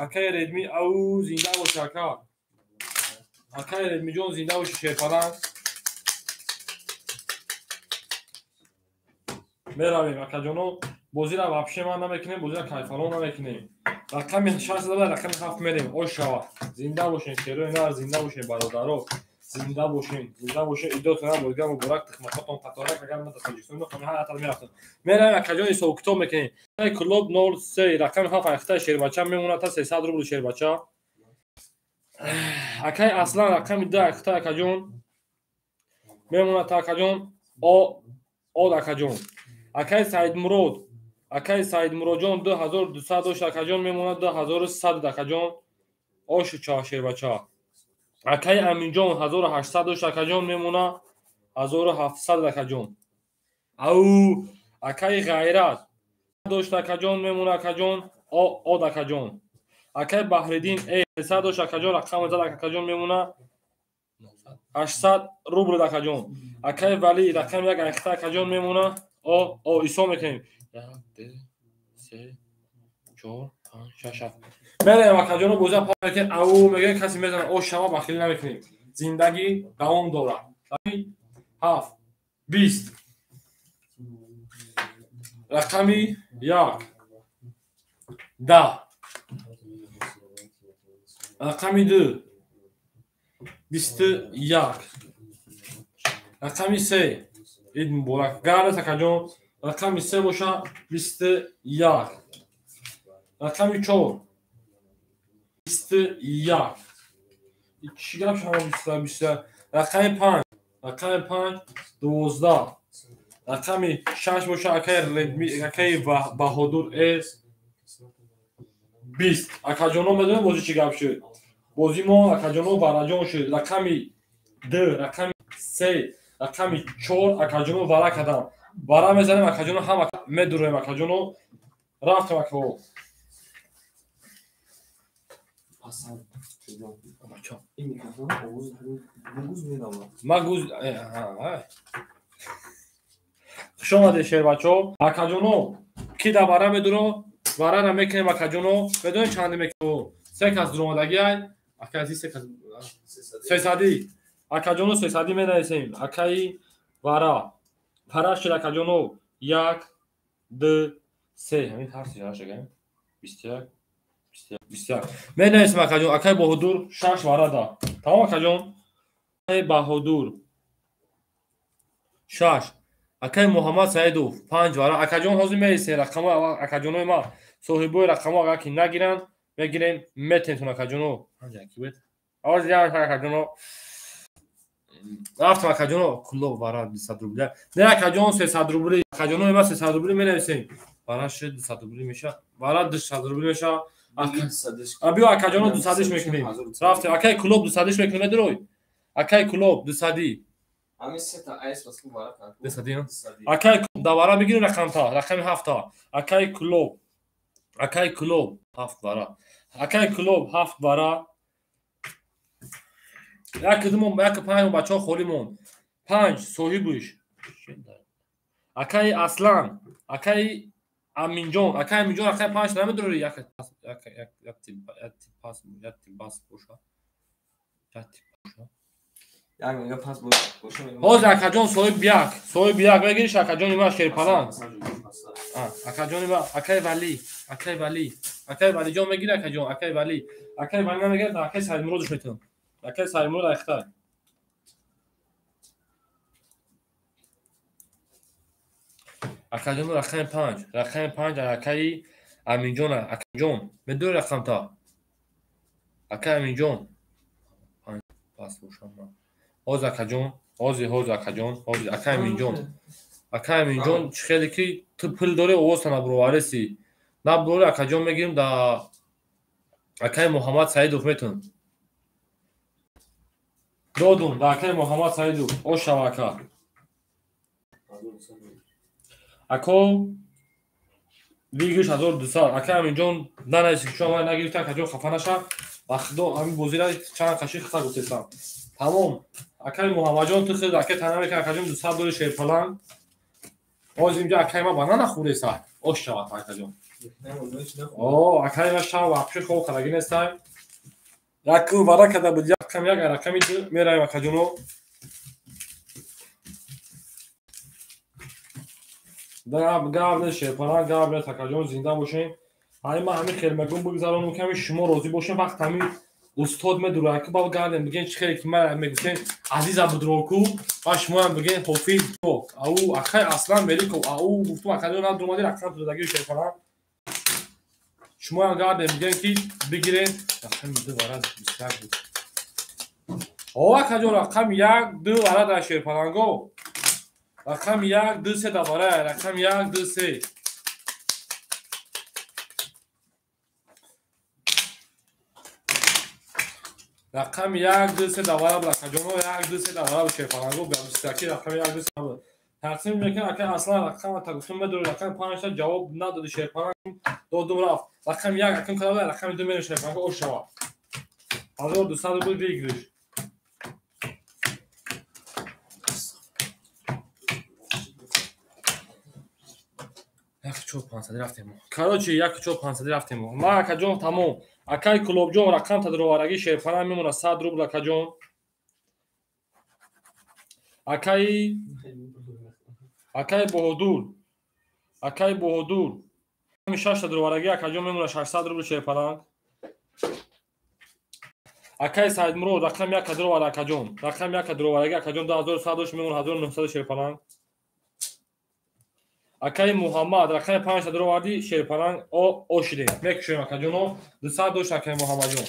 Акаи Редми ау зинда боша ака. Акаи Редмиҷон зинда боши шерпаланг. Меравем акаҷоно, бозиро вообще ман намекунем, бозиро кайфалон намекунем. Рақами 6 зада рақами 7 мерем. Ош шава. Зинда бошен шерои нар, зинда бошен бародаро. Зинда бошин, зинда бошин. Идотона бозгар муборак, тухматотон қаторак. Агар ма дар Тоҷикистон мехонам, ҳар атар мерафтам. Меравем акаҷон ҳисоб китоб мекунем. Клуб 03 рақами 7 айхта шербача мемонад та 300 рубл шербача. Акай Аслан рақами 2 айхта акаҷон мемонад та акаҷон од акаҷон. Акай Саидмурод, акай Саидмуродҷон 2200 дошт акаҷон мемонад 2100 акаҷон. Ошу ча шербача. Акай Аминҷон 1800 дошт акаҷон мемона 1700 акаҷон. Ау акай Ғайрат дошт акаҷон мемона акаҷон од акаҷон. Акай Баҳриддин 300 дошт акаҷон рақами зад акаҷон мемона 800 рубл акаҷон. Акай Вали рақами 1 айхта акаҷон мемона о исо мекунем. 1 2 3 4 5 6 7. Мераем акаҷоно боза па мекунем. Ау мегӯем касе мезанад о шава бахилӣ намекунем. Зиндагӣ давом дорад. 7 20 рақами 1 10 рақами 2 21 рақами 3 Ид муборак. Гарас акаҷон рақами 3 боша 21 рақами 4 21 чӣ гап шумо 21 рақами 5 рақами 5 12 рақами 6 боша акай Редми акай Баҳодур С 20 акаҷоно медонед бозӣ чӣ гап шуд? Бозӣ мо акаҷоно вараҷон шуд. Рақами 2 рақами 3 рақами 4 акаҷоно вара кардам. Вара мезанем акаҷоно ҳама медуроем акаҷоно рафтем акао. Хуш омадед шербачо. Акаҷоно ки дар вара медуро варара мекунем акаҷоно. Медонед чанде мекунем? Се кас дуромадагиай. Акази се кас сесадӣ. Акаҷоно сесадӣ менависем. Акаи вара. Вара шуд акаҷоно 1 2 3 ҳамин ҳарф шагаем. 21 21 менависем акаҷон. Акаи Баҳодур 6 вара да. Тамом акаҷон. Акаи Баҳодур 6. Акаи Муҳаммад Саидов 5 вара. Акаҷон ҳозир мерисем рақамҳои акаҷонои ма. Соҳибои рақамҳо агар ки нагиранд мегирем метемтон акаҷоно. 5 яки буд. Ҳозир як акаҷоно. Рафтам акаҷоно клуб вара 200 рубля. Не акаҷон 300 рубли. Акаҷонои ма 300 рубли менависем. Вара шуд 200 рубли меша. Вара 200 рубли меша. Биё акаҷоно 200 мекунем. Рафтем акаи клуб 200 мекунем медурой. Акаи клуб 200. Акаи клуб да вара бигирем рақамта, рақами 7. Акаи клуб. Акаи клуб 7 вара. Акаи клуб 7 вара. Як думо як панҷ бачаҳо холӣ монд. 5 соҳибиш. Акаи Аслан, акаи Аминҷон, акаи Аминҷон акаи 5 намедурӣ як як як як пас як бас боша. Як боша. Як мега пас боша. Ҳозир акаҷон соҳиб як, соҳиб як мегириш акаҷони ма Шерпаланг. Акаҷони ма акаи Вали, акаи Вали, акаи Валиҷон мегири акаҷон, акаи Вали, акаи Вали намегирад, акаи Саидмуродш метавон. Акаи Саидмурод айхта. Акаҷон рақами 5, рақами 5 акаи Аминҷон, акаҷон медури рақамта. Акаи Аминҷон 5 пас бошам ман. Ҳозир акаҷон, ҳозир ҳозир акаҷон, ҳозир акаи Аминҷон. Акаи Аминҷон чӣ хеле ки ту пул дорӣ овозта набуровареси. Набурори акаҷон мегирем да акаи Муҳаммад Саидов метун. Додум да акаи Муҳаммад Саидов. Ошава ака. Ако вигиш 1200. Акаи Аминҷон нанависи ки чун ман нагирифта акаҷон хафа наша. Ба худо ҳамин бозира чанд қаши хата гуфтесам. Тамом. Акаи Муҳаммадҷон ту хел акаи тана мекунӣ акаҷон 200 дори шерпаланг. Ҳозир инҷо акаи ма банан нахӯреса. Ош шавад акаҷон. О, акаи ма шав вообще хоб кардаги нестай. Як вара карда буд, як рақами як, рақами ду меравем акаҷоно. Гап гап не шерпаланг, гап не акаҷон зинда бошем. Ҳамин ман ҳамин хел мегӯм бигзаронам ки ҳамин шумо розӣ бошем. Вақт ҳамин Устод медура ки баб гардем бигем чӣ хеле ки ман мегуфтем Азиз Абдуроку ва шумоам бигем Ҳофиз ау акай Аслан Меликов ау гуфтум акаҷон надурмади рақам додаги шерпаланг шумоам гардем бигем ки бигирем рақами 2 варад 21 буд. О акаҷон рақами 1 2 варад дар шерпаланго рақами 1 2 3 дар вара рақами 1 2 3 рақами 1 2 3 давара буд акаҷоно 1 2 3 давара буд шерпаланго бистаки рақами 1 2 3 буд. Тақсим мекунем ака Аслан рақама та гуфтум медори рақами 5 та ҷавоб надоди шерпаланг додум рафт. Рақами 1 акам када рақами 2 мерем шерпаланго ош шава. 1200 рубл выигрыш. Як чор пансади рафтем. Короче, як чор пансади рафтем. Ма акаҷон тамом. Акай Кулобҷон рақам тадровараги шерпаланг мемона 100 рубл акаҷон. Акай Боҳодур. Акай Боҳодур. 6 тадровараги акаҷон мемона 600 рубл шерпаланг. Акай Саидмурод рақам 1 кадровара акаҷон. Рақам 1 кадровараги акаҷон 2100 дош мемона 1900 шерпаланг. Акай Муҳаммад рақами 5 тадроварди шерпаланг ошидем. Мекушем акаҷоно 200 дошт акай Муҳаммадҷон.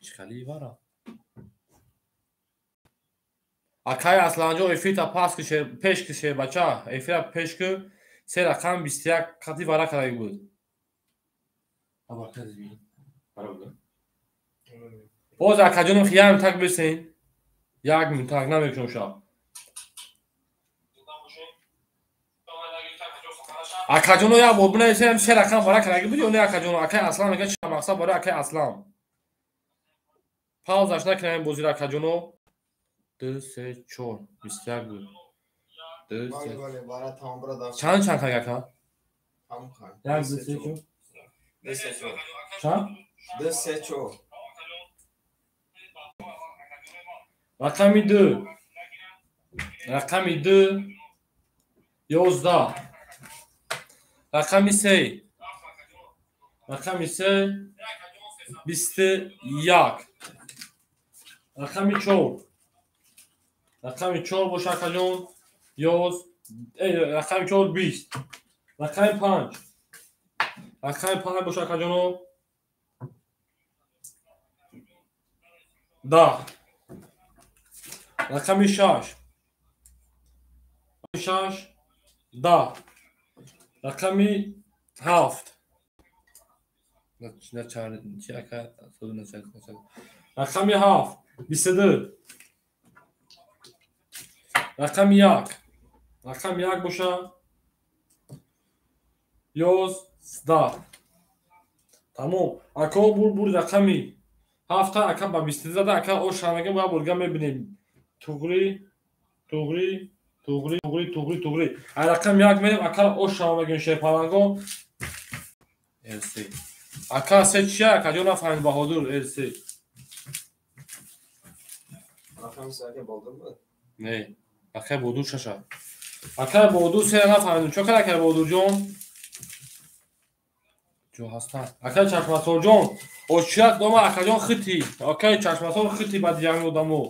Чӣ вара? Акай Асланҷон эфирта пас ки пеш ки шербача эфира пеш ки се рақам 21 қати вара кардаги буд. Боз акаҷоном як минутак бисен. Як минутак намекушам шаб. Акаҷоно як бор бинависем се рақам вара кардаги буд ё не акаҷоно? Акай Аслан мегӯяд чӣ мақсад барои акай Аслан. Паузаш накунем бозиро акаҷоно. 2 3 4 21 буд. 2 3 чанд чанд кард ака? 1 2 3 4 2 3 4 чанд? 2 3 4 рақами 2 рақами 2 11 рақами 3 рақами 3 21 рақами 4 рақами 4 боша акаҷон 11 рақами 4 20 рақами 5 рақами 5 боша акаҷоно 10 рақами 6 6 10 рақами 7 рақами 7 22 рақами 1 рақами 1 боша 11 тамом. Ако бур рақами 7 ака ба 22 зада ака ош ҳамага ба бурга мебинем. Туғри туғри туғри туғри туғри туғри. А рақами 1 мерем ака ош ҳамага шерпаланго РС. Ака се чия ака ҷон нафаҳмид Баҳодур РС. Рақами се ака Баҳодур буд? Не, акай Баҳодур шаша. Акай Баҳодур се нафаҳмидум. Чо кард акай Баҳодурҷон? Ҷо ҳастанд. Акай Чашмасорҷон, очият дома акаҷон хити. Акай Чашмасор хити ба дигари одамо.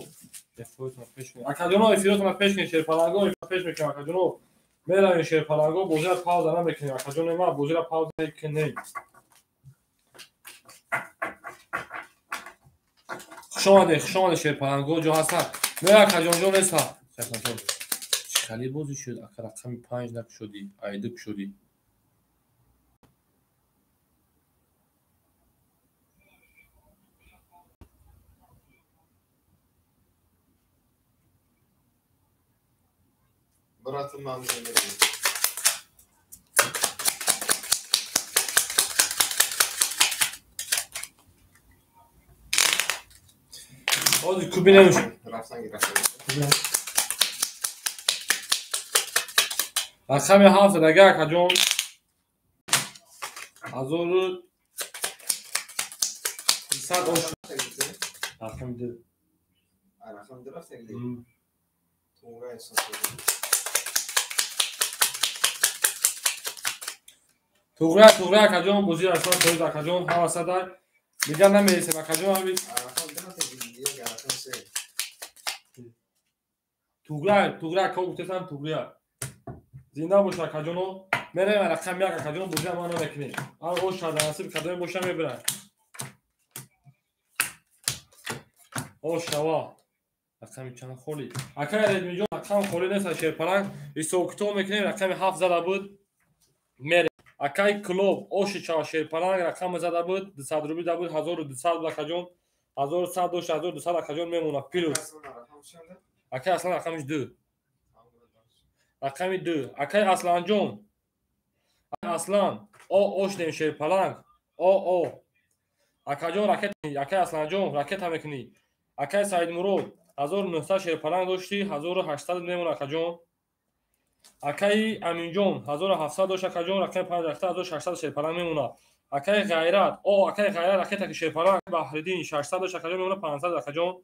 Акаҷоно эфиротона пеш кунед шерпаланго пеш мекунем акаҷоно. Меравем шерпаланго бозира пауза намекунем акаҷоно ма бозира пауза мекунем. Хуш омадед, хуш омадед шерпаланго ҷо ҳастанд. Не акаҷонҷон неста. Чашмасор. Чӣ хали бозӣ шуд? Ака рақами 5 накушодӣ, айду кушодӣ. Брату ман мемирам. Ҳозир кубинем. Рафтан гирифтан. Рақами 7 задага акаҷон. 1300 ош. Рақами 2. Рақами 2 рафтагӣ? Туғра эҳсос. Туғра туғра акаҷон бозӣ расман тоид акаҷон ҳама садай. Дигар намересем акаҷон ҳами. Туғра, туғра ко гуфтесам туғрия. Зинда бош акаҷоно. Мераем рақами як акаҷоно бозӣ ама намекунем. Ар ош шада насиб кадоме боша мебирад. Ош шава. Рақами чанд холи? Акай Редмиҷон рақам холи нест шерпаланг. Ҳисоб-китоб мекунем рақами 7 зада буд. Мерем. Акай Клуб оши чава шерпаланг рақам зада буд 200 рубл да буд 1200 буд акаҷон. 1100 дошт 1200 акаҷон мемонад плюс. Акай Аслан рақамиш 2. Рақами 2. Акай Асланҷон. Аслан о ош дем шерпаланг. О о. Акаҷон ракет акай Асланҷон ракета мекунӣ. Акай Саидмурод 1900 шерпаланг дошти 1800 мемонад акаҷон. Акай Аминҷон 1700 дошт акаҷон рақами 5 ракета 1600 шерпаланг мемонад. Акай Ғайрат о акай Ғайрат ракета ки шерпаланг Баҳриддин 600 дошт акаҷон мемонад 500 акаҷон.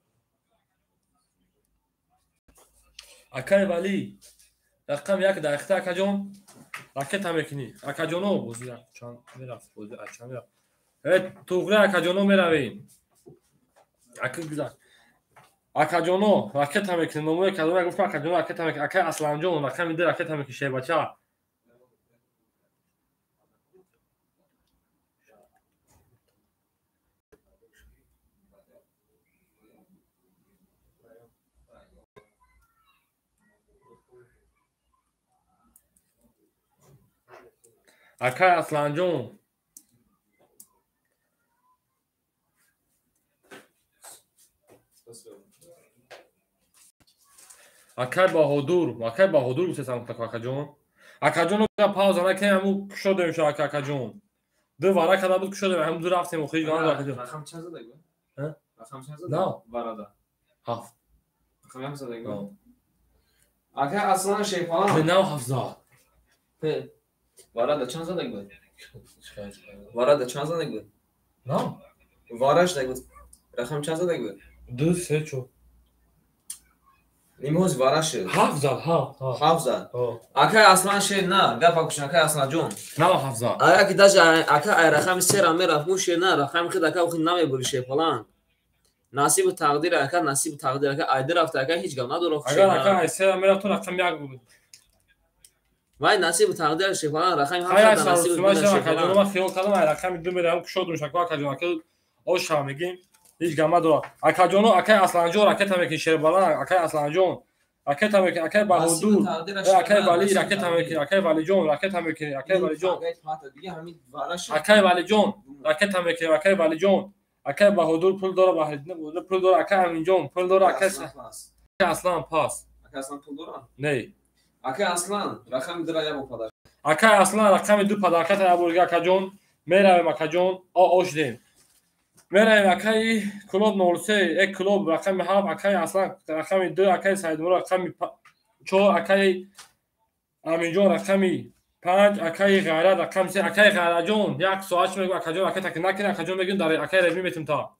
Акай Вали рақам 1 дақиқа акаҷон ракета мекунӣ. Акаҷоно бозӣ чанд мерафт бозӣ чанд мерафт. Туғри акаҷоно меравем. Ака гузашт. Акаҷоно ракета мекунӣ. Номои кадоме гуфтам акаҷоно ракета мекунӣ. Акай Асланҷон рақами 2 ракета мекунӣ шербача. Акай Асланҷон акай Баҳодур, акай Баҳодур гуфтесам акаҷон. Акаҷоно пауза накунем, ҳаму кушодем шо акаҷон. Ду вара када буд кушодем, ҳаму ду рафтем охири ган акаҷон. Рақам чанд зада гу? Рақам чанд зада? На. Варада. 7. Рақам ҳам зада гу? Акай Аслан шерпаланг. На 7 зад. Варада чанд зада буд? Варада чанд зада буд? На. Вараш да буд. Рақам чанд зада буд? 2 3 4. Нимоз вараш. 7 зад, 7. 7 зад. Акай Аслан шер на, гапа кушин акай Асланҷон. На 7 зад. Ага ки даже акай ай рақами 3 ра мерафт, му шер на, рақами хид ака охи намебури шерпаланг. Насибу тақдир ака, насибу тақдир ака, айди рафта ака ҳеҷ гап надорад. Агар ака ай 3 ра мерафт, рақами 1 буд. Вай насибу тақдир шерпаланг рақами 7 насибу шерпаланг. Ман хиёл кардам ай рақами 2 меравам кушодум шако акаҷон ака ош мегим. Ҳеҷ гап надорад. Акаҷоно акай Асланҷон ракета мекунӣ шербаланг, акай Асланҷон ракета мекунӣ, акай Баҳодур, акай Вали ракета мекунӣ, акай Валиҷон ракета мекунӣ, акай Валиҷон. Акай Валиҷон ракета мекунӣ, акай Валиҷон, акай Баҳодур пул дора, Баҳриддин пул дора, акай Аминҷон пул дора, акай Аслан пас. Акай Аслан пул дора? Не. Акай Аслан рақами 2 ра як бор падар. Акай Аслан рақами 2 падарката як бор акаҷон. Меравем акаҷон, о ош дем. Меравем акай Клуб 03, як клуб рақами 7, акай Аслан рақами 2, акай Саидмурод рақами 4, акай Аминҷон рақами 5, акай Ғайрат рақами 3, акай Ғайратҷон як соат мегӯ акаҷон ракета ки накунӣ акаҷон мегӯм дар акай Редми метим та.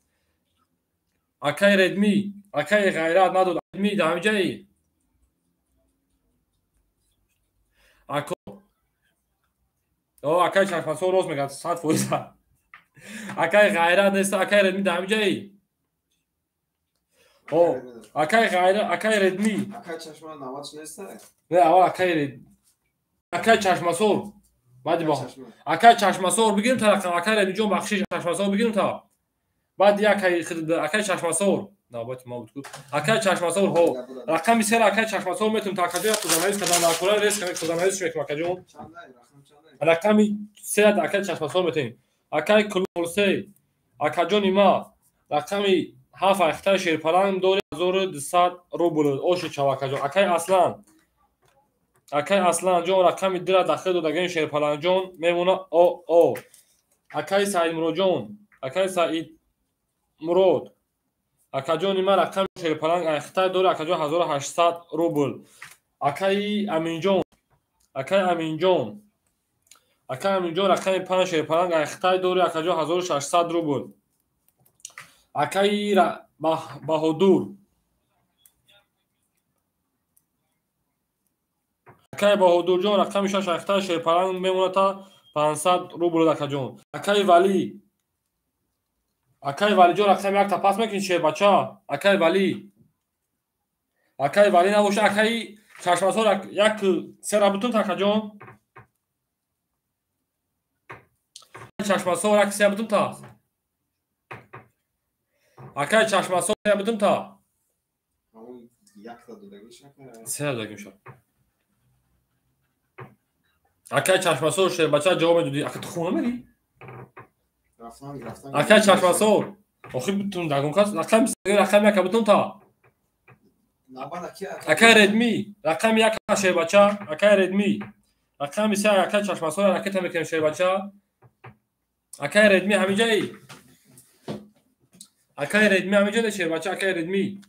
Акай Редми, акай Ғайрат надод, Редми дар ҳамиҷаи. Ако О акай Чашмасор рост мегӯяд 100%. Акай Ғайрат нест, акай Редми дар ҳамиҷаи. О, акай Ғайрат, акай Редми. Акай Чашма 90 нест? Не, аввал акай Ред. Акай Чашмасор. Баъди бо. Акай Чашмасор бигирем та рақам, акай Редмиҷон бахшиш Чашмасор бигирем та. Баъд акай акай Чашмасор. Навбати ма буд ку. Акай Чашмасор ҳо. Рақами 3 акай Чашмасор метум та акаҷон худонавис кадан дар кора рес каме худонавис мекунам акаҷон. Рақами 3 акай Чашмасор метем. Акай Клуб 3 акаҷони ма рақами 7 ахтаи шерпаланг дори 1200 рубл оши чава акаҷон. Акай Аслан, акай Асланҷон рақами 2 ра дахил додагани шерпалангҷон мемона о о. Акай Саидмуродҷон, акай Саидмурод акаҷони ма рақами шерпаланг ахтай дори акаҷон 1800 рубл. Акай Аминҷон, акай Аминҷон, акай Аминҷон рақами 5 шерпаланг ахтай дори акаҷон 1600 рубл. Акай Баҳодур, акай Баҳодурҷон рақами 6 ахтай шерпаланг мемонад та 500 рубл акаҷон. Акай Вали, Акай Валиҷон рақами якта пас мекунӣ шербача? Акай Валӣ. Акай Валӣ набоша, акаи Чашмасор як сера бутун акаҷон. Чашмасор як се бутун та. Акай Чашмасор се бутун та. Се додагиша. Акай Чашмасор шербача ҷавоб медодӣ. Ака ту хона мерӣ? Акай Чашмасор. Охи бутун дагон кас рақами рақами яка бутун та. Акай Редми рақами як шербача. Акай Редми рақами се акай Чашмасор ракета мекунем шербача. Акай Редми ҳамиҷаи. Акай Редми ҳамиҷа шербача. Акай Редми.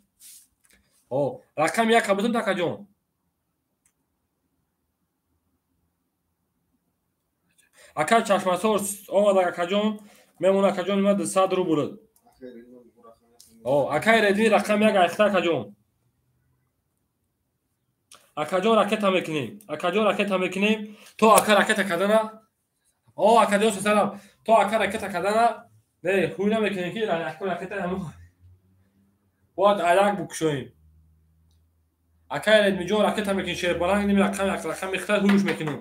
О, рақами як бутун та акаҷон. Акай Чашмасор омад акаҷон, мемон акаҷон има 200 рубл. О, акай Редми рақами як айхта акаҷон. Акаҷон ракета мекунем. Акаҷон ракета мекунем. То ака ракета кардана. О, акаҷон салом. То ака ракета кардана. Не, хуй намекунем ки ака ракета ҳамон. Бояд аяк букшоем. Акай Редмиҷон ракета мекунем шербаланг ними рақам як рақам мехтар ҳуш мекунем.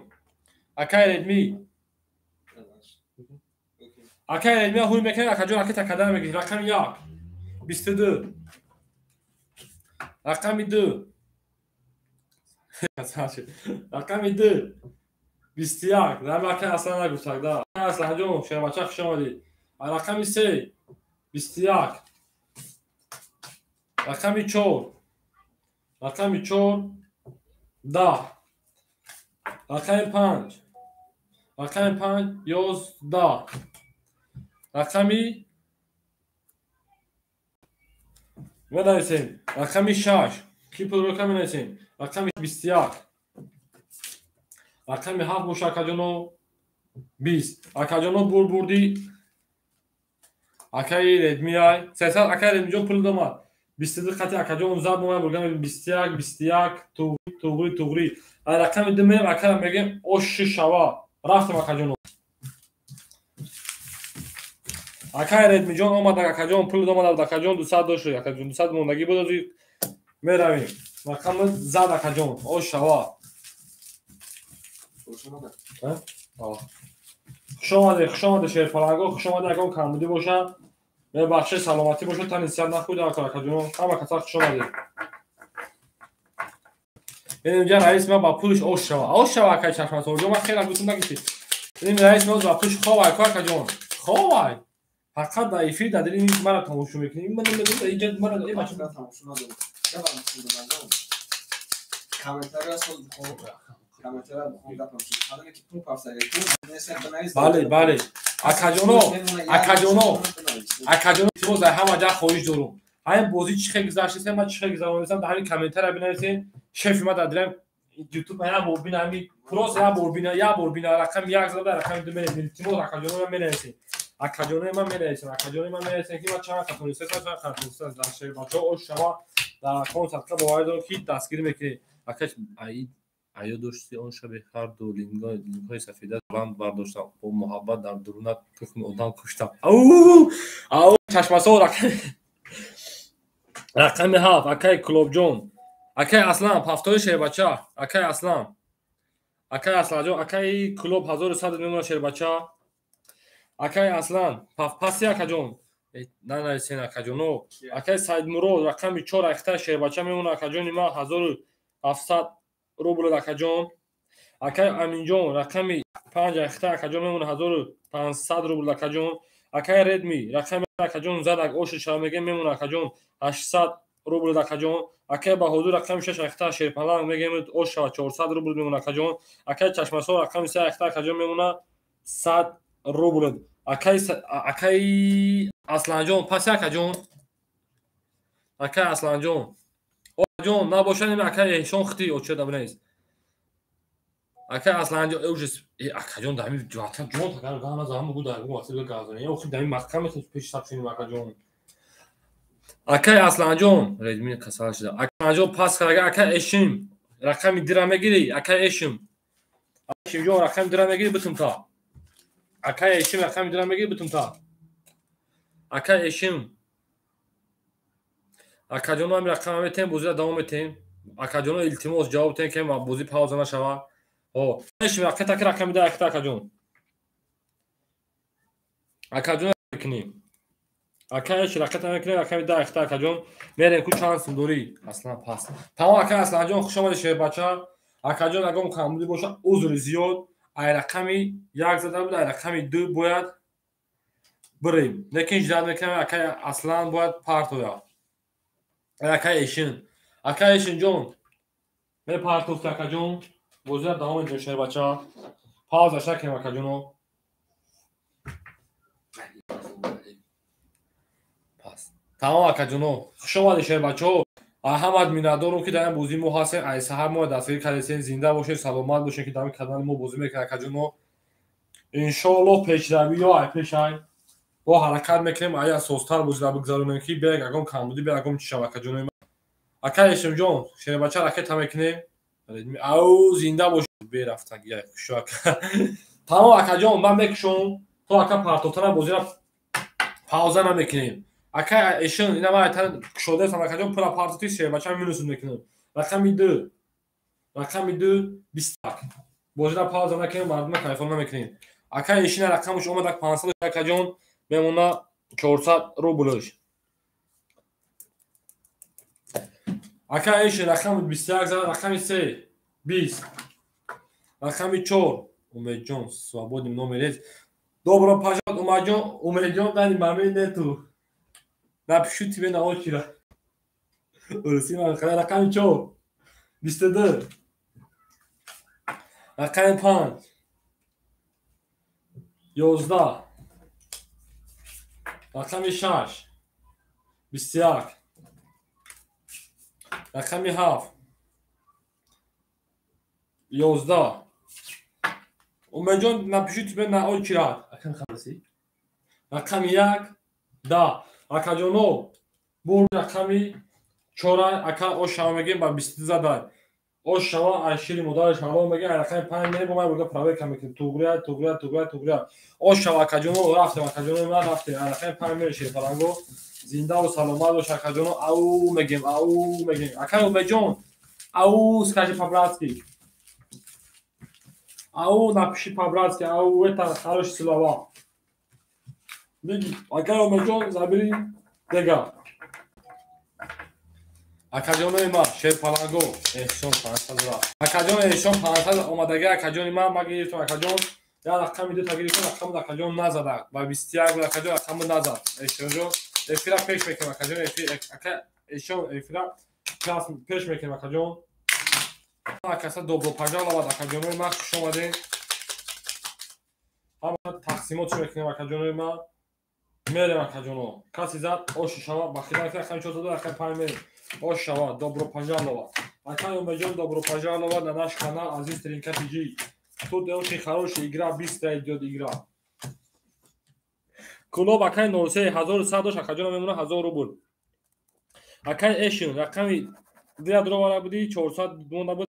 Акай Редми. Акай Редми ҳуй мекунем, акаҷон ракета кардана мегирем. Рақами 1 22. Рақами 2. Рақами 2 21. Дар акай Аслан нагуфтак да. Асланҷон шербача хуш омадӣ. Рақами 3 21. Рақами 4. Рақами 4 10. Рақами 5. Рақами 5 11. Рақами менависем. Рақами 6. Ки пулро кам менависем? Рақами 21. Рақами 7 боша акаҷоно 20. Акаҷоно бур бурдӣ. Акаи Редмиай. 300 акаи Редмиҷон пул домад. 22 қати акаҷон зад мо бургам 21 21 туғри туғри. Рақами 2 мерем акара мегем ош шава. Рафтем акаҷоно. Акаи Редмиҷон омад акаҷон пул домад акаҷон 200 дошт акаҷон 200 мондагӣ буд ози меравем. Рақами зад акаҷон ош шава. Хуш омадед, хуш омадед шерпаланго, хуш омадед ягон камбудӣ боша. Мебахшед, саломатӣ бошад, тани сиҳат нахӯред акаҷон. Ҳама каса хуш омадед. Инҷа раис ма ба пулиш ош шава. Ош шава акай Чашмасорҷон, ман хеле гуфтам нагуфтӣ. Ин раис ма ба пулиш ховай ко акаҷон. Ховай. Фақат дар эфир дар дили мара тамошо мекунӣ. Ман инҷа мара ин бача тамошо надорам. Комментария сол комментария бихом гапам шуд. Ҳадаме ки пул пафсага пул. Бале, бале. Акаҷоно, акаҷоно, акаҷоно илтимос дар ҳама ҷа хоҳиш дорум. Ҳамин бозӣ чӣ хел гузаштесем, ман чӣ хел гузаронистам, дар ҳамин комментария бинависем. Шефи ма дар дилам ютуб як бор бина, ҳамин просто як бор бина, як бор бина, рақами 1 зада, рақами 2 менависем. Илтимос акаҷоно ман менависем. Акаҷонои ман менависем, акаҷонои ман менависем ки ман чанд хатонистам, чанд хатонистам дар шеър бачаҳо ош шава дар консертка боварӣ дорам ки дастгирӣ мекунед. Акаш аё дошти он шаби ҳарду лингҳои сафеда баланд бардоштам, бо муҳаббат дар дурунат тухми одам куштам. Ау Чашмасор рақами 7 акай Кулобҷон, акай Аслан ҳафтои шербача, акай Аслан, акай Асланҷон, акай Кулоб 1100 мемона шербача, акай Аслан паси акаҷон нанависен акаҷоно, акай Саидмурод рақами 4 ахта шербача мемона акаҷони ман 1700 рубл акаҷон. Акай Аминҷон рақами 5 ахта акаҷон мемона 1500 рубл акаҷон. Акай Редми рақами акаҷон задак оши шава мегем мемона акаҷон 800 рубл акаҷон. Акай Баҳодур рақами 6 ахта шерпаланг мегем ош шава 400 рубл мемона акаҷон. Акай Чашмасор рақами 3 ахта акаҷон мемона 100 рубл. Акай Асланҷон паси акаҷон. Акай Асланҷон ҷон набошад ин акай эҳсон хити очеда бинавис. Акай Асланҷон ужас акаҷон дар ҳамин ватан ҷон такар гана за ҳама гу дар гу васил газони. Охи дар ҳамин маҳкам метавонӣ пеш саб шунем акаҷон. Акай Асланҷон Редми касал шуда. Акаҷон пас карда акай Эшим рақами дира мегирӣ акай Эшим. Эшимҷон рақами дира мегирӣ битум та. Акай Эшим рақами дира мегирӣ битум та. Ака Эшим. Акаҷоно, ҳамин рақама метем, бозиро давом метем. Акаҷоно, илтимос, ҷавоб тем, ки бозӣ пауза нашава. Ҳо. Эшим ракета ки рақами 10 якта, акаҷон. Акаҷон мекунем. Ака Эш ракета мекунем, рақами 10 якта, акаҷон. Мерем ку чанд сум дорӣ? Аслан пас. Тамом, ака Асланҷон, хуш омадӣ, шербача. Акаҷон, ягон камбудӣ боша, узри зиёд. Ай рақами 1 зада буд, ай рақами 2 бояд бирем. Лекин ждать мекунем, акай Аслан бояд партояд. Акай Эшин. Акай Эшинҷон, мепартофти, акаҷон. Бозиро давом медиҳем, шербача. Пауза накунем, акаҷоно. Пас. Тамом, акаҷоно. Хуш омадед, шербачаҳо. Ҳамат миннатдорум, ки дар ин бозии мо ҳастем. Ай саҳар мо дастгирӣ кардесем. Зинда бошед, саломат бошед, ки дар ин канали мо бозӣ мекунед, акаҷоно. Иншоаллоҳ, пешравиё ай пешай. Бо ҳаракат мекунем, ай асостар бозиро бигзаронем, ки бе ягон камбудӣ, бе ягон чӣ шава, акаҷоно. Ака Эшимҷон, шербача ракета мекунем. Ау, зинда бош, берафтагӣ хушу ака. Тамом, акаҷон, ман мекушом, то ака партофтана бозиро пауза намекунем. Ака Эшин, ина ман айтан кушодаам, акаҷон, пула партофти, шербача минус мекунем. Рақами 2. Рақами 2 21. Бозиро пауза накунем, мардума кайфон намекунем. Ака Эшина рақамаш омад 500, акаҷон, мемона 400 рублш. Ака Эшин рақами 21 зад, рақами 3 20. Рақами 4 Умедҷон, свободный номер есть. Добро пожаловать, Умедҷон, Умедҷон, дани маме нету. Напишу тебе на очередь. Урусима, рақами 4 22. Рақами 5 11. Рақами 6 21. Рақами 7 11. Умедҷон, напишу тебе на очередь. Рақами 1 10. Акаҷоно, бур рақами 4 ака ошава мегем, ба 22 задай. Ошава ай шири модараш ҳалол мегем, ай рақами 5 мерем, бо ман бурда проверка мекунем. Туғрия, туғрия, туғрия, туғрия. Ошава, акаҷоно, рафтем, акаҷоно, ман рафтем. Ай рақами 5 мерем, шерпаланго. Зинда ва саломат бош, акаҷоно. Ау мегем, ау мегем. Ака Умедҷон, ау, скажи по-братски. Ау, напиши по-братски, ау, это хорошие слова. Беги, ака Умедҷон, забери дега. Акаҷонои ман, шерпаланго, эҳсон 500 рафт. Акаҷон эҳсон 500 омадаги, акаҷони ман, ман гирифтам, акаҷон. Як рақами 2 та гирифтам, рақами акаҷон назада. Ба 21 буд, акаҷон, рақами назад. Эҳсонҷон, эфира пеш мекунем, акаҷон, эфир, ака эҳсон, эфира пеш мекунем, акаҷон. Акаса добро пожаловать, акаҷонои ман, хуш омадед. Ҳама тақсимот мекунем, акаҷонои ман. Мерем, акаҷоно. Каси зад, оши шава, бахида рақами 4 зада, рақами 5 мерем. Ош шава, добро пожаловать. Ака Умедҷон, добро пожаловать на наш канал Азиз Тринка ТЖ. Тут очень хорошая игра, быстро идет игра. Клуб акай 03 1100 дошт, акаҷоно, мемона 1000 рубл. Акай Эшин, рақами 2 дровара буди, 400 монда буд,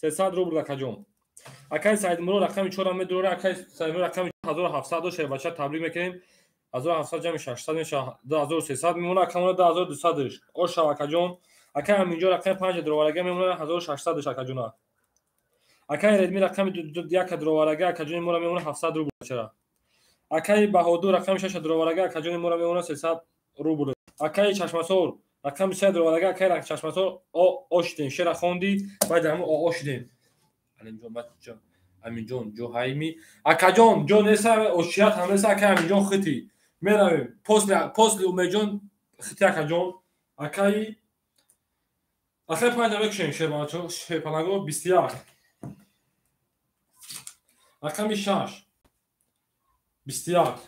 300 рубл, акаҷон. Акай Саидмурод рақами 4 медрора, акай Саидмурод рақами 1700 дошт, шербача табрик мекунем. 1700 ҷамъи 600 мешавад, 2300 мемона, акамона 2200 дошт. Ош шава, акаҷон. Акай Аминҷон рақами 5 дроварага мемона, 1600 дошт, акаҷона. Акай Редми рақами 1 дроварага, акаҷони мора мемона 700 рубл чара. Акай Баҳодур рақами 6 дроварага, акаҷони мора мемона 300 рубл. Акай Чашмасор рақами 3 дроварага, акай Чашмасор о шидем, шера хонди, баъд ҳамон о шидем. Алимҷон, бача, Аминҷон, ҷо ҳайми. Акаҷон, ҷо неса, ошият ҳам неса, акай Аминҷон хити. Меравем. После Умедҷон хити, акаҷон. Акай Акай 5 мекушем, шербачо, шерпалаго 21. Рақами 6 21.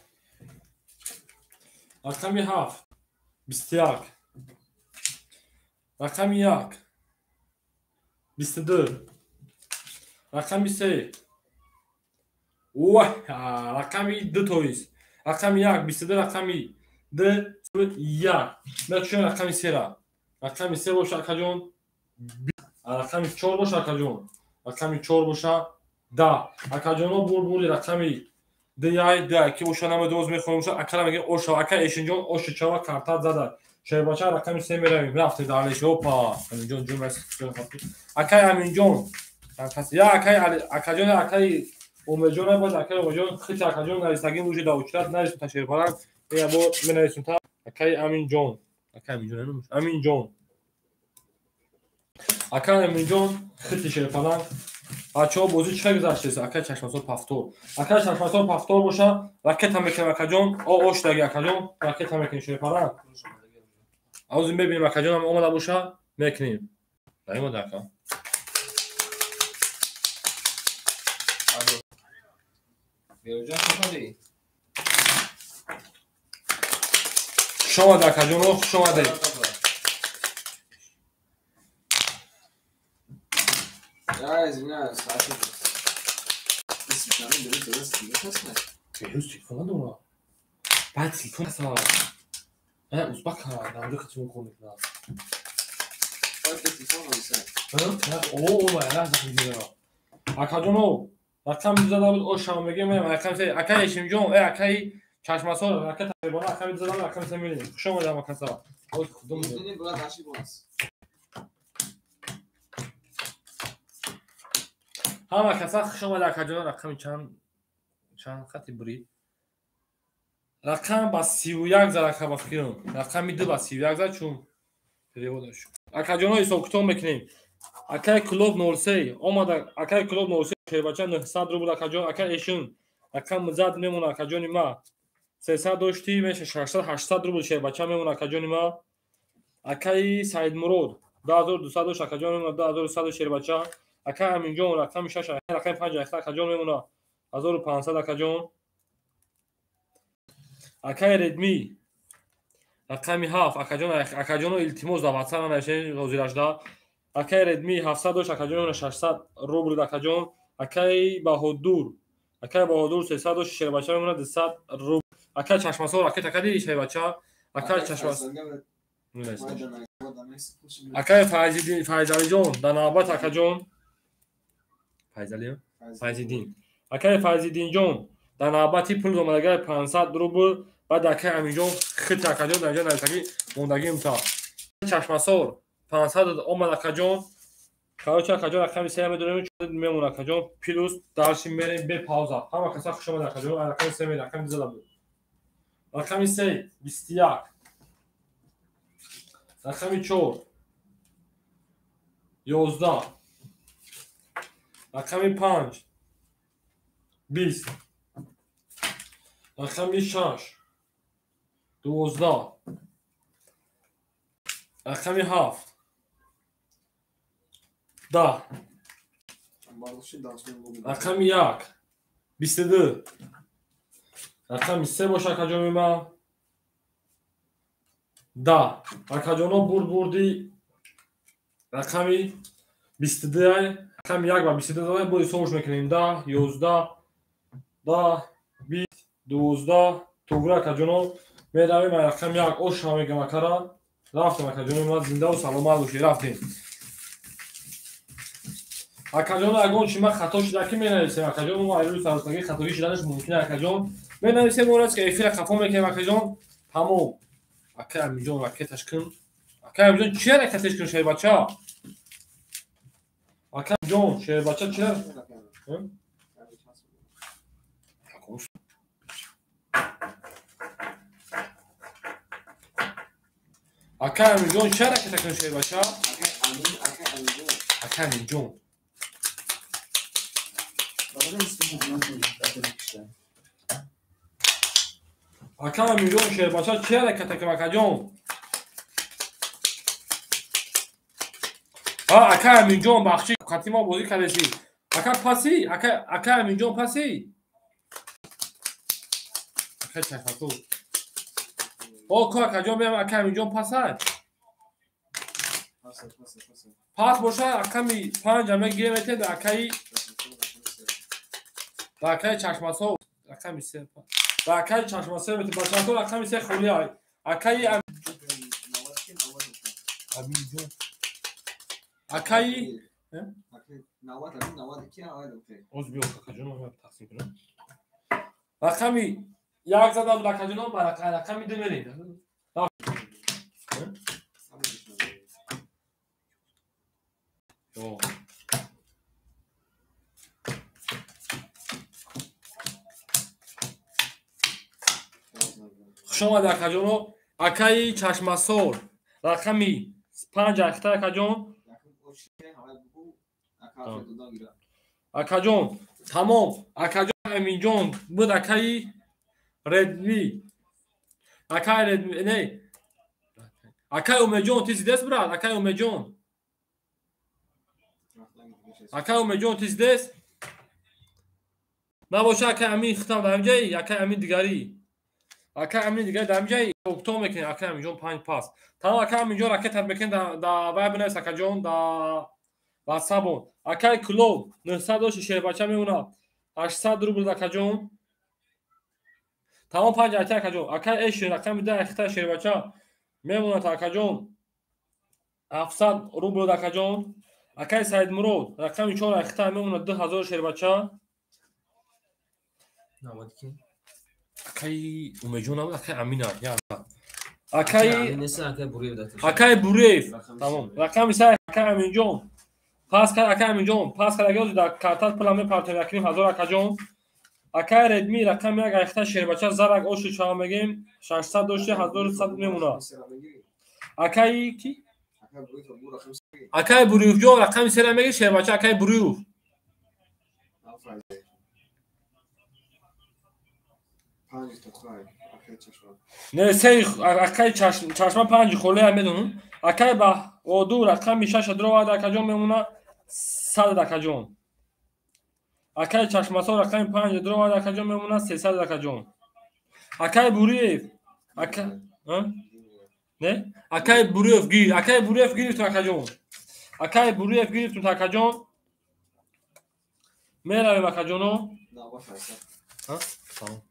Рақами 7 21. Рақами 1 22. Рақами 3 Ва, рақами 2 тоист. Рақами 1 22, рақами 2 1. Мекушем рақами 3 ра. Рақами 3 боша, акаҷон. Рақами 4 боша, акаҷон. Рақами 4 боша 10. Акаҷоно, бурбури рақами Д ди ки боша намедоз мехонам боша акара мегем оша ака Эшинҷон оши чава карта зада. Шербача рақами 3 меравем. Рафте далеш. Опа. Аминҷон ҷун рас. Акай Аминҷон. Я акай Акаҷон акай Умеҷон баз акай Умеҷон хит Акаҷон нависагим уже да учрат нависум та шербалан. Я бо менависум та акай Аминҷон. Акай Аминҷон Аминҷон. Акай Аминҷон хити шербалан. Бачаҳо бозӣ чӣ гузаштест? Акай Чашмасор пафтор. Акай Чашмасор пафтор боша, ракета мекунем акаҷон. О ош даги акаҷон, ракета мекунем шерпалан. Авзи мебинем акаҷон ҳам омада боша, мекунем. Наомада ака. Бероҷон шумо Хуш омада акаҷон, хуш омадед. Я извиняюсь, ошибся. Беҳрӯз телефон надорам. Баъд телефон аса. Ман узбак ҳам хати кор мекунам. Акаҷоно, рақам зада буд ошам мегем, рақам се акай Эшимҷон, акай Чашмасор, рака тақрибан рақами зада буд, рақами се мебинем. Хуш омадам акаса. Оз худум. Ҳама каса хуш омада акаҷон, рақами чанд хати бурид? Рақам ба 31 зад ака ба фикрам. Рақами 2 ба 31 зад чун переводаш. Акаҷоно ҳисоб-китоб мекунем. Акай Клуб 03 омада, акай Клуб 03 шербача 900 рубл акаҷон, акай Эшин рақам зад мемона акаҷони ма. 300 дошти меша 600 800 рубл шербача мемона акаҷони ма. Акай Саидмурод 2200 дошт акаҷон мемона 2200 шербача. Акай Аминҷон рақами 6 рақами 5 акаҷон мемона 1500 акаҷон. Акай Редми рақами 7 акаҷон, акаҷоно илтимос да WhatsApp нанависед ҳозирашда. Акай Редми 700 дошт акаҷон мемона 600 рубл акаҷон. Акай Баҳодур, акай Баҳодур 300 дошт шербача мемона 200 рубл. Акай Чашмасор ракета кади шербача. Акай Чашмасор акай Файзиддин Файзалиҷон да навбат акаҷон. Файзали Файзиддин. Акай Файзиддинҷон дар навбати пул омадагаи 500 рубл. Баъд акай Аминҷон хит акаҷон дар инҷо нависагӣ мондагим та. Чашмасор 500 омад акаҷон. Короче акаҷон рақами 3 медонем мемон акаҷон. Плюс дарши мерем бе пауза. Ҳама каса хуш омад акаҷон. Рақами 3 мерем, рақами 2 зада буд. Рақами 3 21. Рақами 4 11. Рақами 5 20. Рақами 6 12. Рақами 7 10. Рақами 1 22. Рақами 3 боша акаҷони ман 10. Акаҷоно бурд бурди рақами 22. Рақами 1 ва 22 зада бо ҳисобш мекунем 10 11 10 20 12 тугра акаҷоно меравем рақами 1 оша мегам акара. Рафтем акаҷоно ман зиндаву саломат бошед. Рафтем. Акаҷоно ягон чи ман хато шуда ки менависем акаҷон, мо айрӯи саростагӣ хатогӣ шуданаш мумкин акаҷон. Менависем ораст ки эфира хафо мекунем акаҷон. Тамом. Акай Аминҷон ракеташ кун. Акай Аминҷон чи ракеташ кун шербача? Акай Аминҷон шербача чи? Акай Аминҷон чи ракета кун шербача? Акай Аминҷон. Акай Аминҷон шербача чи ҳараката кун акаҷон? Акай Аминҷон бахши қати мо бозӣ кардеси. Ака паси, акай Аминҷон паси. Акай Чашмасор. О, ко акаҷон биям акай Аминҷон пасай. Пас боша рақами 5 мегирем метед акаи акаи Чашмасор рақами 3. Акаи Чашмасор метед бачаҳо рақами 3 холӣ ай. Акаи Аминҷон. Акаи Оз биё акаҷон ман тақсим кунам. Рақами як задам акаҷоно, ба рақами ду мерем. Хуш омадед акаҷоно. Акаи Чашмасор рақами 5 ахта акаҷон. Акаҷон тамом. Акаҷон Аминҷон буд акаи Редми. Акаи Редми не. Акаи Умедҷон ти зидест брат? Акаи Умедҷон. Акаи Умедҷон ти зидест? Набоша акаи Амин хитам дар ҳамҷаи, акаи Амин дигарӣ. Акаи Амин дигарӣ дар ҳамҷаи окто мекунем. Акаи Аминҷон 5 пас. Тамом акаи Аминҷон ракета мекунем да вай бинавис акаҷон да ватсапон. Акаи Клуб 900 дошти шербача мемонад. 800 рубл акаҷон. Тамом 5 айта акаҷон. Акаи Эш рақами 10 ахта шербача мемонад акаҷон. 700 рубл акаҷон. Акаи Саидмурод рақами 4 ахта мемонад 2000 шербача. Акаи Умедҷон набуд, акаи Амина. Акаи Буриев. Тамом. Рақами 3 акаи Аминҷон. Пас кард акаи Аминҷон. Пас кард агар дар картат пулам мепартоем 1500 акаҷон. Акаи Редми рақами 1 ахта шербача зарак оши чава мегем 600 дошти 1100 мемонад. Акаи ки? Акаи Буриевҷон рақами 3 меги шербача акаи Буриев. Не сей акаи чашма 5 холе медонам. Акаи Баҳодур рақами 6 дровад акаҷон мемонад 100 акаҷон. Акаи Чашмасор рақами 5 дровад акаҷон мемонад 300 акаҷон. Акаи Буриев ака не? Акаи Буриев гир, акаи Буриев гирифтум акаҷон. Акаи Буриев гирифтум акаҷон. Меравем акаҷоно. Тамом.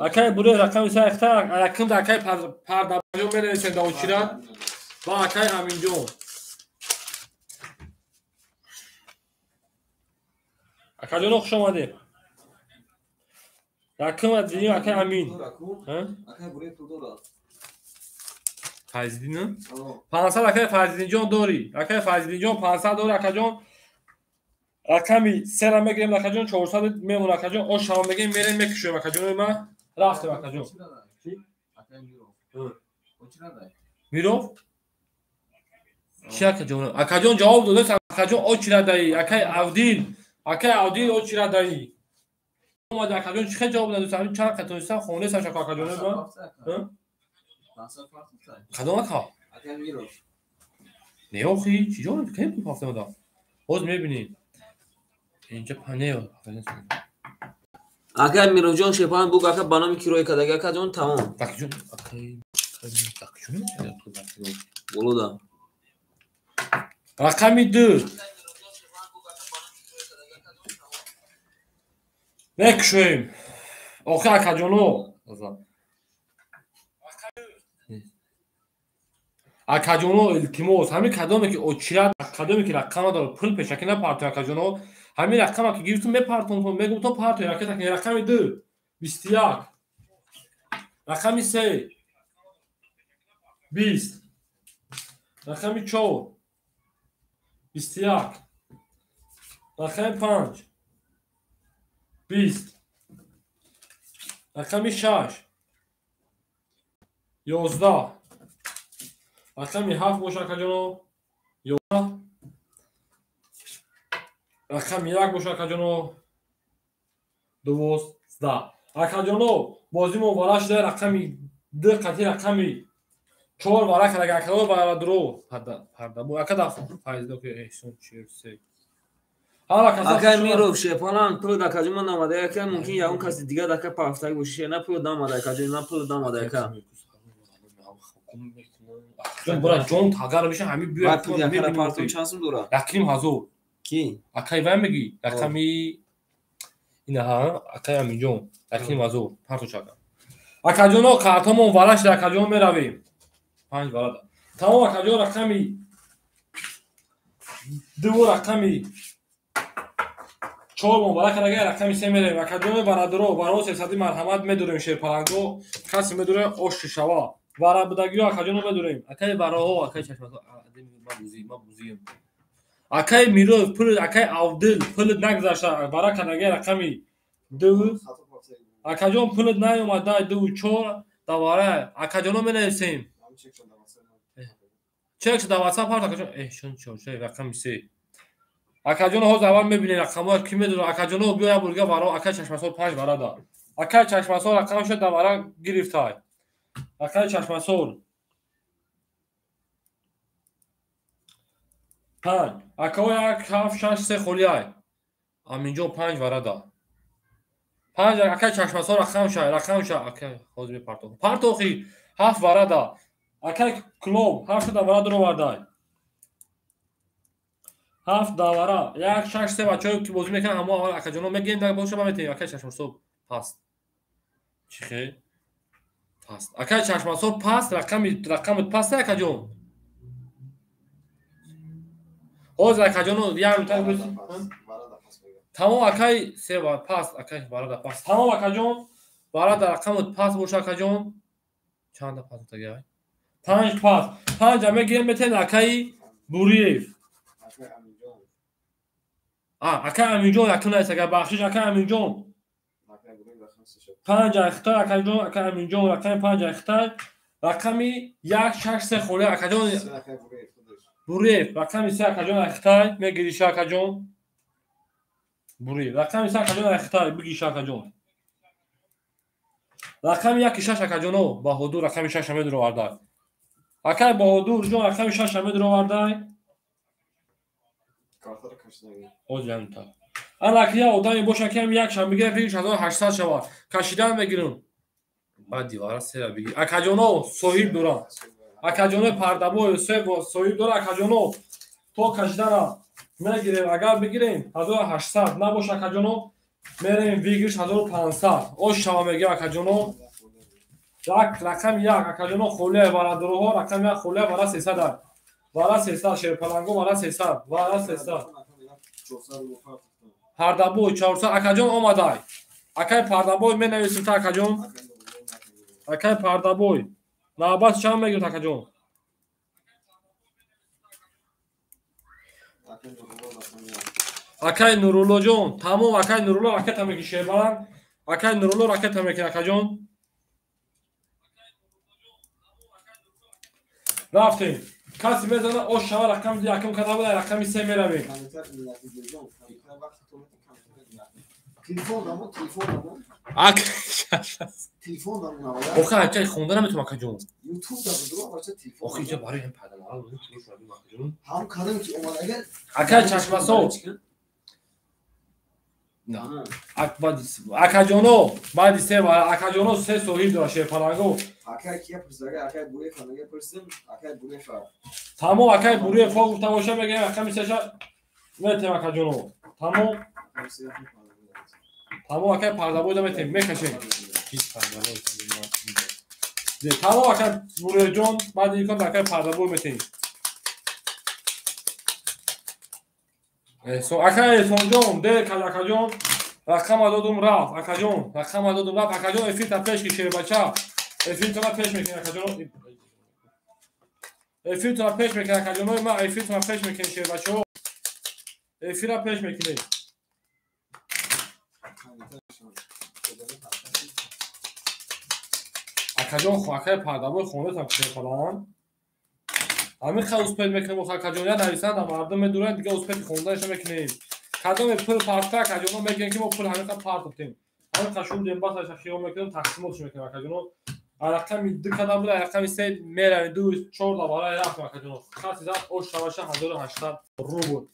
Акаи Буриев рақами 3 ахта рақамда акаи Пардабаҷон менависем да очира ва акаи Аминҷон. Акаҷоно хуш омадед. Рақам дидем акаи Амин. Файзиддин? 500 акаи Файзиддинҷон дорӣ. Акаи Файзиддинҷон 500 дорӣ акаҷон. Рақами 3-ра мегирем акаҷон, 400 мемонад акаҷон. Ош шава мегирем, мерем мекушем акаҷони ма. Рафтем акаҷон. Миров? Чи акаҷон? Акаҷон ҷавоб додааст, акаҷон очира даи. Акаи Авдил, акаи Авдил очира даи. Омад акаҷон чӣ хел ҷавоб додааст? Ҳамин чанд қатонистан хондаам шако акаҷони ма. Кадом ака? Не охи, чӣ ҷо? Кай пул ҳафта додам? Ҳоз мебинем. Инҷа панел. Акаи Мировҷон шепан буг ака ба номи кироя кардаги акаҷон тамом. Акаҷон, акаи акаҷон болода. Рақами 2. Мекушоем. Охи акаҷоно. Акаҷоно илтимос, ҳамин кадоме ки очира, кадоме ки рақама дорад, пул пешакӣ напартоед акаҷоно. Ҳамин рақама ки гирифтум мепартонтон, мегумтон партоед ракета ки рақами 2 21, рақами 3 20, рақами 4 21, рақами 5 20, рақами 6 11, рақами 7 боша акаҷоно 11, рақами 1 боша акаҷоно 12. Акаҷоно бозимо вара шуда рақами 2 қатъи рақами 4 вара карда акаҷоно вара дро парда бо ака даф файзда ки эҳсон 43. Акаи Миров шепалан пул дакаҷо ман намада ака, мумкин ягон каси дигар дака пафтак боши, на пул дамада акаҷо, на пул дамада ака. Ҷон бора ҷон тагар меша ҳами биё партон чанд сум дора? 1500. Ки? Акаи вай меги рақами инаҳа акаи Аминҷон 1500 партон чака. Акаҷоно картомон вара шуда акаҷон меравем. 5 варада. Тамом акаҷон рақами 2 рақами Чор мон барака дага рақами се мерем. Акаҷони бародаро, баро сесади марҳамат медорем шерпаланго. Каси медоре ош шава. Вара будагиё акаҷоно медорем. Акаи бароҳо, акаи чашмасо, ма бузием. Акаи Мироев пул, акаи Авдил пул нагзашта. Барака дага рақами 2. Акаҷон пулат наёмада 2 4 давара. Акаҷоно менависем. Чек шуда WhatsApp ҳар акаҷон. Шон чор, рақами 3. Акаҷоно ҳозир аввал мебинем рақамҳоро ки медонад. Акаҷоно биё як бурга варо акаи чашмасор 5 варада. Акаи чашмасор рақамашо давара гирифтай. Акаи чашмасор 5. Акао 1 7 6 3 холиай. Аминҷон 5 варада. 5 акаи чашмасор рақамша, рақамша акаи ҳозир мепартохи. Партохи 7 варада. Акаи Клуб 7 давара дуровардай. 7 давара. 1 6 3 бачаҳое ки бозӣ мекунанд ҳамо аввал акаҷоно мегирем дар боша метем. Акаи чашмасор паст. Чӣ хел? Паст. Акаи чашмасор паст, рақами паст акаҷон. Ҳозир акаҷоно як минута бис. Тамом акаи се паст, акаи варада паст. Тамом акаҷон, варада рақами паст боша акаҷон. Чанда паст тагай? 5 паст. 5 мегирем метен акаи Буриев. Акаи Аминҷон якум нест, агар бахшиш акаи Аминҷон. 5 айхтай акаҷон, акаи Аминҷон рақами 5 айхтай, рақами 1 6 3 холӣ акаҷон Буриев, рақами 3 акаҷон айхтай, мегириша акаҷон. Буриев, рақами 3 акаҷон айхтай, бигиша акаҷон. Рақами 1 6 акаҷоно, Баҳодур рақами 6 медуровардай. Акаи Баҳодур ҷон рақами 6 медуровардай. Озянта. Ана ки я одаме боша ки ҳам як шаб мегирам 6800 шавад. Кашидан мегирам. Баъд дивара сера бигир. Акаҷоно соҳиб дорам. Акаҷоно пардабой соҳиб дора акаҷоно. То кашидана мегирем, агар бигирем 1800 набоша акаҷоно мерем вигирш 1500. Ош шава мегирам акаҷоно. Як рақам як акаҷоно холия бародароҳо рақам як холия вара 300. Вара 300 шерпаланго вара 300, вара 300. Пардабой 400 акаҷон омадай. Акаи Пардабой менависем та акаҷон. Акаи Пардабой. Навбат чанд мегирад акаҷон? Акаи Нуруллоҷон, тамом акаи Нурулло ракета мекунад шербаланд. Акаи Нурулло ракета мекунад акаҷон. Рафтем. Каси мезана ош шава рақами якум када буда рақами 3 меравем. Охе ача хонда наметавонам акаҷон. Охе иҷа барои ҳам падамара акаи чашмасо. Акаҷоно баъди се акаҷоно се соҳиб дора шерпаланго. Тамом акаи Буриев хо гуфта боша мегӯем рақами сеша метем акаҷоно. Тамом тамом акаи Пардабойда метем мекашем. Тамом акаи Буриевҷон баъди ин кор акаи Пардабой метем. Акаи Эҳсонҷон дер кард акаҷон рақама додум рафт акаҷон рақама додум рафт акаҷон эфирта пеш ки шербача эфиртона пеш мекунем акаҷон эфиртона пеш мекунем акаҷонои ма эфиртона пеш мекунем шербачаҳо эфира пеш мекунем. Акаҷон акаи Пардабой хонатам шерпалан. Ҳамин хел успет мекунем акаҷон я нависанда мардум медуранд дига успети хонданаша мекунем. Кадоме пул партта акаҷоно мегӯем ки мо пул ҳамин қадр партофтем. Ҳамин қадр шудем басаша хиёл мекунем тақсимотш мекунем акаҷоно. Рақами 2 када буда рақами 3 меравем 2 4 давара рафтем акаҷоно. Хати зад ош шаваша 1800 рубл.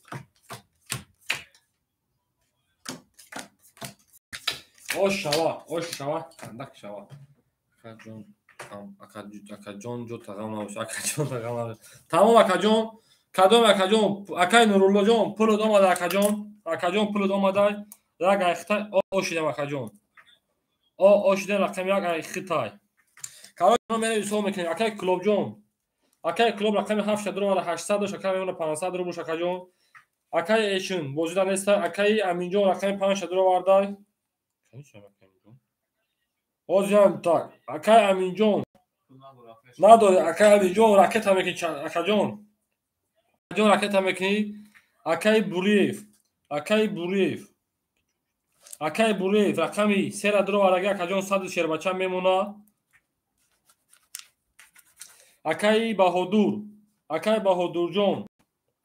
Ош шава, ош шава, кандак шава. Акаҷон акаҷон ҷо тағам набоша, акаҷон тағам набоша. Тамом акаҷон, кадом акаҷон, акаи Нуруллоҷон пулот омада акаҷон, акаҷон пулот омада, як айхитай ошидам акаҷон. Ошидам рақами як айхитай. Короче, мерем ҳисоб мекунем. Акаи Клубҷон, акаи Клуб рақами 7 дуроварда 800 дошт, акаи мемона 500 рубл акаҷон. Акаи Эшин бозида неста. Акаи Аминҷон рақами 5 дуровардай. Ҳозирам так. Акаи Аминҷон надори. Акаи Аминҷон ракета мекунӣ. Акаҷон. Акаҷон ракета мекунӣ. Акаи Буриев. Акаи Буриев. Акаи Буриев рақами 3 дуровардаги акаҷон 100 шербача мемона. Акаи Баҳодур. Акаи Баҳодурҷон.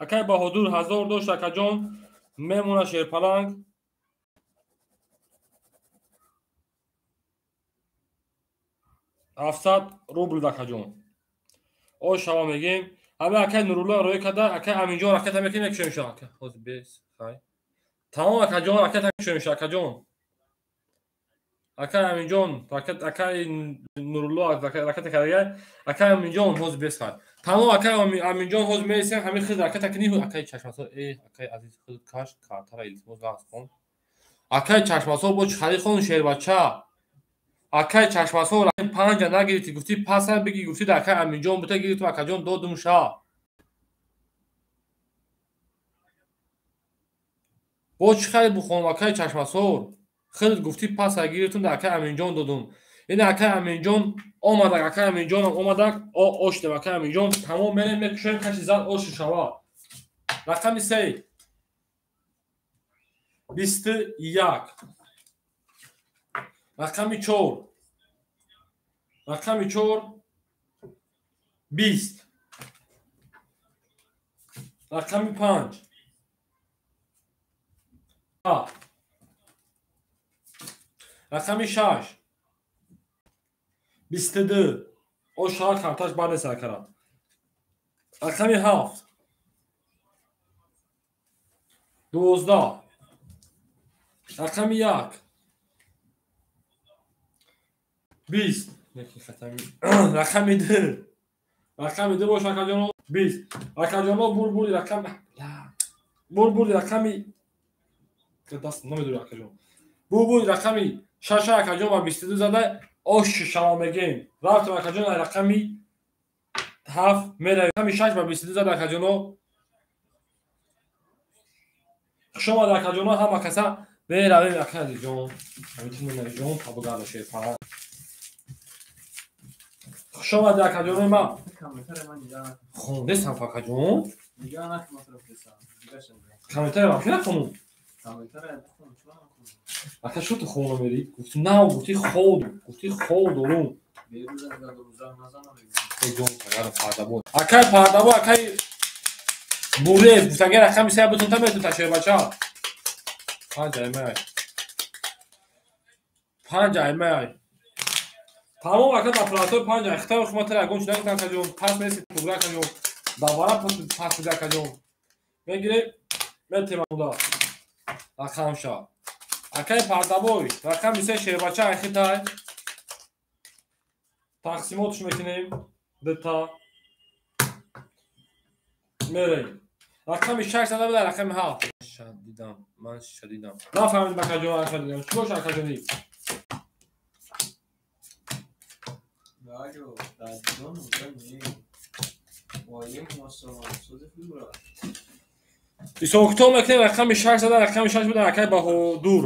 Акаи Баҳодур 1000 дошт акаҷон мемона шерпаланг. 700 рубл акаҷон. Ош шава мегем. Ҳама акаи Нурулло роӣ карда, акаи Аминҷон ракета мекунем, мекушем ша. Ака, ҳозир бес, хай. Тамом акаҷон ракета мекушем ша, акаҷон. Акаи Аминҷон, ракет, акаи Нурулло ракета карда, акаи Аминҷон ҳозир бес, хай. Тамом акаи Аминҷон ҳозир мересем, ҳамин хел ракета кунӣ, акаи чашмасо, акаи азиз худ каш, картара илтимос лағз хон. Акаи чашмасо бо чӣ хон шербача. Акаи чашмасо 5 нагирифтӣ, гуфтӣ паса бигӣ, гуфтӣ дар акаи Аминҷон бута гирифтум, акаҷон додум ша. Бо чӣ хари бухонам акаи чашмасор? Хел гуфтӣ паса гирифтум, дар акаи Аминҷон додум. Ин акаи Аминҷон омадак, акаи Аминҷонам омадак, ош дем акаи Аминҷон. Тамом мерем мекушоем, каши зад ош шава. Рақами 3. 21. Рақами 4. Рақами 4 20. Рақами 5. Рақами 6. 22. О шаҳар карташ бар нест акара. Рақами 7. 12. Рақами 1. 20. Рақами 2. Рақами 2 бош акаҷоно 20. Акаҷоно бурбури рақами бурбури рақами даст намедори акаҷон. Бурбури рақами 6 акаҷон ба 22 зада ош шава мегем. Рафтем акаҷон рақами 7 меравем. Рақами 6 ба 22 зада акаҷоно. Хуш омад акаҷоно ҳама каса меравем акаҷон. Ҳамин ҷон табугарда шерпаланг. Хуш омадӣ акаҷонои ман. Хондесам акаҷон. Комментаре вообще нахонум. Ака шо ту хона мерӣ? Гуфти нав, гуфти ход, гуфти ход дорум. Эй ҷон, агар пардабой. Акай пардабой, акай Буриев гуфт агар рақами 3 бутун та метун ташербача. 5 аймай. 5 аймай. Тамом ака дар платои 5 ай хитои хуматара ягон чиз нагуфтам акаҷон. Пас мересид тугра акаҷон. Давара пас бида акаҷон. Мегирем метем уда. Рақамша. Акаи пардабой, рақами 3 шербача ай хитай. Тақсимотш мекунем. Дута. Мерем. Рақами 6 зада буда, рақами 7. Шадидам, ман шадидам. Нафаҳмидам акаҷон, акаҷон. Чӣ боша акаҷони? Ҳисобкитоб мекунем, рақами 6 зада, рақами 6 буда, акаи Баҳодур.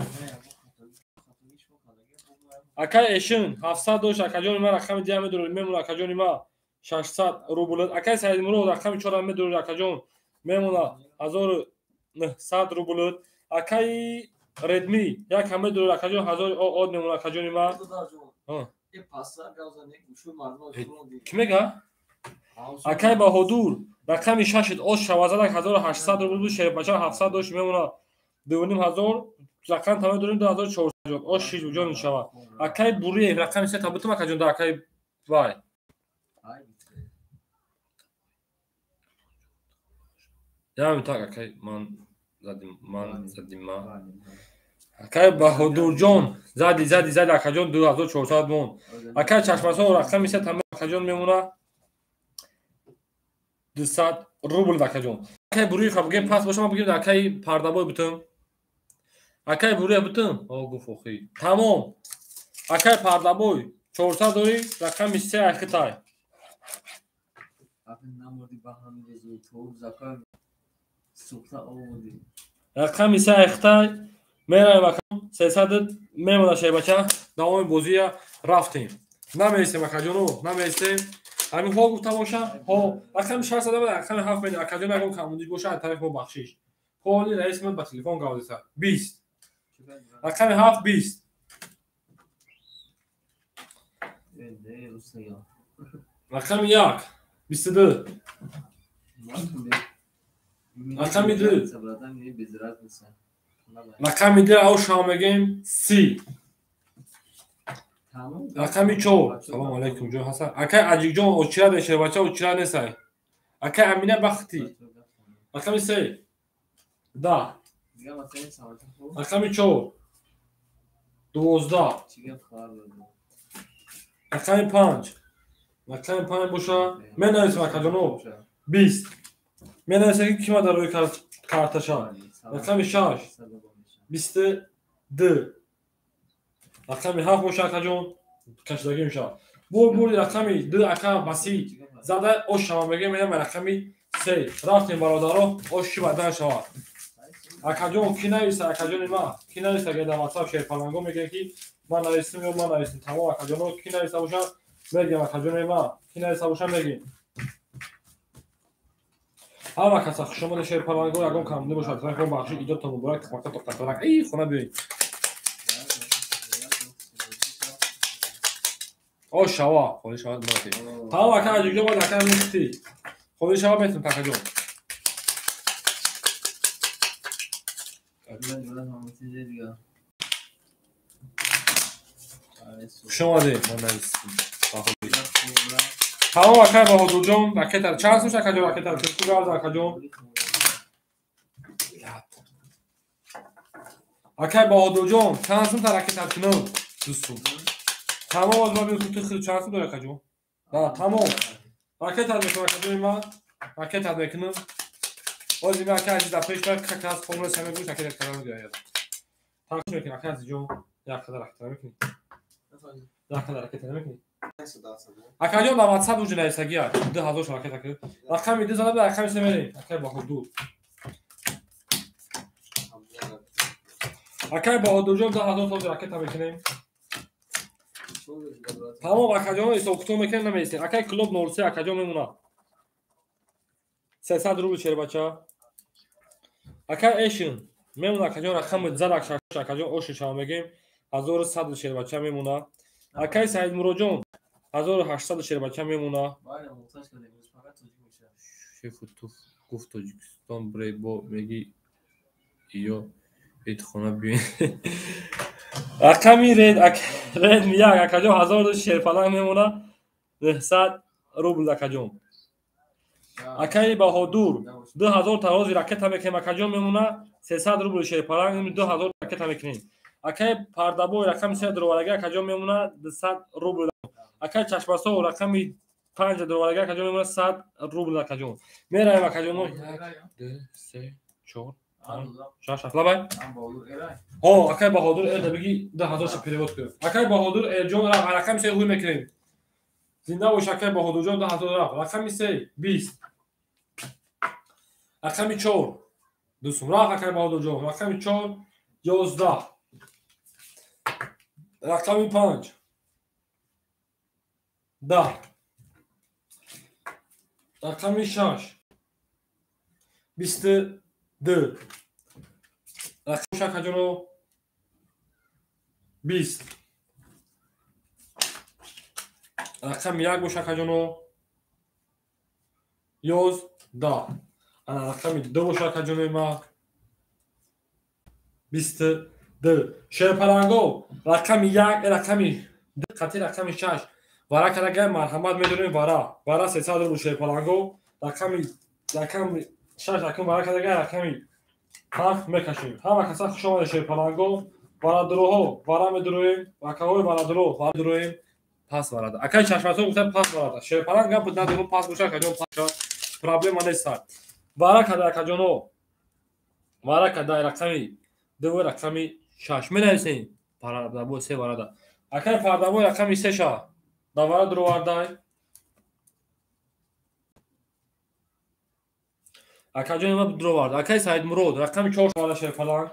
Акаи Эшин 700 дошт, акаҷони ман рақами 10 медорад, мемона акаҷони ман 600 рубл. Акаи Саидмурод рақами 4 медорад, акаҷон мемона 1900 рубл. Акаи Редми 1 медорад, акаҷон 1000 од мемона акаҷони ман. Кӣ мега? Акаи Баҳодур рақами 6 ош шавазадак 1800 рубл буд, шербача 700 дошт, мемона 2500. Рақам тамом дорем 2400 ҷон. Ош шиш ҷон шава. Акаи Буриев рақами 3 табутум акаҷон да акаи вай. Ям так акаи ман задим, ман задим ма. Акаи Баҳодурҷон зади зади зади акаҷон 2400 мон. Акаи Чашмасо рақами 3 тамом акаҷон мемона 200 рубл акаҷон. Акаи Буриев бигем пас бошам бигем акаи Пардабой бутум. Акаи Буриев бутум? О гуфт охи. Тамом. Акаи Пардабой 400 дорӣ, рақами 3 Рақами се айхтай меравем акаҷон, 300 мемона шербача. Давоми бозия рафтем. Намересем акаҷоно, намересем. Ҳамин ҳо гуфта боша, ҳо рақами 600 рақами 7 меди акаҷон, ягон камбудӣ боша аз тарафи мо бахшиш. Ҳоли раис ман ба телефон гап зада. 20. Рақами 7 20. Рақами 1 22. Рақами 2. Рақами 2 ав шав мегем 30. Рақами 4. Салом алейкум ҷон Ҳасан. Акай Аҷикҷон очира шербача очира несай. Акай Амина Бахти. Рақами 3. 10. Рақами 4. 12. Рақами 5. Рақами 5 боша. Менависам акаҷоно. 20. Менависам ки кима дар рӯи карташа. Рақами 6. 22. Рақами 7 боша акаҷон, кашидагӣ мешавад. Бур рақами 2 ака баси зада ош шава мегӯем, менам рақами 3. Рафтем бародаро, ош чӣ бадан шавад. Акаҷон ки нависа, акаҷони ма ки нависа, агар дар WhatsApp шерпаланго мегӯем ки ман нависем ё ман нависем. Тамом акаҷоно ки нависа бошад мегӯем, акаҷони ма ки нависа бошад мегӯем. Ҳама каса хушомади шерпаланго, ягон камбудӣ бошад тарафи мо бахшиш, иҷодтон муборак, тахмака тоқтатарак. Эй хона биёед. О шава, холи шава мати. Тамом ака Аҷикҷон, бояд ака мехти. Холи шава метем такаҷон. Хуш омадед, ман нависем. Тамом акай Баҳодурҷон, ракета чанд сум акаҷон ракета? Чӣ гап акаҷон? Акай Баҳодурҷон, чанд сум та ракета кунам? 2 сум. Тамом аз ман бигӯ ту чанд сум дорӣ акаҷон? Да, тамом. Ракета мекунам акаҷони ман, ракета мекунам. Ози ман акай азиз дар пеш бар как аз хонро саме гӯш ракета кардан мегӯяд. Тақсим мекунам акай азизҷон, як қадар ракета мекунӣ. Як қадар ракета намекунӣ. Акаҷон дар WhatsApp уже нависагия 2000 ракета кунӣ. Рақами 2 зада рақами 3 мерем. Акай Баҳодур. Акай Баҳодурҷон 2000 то ракета мекунем. Тамом акаҷон ҳисоб-китоб мекунем, намересем. Акай клуб 03 акаҷон мемонад. 300 рубл шербача. Акай Эшин мемонад акаҷон рақами задак шаш акаҷон оши шава мегем 1100 шербача мемонад. Акай Саидмуроҷон 1800 шербача мемонад. Шефу туф гуфт Тоҷикистон брей бо меги ё итхона биёин. Рақами ред ред як акаҷон 1000 шерпаланг мемонад 900 рубл акаҷон. Акаи Баҳодур 2000 тарози ракета мекунем акаҷон мемонад 300 рубл шерпаланг 2000 ракета мекунем. Акаи Пардабой рақами 3 дуровараги акаҷон мемонад 200 рубл. Акаи Чашмасо рақами 5 дуровараги акаҷон мемонад 100 рубл акаҷон. Меравем акаҷон 1 2 3 4 5 6 7 лабай. Ҳо акаи Баҳодур эрда бигӣ 2000 ша перевод кун. Акаи Баҳодур эрҷон рақами 3 ҳуй мекунем. Зинда бош акаи Баҳодурҷон 2000 рафт. Рақами 3 20. Рақами 4 2 сум рафт акаи Баҳодурҷон. Рақами 4 11. Рақами 5 10. Рақами 6 22. Рақами 6 акаҷоно 20. Рақами 1 бош акаҷоно 11. Ана рақами 2 бош акаҷонои ма 22. Шерпаланго рақами 1 рақами 2 қати рақами 6 вара карага марҳамат медорем вара. Вара 300 рубл шерпаланго рақами 6 рақами вара карага рақами 7 мекашем. Ҳама каса хуш омадед шерпаланго. Варадуроҳо вара медуроем, акаҳои варадуро вара медуроем. Пас варада. Акаи Чашмасо гуфта пас варада. Шерпаланг гап надорум пас боша акаҷон пас шавад. Проблема нест. Вара када акаҷоно. Вара када рақами 2 рақами 6 менависем. Пардабой 3 варада. Акаи Пардабой рақами 3 ша. Да вара дуровардай. Акаҷони ма дуровард. Акаи Саидмурод рақами 4 вара Шерпаланг.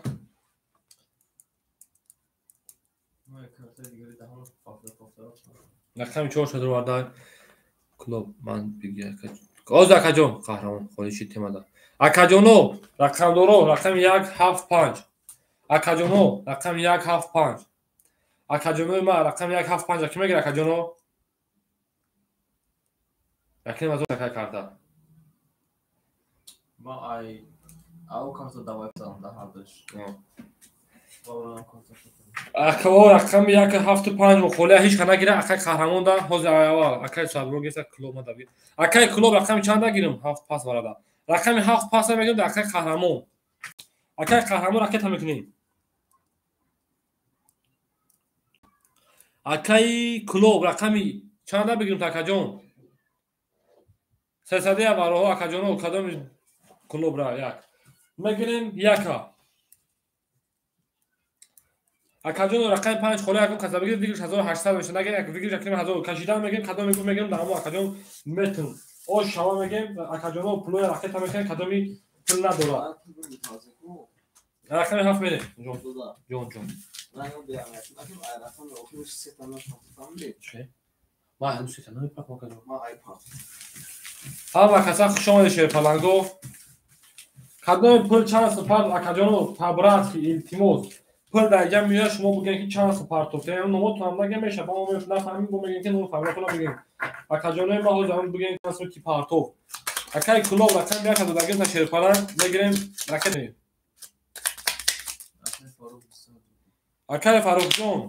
Рақами 4 дуроварда. Клуб ман биги ака. Оз акаҷон қаҳрамон холиши темада. Акаҷоно рақамдоро рақами 1 7 5. Акаҷоно рақами 1 7 5. Акаҷонои ма рақами 1 7 5 ки мегир акаҷоно? Якним аз акай карта. Ма ай ау карта давай псам да ҳардаш. Акаво рақами 1 7 5 холия ҳеч ка нагира акай қаҳрамон да ҳозир аввал акай Садмурод гирифта клуб ма да бигир. Акай клуб рақами чанд гирим? 7 пас варада. Рақами 7 пас мегирим да акай қаҳрамон. Акай қаҳрамон ракета мекунем. Акай клуб рақами чанд бигирим акаҷон? 300 аввалҳо акаҷоно кадоми клуб ра як мегирем яка. Акаҷоно рақами 5 холия якум каса бигир дигар 1800 мешавад. Нагир як бигир яким 1000 кашидан мегирем кадом мегӯм мегирем дар ҳамо акаҷон метун. Ош шава мегем акаҷоно пулои ракета мекунем кадоми пул надорад. Рақами 7 мерем. Ҷон ҷон ҷон. Ма ҳанӯз сета намепартам акаҷон. Ҳама каса хуш омадед Шерпаланго. Кадоми пул чанд сум парт акаҷоно по-братски илтимос. Пул дар ҷа меояд шумо бигӯед ки чанд сум партофтем. Номотон нага мешавад. Мо нафаҳмем бо мегӯем ки ном фамилиятонро бигӯем. Акаҷонои ма ҳозир ҳам бигӯем чанд сум ки партоф. Акаи клуб рақами 1 додагим та Шерпаланг мегирем ракет. Акаи Фаррухҷон.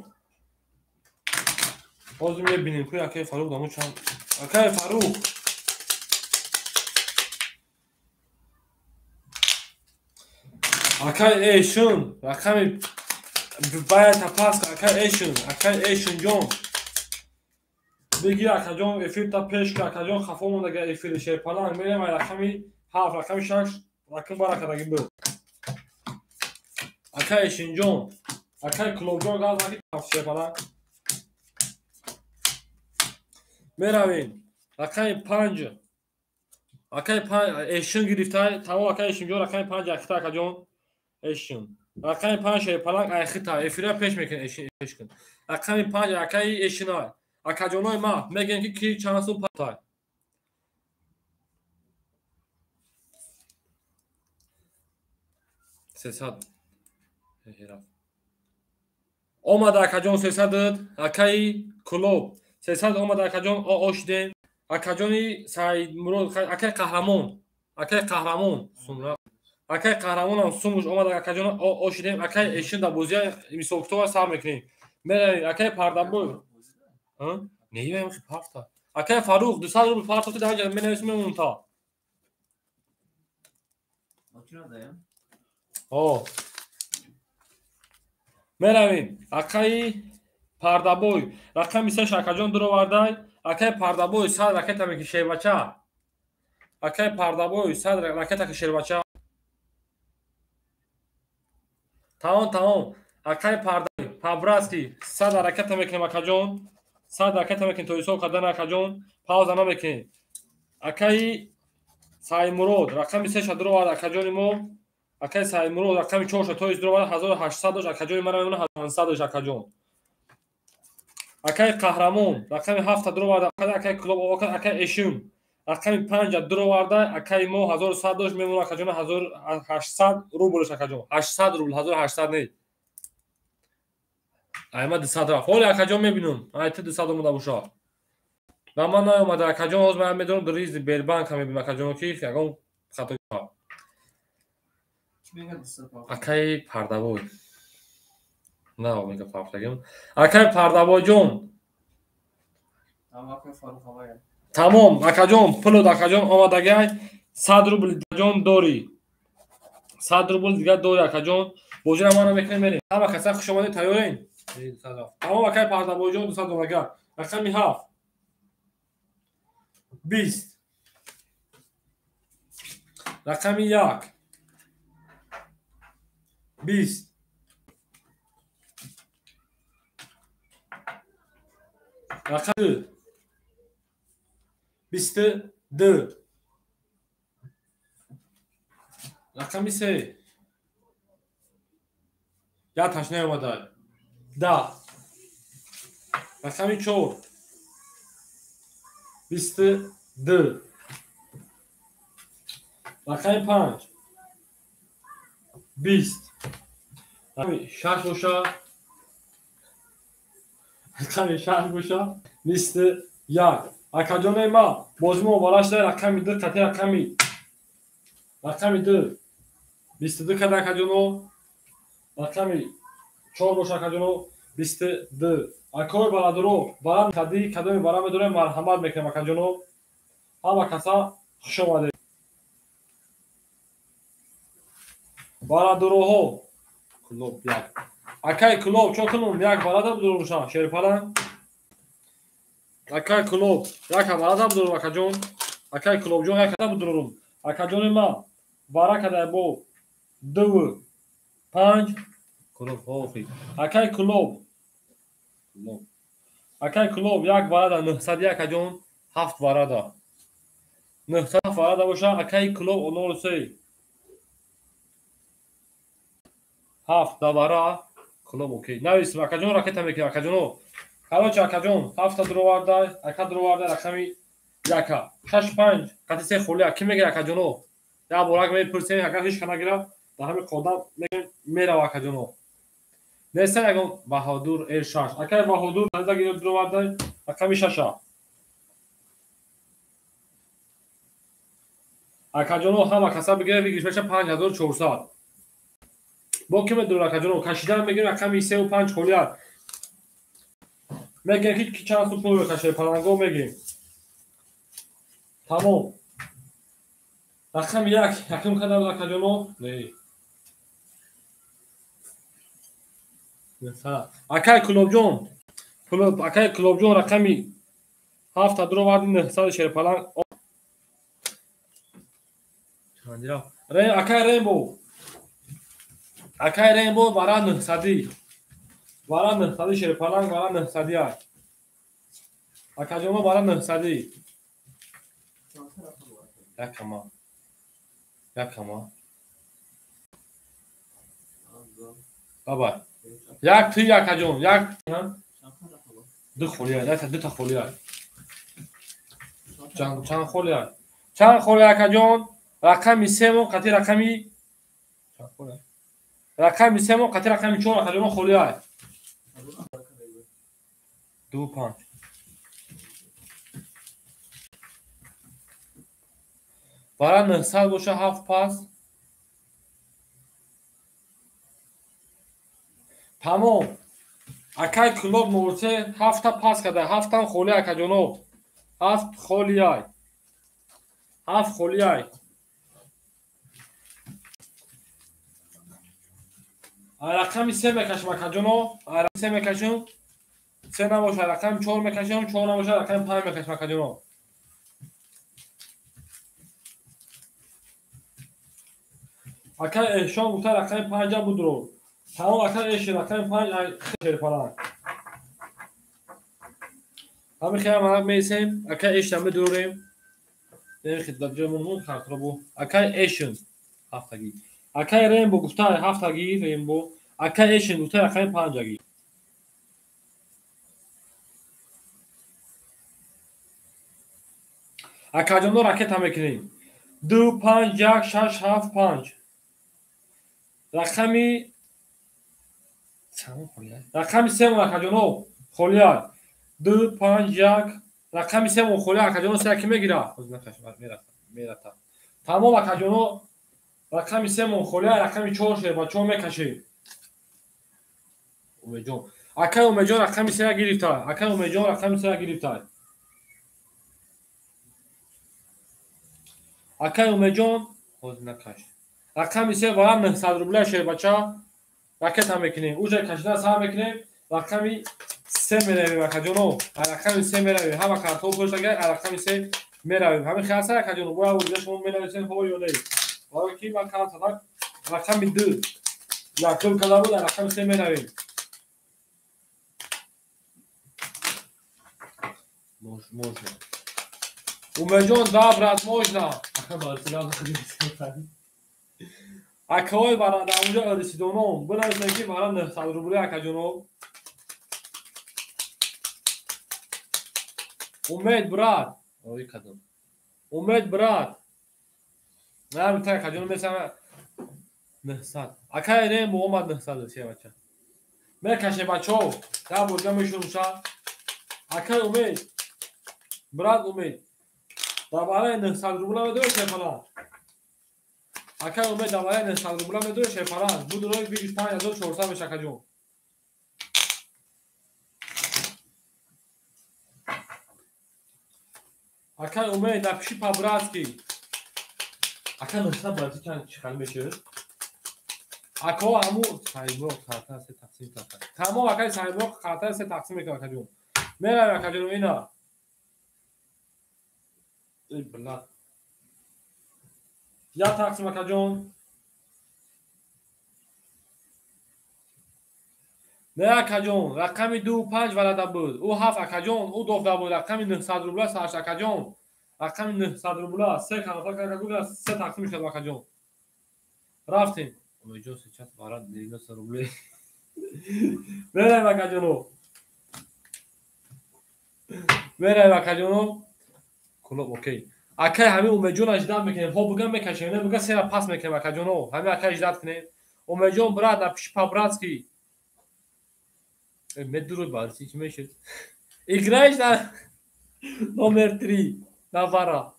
Ҳозир мебинем ки акаи Фаррух дамо чанд. Акаи Фаррух акаи Эшун рақами баята пас акаи Эшун, акаи Эшун ҷон. Бигир акаҷон эфирта пеш ки акаҷон хафо мондага эфири Шерпаланг мерем ай рақами 7 рақами 6 рақам баракадаги буд. Акаи Эшинҷон, акаи Клубҷон газ наки Шерпаланг. Меравем рақами 5 акаи 5 Эшун гирифта тамом акаи Эшинҷон рақами 5 акита акаҷон Эшун. Рақами 5 Шерпаланг айхита эфира пеш мекунем Эшин пеш кун. Рақами 5 акаи Эшинай. Акаҷонои ма мегӯем ки ки чанд сум партай. 300 омада акаҷон 300 акаи клуб 300 омада акаҷон ошидем. Акаҷони Саидмурод акаи қаҳрамон, акаи қаҳрамон сумра. Акаи қаҳрамонам сумуш омада акаҷон ошидем. Акаи Эшин дар бозия мисолкутова сар мекунем. Меравем акаи Пардабой. Не, парта. Акаи Фаррух 200 рубл партофти дар ҷа менависем мемонам та. О. Меравем акаи Пардабой рақами 3 акаҷон дуровардай. Акаи Пардабой 100 ракета меки шербача. Акаи Пардабой 100 ракета ки шербача. Тамом тамом. Акаи Пардабой по-братски 100 ракета мекунем акаҷон. 100 ракета мекунем то ҳисоб кардан акаҷон. Пауза намекунем. Акаи Саидмурод рақами 3 дуровард акаҷони мо. Акаи Саидмурод рақами 4 то дуровард 1800 дошт акаҷони мара мемонад 1500 дошт акаҷон. Акаи қаҳрамон рақами 7 дуровард акаи клуб акаи Эшун рақами 5 дуроварда акаи мо 1100 дошт мемонад акаҷон 1800 рублш акаҷон 800 рубл 1800 не. Ай ма 200 рафт. Ҳоле акаҷон мебинам. Ай ту 200 омада боша. Ба ман наомада акаҷон ҳозир ман медонам ризи Бербанка мебинам акаҷон ки ягон хато. Акаи Пардабой. На, мега партагим. Акаи Пардабойҷон. Тамом акаҷон пулот акаҷон омадагай 100 рубл ҷон дорӣ. 100 рубл дигар дорӣ акаҷон. Бозира мана мекунем мерем. Ҳама каса хуш омадед тайёрен? Тамом акаи Пардабойҷон 200 омадага. Рақами 7 20 рақами 1 20 рақами 22 Рақами се. Як таш наомада. 10. Рақами 4. 22. Рақами 5. 20. Рақами 6 боша. Рақами 6 боша. 21. Акаҷонаи ма, бозимо овара шуда рақами 2 қати рақами 2. 22 када акаҷоно. Рақами 4 боша акаҷоно. 22. Акои бародаро, барам кади кадоми барам медорем, марҳамат мекунем акаҷоно. Ҳама каса хуш омадед. Бародароҳо, Кулоб як. Акай Кулоб, чо кунум? Як барада будурумша, шерпалан. Акай Кулоб, як барада будурум акаҷон. Акай Кулобҷон як барада будурум. Акаҷони ма, бара кадай бо 2 5 Кулоб охи. Акай Кулоб. Акай Кулоб як барада 901 акаҷон, 7 барада. 907 барада боша, акай Кулоб 03. 7 давара Кулоб окей. Нависим акаҷон ракета мекунем акаҷоно. Короче акаҷон 7 дуроварда, ака дуроварда рақами 1. 6 5 қати 3 холия ки мегира акаҷоно? Я борак мепурсем, ака ҳеч ка нагира, дар ҳамин қодам мерава акаҷоно. Неста ягон Баҳодур Э6. Акай Баҳодур таза дуроварда рақами 6. Акаҷоно ҳама каса бигира бигириш меша 5400. Бо ки медурад акаҷоно? Кашидан мегирем рақами 3 ва 5 холия. Мегем ки чанд сум пул мекашем, паланго мегем. Тамом. Рақами 1 якум када буд акаҷоно? Не. Акай Кулобҷон. Акай Кулобҷон рақами 7 дуроварди 900 шерпаланг. Акай Рембо. Акай Рембо бара 900. Бара 900 шерпаланг, бара 900 ай. Акаҷоно бара 900. Якама. Якама. Баба. Як ти акаҷон, як ду холия, як ду та холия. Чанд холия? Чанд холия акаҷон? Рақами 3 мо қати рақами чанд холия? Рақами 3 мо қати рақами 4 акаҷон холия. 2 5. Бара 900 боша 7 пас. Тамом. Акай Кулоб 03 7 пас када, 7 холия акаҷоно. 7 холия. 7 холия. Рақами 3 мекашем акаҷоно. Рақами 3 мекашем. 3 набоша рақами 4 мекашем, 4 набоша рақами 5 мекашем акаҷоно. Акай Эҳшон гуфта рақами 5 будро. Тамом акай Эши рақами 5 шерпаланг. Ҳамин хел манак меисем, акай Эшна медурем. Нехи дар ҷои мон картро бу. Акай Эшн ҳафтагӣ. Акай Рембо гуфта ҳафтагӣ Рембо. Акай Эшн гуфта рақами 5-агӣ. Акаҷоно ракета мекунем. 2 5 1 6 7 5. Рақами 3 акаҷоно холия. 2 5 1 рақами 3 холия акаҷоно 3 ки мегира? Мерата. Тамом акаҷоно рақами 3 холия, рақами 4 шербачо мекашем. Умедҷон. Акай Умедҷон рақами 3 гирифта. Акай Умедҷон рақами 3 гирифта. Акай Умедҷон ҳозир накаш. Рақами 3 ва 900 рубля шербача ракета мекунем. Уже кашидан сар мекунем. Рақами 3 меравем акаҷоно. Рақами 3 меравем. Ҳама картҳо пушт агар рақами 3 меравем. Ҳамин хел аст акаҷоно. Бояд ӯза шумо менависед ҳо ё не. Барои ки ман карта рақами 2 якум када буд, рақами 3 меравем. Можно. Умедҷон, да, брат, можно. Акаҳои вара дар онҷо расидоном бинависем ки вара 900 рубли акаҷоно. Умед брат. Ой кадом. Умед брат. Нам та акаҷоно месама 900. Акай не омад 900 се бача. Мекаше бачо. Да бурга мешурмша. Акай Умед. Брат Умед. Дар барои 900 рубла медои шефала. Акай Умед дар барои 900 рубла медои шефала. Буд рой бигиш 5400 меша акаҷон. Акай Умед напиши по-братски. Акай 900 брати чанд чихал мешавад? Ако аму сайбо хата се тақсим кард. Тамом акай сайбо хата се тақсим мекунад акаҷон. Меравем акаҷон ина. Эй блат. Я тақсим акаҷон. Не акаҷон, рақами 2 5 варада буд. Ӯ 7 акаҷон, ӯ дофта буд. Рақами 900 рубла сарш акаҷон. Рақами 900 рубла се канафа карда се тақсим шуд акаҷон. Рафтем. Умедҷон сейчас варад 90 рублей. Меравем акаҷоно. Меравем акаҷоно. Кулоб окей. Акай ҳамин Умедҷон аждат мекунем. Хо буган мекашем, не буган сера пас мекунем акаҷоно. Ҳамин акай аждат кунем. Умедҷон брат, напиши по-братски. Медурой барси чӣ мешуд? Играешь на номер 3 на вара.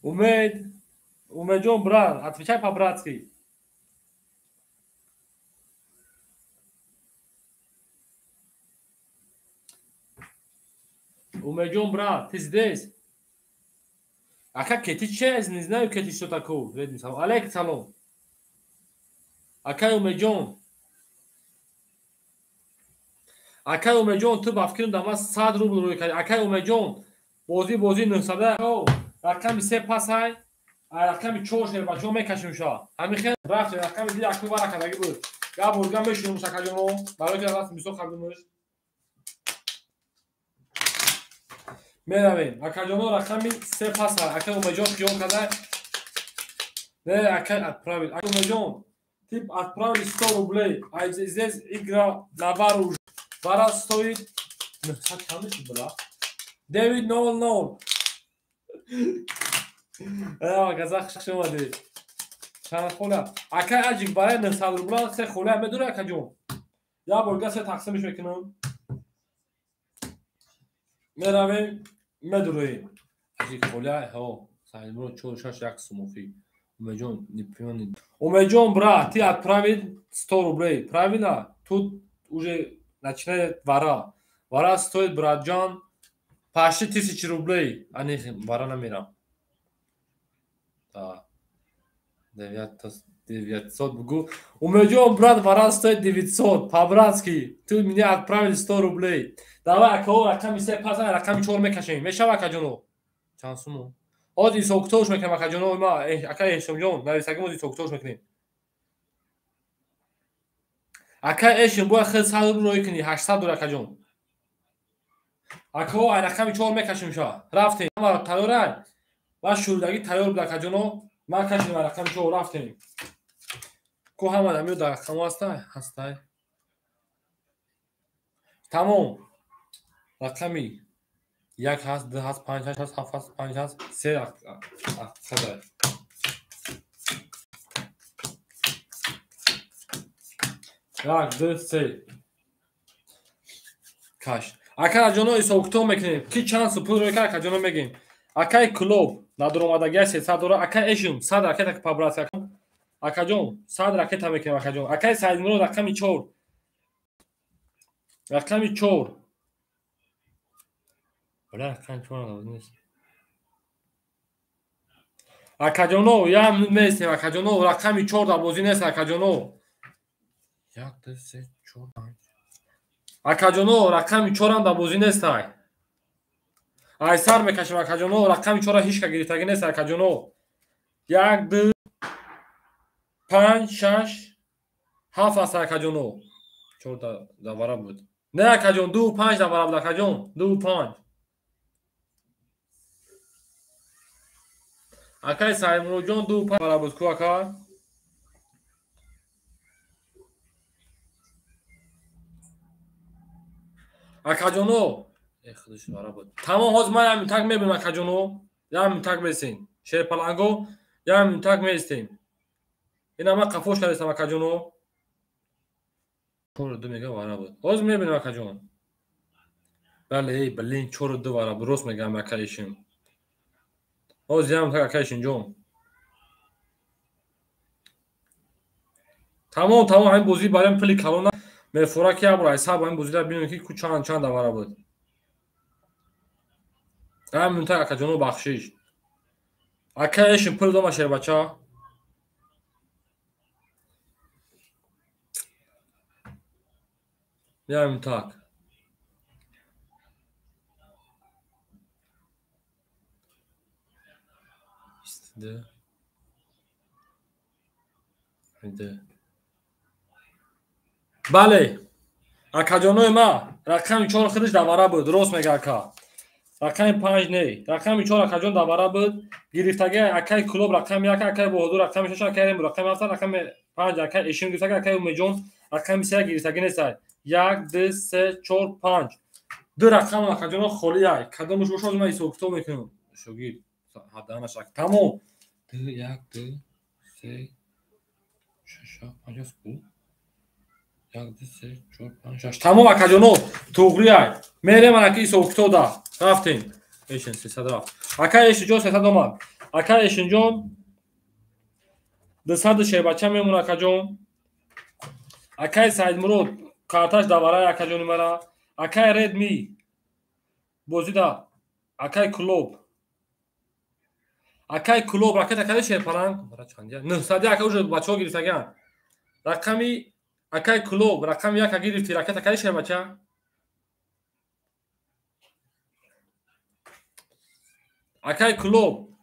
Умед, Умедҷон брат, отвечай по-братски. Умедҷон брат, ты здесь? Ака кети че? Не знаю кети что такое. Алейкум салом. Акай Умедҷон. Акай Умедҷон, ту ба фикрам дар ман 100 рубл рӯй кардӣ. Акай Умедҷон, бозӣ 900. Рақами 3 пасай, рақами 4 шер бачаҳо мекашем ша. Ҳамин хел рафтем, рақами 2 якум вара кардагӣ буд. Як борга мешунем шакаҷоно, барои ки рафтем бисёр қабилмуш. Меравем. Акаҷоно рақами 3 пасай. Акай Умедҷон хиёл карда. Не, акай отправил. Акай Умедҷон, тип отправили 100 рублей. А здесь игра на вару. Вара стоит 900 чанд мешуд била? 900. Казах хуш омадӣ. Чанд хола? Акай аҷик барои 900 рубла се хола медура акаҷон. Як борга се тақсимш мекунам. Меравем, медуроем. Аҷик хола, ҳо, Саидмурод 4 6 1 сумофи. Умедҷон, не понял. Умедҷон, брат, ты отправил 100 рублей, правильно? Тут уже начинает вара. Вара стоит, братҷон, почти 1000 рублей. А не, вара намерам. Да. 900 бугу. Умедҷон, брат, вара стоит 900. По-братски. Ты меня отправили 100 рублей. Давай, акао, рақами 3 пасан, рақами 4 мекашем. Мешава, акаҷоно? Чанд суму? Оз исоктош мекунем, акаҷоно. Ма, ака Эшимҷон, нависагим оз исоктош мекунем. Ака Эшим, бояд хел 100 рубл рой кунӣ, 800 дор, акаҷон. Акао, ай рақами 4 мекашем ша. Рафтем. Ма тайёрай. Ва шӯрдагӣ тайёр буд, акаҷоно. Ман кашидам рақами 4 рафтем. Ку ҳама дамиё дар рақамҳо ҳастай? Ҳастай. Тамом. Рақами 1 ҳаст, 2 ҳаст, 5 ҳаст, 7 ҳаст, 5 ҳаст, 3 ҳаст. 1, 2, 3. Каш. Акаҷоно ҳисобкитоб мекунем. Ки чанд су пул рӯй кард, акаҷоно мегӯем. Акай Клуб надуромадагия 300 дора. Акай Эшим 100 ракета ки по-братски. Акаҷон 100 ракета мекунем акаҷон. Акай Саидмурод рақами 4. Рақами 4. Бля, рақами 4 надо нест. Акаҷоно, я местем акаҷоно, рақами 4 дар бозӣ нест акаҷоно. 1 2 3 4 5. Акаҷоно, рақами 4 ам дар бозӣ нестай. Ай сар мекашем акаҷоно, рақами 4 ҳеч ка гирифтагӣ нест акаҷоно. 1 2 5 6 7 аст акаҷоно. 4 дар вара буд. Не акаҷон, 2 5 дар вара буд акаҷон, 2 5. Акай Саймуродҷон 2 5 вара буд ку ака? Акаҷоно, худаш вара буд. Тамом, ҳозир ман як минутак мебинам акаҷоно. Як минутак меистем. Шерпаланго, як минутак меистем. Ина ман қафош кардастам акаҷоно. 4 2 мега вара буд. Ҳозир мебинам акаҷон. Бале, эй, блин, 4 2 вара буд. Рост мегам акаишин. Ҳозир як минутак акаишин ҷон. Тамом, тамом, ҳамин бозӣ барои пули калона мефора ки як бор ҳисоб ҳамин бозида бинем ки ку чанд чанд вара буд. Як минутак акаҷоно бахшиш. Акаишин пул дома шербача. Як минутак. Д. Д. Бале, акаҷонои ма, рақами 4 худаш давара буд, рост мега ака. Рақами 5 не, рақами 4 акаҷон давара буд. Гирифтаги акаи Клуб рақами 1, акаи Баҳодур рақами 6, акаи Рембо рақами 7, рақами 5, акаи Эшим гирифтаги, акаи Умедҷон рақами 3 гирифтаги нестай. 1, 2, 3, 4, 5. Ду рақам акаҷоно холӣ ай. Кадомаш бошад ман ҳисоб китоб мекунам. Шогирд, ҳаданаш ак. Тамом. 2, 1, 2, 3, 6, 7, 8, 9, 1, 2, 3, 4, 5, 6. Тамом акаҷоно, туғри ай. Мерем анаки ҳисоб китобда. Рафтем. Эшин 300 рафт. Ака Эшинҷон 300 омад. Ака Эшинҷон 200 шербача мемон акаҷон. Акаи Саидмурод карташ даварай акаҷони мара. Акаи Редми бозида. Акаи Клуб. Акаи Клуб ракета кади шерпаланг? 900 ака уже бачаҳо гирифтагианд. Рақами акаи Клуб рақами 1 гирифти ракета кади шербача? Акаи Клуб.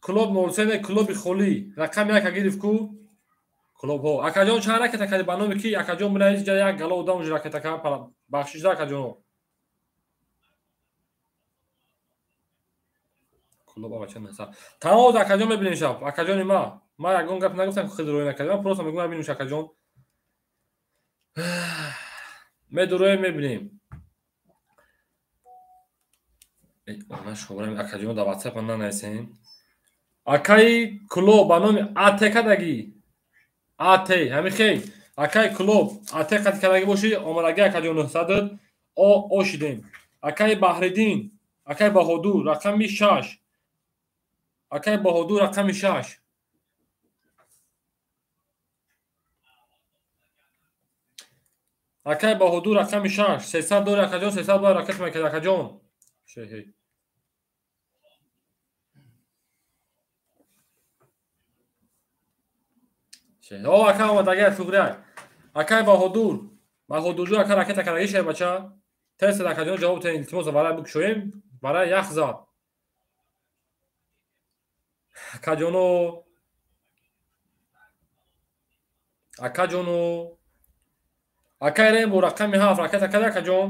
Клуб 03 клуби холӣ. Рақами 1 гирифт ку? Клубҳо. Акаҷон чанд ракета кади ба номи ки? Акаҷон бина ҳеҷ ҷа як гало одам уже ракета кад, бахшишда акаҷоно. Клуб абача наса. Тамом акаҷон мебинем шаб. Акаҷони ма. Ма ягон гап нагуфтам ки хеле рӯй накардам. Ман просто мегӯям мебинем акаҷон. Медуроем мебинем. Она шобрам акаҷон дар WhatsApp нанависем. Акаи Клуб ба номи АТ кадаги. АТ, ҳамин хел. Акаи Клуб АТ қад кадаги боши, омадаги акаҷон 900 О ошидем. Акаи Баҳриддин, акаи Баҳодур рақами 6. Акаи Баҳодур рақами 6. Акаи Баҳодур рақами 6. 300 дори акаҷон, 300 бор ракет мекард акаҷон. Шеҳе. О, ака омадаги туғрияк. Акаи Баҳодур. Баҳодурҷон ака ракета кардаги шербача. Тез акаҷон ҷавоб тен, илтимос барай бикушоем, барай ях зад. Акаҷоно. Акаҷоно. Акаи Рембо рақами 7 ракета карда акаҷон.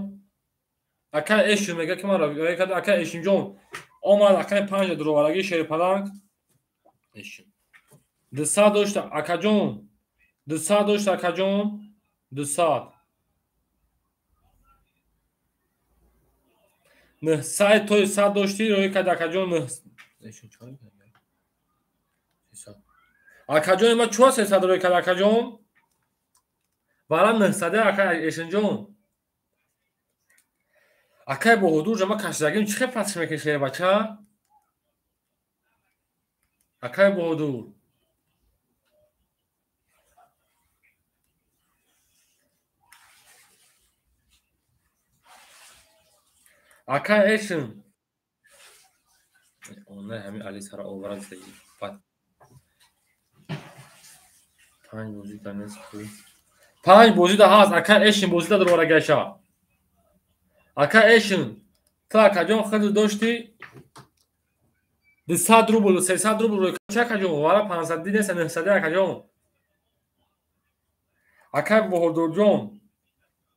Акаи Эшин мега ки ман акаи Эшинҷон омад акаи 5 дуровараги шерпаланг. Эшин. 200 дошта акаҷон. 200 дошта акаҷон. 200. 900 тои 100 дошти рӯй кард акаҷон 9. Эшин чӣ мекунад? 300. Акаҷон ма чуа 300 рӯй кард акаҷон? Вара 900 ака Эшинҷон. Акаи Баҳодур ҷа ма кашидагим чӣ хел пасш мекаши бача? Акаи Баҳодур. Акаи Эшин. Она ҳамин Алисара оварад зиндагӣ. Бад. 5 бозӣ да нест ку. 5 бозӣ да ҳаст. Акаи Эшин бозӣ да дурварагаша. Ака Эшин, ту акаҷон хеле дошти 200 рубл, 300 рубл рӯй чӣ акаҷон? Вара 500 нест, 900 акаҷон. Акаи Баҳодурҷон,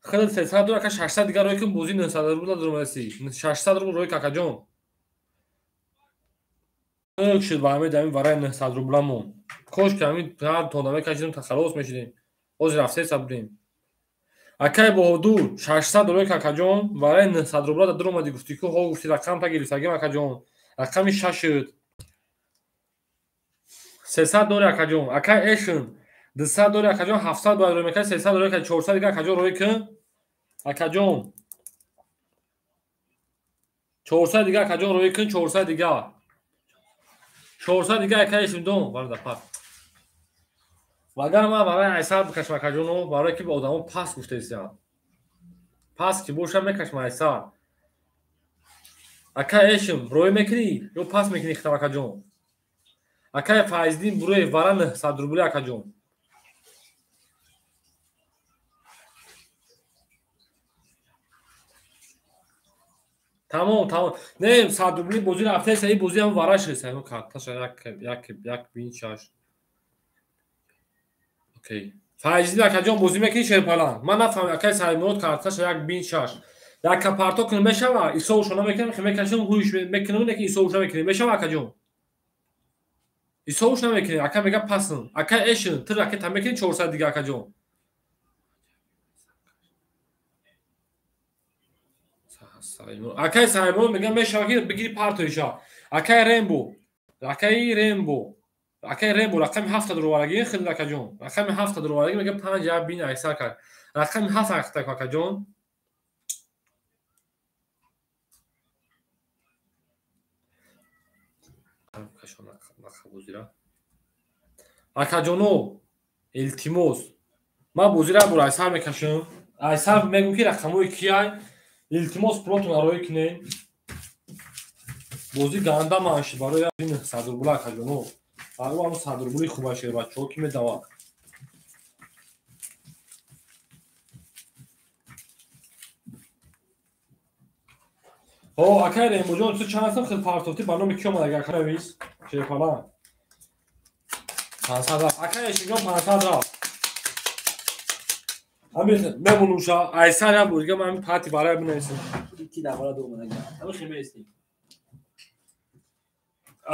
хеле 300 рубл, ака 600 дигар рӯй кун бозӣ 900 рубл дурмаси. 600 рубл рӯй акаҷон. Шуд ба ҳамин ҳамин вараи 900 рубламон. Кош ки ҳамин ҳар тона мекашидем, та халос мешидем. Ҳозир рафтеса будем. Акай Баҳодур 600 рӯй какаҷон, вараи 900 рубла дар омадӣ, гуфтӣ ку ҳо, гуфтӣ рақам та гирифтагим акаҷон. Рақами 6 шуд. 300 дори акаҷон. Акай Эшн 200 дори акаҷон, 700 бояд рӯй мекард, 300 рӯй кард, 400 дига акаҷон рӯй кун. Акаҷон 400 дига акаҷон рӯй кун, 400 дига. 400 дига акай Эшн дон, бародар пас. Вагар ман барои айсар бикашам акаҷоно, барое ки ба одамо пас гуфтаистам. Пас ки бошам мекашам айсар. Акай Эшм рӯй мекунӣ ё пас мекунӣ хитам акаҷон? Акай Файздин Буреев вара 900 рубли акаҷон. Тамом, тамом. Не, 100 рубли бозӣ рафтаиста, ин бозӣ ҳам вара шуд. Ҳамин карташа як як як бин шаш. Окей. Файздин акаҷон бозӣ мекунӣ шерпалан? Ман нафаҳмидам, акай Саймурод карташа як бин шаш. Як парто кунем мешава? Исовшо намекунем, хе мекашем, ҳуйш мекунем, лекин исовшо намекунем. Мешава акаҷон? Исовш намекунем, ака мега пасн. Ака Эшн, ту ракета мекунӣ 400 дига акаҷон. Акай Саймурод мега мешава ки бигири партоиша. Акай Рембо, акай Рембо. Акай Рембо рақами 7 дуроварагӣ хеле акаҷон. Рақами 7 дуроварагӣ мега 5 як бин айсар кард. Рақами 7 ахта акаҷон. Акаҷоно, илтимос. Ман бозира бур айсар мекашам. Айсар мегӯм ки рақамҳои кияй. Илтимос пулотон ароӣ кунед. Бозӣ ганда ман шуд барои 900 рубла акаҷоно. Ҳар ҳам 100 рубли хуба шуд бачаҳо ки медавад. Ҳо, акай Рембоҷон, ту чанд ҳастам хел партофтӣ ба номи ки омад агар навис? Шерпалан. 500 рафт. Акай Эшинҷон 500 рафт. Ҳамин мемонумша, айсар як бор дига ман ҳамин пати барай бинависам. Ки давара ду омад агар. Ҳамин хел меистем.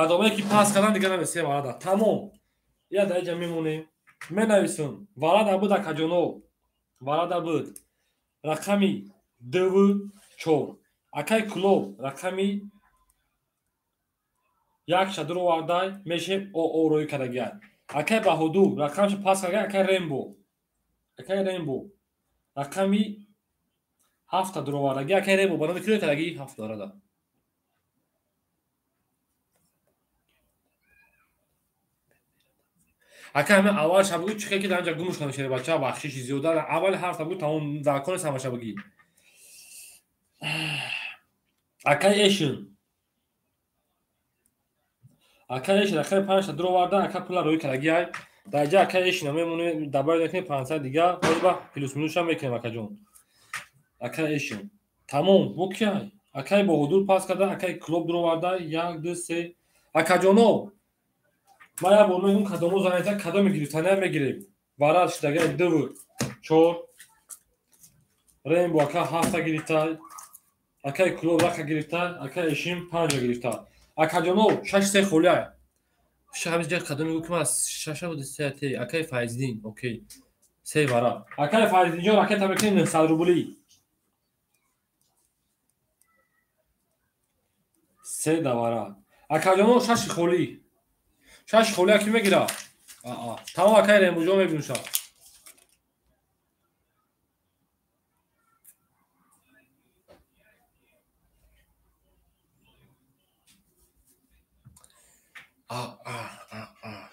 Адомае ки пас кардан дига нависем варада. Тамом. Я дар инҷа мемонем. Менависам. Варада буд акаҷоно. Варада буд. Рақами 2 4. Акай Клуб рақами 1 ша дуровардай мешем ОО рӯй кардагиай. Акай Баҳодур рақамша пас карда, акай Рембо. Акай Рембо рақами 7 дуровардаги, акай Рембо ба номи ки рӯй кардаги 7 дорада. Акай ҳамин аввал ша бигӯ чӣ хел ки дар инҷа гумш кардам шербача, бахшиши зиёда. Аввали ҳарфа бигӯ тамом дар кор нест ҳамаша бигӣ. Акай Эшн. Акай Эшн рақами 5 ша дуроварда, ака пула рӯй кардагиай. Дар ҷа акай Эшн мемонем, дабар мекунем 500 дига, ҳозир ба плюс минусша мекунем акаҷон. Акай Эшн. Тамом, бо киай? Акай Баҳодур пас карда, акай Клуб дуроварда, 1 2 3. Акаҷоно, ман як бор мегӯм кадомо занета, кадоме гирифтания мегирем. Варад шудагиай 2 4. Рембо ака 7 гирифтай. Акай Клуб рақа гирифта, акай Эшин 5 гирифта. Акаҷоно 6 3 холиай. Ҳамин ҷа кадоме гӯ ки ман 6 буд 3 те, акай Файздин, окей. 3 вара. Акай Файздинҷон ракета мекунем 900 рубли. 3 давара. Акаҷоно 6 холӣ. 6 холӣ аки мегира. Аа. Тамом акай Рембоҷон мебинуша. А, А, А, А.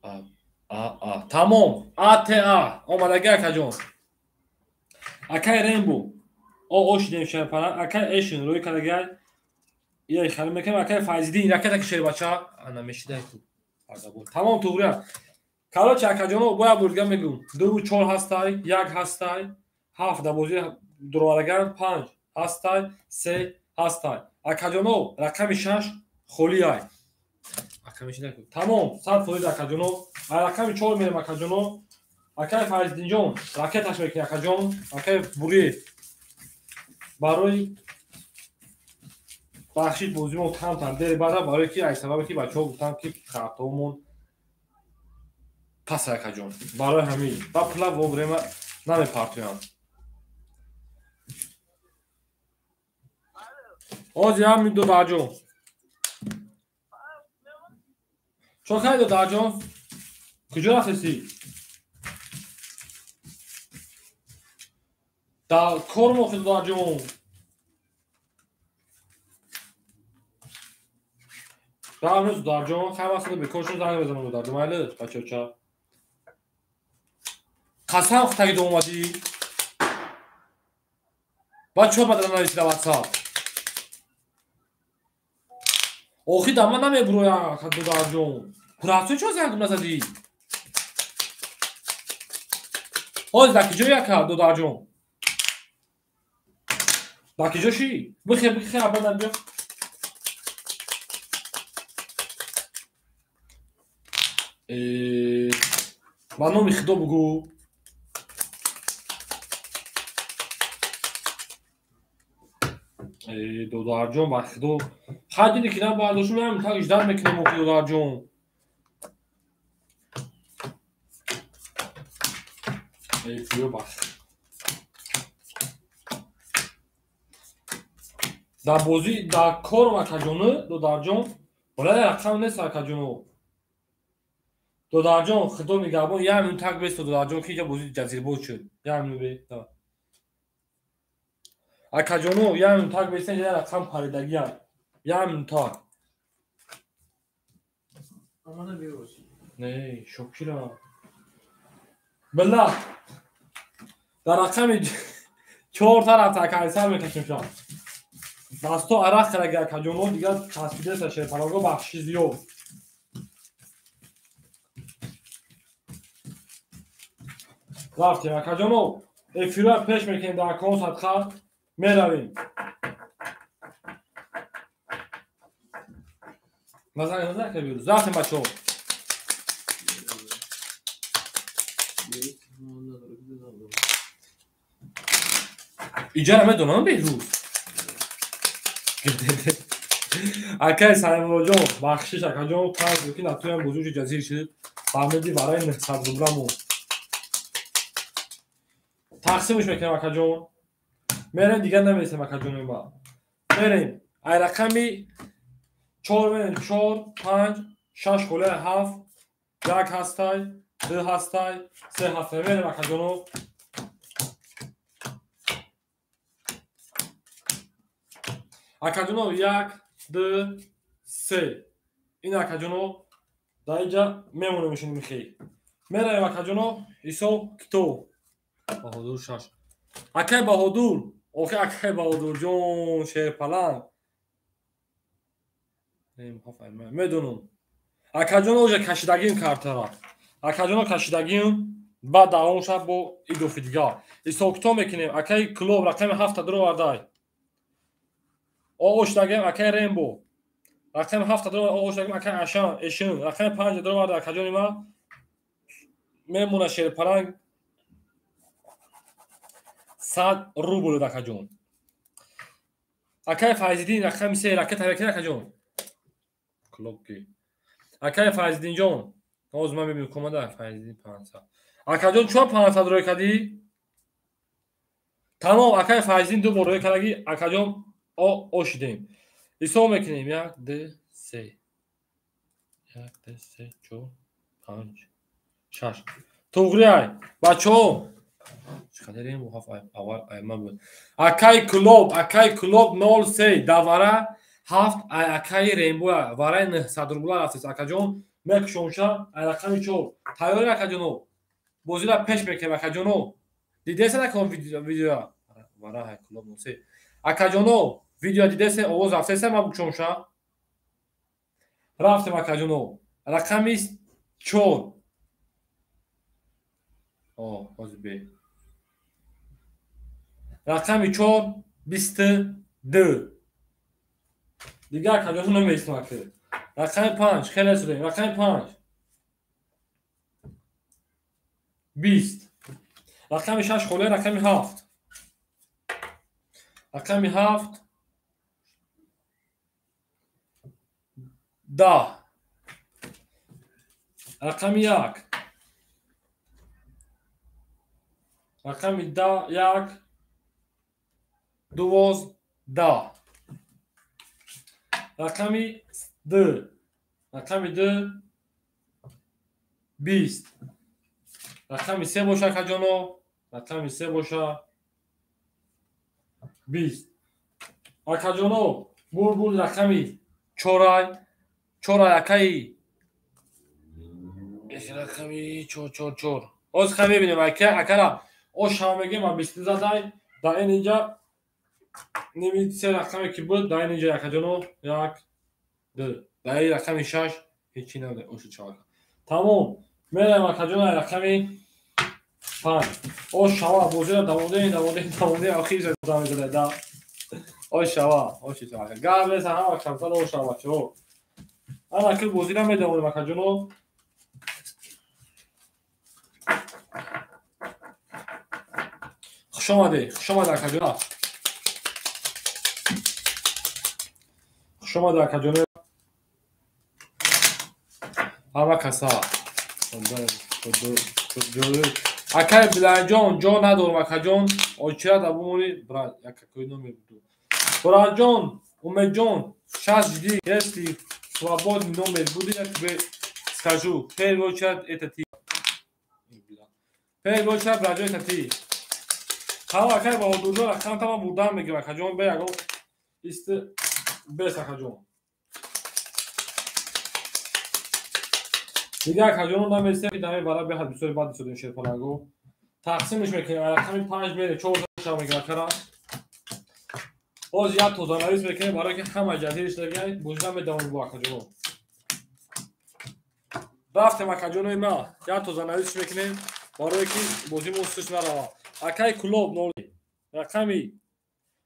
А, А, А. Тамом. А, Т, А. Омадаги акаҷон. Акай Рембо. О, О шидем шерпара. Акай Эшн рӯй кардагиай. Ия хали мекунем. Акай Файздин ракета ки шербача. Ана мешидай ту. Тамом туғри. Короче акаҷоно бояд бор дига мегӯм. 2 4 ҳастай, 1 ҳастай, 7 дар бозӣ дуровараган, 5 ҳастай, 3 ҳастай. Акаҷоно рақами 6 холиай. Тамом, 100% акаҷоно. Рақами 4 мерем акаҷоно. Акай Файздинҷон ракеташ мекунӣ акаҷон. Акай Буриев барои Бахшид бозимо камтар дер бара, барои ки ай сабабе ки бачаҳо гуфтанд ки хатомон пас акаҷон. Барои ҳамин ба пула воврема намепартоям. Ози ҳамин додарҷон. Чо кардӣ додарҷон? Куҷо рафтеси? Дар кор мохи додарҷон. Равнӯз додарҷон, хай вақт бекор шуд занг мезанам додарҷон. Майли бачаҳо. Қасам хутагида омадӣ? Баъд чор бадала нависӣ дар WhatsApp? Охи дар ман намебуроям додарҷон. Пурафтӯ чо занг назадӣ? Ҳозир дар киҷо яка додарҷон? Дар киҷо шӣ? Бихе бихе абадан биё. Ба номи Худо бугӯ. Додарҷон ба Худо. Хай диди ки набардоштум, ям так иждар мекунем охи додарҷон. Дар бозӣ дар корм акаҷону додарҷон, вале рақам нест акаҷону. Додарҷон Худо нигаҳбон, як минут так бесто додарҷон ки инҷа бозӣ ҷазирбоз шуд. Як минут бе. Акаҷону як минут так беста, инҷа рақам паридагиам. Як минут так. Не, шокира. Билла. Дар рақами 4 тараф акайсар мекашем шав. Дасто арақ кардаги акаҷоно, дигар часпидеса шерпалого бахши зиёд. Рафтем акаҷоно, эфирро пеш мекунем дар кон садқа меравем. Назар назар кабир. Рафтем бачаҳо. Иҷара медонам Беҳрӯз. Акай Саймуллоҷон, бахшиш акаҷон, панҷ ки натуям бузурги ҷазир шуд. Фаҳмиди барои 900 рубламо. Тақсимш мекунем акаҷон. Мерем дигар намересем акаҷон ма. Мерем. Ай рақами 4 мерем 4 5 6 холе 7 1 ҳастай, 2 ҳастай, 3 ҳастай. Мерем акаҷоно. Акаҷоно 1 2 3. Ин акаҷоно дар инҷа мемонем ишин михи. Меравем акаҷоно исо кито. Баҳодур 6. Акай Баҳодур, охи акай Баҳодурҷон шерпаланг. Медонам. Акаҷоно оҷа кашидагим картара. Акаҷоно кашидагим баъд давом шаб бо идофи дигар. Исо кито мекунем. Акай Клуб рақами 7 дуровардай. Оғош дагем акай Рембо. Рақами 7 дуроварда оғош дагем акай Ашан, Эшин. Рақами 5 дуроварда акаҷони ма мемона шерпаланг 100 рубл акаҷон. Акай Файзиддин рақами 3 ракета мекунад акаҷон. Клубки. Акай Файзиддинҷон, ҳозир ман мебинам команда Файзиддин 500. Акаҷон чо 500 рӯй кардӣ? Тамом акай Файзиддин ду бор рӯй кардаги акаҷон ошидем. Ҳисоб мекунем 1 2 3. 1 2 3 4 5 6. Туғри ай бачаҳо. Чӣ аввал ай ман буд. Акай Клуб, акай Клуб 03 давара 7 ай акай Рембо вараи 900 рубла рафтест акаҷон. Мекушонша ай рақами 4. Тайёр акаҷоно. Бозиро пеш мекунем акаҷоно. Дидеса накун видео. Вара ай Клуб 03. Акаҷоно видео дидесе овоз рафтеса ман букшонша. Рафтем акаҷоно. Рақами 4. О, ҳозир бе. Рақами 4 22. Дигар акаҷоно намересем ака. Рақами 5 хеле шудем. Рақами 5 20. Рақами 6 холе рақами 7. Рақами 7 10. Рақами 1. Рақами 10, 1, 12, 10. Рақами 2. Рақами 2, 20. Рақами 3 боша, акаҷоно. Рақами 3 боша, 20. Акаҷоно, бурбул рақами 4, 4 акаи рақами 4, 4, 4. Ҳозир хай мебинем, акара ош ҳама мегӯем, а 20 задай. Дар ин инҷа ними се рақаме ки буд, дар ин инҷа акаҷоно 1, 2. Дар ин рақами 6 ҳеҷ чи набуд, оши чавака. Тамом, меравем акаҷоно рақами 5. Ош шава, бозиро давондем, давондем, давондем, охир замезада да. Ош шава, оши чавака. Гап нест, ҳама камтар ош шава, бачаҳо. Ана ки бозиро медавонем акаҷоно. Хуш омадед, хуш омадед акаҷоно. Хуш омадед акаҷоно. Ҳама каса. Акай Биланҷон, ҷо надорам акаҷон. Очира да бумонӣ, брат, як какой номер буду. Братҷон, Умедҷон, сейчас жди, если свободный номер будет, я тебе скажу. Первый очередь это ты. Первый очередь, братҷон, это ты. Ҳама акай Баҳодурҷон, рақам тама бурдан мегирам акаҷон, бе ягон исти бес акаҷон. Дигар акаҷонон намесем, ки даме бара беҳад бисёри бад истодем шерпаланго. Тақсимш мекунем, рақами 5 мере, 4 шава мегирам акара. Ҳозир як тозанавис мекунем, барое ки ҳама ҷазириш дагай, бозида медавонем бо акаҷонон. Рафтем акаҷонои ма, як тозанависш мекунем, барое ки бозимон суст нарава. Акай Кулоб 0, рақами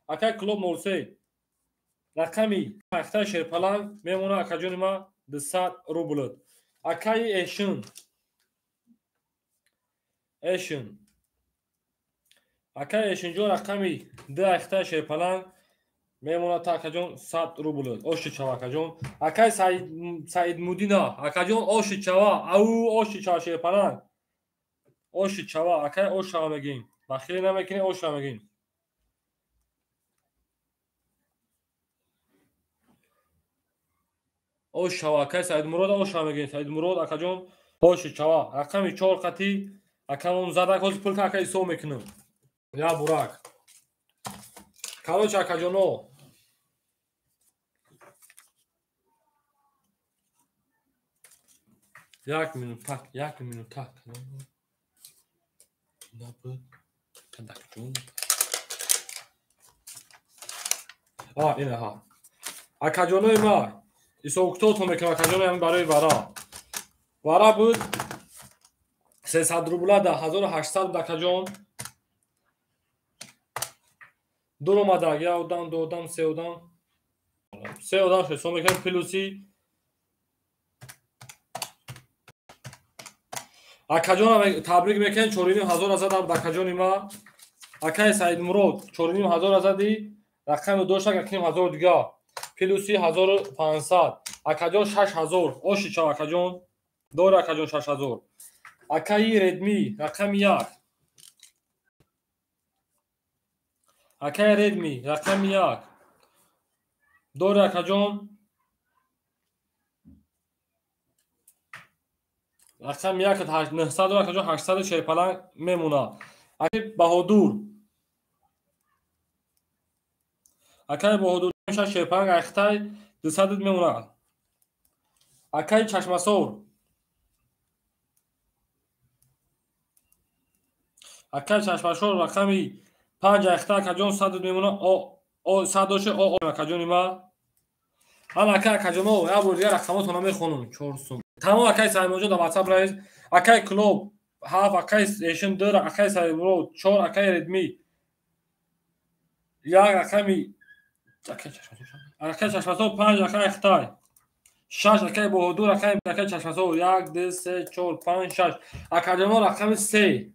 акай Кулоб 03, рақами пахтаи шерпаланг мемона акаҷони ма 200 рубл. Акаи Эшин, Эшин, акаи Эшинҷон рақами 2 ахтаи шерпаланг мемона та акаҷон 100 рубл. Оши чава акаҷон. Акаи Саидмудина акаҷон оши чава, ау оши чава шерпаланг. Оши чава, акаи ош шава мегӯем. Бахиле намекунем, ош шава мегӯем. Ош шава, акаи Саидмурод ош шава мегӯем. Саидмурод акаҷон оши чава. Рақами 4 қатӣ акамон задак, ҳозир пулка ака ҳисоб мекунам. Я бурак. Короче, акаҷоно, як минутак, як минутак. Набуд. Кадакҷон. А, инаҳа. Акаҷонои ма, ҳисобкитобтон мекунам акаҷонои ҳамин барои вара. Вара буд 300 рубла да 1800 буд акаҷон. Дур омадак, як одам, ду одам, се одам. Се одам ҳисоб мекунем плюси акаҷонам табрик мекунем, 4500 азад буд акаҷони ма. Акаи Саидмурод 4500 азади, рақами доштак 1500 дига. Плюси 1500. Акаҷон 6000. Оши чав акаҷон. Дори акаҷон 6000. Акаи Редми рақами 1. Акаи Редми рақами 1. Дори акаҷон рақами 1 900 акаҷон 800 шерпаланг мемонад. Акаи Баҳодур, акаи Баҳодур 6 шерпаланг айхтай 200 мемонад. Акаи Чашмасор, акаи Чашмасор рақами 5 айхтай акаҷон 100 мемонад. О 100 доше о акаҷони ма. Ана акаи акаҷоно, як бор дигар рақамотонро мехонам. 4 сум. Тамом акаи Саидмуроҷон дар WhatsApp раис. Акаи Клуб 7, акаи Эшин 2, акаи Саидмурод 4, акаи Редми 1, рақами акаи Чашмасор 5, акаи Хитай 6, акаи Баҳодур, акаи Чашмасор 1, 2, 3, 4, 5, 6. Акаҷоно рақами 3.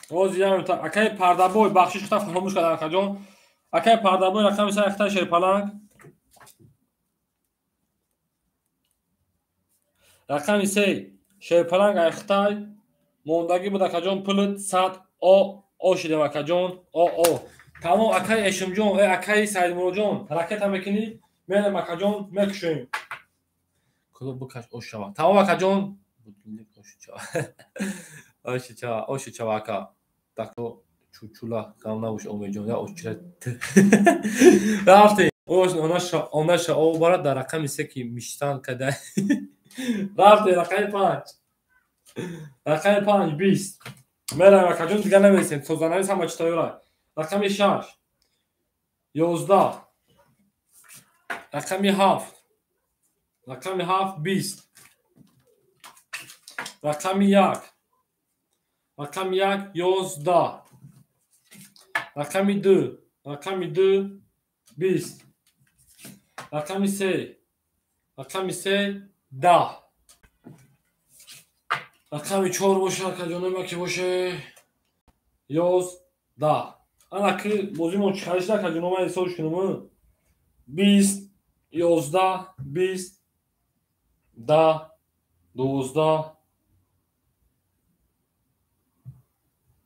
Ҳозир як минута. Акаи Пардабой, бахшиш худам фаромӯш кардам акаҷон. Акай Пардабой рақами се айхта Шерпаланг. Рақами се Шерпаланг айхтай. Мондагӣ буд акаҷон пулит 100 о шидем акаҷон о. Тамом акай Эшимҷон, акай Саидмуродҷон, ракета мекунӣ, мерем акаҷон, мекушем. Клуб букаш ош шава. Тамом акаҷон, ош шава ака. Тако чучула гам набош Омедҷон, я ошчира. Рафтем. Онаша о барад дар рақами се ки миштан када. Рафтем рақами 5. Рақами 5 20. Мераем акаҷон, дигар намересем. Созанавис ҳама чӣ тайёра. Рақами 6 11. Рақами 7. Рақами 7 20. Рақами 1. Рақами 1 11. Рақами 2. Рақами 2 20. Рақами 3. Рақами 3 10. Рақами 4 боша акаҷонома ки боше 11. Ана ки бозимон чӣ харишда акаҷонома ҳисоб кунем. 20 11 20 10 12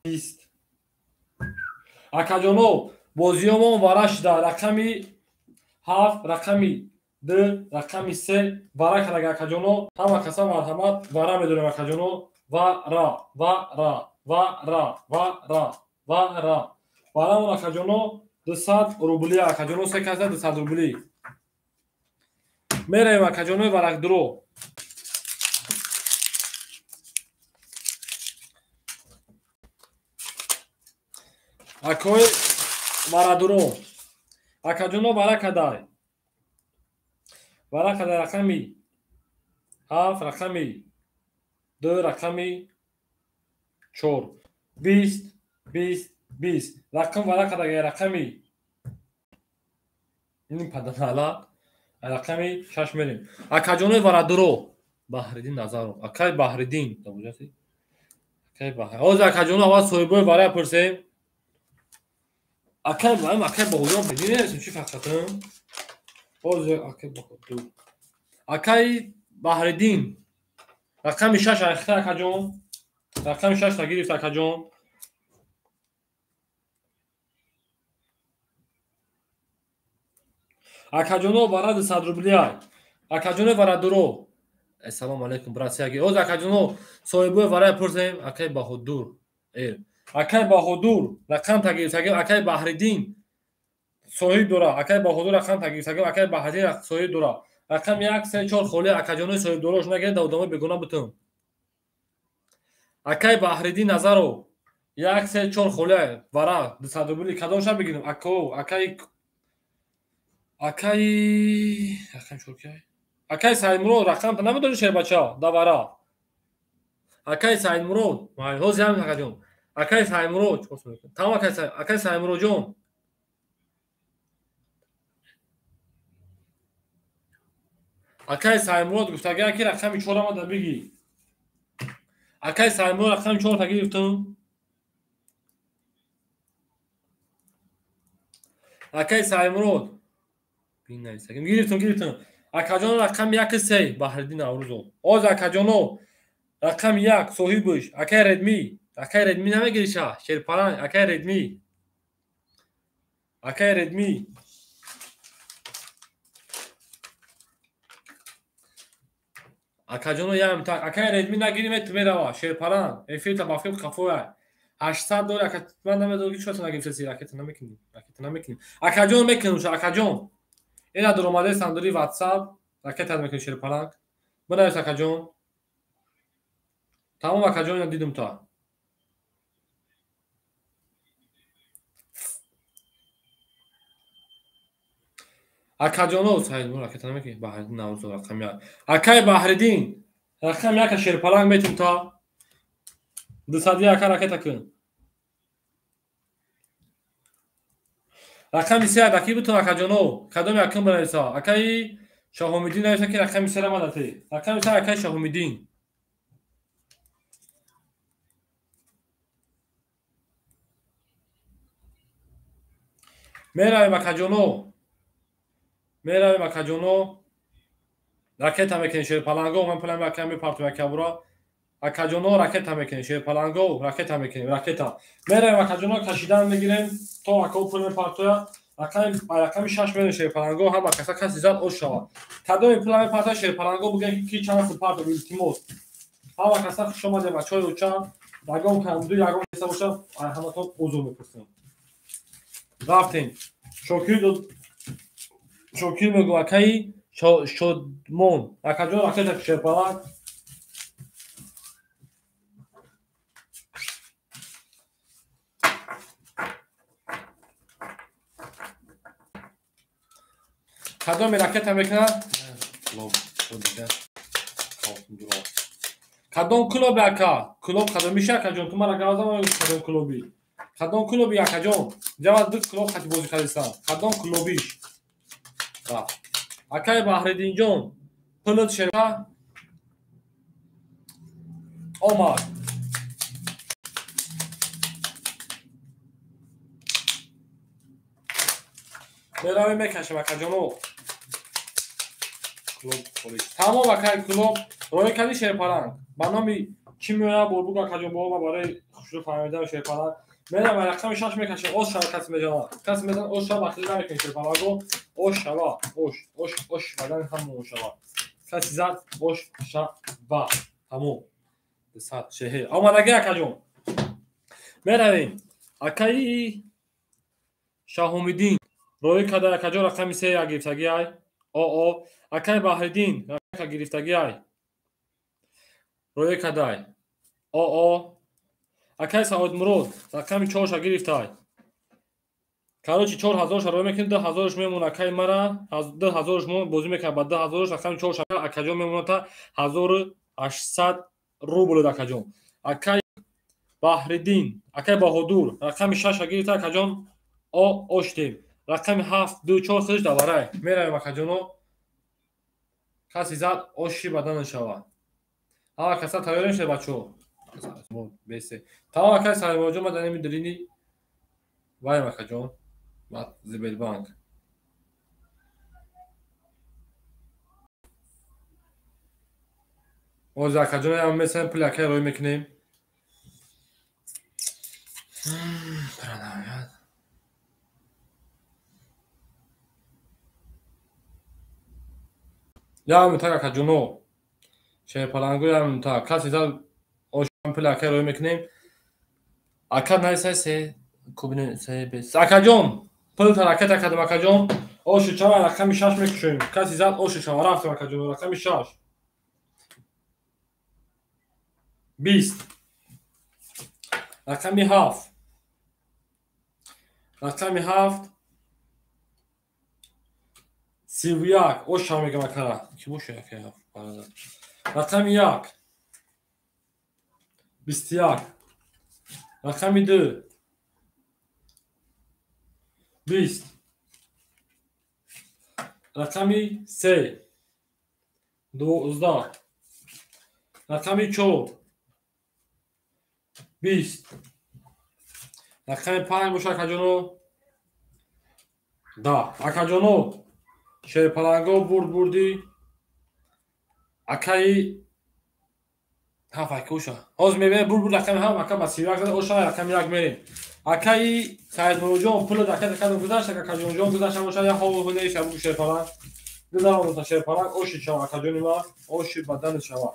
20. Акаҷоно бозиёмон вара шуда. Рақами 7, рақами 2, рақами 3 вара карда акаҷоно. Ҳама каса марҳамат вара медорем акаҷоно. Вара, вара, вара, вара, вара. Варамон акаҷоно 200 рубли акаҷоно, се каса 200 рубли. Меравем акаҷонои варақдуро. Акои варадуро. Акаҷоно вара кадай. Вара кадай рақами 7, рақами 2, рақами 4. 20 20 20. Рақам вара кадай рақами ин паданала рақами 6 мерем. Акаҷонои варадуро. Баҳриддин Назаров. Акай Баҳриддин. Акай Баҳр. Ҳозир акаҷоно аввал соҳибои вара пурсем. Акай Баҳриддин, акай Баҳодур бинем чӣ фақатам. Ҳозир акай Баҳодур. Акай Баҳриддин. Рақами 6 айхта акаҷон. Рақами 6 та гирифт акаҷон. Акаҷоно вара 200 рубли ай. Акаҷоно варадуро. Ассалому алайкум брат Сиаги. Ҳозир акаҷоно соҳибои вара пурсем. Акай Баҳодур. Акай Баҳодур рақам та гирифт. Акай Баҳриддин соҳиб дора. Акай Баҳодур рақам та гирифт. Акай Баҳриддин соҳиб дора. Рақами 1 3 4 холӣ акаҷонои соҳибдорош нагиред, да одамои бегона бутум. Акай Баҳриддин Назаров 1 3 4 холӣ вара 200 рубли кадомша бигирем? Ако акай акай рақам 4 кай? Акай Саидмурод рақам та намедонӣ шербача да вара. Акай Саидмурод, ҳозир ҳам акаҷон. Акай Саидмурод, тамом акай Саидмуродҷон. Акай Саидмурод гуфтагия ки рақами 4 ама да бигӣ. Акай Саидмурод рақами 4 та гирифтум. Акай Саидмурод бинависагим. Гирифтум, гирифтум. Акаҷоно рақами 1 3 Баҳриддин Наврӯзов. Оз акаҷоно рақами 1 соҳибаш акай Редми. Акай Редми намегириша? Шерпаланг акай Редми. Акай Редми. Акаҷоно ям так акай Редми нагирим ту мерава. Шерпаланг эфирта ба филм қафоя. 800 доллар ака ман намедонам ки чӣ нагирифтаси, ракета намекунем. Ракета намекунем. Акаҷон мекунем ша акаҷон. Ина дуромадаи сандури WhatsApp ракета мекунем Шерпаланг. Бинавис акаҷон. Тамом акаҷон ина дидум та. Акаҷоно Саидмур ракета намекунем. Баҳриддин Наврӯзов рақами 1. Акай Баҳриддин рақами 1 Шерпаланг метим та. 201 ака ракета кун. Рақами 3 адаки бутун акаҷоно. Кадоми акун бинависа? Акаи Шаҳомиддин нависа ки рақами 3 ра мадате. Рақами 3 акаи Шаҳомиддин. Меравем акаҷоно. Меравем акаҷоно. Ракета мекунем шерпаланго, ман пулам акам мепартум акабура. Акаҷоно ракета мекунем шерпаланго, ракета мекунем, ракета. Меравем акаҷоно кашидан мегирем то ако пул мепартоя. Рақами 6 мерем шерпаланго, ҳама каса каси зад ош шавад. Кадоми пула мепартоя шерпаланго бигӯем ки чанд сум партоб, илтимос. Ҳама каса хуш омадем бачаҳои учам. Ягон камду ягон неста бошад, ҳаматон узр мепурсем. Рафтем. Шокир мегӯ акаи Шодмон. Акаҷон ракета шерпаланг. Кадоми ракета мекунад? Кадом клуби ака? Клуб кадомиша акаҷон? Ту мара гап зан, кадом клуби? Кадом клуби акаҷон? Ҷавад ду клуб хати бозӣ кардисан. Кадом клубиш? Акай Баҳриддинҷон, пулат шерка омад. Меравем мекашем акаҷоно. Клуб холис. Тамом акай клуб роҳи кади шерпаланг. Ба номи чӣ меояд борбуг акаҷон бо барои хушрӯ фаҳмидан шерпаланг. Меравем рақами 6 мекашем. Ош шава каси мезанад. Каси мезанад ош шава бахилӣ намекунем шерпаланго. Ош шава, ош, ош, ош бадан ҳамон шава. Каси зад ош шава. Тамом. 100 шеҳе. Омадаги акаҷон. Меравем. Акаи Шаҳомиддин роҳи када акаҷон рақами 3 гирифтагӣ ай. О. Акаи Баҳриддин рака гирифтагӣ ай. Роҳи кадай. О. Акаи Саодмурод рақами 4-ша гирифтай. Короче 4000-ша роҳ мекунем, 2000-ш мемонад акаи мара, 2000-ш мо бозӣ мекунем, ба 2000-ш рақами 4-ша акаҷон мемонад та 1800 рубл акаҷон. Акаи Баҳриддин, акаи Баҳодур рақами 6-ша гирифта акаҷон. О оштем. Рақами 7 2 4 худаш даварай. Меравем акаҷоно. Каси зад оши бадан шавад. Ҳама каса тайёр мешавад бачаҳо. Бесе. Тамом акаи Саидмуроҷон ма дар ин длини ваем акаҷон. Баъд Зибелбанк. Оз акаҷон ям месанем пули акаи роҳӣ мекунем. Пранавият. Як минута акаҷоно. Шерпаланго як минута. Каси зад ошам пули акаи роҳӣ мекунем. Ака найсай се кубине се бес. Акаҷон, пулта ракета кардем акаҷон. Оши чава рақами 6 мекушоем. Каси зад оши чава рафтем акаҷон рақами 6. 20. Рақами 7. Рақами 7. 31. Ош чава мегам акара. Ки боше акаи 7? Рақами 1. 21. Рақами 2. 20. Рақами 3. 12. Рақами 4. 20. Рақами 5 боша акаҷоно. 10. Акаҷоно шерпаланго бурд бурдӣ. Акаи 7 ака оша. Ҳозир мебинем бурд бурд рақами 7 ака ба 31 зада оша рақами 1 мерем. Акаи Саидмуроҷон пули ракета кардам гузашт, акаҷонҷон гузашта боша як ҳову ҳунаи шабу шерпаланг. Гузаронда шерпаланг оши шава акаҷони ма, оши бадани шава.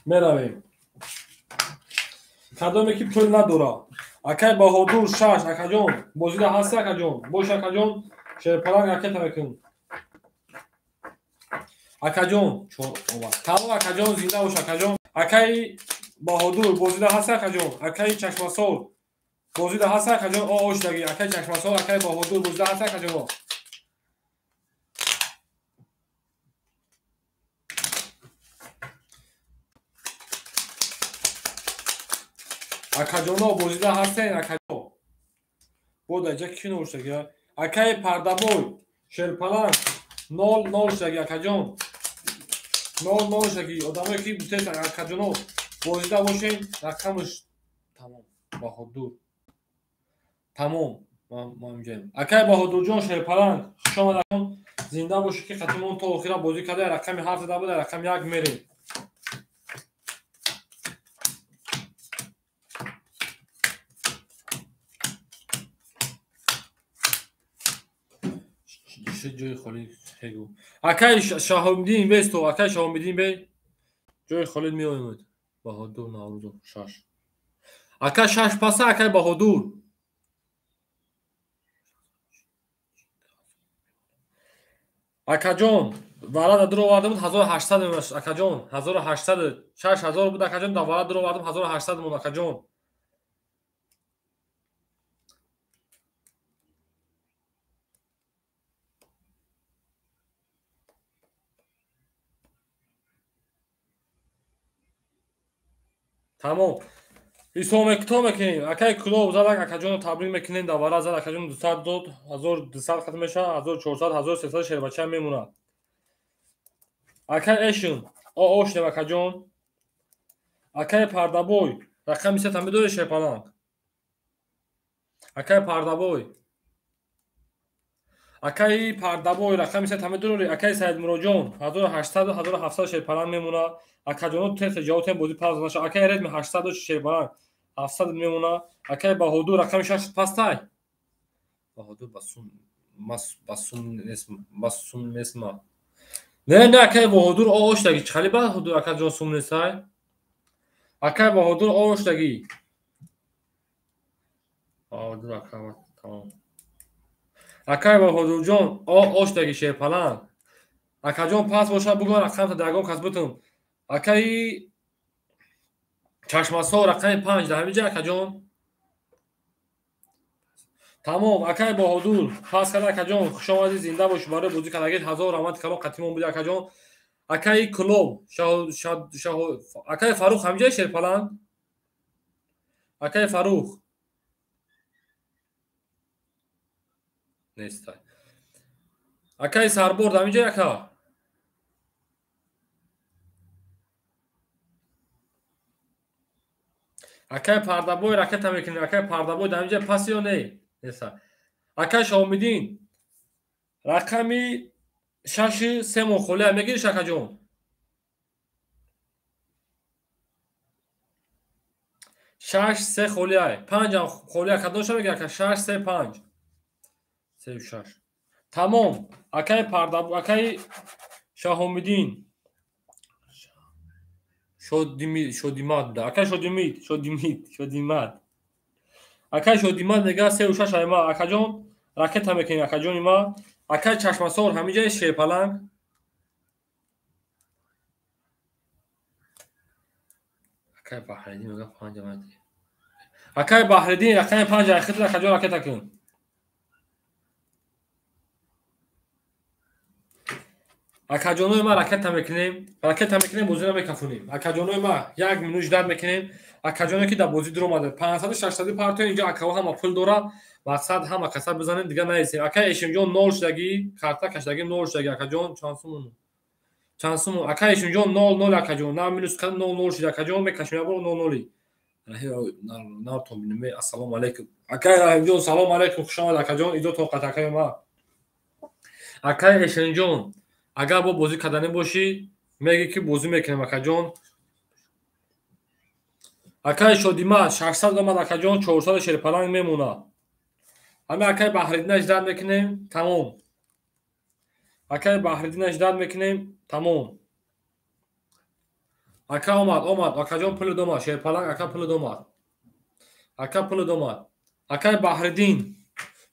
Меравем. Кадоме ки пул надора. Акаи Баҳодур 6 акаҷон, бозида ҳасти акаҷон. Бош акаҷон, шерпаланг ракета мекун. Акаҷон, 4 омад. Тамом акаҷон, зинда бош акаҷон. Акаи Баҳодур бозида ҳасти акаҷон. Акаи Чашмасор бозида ҳасти акаҷон. О ошдаги. Акаи Чашмасор, акаи Баҳодур бозида ҳасти акаҷон. Акаҷоно бозида ҳастен акаҷон. Бо дар ҷа ки навиштаги? Акаи Пардабой шерпаланг 0 0 шаги акаҷон. 0 0 шаги одамое ки бутесан акаҷоно. бозида бошем, рақамаш тамом. Баҳодур. Тамом. Ман инҷоем. Акай Баҳодурҷон Шерпаланг, хуш омадед. Зинда бошед ки қатимон то охира бозӣ карда, рақами 7 зада буд, рақами 1 мерем. Ҷои холӣ хегу. Акай Шаҳобиддин бесто, акай Шаҳобиддин бе ҷои холӣ меояд. Баҳодур Наврӯзов 6. Ака 6 паса, акай Баҳодур. Акаҷон, варада дуровардам 1800 мемаш, акаҷон, 1800, 6000 буд акаҷон, дар варада дуровардам 1800 мон акаҷон. Тамом. Ҳисоб мекито мекунем. Акай Кулоб задак акаҷонро табрик мекунем. Дар вара зад акаҷон 200 дод, 1200 хатм мешавад, 1400, 1300 шербача мемонад. Акай Эшин, ошнем акаҷон. Акай Пардабой, рақами 3 там медорӣ Шерпаланг? Акай Пардабой. Акай Пардабой рақами 3 там медорӣ? Акай Саидмуроҷон, 1800, 1700 Шерпаланг мемонад. Акаҷоно тез ҷавоб тем бозӣ пауза наша. Акай Редми 800 Шерпаланг 700 мемона. Акай Баҳодур рақами 6 пастай. Баҳодур ба сум несма. Не, не, акай Баҳодур оштаги. Чӣ хали Баҳодур акаҷон сум несай? Акай Баҳодур оштаги. Баҳодур ака тамом. Акай Баҳодурҷон оштаги Шерпаланг. Акаҷон пас боша бугӯ рақамта дар ягон кас бутум. Акаи Чашмасо рақами 5 дар ҳамин ҷа акаҷон. Тамом, акаи Баҳодур пас карда акаҷон, хуш омадӣ, зинда бошӣ барои бозӣ кардагит. 1000 раҳмати калон қатимон буди акаҷон. Акаи Кулоб, акаи Фарух ҳамин ҷа Шерпаланг? Акаи Фарух нестай. Акаи Сарбор дар ҳамин ҷа ака? Акай Пардабой ракета мекунем. Акай Пардабой дар инҷа пас ё не? Неста. Акай Шаҳомиддин рақами 6 3 моҳ холия мегириш акаҷон? 6 3 холия. 5 ҳам холия кадомша мегир ака? 6 3 5. 3 6. Тамом. Акай Пардабой, акай Шаҳомиддин Шодимад буда. Акай Шодимид, Шодимид, Шодимад. Акай Шодимад мега 3 6 айма. Акаҷон ракета мекунем акаҷони ма. Акай Чашмасор ҳамин ҷаи Шерпаланг. Акай Баҳриддин мега 5 омад. Акай Баҳриддин рақами 5 айхит акаҷон ракета кун. Акаҷонои ма ракета мекунем, ракета мекунем, бозиро мекафонем. Акаҷонои ма 1 минут ждат мекунем. Акаҷоное ки дар бозӣ дуромада 500 600 партия инҷо акаҳо ҳама пул дора, мақсад ҳама каса бизанем, дигар наесем. Акай Эшимҷон 0 шудагӣ, карта кашидагӣ 0 шудагӣ акаҷон, чанд сумон? Чанд сумон? Акай Эшимҷон 0 0 акаҷон, на минус 0 0 шуда акаҷон, мекашем як бор 0 0. Навтон бинем. Ассалому алайкум. Акай Раҳимҷон, салом алайкум, хуш омад акаҷон, идо тоқат акаи ма. Акай Эшимҷон, агар бо бозӣ карданӣ бошӣ, мегӣ ки бозӣ мекунем акаҷон. Акай Шодимад 600 омад акаҷон, 400 Шерпаланг мемонад. Ҳамин акай Баҳриддина ждат мекунем, тамом. Акай Баҳриддина ждат мекунем, тамом. Ака омад, омад, акаҷон пули домад, Шерпаланг ака пули домад. Ака пули домад. Акай Баҳриддин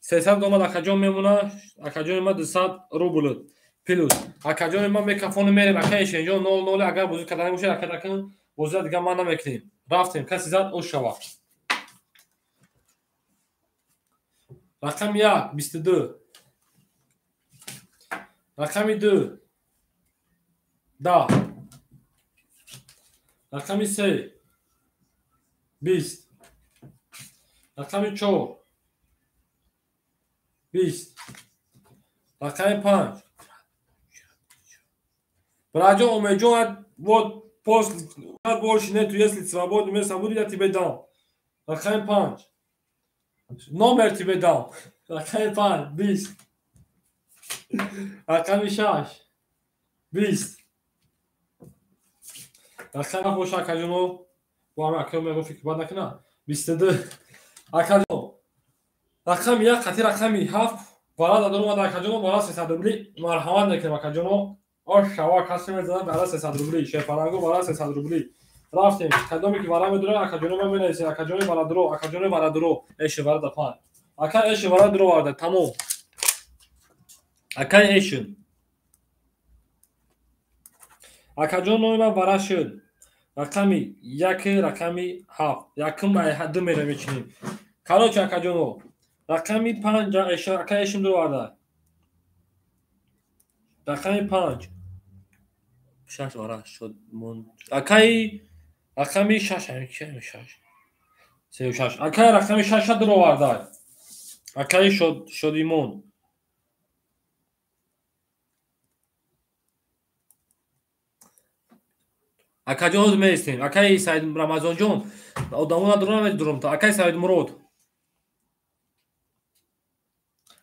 300 омад акаҷон мемонад, акаҷони ма 200 рубл. Плюс. Акаҷони ма мекафону мерем, акай Эшенҷон 0 0 агар бозӣ карданӣ бошад, ака накун, бозиро дигар ман намекунем. Рафтем, каси зад ош шавад. Рақами 1 22. Рақами 2 10. Рақами 3 20. Рақами 4 20. Рақами 5. Браҷон Умедҷон вот После больше нету, если свободное место будет, я тебе дам. Рақами 5. Номер тебе дам. Рақами 5, 20. Рақами 6, 20. Рақами боша акаҷоно. Бо ҳама акаё мегӯ фикр бад накунам. 22. Акаҷон. Рақами 1 қати рақами 7 варада даромада акаҷоно, бара 300 рубли марҳамат мекунем акаҷоно. Ош шава касе мезанад бара 300 рубли, шерпалангу бара 300 рубли. Рафтем. Кадоме ки вара медурад акаҷоно ма менависед. Акаҷони варадуро, акаҷони варадуро. Эши варада 5. Ака эши варадуро варда, тамом. Акай эшин. Акаҷон номи ман вара шуд. Рақами 1, рақами 7. Якум ай 2 мера мечинем. Короче акаҷоно, рақами 5 ака эшин дуроварда. Рақами 5. 6 вара шуд. Акай рақами 6, ами 6. 36. Акай рақами 6 дуроварда. Акай Шодимон. Акаҷон ҳозир меистем. Акаи Саид Рамазонҷон, одамо надорам медурам. Акаи Саид Мурод.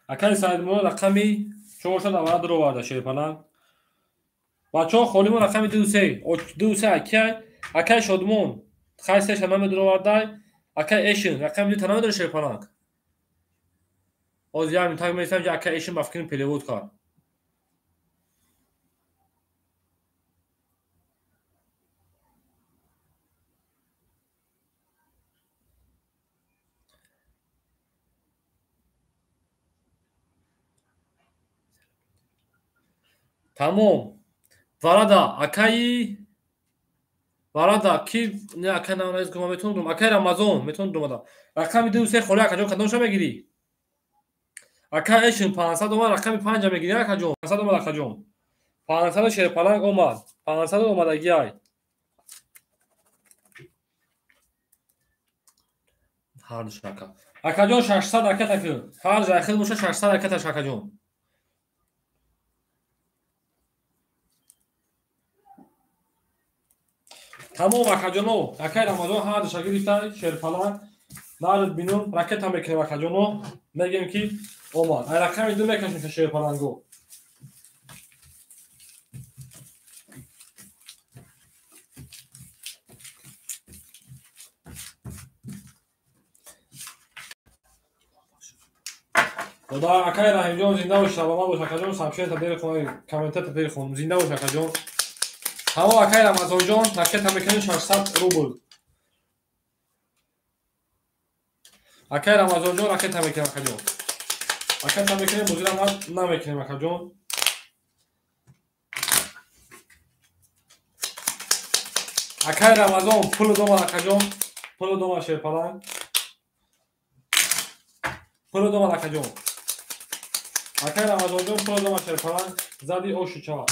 Акаи Саид Мурод рақами 4 аввала дуроварда шерпаланг. Бачаҳо холимо рақами 2 3. 2 3 акай, акаи Шодмон. Хай 3 ша намедуровардай. Акаи Эшин рақами 2 та намедура шерпаланг. Ҳозир як минутак меистам, ки акаи Эшин ба фикрим перевод кард. Тамом. Варада акаи варада ки не акай навраиз гума метавонам. Акаи Рамазон метавонам думада. Рақами 2 3 холи акаҷон кадомша мегирӣ? Акаи Эшин 500 омад, рақами 5 мегирӣ акаҷон. 500 омад акаҷон. 500 шерпаланг омад. 500 омадагиай. Ҳар ду ака. Акаҷон 600 ракета ки. Ҳар ҷай хел боша 600 ракеташ акаҷон. Тамом акаҷоно, акаи Рамазон ҳар душа гирифта шерпаланг. Нард бинум ракета мекунем акаҷоно, мегем ки омад. Ай рақами 2 мекашем ки шерпалангу. Худо акаи Раҳимҷон зинда бош, саломат бош акаҷон, сообщение дер хонем, комментата дер хонем. Зинда бош акаҷон. Тамом акаи Рамазонҷон, ракета мекунем 600 рубл. Акаи Рамазонҷон ракета мекунем акаҷон. Ракета мекунем, бозира ман намекунем акаҷон. Акаи Рамазон пул дома акаҷон, пул дома шерпаланг. Пул дома акаҷон. Акаи Рамазонҷон пул дома шерпаланг, зади оши чава.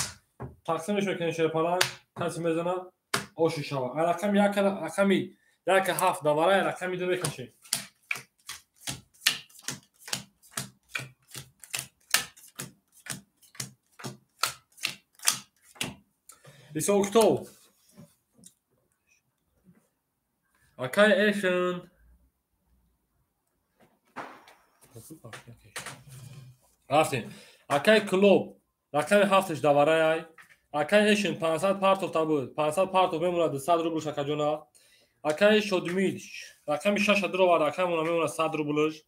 Тақсимеш мекунем шерпаланг, каси мезана оши шава. Ай рақами 1, рақами 1 7 давара, рақами 2 мекашем. Исо кто? Акаи Эшин. Рафтем. Акаи Клуб, рақами 7 даварай. Акаи Эшин 500 партов табуд. 500 партов мемонад 100 рублш акаҷона. Акаи Шодмид, рақами 6 дуровард, акаи мемонад 100 рублш.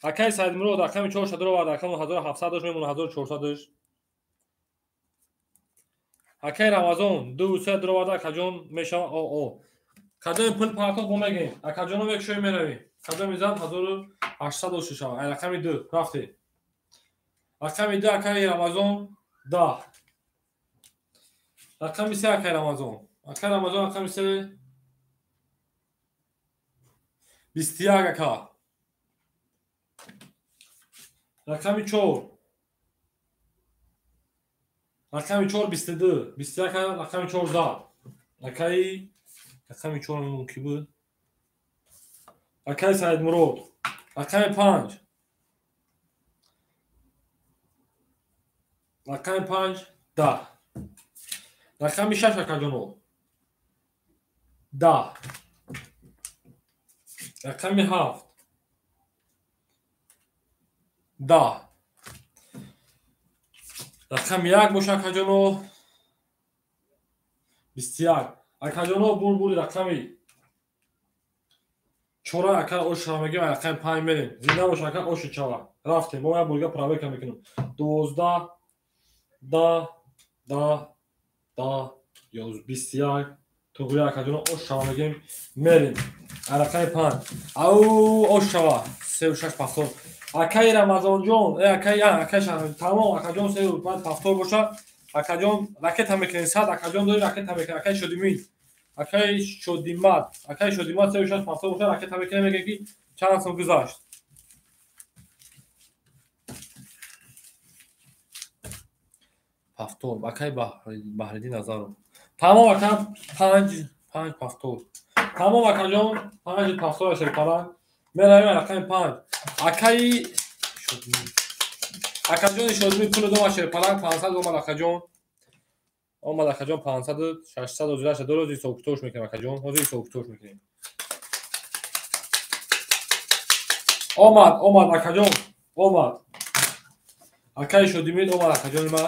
Акаи Саидмурод рақами 4 дуровард, акаи 1700 мемонад 1400. Акаи Рамазон 2 3 дуровард, акаҷон мешавад о. Кадоми пул партов бо мегем. Акаҷоно мекушоем меравем. Кадоми зад 1800 шава. Ай рақами 2 рафтем. Рақами 2 акаи Рамазон 10. Рақами 3 акаи Рамазон. Акаи Рамазон рақами 3 21 ака. Рақами 4. Рақами 4 22. 21 рақами 4 зад. Акаи рақами 4 мумкин буд. Акаи Саидмурод. Рақами 5. Рақами 5 10. Рақами 6 акаҷоно. 10. Рақами 7. 10. Рақами 1 боша акаҷоно. 21. Акаҷоно бурбури рақами 4 ака ош мегем, рақами 5 мерем. Зинда бош ака, оши чава. Рафтем, мо як бурга проверка мекунем. 12 10 10 10 21. Туғри акаҷоно ош шава мегем, мерем. Рақами 5. Ау ош шава. 3 6 повтор. Акаи Рамазонҷон, акаи акаи тамом акаҷон 3 5 повтор боша. Акаҷон ракета мекунем 100 акаҷон дори ракета мекунем. Акаи Шодимид, акаи Шодимат, акаи Шодимат 3 6 повтор боша ракета мекунем, мегем ки чанд сом гузашт. Повтор акаи Баҳриддин Назаров. Тамом ака 5 5 повтор. Тамом акаҷон 5 повтор шерпаланг. Меравем рақами 5. Акаи Шодимид. Акаҷони Шодимид пули дома шерпаланг 500 омад акаҷон. Омад акаҷон 500 600 озираша дорад, ҳисоб-китобш мекунем акаҷон. Ҳозир ҳисоб-китобш мекунем. Омад, омад акаҷон, омад. Акаи Шодимид омад акаҷони ма.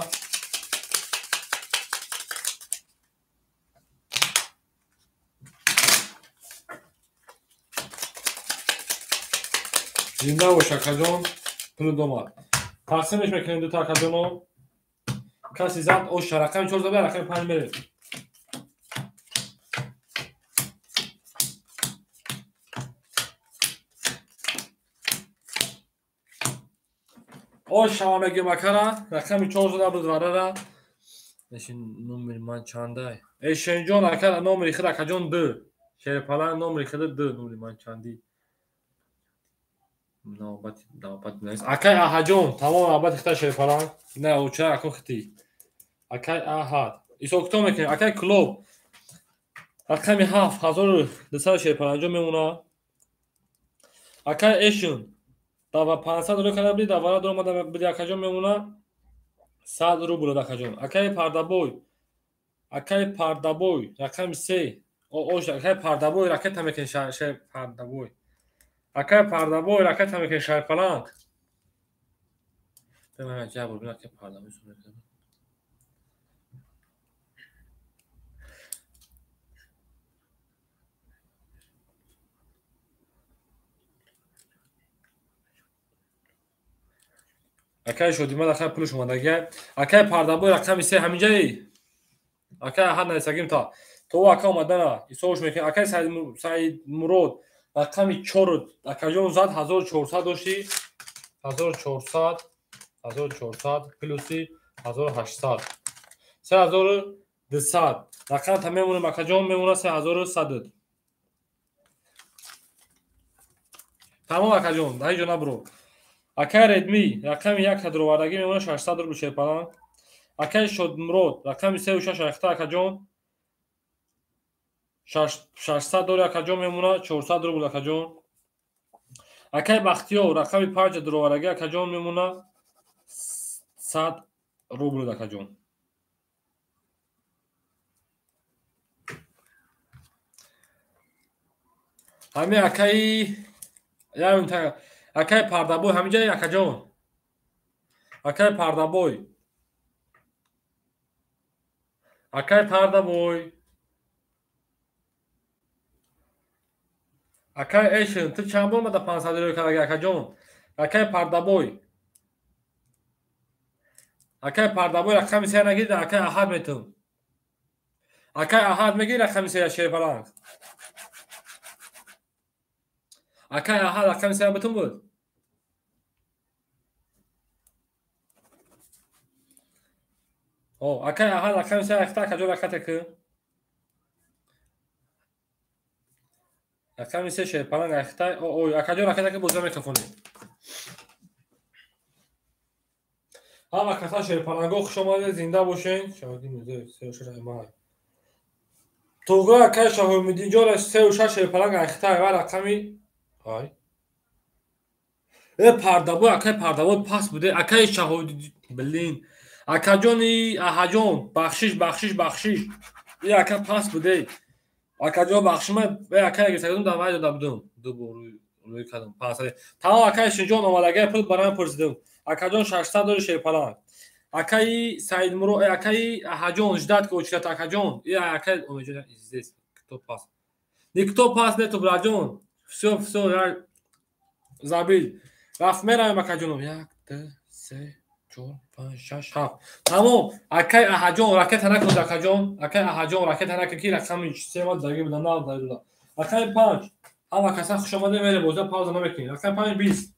Зинда бош акаҷон, пули домад. Тақсимеш мекунем дута акаҷоно. Каси зад оша рақами 4 зада, рақами 5 мерем. Оша мегем акара, рақами 4 зада буд варара. Нешин номери ман чандай? Эшенҷон акара номери худ акаҷон 2. Шерпалан номери худ 2, номери ман чанди? Навбат навбат нест. Акай Аҳаҷон, тамом навбати хита шерпалан. Не, оча акун хити. Акай Аҳад. Ҳисоб-китоб мекунем. Акай Клуб. Рақами 7 1200 шерпаланҷон мемона. Акай Эшн. Дава 500 рубл карда буди, давара дуромада буди акаҷон мемона. 100 рубл акаҷон. Акай Пардабой. Акай Пардабой, рақами 3. Ош акай Пардабой ракета мекунем шер Пардабой. Акай Пардабой ракета мекунем шерпаланг. Беман ҷабр бина акай Пардабой сум мекунем. Акай Шодимад акай пулш омадагия. Акай Пардабой рақами 3 ҳаминҷаи. Акай Аҳад нависагим та. То ака омадана ҳисобш мекунем. Акай Саидмурод рақами 4 акаҷон зад 1400 дошти. 1400 1400 плюси 1800 3200. Рақам та мемонем акаҷон, мемона 3100. Тамом акаҷон, дар ҳеҷ ҷо набуро. Акай Редми рақами 1 кадровардагӣ мемона 600 рубл шерпаланг. Акай Шодмурод рақами 3 6 ахта акаҷон 600 дори акаҷон мемона 400 рубл акаҷон. Акай Бахтиёр рақами 5 дровардагӣ акаҷон мемона 100 рубл акаҷон. Ҳами акаи акаи Пардабой ҳаминҷа акаҷон. Акаи Пардабой. Акаи Пардабой. Акаи Эшн, ту чанд бор омада 500 рӯй кардаги акаҷон? Акаи Пардабой. Акаи Пардабой рақами 3 нагирида, акаи Аҳад метум. Акаи Аҳад мегири рақами 3 шерпаланг. Акаи Аҳад рақами 3 битум буд. О, акаи Аҳад рақами 3 ахта акаҷон ракате ки. Рақами 3 шерпаланг ахта, ой, акаҷон ракате ки боза микрофони. Ҳама каса шерпаланго хуш омадед, зинда бошен. Шаҳодин 3 6 май. Туғра акаи Шаҳомиддинҷон 3 6 шерпаланг ахта ва рақами ай. Пардабой, акаи Пардабой пас буде. Акаи Шаҳодин, блин. Акаҷони Аҳаҷон, бахшиш, бахшиш, бахшиш. И ака пас буде. Акаҷон бахшиш, ман ака гирифтагидум дар вай дода будум. Ду бор рӯй кардам. 500. Тамом акаи Шинҷон омадагай пул барам пурсидум. Акаҷон 600 дори шерпаланг. Акаи Саидмуро, акаи Аҳаҷон ждать ки очередь акаҷон. И акаи Омеҷон здесь кто пас. Никто пас нету браҷон. Всё, всё, я забил. Рафт меравем акаҷоном. 1 2 3 4 5 6 7. Тамом. Акаи Аҳаҷон ракета накун акаҷон. Акаи Аҳаҷон ракета накун ки рақами 3 ма даги будам, на даги будам. Акаи 5. Ҳама каса хуш омадед, мерем боза пауза намекунем. Рақами 5 20.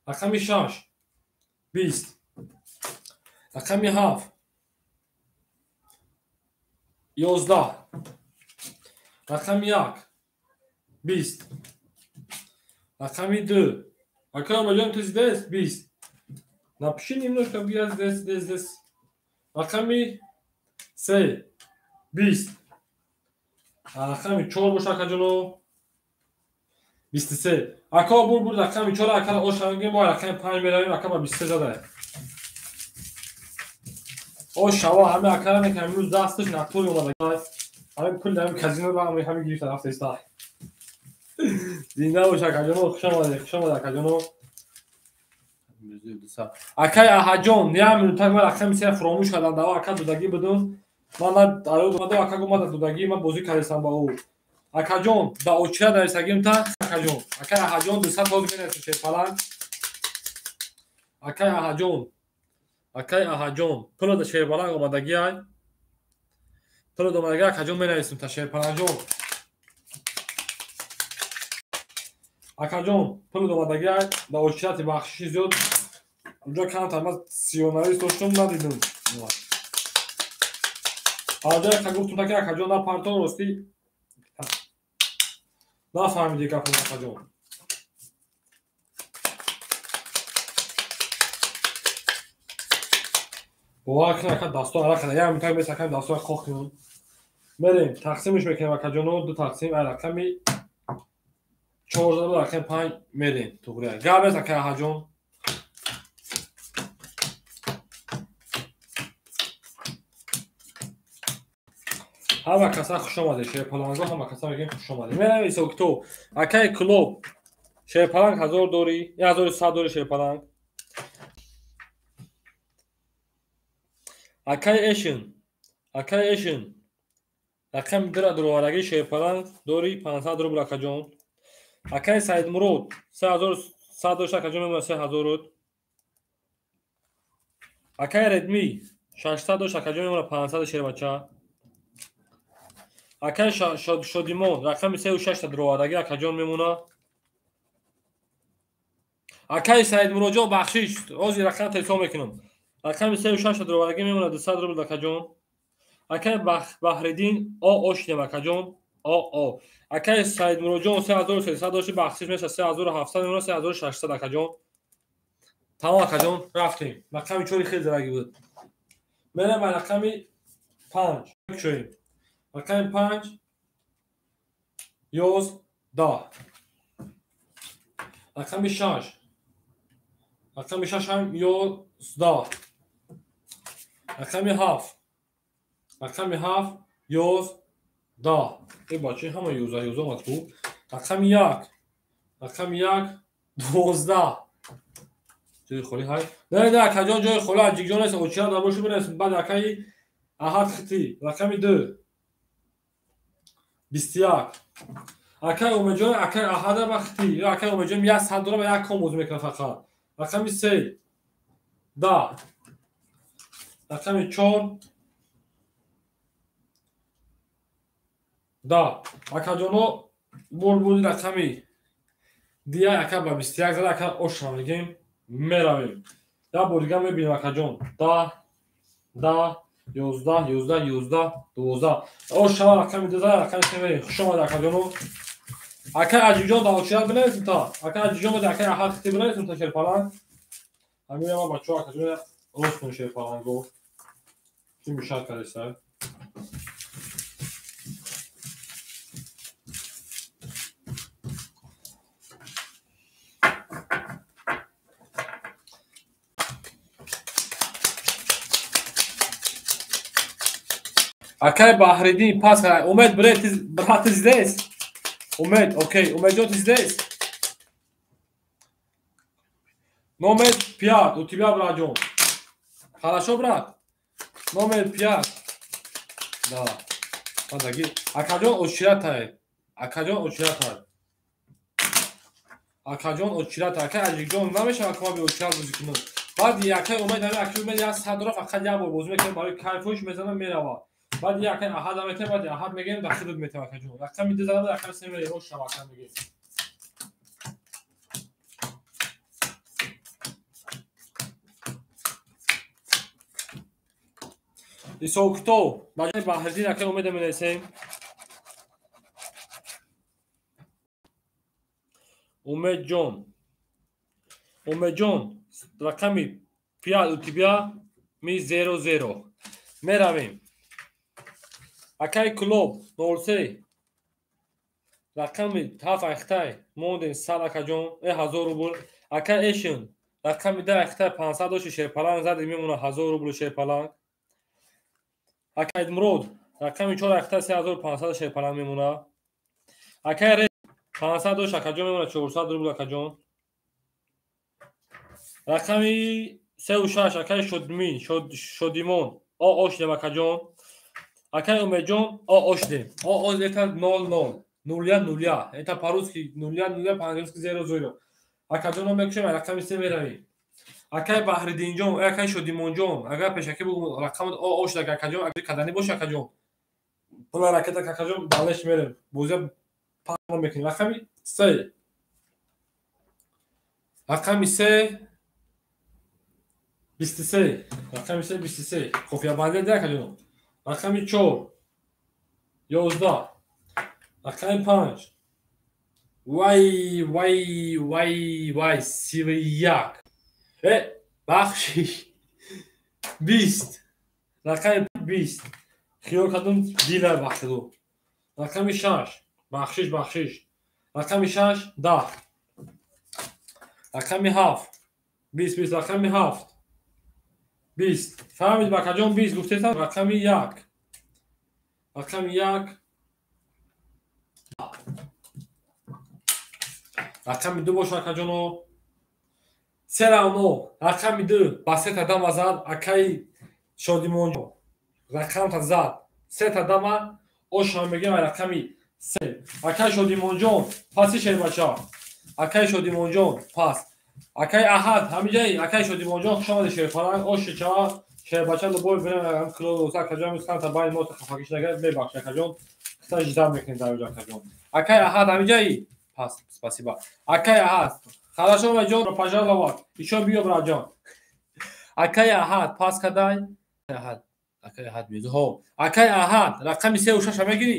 Рақами 6 20. Рақами 7 11. Рақами 1 20. Рақами 2. Акаи Омаҷон, ты здесь? 20. Напиши немножко, я здесь, здесь, здесь. Рақами 3 20. Рақами 4 боша акаҷоно 23. Ака бур бур рақами 4 ака ош шавем, мо рақами 5 меравем, ака ба 23 зада. Ош шава ҳама акара мекунам, имрӯз дасташ натури омада. Ҳамин пул ҳамин казино ро ҳамин гирифта рафта иста. Зинда бош акаҷоно, хуш омадед, хуш омадед акаҷоно. Акаи Аҳаҷон, як минута ман рақами 3 фуромӯш кардам, дава ака дудагӣ будум. Ман дарёд омадам, ака гуфт ман дудагӣ, ман бозӣ кардистам ба ӯ. Акаҷон, да очередь нависагим та акаҷон. Акаи Аҳаҷон 200 ҳозир менависем шерпаланг. Акаи Аҳаҷон, акаи Аҳаҷон, пула да шерпаланг омадагӣ ай. Пула да омадагӣ акаҷон менависем та шерпалангҷон. Акаҷон, пула да омадагӣ ай, да очередь бахшиши зиёд. Унҷо камтар ман сиёнавис доштум, надидум. Аҷа ака гуфтум таки акаҷон на партон ростӣ нафаҳмиди гапам акаҷон. Бовар кун ака дасто арақ када, як минута бес ака дасто хохим. Мерем тақсимш мекунем акаҷоно, ду тақсим ай рақами 4 зада рақами 5 мерем туғри. Гап бес ака Аҳаҷон. Ҳама каса хуш омадед, шерпаланго ҳама каса мегӯем хуш омадед. Меравем ҳисоб-китоб. Акаи Клуб, шерпаланг 1000 дорӣ, 1100 дорӣ шерпаланг. Акаи Эшин, акаи Эшин, рақами 2 дуроварагӣ шерпаланг дорӣ 500 рубл акаҷон. Акаи Саидмурод 3100 дошт акаҷон мемонад 3000 рубл. Акаи Редми 600 дошт акаҷон мемонад 500 шербача. Акаи Шодимон рақами 3 ва 6 дуроварагӣ акаҷон мемонад. Акаи Саидмуродҷон бахшиш, ҳозир рақам ҳисоб мекунам. Рақами 3 ва 6 дуроварагӣ мемонад 200 рубл акаҷон. Акаи Баҳриддин О ошидем акаҷон. О О. Акаи Саидмуродҷон 3300 дошти бахшиш мешавад 3700 мемонад 3600 акаҷон. Тамом акаҷон, рафтем. Рақами 4 хеле зараги буд. Мерем ба рақами 5. Кушоем. Рақами 5 11. Рақами 6. Рақами 6 ҳам 11. Рақами 7. Рақами 7 11. Э бача ҳама 11 11 омад ку. Рақами 1. Рақами 1 12. Ҷои холӣ ҳай. Не, не, акаҷон ҷои холӣ аҷикҷон нест, очередь набоши бинависем. Баъд акаи Аҳад хити. Рақами 2 21. Акаи Умедҷон, акаи Аҳада ба хити. Акаи Умедҷон 100 доллар ба як ком бозӣ мекунад фақат. Рақами 3 10. Рақами 4 10. Акаҷоно бурбуди рақами дия ака ба 21 зада ака ошам мегем меравем. Як бор дига мебинем акаҷон. 10 10 11 11 11 12. Ош шава рақами 2 зада рақами 3 мерем. Хуш омадед акаҷоно. Акаи Аҷибҷон дар очередь бинависем та. Акаи Аҷибҷон боди акаи Аҳад хити бинависем та шерпаланг. Ҳамин ама бачаҳо акаҷон рост кун шерпаланго. Чӣ мешад кардеса? Акай Баҳриддин пас Умед брат, ты здесь? Умед, окей, Умедҷон, ты здесь? Номер 5 у тебя, братҷон. Хорошо, брат? Номер 5. Да. Бадаги. Акаҷон очиратай. Акаҷон очиратай. Акаҷон очиратай. Акай Аҷикҷон намешавад ки ман бе очират бозӣ кунам. Баъд якай Умед ами акай Умед як садро фақат як бор бозӣ мекунам барои кайфош мезанам мерава. Баъд якай Аҳад метем, баъд Аҳад мегирем дар хидмат метем акаҷон. Рақами 2 зада рақами 3 мерем ош шава ака мегирем. Исокто, баҷои Баҳриддин акай Умеда менависем. Умедҷон. Умедҷон, рақами 5 у тебя ми 00. Меравем. Акай Клуб 03. Рақами 7 айхтай мондем 100 акаҷон, 1000 рубл. Акай Эшин, рақами 10 айхтай 500 дошти шерпаланг зади мемона 1000 рубл шерпаланг. Акай Мурод, рақами 4 айхтай 3500 шерпаланг мемона. Акай Ре 500 дошт акаҷон мемона 400 рубл акаҷон. Рақами 3 6 акай Шодмин, Шодимон, о ошдем акаҷон. Акай Умедҷон, о ошдем. О оз это 00, нуля нуля. Это по-русски нуля нуля, по-английски 00. Акаҷон мекушем, рақами 3 меравем. Акай Баҳриддинҷон, акай Шодимонҷон, агар пешакӣ бугум рақамат о ошдаг акаҷон, агар каданӣ боша акаҷон. Пула ракета акаҷон балеш мерем. Бозия паҳн мекунем. Рақами 3. Рақами 3 23. Рақами 3 23. Қофиябандӣ да акаҷон. Рақами 4 11. Рақами 5 вай вай вай вай 31. Бахшиш 20. Рақами 20. Хиёл кардам дила бахшиду. Рақами 6. Бахшиш бахшиш. Рақами 6 10. Рақами 7 20 20. Рақами 7 20. Фаҳмид бакаҷон 20 гуфтесам. Рақами 1. Рақами 1. Рақами 2 боша акаҷоно. Се равно. Рақами 2 ба се тадама зад акаи Шодимонҷон. Рақамта зад. Се тадама ошам мегем рақами 3. Акаи Шодимонҷон паси шербача. Акаи Шодимонҷон пас. Акаи Аҳад ҳамиҷаи акаи Шодимонҷон хуш омадед шерпаланг оши чава шербача лубой бирем клоса акаҷон мисханта байни мо хафагиш нагар мебахш акаҷон. Хита жидар мекунем дар ҷо акаҷон. Акаи Аҳад ҳамиҷаи пас спасибо. Акаи Аҳад хорошо баҷон пожаловать. Ещё биё браҷон. Акаи Аҳад пас кадай. Аҳад акаи Аҳад биё. Ҳо. Акаи Аҳад рақами 3 ва 6 мегирӣ?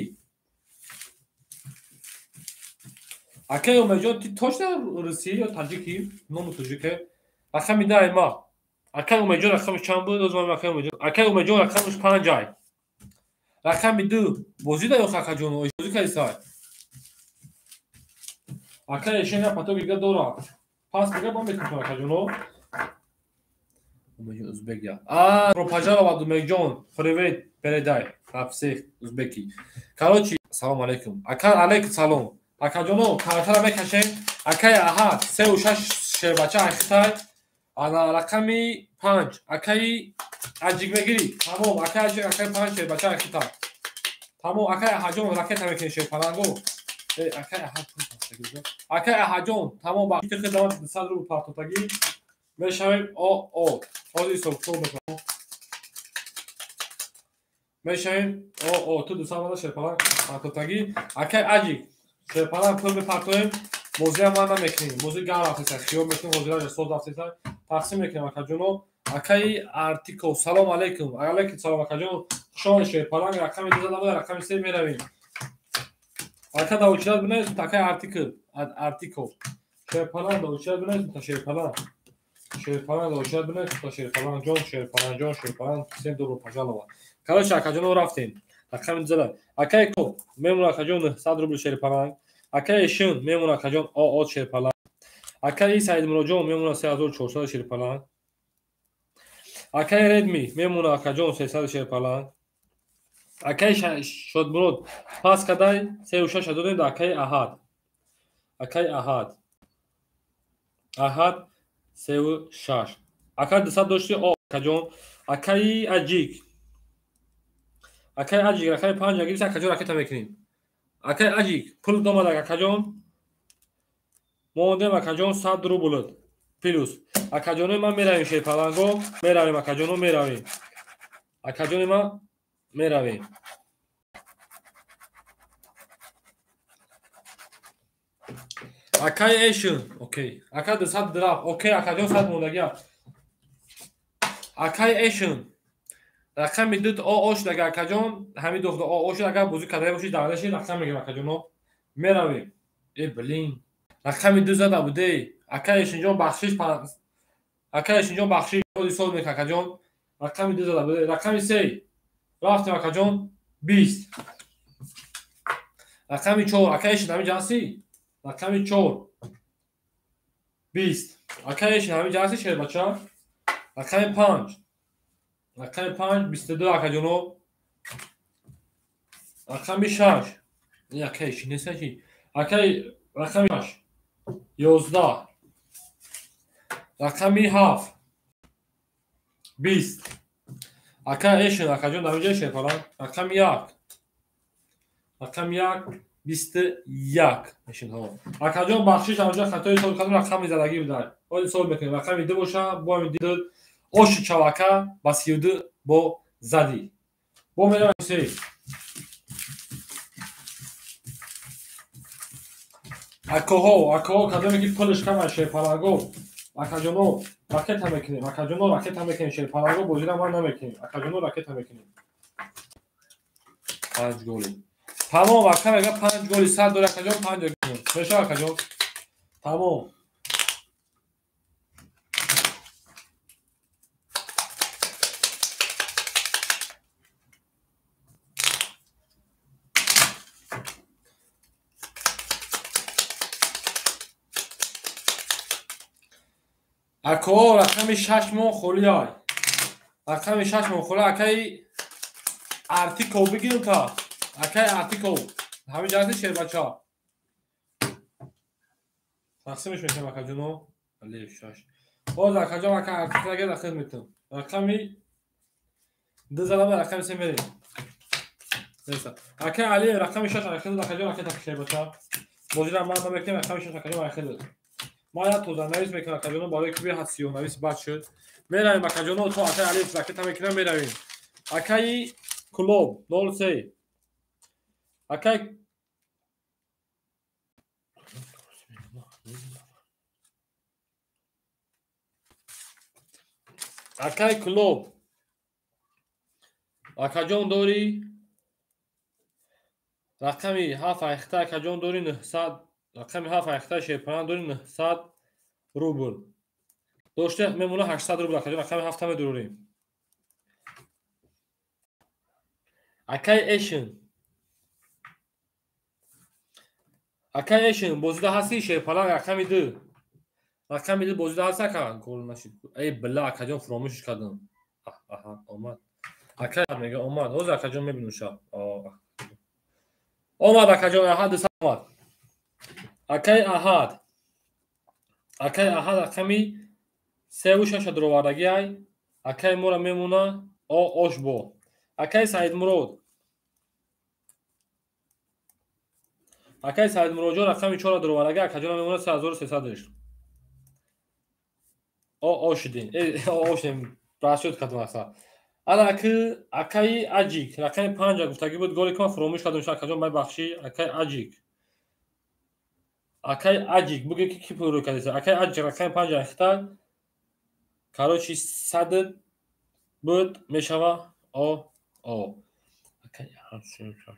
Акаи Умедҷон ти точно русӣ ё таҷикӣ? Ному тоҷике. Рақами 10 ма. Акаи Умедҷон рақамаш чанд буд? Оз ман акаи Умедҷон. Акаи Умедҷон рақамаш 5 ай. Рақами 2 бозӣ да ё акаҷон? Бозӣ кардӣ сай? Акаи Эшен я патоки дига дорад. Пас дига бо метавонам акаҷоно. Умедҷон узбек я. А, пожаловать Умедҷон. Привет, передай. На всех узбеки. Короче, салом алейкум. Ака алейкум салом. Акаҷоно, картара мекашем. Акаи Аҳад 3 ва 6 шербача айхтай. Ана рақами 5. Акаи Аҷик мегирӣ. Тамом, акаи Аҷик, акаи 5 шербача айхтай. Тамом, акаи Аҳаҷон ракета мекунӣ шерпаланго. Акаи Аҳад акаи Аҳаҷон, тамом ба хидмат 200 рубл партотагӣ мешавем о о. Ҳозир ҳисоб-китоб мекунам. Мешавем о о. Ту 200 рубл шерпаланг партотагӣ. Акаи Аҷик шерпаланг пул мепартоем. Бозиам ман намекунем. Бозӣ гар рафтеса, хиёл мекунем, ҳозираҷа соз рафтеса. Тақсим мекунем акаҷоно. Акаи Артико, салом алейкум. Алейкум салом акаҷон. Хуш омадед шерпаланг. Рақами 2 зада рақами 3 меравем. Ака да очират бинависед акаи Артико, Артико. Шерпаланг да очират бинависед та шерпаланг. Шерпаланг да очират бинависед та шерпаланг ҷон, шерпаланг ҷон, шерпаланг. Всем добро пожаловать. Короче, акаҷоно рафтем. Рақами 2 зада. Акаи Ко, мемона акаҷон 900 рубл шерпаланг. Акаи Шин мемона акаҷон о о шерпаланг. Акаи Саидмуроҷон мемона 3400 шерпаланг. Акаи Редми мемона акаҷон 300 шерпаланг. Акаи Шодмурод пас кадай 3 ва 6 додем да акаи Аҳад. Акаи Аҳад. Аҳад 3 ва 6. Ака 200 дошти о акаҷон. Акаи Аҷик. Акаи Аҷик рақами 5 гирифт, акаҷон ракета мекунем. Акаи Аҷик пул домад акаҷон. Мондем акаҷон 100 рубл плюс. Акаҷонои ман меравем шерпаланго, меравем акаҷоно меравем. Акаҷони ман меравем. Акаи Эшн, окей. Ака 200 драфт, окей, акаҷон 100 мондагия. Акаи Эшн. Рақами 2 о ош дага акаҷон, ҳамин духта о ош агар бозӣ карда бошӣ дағдаши рақам мегирам акаҷоно. Меравем. Э блин. Рақами 2 зада будей. Акаи Эшнҷон бахшиш, акаи Эшнҷон бахшиш, ҳисоб мекунам акаҷон. Рақами 2 зада будей. Рақами 3. Рафтем акаҷон 20. Рақами 4, акаи Эшн ҳамин ҷаҳси? Рақами 4. 20. Акаи Эшн ҳамин ҷаҳси шербача? Рақами 5. Рақами 5 22 акаҷоно. Рақами 6. Ин акаи Эшн нест ки? Акаи рақами 6. 11. Рақами 7. 20. Ака Эшн, акаҷон дар инҷа шерпалан. Рақами 1. Рақами 1 21 Эшнҳо. Акаҷон бахшиш, ҳамҷа хатои ҳисоб кардам, рақами задагӣ будай. Ҳоли ҳисоб мекунем. Рақами 2 боша, бо ҳамин 2 оши чавака ба 32 бо задӣ. Бо меравем 3. Акоҳо, акоҳо кадоме ки пулш кам аз шерпаланго, акаҷоно ракета мекунем. Акаҷоно ракета мекунем, шерпаланго бозира ман намекунем. Акаҷоно ракета мекунем. 5 голи. Тамом, ака мега 5 голи 100 дори акаҷон 5 голи. Меша акаҷон. Тамом. Ако рақами 6 моҳ холӣ ай. Рақами 6 моҳ холӣ акаи Артиков бигирем та. Акаи Артиков. Ҳамин ҷаҳати шербача. Тақсимеш мекунем акаҷоно. Алиф 6. Боз акаҷон ака Артиков агар дахил метам. Рақами 2 задам рақами 3 мерем. Неста. Акаи Али рақами 6 ахил акаҷон акаи шербача. Бозира ман намекунем рақами 6 акаҷон ахил. Ман як тозанавис мекунам акаҷоно барои ки беҳад сиёҳнавис бад шуд. Меравем акаҷоно то акаи Алиф ракета мекунам меравем. Акаи Кулоб 03. Акаи Кулоб. Акаҷон дори рақами 7 айхта акаҷон дори 900 рақами 7 айхта шерпаран дори 900 рубл. Дошта мемона 800 рубл акаҷон рақами 7 медурорем. Акаи Эшн. Акаи Эшн бозида ҳасти шерпалан рақами 2. Рақами 2 бозида ҳаст ака? Гол нашид. Эй била акаҷон фуромӯшш кардам. Аҳа омад. Ака мега омад. Ҳозир акаҷон мебинам шаб. Омад акаҷон Аҳад омад. Акаи Аҳад. Акаи Аҳад рақами 3 ва 6 дуровардагӣ ай. Акаи мора мемона о ош бо. Акаи Саидмурод. Акаи Саидмуродҷон рақами 4 дуровардагӣ акаҷон мемона 3300. О ошидем. Э о ошидем. Расчёт кардам аса. Ана акаи Аҷик рақами 5 гуфтагӣ буд голе ки ман фуромӯш кардам акаҷон май бахшӣ акаи Аҷик. Акаи Аҷик буге ки ки пул рӯй кардеса. Акаи Аҷик рақами 5 айхта. Короче 100 буд мешава о о. Акаи Аҳад 3 6.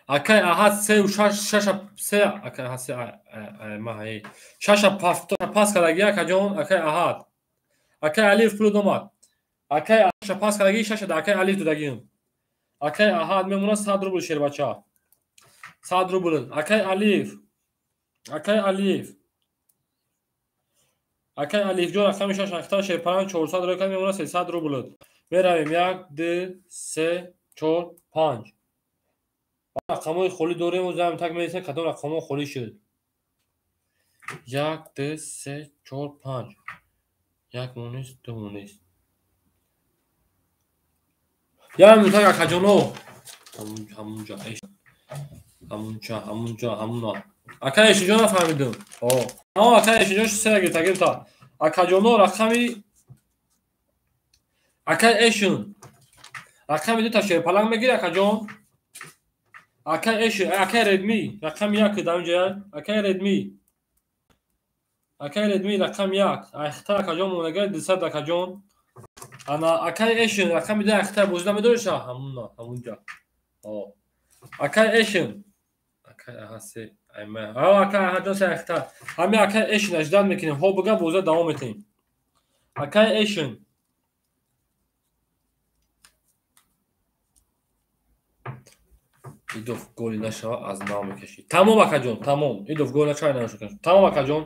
Акаи Аҳад 3 6 6 3 акаи Аҳад 3 ма ҳай. 6 пас кардагӣ акаҷон акаи Аҳад. Акаи Алиф пул домад. Акаи 6 пас кардагӣ 6 да акаи Алиф додагиам. Акаи Аҳад мемона 100 рубл шербача. 100 рубл. Акаи Алиф. Акаи Алиф. Акай Алифҷон рақами 6 ахта шерпаланг 400 рӯй кард, мемонад 300 рубл. Меравем 1 2 3 4 5. Рақамҳои холӣ дорем, ӯзам так мерасем кадом рақамҳо холӣ шуд. 1 2 3 4 5. 1 монест, 2 монест. Як минутак акаҷоно. Ҳамунҷа, ҳамунҷа, ҳамунҷа, ҳамуна. Ака Эшинҷон нафаҳмидум. О, ака Эшинҷон сера гирифта, гирифта. Акаҷоно рақами ака Эшин. Рақами дута шерпаланг мегири акаҷон. Ака Эшин, ака Редми, рақами 1 дар инҷа. Ака Редми. Ака Редми рақами 1. Айхта акаҷон монага 200 акаҷон. Ана акай Эшин рақами 2 айхта бозӣ намедориша? Ҳамуна, ҳамунҷа. О. Акай Эшин. Акай аҳа се айма. А акай аҳа ҷон се айхта. Ҳами акай Эшин аждан мекунем. Хо бигам бозӣ давом метем. Акай Эшин. Идов голи нашава аз нав мекашӣ. Тамом акаҷон, тамом. Идов гол нашава нашава. Тамом акаҷон.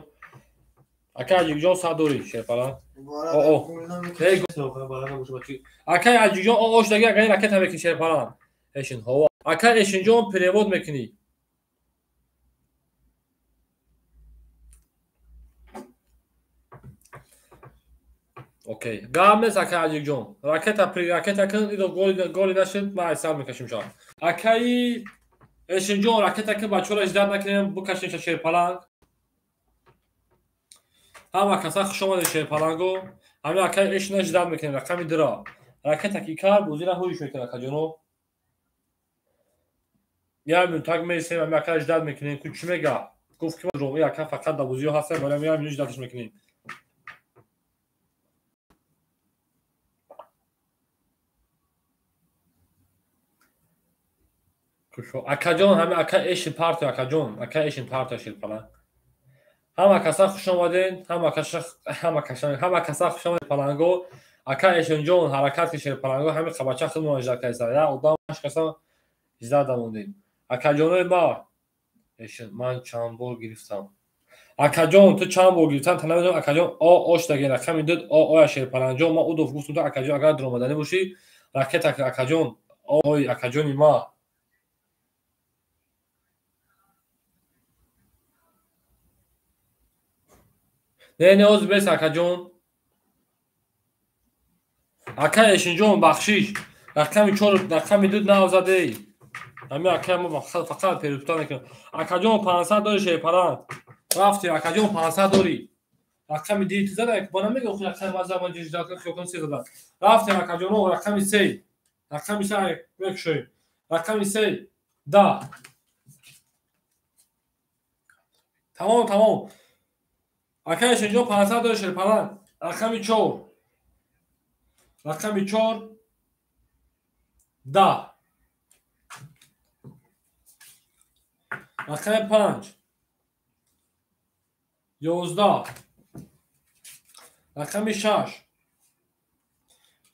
Акай Аҷикҷон сад дорӣ шерпаланг. О. Акай Аҷикҷон ош даги акай ракета мекунӣ шерпаланг. Эшин ҳова. Акай Эшинҷон перевод мекунӣ. Окей. Гап нест акай Аҷикҷон. Ракета при ракета кун, идо голи нашид, ман айсар мекашим шав. Акай Эшинҷон ракета кун, бачаҳоро издат накунем, букашем ша шерпаланг. Ҳама каса хуш омадед шерпаланго. Ҳами акай Эшина ждат мекунем рақами 2. Ракета ки кард, бозира ҳуиш мекунад акаҷоно. Як минутак мересем, ҳами акай ждат мекунем. Ку чӣ мега? Гуфт ки роғи ака фақат дар бозиҳо ҳастем, барои ҳамин як минут ждаташ мекунем. Акаҷон, ҳами ака Эшин партия, акаҷон, ака Эшин партия шерпаланг. Ҳама каса хуш омадед, ҳама каса хуш омадед паланго. Ака Эшинҷон ҳаракат ки шерпаланго, ҳами қабача худмон иҷра кардиса. Як одам ҳашт каса иҷра дамондем. Акаҷонои ма, Эшин, ман чанд бор гирифтам. Акаҷон, ту чанд бор гирифтам, та намедонам акаҷон, о ош даги рақами 2, о оя шерпалангҷон, ман удов гуфтум ту акаҷон агар дуромаданӣ бошӣ, ракета акаҷон, ой акаҷони ма. Не, не, оз бес акаҷон. Ака Эшинҷон бахшиш. Рақами 4, рақами 2 нав задей. Ҳами акай мо фақат перепута мекунем. Акаҷон 500 дори шерпаланг. Рафтем акаҷон 500 дори. Рақами 2 ту зада, ба намега охи рақами ман зада, ман ҷиҷ хиёкон 3 зада. Рафтем акаҷоно рақами 3. Рақами 3 мекушоем. Рақами 3 10. Тамом, тамом. Акай Эшинҷон 500 дори шерпаланг. Рақами 4. Рақами 4 10. Рақами 5 11. Рақами 6.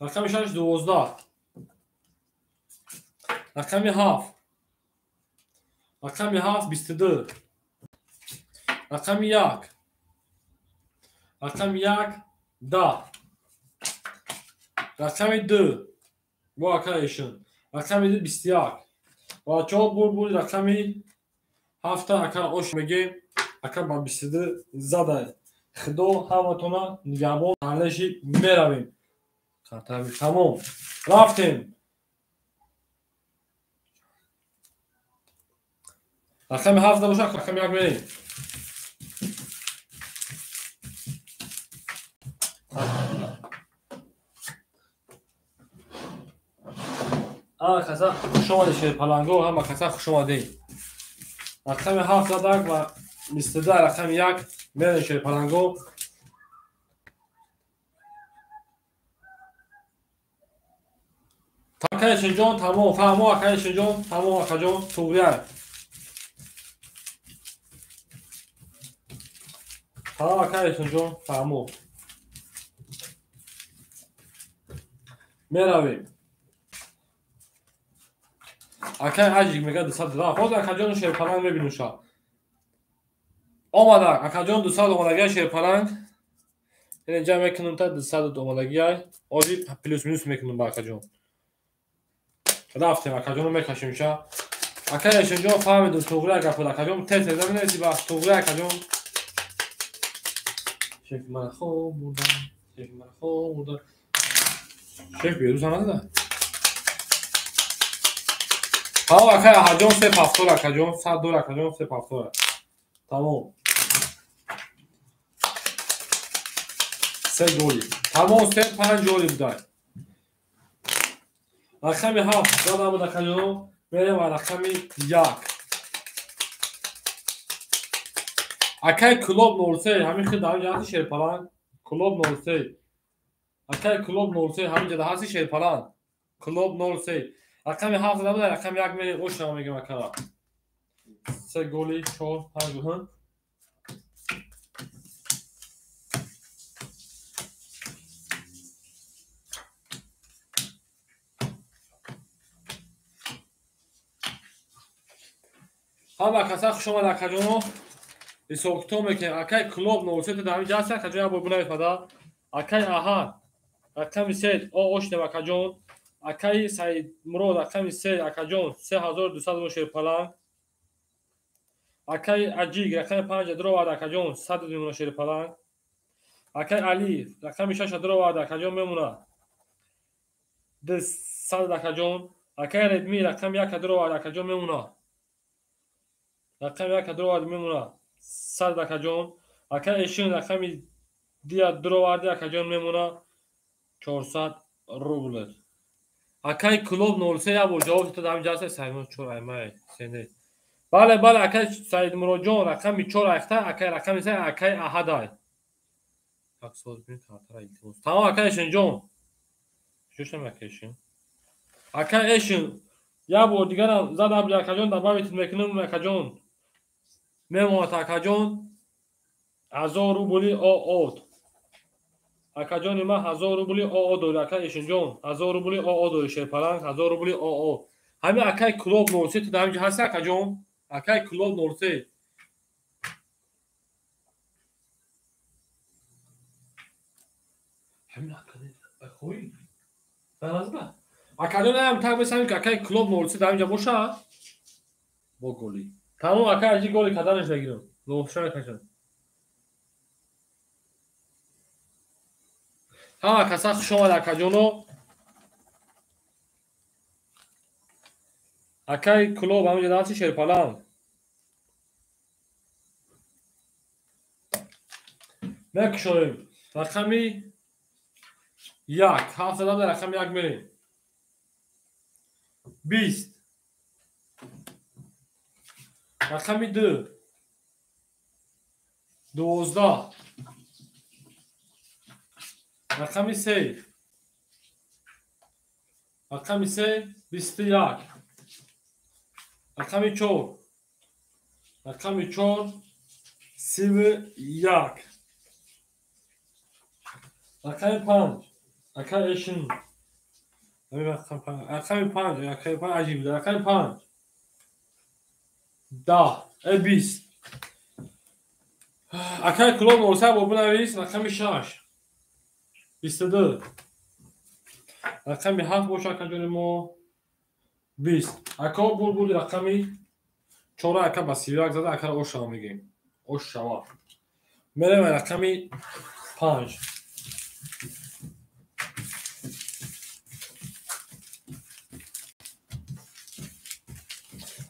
Рақами 6 12. Рақами 7. Рақами 7 22. Рақами 1. Рақами 1 10. Рақами 2 бо акай Эшин. Рақами 2 21. Бачаҳо бур рақами 7 ака ош мегем. Ака ба 22 зада. Худо ҳаматона нигаҳбон алеши меравем. Тамом. Рафтем. Рақами 7 набошад, рақами 1 мерем. Ҳама каса хуш омадед шерпаланго, ҳама каса хуш омадед. Рақами 7 задак ва 22 рақами 1 мерем шерпаланго. Акай Эшинҷон тамом, фаҳмо акай Эшинҷон, тамом акаҷон, туғрия. Тамом акай Эшинҷон, фаҳмо. Меравем. Акай Аҷик мега 200 рафт. Ҳозир акаҷону шерпаланг мебинуша. Омада, акаҷон 200 омадагия шерпаланг. Яъне ҷамъ мекунам та 200 омадагиай. Ози плюс минус мекунам ба акаҷон. Рафтем акаҷонро мекашем ша. Ака Эшонҷон фаҳмидум туғри ака буд акаҷон тез тез менависи ба туғри акаҷон. Шеф мана хоб бурдан. Шеф мана хоб бурдан. Шеф берӯз назада. Тамом акай Аҳаҷон 3,70 акаҷон, 100 акаҷон 3,70. Тамом. 3 голи. Тамом 3-5 голи будай. Рақами 7 задам буд акаҷон, мерем ба рақами 1. Акай Клуб 03 ҳамин хел дар ҳамин ҷо ҳасти Шерпаланг. Клуб 03. Акай Клуб 03 ҳамин ҷо ҳасти Шерпаланг. Клуб 03. Рақами 7 задам буд, рақами 1 мерем ошнама мегем акара. 3 голи, 4, 5 гол. Ҳама каса хуш омад акаҷоно. Ҳисобкитоб мекунем. Акай Клуб 03 дар ҳамин ҷо ҳаст акаҷон, як бор бинавис пада. Акай Аҳад рақами 3 ошнем акаҷон. Акай Саидмурод рақами 3 акаҷон 3200 рубл Шерпаланг. Акай Аҷик рақами 5 дуровард акаҷон 100 мемона Шерпаланг. Акай Алиев рақами 6 дуровард акаҷон мемона 200 акаҷон. Акай Редми рақами 1 дуровард акаҷон мемона. Рақами 1 дуровард мемона 100 акаҷон. Акай Эшин рақами 2 дуроварди акаҷон мемона 400 рубл. Акай Клуб 03 як бор ҷавоб дод ҳамин ҷаласа Саидмурод 4 аймай сенде. Бале, бале, акай Саидмуродҷон рақами 4 айхта, акай рақами 3 акай Аҳадай. Як соат бин картара илтимос. Тамом акай Эшинҷон. Шушам акай Эшин. Акай Эшин як бор дигарам зад абли акаҷон добавить мекунам акаҷон. Мемонад акаҷон 1000 рубли ООД. Акаҷони ман 1000 рубли ОО дори, акай Эшинҷон 1000 рубли ОО дори, Шерпаланг 1000 рубли ОО. Ҳамин акай Клуб 03 ту дар ҳамин ҷо ҳасти акаҷон? Акай Клуб 03. Ҳамин акаи заразда. Акаҷон ҳам так бесам ки акай Клуб 03 дар ҳамин ҷо боша? Бо голи. Тамом акай аҷи голи каданаш мегирам. Лофша мекашам. Ҳама каса хуш омад акаҷоно. Акай Клуб ҳамин ҷо ҳасти Шерпаланг. Мекушоем. Рақами 1. 7 задам дар рақами 1 мерем. 20. Рақами 2. 12. Рақами 3. Рақами 3 21. Рақами 4. Рақами 4 31. Рақами 5. Акай Эшин. Рақами 5. Рақами 5 аҷиб. Рақами 5. 10. 20. Акай Клуб 03 бо бинавис рақами 6. 22. Рақами 7 боша акаҷони мо 20. Ако бур рақами 4 ака ба 31 зада акара ошава мегем. Ошава. Мерем рақами 5.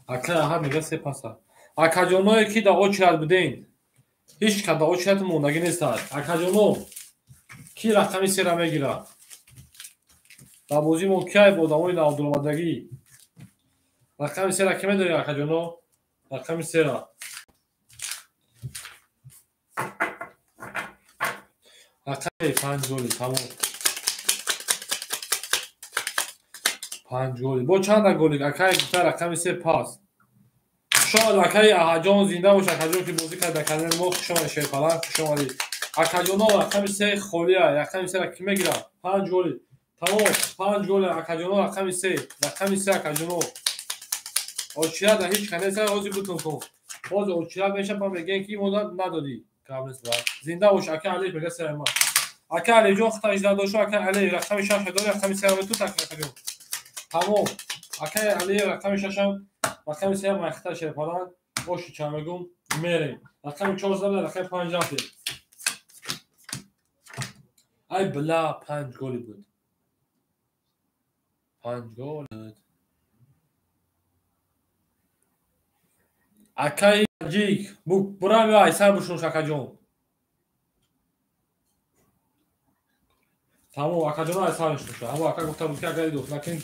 Ака Аҳад мега 3 паса. Акаҷоное ки дар очрат будем, ҳеҷ кас дар очрат мондагӣ нестад. Акаҷоно ки рақами 3-ра мегирад? Дар бозии мо кай бо одамои навдуромадагӣ? Рақами 3-ра ки медорӣ акаҷоно? Рақами 3-ра. Рақами 5 голи, тамом. 5 голи. Бо чанда голи? Акай гуфта рақами 3 пас. Хуш омад акай Аҳаҷон, зинда бош акаҷон ки бозӣ кард дар канали мо. Хуш омадӣ Шерпаланг, хуш омадӣ. Акаҷоно рақами 3 холия. Рақами 3-ра ки мегирад? 5 голи. Тамом, 5 голи акаҷоно рақами 3. Рақами 3 акаҷоно. Очират ҳеҷ кас нест, ҳозир бутун кун. Ҳозир очират мешавад, ман мегӯям ки мо надодӣ. Кам нест. Зинда бош акай Алиф мега 3 ма. Акай Алиҷон хата 18 дошу, акай Али рақами 6 дори, рақами 3 ту так акаҷон. Тамом. Акай Али рақами 6 рақами 3 май хата шерпаланг. Оши ча мегум мерем. Рақами 4 зада, рақами 5 рафтем. Ай бла 5 голи буд. 5 гол. Акай Ҷик, бурам ё айсар бушунш акаҷон. Тамом, акаҷон айсар бушунш. Ҳамо ака гуфта буд ки агар идух накин.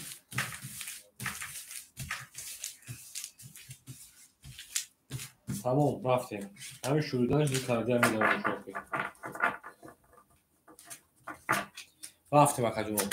Тамом, рафтем. Ҳамин шуриданаш ду тарадия медонам шофи. Рафтем акаҷон.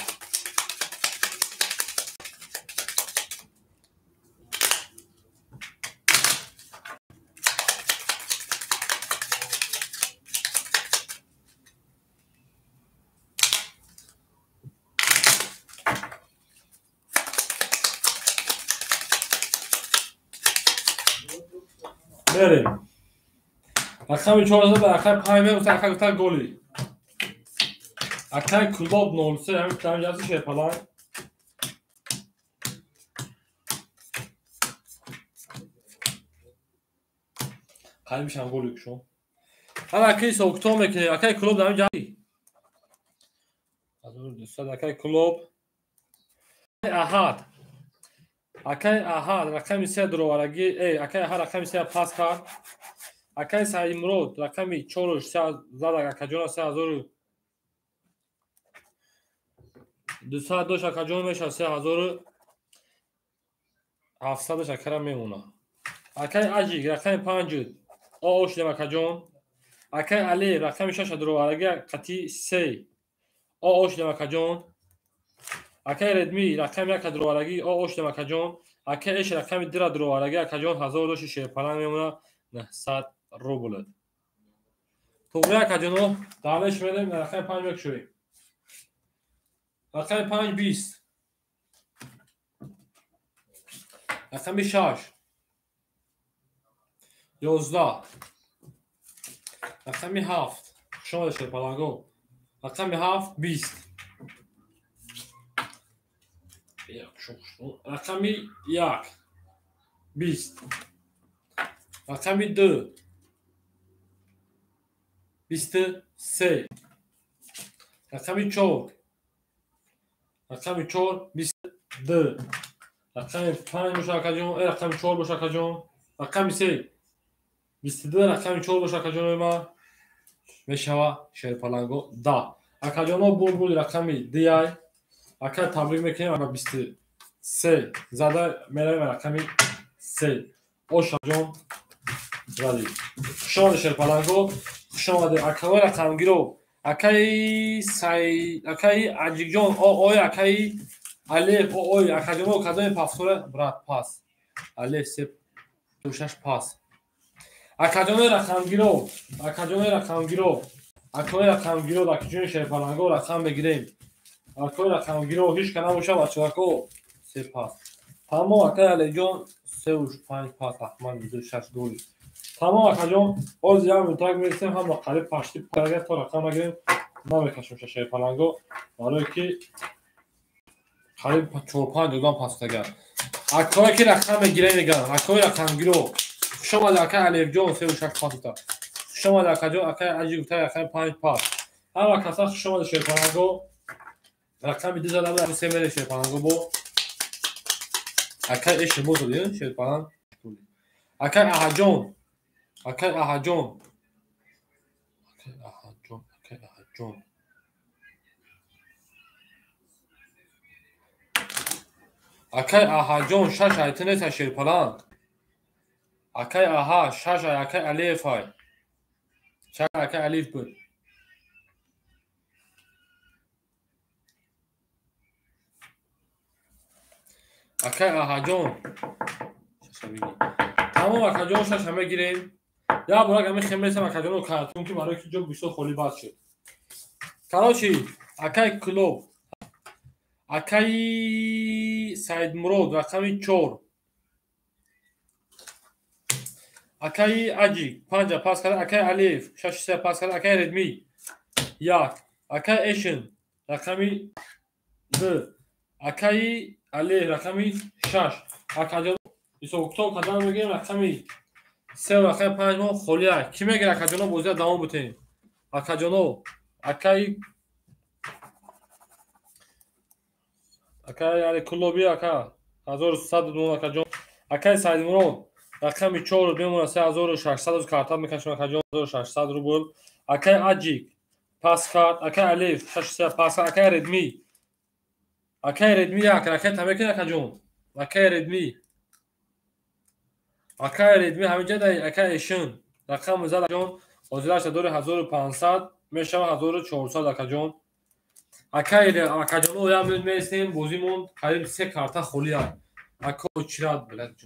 Мерем. Рақами 4 ба рақами 5 мегуфта, ака гуфта голи. Акай Клуб 03 ҳамин тамҷаси шерпаланг. Қарибишам голи кушон. Ҳама акаи ҳисобкитоб мекунем. Акай Клуб дар ҳамин ҷа 1200 акай Клуб. Аҳад. Акай Аҳад рақами 3 дуроварагӣ, акай Аҳад рақами 3 пас кард. Акай Саидмурод рақами 4 зад, акаҷона 3200 дошт, акаҷон мешавад 3700 акара мемонад. Акай Аҷик рақами 5 о шудем акаҷон. Акай Али рақами 6 дуроварагӣ қатъи 3 о шудем акаҷон. Акай Редми рақами 1 дуроварагӣ о шудем акаҷон. Акай Эш рақами 2 дуроварагӣ акаҷон 1000 дошти шерпаланг мемонад 900 рубл. Туғри акаҷоно давлеш мерем рақами 5 мекушоем. Рақами 5 20. Рақами 6 11. Рақами 7 хушомадед шерпаланго. Рақами 7 20. Рақами 1 20. Рақами 2 23. Рақами 4 рақами 4 22. Рақами 5 боша акаҷон, рақами 4 боша акаҷон. Рақами 3 22, рақами 4 боша акаҷонои ман мешава шерпаланго 10. Акаҷоно бурд рақами 2 ака табрик мекунем, ама 23 зада меравем рақами 3. Ошаҷон задӣ. Хуш омадед шерпаланго, хуш омадед акаҳои рақамгиро. Акаи Сай, акаи Аҷикҷон, ой акаи Алиф, ой акаҷоно кадоми пафтора брат пас. Алиф 3 6 пас. Акаҷонои рақамгиро, акаҷонои рақамгиро, акаҳои рақамгиро дар киҷони шерпаланго рақам мегирем. Акаҳои рақамгиро ҳеҷ ка набоша бачаҳако 3 пас. Тамом акаи Алиҷон 3 5 пас, Аҳмад 6 голи. Тамом акаҷон, боз як минутак мерасем, ҳама қариб пашти агар то рақам нагирем намекашем шерпаланго, барое ки қариб 4-5 одам пас агар. Акаҳое ки рақам мегирем мегӯянд, акаҳои рақамгиро. Хуш омадед акаи Алифҷон 3 6 пас гуфта. Хуш омадед акаҷон, акаи Аҷи гуфта рақами 5 пас. Ҳама каса хуш омадед шерпаланго. Рақами 2 зада буд, 3 мерем шерпаланго бо. Акаи Эш боз додем шерпаланг. Акаи Аҳаҷон, акаи Аҳаҷон, акаи Аҳаҷон, акаи Аҳаҷон. Акаи Аҳаҷон 6 ай ту неста шерпаланг. Акаи Аҳа 6 ай акаи Алиев ай. 6 акаи Алиев буд. Акаи Аҳаҷон 6 бигир. Тамом акаҷон 6 мегирем. Я бора ҳамин хемесам акаҷоно картон ки барои ки ҷо бисёр холӣ бад шуд. Короче, акаи Клуб, акаи Саидмурод рақами 4, акаи Аҷик 5 пас кард, акаи Алиев 6 3 пас кард, акаи Редми 1, Акай Эшен рақами 2. Акаи Али рақами 6. Акаҷон ҳисоб-китоб кардан мегирем рақами 3 ва рақами 5 мо холия. Кӣ мегирад акаҷоно бозиро давом бутем? Акаҷоно, акаи Али Куллоби ака 1100 мон акаҷон. Акаи Саидмурод рақами 4 мемонад 3600 карта мекашем акаҷон 1600 рубл. Акаи Аҷик пас кард. Акаи Алиф 6 пас кард. Акаи Редми. Акаи Редми як ракета мекунад акаҷон. Акаи Редми. Акаи Редми ҳаминҷа дар акаи Эшин рақами зад акаҷон. Ҳозираш дори 1500 мешавад 1400 акаҷон. Акаҷон оям меистем бозимон қариб 3 карта холия. Ака очират блядь.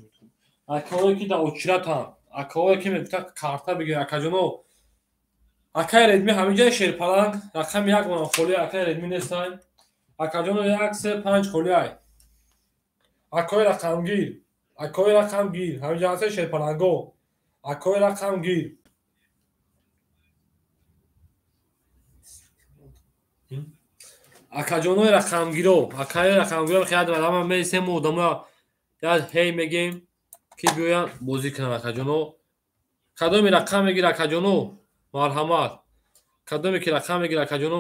Акаое ки дар очиратанд. Акаое ки мегуфтанд карта бигир акаҷоно. Акаи Редми ҳаминҷа шерпаланг рақами 1 монам холия. Акаи Редми нестанд. Акаҷоно 1 3 5 холия. Акои рақамгир. Акои рақамгир. Ҳаминҷа ҳастед шерпаланго. Акои рақамгир. Акаҷонои рақамгиро, акаи рақамгиро хият ҳама меистем мо одамо як ҳей мегем ки биёянд бозӣ кунанд акаҷоно. Кадоми рақам мегир акаҷоно? Марҳамат. Кадоме ки рақам мегир акаҷоно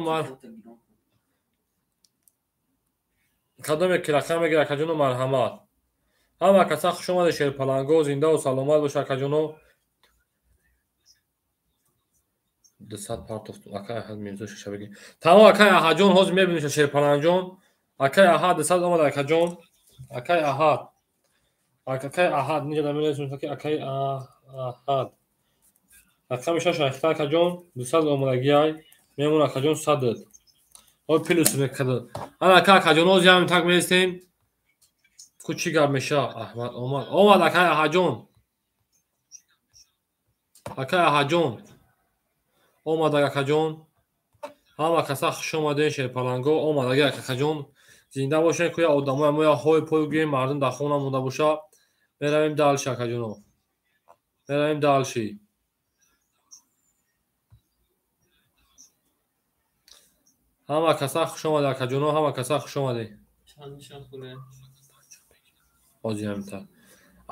кадоме ки рақам мегир акаҷоно марҳамат. Ҳама каса хуш омадед шерпаланго, зиндаву саломат боша акаҷоно. 200 партофт акай Аҳад Мирзо шаша бигир. Тамом акай Аҳадҷон ҳозир мебинем шерпаланҷон. Акай Аҳад 200 омад акаҷон. Акай Аҳад. Акай Аҳад инҷа дар менависем ки акай Аҳад. Рақами 6 ахта акаҷон 200 омадагиай. Мемон акаҷон 100. Ҳой плюс мекард. Ана ака акаҷон ҳозир ҳамин так меистем. Ку чӣ гап меша? Аҳмад омад. Омад акай Аҳадҷон. Акай Аҳадҷон. Омад акаҷон. Ҳама каса хуш омадед шерпаланго. Омадаги акаҷон. Зинда бошед ку я одамоя мо я ҳой пой гӯем мардум дар хона монда боша. Меравем дальше акаҷоно. Меравем дальше. Ҳама каса хуш омадед акаҷоно, ҳама каса хуш омадед. Ҳозир ҳаминтар.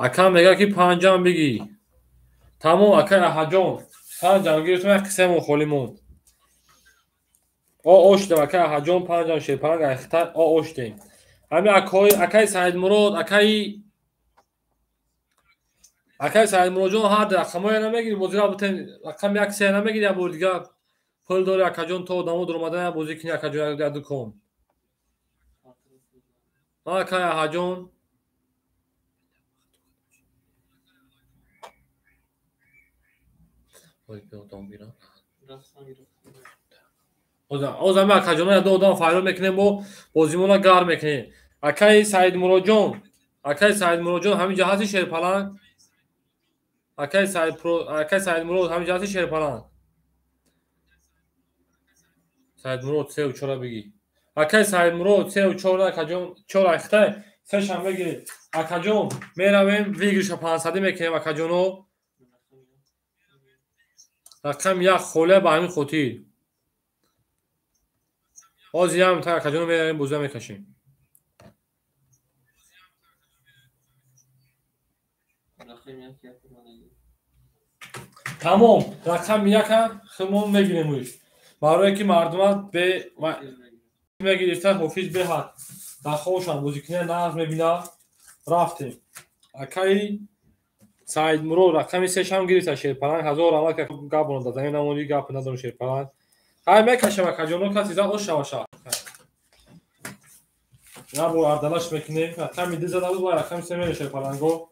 Ака мега ки панҷам бигӣ. Тамом акай Аҳадҷон. Панҷам гирифтем як қиссаамон холӣ монд. О оштем акай Аҳадҷон панҷам шерпаланг айхта о оштем. Ҳамин акои акай Саидмурод, акай Саидмуродҷон ҳар рақамҳоя намегирӣ бозиро бутен рақами 1 3 намегирӣ як бори дигар пул дори акаҷон то одамо дуромадан як бозӣ кунӣ акаҷон як дукон. Акай Аҳадҷон Озаме акаҷоно як ду одам файрод мекунем мо бозимона гарм мекунем. Акаи Саидмуродҷон, акаи Саидмуродҷон ҳамин ҷа ҳасти шерпаланг? Акаи Саидмурод ҳамин ҷа ҳасти шерпаланг? Саидмурод 3 ва 4 бигӣ. Акаи Саидмурод 3 ва 4 акаҷон 4 ахтай сешам бигӣ. Акаҷон меравем выигрыша 500 мекунем акаҷоно. Рақами 1 холия ба ҳамин хотир. Ҳозир ҳам та акаҷоно меравем бозиро мекашем. Тамом, рақами 1-а худмон мегирем уш. Барое ки мардумат бе мегирифта ҳофиз беҳад дар хобшам бозикуния нағз мебинад. Рафтем. Акаи Саидмурод рақами 3-шам гирифта шерпаланг 1000 рамад гап монда замин намонди гап надорам шерпаланг. Ҳай мекашам акаҷоно каси зад ош шаваша. Як бор ардалаш мекунем. Рақами 2 зада буд ва рақами 3 мере шерпаланго.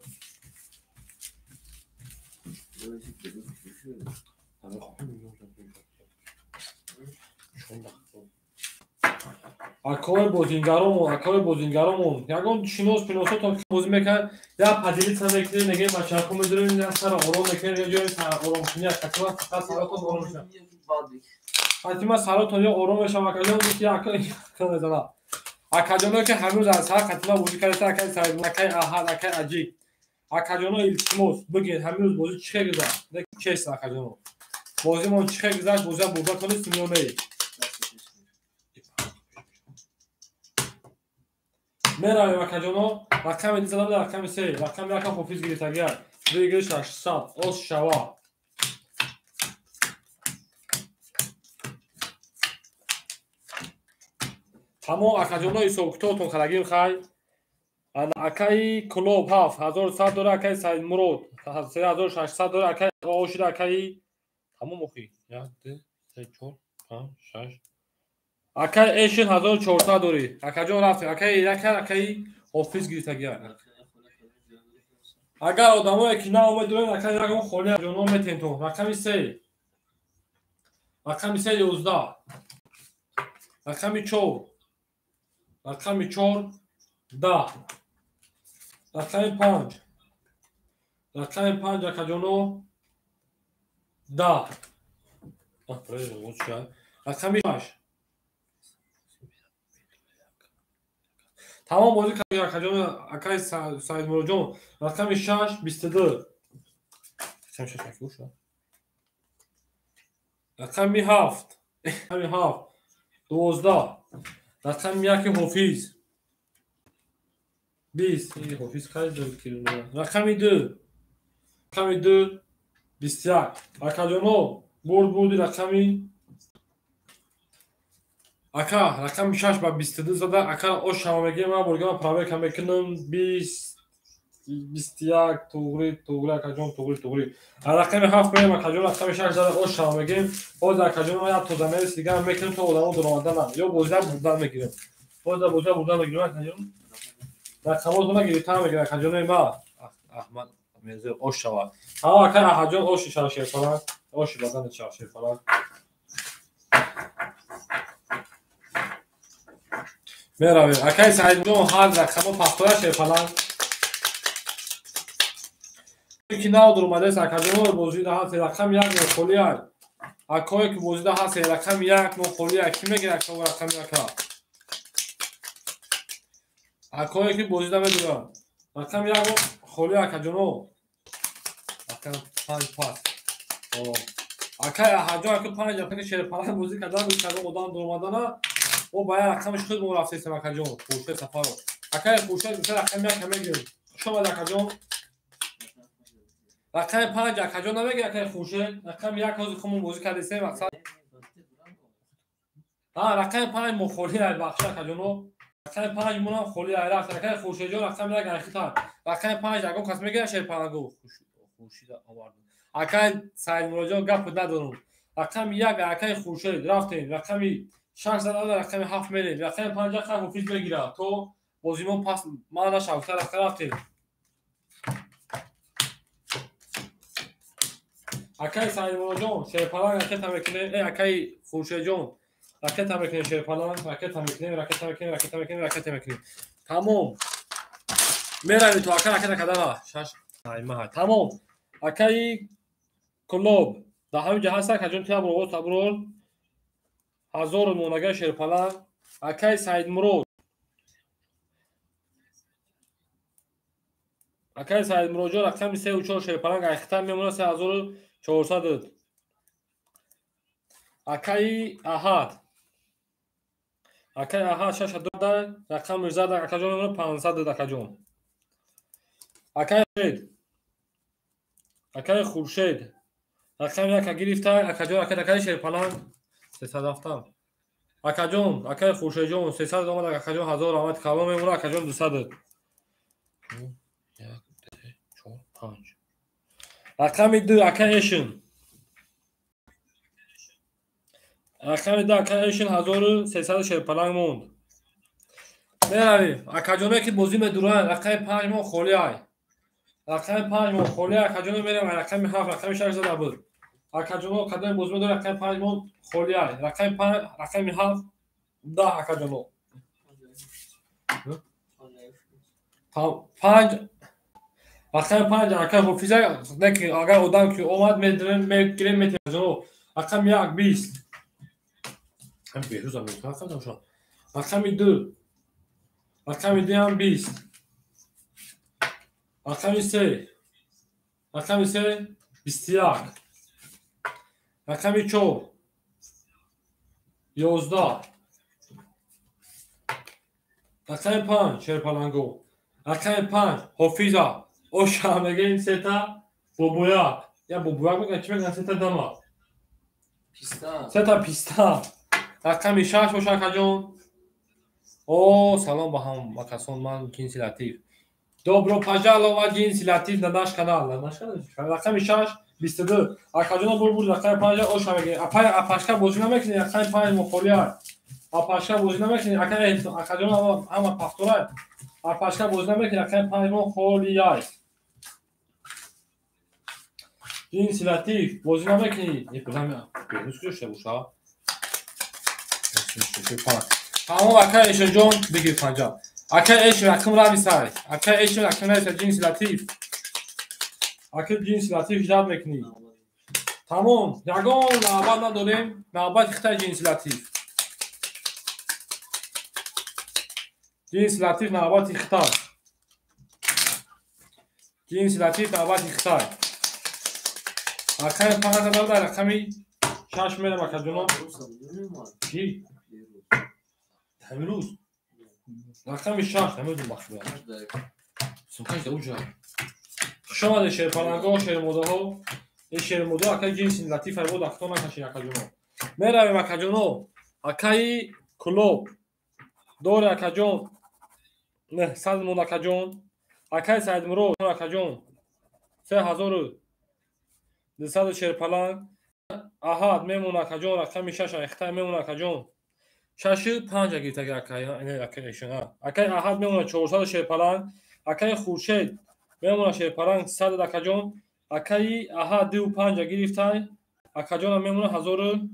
Акои бозингаромон, акои бозингаромон. Ягон шинос пиносотон бозӣ мекунад, як поделиться мекунем, мегӯем бачаҳо медорем, як сара ором мекунем, як ҷои оромкунӣ фақат саратон ором мешавад. Фатима саратон ё ором мешавад, акаҷон ки ака мезанад. Акаҷоно ки ҳанӯз аз сар Фатима бозӣ карда, акаи Саид, акаи Аҳад, акаи Аҷиб. Акаҷоно илтимос бигӯед ҳамин рӯз бозӣ чӣ хел гузашт? Честно акаҷоно. Бозимон чӣ хел гузашт? Бозиам бурда тонистем ё не? Меравем акаҷоно, рақами 2 зада, рақами 3, рақами 1 ҳофиз гирифтагия. Выигрыш 600, ос шава. Тамом акаҷоно ҳисобкитобтон кардагим хай. Акаи Клуб 7100 дора, акаи Саидмурод 3600 дора, акаи Ошида, акаи тамом охи. 1 2 3 4 5 6 акаи Эшин 1400 дори. Акаҷон рафтем. Акаи яка акаи ҳофиз гирифтагия. Агар одамое ки наомед доред, акаи ягон холи ҷоно метем то. Рақами 3. Рақами 3 11. Рақами 4. Рақами 4 10. Рақами 5. Рақами 5 акаҷоно 10. Рақами 6. Тамом бозӣ кардем акаҷоно, акаи Саидмуроджон. Рақами 6 22. Рақами 6 яки боша. Рақами 7. Рақами 7 12. Рақами 1 ҳофиз 20. Ин ҳофиз қай дорад ки рақами 2. Рақами 2 21. Акаҷоно бурд бурди рақами ака рақами 6 ба 22 зада, ака ош шава мегирем, ман бургама проверка мекунам 20 21 туғри туғри акаҷон туғри туғри. Рақами 7 мерем акаҷон, рақами 6 зада ош шава мегирем. Боз акаҷон ман як тоза дигар мекунем то одамо дуромаданам. Ё бозида бурдан мегирем. Бозида бозида бурдан мегирем акаҷон. Рақамотона гирифтан мегирем акаҷонои ма. Аҳмад Мирзоев ош шава. Ҳа ака Аҳаҷон оши шава шерфалак, оши бадани шава шерфалак. Меравем. Акаи Саидҷон ҳар рақамо пахтоя шерфалак. Ки нав дуромадааст акаҷоно бозида ҳаст рақами 1 нохолия. Акое ки бозида ҳаст рақами 1 нохолия. Ки мегирад акао рақами 1? Акое ки бозида медурад. Рақами 1 холия акаҷоно. Рақами 5 пас. Акаи Аҳаҷон ака 5 рақами шерфалак бозӣ кардан, одам дуромадана. О ба як рақамиш худ мо рафтесем акаҷон, Хуршед Сафаров. Акаи Хуршед гуфта рақами 1 мегирем. Хуш омад акаҷон. Рақами 5 акаҷон намегир акаи Хуршед. Рақами 1 ҳозир худмон бозӣ кардесем мақсад. Ҳа рақами 5 мо холӣ ай бахша акаҷоно. Рақами 5 монам холӣ ай рафт. Акаи Хуршедҷон рақами 1 айхитар. Рақами 5 ягон кас мегирад шерпалагу. Хуршид овард. Акаи Саидмуроджон гап надорум. Рақами 1 акаи Хуршед рафтем. Рақами 6 зада рақами 7 мерем. Рақами 5 хай ҳофиз мегирад. То бозимо пас ман нашавта рақам рафтем. Акаи Саидмуроджон шерпаланг ракета мекунем. Акаи Хуршедҷон ракета мекунем шерпаланг, ракета мекунем, ракета мекунем, ракета мекунем, ракета мекунем. Тамом. Меравем то ака ракета кардана. 6 аймаҳа. Тамом. Акаи Клуб дар ҳамин ҷо ҳаст акаҷон тиябро таброр. 1000 монага шерпаланг. Акаи Саидмурод. Акаи Саидмуроджон рақами 3 ва 4 шерпаланг айхтан мемонад 3400. Акаи Аҳад. Акаи Аҳад 6 2 рақами зада акаҷон мемонад 500 акаҷон. Акаи Хуршед. Акаи Хуршед. Рақами 1 гирифта акаҷон акаи акаи шерпаланг 300 рафтам. Акаҷон, акаи Хуршедҷон 300 омад акаҷон 1000 омад калон мемонад акаҷон 200. 1 2 4 5. Рақами 2 акаи Эшин. Рақами 2 акаи Эшин 1300 шерпаланг монд. Меравем. Акаҷоное ки бозӣ медуранд, рақами 5 мо холӣ ай. Рақами 5 мо холӣ акаҷоно меравем. Рақами 7, рақами 6 зада буд. Акаҷоно кадоме бозӣ медорад рақами 5 мо холӣ ай. Рақами 5, рақами 7, 10 акаҷоно. 5 рақами 5 акаи ҳофиза не ки агар одам ки омад медирем мегирем метем. Рақами 1 20. Ҳам Беҳрӯзам мекунад. Рақами 2. Рақами 2 ҳам 20. Рақами 3. Рақами 3 21. Рақами 4 11. Рақами 5 шерпаланго. Рақами 5 Ҳофиза. Оша мегӯем сета бобояк. Я бобояк мегӯям, чӣ мегӯям, сета дама. Писта. Сета писта. Рақами 6 боша акаҷон. О, салом ба ҳама касон, ман Ҷинси Латиф. Добро пожаловать, Ҷинси Латиф, на наш канал. На наш канал. Рақами 6 22. Акаҷон бур рақами 5 оша мегӯем. Апай апашка бозӣ намекунӣ, рақами 5 мухолиа. Апашка бозӣ намекунӣ, акаҷон ҳама пахтора. Апашка бозӣ намекунӣ, рақами 5 мо холиай. Ҷинси Латиф бозӣ намекунӣ. Не, бирам, берун кушта боша. Тамом акай Эшонҷон бигир 5. Акай Эшон рақам рависай. Акай Эшон рақам рависай Ҷинси Латиф. Акай Ҷинси Латиф ждат мекунӣ. Тамом, ягон навбат надорем. Навбати хитай Ҷинси Латиф. Ҷинси Латиф навбати хитай. Ҷинси Латиф навбати хитай. Рақами 5 надорад, рақами 6 мерам акаҷоно. Чӣ? Тамирӯз. Рақами 6 намедонам бахшида. Сумкаш да уҷа. Хуш омадед шерпаланго, шермодаҳо. Ин шермода акаи Ҷинси Латиф ай бод ахто накашед акаҷоно. Меравем акаҷоно. Акаи Кулоб. Дори акаҷон 900 мон акаҷон. Акаи Саидмурод акаҷон 3200 шерпаланг. Аҳад мемон акаҷон рақами 6 айхтай мемон акаҷон. 6 5 гирифтаги акаи акаи Эшон. Акаи Аҳад мемона 400 шерпаланг. Акаи Хуршед мемона шерпаланг 100 акаҷон. Акаи Аҳад 2 5 гирифтай. Акаҷонам мемона 1100.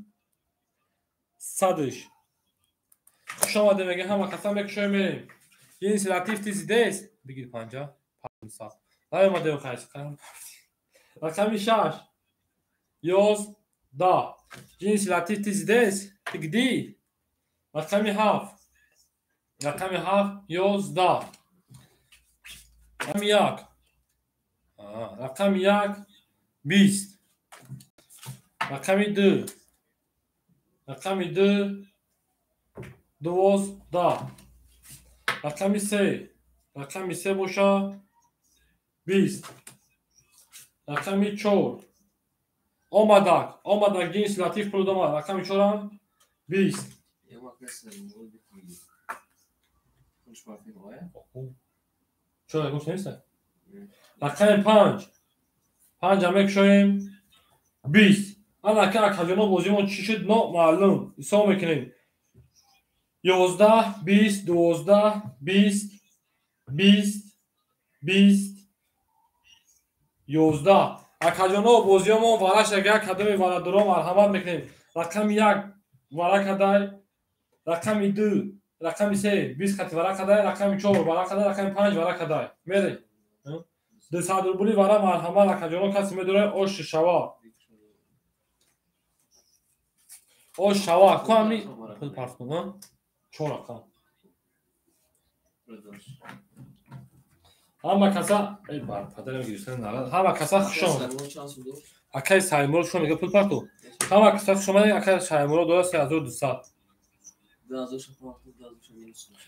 Хуш омадед мегӯем ҳама касан мекушоем мерем. Ҷинси Латиф ти зидест? Бигир 5 500. Наомадем хайс. Рақами 6 11. Ҷинси Латиф ти зидест? Тигди? Рақами 7. Рақами 7 11. Рақами 1. Рақами 1 20. Рақами 2. Рақами 2 12. Рақами 3. Рақами 3 боша 20. Рақами 4. Омадак. Омадак Ҷинси Латиф пул омад. Рақами 4 20. Чора гуфт нест? Рақами 5. 5 мекушоем 20. Ана ака акаҷоно бозимон чӣ шуд номаълум. Ҳисоб мекунем. 11 20 12 20 20 20 11. Акаҷоно бозиёмон вараш агар кадоми варадоро марҳамат мекунем. Рақами 1 вара кадай, рақами 2, рақами 3 20 хати вара кадай, рақами 4 вара кадай, рақами 5 вара кадай. Мерем. 200 рубли вара марҳамат акаҷоно касе медорад ош шава. Ош шава. Ку ҳами пул парт кун, 4 рақам. Ҳама каса эй бар падарам гирифтан нарад. Ҳама каса хуш омад. Акаи Саймурод шумо мега пул парту. Ҳама каса хуш омадед, акаи Саймурод дорад 3200.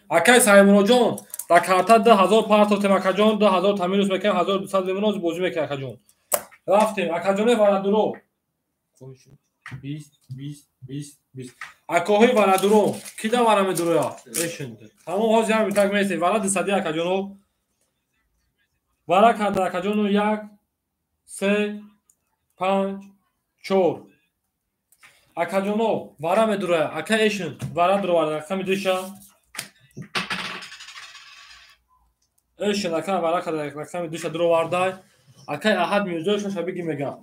Акаи Саймуродҷон, дар карта 2000 партофтем акаҷон, 2000 тамирус мекунем, 1200 мемонад, бозӣ мекунем акаҷон. Рафтем, акаҷоне варадуро. 20 20 20 20. Акоҳои варадуро, ки да вара медуроя? Эшин. Тамом ҳозир ҳам так местем. Вара 200 акаҷоно. Вара карда акаҷоно 1 3 5 4. Акаҷоно вара медуроя. Ака Эшин вара дуроварда рақами 2 Эшин ака вара карда рақами 2 дуровардай. Акаи Аҳад Мирзоев шаша биги мега.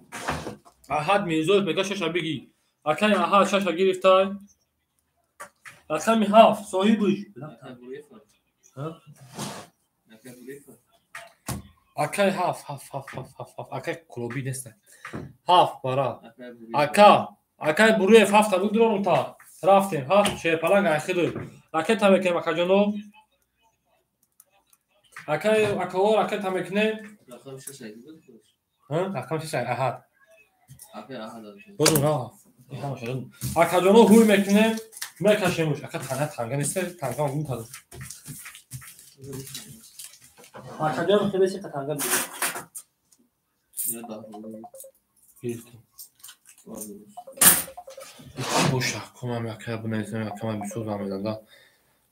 Аҳад Мирзоев мега шаша биги. Акаи Аҳад шаша гирифтай. Рақами 7 соҳибиш. Акаи 7 7 7 7 7 акаи Кулобӣ нестай. 7 бара. Ака акаи Буруев 7 буд дурон та. Рафтем 7 шерпаланг айхиду. Ракета мекунем акаҷоно. Акаи акаҳо ракета мекунем. Рақами 6 Аҳад. Бодун ра. Акаҷоно ҳуй мекунем, мекашемуш. Ака танга танга нест, танга гум кардам. Акаҷон хеле си қатанга бигир. Боша, кумам яка бинависам, якама бисёр зам мезанда.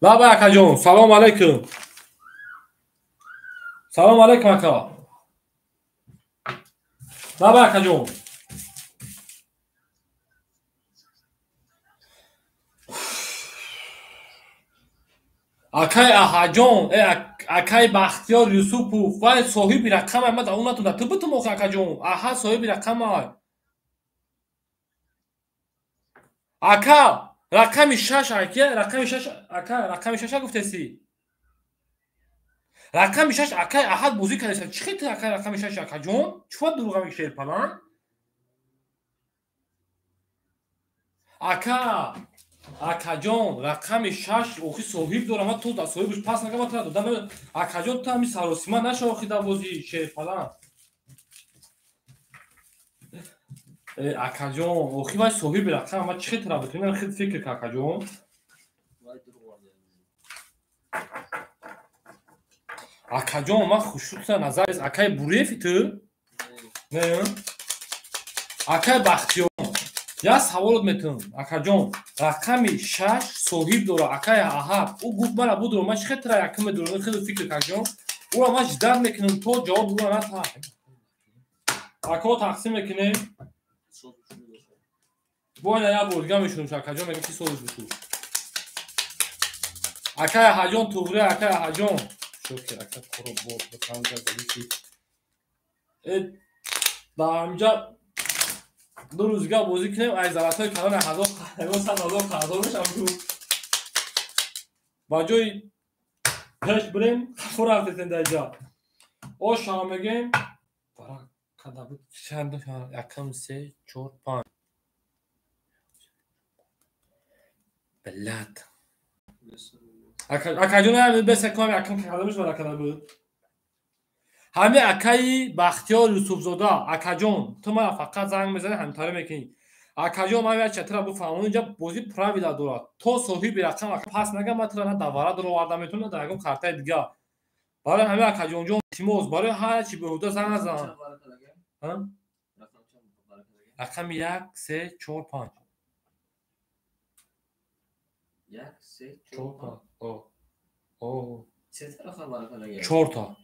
Лаба акаҷон, салом алайкум. Салом алайкум ака. Лаба акаҷон. Акай Аҳаҷон, акай Бахтиёр Юсупов, вай соҳиби рақамай, ман дар он натунда. Ту битум охи акаҷон. Аҳа соҳиби рақамай. Ака, рақами шаш ака, рақами шаш ака, рақами шаша гуфтеси. Рақами шаш акай Аҳад бозӣ кардеса. Чӣ хел ту акай рақами шаш акаҷон? Чӣ дурӯға мегӯӣ шерпаланг? Ака, акаҷон, рақами шаш охи соҳиб дорам, ман то дар соҳибаш пас накардам, ман тура додам. Акаҷон, ту ҳами саросима наша охи дар бозӣ шерпаланг. Акаҷон, охи вай соҳиби рақам, ман чӣ хел тура битунам, хел фикр кар акаҷон. Акаҷон, ман хушрӯ назар нест. Акай Буриеви ту? Не? Акай Бахтиёр, як саволот метавонам. Акаҷон, рақами шаш соҳиб дорад, акай Аҳад. Ӯ гуфт мара будро, ман чӣ хел тура якум медорам, хеле фикр кар акаҷон. Ӯро ман ждат мекунам то ҷавоб ӯро натаҳам. Ако тақсим мекунем. Бояд як бор дига мешунам, акаҷон мегӯяд ки созиш бикун. Акай Аҳаҷон туғри, акай Аҳаҷон. Шокер, ака коро бо биканга залиси. Дар ҳаминҷа ду рӯз дига бозӣ кунем, ай залатҳои калон ҳазор, сад ҳазор қарздор мешавам ку. Ба ҷои пеш бирем, хафо рафтетем дар инҷа. Ошам мегӯем, чанд якам, се, чор, панҷ. Блядь. Акаҷон, бесекунам якам кардамиш вара карда буд. Ҳами акаи Бахтиёр Юсуфзода, акаҷон, ту мара фақат занг мезанӣ, ҳамтарӣ мекунӣ. Акаҷон, ман як чатра буфаҳмонам, инҷа бозӣ правила дорад. То соҳиби рақам ака пас нагам, ман тура на давара дуроварда метавонам, на дар ягон картаи дига. Барои ҳами акаҷонҷон, илтимос, барои ҳар чи беҳуда занг назан. Рақами як, се, чор, панҷ. Як, се, чор, панҷ. О. Сета рақам баракадаги? Чорта.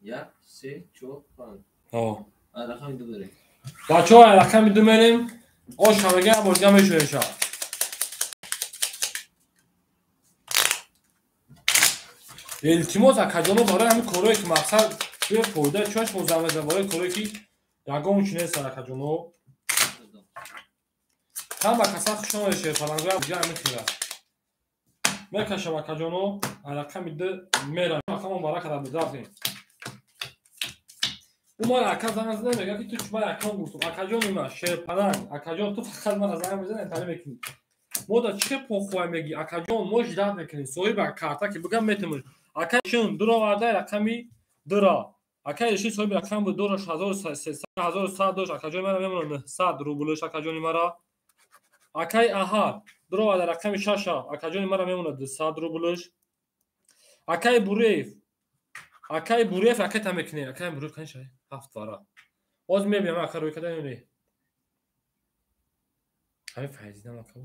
Як, се, чор, панҷ. О. Рақами ду берем. Бачаҳо, рақами ду мерем. Оша мегӯям, бор дига мешавем ша. Илтимос, акаҷоно, барои ҳамин корое ки мақсад бефоида чӣ шумо занг мезанед, барои корое ки ягон чи нест, акаҷоно. Ҳама каса хуш омадед, шерпалангоям, дига ҳамин хел аст. Мекашам акаҷоно, рақами ду мерам. Рақамон барака буд, рафтем. Ӯ мара ака занг зада мегӯяд ки ту чӣ мара акам гуфтум. Акаҷони ман, шерпаланг, акаҷон, ту фақат мара занг мезанӣ, энтарӣ мекунӣ. Мо да чӣ похуай мегӣ, акаҷон, мо ждат мекунем. Соҳиби карта ки бигам метавонем. Ака шин дуроварда рақами дура. Ака реши соҳиби рақам буд, дораш 1300, 1100 дошт, акаҷони мара мемонад 900 рублш, акаҷони мара. Акай Аҳад дуроварда рақами шаша, акаҷони мара мемонад 200 рублш. Акай Буреев, акай Буреев акай та мекунӣ, акай Буреев кани шай ҳафт вара. Боз мебинам ака рӯй када ё не. Ҳамин файзидам ака.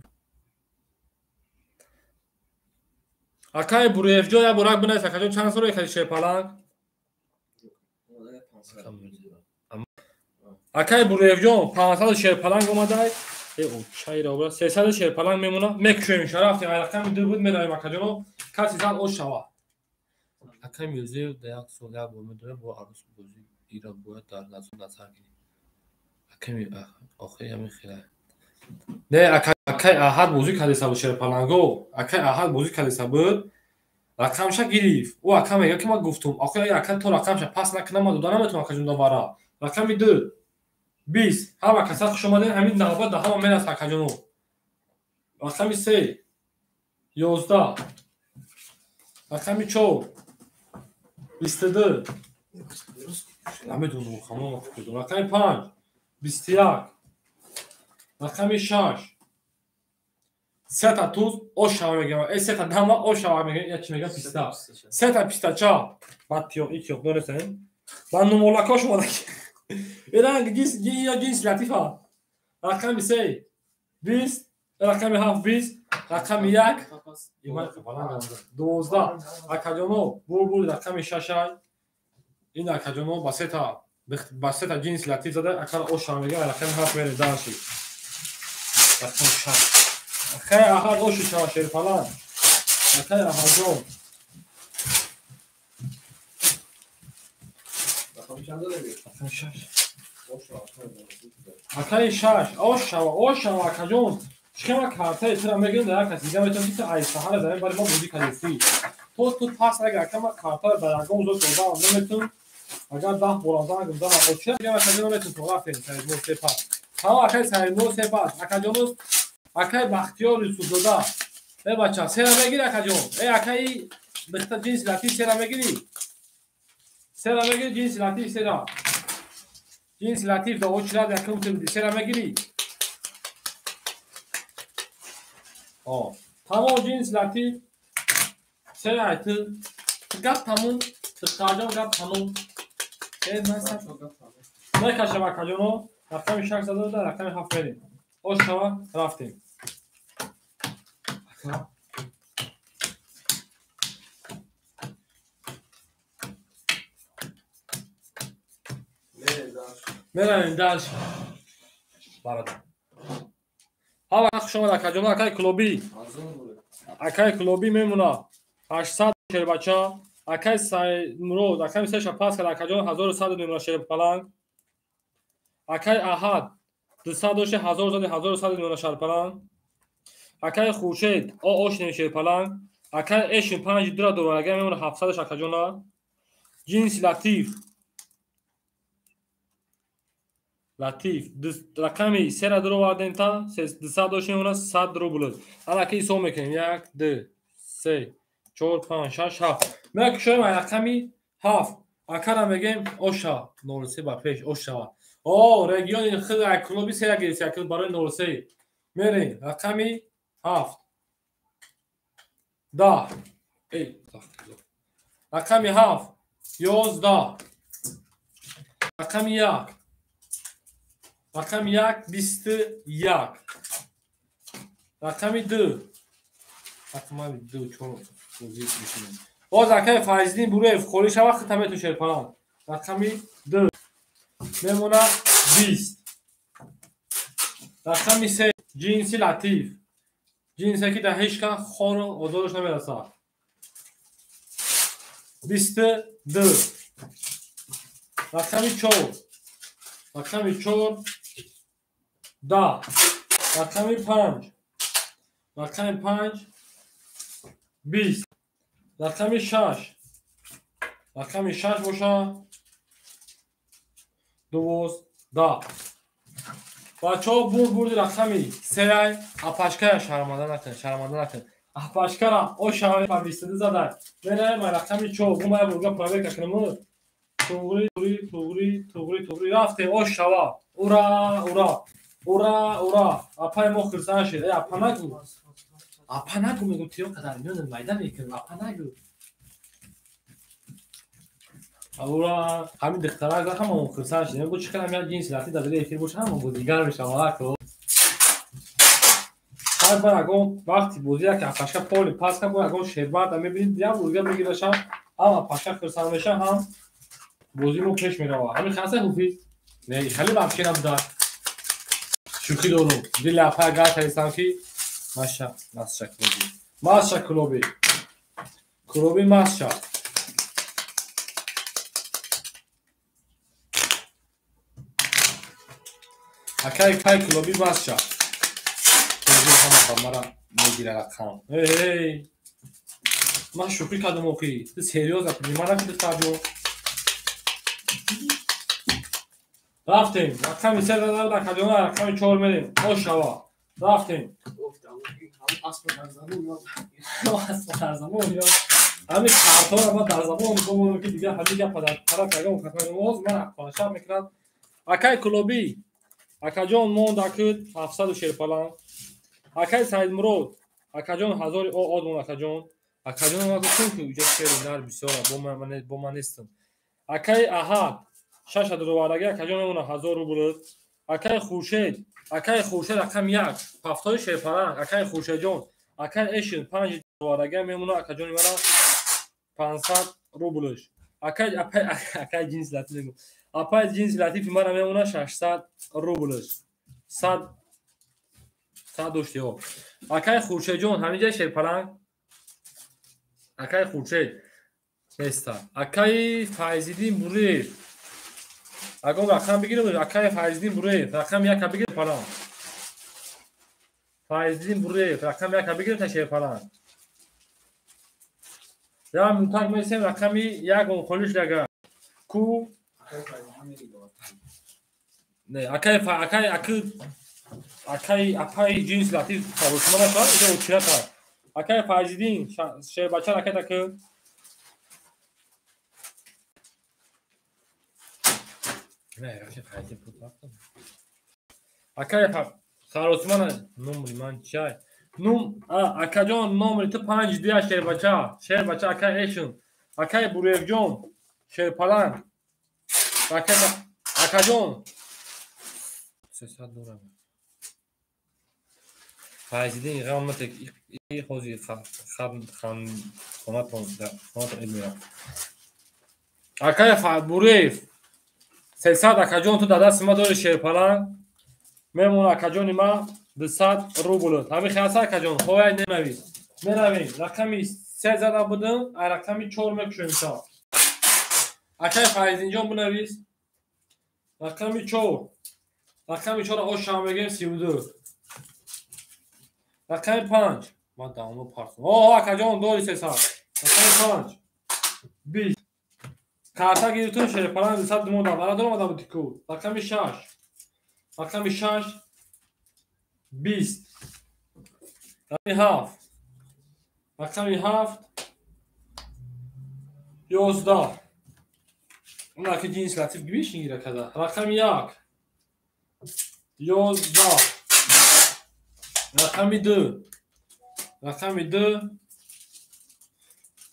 Акай Буреевҷон, як борак бинавис, акаҷон, чанд сол рӯй шерпаланг? Акай Буреевҷон, 500 шерпаланг омадай. Чайра обра, 300 шерпаланг мемона. Мекушоем ша, рафтем, ай рақами ду буд, меравем акаҷоно, каси зад ош шава. Акай Мирзоев дар як сол як бор медорад бо арӯс бозӣ, ира бояд дар назар гирифт. Акай охири ҳамин хела. Не, акай Аҳад бозӣ кардеса буд шерпаланго. Акай Аҳад бозӣ кардеса буд. Рақамша гирифт. Ӯ ака мегӯяд ки ман гуфтум, охир агар ака то рақамша пас накунам, ман дода наметавонам акаҷон давара. Рақами ду бист. Ҳама каса хуш омадед, ҳамин навбат дар ҳама мерасад акаҷоно. Рақами се 11. Рақами чор 22. Намедонам, хамон фикр. Рақами панҷ 21. Рақами шаш Сета туз ош шава мегӯям. Сета дама ош шава мегӯям. Я чӣ мегӯям? Писта. Сета пистача. Баъд тиё и тиё донестем. Ба нумолакош омада. Иранг ҷинс ё ҷинси латифа. Рақами 3 20, рақами 7 20, рақами 1 12. Акаҷоно бур рақами 6. Ин акаҷоно ба сета ҷинси латиф зада, акара ош шава мегӯям. Рақами 7 мерем дальше. Рақами 6. Акай Аҳад оши шава шерпалан. Акай Аҳадҷон. Рақами 6. Акай 6. Ош шава, ош шава акаҷон. Чикама картаи тура мегирем дар як кас дига метавонем ки ту ай саҳара замин бари мо бозӣ кардистӣ. То ту пас агар акама картаро дар ягон зод додаам наметавон. Агар 10 борам занг занам оча мегам акаҷон наметавон то рафтем Саидмур се пас. Тамом акай Саидмур се пас. Акаҷоно акай Бахтиёр Юсуфзода. Э бача, сера мегири акаҷон. Э акаи дихта ҷинси латиф сера мегири. Сера мегири ҷинси латиф сера. Ҷинси латиф да очирад якум ту сера мегири. Тамом ҷинси латиф сера айту. Гап тамом. Дихтаҷон гап тамом. Э ман сар мекашам акаҷоно. Рақами 6 зада, рақами 7 мерем. Ош шава рафтем. Меравем дальше. Бародар. Ҳама хуш омад акаҷоно, акай клубӣ. Акай клубӣ мемона. 800 шербача, акай Саидмурод, акай сеша пас кард акаҷон 1100 мемона шерпаланг. Акай Аҳад 200 дошти 1000 зади 1100 мемона шерпаланг. Акай Хуршед ошнем шерпаланг. Акай Эшин 5 дура дорага мемона 700 акаҷона. Ҷинси латиф. Латиф рақами 3 дуровардем та 200 дошти мемона 100 рубл. Ана ки ҳисоб мекунем 1 2 3 4 5 6 7. Мекушоем рақами 7. Акара мегем оша 03 ба пеш оша. О, региони худ клуби сера гирифт, як барои 03. Мерем рақами 7. 10. Эй, рақами 7 11. Рақами 1. Рақами 1 21. Рақами 2. Рақами 2 4 бозӣ мешинем. Боз акай Файздин Буруев холӣ шава хита мету шерпалан. Рақами 2 мемона 20. Рақами 3 ҷинси латиф. Ҷинсе ки дар ҳеҷ кас хору озораш намерасад. 22. Рақами 4. Рақами 4 10. Рақами 5. Рақами 5 20. Рақами 6. Рақами 6 боша 12. Бачаҳо бурд рақами 3 апашкая шарманда накун, шарманда накун. Апашкара ошава па 22 зада. Мераем рақами 4. Гумая бурга проверка кунем. Туғри, туғри, туғри, туғри рафтем ошава. Ура, ура. Ура, ура. Апаи мо хурсанд шуд. Э апа нагу. Апа нагу мегӯ тиё қадар миёна майда мекунем. Апа нагу. Ура, ҳамин духтарак ҳамамон хурсанд шудем. Мегӯ чӣ қадар як ҷинси латиф дар зери эфир боша, ҳамон бозигар мешавад. Ҳар бар ягон вақти бозӣ як апашка поли пас кар, бо ягон шербарда мебинед, як бозигар мегираша, ҳам апашка хурсанд меша, ҳам бозии мо пеш меравад. Ҳамин хаста ҳуфиз? Не, хеле вообще набуда. Шӯхӣ дорум. Дили апа гар кардистам ки маша, масша клуби. Масша клуби. Клуби масша. Акай кай клуби масша. Бозӣ ҳама ба мара мегира рақам. Эй, ман шӯхӣ кардам охи. Ту серьёзно принимай накун духтарҷон. Рафтем. Рақами 3 рақами рақами 4 мерем. Ошава. Рафтем. Ҳамин картҳоро ман дар забон бимонам ки дигар ҳамин гапа дар тараф ягон кас ман аққоншаб мекунад. Акай клубӣ. Акаҷон монд акуд 700 шерпалан. Акай Саидмурод Акаҷон ҳазори одмон акаҷон. Акаҷон ма гуфтам ки уҷа шери нар бисёра, бо ман нестам. Акаи Аҳад шаша дуровардаги акаҷон мемона 1000 рубл. Акаи Хуршед, акаи Хуршед рақами 1, пафтои шерпаранг, акаи Хуршедҷон, акаи Эшин 5 дуровардаги мемона акаҷони мара 500 рублш. Акаи акаи ҷинси латиф мегӯ. Апаи ҷинси латифи мара мемона 600 рублш. 100 100 дошти ҳо. Акаи Хуршедҷон ҳаминҷа шерпаранг. Акаи Хуршед неста. Акаи Файзиддин Буреев. Агон рақам бигирем, акаи Файзиддин Буреев, рақами 1 бигир палан. Файзиддин Буреев, рақами 1 бигир та шерпалан. Я мутак месем рақами 1 он холиш дага. Ку не, акаи акаи акаи апаи ҷинси латиф сарушмана шуд, иҷо учирата. Акаи Файзиддин шербача ракета ку. Акаи Саросмана номри ман чай? Нум акаҷон номри ту 5 2 шербача. Шербача акаи Эшин. Акаи Буреевҷон шерпаланг. Ракета акаҷон 300 дорам. Файзиддин ғам натек и ҳозир хан хонатон ид меравад. Акаи Буреев 300 акаҷон ту дар дасти ма дори шерпаланг. Мемона акаҷони ма 200 рубл. Ҳамин хел аст акаҷон, ҳояй немавӣ. Меравем. Рақами 3 зада будем, а рақами 4 мекушоем та. Акаи Файзиддинҷон бинавис. Рақами 4. Рақами 4 ош ҳам мегем 32. Рақами 5. Ман давно партум. О, акаҷон дори 300. Рақами 5. 20. Карта гирифтум шерпаланг 200 мондам. Мана дуромада буди ку. Рақами 6. Рақами 6 20. Рақами 7. Рақами 7 11. Уна ки ҷинси латиф гибиш гира када. Рақами 1 11. Рақами 2. Рақами 2.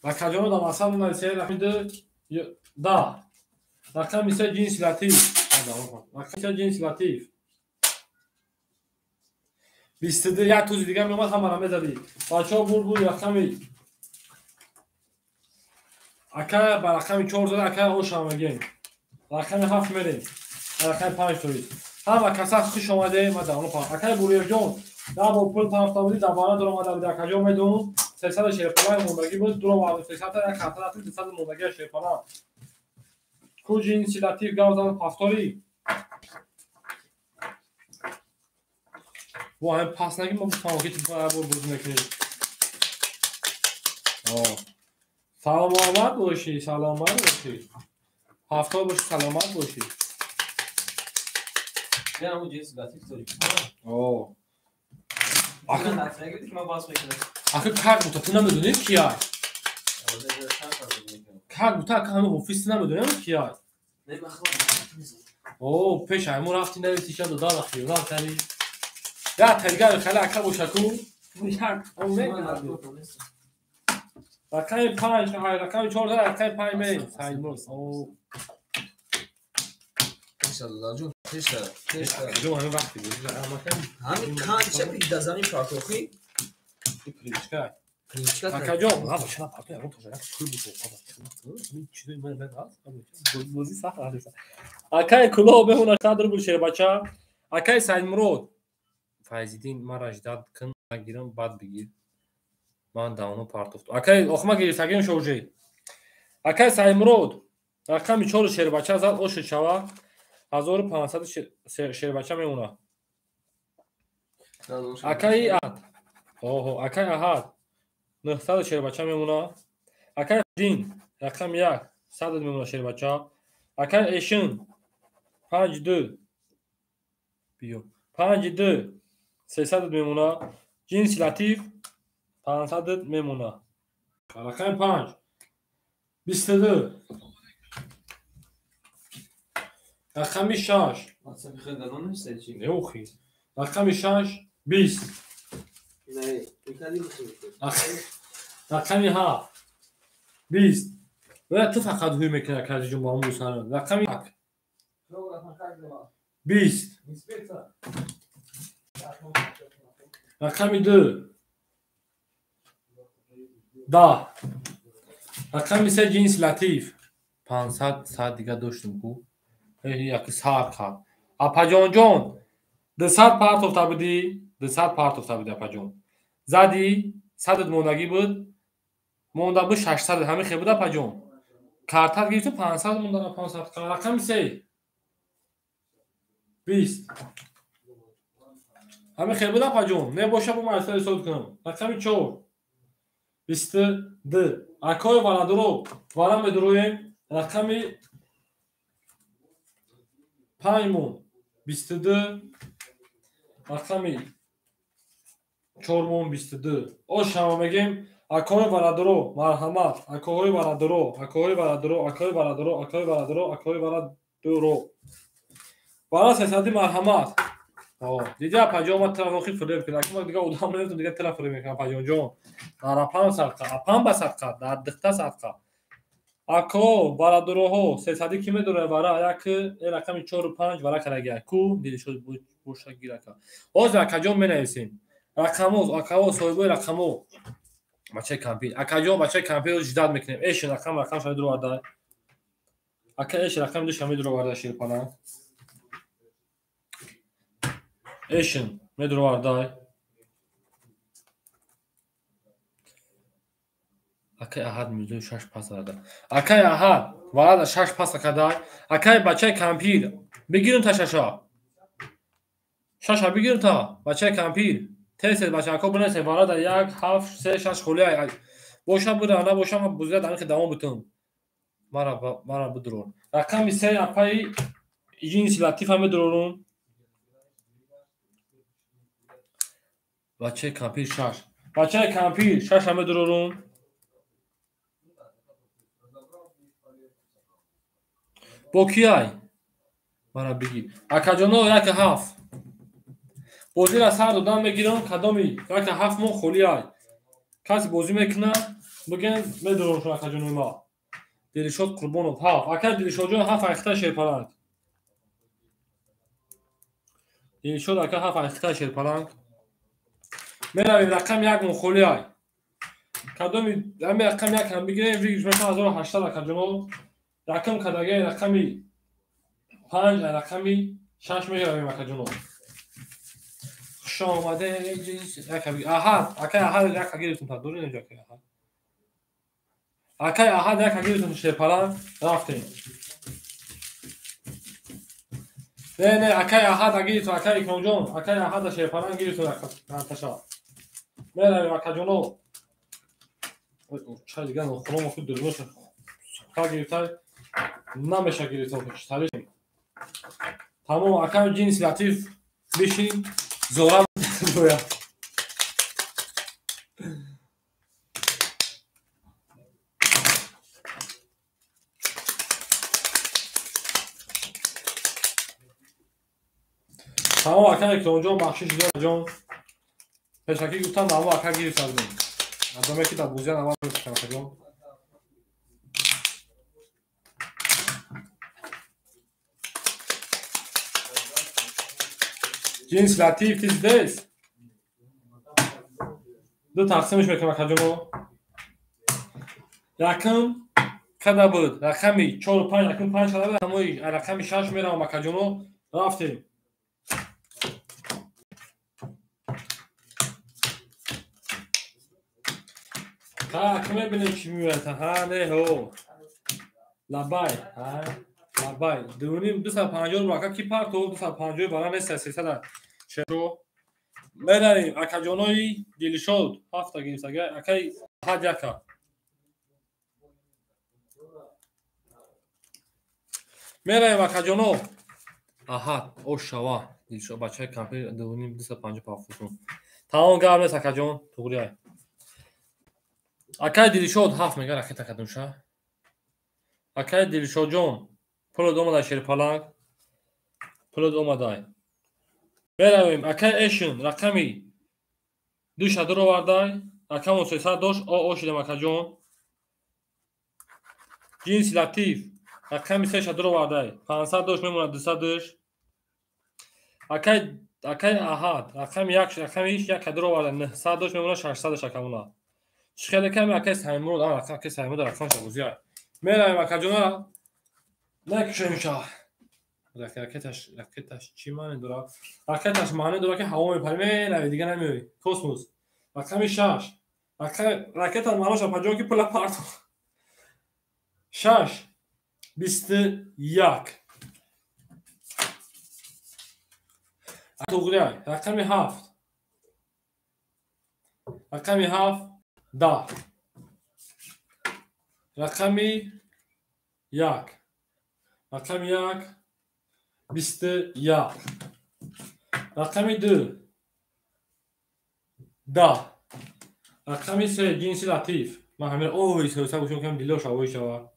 Рақаҷоно дар масал нависед. Рақами 2 10. Рақами 3 ҷинси латиф. Рақами 3 ҷинси латиф. 22 як тузи дигар меомад ҳамаро мезадӣ. Бачаҳо бур рақами ака ба рақами 4 зада ака оша мегем. Рақами 7 мерем. Рақами 5 тоист. Ҳама каса хуш омаде, ма давно пам. Акаи Буреевҷон, да бо пул пафта будӣ, дар бара дуромада будӣ, акаҷон медонам. 300 шерпаланг мондагӣ буд, дуромада 300 як хата рафт, 200 мондагӣ шерпаланг. Ку ҷинси латиф гав зан пафторӣ. Бо ҳамин пас наги ма бифаҳмам ки ту бор боз мекунӣ. Саломат бошӣ, саломат бошӣ. Ҳафтор бошӣ, саломат бошӣ. Ака как бута ту намедонӣ кияй? Как бута ака ҳамин ҳофиз ту намедонӣ кияй? О, пеш ҳаймо рафти нависиша дода хиёнат кардӣ. Я телгар хеле ака бошаку. Як рақами 5, рақами 4, рақами 5 мерем. Саидмурод. О. Ҷон, теша, теша. Ҷон, ҳамин вақти буд. Ҳамин канча да замин партохӣ? Привычка. Акаҷон, ҳа чана партои ягон тожа як пул буд. Чизои ман ман ҳаст. Бозӣ сахт аст. Акаи Кулоб мемона 100 рубл шербача. Акаи Саидмурод. Файзиддин мара ждат кун, нагирам, баъд бигир. Ман давно партофтам. Акаи охма гирифтагим шо уже. Акаи Саидмурод рақами 4 шербача зад ошу шава. 1500 шербача мемона. Акаи Аҳад. Оҳо, акаи Аҳад 900 шербача мемона. Акаи Дин рақами 1 100 мемона шербача. Акаи Эшин 5 2 биё 5 2 300 мемона. Ҷинси латиф 500 мемона. Рақами 5 22. Рақами 6. Не охи. Рақами 6 20. Рақами ҳафт. 20. Ту фақат ҳуй мекунӣ акаҷон бо ҳамун сар. Рақами 20. Рақами 2. 10. Рақами 3 ҷинси латиф. 500 сад дига доштем ку. Яки сар кард. Апаҷонҷон, 200 партофта будӣ, 200 партофта будӣ апаҷон. Зади 100 мондагӣ буд. Монда буд 600 ҳамин хел буд апаҷон. Картат гирифту 500 монда 500. Рақами 3. 20. Ҳамин хел буд апаҷон. Не боша бо ман ҳисоб кунам. Рақами 4. 22. Акои варадуро вара медуроем. Рақами 5 мон 22. Рақами 4 мон 22. Ош ҳама мегем. Акои варадуро марҳамат. Акои варадуро, акои варадуро, акои варадуро, акои варадуро, акои варадуро. Вара сесади марҳамат. Диди апаҷон ма тараф охи фиреб кунад. Аки ма дига одам наёфтам, дига тараф фиреб мекунам апаҷонҷон. Дар апам садқа, апам ба садқа, дар дихта садқа. Ако барадуроҳо сесади ки медорад вара як рақами 4 5 вара карагия. Ку дилшод боша гирака. Ҳозир акаҷон менависем. Рақамо, акаҳо соҳибои рақамо. Бачаи кампир. Акаҷон бачаи кампир ждат мекунем. Эш рақам рақам шами дуроварда. Ака эш рақами ду шами дуроварда ширпана. Эшин медуровардай. Акай аҳад мирзои 6 пас зада. Акай аҳад варада 6 пас кадай. Акай бачаи кампир бигирим та шаша. Шаша бигирим та бачаи кампир. Тез тез бачако бинесе варада 1 7 3 6 холия. Боша буда на боша ма бузия дар давом бутум. Мара бидурор. Рақами 3 апаи ҷинси латифа медурорум. Бачаи кампир 6. Бачаи кампир 6 медурорум. Бо кияй? Мара бигир. Акаҷоно 1 7. Бозиро сар додан мегирам, кадоми 1 7 мо холияй. Каси бозӣ мекунад, бигем медурорум шумо акаҷонои ма. Дилшод Қурбонов 7. Ака Дилшодҷон 7 айхта шерпаланг. Дилшод ака 7 айхта шерпаланг. Меравем рақами 1 мо холияй. Кадоми ҳами рақами 1 ҳам бигирем, вигиш мешавад 1800 акаҷоно. Рақам кадагаи рақами 5, рақами 6 мегиравем акаҷоно. Хуш омаде аҳад, акай аҳад яка гирифтум та дурин инҷо акай аҳад. Акай аҳад яка гирифтум шерпаланг рафтем. Не, не, акай аҳад гирифтум, акай Икромҷон, акай аҳад шерпаланг гирифтум таша. Меравем акаҷоно. Чай дигар нохунам худ дурмоша. Суха гирифтай намеша гирифтам читариш. Тамом акам ҷинси латиф бишин зора бояд. Тамом ака Икромҷон бахшиш ҷон. Пешакӣ гуфтам наво ака гирифта будем. Одаме ки дар бозия нава гирифтам акаҷон. Ҷинс латиф ти здесь. Ду тақсимш мекунам акаҷоно. Якум када буд? Рақами 4 5, якум 5 када буд, ҳамои рақами 6 меравам акаҷоно. Рафтем. Ҳа, ки мебинем чӣ меояд. Ҳа, не, ҳо. Лабай, ҳа, лабай. 2.5 250 рубл ака ки партов 250 бара нест 300 шо. Меравем акаҷонои Дилшод 7 гирифтага, акай ҳад яка. Меравем акаҷоно. Аҳад, ош шава. Дилшод бачаи кампир 2.5 250 пафтум. Тамом гап нест акаҷон, туғрияй. Акай Дилшод 7 мега ракета кадумша. Акай Дилшодҷон пулод омадай шерпаланг. Пулод омадай. Меравем акай Эшин рақами Ду шадур овардай. Рақамон 300 дошт, о шидам акаҷон. Ҷинси Латиф рақами се шадур овардай. 500 дошт, мемонад 200-ш. Акай Аҳад рақами як, рақами иш як шадур овардай. 900 дошт, мемонад 600-ш акамона. Чӣ хеле ками акай Саймурод, акай Саймурод рақамша бозия. Меравем акаҷонара. Накушем ша. Ракеташ чӣ маъне дорад? Ракеташ маъне дорад, ки ҳаво мепари, мерави, дига намеои. Космос. Рақами шаш. Ракета маънош апаҷон, ки пула парто. 6 21. Туғрияй. Рақами ҳафт. Рақами ҳафт 10. Рақами як. Рақами як 21. Рақами ду 10. Рақами се ҷинси Латиф. Ман ҳамин ой сӯса гӯшам кам дило шавой шава.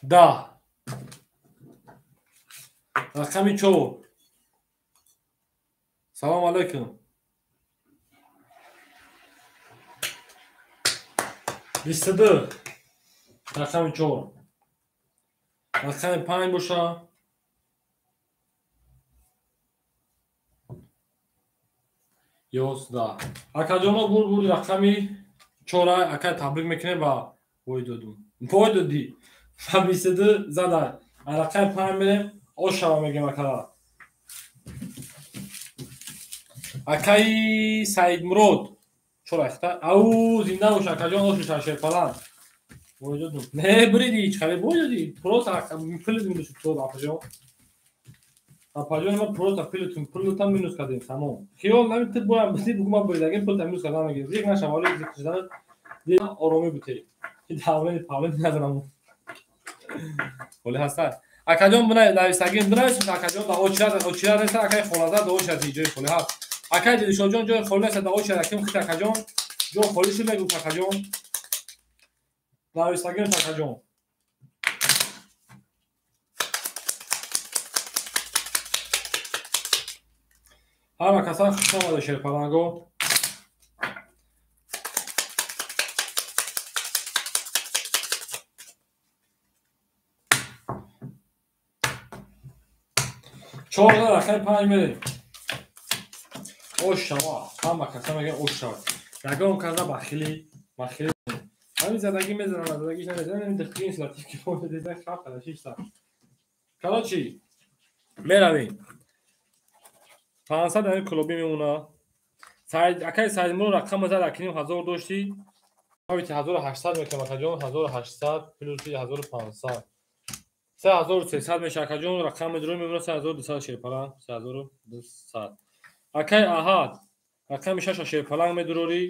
10. Рақами чор. Салом алайкум. 22. Рақами чор. Рақами панҷ боша. 11. Акаҷоно, бурд бурд рақами чора акай табрик мекунем ва бой додум. Бой додӣ. Ва 22 зада. Рақами панҷ мерем, ошава мегем акара. Акаи Саидмурод. Чора ихта. Ау, зинда бош акаҷон, ош шерпаланд. Бой додум. Не, бриди, чӣ хеле бой додӣ? Просто пули минус шуд апаҷон. Апаҷон, ма просто пулутам минус кардем, тамом. Хиёл нами ту боям бидӣ, бугу ман буридагим, пулта минус кардан мегирем. Зиқ нашав, ҳоли зиқ шудан оромӣ бутӣ. Давлени павлени назанам. Ҳоли ҳаста. Акаҷон, нависагим, бинависед акаҷон, да очират, очират нест, акаи хоназар да очират ҷои холӣ ҳаст. Акаи Дилшодҷон ҷои холӣ нест, да очират аким хит акаҷон, ҷо холӣ шуд мегуфт акаҷон. Нависагим акаҷон. Ҳама касан хуш омада, шерпаланго. Чорда рақами панҷ мерем. Ош шава. Ҳама каса мегӯяд ош шава. Ягон каза бахилӣ, бахилӣ. Ҳамин задагӣ мезанам, задагиш намезанам, дихтигин латиф ки фоида хапада шишта. Короче, меравем. 500 ҳамин клубӣ мемона. Акаи Саидмурод рақама зад, акним 1000 доштӣ. Авити 1800 мекунам акаҷон, 1800 плюси 1500. 3300 меша акаҷон, рақами дуруй мемона 3200 шерпаланг, 3200. Акаи Аҳад рақами шаша шерпаланг медурорӣ,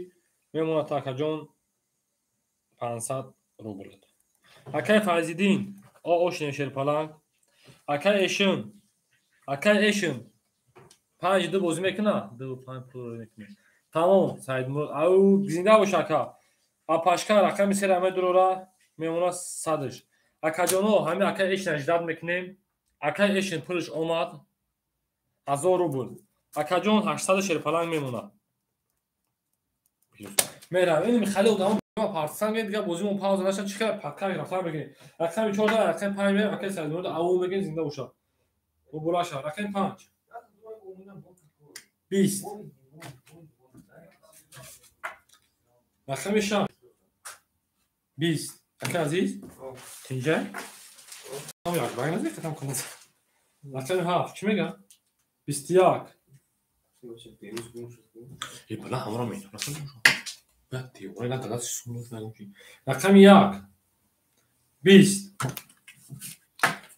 мемонад акаҷон 500 рубл. Акаи Файзиддин ошинем шерпаланг. Акаи Эшин, акаи Эшин панҷ ду бозӣ мекуна, ду панҷ пул мекуна. Тамом, Саидмурод, ау зинда бош ака. Апашка рақами сера медурора, мемона садш. Акаҷоно, ҳамин акаи Эшин ждат мекунем. Акаи Эшин пулш омад 1000 рубл. Акаҷон 800 шерпаланг мемонад. Меравем, ин хеле одамо партисан дига бозимон пауза наша, чӣ хеле падкак рафтан мекунем. Рақами 14, рақами 5 мерем, акаи Саидмурод ау мегем, зинда бошад. Муборак шавад. Рақами 5. 20. Рақами 6. 20. Акаи азиз? Тинҷа? Як баг назди қатам кунад. Рақами 7 чӣ мегӯяд? 21. Е, бала ҳамаро метавонастам. Бад девона на дадас сунус нагум чи. Рақами 1. 20.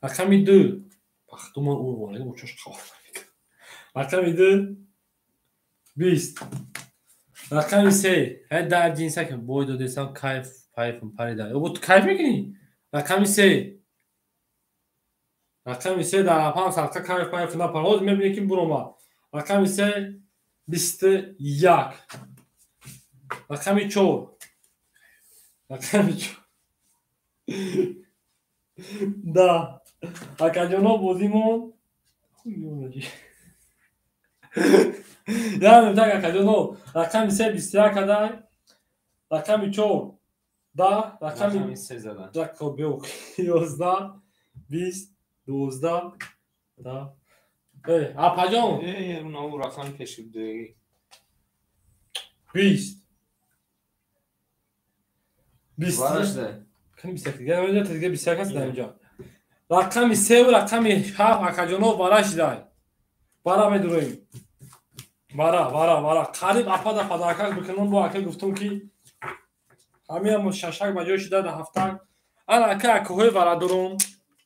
Рақами 2. Бахтумон ӯ вонега бо чош хавф. Рақами 2. 20. Рақами 3. Ҳай дар ҷинса ки бой додесам, кайф пайф парида. Ё ту кайф мекунӣ? Рақами 3. Рақами 3 дар апам садқа кайф пайф напар. Ҳозир мебинӣ ки буромад. Рақами 3 21. Рақами 4. Рақами 4. Да. Акаҷоно, бозимон. Як минута акаҷоно. Рақами 3 21 кадай. Рақами 4 10, рақами 3 зада. 11 20 12 10. Эй, апаҷон. Эй, нав рақам пешид дуги. 20. 20. Варашда. Кани 21 дига, намедонам дига 21 аст дар инҷо. Рақами 3 ва рақами 7 акаҷоно варашидай. Вара медуроем. Вара, вара, вара. Қариб апада падаракак бикунам бо ака гуфтум ки ҳамиам шашак ба ҷой шуда дар ҳафтак. Ана ака акаҳои вара дорум.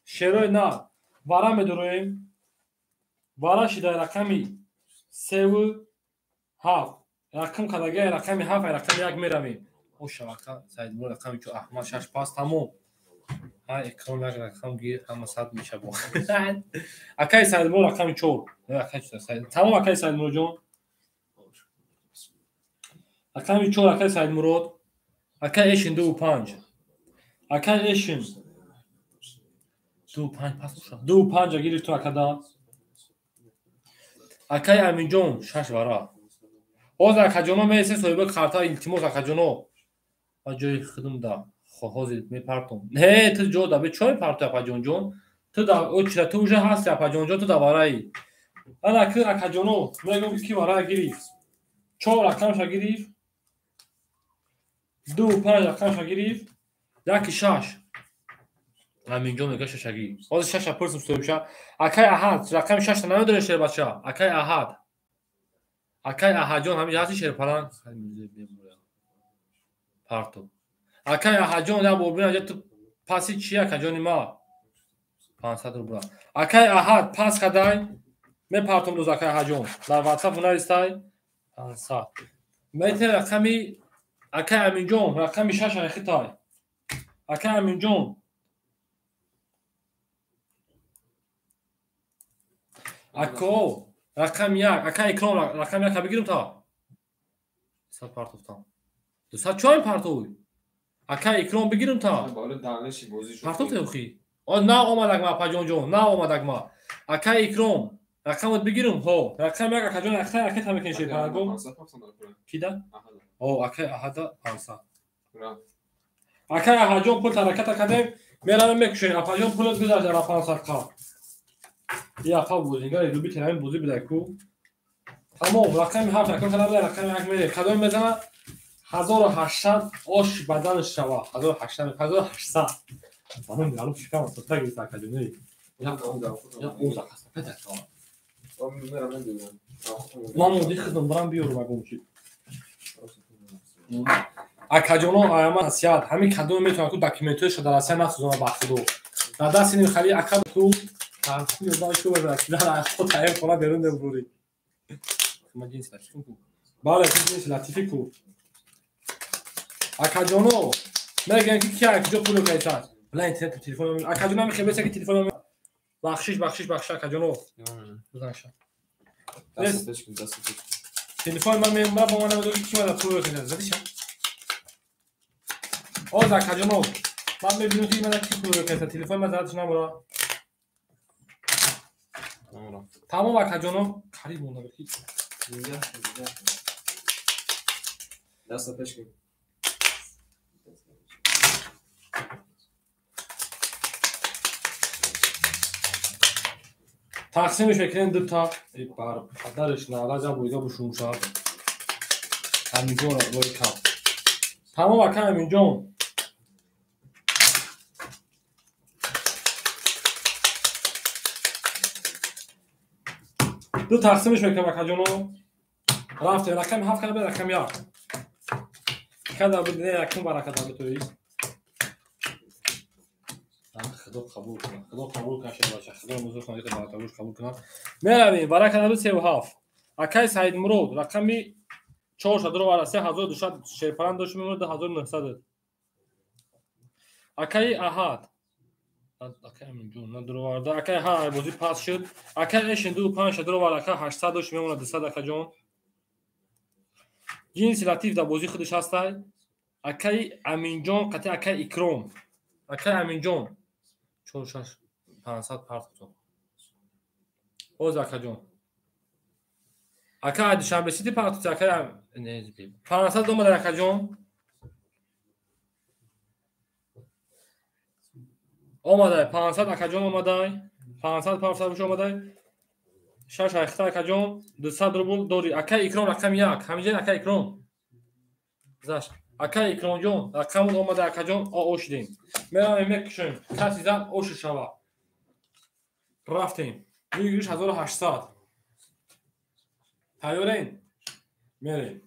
Шерои на. Вара медуроем. Вара шидай рақами 3 ва 7. Рақам кадагай рақами 7 рақами 1 меравем. О шавака Саидмурод рақами 4 Аҳмад 6 пас тамом. Ҳа экран як рақам гир ҳама сад мешабо. Акаи Саидмурод рақами 4. Акаи Саид. Тамом акаи Саидмурод ҷон. Рақами 4 акаи Саидмурод. Акаи Эшин 2 5. Акаи Эшин 2 5 пас 2 5 гирифту акада. Акаи Аминҷон 6 вара. Ҳозир акаҷоно мересем соҳиби карта илтимос акаҷоно. Ма ҷои худум да. Ҳозир мепартом. Не, ту ҷо да бе чой парту апаҷонҷон. Ту да очра ту уже ҳасти апаҷонҷон ту да вараи. Ана ки акаҷоно мегӯм ки вара гирифт. 4 рақамша гирифт. 2 5 рақамша гирифт. 1 6. Аминҷон мега шашаги. Ҳозир шаша пурсим соҳибша. Акай Аҳад рақами 6 намедонӣ шербача. Акай Аҳад. Акай Аҳадҷон ҳамин ҳасти шерпаланг. Парту. Акай Аҳадҷон як бор бина ту паси чи акаҷони ма? 500 рубла. Акай Аҳад пас кадай мепартум дӯз акай Аҳадҷон. Дар WhatsApp навистай 500. Мете рақами акай Аминҷон рақами 6 айхитай. Акай Аминҷон Ако рақами 1 акай Икром рақами 1 бигирам та. 100 партофтам. 200 чой партовӣ? Акай Икром бигирам та. Партофте охи. О на омадак ма апаҷонҷон, на омадак ма. Акай Икром рақамот бигирам? Ҳо. Рақами 1 акаҷон акай акай та мекунӣ шерпараго. Кида? О акай Аҳада 500. Акай Аҳаҷон пул ҳараката кардем, меравем мекушем. Апаҷон пулот гузашт дар 500 қа. Я апа бозингар любитель ҳамин бозӣ бидай ку. Тамом рақами 7 рақам када рақами 1 мере. Кадом мезана? 1800 ош баданаш шава. 1800 1800. Банам галуп шикам сота гирифт акаҷони. Я оза хаста пета шава. Ман моди хидм барам биёрум агом чи. Акаҷоно аяма насиҳат ҳамин кадоме метавонад ку документҳояшро дар Россия насӯзонад ба худо. Дар дасти ин хали ака ку бале ҷинси латифӣ ку. Акаҷоно мегӯянд ки ки акҷо пул кайсад. Бла интернет телефон акаҷоно мехебеса ки телефон бахшиш бахшиш бахшиш акаҷоно. Бузанша. Телефон ман мемра бо ман намедонам ки мада пул кайсад. Задиша. Оз акаҷоно ман мебинам ки мада ки пул кайсад. Телефон ман задаш намура. Тамом акаҷоно қариб монда буд ки. Даста пеш кун. Тақсимаш мекунем ду та. Бар падараш нараҷа буйга бушумша. Ҳаминҷон рой кам. Тамом ака Аминҷон. Ду тақсимаш мекунем акаҷоно. Рафтем рақами 7 када рақами 1. Када буд не якум баракат бутои. Худо қабул кунад. Худо қабул кунад шербача. Худо бузург кунад ки баракатгӯш қабул кунад. Меравем баракат буд 37. Акай Саидмурод рақами 4 шадро 3200 шерпаран дошт мемонад 2900. Акай Аҳад акай Аминҷон надуроварда. Акай ҳа бозӣ пас шуд. Акай Эшин 2 5 шадро ака 800 дошт мемонад 200 акаҷон. Ҷинси латиф дар бозии худаш ҳастай. Акай Аминҷон қатъи акай Икром. Акай Аминҷон 4 6 500 партофт. Боз акаҷон. Ака Душанбе Сити партофти ака 500 омада акаҷон. Омадай 500 акаҷон омадай. 500 500 буш омадай. 6 айхта акаҷон 200 рубл дори. Ака Икром рақами 1. Ҳамиҷа ака Икром. Заш. Ака Икромҷон рақамон омада акаҷон ошидем. Меравем мекушем. Каси зад оши шава. Рафтем. Выигрыш 1800. Тайёрен? Мерем.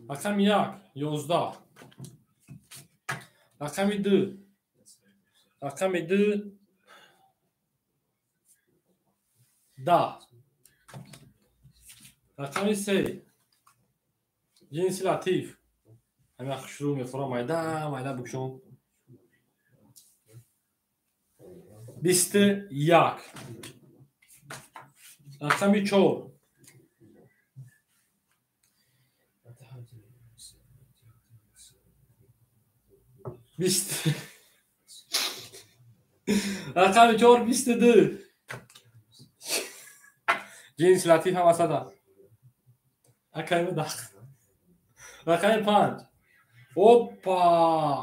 Рақами 1 11. Рақами 2. Рақами 2 10. Рақами 3 ҷинси латиф. Ҳамин хушрӯ мефурам майда майда бикшон. 21. Рақами 4. 20. Рақами 4 22. Ҷинси латиф ҳам асада. Акай дах. Рақами 5. Опа!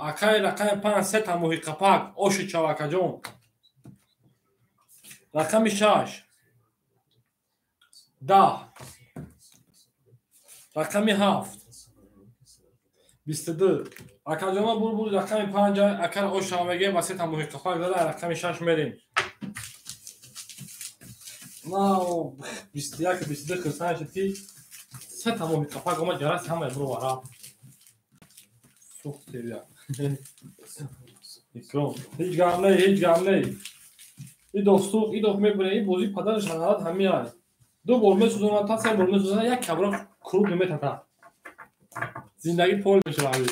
Акай рақами 5 сета моҳи қапак. Оши чав акаҷон. Рақами 6. 10. Рақами 7. 22. Акаҷона бур рақами 5 акар ош шава мегем ва сета моҳи қапак дада рақами 6 мерем. На 21 22 хурсанд шуд ки сета моҳи қапак омад ҷараси ҳамаи бировара. Сухт серия. Икром. Ҳеҷ гап не, ҳеҷ гап не. И достуқ, и доф мебуре, и бозӣ падараш ҳарарат ҳамиай. Ду бор месӯзонад, та се бор месӯзонад, як кабро круг наметата. Зиндагӣ пол мешавад.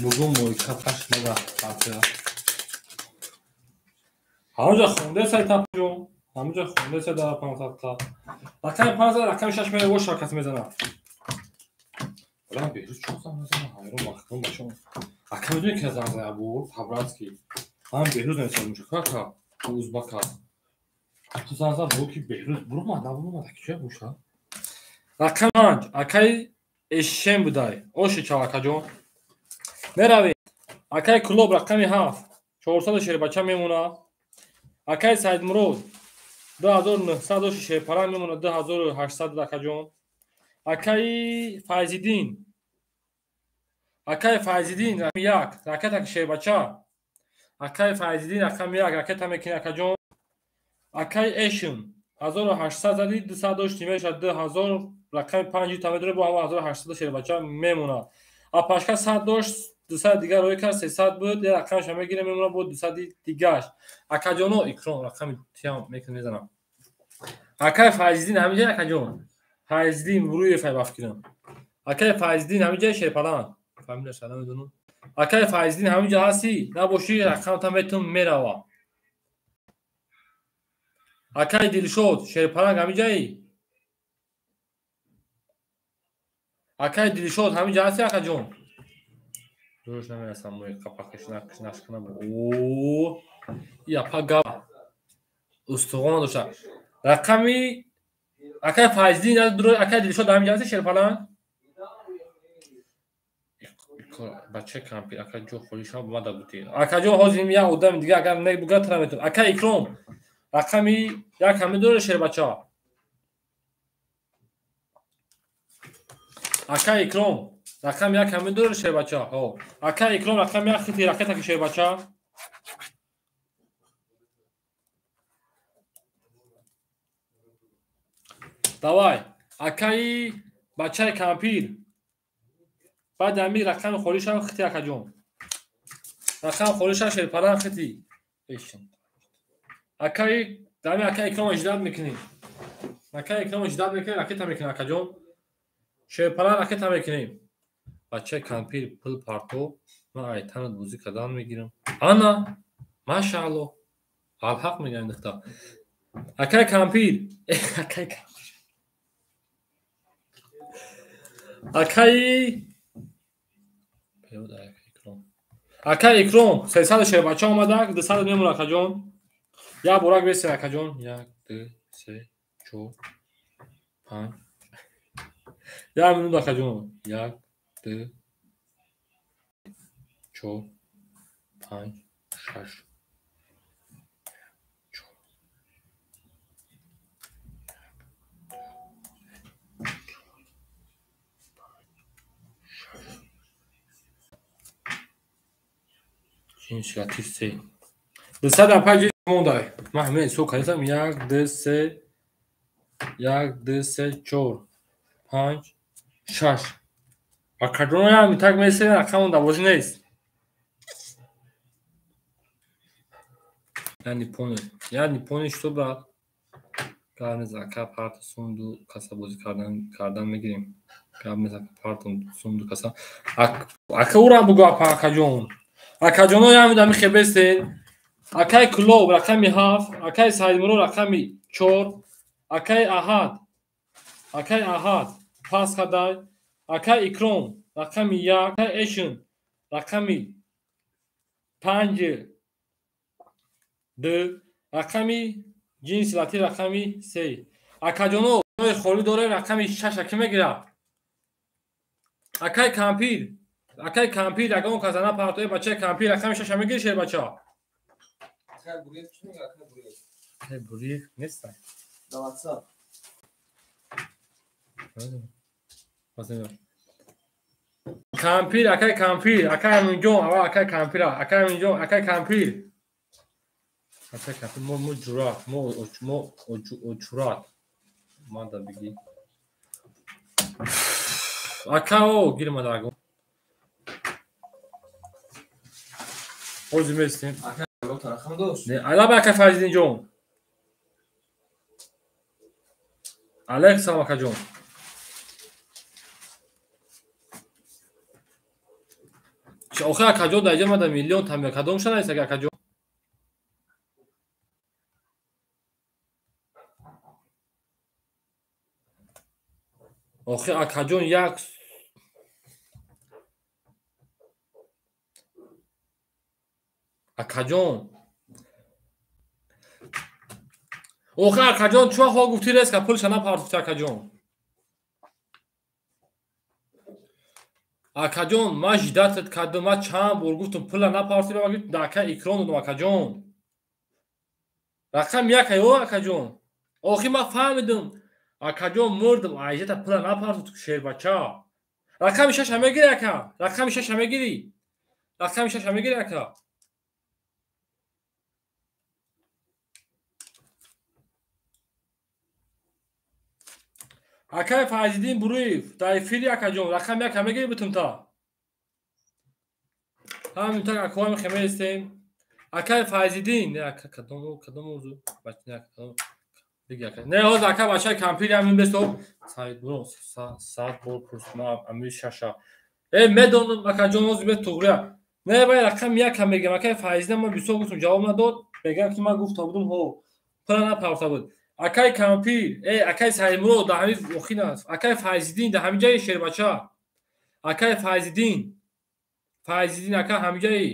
Бугун моҳи қапаш мага партия. Ҳамонҷа хондесай тапҷон, ҳамонҷа хондесай дар 500 та. Рақами 500 рақами 6 мере воша кас мезанад. Балам Беҳрӯз чор зан мезанад, ҳайрон вақтон бачон. Ака медонӣ ки зан зая бур, по-братски. Ман Беҳрӯз намесозам муша, кака, узбака. Ту зан зад бур ки Беҳрӯз буромад, набуромад, аки чия буша? Рақами 5 акаи эшшен будай. Оши чав акаҷон. Меравем. Акаи Кулоб рақами 7 400 шербача мемонад. Акаи Саидмурод 2900 оши шерпара мемонад 2800 акаҷон. Акаи Файзиддин. Акаи Файзиддин рақами 1 ракета шербача. Акаи Файзиддин рақами 1 ракета мекунӣ акаҷон. Акаи Эшн 1800 зади 200 дошти мешавад 2000 рақами 5 та медорад бо ҳама 1800 шербача мемонад. Апашка 100 дошт 200 дигар рӯй кард 300 буд, як рақамашро мегирем мемонад бо 200 дигаш. Акаҷоно Икром рақами тиям мекунам мезанам. Акаи Файзиддин ҳамиҷа акаҷон. Файзиддин Буруев ай бафкирам. Акаи Файзиддин ҳамиҷа шерпалан. Фамилияш намедонам. Акаи Файзиддин ҳамиҷа ҳастӣ? Набошӣ рақамта метун мерава. Акаи Дилшод шерпаланг ҳамиҷаӣ? Акаи Дилшод ҳамиҷа ҳастӣ акаҷон? Дурӯш намерасам мои қапақиш нашканам. О, япа гап. Устуғон дошта. Рақами акаи Файзиддин акаи Дилшод ҳамиҷа ҳастӣ шерпаланг? Бачаи кампир ака ҷо холӣ шава мада бутӣ. Акаҷон ҳозир як одами дига агар не буга тра метун. Ака Икром рақами як ҳами дора шербача. Ака Икром рақами як ҳами дора шербача. Ҳо. Ака Икром рақами як хити ракета ки шербача. Давай. Акаи бачаи кампир. Баъд ҳами рақами холишам хити акаҷон. Рақами холишам шерпалан хити. Акаи дами ака Икром ждат мекунем. Ака Икром ждат мекунем, ракета мекунем акаҷон. Шерпалан ракета мекунем. Бачаи кампир пул парто, ман айтанат бозӣ кардан мегирам. Ана, машаалло. Алҳақ мегӯям духта. Акай кампир. Акай кампир. Акай Акай Икром, 300 шербача омадак, 200 мемон акаҷон. Як борак бесен акаҷон. 1 2 3 4 5. Як минут акаҷон. 1 2 4 5 6. Ҷинси латиф се. 205 мондай. Ман ҳамин ҳисоб кардам. 1 2 3 1 2 3 4 5 6. Акаҷон так месен, рақамон давозӣ нест. Я не понял. Я не понял, что брат. Гап нест, ака парта сум ду каса бозӣ кардан мегирем. Гап нест, ака парта сум ду каса. Ака ура бугӯ апа акаҷон. Акаҷоно ям дами хебестен. Акай Кулоб рақами 7, акай Саидмурод рақами 4, акай Аҳад, акай Аҳад пас кадай, акай Икром рақами 1, акай Эшн рақами 5 2, рақами ҷинси латиф рақами 3. Акаҷоно холӣ дорем рақами 6 ки мегирад? Акай кампир, акай кампир ягон каса напартои бачаи кампир рақами 6 мегири шербача? Акай Буриев чӣ мегӯяд? Акай Буриев. Акай Буриев нестай. Дар WhatsApp. Кампир, акай кампир, акай Аминҷон, аввал акай кампира, акай Аминҷон, акай кампир. Акай кампир, мо ҷурат, мо очурат. Мада бигӣ. Ака о, гир мада агон. Ҳозир местем. Акай рақам дошт? Не, алаба акай Фаридинҷон. Алейк салом акаҷон. Охир акаҷон дар инҷа мада миллион тамя кадом шанаист акаҷон? Охир акаҷон як акаҷон. Охир акаҷон чӣ вақт гуфтӣ реска пулша напартофти акаҷон? Акаҷон ман жидатат кардам, ман чанд бор гуфтам пула напартофти, ман гуфтам ака Икром додам акаҷон. Рақам як ё акаҷон. Охир ман фаҳмидам акаҷон мурдам, айжата пула напартофт шербача. Рақами 6 мегири ака? Рақами 6 мегири? Рақами 6 мегири ака? Акай Файзиддин Буруев дар эфири акаҷон рақами 1 мегири бутунта. Ҳамин так акоҳои хеместем. Акай Файзиддин, не ака кадом кадом мавзӯ? Не кадом дига ака. Не ҳозир ака бачаи кампири ҳамин бесто Саидмурод сад бор пурсма амир шаша. Э медонам акаҷон ҳозир бе туғрия. Не бай рақами 1 мегирам. Акай Файзиддин ман бисёр гуфтам ҷавоб надод. Мегам ки ман гуфта будам ҳо. Пула напарта буд. Акай кампир, э акай Саидмурод дар ҳамин охин аст. Акай Файзиддин дар ҳамин ҷаи шербача. Акай Файзиддин. Файзиддин ака ҳамин ҷаи.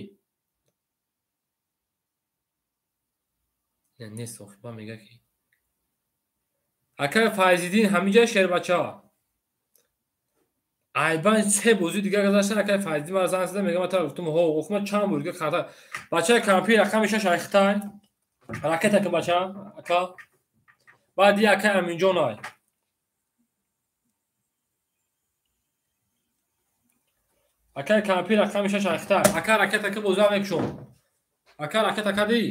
Не нест охир ба мега ки. Акай Файзиддин ҳамин ҷаи шербача. Айбан се бозӣ дигар гузаштан акай Файзиддин мара занг зада мега ман тара гуфтам ҳо охир ман чанд бор дигар карта. Бачаи кампир рақами 6 айхтай. Ракета кун бача ака. Баъди акай Аминҷон ай. Акай кампир рақами 6 айхтай. Ака ракета ки бозиам мекушом. Ака ракета кадӣ?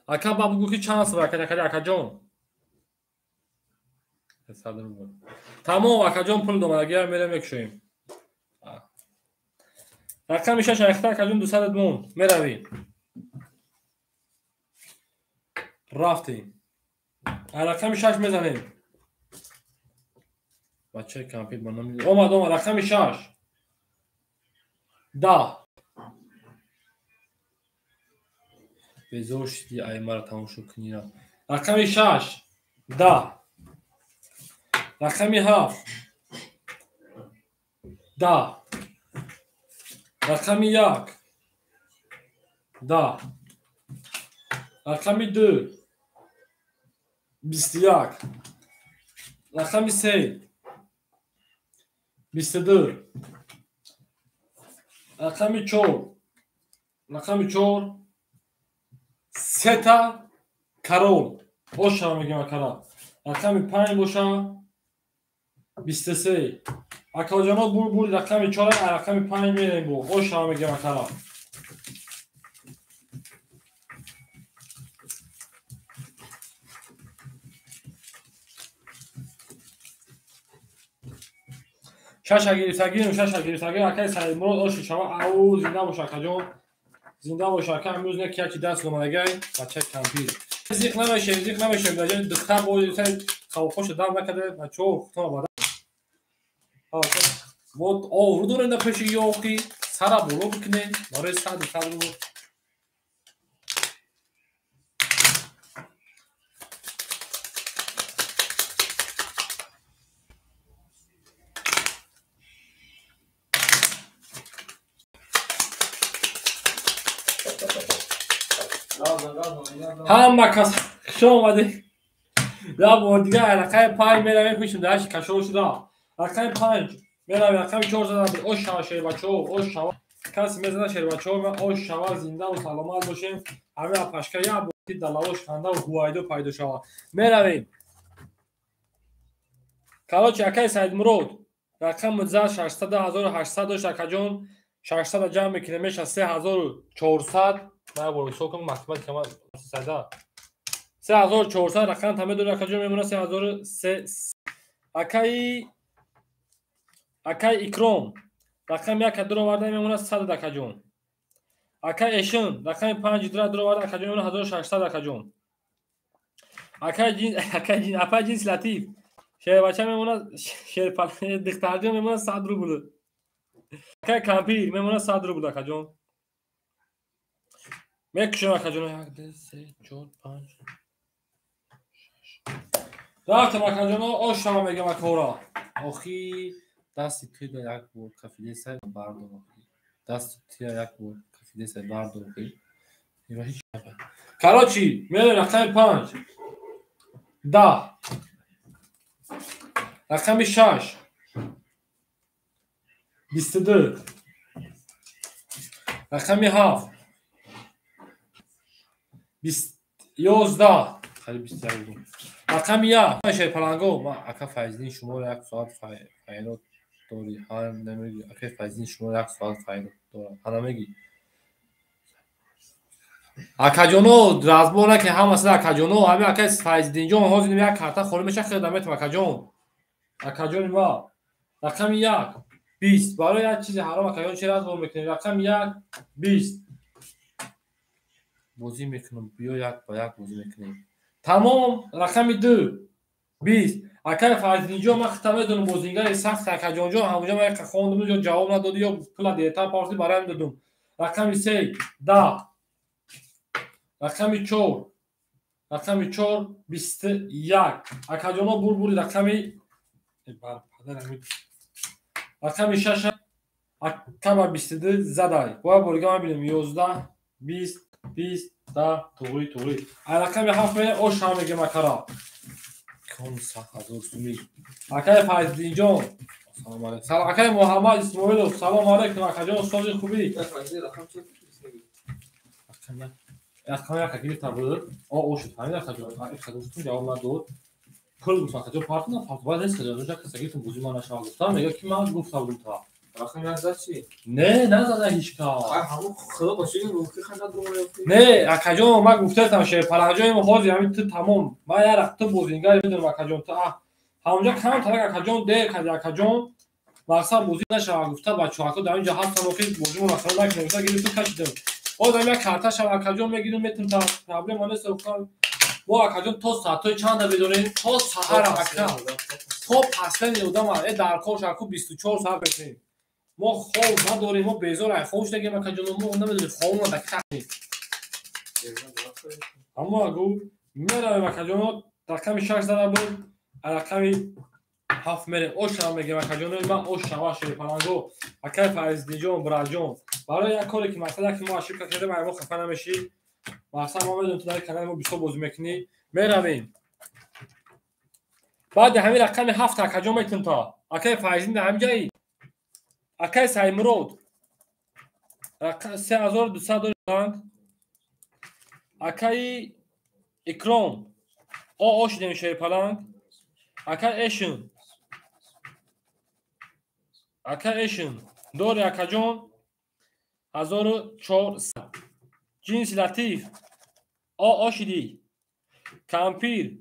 Ака ба бугӯ ки чанд сум ракета кадӣ акаҷон? Тамом акаҷон пул домадагиам мерем мекушоем. Рақами 6 айхтай акаҷон 200 мон. Меравем. Рафтем. Рақами 6 мезанем. Бачаи кампир ба номи омад, омад рақами 6. 10. Безор шидӣ ай мара тамошо кунира. Рақами 6 10. Рақами 7 10. Рақами 1 10. Рақами 2 21. Рақами 3 22. Рақами 4. Рақами 4 сета карол. Боша мегем акара. Рақами 5 боша 23. Акаҷоно бур рақами 4 рақами 5 мерем бо. Боша мегем акара. Шаша гирифтагим, шаша гирифтагим, акай Саидмурод оши шава, ау зинда бош акаҷон. Зинда бош ака, имрӯз не ки даст омадагай, бача кампир. Зиқ намешем, зиқ намешем, даҷа духтар бо сай хавхоша дам накарда, бачаҳо хутона бада. Мо овру дорем дар пеши ёқи, сара боло бикунем, барои сад рубл. Ҳама кас хуш омадед. Як бор дигар рақами 5 меравем, пешим дарши кашол шуда. Рақами 5 меравем, рақами 4 зада. Ош шава шербачаҳо, ош шава. Касе мезана шербачаҳо, ош шава, зиндаву саломат бошем. Ҳамин апашка як бор далавош хандаву ҳувайдо пайдо шава. Меравем. Короче, акай Саидмурод, рақами зад 600 1800 дошт акаҷон. 600 ҷамъ мекунем, меша 3400. Ман бор ҳисоб кунам, математика ман сада. 3400 рақам та медонӣ акаҷон, мемонад 3003. Акай Икром рақами 1 дуроварда мемонад 100 акаҷон. Акай Эшин рақами 5 дуроварда акаҷон мемонад 1600 акаҷон. Акай ҷин апай ҷинс Латиф шербача мемонад, шерпал духтарҷон мемонад 100 рубл. Акай Кампир мемонад 100 рубл акаҷон. Мекушем акаҷон. 1 2 3 4 5 6. Рафтам акаҷоно, ош шава мегам акора. Охи дасти туя як бор кафидеса бардор. Дасти туя як бор кафидеса бардор. Короче, мерем рақами 5 10. Рақами 6 22. Рақами 7 11. Қариб 21. Рақами 1 шерпаланго. Ман ака Файздин шуморо як соат файрод дорӣ. Ҳа намегӣ. Ака Файздин шуморо як соат файрод дорам. Ҳа намегӣ. Акаҷоно разбор наки ҳама сада акаҷоно, ҳами ака Файздинҷон ҳозир як карта холӣ меша хеле даметам акаҷон. Акаҷони ма. Рақами 1 20. Барои як чизи ҳаром акаҷон чи разбор мекунем? Рақами 1 20. Бозӣ мекунам, биё як ба як бозӣ мекунем. Тамом, рақами 2 20. Акай Файздинҷон, ман хита медонам бозингари сахт акаҷонҷон, ҳамонҷо ман як хондум, ё ҷавоб надодӣ, ё пула дертар партӣ бароям додум. Рақами 3 10. Рақами 4. Рақами 4 21. Акаҷоно бурбури рақами рақами 6 акаба 22 задай. Боя борига ман бинем 11 20 20 10 туғри туғри. Ай рақами 7 мерем, ош ҳам мегем акара. Кон 1000 сумӣ. Акай Файздинҷон, салом алейкум. Салом акай Муҳаммад Исмоилов, салом алейкум акаҷон, устоди хубӣ. Рақами 1 гирифта буд. О шуд, ҳамин акаҷон. Акаҷон ҷавоб надод. Пул гуфт акаҷон, парт на парт. Баъд нест акаҷон, онҷа каса гирифтам бозӣ ман нашава гуфтам, мега ки ман гуфта будам та. Рақами 1 зад чӣ? Не, назада ҳеҷ кас. Ҳамон худо боши гуфт ки ханда дур. Не, акаҷон, ман гуфтаам шерпаланҷон ҳозир ҳамин ту тамом. Ман як рақт ту бозингари медонам акаҷон, ту ҳамонҷа кам тарак акаҷон дер карди акаҷон. Мақсад бозӣ нашава гуфта бачаҳо дар инҷа ҳастан охир бозимон ахир накунем гуфта гирифту кашидам. Ҳозир як карта шава акаҷон мегирим метум та проблема нест. Мо акаҷон то соатҳои чанда медонем? То саҳар ака. То паслени одам дар кор шаку 24 соат мекунем. Мо хоб надорем, мо безор ай хоб шудагем акаҷон, мо намедонем хобмон дар кахем. Ҳамо агу меравем акаҷоно, рақами 6 зада буд, рақами 7 мерем. Ошам мегем акаҷоно, ман ошам шерипаланго. Акай Файздинҷон, браҷон, барои як коре ки масала ки мо ошибка кардем, ай мо хафа намешӣ. Мақсад мо медонем ту дар канали мо бисёр бозӣ мекунӣ. Меравем. Баъди ҳамин рақами 7 акаҷон метун то. Акай Файздин дар ҳамин ҷаи. Акай Саймурод. 3200 доранд. Акай Икром. Ошидем шерипаланг. Акай Эшин. Акай Эшин. Дори акаҷон 1400. Ҷинси Латиф. Ошидӣ. Кампир.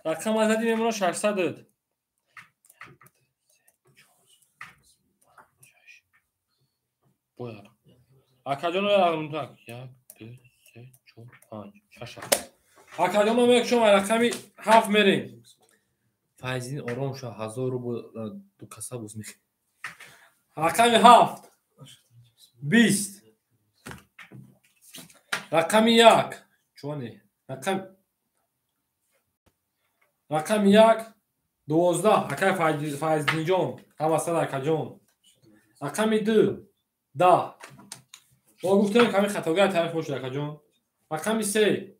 Рақам зади мемона 600. Бояд. Акаҷоно 1 2 3 4 5 6. Акаҷоно мекшом рақами 7 мерем. Файзин ором ша 1000 рубл ду каса буз мех. Рақами 7 20. Рақами 1 чоне. Рақами 1 12. Акай Файздинҷон, ҳамасад акаҷон. Рақами 2 10. Мо гуфтем ками хатогар таъриф бошад акаҷон. Рақами 3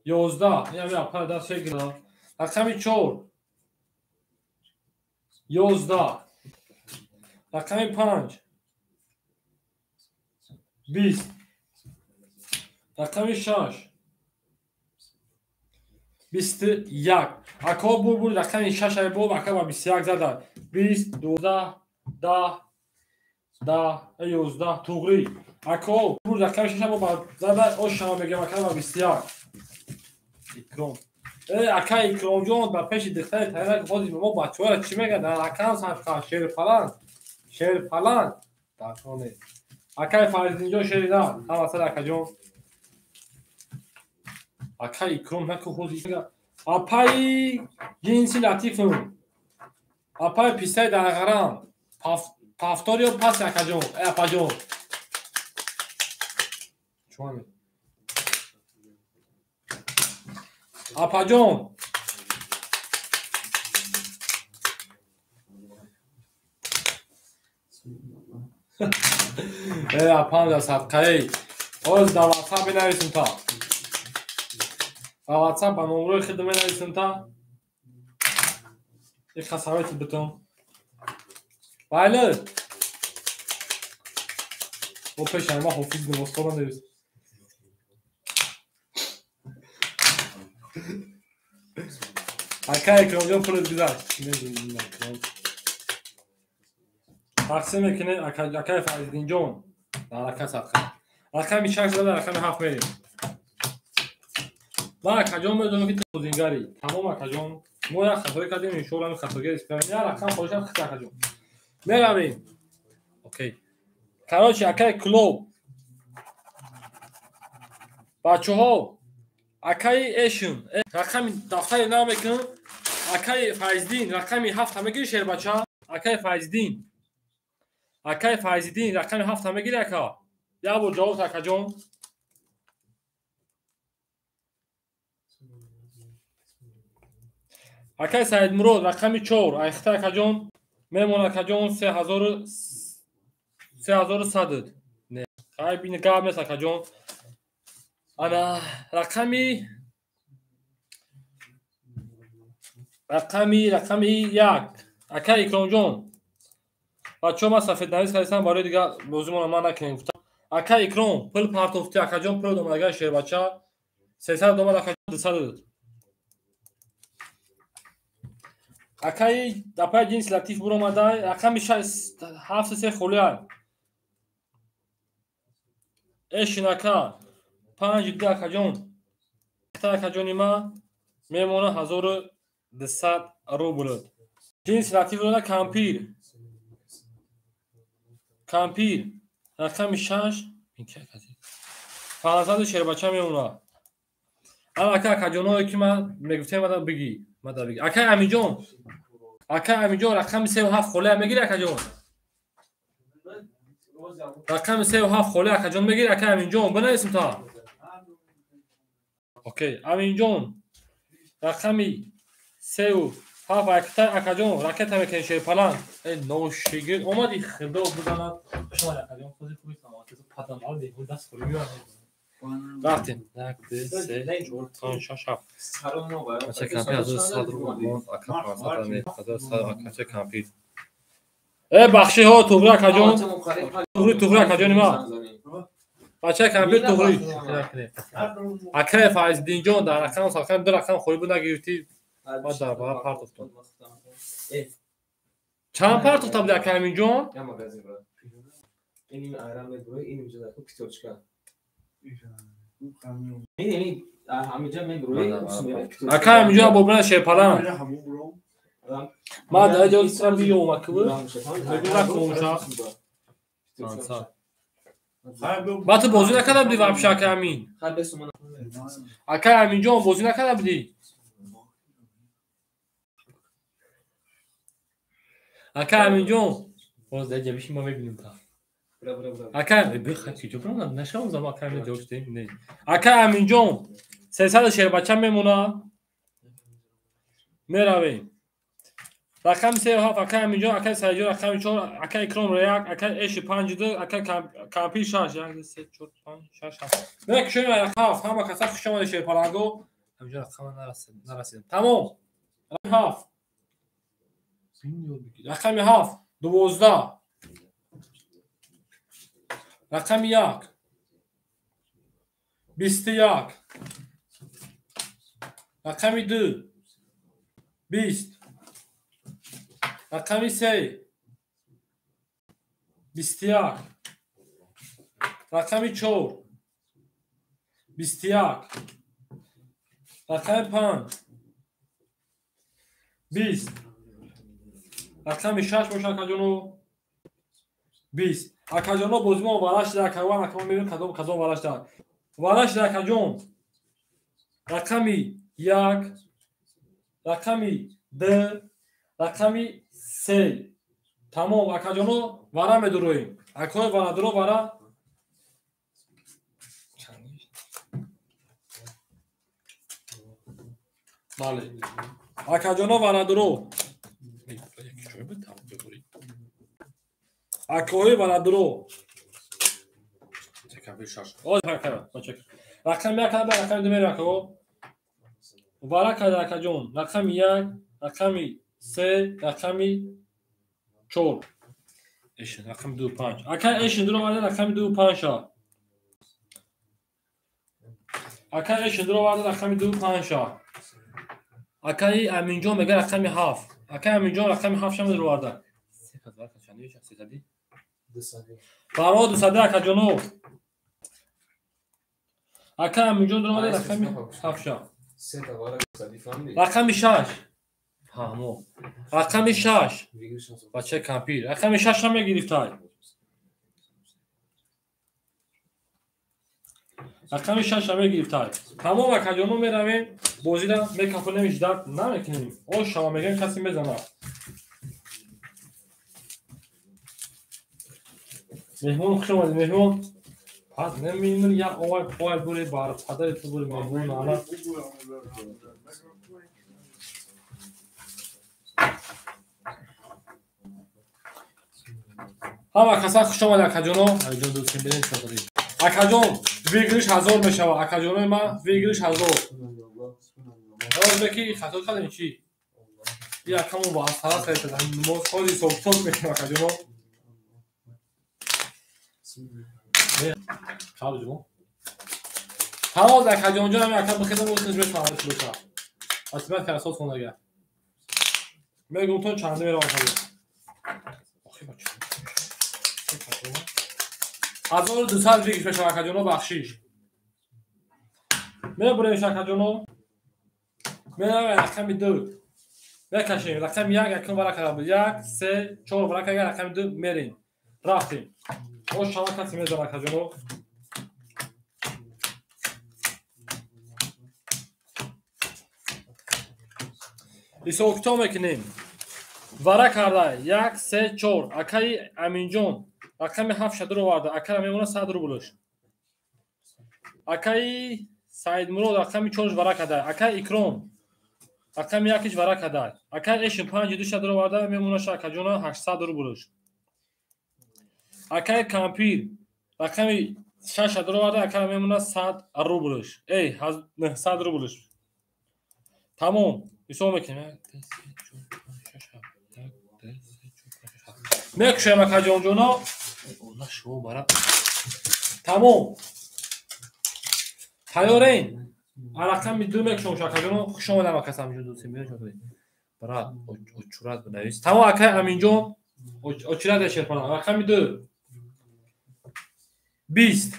11. Ин ҳами апа даст шегира. Рақами 4 11. Рақами 5 20. Рақами 6 21. Ако бур рақами 6 ай боб ака ба 21 зада. 20 12 10 10 11 туғри. Ако бур рақами 6 боб зада ошама мегем ака ба 21. Икром. Ака Икромҷон ба пеши духтари тайёр ҳозир мо бачаҳоро чӣ мегӯяд? Дар рақам садқа шерпаланг. Шерпаланг. Дар нест. Акай Фаридинҷон шерида. Ҳамасад акаҷон. Акай Икром наку ҳозир. Апаи ҷинси Латифум. Апаи писаи Дарғарам. Пафториё пас акаҷон. Апаҷон. Чуане. Апаҷон. Апам дар садқаи. Ҳоз дар WhatsApp менависем та. Дар WhatsApp ба номрои худ менависем та. Иха совети битум. Бале. О пешам ма ҳофиз Гулостона навис. Акай Икромҷон пулат гузашт. Тақсим мекунем акай Фаридинҷон. Дар рака садқа. Рақами 6 зада рақами 7 мерем. Ман акаҷон медонам ки ту бозингарӣ. Тамом акаҷон. Мо як хатое кардем, иншоалло ҳамин хатогиро исправим. Як рақам хоҳишам хит акаҷон. Меравем. Окей. Короче, акай клуб. Бачаҳо, акаи Эшин, рақами дафтари нав мекунам. Акаи Файздин, рақами 7 мегири шербача. Акаи Файздин. Акаи Файздин, рақами 7 мегири ака. Як бор ҷавоб акаҷон. Акаи Саидмурод, рақами 4, айхта акаҷон. Мемон акаҷон 3100. Не, хай бин гап нест акаҷон. Ана рақами 1. Акаи Икромҷон. Бачаҳо ман сафеднавис кардам барои дигар бозимонро ман накунем гуфтам. Акаи Икром пул партофти акаҷон пул омад агар шербача 300 омад акаҷон 200 дод. Акаи апаи ҷинси Латиф буромада рақами 6 7 3 холия. Эшин ака 5 2 акаҷон. Акаҷони ма мемона 1200 рубл. Ҷинси Латиф дода кампир. Кампир рақами 6 500 шербача мемона. Ана ака акаҷоное ки ман мегуфтем мада бигӣ. Мада бигӣ. Акаи Амиҷон. Акаи Амиҷон рақами 3 7 холия мегири акаҷон. Рақами 3 7 холия акаҷон мегири акаи Амиҷон. Бинависем та. Окей, Аминҷон рақами 3 7 акта акаҷон ракета мекунем шерпаланг. Э ношигир омади худо бизанад. Шумо акаҷон хози хуби саломатӣ падам ал беҳуд даст хӯри меорам. Рафтем. 1 2 3 4 5 6 7. Бача кампир 1100 рубл монд, ака 500 не, 1100 акача кампир. Э бахши ҳо туғри акаҷон. Туғри туғри акаҷони ма. Бача кампир туғри. Акай Файздинҷон дар рақам сарқам ду рақам холи буд нагирифтӣ. Ма дар бара партофтам. Чанд партофта буди акай Аминҷон? Акай Аминҷон бобина шерпаланг. Ма дар ҷо сира биёма киб. Мегӯям накунша. Ба ту бозӣ накарда будӣ вообще акай Амин? Акай Аминҷон бозӣ накарда будӣ? Акай Аминҷон боз дар ҷабиши ма мебинем та. Акай бихай чӣ ҷо нашавам зама акай Амин ҷавоб шудем не. Акай Аминҷон 300 шербача мемона. Меравем. Рақами 3 7 акай Аминҷон, акай Саидҷон рақами 4, акай Икром 1, акай Эши 5 2, акай Кампир 6. 1 2 3 4 5 6 7. Мена кушоем рақам 7. Ҳама каса хуш омадед шерпаланго. Аминҷон рақама нарасидем. Тамом. Рақами 7. Рақами 7 12. Рақами 1 21. Рақами 2 20. Рақами 3 21. Рақами 4 21. Рақами 5 20. Рақами 6 бошад акаҷоно 20. Акаҷоно бозимо вараш дар акаван акаван мебинем кадом кадом вараш дар. Вараш дар акаҷон рақами 1, рақами 2, рақами 3. Тамом акаҷоно вара медуроем. Акои варадуро вара бале. Акаҷоно варадуро. Акои варадуро. Рақами 1 када рақами 2 мерем акао. Вара када акаҷон. Рақами 1, рақами 3, рақами 4. Эшин рақами 2 5. Ака эшин дуро варда рақами 2 5 ша. Ака эшин дуро варда рақами 2 5 ша. Акаи Аминҷон мега рақами 7. Акаи Аминҷон рақами 7 ша дуро варда. Баро 200 акаҷоно. Ака Аминҷон дуро варда рақами 7 ша. Рақами 6. Фаҳмо. Рақами 6. Бачаи кампир. Рақами 6 ша мегирифтай. Рақами 6 ша мегирифтай. Тамом акаҷоно меравем, бозиро мекафонем, ждат намекунем. Ош шава мегӯем касе мезанад. Меҳмон хуш омадед, меҳмон. Пас намедонам як овай пой буре бар падари ту буре меҳмон ана. Ҳама каса хуш омадед акаҷоно. Айҷон дӯстем бинем чӣ кардем. Акаҷон, выигрыш 1000 мешавад. Акаҷонои ман выигрыш 1000. Ҳозир ки хато кардем чӣ? Ин акамон ба асара сар кард. Мо соли ҳисоб-китоб мекунем акаҷоно. Тамом акаҷонҷон ҳамин ака бихезам ӯ бефаҳмад чӣ бошад. Математика асос хондага. Мегӯм то чанде меравам акаҷон. Охи бача. 1200 выигрыш мешавад акаҷоно бахшиш. Мебурем акаҷоно. Меравем рақами 2. Мекашем рақами 1 якум вара карда буд. 1 3 4 вара карда рақами 2 мерем. Рафтем. Ош шава касе мезанад акаҷоно. Ҳисоб-китоб мекунем. Вара карда 1 3 4. Акаи Аминҷон рақами 7 ша дуро варда. Акара мемона 100 рублш. Акаи Саидмурод рақами 4 вара кадай. Акай Икром рақами 1 вара кадай. Акай Эшин 5 2 дароварда мемонаша акаҷона 800 рублш. Акай Кампир рақами 6 дароварда акай мемона 100 рублш. Эй, 900 рублш. Тамом. Ҳисоб мекунем. 1 2 3 4 5 6 7 1 2 3 4 5 6 7. Мекушем акаҷонҷоно. Ола шумо бара. Тамом. Тайёрен. Рақами 2 мекушем акаҷоно. Хуш омадам ака Самҷон дӯст меён. Брат, очурат бинавис. Тамом акай Аминҷон. Очурат шерпана. Рақами 2. 20.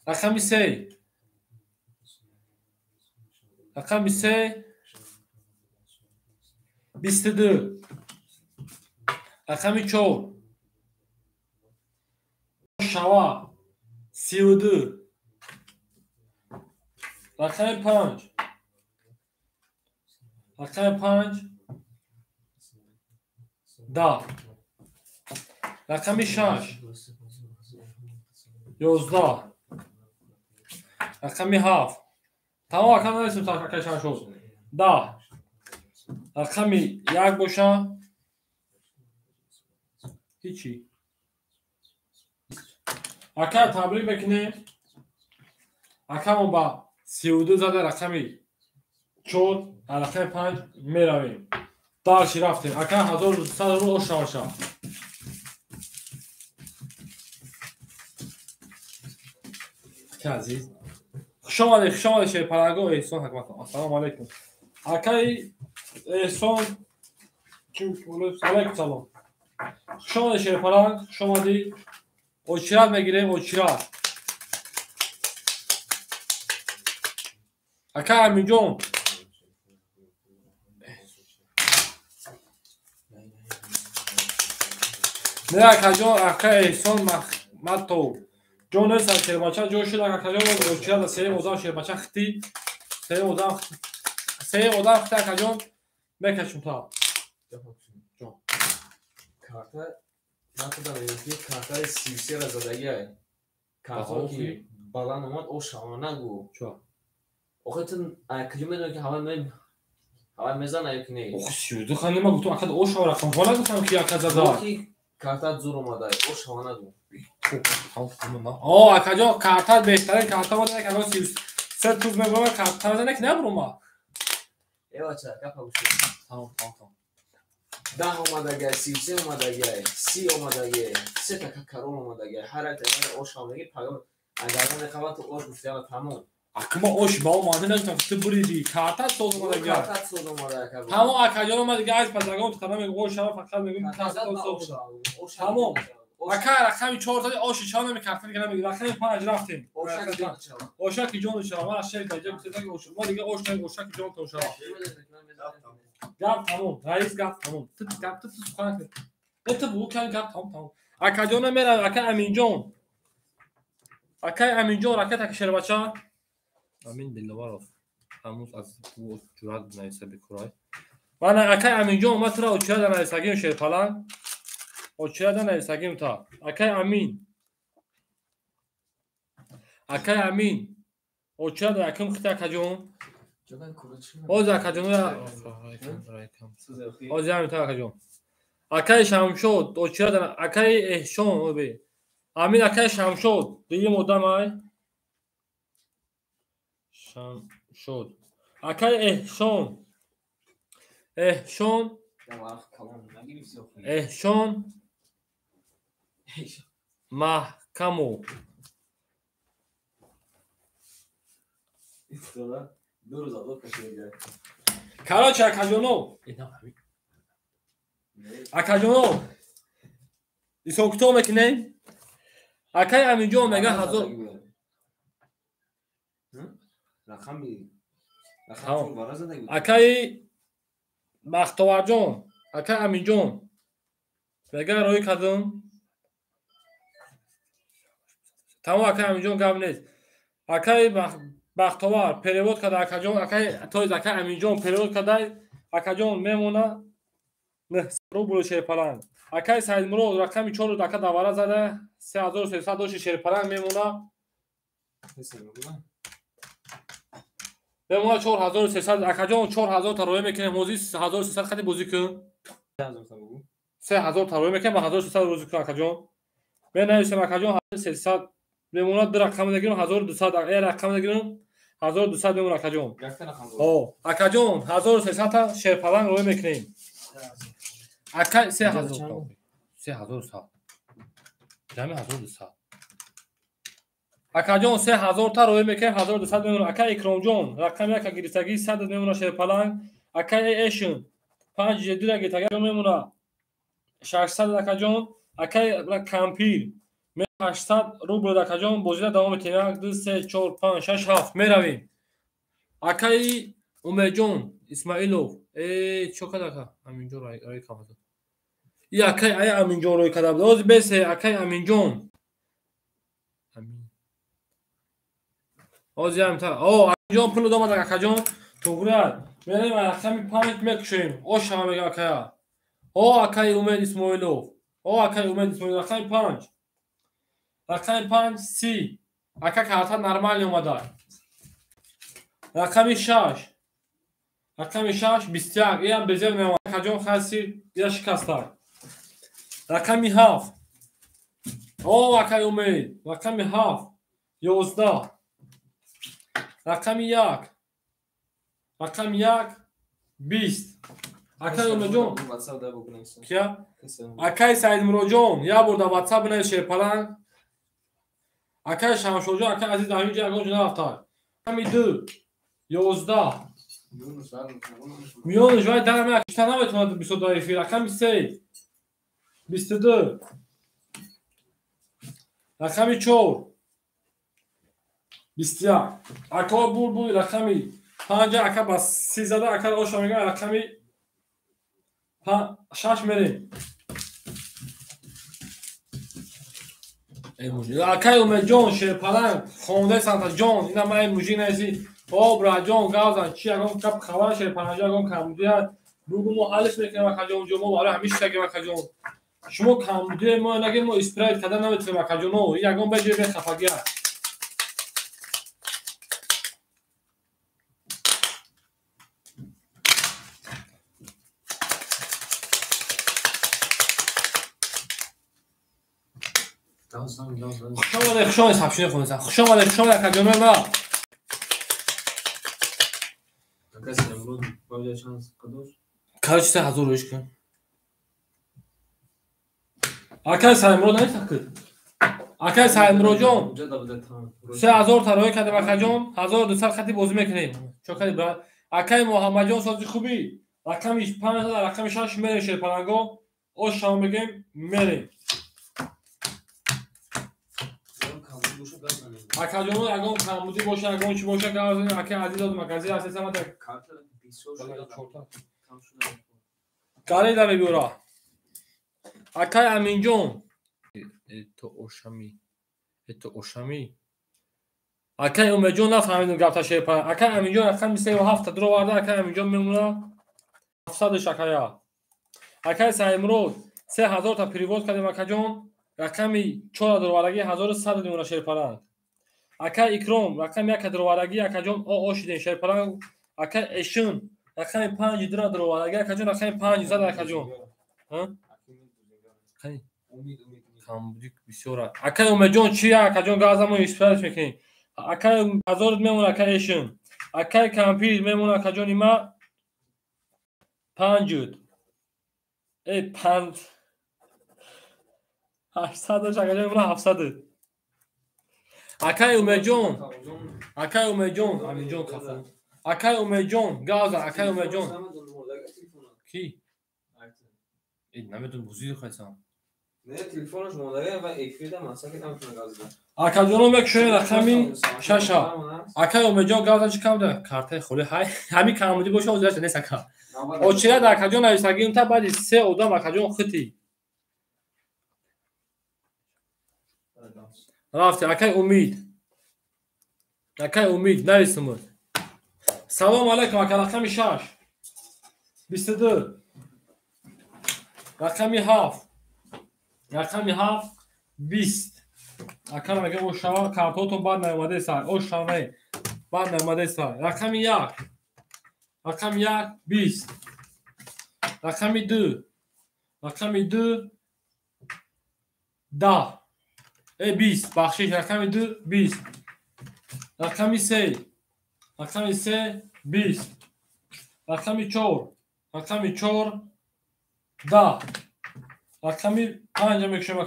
Рақами 3. Рақами 3. 22. Рақами 4. Шава 32. Рақами 5. Рақами 5. 10. Рақами 6. 11. Рақами 7. Тамом акам нарасим акай 6 10. Рақами 1 боша. Ҳичи. Ака табрик мекунем. Акамон ба 32 зада рақами 4, рақами 5 меравем. Дальше рафтем. Ака 1100 рубл ошаваша. Ака азиз. Хуш омадед, хуш омадед шерпаранго Эҳсон Ҳакматов. Ассалому алайкум. Акаи Эҳсон алайкум салом. Хуш омадед шерпаранг, хуш омадӣ. Очират мегирем, очират. Ака Аминҷон. Не акаҷон, ака Эҳсон Махматов. Ҷон нест шербача ҷо шуд акаҷон очират сеюм одам шербача хити. Сеюм одам хити акаҷон мекашум та. Ҷон. Карта накуда мегӯӣ картаи 33-ра задагиай. Картао ки баланд омад ошава нагӯ. Чо? Охе ту куҷо медонӣ ки ҳавай мезана ё ки не? Охе 32 хани ма гуфтам акад ошава рақам ҳо нагуфтам ки ака зада. Охи карта зур омадай ошава нагӯ. О акаҷон карта беҳтарин карта буда як ано 33 туз мебарам карта мезана ки набурума. Э бача гапа гӯш. Тамом тамом тамом. 10 омадагиай, 33 омадагиай, 30 омадагиай, сета карол омадагиай. Ҳар як таи ош омадаги пагон агар мехавад ту ош гуфтиама тамом. Акма ош ба омада нагуфтам ту буриди карта соз омадагиай. Карта соз омадагиай. Тамом акаҷон омадагиай аз пазагон ту мегӯ ош ама фақат мегӯ карта соз. Тамом. Ака рақами 4 зади оши чаро нами карта дига намегӯ. Рақами 5 рафтем. Ошаки ҷону шава. Ман шер даҷа гуфтам ки ош мо дига ош наг ошаки ҷон то шава. Гап тамом. Раис гап тамом. Ту гап ту сухан кун. Ту бу кан гап тамом тамом. Акаҷон мера ака Аминҷон. Акай Аминҷон ракета ки шербача. Амин Диловаров. Ҳамуз аз ҷурат нависа бикурай. Мана акай Аминҷон ма тура очирада нависагим шерпаланг. Очирада нависагим та. Акай Амин. Акай Амин. Очирада яким хита акаҷон. Оз акаҷон оз ҳамин та акаҷон. Акай Шамшод очирада акай Эҳсон оби. Амин акай Шамшод дуюм одам ай. Шамшод. Акай Эҳсон. Эҳсон. Эҳсон Маҳкамов. Короче, акаҷонов. Акаҷонов. Ҳисоб-китоб мекунем. Акай Аминҷон мега 1000 Акаи Бахтоварҷон, акай Аминҷон мега роҳӣ кардам. Тамом акай Аминҷон гап нест. Акаи Бахтовар перевод карда акаҷон, акай тоиз акай Аминҷон перевод карда акаҷон мемона 900 рубл шерпаланг. Акай Саидмурод рақами 4 ака давара зада 3300 доши шерпаланг мемона. Мемона 4300 акаҷон 4000 та роя мекунем. Ҳозир 1300 хати бозӣ кун. 3000 та роя мекунем, 1300 бозӣ кун акаҷон. Менависем акаҷон 1300 мемона ду рақам мегирем 1200 як рақам мегирем 1200 мемона акаҷон. О, акаҷон 1300 та шерпаланг роя мекунем. Ака 3000 3100. Ҷамъи 1200. Акаҷон 3000 та роя мекунем 1200 мемона. Ака Икромҷон рақами яка гирифтагӣ 100 мемона шерпаланг. Ака Эшин 5 ра гирифтагӣ мемона 600 акаҷон. Ака Кампир 800 рубл акаҷон. Бозида давом метем. 1 2 3 4 5 6 7 меравем. Акаи Умедҷон Исмаилов чо кард ака? Аминҷон рой кард. И акаи ай Аминҷон рой карда буд. Ҳозир бесе акаи Аминҷон. Ҳозир ҳам та. О, Аминҷон пул омад акаҷон. Туғрат. Меравем рақами 5 мекушем. Ошама мега акая. О, акаи Умед Исмоилов. О, акаи Умед Исмоилов рақами 5. Рақами 5 30. Ака карта нормально омада. Рақами 6. Рақами 6 21. Иам безер меомад. Акаҷон хаси я шикаста. Рақами 7. О, акаи Умед. Рақами 7 11. Рақами 1. Рақами 1 20. Акаи Умедҷон. Кия? Акаи Саидмуроджон, як бор дар WhatsApp бинавис шерпаланг. Акаи Шамшоджон, акаи Азиз ҳамин ҷо ягон ҷо нарафта. Рақами 2 11. Миёнаш вай дар мекушта наметавонад бисёр дар эфир. Рақами 3 22. Рақами 4 21. Ака булбул рақами 5 ака ба 30 зада ака оша мегӯяд рақами 6 мерем. Акаи Умедҷон шерпаланг хондаи Сантаҷон ина ман мужик наиси. О, браҷон гавзан чи ягон гап хабар шерпаланг ягон камбудия бугу мо ҳаллиш мекунем акаҷон. Ҷо мо барои ҳамиш шагем акаҷон. Шумо камбудия мо нагем мо исправить карда наметавонем акаҷон. О, ягон ба ҷои бехафагия. Хуш омадед, хуш омадед, сабшине хонесан. Хуш омадед, хуш омадед акаҷонои ма. Короче, 3000 роиш кун. Акаи Саидмурод наиста куд. Акаи Саидмуроджон 3000 та роӣ кардем акаҷон, 1200 хати бозӣ мекунем. Чо кардӣ брат? Акаи Муҳаммадҷон сози хубӣ. Рақами 5 рақами 6 мерем шерпаланго. Ош шамо мегӯем мерем. Акаҷоно ягон камбудӣ боша, ягон чӣ боша, гавзанем. Акаи Азиз оз магазин аст, самада. Гареда мебиёра. Акаи Аминҷон. Это ошами. Это ошами. Акаи Умедҷон нафаҳмидем гапта шерпаланг. Акаи Аминҷон рақами 37 дуроварда, акаи Аминҷон мемона 700 акая. Акаи Саидмурод 3000 та перевод кардем акаҷон. Рақами 4 дуровардаги 1100 мемона шерпаланг. Акаи Икром рақами 1 дуровардаги акаҷон о шидем шерпаланг. Акаи Эшин рақами 5 дуровардаги акаҷон рақами 5 зад акаҷон. Камбудӣ бисёр. Акаи Умедҷон чи акаҷон газамо исправить мекунем. Акаи 1000 мемона акаи Эшин. Акаи Кампир мемона акаҷони ма 5 5 800 акаҷон мемона 700. Акаи Умедҷон, акаи Умедҷон, Аминҷон кафо. Акаи Умедҷон, газа, акаи Умедҷон. Ки? Намедонам бозӣ хайсам. Не, телефонаш мондага ва эфирда масаки наметавона газда. Акаҷоно мекушоем рақами 6. Акаи Умедҷон газа чӣ камда? Картаи холи ҳай. Ҳамин камбудӣ боша озираш нест ака. Очира дар акаҷон нависагим та баъди 3 одам акаҷон хити. Рафти акаи Умид. Акаи Умид нависумуд. Салом алайкум ака рақами 6. 22. Рақами 7. Рақами 7 20. Ака мегӯям ошава картотон баъд наомадеса. Ошава. Баъд намадеста. Рақами 1. Рақами 1 20. Рақами 2. Рақами 2 10. 20. Бахшиш, рақами 2 20. Рақами 3. Рақами 3 20. Рақами 4. Рақами 4 10. Рақами 5 мекушем.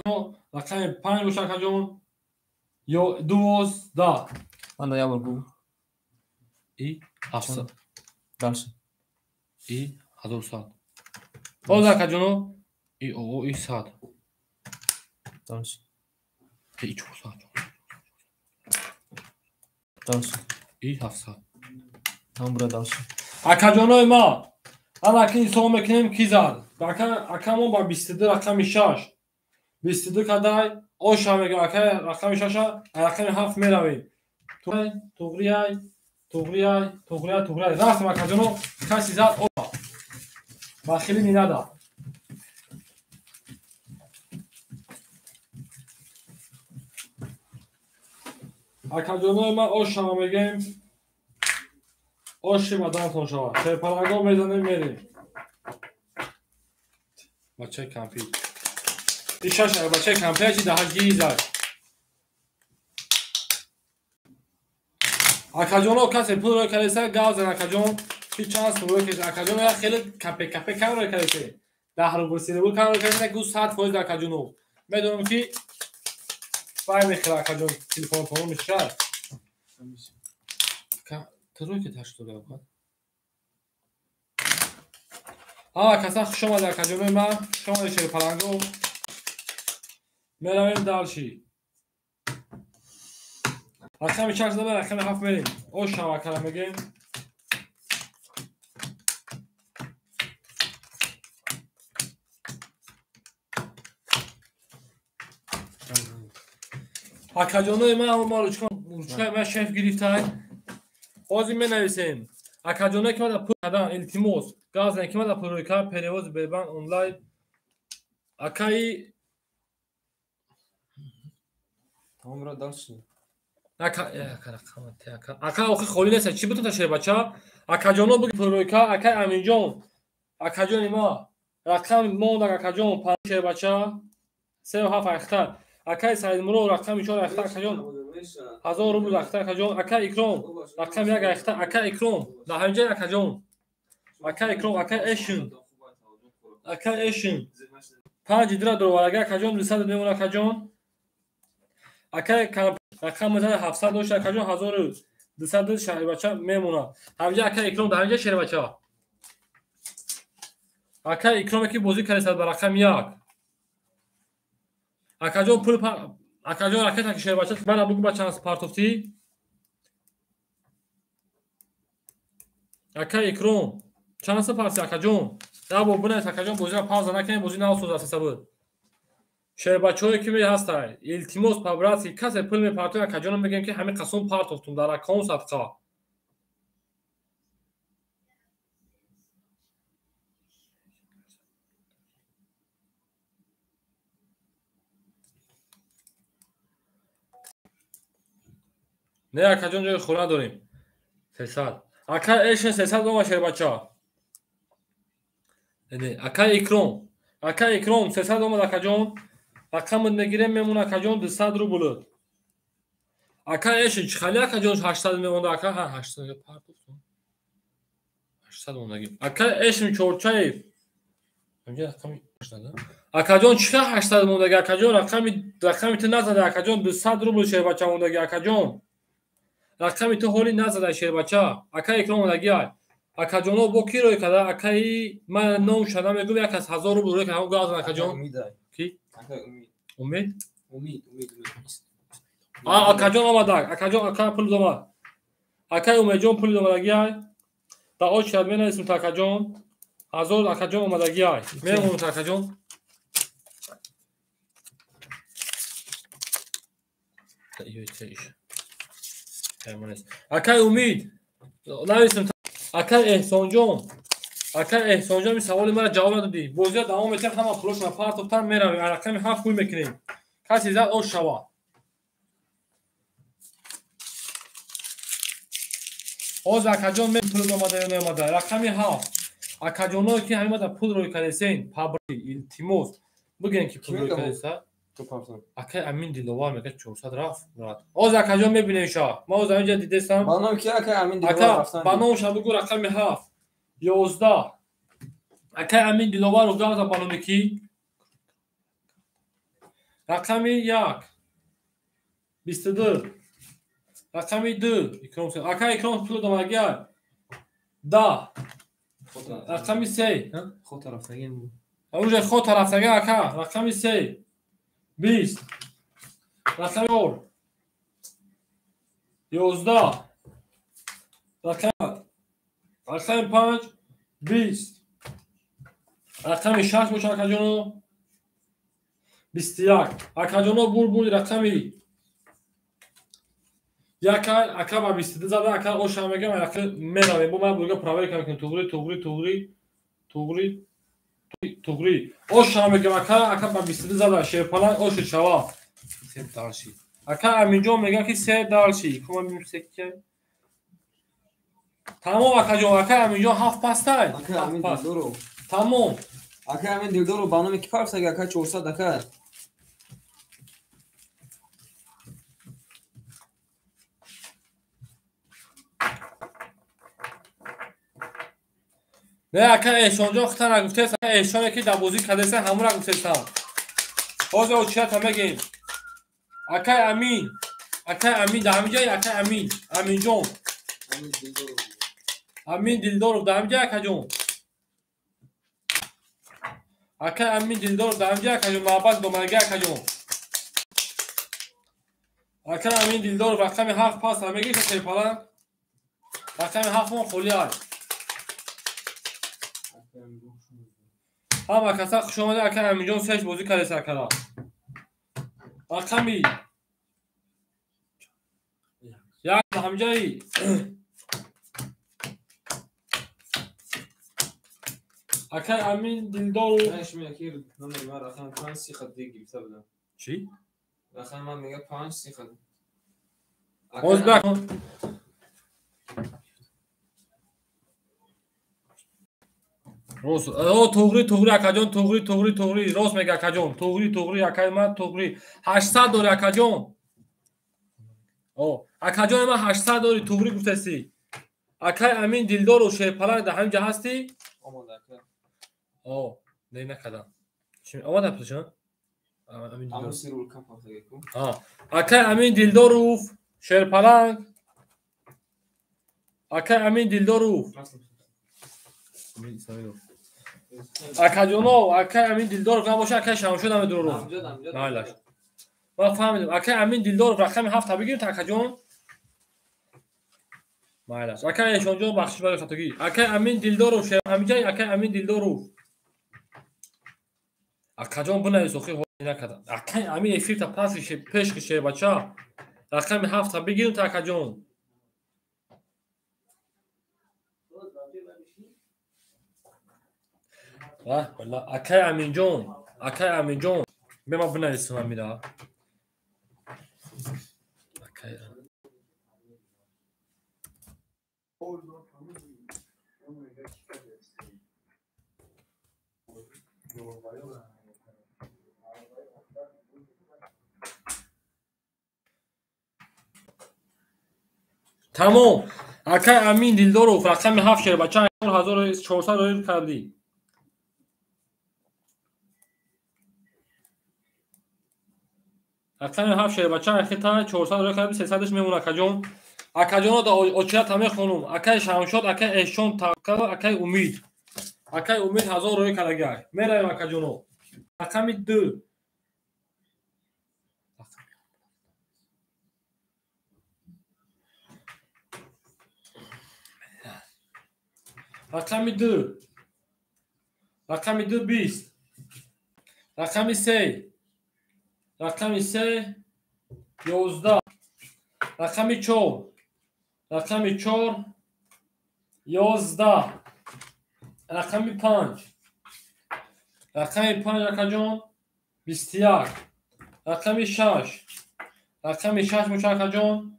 Рақами 5 боша акаҷон. Ё 12. Манда як бор гӯ. И 700. Дальше. И 1100. Боз акаҷоно. И о и 100. Дальше. И 400. Дальше. И 700. Там бура дальше. Акаҷонои ма, ана ки ҳисоб мекунем ки зад. Акамон ба 22 рақами 6. 22 кадай оша мегӯям ака рақами 6 рақами 7 меравем. Туғрияй, туғрияй, туғрияй, туғрияй. Рафтем акаҷоно, каси зад оша. Ба хеле нинада. Акаҷонои ман ошама мегӯем. Оши баданатон шавад. Шерпаланго мезанем мерем. Бачаи кампир. И шаш бачаи кампир чи даҳа гизад. Акаҷоно касе пул рӯй кардеса гав зан акаҷон. Ки чанд сум рӯй кардеса акаҷон я хеле капе капе кам рӯй кардесе. 10 рубл 30 рубл кам рӯй кардеса ку 100% акаҷоно. Медонам ки вай мехӯрад акаҷон телефон фон мешавад. Ту рӯй ки ташт дора. Ҳама каса хуш омада акаҷонои ман, хуш омада шерпаланго. Меравем далши. Рақами 6 зада, рақами 7 мерем. Ош шава акара мегем. Акаҷонои ман, ма ручкаи ман шеф гирифтай. Ҳозир менависем. Акаҷоное ки мада пул кардан, илтимос. Гав зан ки мада пул рӯй кард, перевози Бербанк онлайн. Акаи Тамом бура дальше. Ака, ака, ака, охи холӣ нест. Чӣ бутун ташер бача? Акаҷоно буги пул рӯй кард, акаи Аминҷон. Акаҷони ма. Рақам мондак акаҷон, 5 шербача. 3 7 ахтар. Акаи Саидмурод рақами 4 ахтар акаҷон. 1000 рубл ахтар акаҷон. Акаи Икром рақами 1 ахтар акаи Икром. Дар ҳаминҷа акаҷон. Акаи Икром, акаи Эшин. Акаи Эшин. 5 дира дроварага акаҷон 200 мемон акаҷон. Акаи рақами 700 дошт акаҷон 1200 шербача мемонад. Ҳаминҷа акаи Икром дар ҳаминҷа шербача. Акаи Икроме ки бозӣ кардааст ба рақами 1. Акаҷон пул акаҷон ракета ки шербача мана бугу ба чанд партофтӣ. Акаи Икром чанд са партофтӣ акаҷон? Да бо бинавис акаҷон бозиро пауза накунем, бозӣ навсозад сесабуд. Шербачаҳое ки ҳастанд, илтимос по-братски касе пул мепартояд акаҷонам мегӯем ки ҳамин қасум партофтум дар аккаунт садқа. Не акаҷон ҷои хона дорем. 300. Ака Эшен 300 дома шербача. Не, ака Икром. Ака Икром 300 омад акаҷон. Рақамат мегирем мемон акаҷон 200 рубл. Ака Эшен чӣ хали акаҷон 800 мемонда ака? Ҳа 800 партофтум. 800 мондаги. Ака Эшен Чорчаев. Ҳамҷа рақами 800. Акаҷон чӣ хел 800 мондаги акаҷон? Рақами ту назада акаҷон 200 рубл шербача мондаги акаҷон. Рақами ту ҳоли назада шербача. Ака Икром мондаги ай. Акаҷоно бо ки рӯй карда? Акаи ман ном шада мегӯм як аз 1000 рубл рӯй карда. Гав зан акаҷон. Ки? Умид? Умид, Умид, Умид. Акаҷон омадак. Акаҷон ака пул омад. Акаи Умедҷон пул омадаги ай. Дар очерад менависем та акаҷон. 1000 акаҷон омадаги ай. Мемонем та акаҷон. Акаи Умид нависем. Акаи Эҳсонҷон. Акаи Эҳсонҷон ин саволи маро ҷавоб надодӣ. Бозиро давом метиҳем, ҳама пулошона партофтан меравем. Рақами 7 ҳуй мекунем. Касе зад ош шавад. Ҳозир акаҷон ме пул омада ё наомада. Рақами 7. Акаҷоно ки ҳамада пул рӯй кардесен, пабри илтимос. Бигӯен ки пул рӯй кардеса. Акай Амин Диловар мегӯяд 400 рафт, брат. Ҳозир акаҷон мебинем ша. Ман ҳозир инҷа дидесам. Ба ном ки акай Амин Диловар рафтан? Ба номша бигӯ рақами 7. 11. Акай Амин Диловар гузашта ба номи ки? Рақами 1. 22. Рақами 2. Икром. Акай Икром пул домагия. 10. Рақами 3. Хо тарафтаги. Уже хо тарафтаги ака. Рақами 3. 20. Рақами 4. 11. Рақами 5. 20. Рақами 6 боша акаҷоно. 21. Акаҷоно бур рақами яка ака ба 22 зада ака оша мегам ака меравем. Бо ман бурга проверка мекунем. Туғри туғри туғри туғри туғри. Оша мегам ака ба 22 зада шерпалан оши шава. Се дарши. Ака Аминҷон мегам ки се дарши. Кума бим секке. Тамом акаҷон, ака Аминҷон 7 пастай. Ака Амин Дилдоров. Тамом. Ака Амин Дилдоров ба номи ки парсага ака 400 ака. Не ака Эҳсонҷон хита нагуфтест, ака Эҳсоне ки дар бозӣ кардеса ҳамура гуфтестам. Ҳозир очията мегем. Акай Амин, акай Амин дар ҳамин ҷай, акай Амин, Аминҷон. Амин Дилдоров дар ҳамин ҷай акаҷон. Акай Амин Дилдоров дар ҳамин ҷай акаҷон, навбат домаги акаҷон. Акай Амин Дилдоров рақами 7 пас мегирӣ шерпалан. Рақами 7 мон холӣ аст. Ҳама каса хуш омадед, ака Аминҷон сеш бозӣ кардест акара. Рақами 1 ҳамҷаи акай Амин Дилдоров. Номери ман рақами 5 си хат гирифта будам. Чӣ? Рақами ман мега 5 си хат. Ҳозир бак. Рост. О, туғри, туғри акаҷон, туғри, туғри, туғри. Рост мега акаҷон. Туғри, туғри акай ман туғри. 800 дори акаҷон. О, акаҷон ман 800 дори туғри гуфтаси. Акай Амин Дилдоров шерпаланг дар ҳамин ҷа ҳастӣ? Омада ака. О, не накардам. Чӣ омада пулшон? Амин Дилдоров. Акай Амин Дилдоров шерпаланг. Акай Амин Дилдоров. Акаҷоно, акай Амин Дилдоров набоша, акай Шамшод Амидуров. Майлаш. Ман фаҳмидам. Акай Амин Дилдоров рақами 7 бигирем та акаҷон. Майлаш. Акай Эҳсонҷон бахшиш барои хатогӣ. Акай Амин Дилдоров ҳаминҷай, акай Амин Дилдоров. Акаҷон бинавис охир накардам. Акай Амин эфирта пас пеш ки шербача. Рақами 7 бигирем та акаҷон. Акай Аминҷон, акай Аминҷон, бема бинависам амира. Акай Тамом. Акай Амин Дилдоров рақами 7 шербача 4400 рӯй кардӣ. Рақами 7 шербача хита 400 рӯй кардӣ, 300-ш мемонад акаҷон. Акаҷоно да очирата мехонум. Акай Шамшод, акай Эҳсон, акай Умид. Акай Умид 1000 рӯй кардагай. Меравем акаҷоно. Рақами 2. Рақами 2. Рақами 2 20. Рақами 3. Рақами 3 11. Рақами 4. Рақами 4 11. Рақами 5. Рақами 5 акаҷон 21. Рақами 6. Рақами 6 боша акаҷон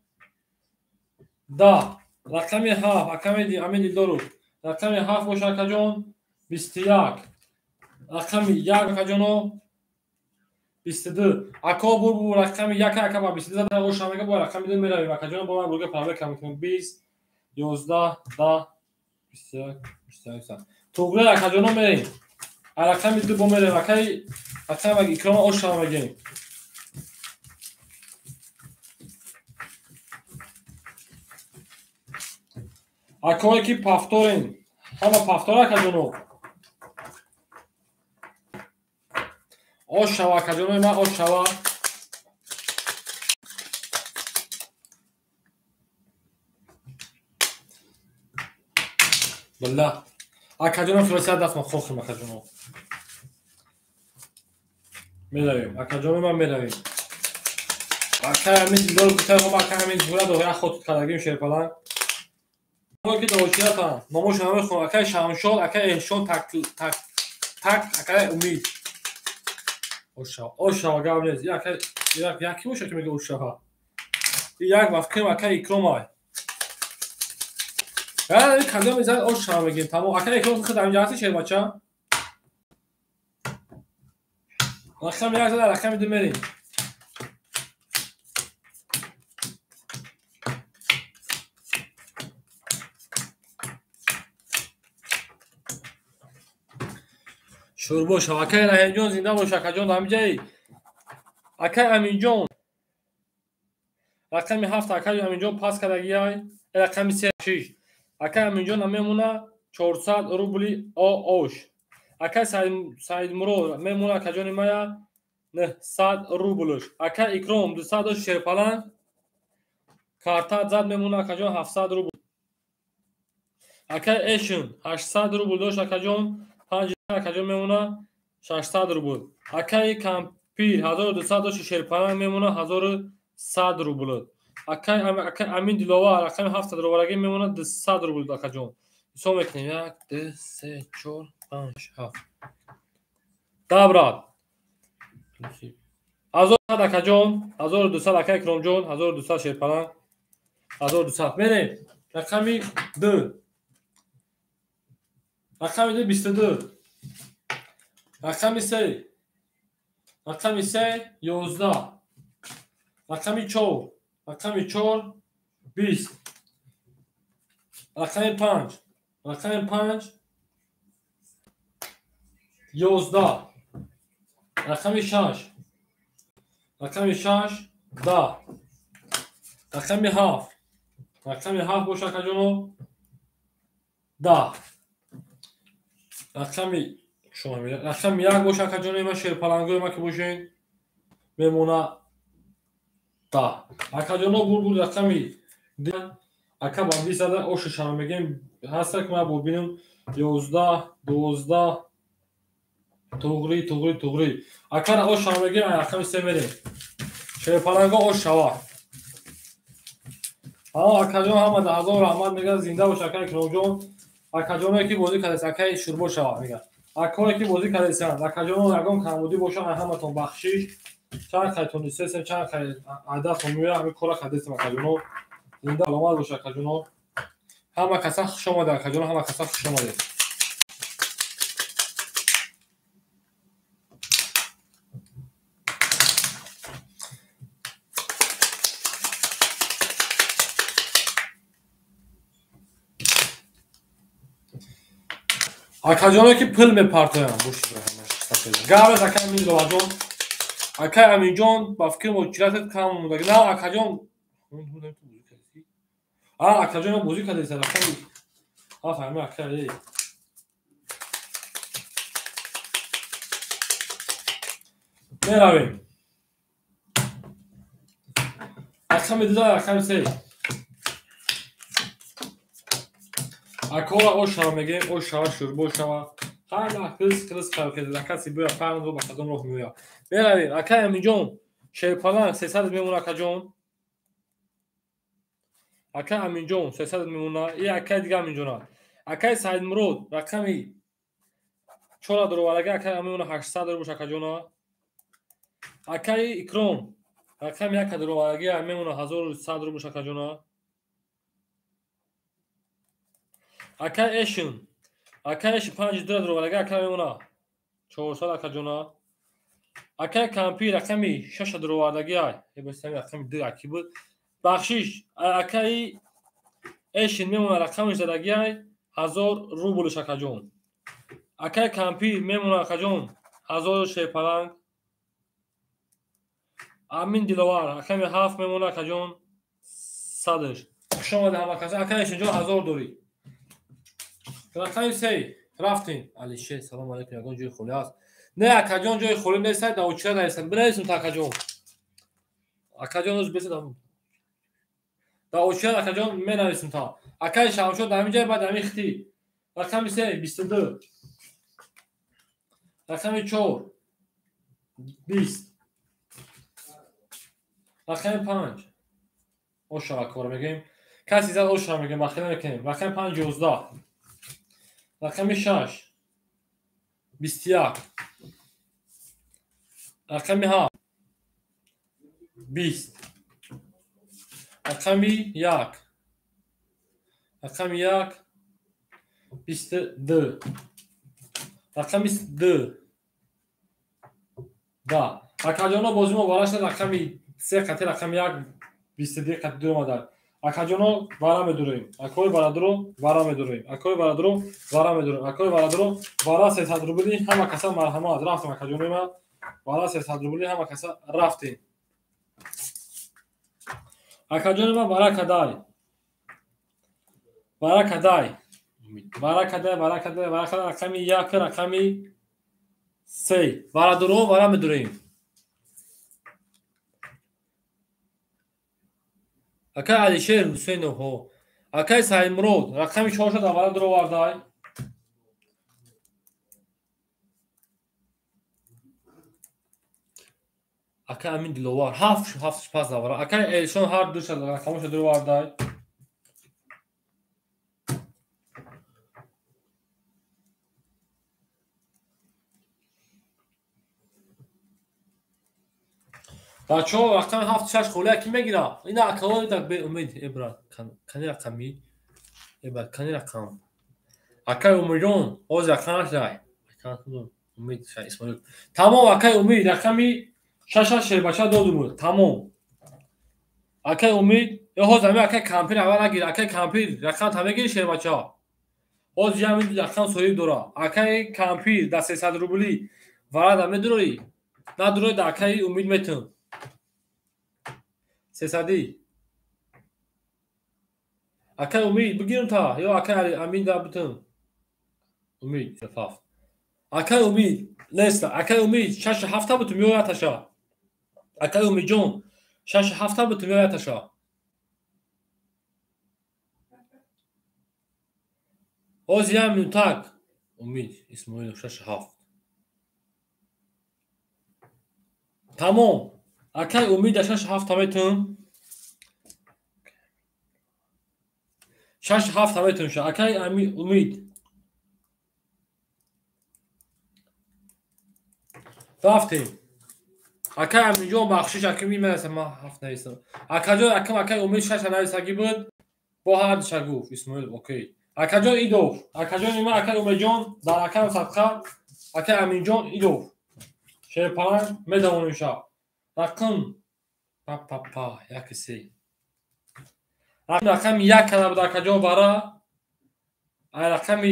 10. Рақами 7 аками Амин Дилдоров. Рақами 7 боша акаҷон 21. Рақами 1 акаҷоно 22. Ако бур рақами 1 ака ба 22 зада оша мега бо рақами 2 меравем акаҷоно бо ман бурга проверка мекунем. 20 11 10 21 21. Туғри акаҷоно мерем. Рақами 2 бо мерем акай рақами Икром оша мегем. Акое ки пафторен. Ҳама пафтор акаҷоно. Ош шава акаҷоно ман ош шава. Билла. Акаҷоно филосия даст ман хохим акаҷоно. Меравем. Акаҷоно ман меравем. Акай ҳамин дилдор гуфтам, акай ҳамин зура дора хот кардагим шерпаланг. Ки довочиятан номошо намехонам. Акай Шамшод, акай Эҳшон, так так так, акай Умид. Ошава, ошава гап нест. Акай яки боша ки мега ошава. Як вақт кем акай Икром ай. Я кадом мезад ошава мегем тамом. Акай Икром худ ҳаминҷа ҳасти шербача? Рақам як зада рақами ду мерем. Шурбо шава. Акай Раҳимҷон зинда бош акаҷон ҳаминҷаи. Акай Аминҷон. Рақами 7 акай Аминҷон пас кардагиай. Рақами 3 6. Акай Аминҷон мемона 400 рубли ош. Акай Саидмурод мемона акаҷони мая 900 рублш. Акай Икром 200 шерпаланг. Карта зад мемона акаҷон 700 рубл. Акай Эшин 800 рубл дошт акаҷон. 5 акаҷон мемона 600 рубл. Акай Кампир 1200 дошт шерпаланг мемона 1100 рубл. Акай Амин Диловар рақами 700 рублагӣ мемона 200 рубл акаҷон. Ҳисоб мекунем 1 2 3 4 5 7. Да брат. 1100 акаҷон, 1200 акай Икромҷон, 1200 шерпаланг, 1200. Мерем. Рақами 2. Рақами 2 22. Рақами 3. Рақами 3 11. Рақами 4. Рақами 4 20. Рақами 5. Рақами 5 11. Рақами 6. Рақами 6 10. Рақами 7. Рақами 7 боша акаҷоно 10. Рақами шумо рақами 1 боша акаҷоно ма шерпалангои ма ки бошен мемона 10. Акаҷоно бурбур рақами ака ба 20 зада ошу шава мегем ҳаста ки ман бубинам 11 12 туғри туғри туғри. Акара ош шава мегем рақами 3 мерем. Шерпаланго ош шава. Ҳа акаҷон ҳама да ҳазор раҳмат мегӯяд зинда бош акаи Икромҷон. Акаҷоное ки бозӣ кардааст акаи Шурбо шава мегӯяд. Акое ки бозӣ кардаистанд акаҷоно ягон камбудӣ боша ҳаматон бахшиш. Чанд хай тонистесем, чанд хай адатон меояд ҳамин кора кардастем акаҷоно. Зинда саломат бош акаҷоно. Ҳама каса хуш омада акаҷоно, ҳама каса хуш омадед. Акаҷоно ки пул мепартоянд гап акай Амин Диловарҷон. Акай Аминҷон ба фикри муҳоҷиратат кам мондаги. На акаҷон акаҷон бозӣ кардааст рақами ҳафт ҳами акай. Меравем. Рақами 2 рақами 3. Акора ош шава мегем, ош шава, шурбо шава. Ҳар қиз қиз қиз акаси буя фарму ба кадом роҳ меояд. Меравем. Акай Аминҷон шерпаланг 300 мемона акаҷон. Акай Аминҷон 300 мемона. И акай дига Аминҷона. Акай Саидмурод рақами 4 дуровараги акай мемона 800 рубл акаҷона. Акай Икром рақами 1 дуровараги мемона 1100 рубл акаҷона. Акай Эшин. Акай Эшин 5 ду дуровардаги ака мемона. 400 акаҷона. Акай Кампир рақами 6 дуровардаги ай. Эбастами рақами 2 аки буд. Бахшиш, акаи Эшин мемона рақами задаги ай 1000 рублш акаҷон. Акай Кампир мемона акаҷон 1000 шерпаланг. Амин Диловар рақами 7 мемона акаҷон 100. Хуш омадед ҳама каса. Акай Эшинҷон 1000 дорӣ. Рақами 3 рафтем. Алишер, салом алейкум. Ягон ҷои холӣ аст? Не, акаҷон, ҷои холӣ нест, давчира нависанд. Бинависем та акаҷон. Акаҷон оз бесед. Давчира акаҷон менависем та. Акаи Шамшод ҳамин ҷай баъд ҳамин хити. Рақами 3 22. Рақами 4 20. Рақами 5 ошава кор мегӯем. Каси зад ошава мегӯем, бахила мекунем. Рақами 5 11. Рақами 6 21. Рақами 7 20. Рақами 1. Рақами 1 22. Рақами 2 10. Акаҷоно бозӣ мо вара шуд. Рақами 3 қати рақами 1 22 қати 2 омаданд. Акаҷоно вара медурем. Акои барадуро вара медурем. Акои барадуро вара медурем. Акои барадуро вара 300 рубли ҳама каса марҳамат. Рафтем акаҷонои ман. Вара 300 рубли ҳама каса рафтем. Акаҷони ман вара кадай. Вара кадай. Вара кадай, вара кадай, вара кадай. Рақами 1, рақами 3. Барадуро вара медурем. Акай Алишер Ҳусейнов ҳо. Акай Саидмурод рақами 4 аввала дуровардай. Акай Амин Диловар 7 7 пас аввала. Акай Элшон ҳар ду рақамошо дуровардай. Бачаҳо рақами 7 6 холия ки мегирад? Ина акаҳо так беумед эбрат. Кани рақами? Эбрат, кани рақам? Акай Умидҷон, ҳозир рақамаш дай. Умид Исмоилов. Тамом акай Умид рақами 6 шербача додум. Тамом. Акай Умид, ҳозир ҳамин акай Кампир аввал нагир. Акай Кампир рақам та мегири шербача. Ҳозир ҳамин рақам соҳиб дора. Акай Кампир да 300 рубли варада медурӣ? Надурӣ да акай Умид метун. 300. Акай Умид бигирам та ё акай Амин да битун. Умид 7. Акай Умид неста. Акай Умид 6 7 битум ё яташа. Акай Умидҷон 6 7 битум ё яташа. Ҳозир як минутак. Умид Исмоилов 6 7. Тамом. Акай Умид 6 7 метун. 6 7 метун ша. Акай Умид. Рафтем. Акай Аминҷон бахшиш акай менависам ман 7 нависам. Акаҷон акам акай Умид 6 нависаги буд. Бо ҳар душа гуфт Исмоилов окей. Акаҷон Идов. Акаҷони ман акай Умидҷон дар акам садқа акай Аминҷон Идов. Шерпаланг медавонем ша. Рақам па 1 3. Рақами 1 кана буд акаҷон вара. Ай рақами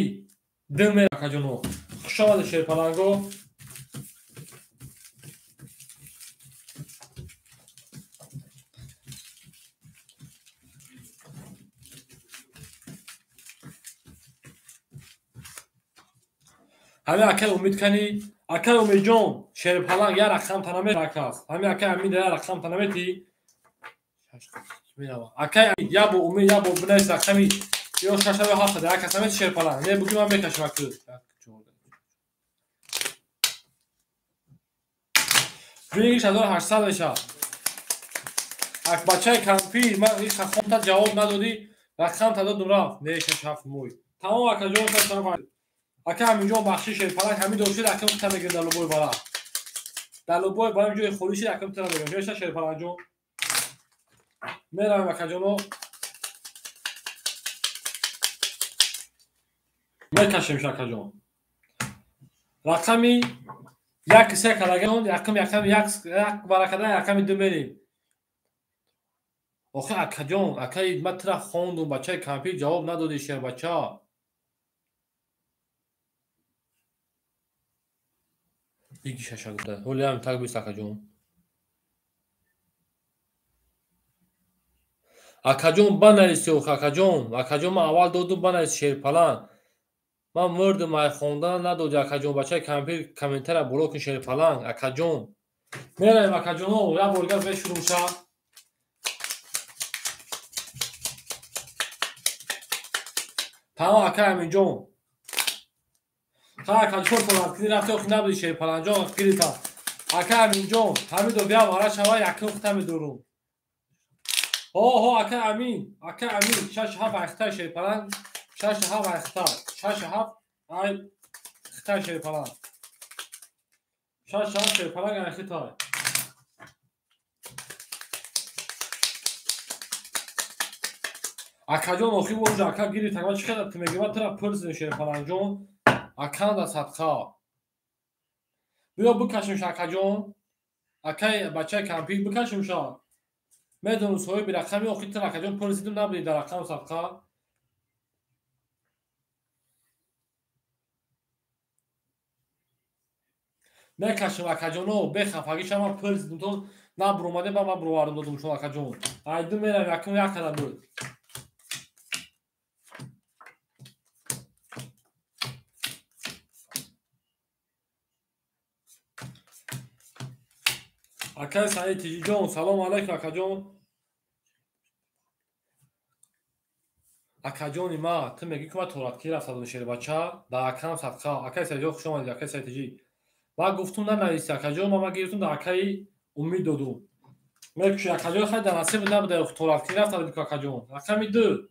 2 ме акаҷоно. Хуш омадед шерпаланго. Ҳамин акай Умид кани, акай Умидҷон шерпаланг як рақам та намеракаст. Ҳамин акай Амин як рақам та наметӣ. Акай як бо Умид як бо бинавис рақами ё 6 ё 7 як кас наметӣ шерпаланг. Не буги ман мекашам аку. Бигиш 1800 мешавад. Ак бачаи кампир ман ин хонта ҷавоб надодӣ, рақам та додум рафт. Не 6 7 мой. Тамом акаҷон 6 7. Ака Аминҷон бахшиш шерпаланг ҳамин дошт акам та мегирад дар лубои бара. Дар лубои бара ҷои холӣ шид акам та мегирад. Ҷои шерпалангҷон. Меравем акаҷоно. Мекашем акаҷон. Рақами 1 3 калагон, якм якм як як баракада яками 2 мерим. Охи акаҷон, акаи ма тира хондум, бачаи кампир ҷавоб надоди шербача. Биги шаша гуфта. Ҳоли ҳам так бист акаҷон. Акаҷон банависи охи акаҷон. Акаҷон ман аввал додум банависи шерпалан. Ман мурдум ай хондан надоди акаҷон. Бачаи кампир комментария боло кун шерпалан. Акаҷон. Меравем акаҷоно, як бор дигар бешурӯъ ша. Тамом ака Аминҷон. Ха акаҷон толадкини рафти охи набуди шерпаланҷон гирита. Ака Аминҷон, ҳамидо бия вара шава якум хута медорум. Ҳо ҳо ака Амин, ака Амин 6 7 айхта шерпалан, 6 7 айхта, 6 7 ай хита шерпалан. 6 7 шерпалан айхита. Акаҷон охи божа ака гири таква чӣ қадар ту мегӣ ма тура пурсидем шерпаланҷон. Аканда садқа. Биё бикашемш акаҷон. Акаи бачаи кампир бикашемша. Медонам соҳиби рақами охи тура акаҷон пурсидем набуди дар рақам садқа. Мекашем акаҷоно, бехафагиша ман пурсидем то набуромаде ба ман буровардам додум шумо акаҷон. Айду меравем якум як қадам буд. Акай Саид Тиҷиҷон, салом алайкум акаҷон. Акаҷони ма, ту мегӣ ки ма толадкӣ рафтадум шербача, дар акам садқа. Акай Саидҷон хуш омадед, акай Саид Тиҷӣ. Ма гуфтум нанависи акаҷон, ма гирифтум дар акаи Умид додум. Мекуши акаҷон, хай дар насиб набуда толадкӣ рафтадум ку акаҷон. Рақами 2.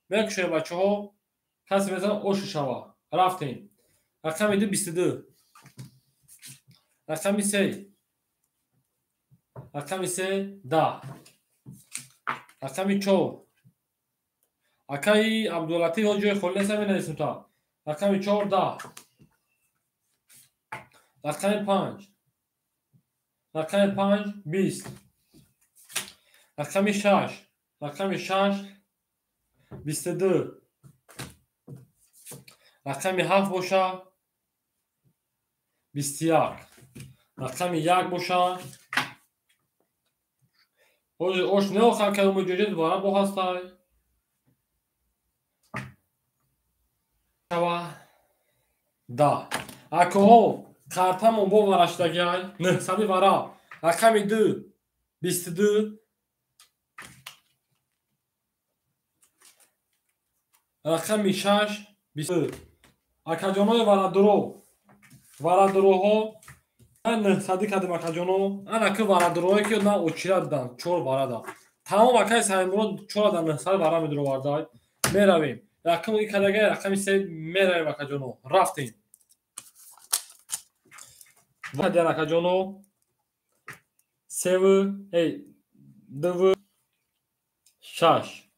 Мекушем бачаҳо, касе мезанад ошу шава. Рафтем. Рақами 2 22. Рақами 3. Рақами 3 10. Рақами 4. Акаи Абдулатиф ҳо ҷои холӣ нест, менависем та. Рақами 4 10. Рақами 5. Рақами 5 20. Рақами 6. Рақами 6 22. Рақами 7 боша 21. Рақами 1 боша. Ош неохар ка умедҷоҷа дубора бо ҳастай. Шава да. Акоҳо картамон бо вараштагиай 900 вара. Рақами 2 22. Рақами 6 22. Акаҷонои варадуро. Варадуроҳо 900 кардем акаҷоно. Ана ки варадуроҳое ки на очира диданд, 4 варада. Тамом акаи Саидмурод 4 да 900 вара медуровардай. Меравем. Рақами кадагай рақами 3 меравем акаҷоно. Рафтем. Вадян акаҷоно. 3 2 6.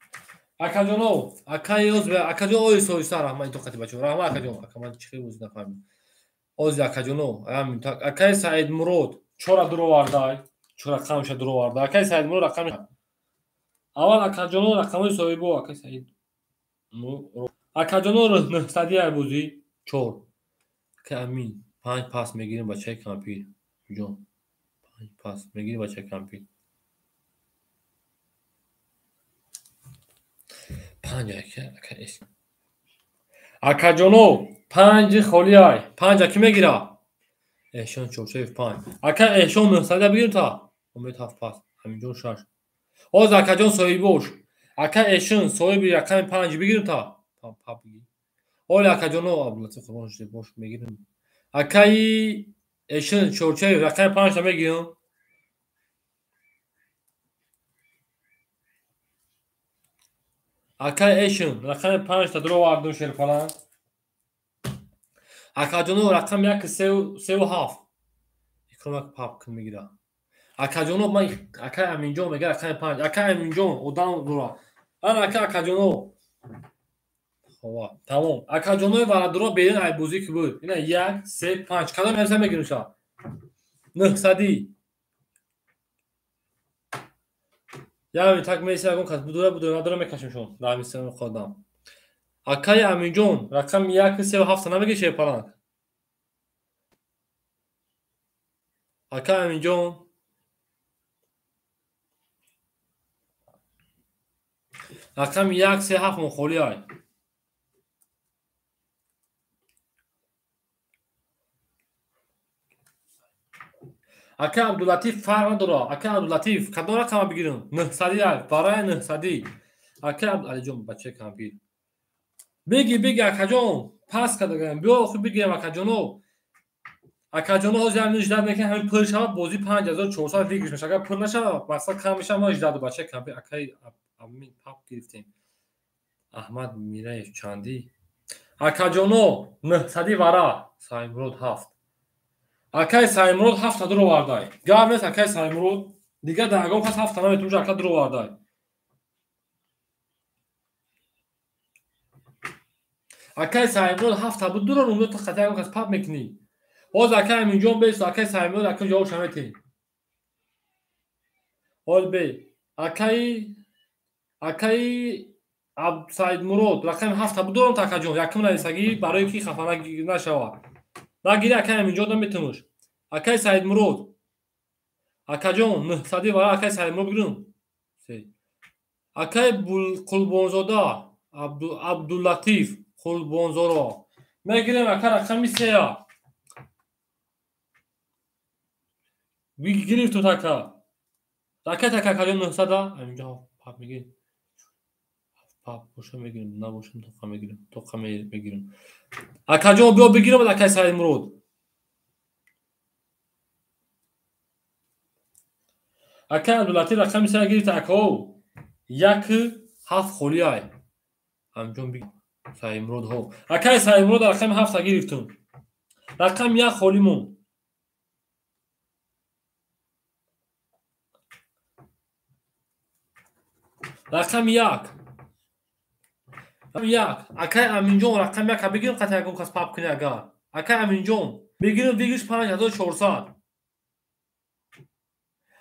Акаҷоно, акаи озбе, акаҷон ой соиса раҳмат тоқати бачо. Раҳмат акаҷон. Ака ман чӣ хел нафаҳмидам. Ози акаҷоно, акаи Саидмурод 4 дуровардай, 4 рақамша дуровардай. Акаи Саидмурод рақами аввал акаҷоно рақамҳои соҳибо, акаи Саидмурод. Акаҷоно 900 ай бозӣ 4. Акаи Амин 5 пас мегирем бачаи кампир. Ҷон 5 пас мегирем бачаи кампир. 5 ака ака. Акаҷоно 5 холӣ ай. 5 ки мегира? Эҳшон 4 5. Ака Эҳшон 900 бигирем та. Умед 7 пас. Аминҷон 6. Оз акаҷон соҳибош. Ака Эҳшон соҳиби рақами 5 бигирем та. Па бигир. Оли акаҷоно Абдулатиф қурбон шуд бош мегирем. Акаи Эҳшон 4 рақами 5 та мегирем. Акаи Эҳшон рақами 5 та дуровардум шерпалан. Акаҷоно рақами 1 3 7. Икромак пап кун мегира. Акаҷоно ман акаи Аминҷон мега рақами 5. Акаи Аминҷон одам дура. Ана ака акаҷоно. Хова. Тамом. Акаҷонои варадуро берин айбозӣ ки буд. Ина 1, 3, 5. Кадом ҳамса мегирем ша? 900. Яъне так меси ягон кас будура будура надора мекашем шон. Дар ҳамин сена қодам. Акаи Аминҷон, рақами 1, 3 ва 7 намегирӣ шерпаланг? Акаи Аминҷон, рақами 1, 3, 7 мухоли ай. Акаи Абдулатиф фарқ надора. Акаи Абдулатиф, кадом рақама бигирам? 900 ай, барои 900. Акаи Алиҷон, бачаи кампир. Беги, беги, акаҷон, пас кардагам. Биё охир бигирам акаҷоно. Акаҷоно ҳозир ҳамин ждат мекунем, ҳамин пул шавад, бозӣ 5400 выигрыш мешавад. Агар пул нашавад, мақсад кам мешавад, мо ждат бачаи кампир. Акаи Амин пап гирифтем. Аҳмад Мираев чандӣ? Акаҷоно 900 вара, Саймурод 7. Акаи Саймурод 7 дур овардай. Гап нест акаи Саймурод, дигар дар ягон кас 7 наметавонад, ака дур овардай. Акаи Саймурод 7 буд дур овард, ту хати ягон кас пап мекунӣ. Ҳоз акаи Аминҷон бес, акаи Саймурод ака ҷавобша метиҳ. Ҳоз бе, акаи Саидмурод рақами 7 буд дур овард акаҷон, якум нависагӣ барои ки хафа нашавад. Нагири акаи Аминҷон наметавонуш. Акаи Саидмурод, акаҷон 900 вара акаи Саидмурод бигирам. Акаи Қулбонзода Абдуллатиф Қулбонзоро мегирем ака рақами 3. Гирифту така. Ракет ака акаҷон 900 Аминҷон пап мегирем. Пап боша мегирем, набошам тоқа мегирем, тоқа мегирем. Акаҷон биё бигирам акаи Саидмурод. Акаи Абдуллатиф рақами 3 гирифта акао. 1 7 холи ай. Аминҷон бигир. Саидмурод ҳо. Акаи Саидмурод рақами 7 гирифтум. Рақами 1 холи монд. Рақами 1. 1. Акаи Аминҷон рақами 1 бигирам қатъи ягон кас пап кунӣ агар. Акаи Аминҷон бигирам выигрыш 5400.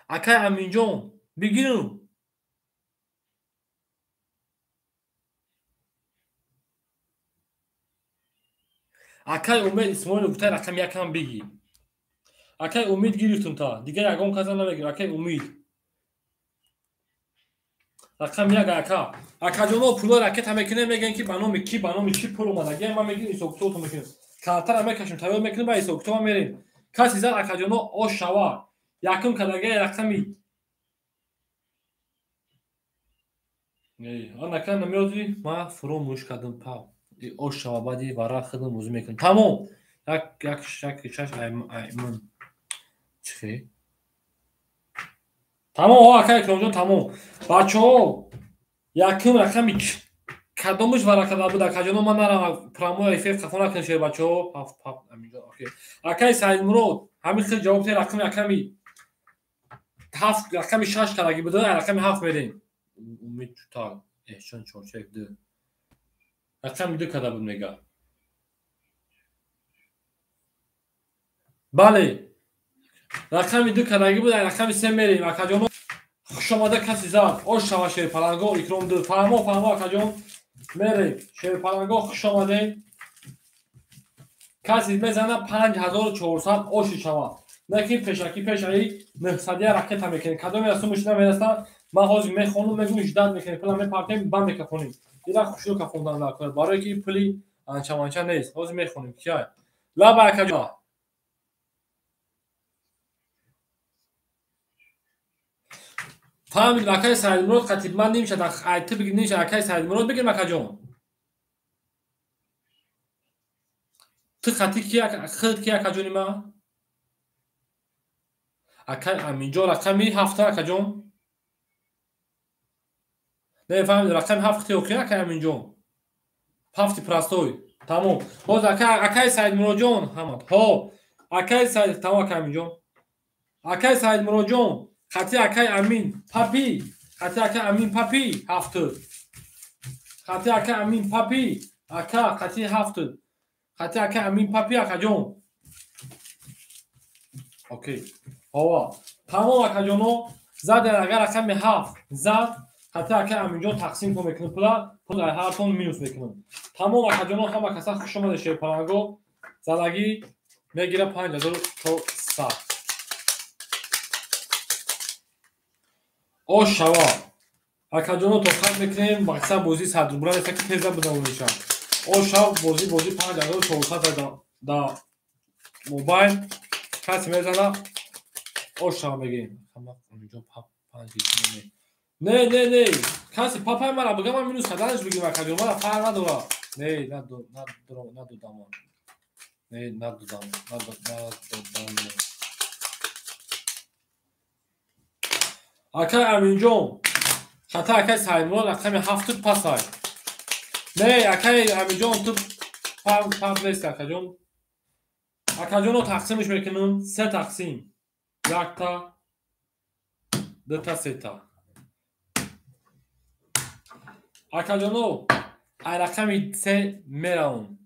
Акаи Аминҷон бигирам. Акаи Умед Исмоилов гуфта рақами 1 ҳам бигир. Акаи Умид гирифтум та. Дигар ягон каса намегирам. Акаи Умид. Рақами 1 ака. Акаҷоно пулои ракета мекунем, мегӯянд ки ба номи ки, ба номи чӣ пул омад. Агар ман мегирам ҳисобкитобро мекунем. Картара мекашем, тайёр мекунем, ба ҳисобкитоба мерем. Касе зад акаҷоно ош шава. Якум кадагаи рақами анака намеёзи ман фуромӯш кардам пап. Ош шава баъди вара хидм бозӣ мекунем. Тамом. 1 1 6 айман. Чӣ? Тамом, о акаи Икромҷон тамом. Бачаҳо, якум рақами кадомаш варакада буд акаҷоно ман нарам прямой эфир хафо накунем шер бачаҳо. Пап пап Аминҷон окей. Акаи Саидмурод ҳамин хел ҷавоб диҳ рақами аками 7 рақами 6 кадаги буд, рақами 7 мерем. Умид чутар, Эҳсон 4 2. Рақами 2 када буд мега. Бале. Рақами 2 кадаги буд, рақами 3 мерем. Акаҷоно хушомада каси зад. Ош шава шерпаланго Икром 2. Фаҳмо, фаҳмо акаҷон. Мерем. Шерпаланго хуш омадем. Каси мезана 5400 оши шава. Лекин пешакӣ пешаи 900 ракета мекунем. Кадоме аз сумуш намерасад, ман ҳозир мехонум, мегӯм ждат мекунем. Пула мепартем, ба мекафонем. Ира хушрӯ кафондан накунад. Барое ки пули анча-манча нест. Ҳозир мехонем. Кияй? Лаба акаҷон. Фаҳмидем акаи Саидмурод қатиб ман немешад, ай ту бигир немешад, акаи Саидмурод бигирем акаҷон. Ту қати ки худат ки акаҷони ман? Акаи Аминҷон рақами 7 акаҷон. Не фаҳмидем рақами 7 хити охир акаи Аминҷон. 7 простой. Тамом. Боз акаи Саидмуродҷон ҳамад. Ҳо, акаи Саид тамом акаи Аминҷон. Акаи Саидмуродҷон хати акаи Амин папи, хати акаи Амин папи 7. Хати акаи Амин папи Ака қати ҳафт қати ака Амин папи акаҷон. Окей. Ҳова. Тамом акаҷоно задан агар рақами 7 зад қати ака Аминҷон тақсим кун мекунем пула, пул ҳартон минус мекунем. Тамом акаҷоно ҳама каса хуш омада шерпаланго залагӣ мегира 5400. Ош шава. Акаҷоно тоқат мекунем, мақсад бозӣ 100 рубла нест, ки теза бидонем. Ош шав бозӣ 5400 да мобайл каси мезана ош шава мегирем. Не не не каси папай мара бигам ман минус каданаш бигим акаҷон, мара фарқ надора. Не надодам. Не надодам. Надодам. Акай Аминҷон хата акай Саидмурод рақами 7 пасай. Не акай Аминҷон ту пап нест акаҷон. Акаҷоно тақсимш мекунам 3 тақсим. 1та 2та 3та. Акаҷоно ай рақами 3 меравам.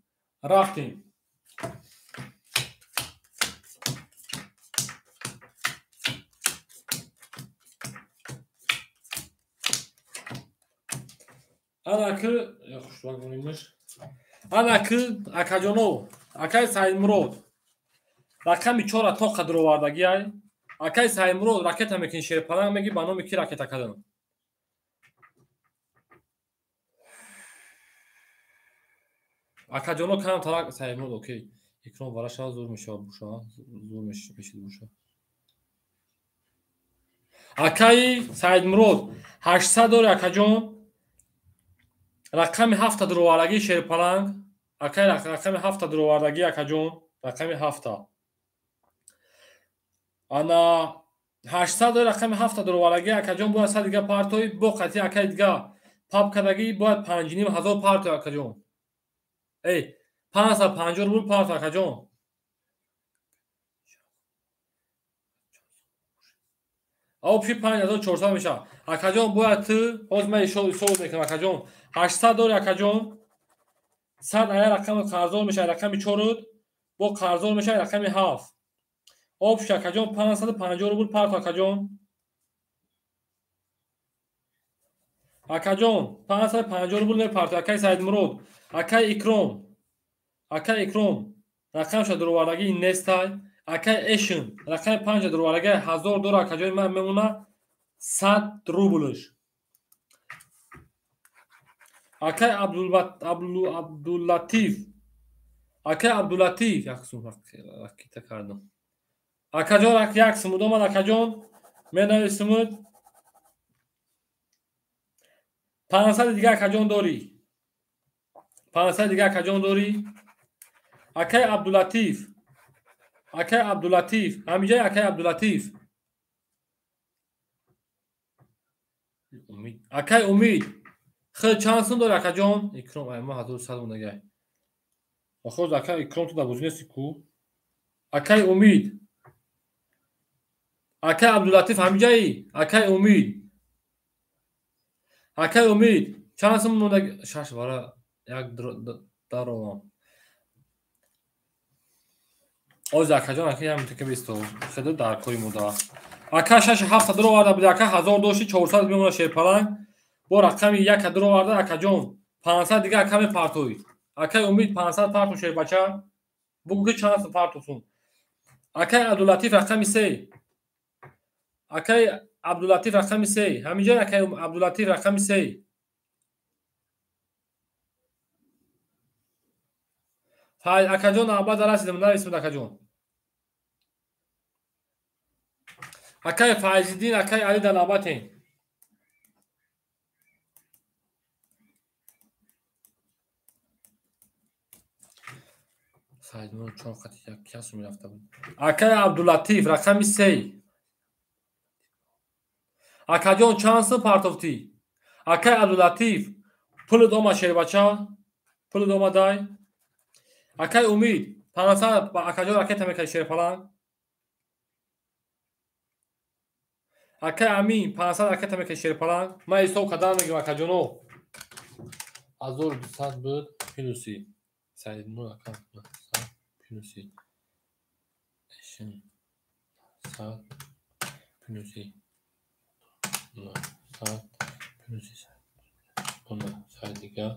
Рафтем. Анаки анаки акаҷоно акай Саидмурод рақами 4 то қадр овардагиай. Акай Саидмурод ракета мекунӣ шерпаланг меги ба номи ки ракета кардам? Акаҷоно кам тарак Саидмурод окей. Икром вара шава зур мешава буша, зур мешид буша. Акаи Саидмурод 800 дори акаҷон. Рақами 7 дуровардагии шерпаланг. Акай рақами 7 дуровардагии акаҷон. Рақами 7. Ана 800 дори рақами 7 дуровардагии акаҷон бояд 100 дига партои бо қати акай дига пап кардагӣ бояд 5500 партои акаҷон. Эй 550 рубл парто акаҷон. Общий 5400 мешавад. Акаҷон бояд ту ҳозир ман ҳисоб мекунам акаҷон. 800 дори акаҷон. 100 ая рақами қарздор мешавад рақами 4 бо қарздор мешавад рақами 7. Общий акаҷон 550 рубл парто акаҷон. Акаҷон 550 рубл мепарто акай Саидмурод, акай Икром. Акай Икром рақамша дуровардагӣ нестай. Акай Эшин рақами 5 дуровардагӣ 1000 дора акаҷони ман мемона 100 рублш. Акай Абдуллатиф. Акай Абдуллатиф як сум ракета кардам. Акаҷон як сум омад акаҷон менависимуд 500 дига акаҷон дорӣ. 500 дига акаҷон дорӣ. Акай Абдуллатиф. Акай Абдуллатиф. Ҳамиҷаи акай Абдуллатиф. Умид. Акай Умид. Хел чанд сум дори акаҷон? Икром ай ма 1100 мондагай. Охоз акай Икром ту дар бозӣ нести ку? Акай Умид. Акай Абдуллатиф ҳамиҷаи? Акай Умид. Акай Умид. Чанд сум мондаг? 6 вара як даровам. Оз акаҷон ака як мутака бисто. Хеле дар кори мода. Ака 6 7 дуроварда буд, ака 1000 дошти 400 мемона шерпаланг. Бо рақами 1 дуроварда акаҷон 500 дига ака мепартои. Акай Умид 500 парту шербача. Бугу ки чанд сум партусун. Акай Абдуллатиф рақами 3. Акай Абдуллатиф рақами 3. Ҳаминҷо акай Абдуллатиф рақами 3. Фай акаҷон навбат расидам, нависмуд акаҷон. Акай Файзиддин, акай Али дар навбатен. Саидмурод 4 қати як касу мерафта буд. Акай Абдуллатиф рақами 3. Акаҷон чанд сум партофтӣ? Акай Абдуллатиф пулит омад шербача, пулит омадай. Акай Умид 500 акаҷон ракета мекарди шерпаланг. Акай Амин 500 ракета мекарди шерпаланг. Ман ҳисоб кардан мегирам акаҷоно. 1200 буд плюси Саидмурод ака 900 плюси 600 плюси 900 плюси 900 дига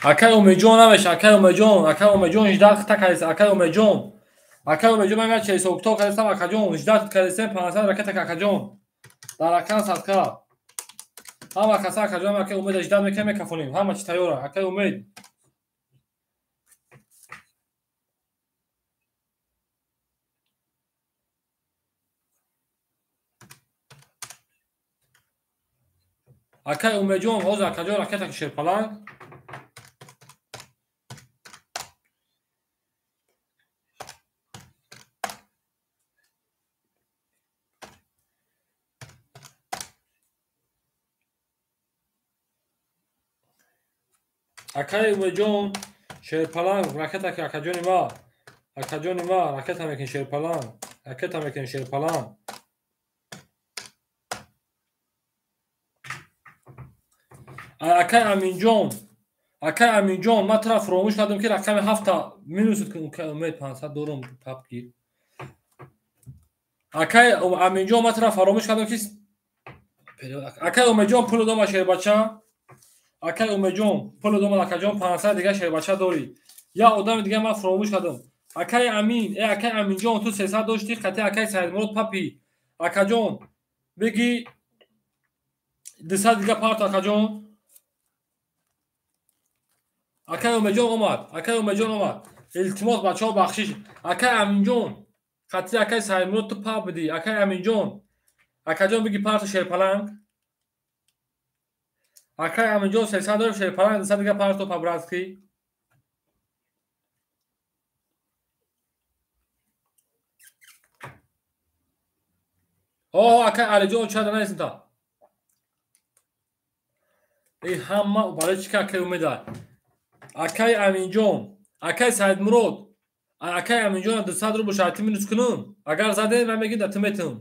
Акай Умеҷон намеша, акай Умеҷон, акай Умеҷон 18 та кардеса, акай Умеҷон. Акай Умеҷон ман як ҳисобкитоб кардесам, акаҷон, 18 кардесем, 500 ракета акаҷон. Дар ракан садка. Ҳама каса акаҷон, акай Умед 18 мекунем, мекафонем. Ҳама чи тайёра, акай Умед. Акай Умеҷон, ҳозир акаҷон ракета ки шерпаланг. Акай Умеҷон шерпаланг ракета ки акаҷони ма, акаҷони ма ракета мекунем шерпаланг, ракета мекунем шерпаланг. Акай Аминҷон, акай Аминҷон, ман тура фуромӯш кардам ки рақами 7 минусат кун, акай Умед 500 дорум пап гир. Акай Аминҷон, ман тура фаромӯш кардам ки акай Умеҷон пул дома шербача. Акай Умеҷон пул дома акаҷон 500 дига шербача дорӣ. Я одами дига ман фуромӯш кардам. Акай Амин, акай Аминҷон ту 300 доштӣ, қатъи акай Саидмурод папи. Акаҷон бигӣ 200 дига парто акаҷон. Акай Умеҷон омад, акай Умеҷон омад. Илтимос бачаҳо бахшиш. Акай Аминҷон, қатъи акай Саидмурод ту пап бидӣ. Акай Аминҷон, акаҷон бигӣ парто шерпаланг. Акай Аминҷон 300 дорем шерпаланг, 200 дига парто по-братски. О, акай Алиҷон чада наистам та. Эй ҳама барои чӣ ки акай Умеда. Акай Аминҷон, акай Саидмурод, акай Аминҷон 200 рубл шарти минус кунам. Агар задем, ман мегӯям да ту метавон.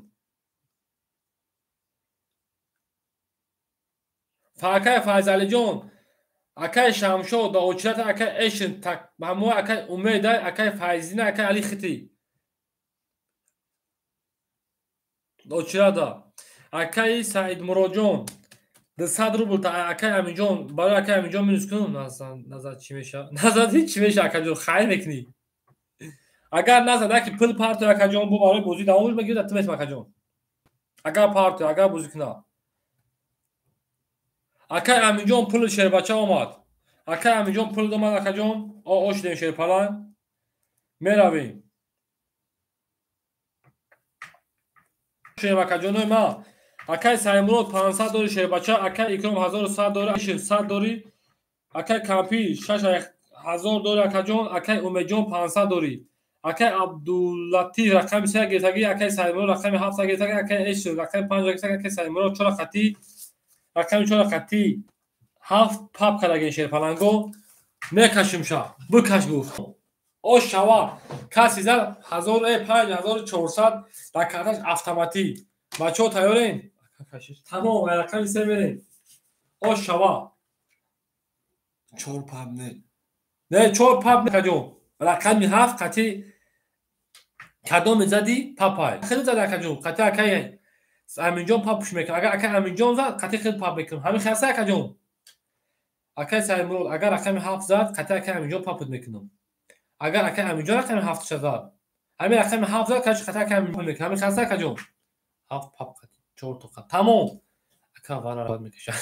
Акай Файзалиҷон, акай Шамшод, да очирата акай Эшин, так ҳамои акай Умеда, акай Файзина, акай Али Хити. Очирата. Акай Саидмуродҷон, 200 рубл та акай Аминҷон, барои акай Аминҷон минус кунам. Назад чӣ мешавад? Назад ҳеҷ чӣ мешавад акаҷон, хайр мекунӣ. Агар назад яке пул парто акаҷон, бо барои бозӣ давом мегирад, да ту метавон акаҷон. Агар парто, агар бозӣ кунад. Акай Аминҷон пули шербача омад. Акай Аминҷон пул домад акаҷон. О шудем шерпаланг. Меравем. Шудем акаҷонои ма. Акай Саидмурод 500 дори шербача, акай Икром 1100 дори, 600 дори, акай Кампи 6000 дори акаҷон, акай Умеҷон 500 дори. Акай Абдуллатиф рақами 3 гирифтагӣ, акай Саидмурод рақами 7 гирифтагӣ, акай Эш рақами 5 гирифтагӣ, акай Саидмурод 4 хати рақами 4 хати 7 пап кардаги шерпаланго. Мекашим ша, бикаш гуфт. О шава, каси зад 5400 дар карташ автоматӣ. Бачаҳо тайёрен? Тамом, рақами 3 мерем. О шава. 4 пап не. Не, 4 пап не акаҷон. Рақами 7 қати кадоме задӣ папай. Хеле зад акаҷон, қати акай Аминҷон пап пуш мекунад. Агар акай Аминҷон зад, қати хеле пап мекунам. Ҳамин хаста акаҷон. Акай Саидмурод агар рақами 7 зад, қати акай Аминҷон папут мекунам. Агар акай Аминҷон рақами 7 зад, ҳамин рақами 7 зад, қати акай Аминҷон мекунам. Ҳамин хаста акаҷон. 7 пап қати 4 то қат. Тамом. Ака вара бад мекашад.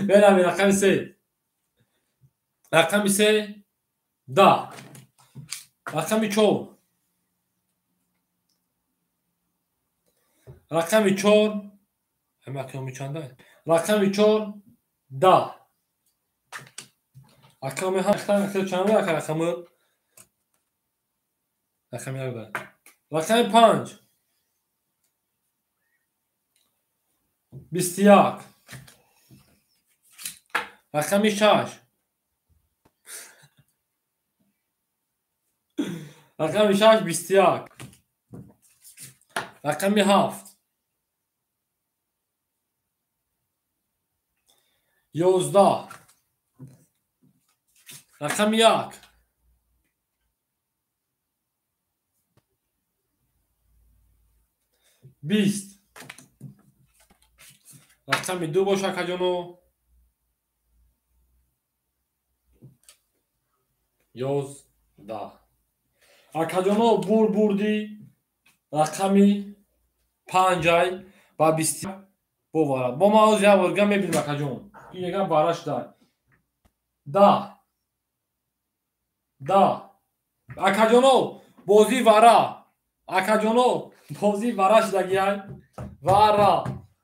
Меравем рақами 3. Рақами 3 10. Рақами 4. Рақами 4 ҳамин акаёми чанда? Рақами 4 10. Ака ме чанд ака рақами? Рақами як да. Рақами 5. 21. Рақами 6. Рақами 6 21. Рақами 7. 11. Рақами 1. 20. Рақами 2 бош акаҷоно. 11. Акаҷоно бурди рақами 5 ба 20 боварад. Бо ман ҳозир як борга мебинем акаҷон. Ин яган бара шудай. 10. 10. Акаҷоно бозӣ вара. Акаҷоно бозӣ вара шудагиай. Вара.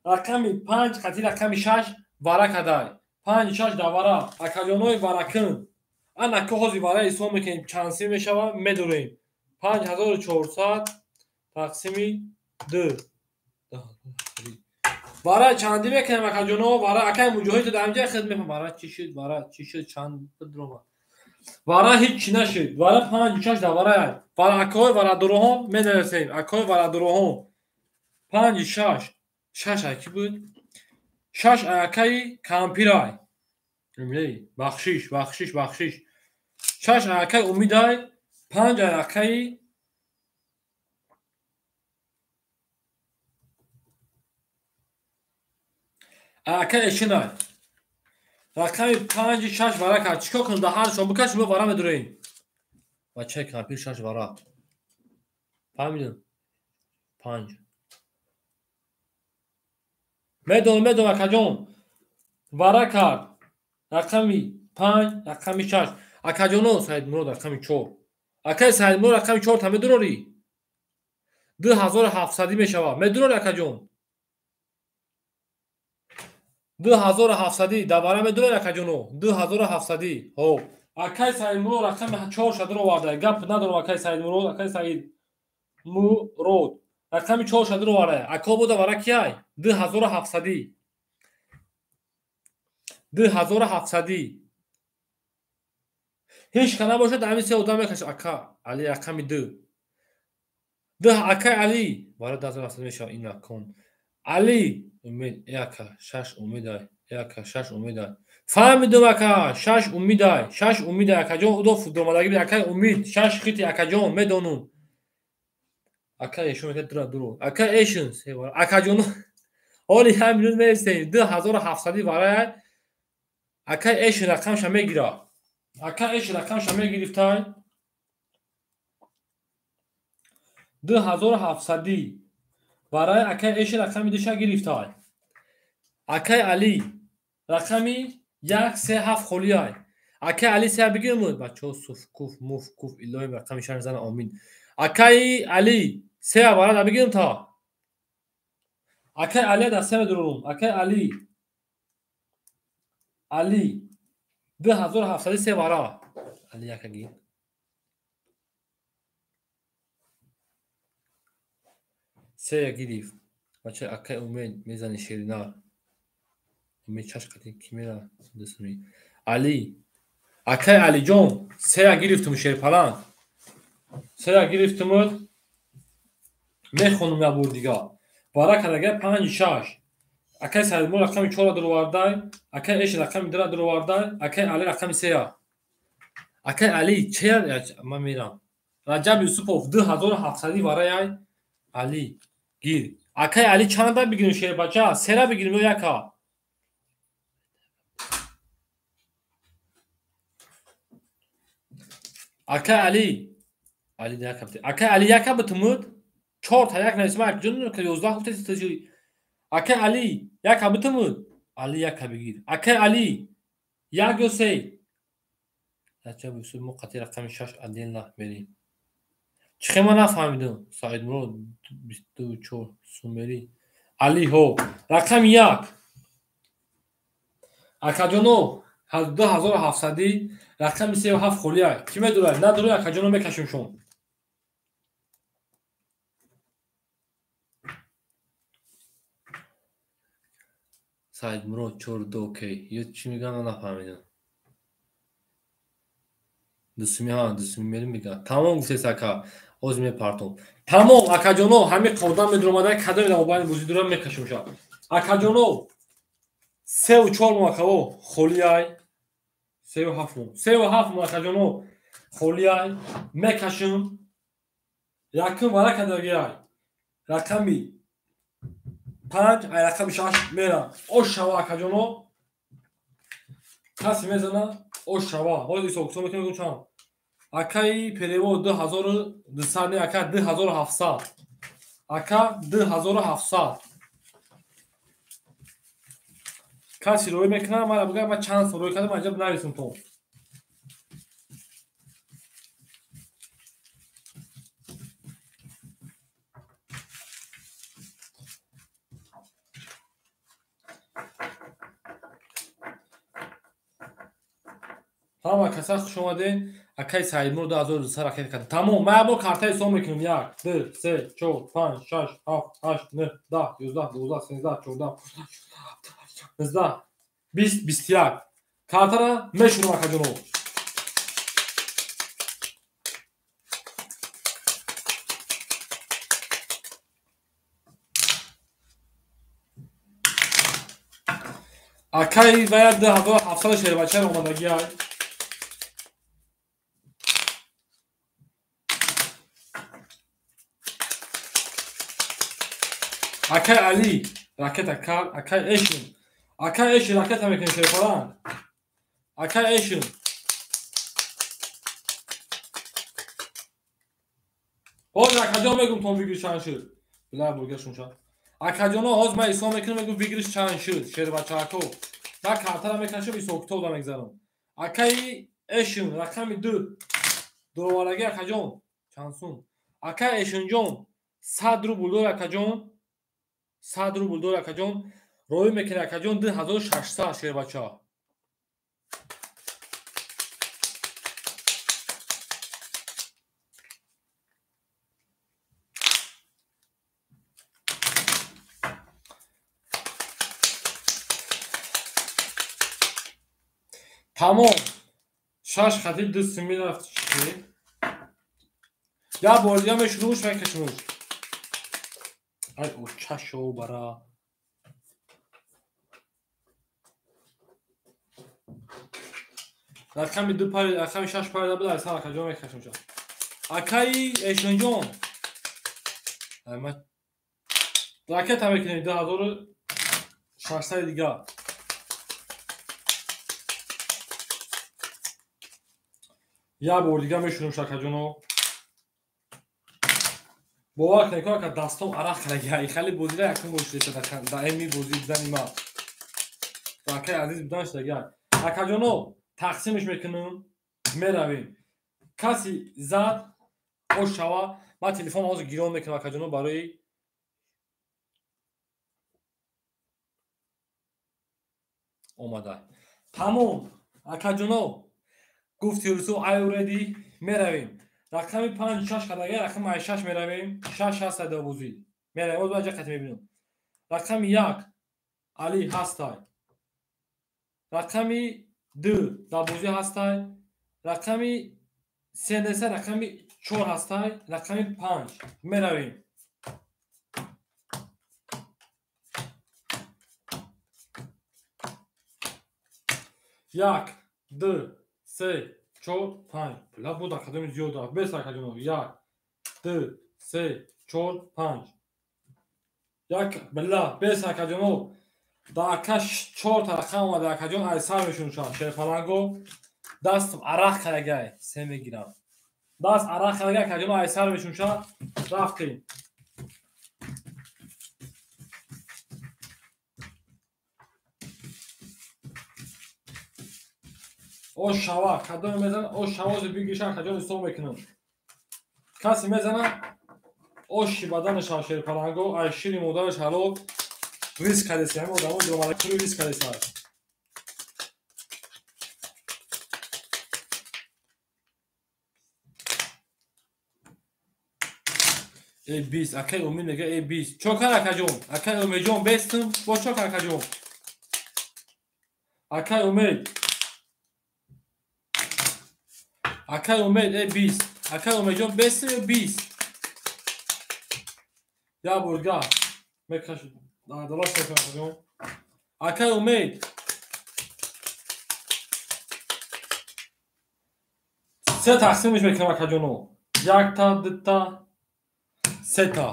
Рақами 5 қати рақами 6 вара кадай. 5 6 да вара. Акаҷонои варакун. Ана ко ҳозир вара ҳисоб мекунем чанд сим мешава медорем. 5400 тақсими 2. Вара чанди мекунем акаҷоно? Вара акай муҷоҳид дар инҷа хид мефаҳмам. Вара чӣ шуд? Вара чӣ шуд? Чанд бидрома. Вара ҳеҷ чӣ нашуд. Вара 5 6 да вара. Вара акои вара дуроҳон менависем. Акои вара дуроҳон. 5 6. 6 ай ки буд? 6 акаи кампирай. Бахшиш, бахшиш, бахшиш. 6 акаи умидай, 5 акаи эшинай. Рақами 5 6 вара кард. Чикор кунем? Дар ҳар шом бикашем мо вара медуроем. Бачаи кампир 6 вара. Фаҳмидем? 5. Медонам, медонам акаҷон. Вара кард. Рақами 5, рақами 6. Акаҷоно Саидмурод рақами 4. Акаи Саидмурод рақами 4 та медурорӣ? 2700 мешавад. Медурорӣ акаҷон? 2700 да вара медурорӣ акаҷоно? 2700. Ҳо. Акаи Саидмурод рақами 4 шадро оварда. Гап надорам акаи Саидмурод, акаи Саидмурод. Рақами 4 шадро оварда. Ако буда вара кияй? 2700. 2700. Ҳеҷ ка набошад ҳамин се одам мекашад. Ака Али рақами 2. 2 акаи Али вара 2700 мешавад. Ин акон. Али умед ака 6 умедай. Ака 6 умедай. Фаҳмидум ака 6 умедай. 6 умедай акаҷон удо фудромадагӣ бид акаи умид 6 хити акаҷон медонум. Ака эшон мекард дура дуро. Ака эшон се вара. Акаҷон ҳоли ҳам минут мерасем. 2700 вара ака эш рақамша мегира. Ака эш рақамша мегирифтай. 2700 барои акаи эш рақами 2 гирифтай. Акаи Али рақами 1 3 7 холиай. Акаи Али 3 бигирмуд. Бачаҳо суф куф муф куф илоҳим рақами 6 зана омин. Акаи Али 3 барада бигирм та. Акаи Али да 3 медурум. Акаи Али Али 2703 вара. Али яка гир. Се гирифт. Бача акаи умед мезани ширинар. Умед чаш қати ки мера дасми. Али. Акаи Алиҷон се гирифтум шерпаланг. Се гирифтум мехонум як бор дига. Вара кардага 5 6. Акаи Саидмурод рақами 4 дуровардай, акаи Эш рақами 2 дуровардай, акаи Али рақами 3. Акаи Али че ман мерам. Раҷаб Юсупов 2700 вараяй Али гир. Акаи Али чанда бигирем шербача? Сера бигирем ё яка? Акаи Али Али яка бит. Акаи Али яка битмуд? 4 та як нависма акаҷон 11 гуфтед. Акаи Али яка битмуд? Али яка бигир. Акаи Али 1 ё 3. Раҷаб Юсуф мо қати рақами 6 отдельно мерем. Чӣ хел ман нафаҳмидам? Саидмурод 24 сумери. Али ҳо. Рақами 1. Акаҷоно 2700 Рақами 3 ва 7 холия. Ки медурад? Надурад, акаҷоно мекашем шон. Саидмурод 4 2 окей. Ё чӣ мегӯянд, ман нафаҳмидам. Дусуми ҳа, дусуми мерим мегӯяд. Тамом гуфтес ака. Ҳозир мепартом. Тамом акаҷоно, ҳамин қодам медуромада, кадоме дар мобайни бозӣ дурам мекашем ша. Акаҷоно, 3 ва 4 мо акао холияй. 3 ва 7 мо. 3 ва 7 мо акаҷоно холияй. Мекашем. Якум варака дагияй. Рақами 5, ай рақами 6 мерам. Ош шава акаҷоно. Касе мезана, ош шава. Ҳозир ҳисоб китоб мекунем чанд. Акаи перевод 2200 не ака 2700. Ака 2700. Касе рӯй мекунад, мара бигӯяд ман чанд сол рӯй кардам, аҷаб нависем то. Ҳама каса хуш омадед. Акаи Саидмур 2200 ракет кард. Тамом, ман як бор карта ҳисоб мекунам. 1, 2, 3, 4, 5, 6, 7, 8, 9, 10, 11, 12, 13, 14, 15, 20, 21. Картара мешунам акаҷоно. Акаи вая 2700 шербачаро омадагиай. Акай Али ракета кард. Акай Эшин. Акай Эшин ракета мекунем шерпаланг. Акай Эшин. Ҳозир акаҷон мегум тон выигрыш чанд шуд. Била бургашун ша. Акаҷоно ҳозир ман ҳисоб мекунам мегум выигрыш чанд шуд шербачако. Ман картара мекашам ҳисоб китоб да мегзарам. Акаи Эшин рақами 2. Дуровараги акаҷон чанд сум? Акаи Эшинҷон 100 рубл дор акаҷон. 100 рубл дор акаҷон. Роӣ мекунӣ акаҷон 2600 шербача. Тамом. 6 хати 2 сими рафт чӣ? Я бор дига мешунуш мекашунуш. Ай очашо бара. Рақами 2 пари, рақами 6 пари да буда, ай сар акаҷон мекашам ша. Акаи Эшонҷон. Ай ма ракета мекунем 2600 дига. Як бор дига мешунем шакаҷоно. Бовар кунед, ака дастом арақ кардаги. Хеле бозира якум бор шуда да эми бозӣ бидани ма. Акаи азиз будан шудаги. Акаҷоно тақсимш мекунем, меравем. Каси зад ош шава, ман телефон ҳозир гирон мекунам акаҷоно барои омада. Тамом, акаҷоно гуфти русу ай уреди меравем. Рақами 5 6 кардага, рақами 6 меравем. 6 ҳаста дар бозӣ. Меравем, боз баъд қати мебинам. Рақами 1 Али ҳастай. Рақами 2 дар бозӣ ҳастай. Рақами 3 неста, рақами 4 ҳастай, рақами 5 меравем. 1, 2, 3, 4, 5. Пула буд академи зиёд рафт. Бес акаҷоно. 1, 2, 3, 4, 5. Як била, бес акаҷоно. Да ака 4 та рақам омада акаҷон ай сар мешунушам. Шерпаланго дастам арақ карагай, се мегирам. Даст арақ карагай акаҷоно ай сар мешунуша. Рафтем. Ош шава, кадоме мезана, ош шавози бигиша акаҷон ҳисоб мекунам. Касе мезана, оши баданаш шерпаланго, ай шири модараш ҳалол риск кардеси, ҳамин одамо ҷомалакури риск кардеси. Э 20. Акай Умид мега э 20. Чо кар акаҷон? Акай Умедҷон бестум. Бо чо кар акаҷон? Акай Умед. Акай Умед э 20. Акай Умедҷон бестум ё 20? Я бурга. Мекаш. Далаш акаҷон. Акай Умед. Се тақсимш мекунам акаҷоно. Якта, дута, сета.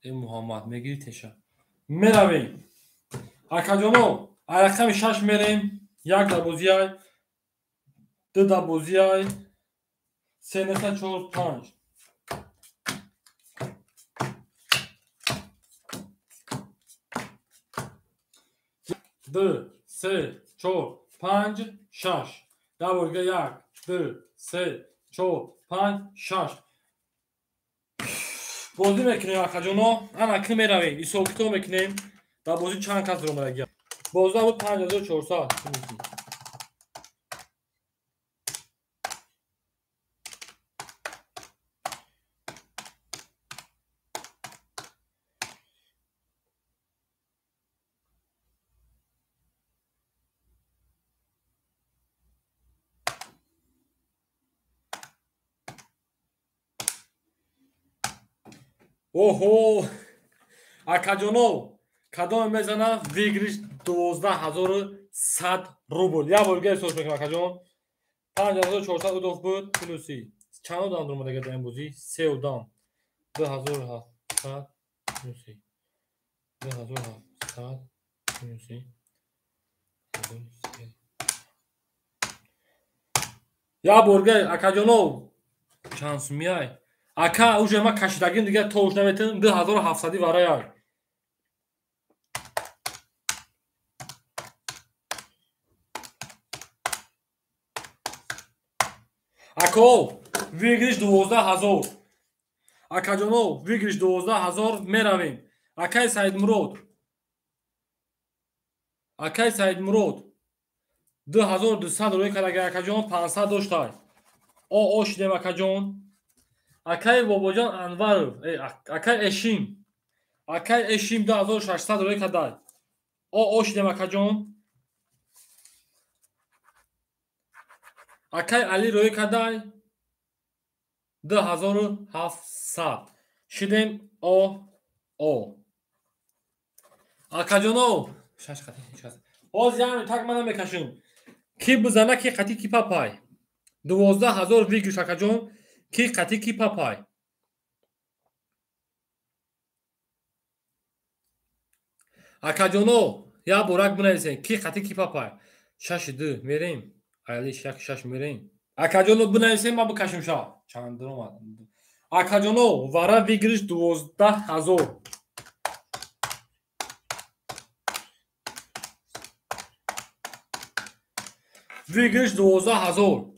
Э Муҳаммад мегири теша. Меравем. Акаҷоно, рақами 6 мерем. Як да бозиай, ду да бозиай, се, нета, чор, панҷ. Ду, се, чор, панҷ, шаш. Да борга як, ду, се, чор, панҷ, шаш. Бозӣ мекунем акаҷоно. Ана ки меравем, ҳисоб-китоб мекунем. Дар бозӣ чанд кас омадагиам. Бозда буд 5400. Оҳо, акаҷоно, кадоме мезана выигрыш 12100 рубл. Як бор дига ҳисоб мекунам акаҷон. 5400 удов буд плюси. Чанд одам дуромадага дар ин бозӣ? Се одам. 2700 плюси. 2700 плюси. Як бор дига акаҷоно, чанд сумияй? Ака, уже ма кашидагим дига тош наметунам. 2700 вараяй. Ако, выигрыш 12000. Акаҷоно, выигрыш 12000 меравем. Акай Саидмурод. Акай Саидмурод. 2200 рӯй кардага акаҷон, 500 доштай. О, шидем акаҷон. Акай Бобоҷон Анваров, акай Эшим. Акай Эшим 2600 рӯй кардай. О, шидем акаҷон. Акай Али рӯй кардай 2700. Шидем о. Акаҷоно, шаш қати ҳеҷ кас. Ҳозир яъне так мана мекашем. Ки бизана, ки қати, ки папай. 12000 выигрыш акаҷон. Ки қати, ки папай. Акаҷоно, як борак бинависем. Ки қати, ки папай. 6-2 мерем. Али 6 мерем. Акаҷоно бинависем, ма бикашем ша. Чанд омад? Акаҷоно, вара выигрыш 12000. Выигрыш 12000.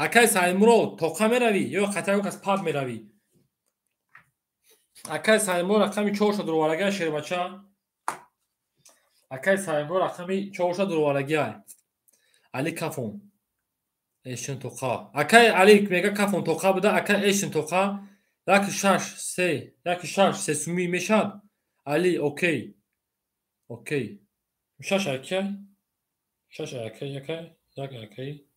Акай Саймурод, тоқа меравӣ ё қатъи кас паб меравӣ? Акай Саймурод рақами 4 дуроварагиа шербача. Акай Саймурод рақами 4 дуроварагиа. Али кафон. Эшин тоқа. Акай Али мега кафон тоқа буда, акай Эшин тоқа 1 6 3 1 6 3 сумӣ мешад. Али окей. Окей. 6 акай. 6 акай, акай, 1 акай.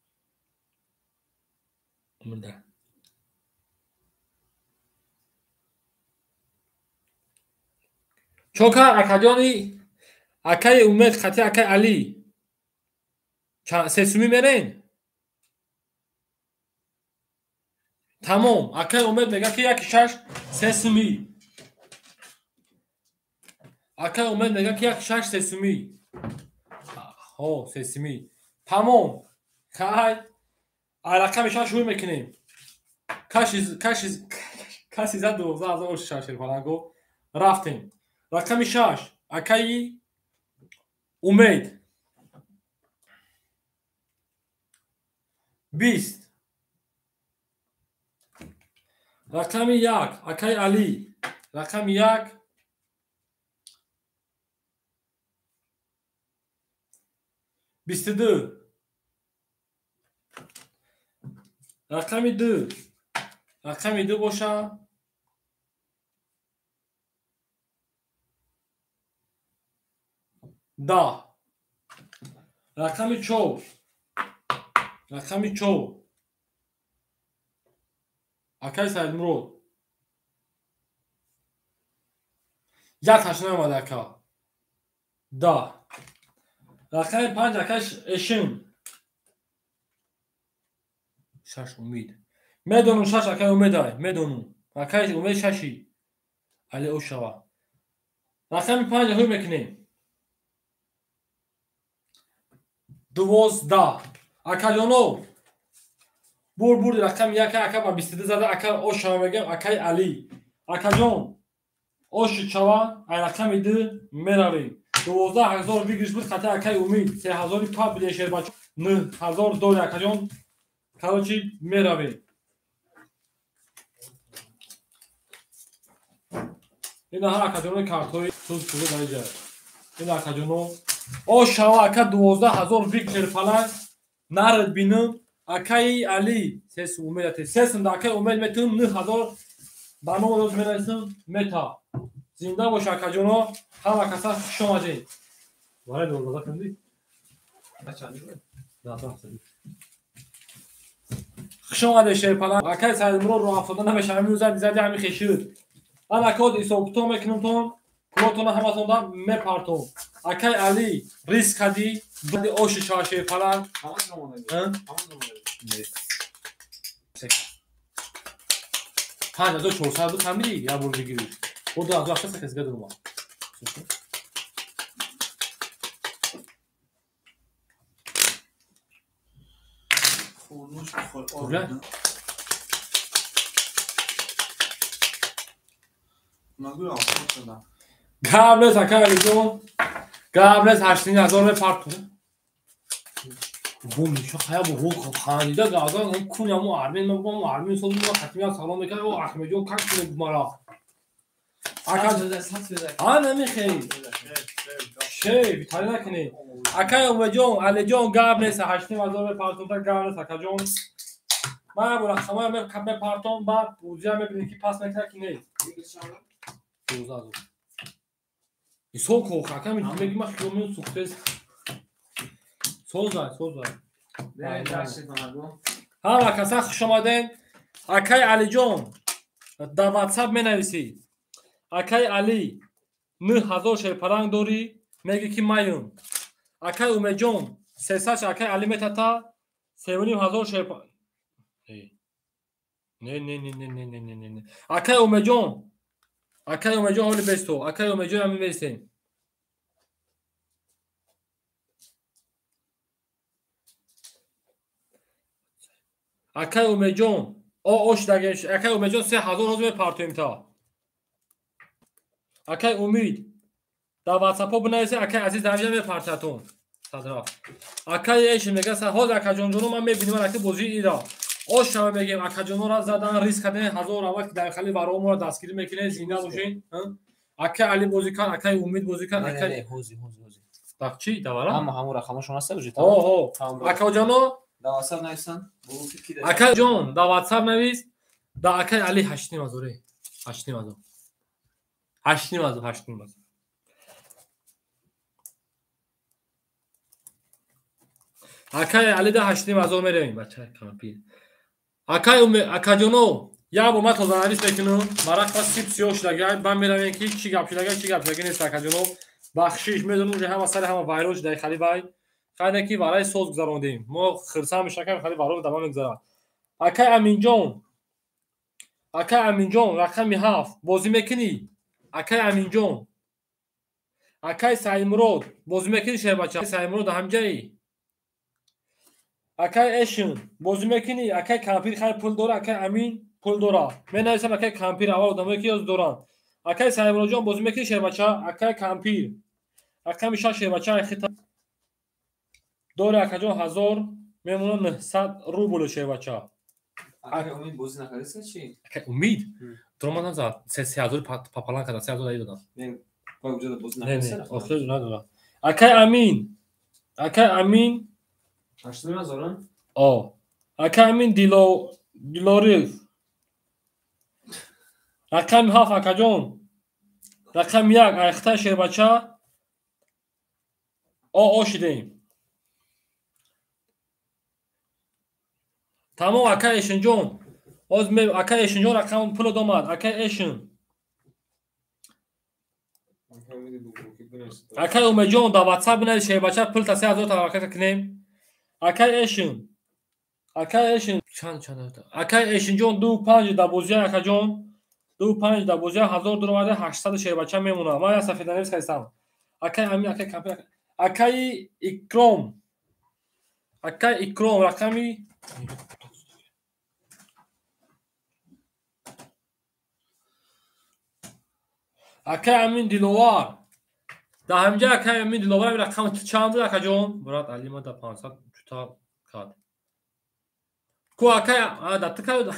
Мда. Чока акаҷони акай Умед қати акай Али. Се сумӣ мерен? Тамом. Акай Умед мега ки 1 6 3 сумӣ. Акай Умед мега ки 1 6 3 сумӣ. Ҳо, 3 сумӣ. Тамом. Хай. Рақами 6 шурӯъ мекунем. Каси зад 12000 шерпаланго. Рафтем. Рақами 6 акаи Умед. 20. Рақами 1 акаи Али. Рақами 1 22. Рақами 2 Рақами 2 боша 10. Рақами 4. Рақами 4. Акай Саидмурод. Як ҳашт наомад ака. 10. Рақами 5 акай Эшин. 6 Умид. Медонум 6 акай Умедай, медонум. Акай Умед 6-и. Али ошава. Рақами 5 ҳуй мекунем. 12. Акаҷоно. Бур рақами 1 ака ба 22 зада ака ошава мегем акай Али. Акаҷон оши чава, ай рақами 2 меравем. 12000 выигрыш буд хати акай Умид. 3000 пабли шербач 9000 дори акаҷон. Короче, меравем. Ина ҳар акаҷоно картҳои суз пулу дар иҷа. Ина акаҷоно ошава ака 12000 выигрыш фалан нард бинам. Акаи Али сес Умед ате. Сесм да акаи Умед метун 9000 ба ном роз мерасам мета. Зинда бош акаҷоно, ҳама каса хуш омадед. Варай 12 кунди? Да, да. Хуш омадед шерпалан. Акаи Саидмурод роҳ афтода намешава, ҳамин рӯза зиди ҳамин хешид. Ман акод ҳисобкитоб мекунам, пулотона ҳаматонда мепартом. Акаи Али риск кади, оши шава шерпалан. 5400 буд ҳамиди як бор бигирӣ. Бо 2800 кас дига дурума. Гап нест акай Алиҷон. Гап нест 8000 мепартум. Бо миша хая бо хандида газан кун яму армин ман армин сол мо хатмия салом мекард о Ахмедҷон как кунед мара. Ака а намехей. Шей битари накунед. Акай Умедҷон, Алиҷон гап нест 8000 мепартум та гап нест акаҷон. Ман бо рақамҳоя мепартом баъд бозия мебинем ки пас мекунад ки нест. 12000. Исол ко ака меги ман хиёл меёд сухтес. Созай, созай. Ҳама каса хуш омадед. Акай Алиҷон дар WhatsApp менависӣ. Акай Али 9000 шерпаранг дорӣ, меги ки майум. Акай Умедҷон 300 акай Али метата 3500 шерпаранг. Не не не не не не не не. Акай Умедҷон, акай Умедҷон ҳоли бесто. Акай Умедҷон ҳам мебестем. Акай Умедҷон, о ош дагем. Акай Умедҷон 3000 ҳозир мепартоем та. Акай Умид дар WhatsApp-ҳо бинависед, акай Азиз дар инҷа мепартатон. Садраф. Акай Эш мега ҳозир акаҷонҷоно ман мебинем ака бозии ира. Ош шава мегем акаҷонора задан риск кардем 1000 аввал ки дар хали варо моро дастгирӣ мекунед, зинда бошед. Акай Али бозӣ кард, акай Умид бозӣ кард, акай ҳози ҳози ҳози. Так чӣ давара? Ҳама ҳамон рақамошон ҳаста уже. Ҳо ҳо. Акаҷоно дар WhatsApp нависан. Акаҷон дар WhatsApp навис. Да акай Али 8500. 8500. 8500, 8500. Акай Али да 8500 меравем бача кампир. Акай акаҷоно як бор ман тозанавис мекунам. Марақ па сип сиёҳ шудага, бан меравем ки чӣ гап шудага, чӣ гап шудага нест акаҷоно. Бахшиш медонам уже ҳама сари ҳама вайрон шуда хали вай. Хайне ки вараи соз гузарондем. Мо хирсам мешакам хали варо давом мегузарад. Акай Аминҷон, акай Аминҷон рақами 7 бозӣ мекунӣ? Акай Аминҷон, акай Саидмурод бозӣ мекунӣ шербача? Саидмурод ҳамҷаи? Акай Эшин бозӣ мекунӣ? Акай Кампир хайр пул дора, акай Амин пул дора. Менависам акай Кампир аввал одамое ки ёз доранд. Акай Саидмуродҷон бозӣ мекунӣ шербача? Акай Кампир рақами 6 шербача хита дори акаҷон 1000 мемонад 900 рубл шербача. Акай Умид бозӣ накардиста чӣ? Акай Умид дуромад назад 3000 папалан карда 3000 даи додам. Не, ба уҷода бозӣ накардиста? Охир надодам. Акай Амин, акай Амин 8000? О. Акай Амин Дилорив Рақами 7 акаҷон. Рақами 1 айхта шербача. О шидем. Тамом ака Эшинҷон. Оз ме ака Эшинҷон рақам пул омад. Ака Эшин. Ака Умедҷон дар WhatsApp бинавис шербача пул та 3000 тавакка кунем. Ака Эшин. Ака Эшин чанд ака Эшинҷон 25 дар бозия акаҷон. 25 дар бозия 1000 дуроварда 800 шербача мемонад. Ман як сафеданавис кардам. Акай Амин, акай Кампир, акай Икром. Акай Икром рақами акай Амин Диловар. Дар ҳаминҷа акай Амин Диловар рақам чанд буд акаҷон? Брат Али ма дар 500 чута кард. Ку акай дар ту кард.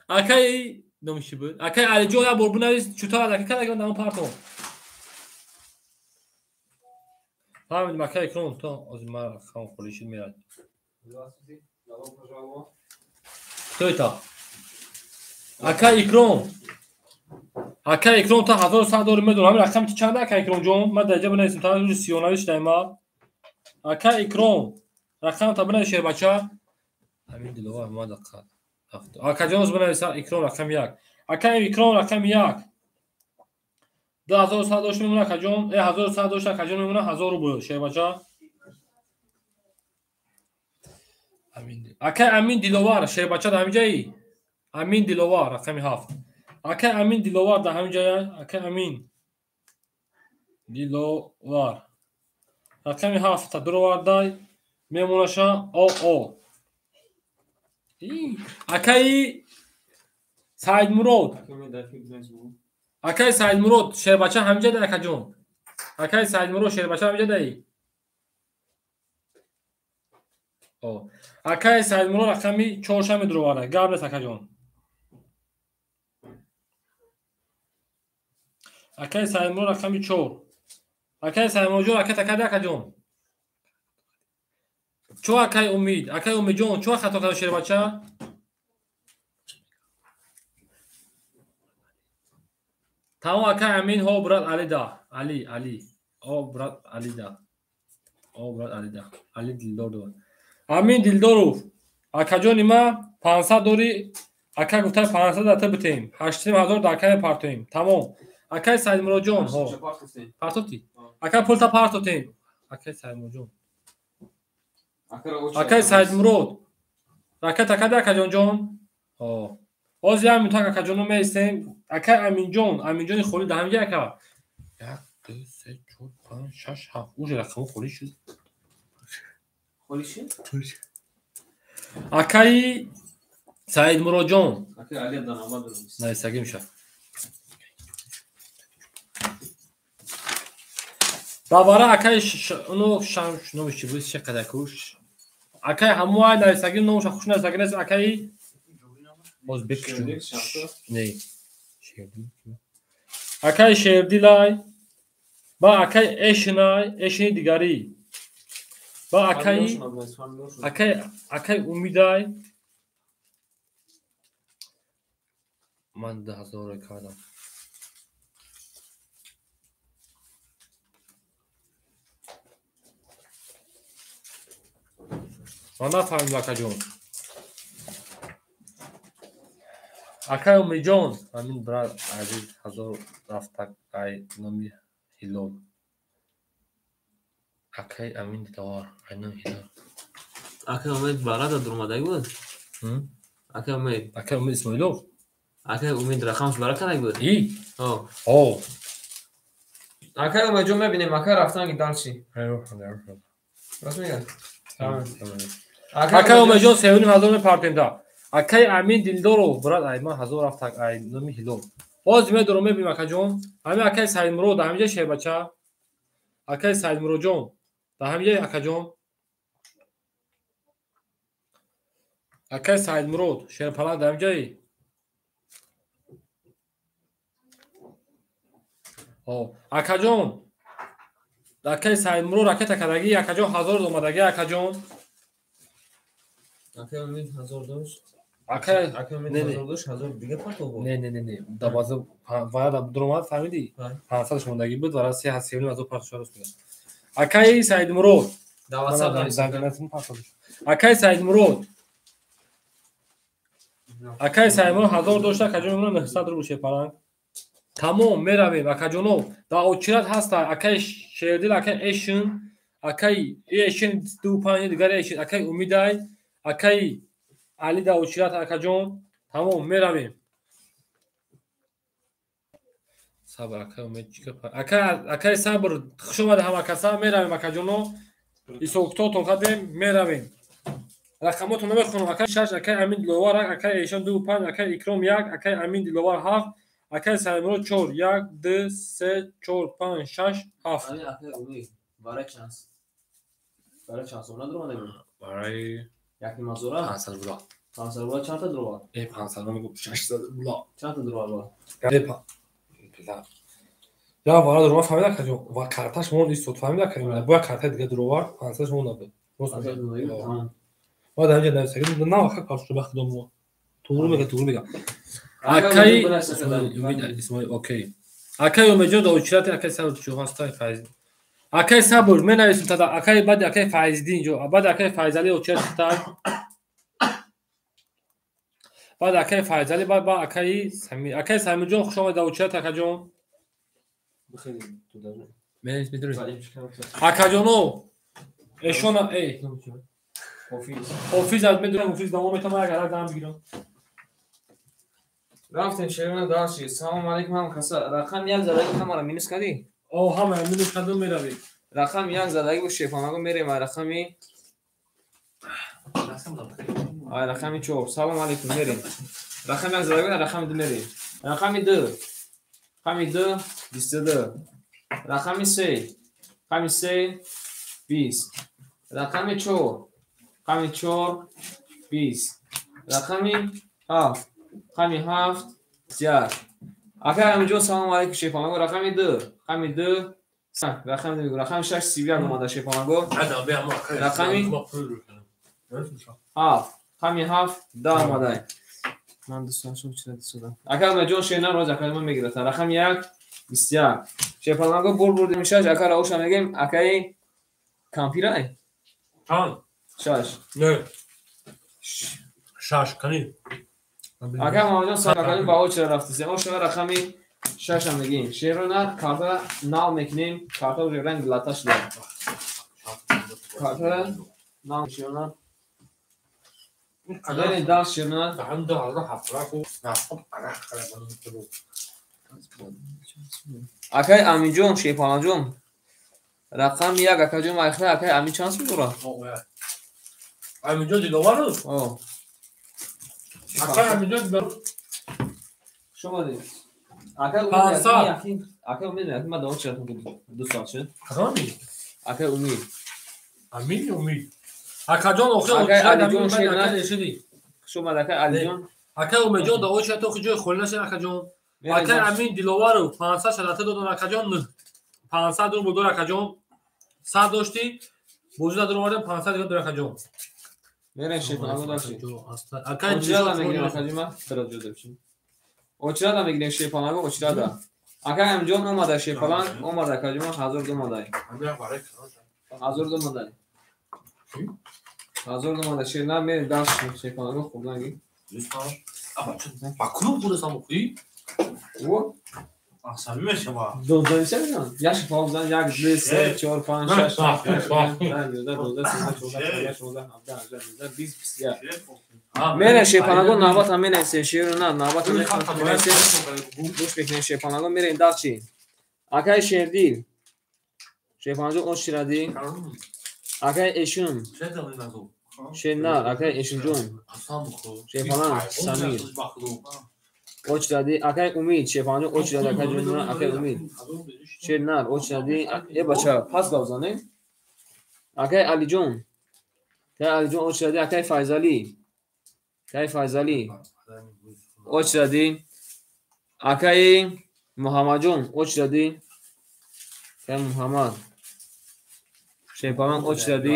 Акай номиш чӣ буд? Акай Алиҷон як бор бинавис чута ака кард, дар он партом. Фаҳмидем акай Икром то ози ман рақам холӣ шуд мерад. Кто это? Акай Икром. Акай Икром та 1100 дори медонам. Ҳамин рақами ту чанд акай Икромҷон? Ман дар ҷа бинависам та рӯзи сиёнавис шудаима. Акай Икром рақам та бинавис шербача. Ҳамин Диловар ма дақиқа. Акаҷон оз бинависа Икром рақами 1. Акай Икром рақами 1. 2100 дошт мемона акаҷон. 1100 дошт акаҷон мемона 1000 рубл шербача. Акай Амин Диловар шербача дар ҳамин ҷаи? Амин Диловар рақами 7. Акай Амин Диловар дар ҳамин ҷая? Акай Амин Диловар рақами 7 та дуровардай мемонаша ОО. Акаи Саидмурод. Акаи Саидмурод шербача ҳамин ҷа дай акаҷон. Акаи Саидмурод шербача ҳамин ҷа дай. Акаи Саидмурод рақами 4 медуроварда. Гап нест акаҷон. Акаи Саидмурод рақами 4. Акаи Саидмуродҷон ака такади акаҷон. Чо акаи Умид? Акаи Умидҷон чо хато карда шербача? Тамом акаи Амин ҳо брат Алида. Али, Али. О брат Алида. О брат Алида. Али Дилдоров. Амин Дилдоров. Акаҷони ма 500 дори ака гуфта 500 дата битем. 8000 дар акай партоем. Тамом. Акаи Саидмуродҷон ҳо. Партоти? Ака пулта партотем. Акаи Саидмуродҷон. Акаи Саидмурод. Рака такади акаҷонҷон. Ҳо. Оз як минут акаҷоно меистем. Акаи Аминҷон, Аминҷони холӣ дар ҳамин ҷа ака. 1 2 3 4 5 6 7. Уже рақамҳо холӣ шуд. Холӣ шуд? Акаи Саидмуродҷон. Акаи Али дар навбат дорем. Нависагӣ мешавад. Давара акаи ну шам номиш чӣ буд? Чӣ қадар куш? Акаи ҳамоай нависагӣ номуша хуш нависагӣ нест акаи боз бекшу. Не. Шердил. Акаи Шердилай ба акаи Эшинай, Эшини дигарӣ. Ба акаи акаи акаи Умидай ман 2000 кардам. Ман нафаҳмидам акаҷон. Акаи Умидҷон, ҳамин брат азиз 1000 рафтак ай номи Ҳилол. Акаи Амин Диловар, ай номи Ҳилол. Акаи Умид барада дуромадаги буд? Акаи Умид. Акаи Умид Исмоилов? Акаи Умид рақамш бара кардаги буд? И? Ҳо. Ҳо. Акаи Умидҷон мебинем, акаи рафтан ки дальше. Рост мегӯяд? Акаи Умидҷон 3500 мепартем да. Акаи Амин Дилдоров, брат ай ман 1000 рафтак ай номи Ҳилол. Боз медорам мебинем акаҷон. Ҳамин акаи Саидмурод дар ҳамин ҷа шербача. Акаи Саидмуродҷон дар ҳамин ҷа акаҷон. Акаи Саидмурод шерпаланг дар ҳамин ҷаи? Ҳо. Акаҷон акаи Саидмурод ракета кардагӣ акаҷон 1000 омадагӣ акаҷон. Акаи Умид 1000 дошт. Акай Акай Не, не. 1000 дошт, 1000 дига партов буд. Не, не, не, не. Да база вара дуромад, фаҳмидӣ? 500 шумондагӣ буд, вара 3 3,5 ҳазор партов рост мегӯяд. Акай Саидмурод. Да WhatsApp нависед. Акай Саидмурод. Акай Саидмурод 1000 дошта, акаҷон мемонад 900 рубл шепаланг. Тамом, меравем, акаҷоно. Дар очират ҳаста акай Шердил, акай Эшин, акай Эшин 25 дигар Эшин, акай Умидай, акай Али дар очират, акаҷон. Тамом, меравем. Сабр, акай Умед чӣ гап? Акай Сабр, хуш омада ҳама каса, меравем, акаҷоно. Ҳисобкитобтон кардем, меравем. Рақамотон намехонам. Акай 6, акай Амин Диловар, акай Эшон 25, акай Икром 1, акай Амин Диловар 7, акай Саидмурод 4, 1, 2, 3, 4, 5, 6, 7. Ами акай Умид, барои чанд? Барои чанд сомона дуромада буд? Барои Як ним ҳазора? 500 рубла. 500 рубла чандта дуровард? 500 рубла, 600 рубла. Чандта дуровард? Я вара дуровар, фаҳмида, акаҷон? Ва карташ монд истод, фаҳмида, акаҷон? Бояд картаи дига дуровард, 500 монда буд. Рост мегӯяд. Тамом. Ма дар инҷа нависагӣ, на вақт партов шуда бахти домо. Туғру мега, туғру мега. Акай Акай Умид Исмоил, окей. Акай Умедҷон дар очирати акай Сабр чӣ ҳастай Файз. Акай Сабр, менависем тада акай баъди акай Файздин ҷо, баъди акай Файзали очират тай. Баъд акай Файзали, баъд ба акай Самир. Акай Самирҷон, хуш омадед дар очират, акаҷон. Менавис медонед. Акаҷоно, эшона, эй, Ҳофиз. Ҳофиз аз медонам, ҳофиз давом метавонам, агар як дам бигирам. Рафтем шерона дальше. Салом алейкум ҳам каса. Рақам як задаги ҳамаро минус кардӣ? О, ҳама минус кардам, меравем. Рақам як задаги бо шефанаго мерем ай рақами ай рақами 4. Салом алейкум мерем. Рақами як задаги рақами 2 мерем. Рақами 2. Рақами 2 22. Рақами 3. Рақами 3 20. Рақами 4. Рақами 4 20. Рақами 7. Рақами 7 21. Акай Амиҷон, салом алейкум шефанаго. Рақами 2. Рақами 2 рақами 2 рақами 6 31 омада шефанаго. Рақами 7. Рақами 7 10 омада. Ман дӯстон шуд чида дӯстон. Акай Амиҷон шена роз акай ман мегирад. Рақами 1 21. Шефанаго бур бурдем 6 акай Рауша мегем акай кампирай. Чанд? 6. Не. 6 кани. Акай Муҳаммадҷон, салом акай ба очера рафтисем. Ошера рақами 6 мегем. Шерона карта нав мекунем. Карта уже ранг лата шуда. Карта нав шерона. Мерем дал шерона. Ҳам 2007 ку. Акай Аминҷон, Шерпаланҷон. Рақами 1 акаҷон майхра акай Амин чанд сум дорад? Аминҷон Диловар? О. Акай Аминҷон Диловар. Хуш омадед. Акай Умид, 500. акай Умид, акай ман давом чиратон ду соат шуд. Кадом Амин? Акай Умид. Амин ё Умид? Акаҷон, охир Акай очират Алиҷон Амин баъд Шерна. акай Решиди. Хуш омад акай Алиҷон. Акай Умедҷон дар очират охир ҷои холӣ нашед, акаҷон. Акай Амин Диловаров 500 шалата додан, акаҷон. 500 рубл дор, акаҷон. 100 доштӣ, бозӣ надор омадем, 500 дига дор, акаҷон. Мерем шефанаго дальше. Акай Очирада мегирем акаҷон ман дара ҷо дорчи. Очирада мегирем шефанаго очирада. Акай Аминҷон омада шефаланг омада акаҷон ман 1000 омада. 1000 омада. 1000 омада шерна мерем дальше шефанаго хурданги. Ба клуб худасам охи? О, Асабӣ мешава. донздаҳ мешавад? Як шефаланг зан 1 2 3 4 5 6 7 8 9 10 11 12 13 14 15 16 17 18 19 20 21. Мерем шефанаго навбат ҳам менависем шерона навбат ҳам менависем. Гӯш мекунем шефанаго мерем дальше. Акай Шердил. Шефанаҷон очирадӣ. Акай Эшун. Шернар, акай Эшунҷон. Шефаланг Самир. Очирадӣ. Акай Умид, шефанаҷон очирадӣ, акай ҷон, акай Умид. Шернар очирадӣ. Э бача, пас гап занем. Акай Алиҷон. Акай Алиҷон очирадӣ, акай Файзалӣ. Акай Файзалӣ очирадӣ. Акай Муҳаммадҷон очирадӣ. Акай Муҳаммад. Шерпаланг очирадӣ.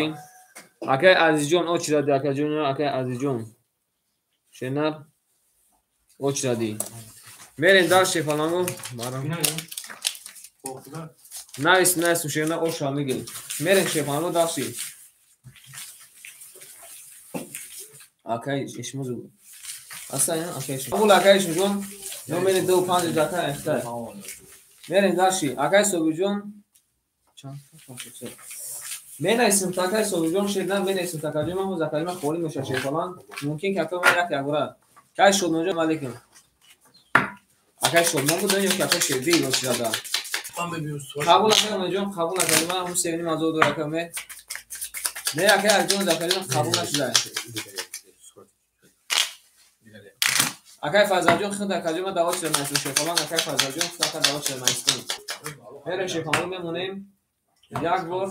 Акай Азизҷон очирадӣ, акаҷон, акай Азизҷон. Шернар очради. Мерем дар шерпалангу. Навис навис шернар оша мегирем. Мерем шерпалангу дарши. Акай ишмузу. Аса акай ишмузу. Қабул акай ишмуҷон. Номери 2 5 дака ихта. Мерем дарши. Акай Собирҷон. Чанд? Менависем акай Собирҷон шернар менависем акаҷон ман ҳоз акаҷон холӣ мешавад шерпаланг. Мумкин ки акай ман як ягора. Акай Шодмонҷон алейкум. Акай Шодмон будан ё ки акай Шердӣ очрада? Қабул акай Умедҷон, қабул акаҷон ман ҳамун севним ҳазор дор акай Умед. Не акай Алиҷон акаҷон қабул нашуда. Акай Файзалҷон худ акаҷон ман даво чида нависем шерпаланг. Акай Файзалҷон худ ака даво чида нависем. Мерем шерпаланг мемонем. Як бор,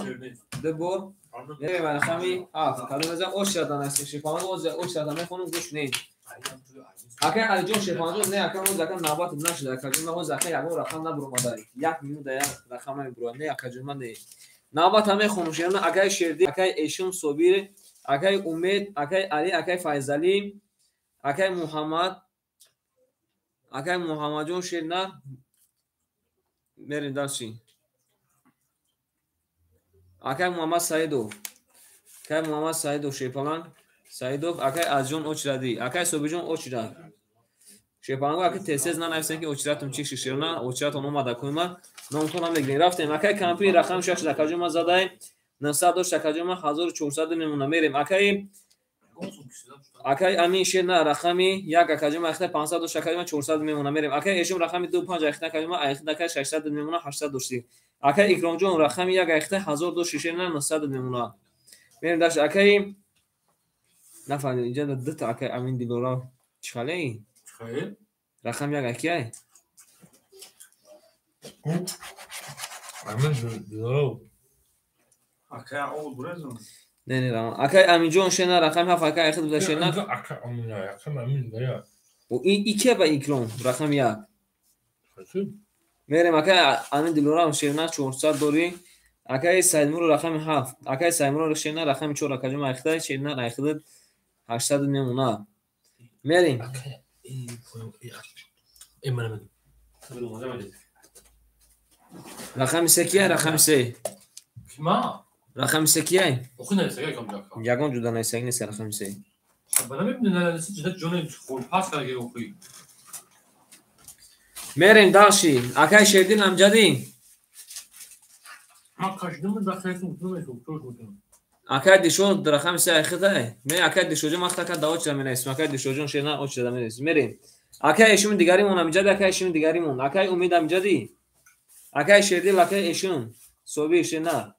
ду бор, мерем рақами 7. Кадом мезанем очрада нависем шерпаланг. Очрада мехонем гӯш кунед. Акай Алиҷон шерпаланг не акай ҳоз ака навбат нашуда акаҷон ман ҳоз ака ягон рақам набуромада. 1 минут да як рақам намебурояд. Не акаҷон ман не. Навбата мехонем шерна акай Шердӣ, акай Эшум Собир, акай Умед, акай Али, акай Файзалӣ, акай Муҳаммад, акай Муҳаммадҷон шернар. Мерем дарши. Акай Муҳаммад Саидов. Акай Муҳаммад Саидов шерпаланг. Саидов акай Азҷон очрадӣ. Акай Собирҷон очрад. Шерпаланг акай тез-тез нанависем ки очратум чи шерна, очратон омада кунма. Номтон намегирем. Рафтем. Акай кампир рақам 6 акаҷон ман задаем. 900 дошт акаҷон ман 1400 мемона. Мерем. Акай Амин шерна рақами 1 акаҷон ман 500 дошт акаҷон ман 400 мемона. Мерем. Акай Эшум рақами 2 5 акаҷон ман акай 600 мемона 800 дошти. Акай Икромҷон рақами 1 1000 дошт шерна 900 мемона. Мерем даш акай нафаҳмидам инҷа дута акай Амин Дилора чӣ хале? Чӣ? Рақами 1 акияй? Амин Дилора. Акай ол бурезм. Не не рам. Акай Аминҷон шерна рақами 7 акай ахид буда шерна. Акай Амин акай Амин да. О и ке ба Икром рақами 1. Мерем акай Амин Дилора шерна 400 дори. Акай Саидмуро рақами 7. Акай Саидмуро шерна рақами 4 акаҷон ахида шерна ахида 800 мемона. Мерем. Рақами 3 кия? Рақами 3. Кима? Рақами 3 кия? Охи нависага якам ҷака. Ягон ҷуда нависаг нест рақами 3. Ба намебинӣ нависи ҷуда ҷоне хурпас кардаги охи. Мерем даши. Акай Шердин Амҷадӣ. Ман кашидам дахайсум намешум чор кунам. Акай Дишод рақами 3 ахида. Не акай Дишоҷон ман хака даво чида менависам. Акай Дишоҷон шерна очида менависам. Мерем. Акай Эшум дигаримон Амҷадӣ, акай Эшум дигаримон. Акай Умид Амҷадӣ. Акай Шердил, акай Эшум. Собир шерна.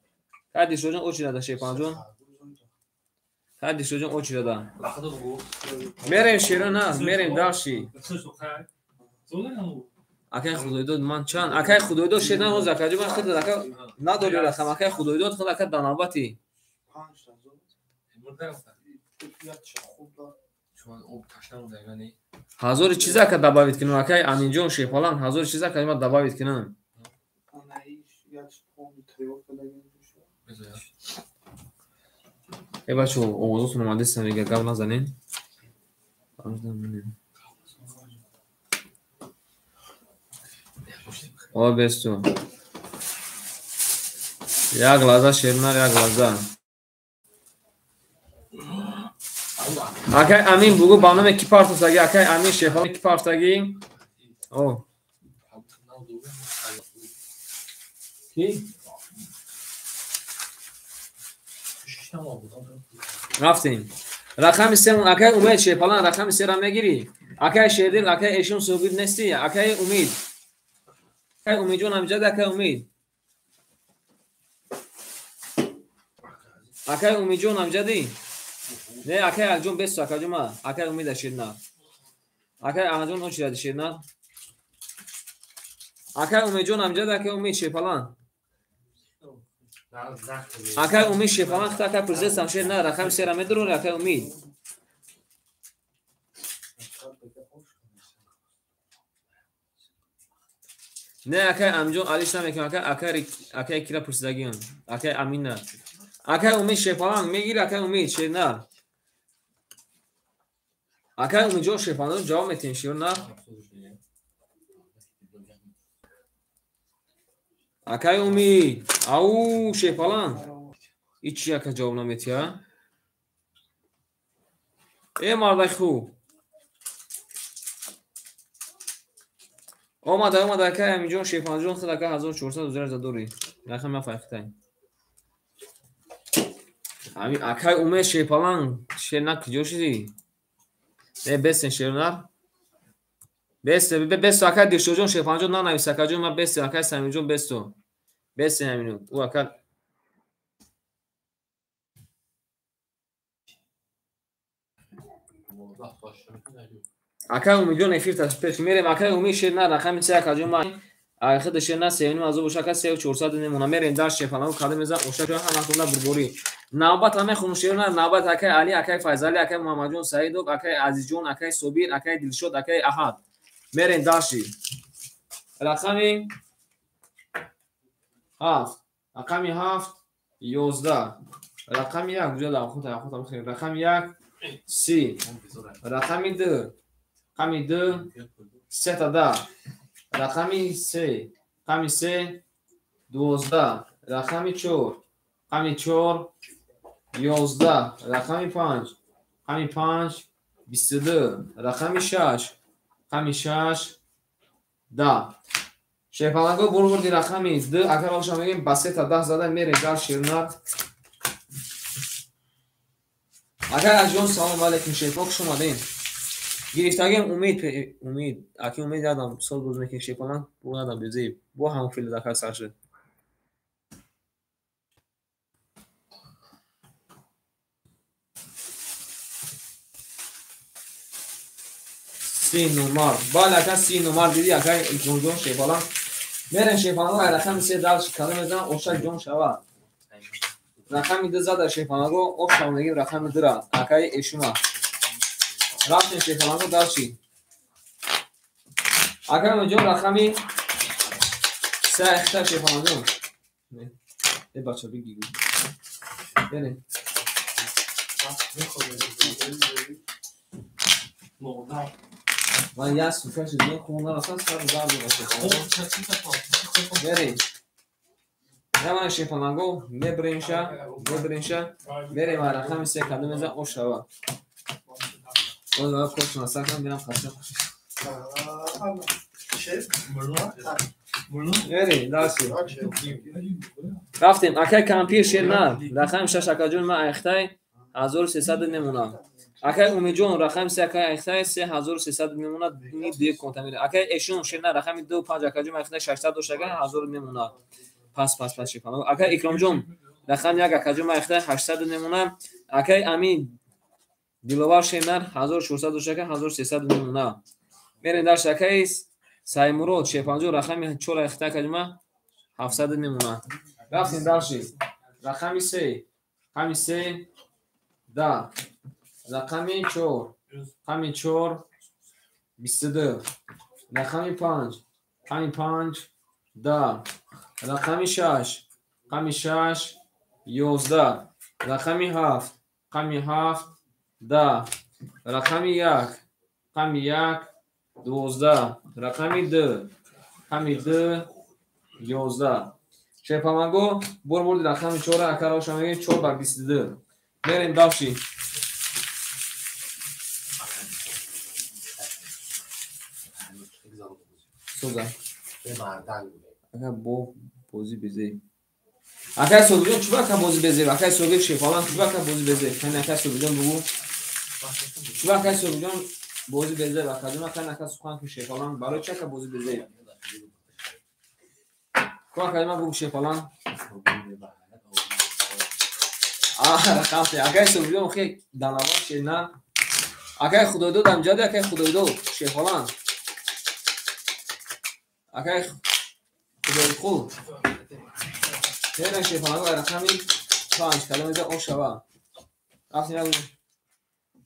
Акай Дишоҷон очида шерпанҷон. Акай Дишоҷон очида. Мерем шерна, мерем даши. Акай Худойдод ман чанд? Акай Худойдод шерна ҳоз акаҷон ман худ ака надори рақам. Акай Худойдод худ ака дар навбати. Ҳазори чиза ака добавить кунам акай Аминҷон шерпаланг ҳазори чиза ака ман добавить кунам. Э бачо овозотон омадест мега гап назанед. О бесту. Як лаҳза шернар як лаҳза. Акай Амин бугу ба номе ки партофтагӣ? Акай Амин шерпаланг ки партофтагӣ? О. Ки? Рафтем. Рақами 3 акай Умед шерпаланг рақами 3-ра мегирӣ? Акай Шердил, акай Эшум Собир нестӣ? Акай Умид. Акай Умидҷон Амҷад, акай Умид. Акай Умидҷон Амҷадӣ? Не, акай Алиҷон бесту акаҷон ма. Акай Умида шерна. Акай Аҳмадҷон очиради шерна. Акай Умидҷон Амҷад, акай Умид шерпаланг. Акай Умид шерпаланг хта акай президентам шерна рақами 3-ра медурори акай Умид. Не акай Амҷон Алиш намекунам акай акай кира пурсидагиам. Акай Амина. Акай Умид шерпаланг мегири акай Умид шерна. Акай Умидҷон Шерпаланг ҷавоб метиҳем шер на? Акай Умид, ау Шерпаланг. И чи ака ҷавоб наметиҳа? Э мардаи хуб. Омада, омада акай Амиҷон Шерпалангҷон худ ака 1400 узра дорӣ. Рақами ма файхтай. Ами акай Умед Шерпаланг шер на куҷо шидӣ? Э бестен шернар. Бесте, бесто акай Дилшодҷон Шерпалангҷон нанавис акаҷон ма бесте акай Самиҷон бесто. Бесте амину. Ӯ ака акай Умидҷон эфир пеш мерем. Акай Умид шер на рақами се акаҷон ма худ шер на сеюним азо боша ака сею чорсад немона. Мерем дар Шерпаланг кадом мезан оша ҷон ҳаматонда бурборӣ. Навбат ҳама хунум шер на навбат акай Али, акай Файзали, акай Муҳаммадҷон Саидов, акай Азизҷон, акай Собир, акай Дилшод, акай Аҳад. Мерем дарши. Рақами 7, рақами 7 11, рақами 1 куҷо дар худ худ рақами 1 30, рақами 2, рақами 2 310, рақами 3, рақами 3 12, рақами 4, рақами 4 11, рақами 5, рақами 5 22, рақами 6, рақами 6 10. Шерпаланго бурбурди рақами 2 ака роша мегем ба 3 10 зада мерем дар шернар. Акай Аҷон салом алейкум Шерпо хуш омадем. Гирифтагем Умид, Умид, аки Умид ядам сол боз мекунем Шерпаланг, бо ядам безеб. Бо ҳамон фил дака сар шуд. Си номар. Бале ака си номар диди акай Ҷонҷон Шерпаланг. Мерем Шерпаланг ай рақами 3 дар кадом мезанам оша ҷон шава. Рақами 2 зада Шерпаланго оша мегим рақами 2 ра акай Эшума. Рафтем Шерпаланго дарчи. Акай Умидҷон рақами 3 ихта Шерпалангҷон. Э бача биги. Берем. Ман як сука шудем хона расам сар зард бошад. Берем. Раман Шерпаланго мебремша, мебремша, мерем рақами 3 кадом мезан ошава. Боз баъд кошна сакам мерам хаста. Мерем дарси. Рафтем акай кампир шер на рақами 6 акаҷон ма айхтай 1300 мемонам. Акай Умидҷон рақами 3 акай айхтай 3300 мемонад. Ни дуи конта мерем. Акай Эшон шер на рақами 2 5 акаҷон айхтай 600 доштага 1000 мемонад. Пас пас пас Шерпаланг. Акай Икромҷон рақами 1 акаҷон айхтай 800 мемонад. Акай Амин Диловар шернар 1400 доштага 1300 мемонад. Мерем дарш акай Саймурод Шерпалангҷон рақами 4 айхтай акаҷон 700 мемонад. Рафтем дарши. Рақами 3, рақами 3 10, рақами 4, рақами 4 22, рақами 5, рақами 5 10, рақами 6, рақами 6 11, рақами 7, рақами 7 10, рақами 1, рақами 1 12, рақами 2, рақами 2 11. Шерпаланго бурбурди рақами 4 ака роша мегем 4 бар 22. Мерем давши. Соза. Ака бо бозӣ безеб. Акай Собирҷон чӣ ака бозӣ безеб? Акай Собир Шерпаланг чӣ ака бозӣ безеб? Кани акай Собирҷон бугу. Чӣ акай Собирҷон бозӣ безеб? Акаҷон ака нака сухан ки Шерпаланг барои чӣ ака бозӣ безеб? Ку акаҷон ма бугу Шерпаланг. Рақам се. Акай Собирҷон хе данавар шерна. Акай Худойдод амҷади акай Худойдод Шерпаланг. Акай Худойқул. Мерем Шерпаланг рақами 5 кадом мезан ошава. Рафтем як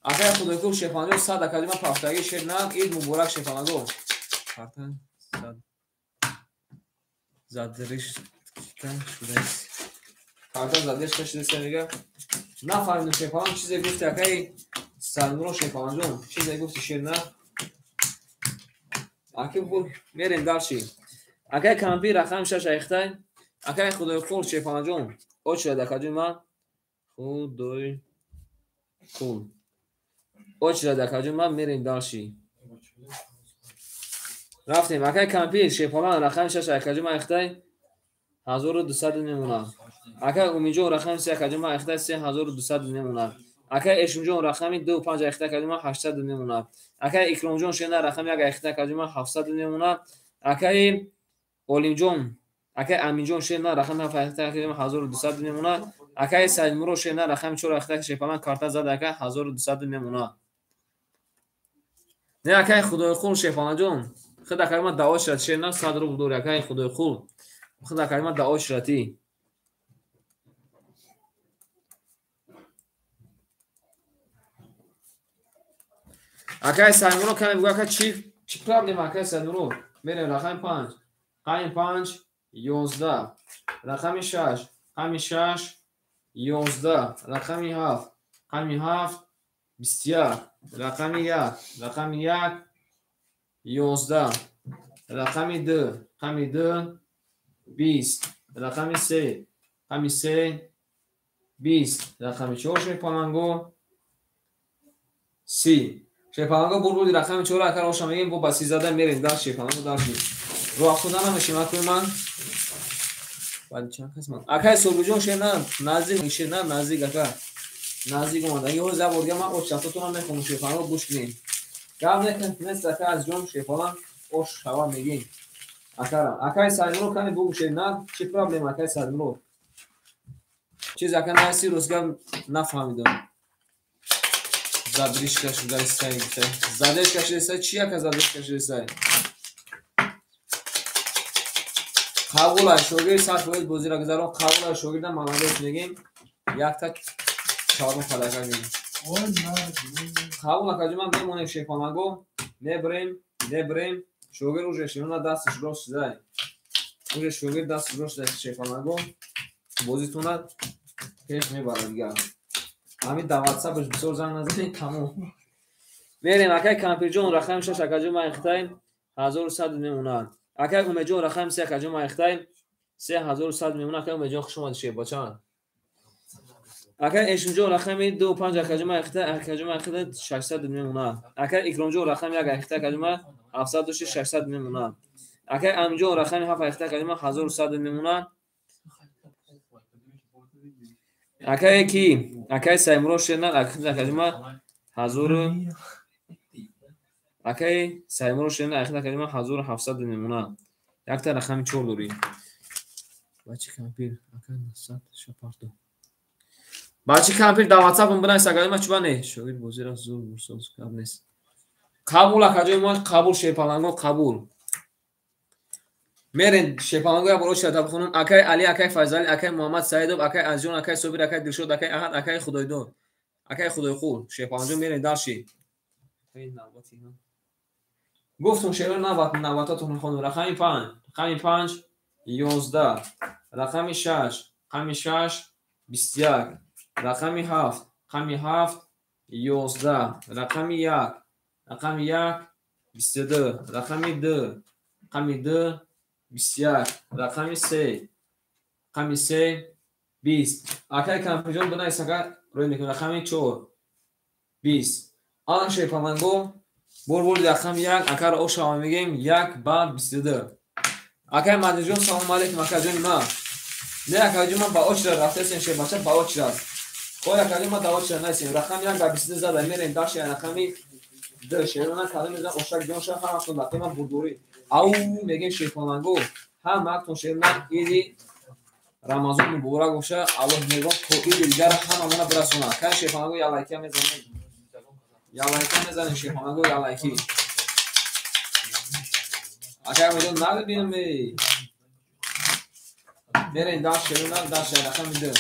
акай Худойқул Шерпалангҷон 100 акаҷон ма пафтаги шерна. Ид муборак Шерпаланго. Партан 100 задришка шудааст. Партан задришка шудааст мега. Нафаҳмидам Шерпаланг чизе гуфти акай Саймуро Шерпаланҷон, чизе гуфти шер на? Аки мерем дальше. Акай кампир рақами 6 айхтай. Акай Худойқул Шерпаланҷон, очрад акаҷои ман. Худойқул. Очрад акаҷои ман, мерем дальше. Рафтем. Акай кампир Шерпалан рақами 6 акаҷои ман айхтай. 1200 мемонад. Акай Умиҷон рақами 3 акаҷои ман айхтай 3200 мемонад. Акай Эшумҷон рақами 2 5 айхтай акаҷои ман 800 мемонад. Акай Икромҷон шена рақами 1 айхтай акаҷои ман 700 мемонад. Акай Олимҷон, акай Аминҷон шена рақами 7 айхтай акаҷои ман 1200 мемонад. Акай Саидмуро шена рақами 4 айхтай Шерпалан карта зад акай 1200 мемонад. Не акай Худойқул Шерпаланҷон, худ акаи ман даъво шират шена 100 рубл дори акай Худойқул. Худ акаи ман даъво ширатӣ. Акай Саидмуро каме бугӯ ака чӣ проблема акай Саидмуро? Мерем рақами 5. Рақами 5 11. Рақами 6. Рақами 6 11. Рақами 7. Рақами 7 21. Рақами 1. Рақами 1 11. Рақами 2. Рақами 2 20. Рақами 3. Рақами 3 20. Рақами 4 Шерпаланго 30. Шерпаланго бурбуди рақами 4 акар оша мегем бо ба 30 зада мерем дар Шерпаланго дарши. Роҳ афтода намешем акои ман. Баъд чанд кас ман. Акай Собирҷон шена наздик шена наздик ака. Наздик омада. Ё за борга ман ош шафтотонам мехонам Шерпаланго гӯш кунем. Гап нест ака аз ҷон Шерпалан ош шава мегем. Акара. Акай Саидмуро каме бугӯ шена чӣ проблема акай Саидмуро? Чиз ака наси рӯзгар нафаҳмидам. Задержка шуда сай. Задержка шуда сай чи ака задержка шуда сай? Қабул ай шогирд 100% бозиро гузарон. Қабул ай шогирда молодец мегем. Якта чорум падака мегем. Қабул акаҷо ман мемонем Шерпаланго, мебарем, мебарем. Шогирд уже шерона дасташ рост шудай. Уже шогирд дасташ рост шудай Шерпаланго. Бозитона пеш мебарад дигар. Ҳамин дар ватсапаш бисёр занг назанед тамом. Мерем акай Кампирҷон рақами 6 акаҷо ман айхтай 1100 мемонад. Акай Умедҷон рақами 3 акаҷо ман айхтай 3100 мемонад. Акай Умедҷон хуш омадӣ шербача. Акай Эшумҷон рақами 2 5 акаҷо ман айхтай акаҷо ман айхтай 600 мемонад. Акай Икромҷон рақами 1 айхтай акаҷо ман 700 600 мемонад. Акай Аминҷон рақами 7 айхтай акаҷо ман 1100 мемонад. Акай ки? Акай Саймуро шена акаҷо ман 1000 Акай Саймуро шена акаҷо ман 1700 мемонад. Якта рақами 4 дорӣ. Бачи кампир ака 900 шапарто. Бачи кампир дар ватсапам бинавис акаҷо ман чуба не? Шогирд бозиро зур бурсоз гап нест. Қабул акаҷои ман қабул Шерпаланго қабул. Мерем Шерпаланго як бор очрата бихонам. Акай Али, акай Файзали, акай Муҳаммад Саидов, акай Азизҷон, акай Собир, акай Дилшод, акай Аҳад, акай Худойдод, акай Худойқул. Шерпаланҷон мерем дарши. Гуфтум шеро навбатотон хонум. Рақами 5, рақами 5 11, рақами 6, рақами 6 21, рақами 7, рақами 7 11, рақами 1, рақами 1 22, рақами 2, рақами 2 21, рақами 3, рақами 3 20. Акай Кампирҷон бинавис ака рӯй мекунем. Рақами 4 20. Ана Шерпаланго бурбури рақами 1 акаро ошава мегем 1 ба 22. Акай Мадиҷон салом алейкум акаҷони ман. Не акаҷон ман ба очра рафтаестем шербача ба очра. Ой акаҷон ман да очра наистем. Рақами 1 ба 22 зада мерем дарши рақами 2 шерона калом мезан ошак ҷон ша ҳаматон дақиқа ман бурдорӣ. Ау мегем Шерпаланго ҳаматон шерона иди Рамазон муборак боша. Аллоҳ мегӯяд то иди дигар ҳамамона бирасонад. Кай Шерпаланго ялайка мезанем. Ялайка мезанем Шерпаланго ялайки. Акай Умедҷон набинам эй. Мерем дар шерона дар рақами 2.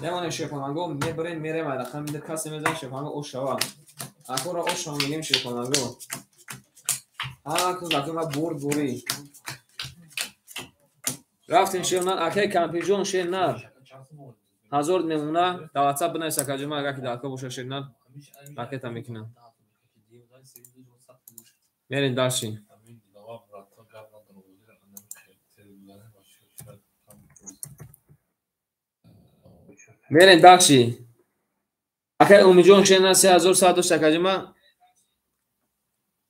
Мемонем Шерпаланго мебарем мерем ай рақами 2 касе мезанем Шерпаланго ош шава. Акора ош шава мегем Шерпаланго. Ҳаматон дақиқа ман бурд бурӣ. Рафтем шерона акай Кампирҷон шернар. 1000 мемона. Дар WhatsApp бинавис акаҷон, агар ки даркор боша шернар ракета мекунам. Мерем дальше. Мерем дальше. Акай Умиҷон шернар 3100 дошт акаҷон.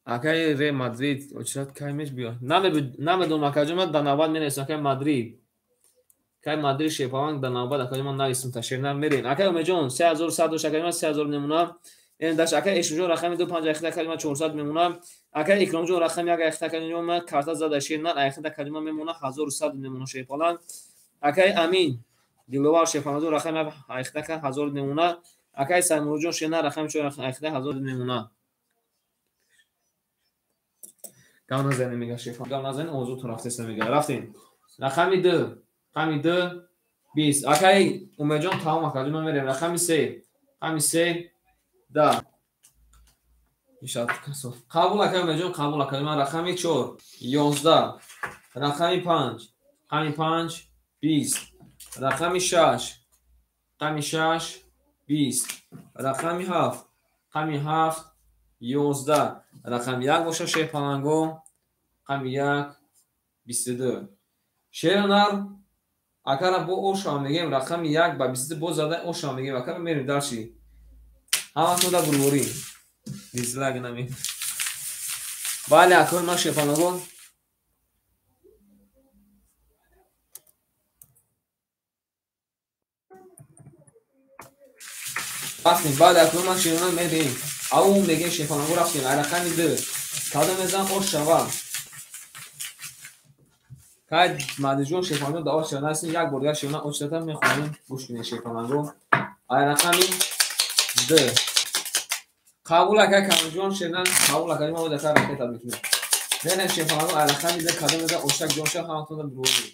Акай Ре Мадрид очрат кай меш биё. Намедонам акаҷон, дар навбат менависам акай Мадрид. Кай Мадрид шепаланг дар навбат акаҷон нависам та шернар мерем. Акай Умиҷон 3100 дошт акаҷон, 3000 мемона. Мерем дальше. Акай Эшуҷон рақами 25 ахита акаҷон 400 мемона. Акай Икромҷон рақами 1 ахита акаҷон карта зада шернар ахита акаҷон мемона 1100 мемона шепаланг. Акай Амин Диловар шепаланг рақами 7 ахита 1000 мемона. Акай Саймурҷон шернар рақами 4 ахита 1000 мемона. Гав назанем мега шеф. Гав назанем овозотон рафтеста мега. Рафтем. Рақами 2, рақами 2 20. Акай Умеҷон тамом акаҷон мерем. Рақами 3, рақами 3 10. Ишат касо. Қабул акай Умеҷон, қабул акаҷон. Рақами 4 11. Рақами 5, рақами 5 20. Рақами 6, рақами 6 20. Рақами 7, рақами 7 11. Рақами 1 боша шерпаланго, рақами 1 22. Шернар акара бо ошам мегем, рақами 1 ба 22 боз зада ошам мегем, акара мерем дальше. Ҳаматон да бурворӣ. Дизлайк нами. Бале, акои ман шерпаланго. Рафтем, бале, акои ман шернар мерем. Ау мегем шерпаланго рафтем. Рақами 2. Кадом мезан ош шава. Кай Мадиҷон шерпаланго да ош шава. Насин як бор дигар шернар ош шава мехонем. Гӯш кунед шерпаланго. Рақами 2. Қабул акай Камилҷон шернар, қабул акай мо дака ракета мекунем. Мерем шерпаланго рақами 2 кадом мезан ошак ҷон шава ҳаматон да бурворӣ.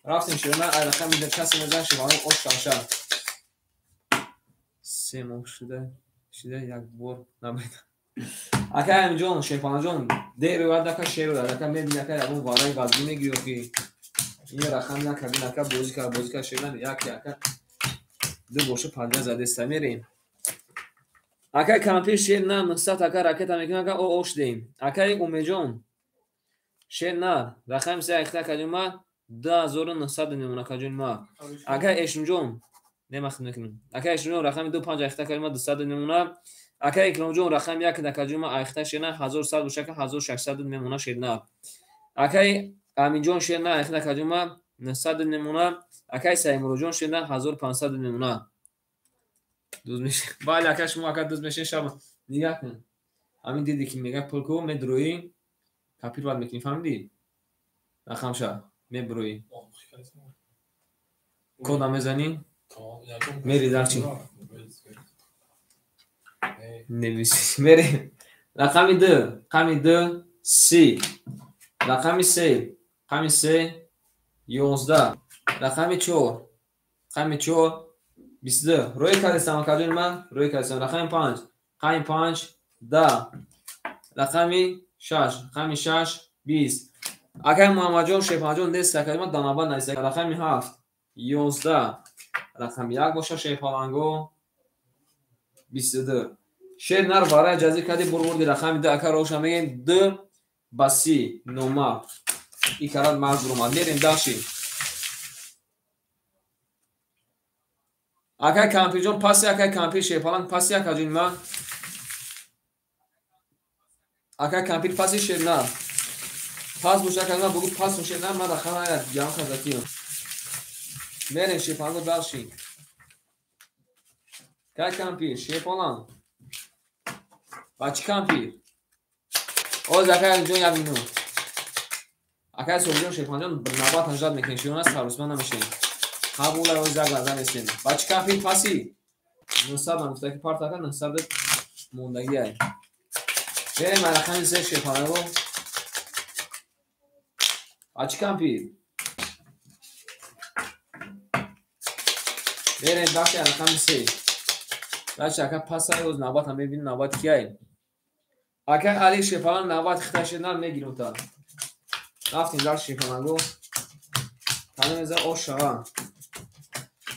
Рафтем шернар рақами 2 касе мезан шерпаланго ош шава. 3 моҳ шуда як бор набида. Акай Амиҷон, шерпаланҷон, дер ояд ака шер ояд, ака мебини ака ягон вараи вазгӣ мегирӣ ки ин рақам як кабин ака бозӣ кард, бозӣ кард шернар як ака ду боша 50 задеста мерем. Акай кампир шернар 900 ака ракета мекунем ака ош дем. Акай Умеҷон шернар рақами 3 ахита акаҷон ма 2900 мемона акаҷон ма. Акай Эшумҷон немахт мекунем. Акай Эшумҷон рақами 2 5 ахита акаҷон ма 200 мемона. Акай Икромҷон рақами 1 акаҷон ма ахита шернар 1100 бошака 1600 мемона шернар. Акай Аминҷон шернар ахита акаҷон ма 900 мемона. Акай Саймурҷон шернар 1500 мемона. Дуз мешин. Бале ака шумо ака дуз мешин шаба. Нигаҳ кун. Ҳамин диди ки мега пул ку медроӣ капир бад мекунӣ, фаҳмидӣ? Рақамша меброӣ. Кода мезанӣ? Мери дарчи. Невис. Мери. Рақами 2, рақами 2 30. Рақами 3, рақами 3 11. Рақами 4, рақами 4 22. Рӯй кардистам акаҷони ман, рӯй кардистам. Рақами 5, рақами 5 10. Рақами 6, рақами 6 20. Акай Муҳаммадҷон шерпаланҷон нест акаҷон ман дар навбат нависта. Рақами 7 11. Рақами 1 боша шерпаланго 22. Шернар вараи ҷазӣ кардӣ бурбурди рақами 2 ака роша мегем 2 ба 30 нома. И карат мағз буромад. Мерем дальше. Акай Кампирҷон паси, акай Кампир шерпаланг паси акаҷони ман. Акай Кампир паси шернар. Пас боша акаҷон ман бугу пас шернар ман рақам ҷамъ кардакиям. Мерем шерпаланго дальше. Кай Кампир шерпаланг. Бачи Кампир. Оз акай Амиҷон як минут. Акай Собиҷон шерпаланҷон навбат ҳаждат мекунем. Широна сарусман намешем. Қабул оз як лаҳза нестем. Бачи Кампир паси. 900 ман гуфта ки парт ака 900 мондагӣ ай. Берем рақами 3 шерпаланго. Бачи Кампир. Берем бахши рақами 3. Бачи ака пасай оз навбат ҳам мебинем навбат кияй. Ака Али шерпаланг навбат хита шернар мегирем та. Рафтем дар шерпаланго. Кадом мезан ош шава.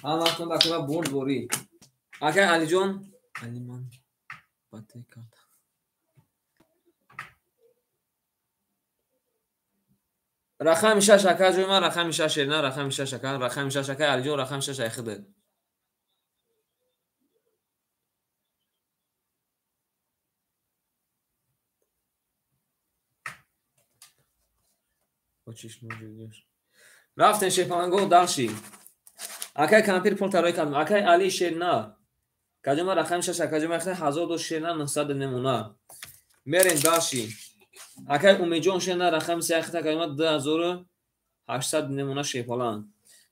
Ҳаматон дакора бурдборӣ. Акай Алиҷон, Али ман бате кард. Рақами шаш ака ҷои ман, рақами шаш шерна, рақами шаш ака, рақами шаш акай Алиҷон, рақами шаш айхидат. Рафтем шерпаланго дарши. Акай кампир пул тарои кардам. Акай Али шерна. Каҷома рақами шаш акаҷома яхта 1000 шерна 900 немона. Мерем дарши. Акай Умедҷон шерна рақами се яхта акаҷома 2800 немона шерпаланг.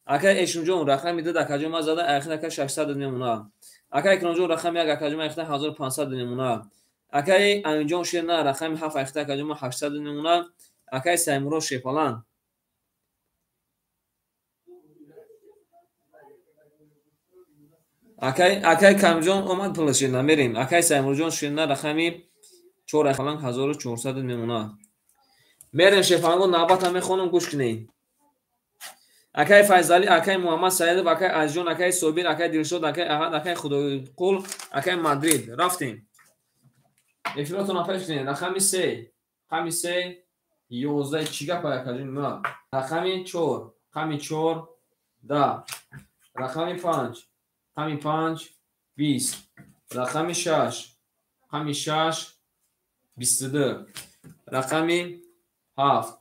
Акай Эшумҷон рақами 2 акаҷома зада яхта ака 600 немона. Акай Икромҷон рақами 1 акаҷома яхта 1500 немона. Акай Аминҷон шерна рақами 7 яхта акаҷома 800 немона. Акай Саймурод шерпаланг. Акай Камҷон омад пула ширна мерем. Акай Саймурҷон ширна рақами 4 фаланг 1400 мемона. Мерем шерпаланго навбата мехонам, гӯш кунед. Акай Файзалӣ, акай Муҳаммад Саидов, акай Азизҷон, акай Собир, акай Дилшод, акай Аҳад, акай Худоқул, акай Мадрид. Рафтем. Эфиротонро пеш кунед. Рақами 3, рақами 3 11 чӣ гап акаҷон ма? Рақами 4, рақами 4 10, рақами 5, рақами 5 20, рақами 6, рақами 6 22, рақами 7.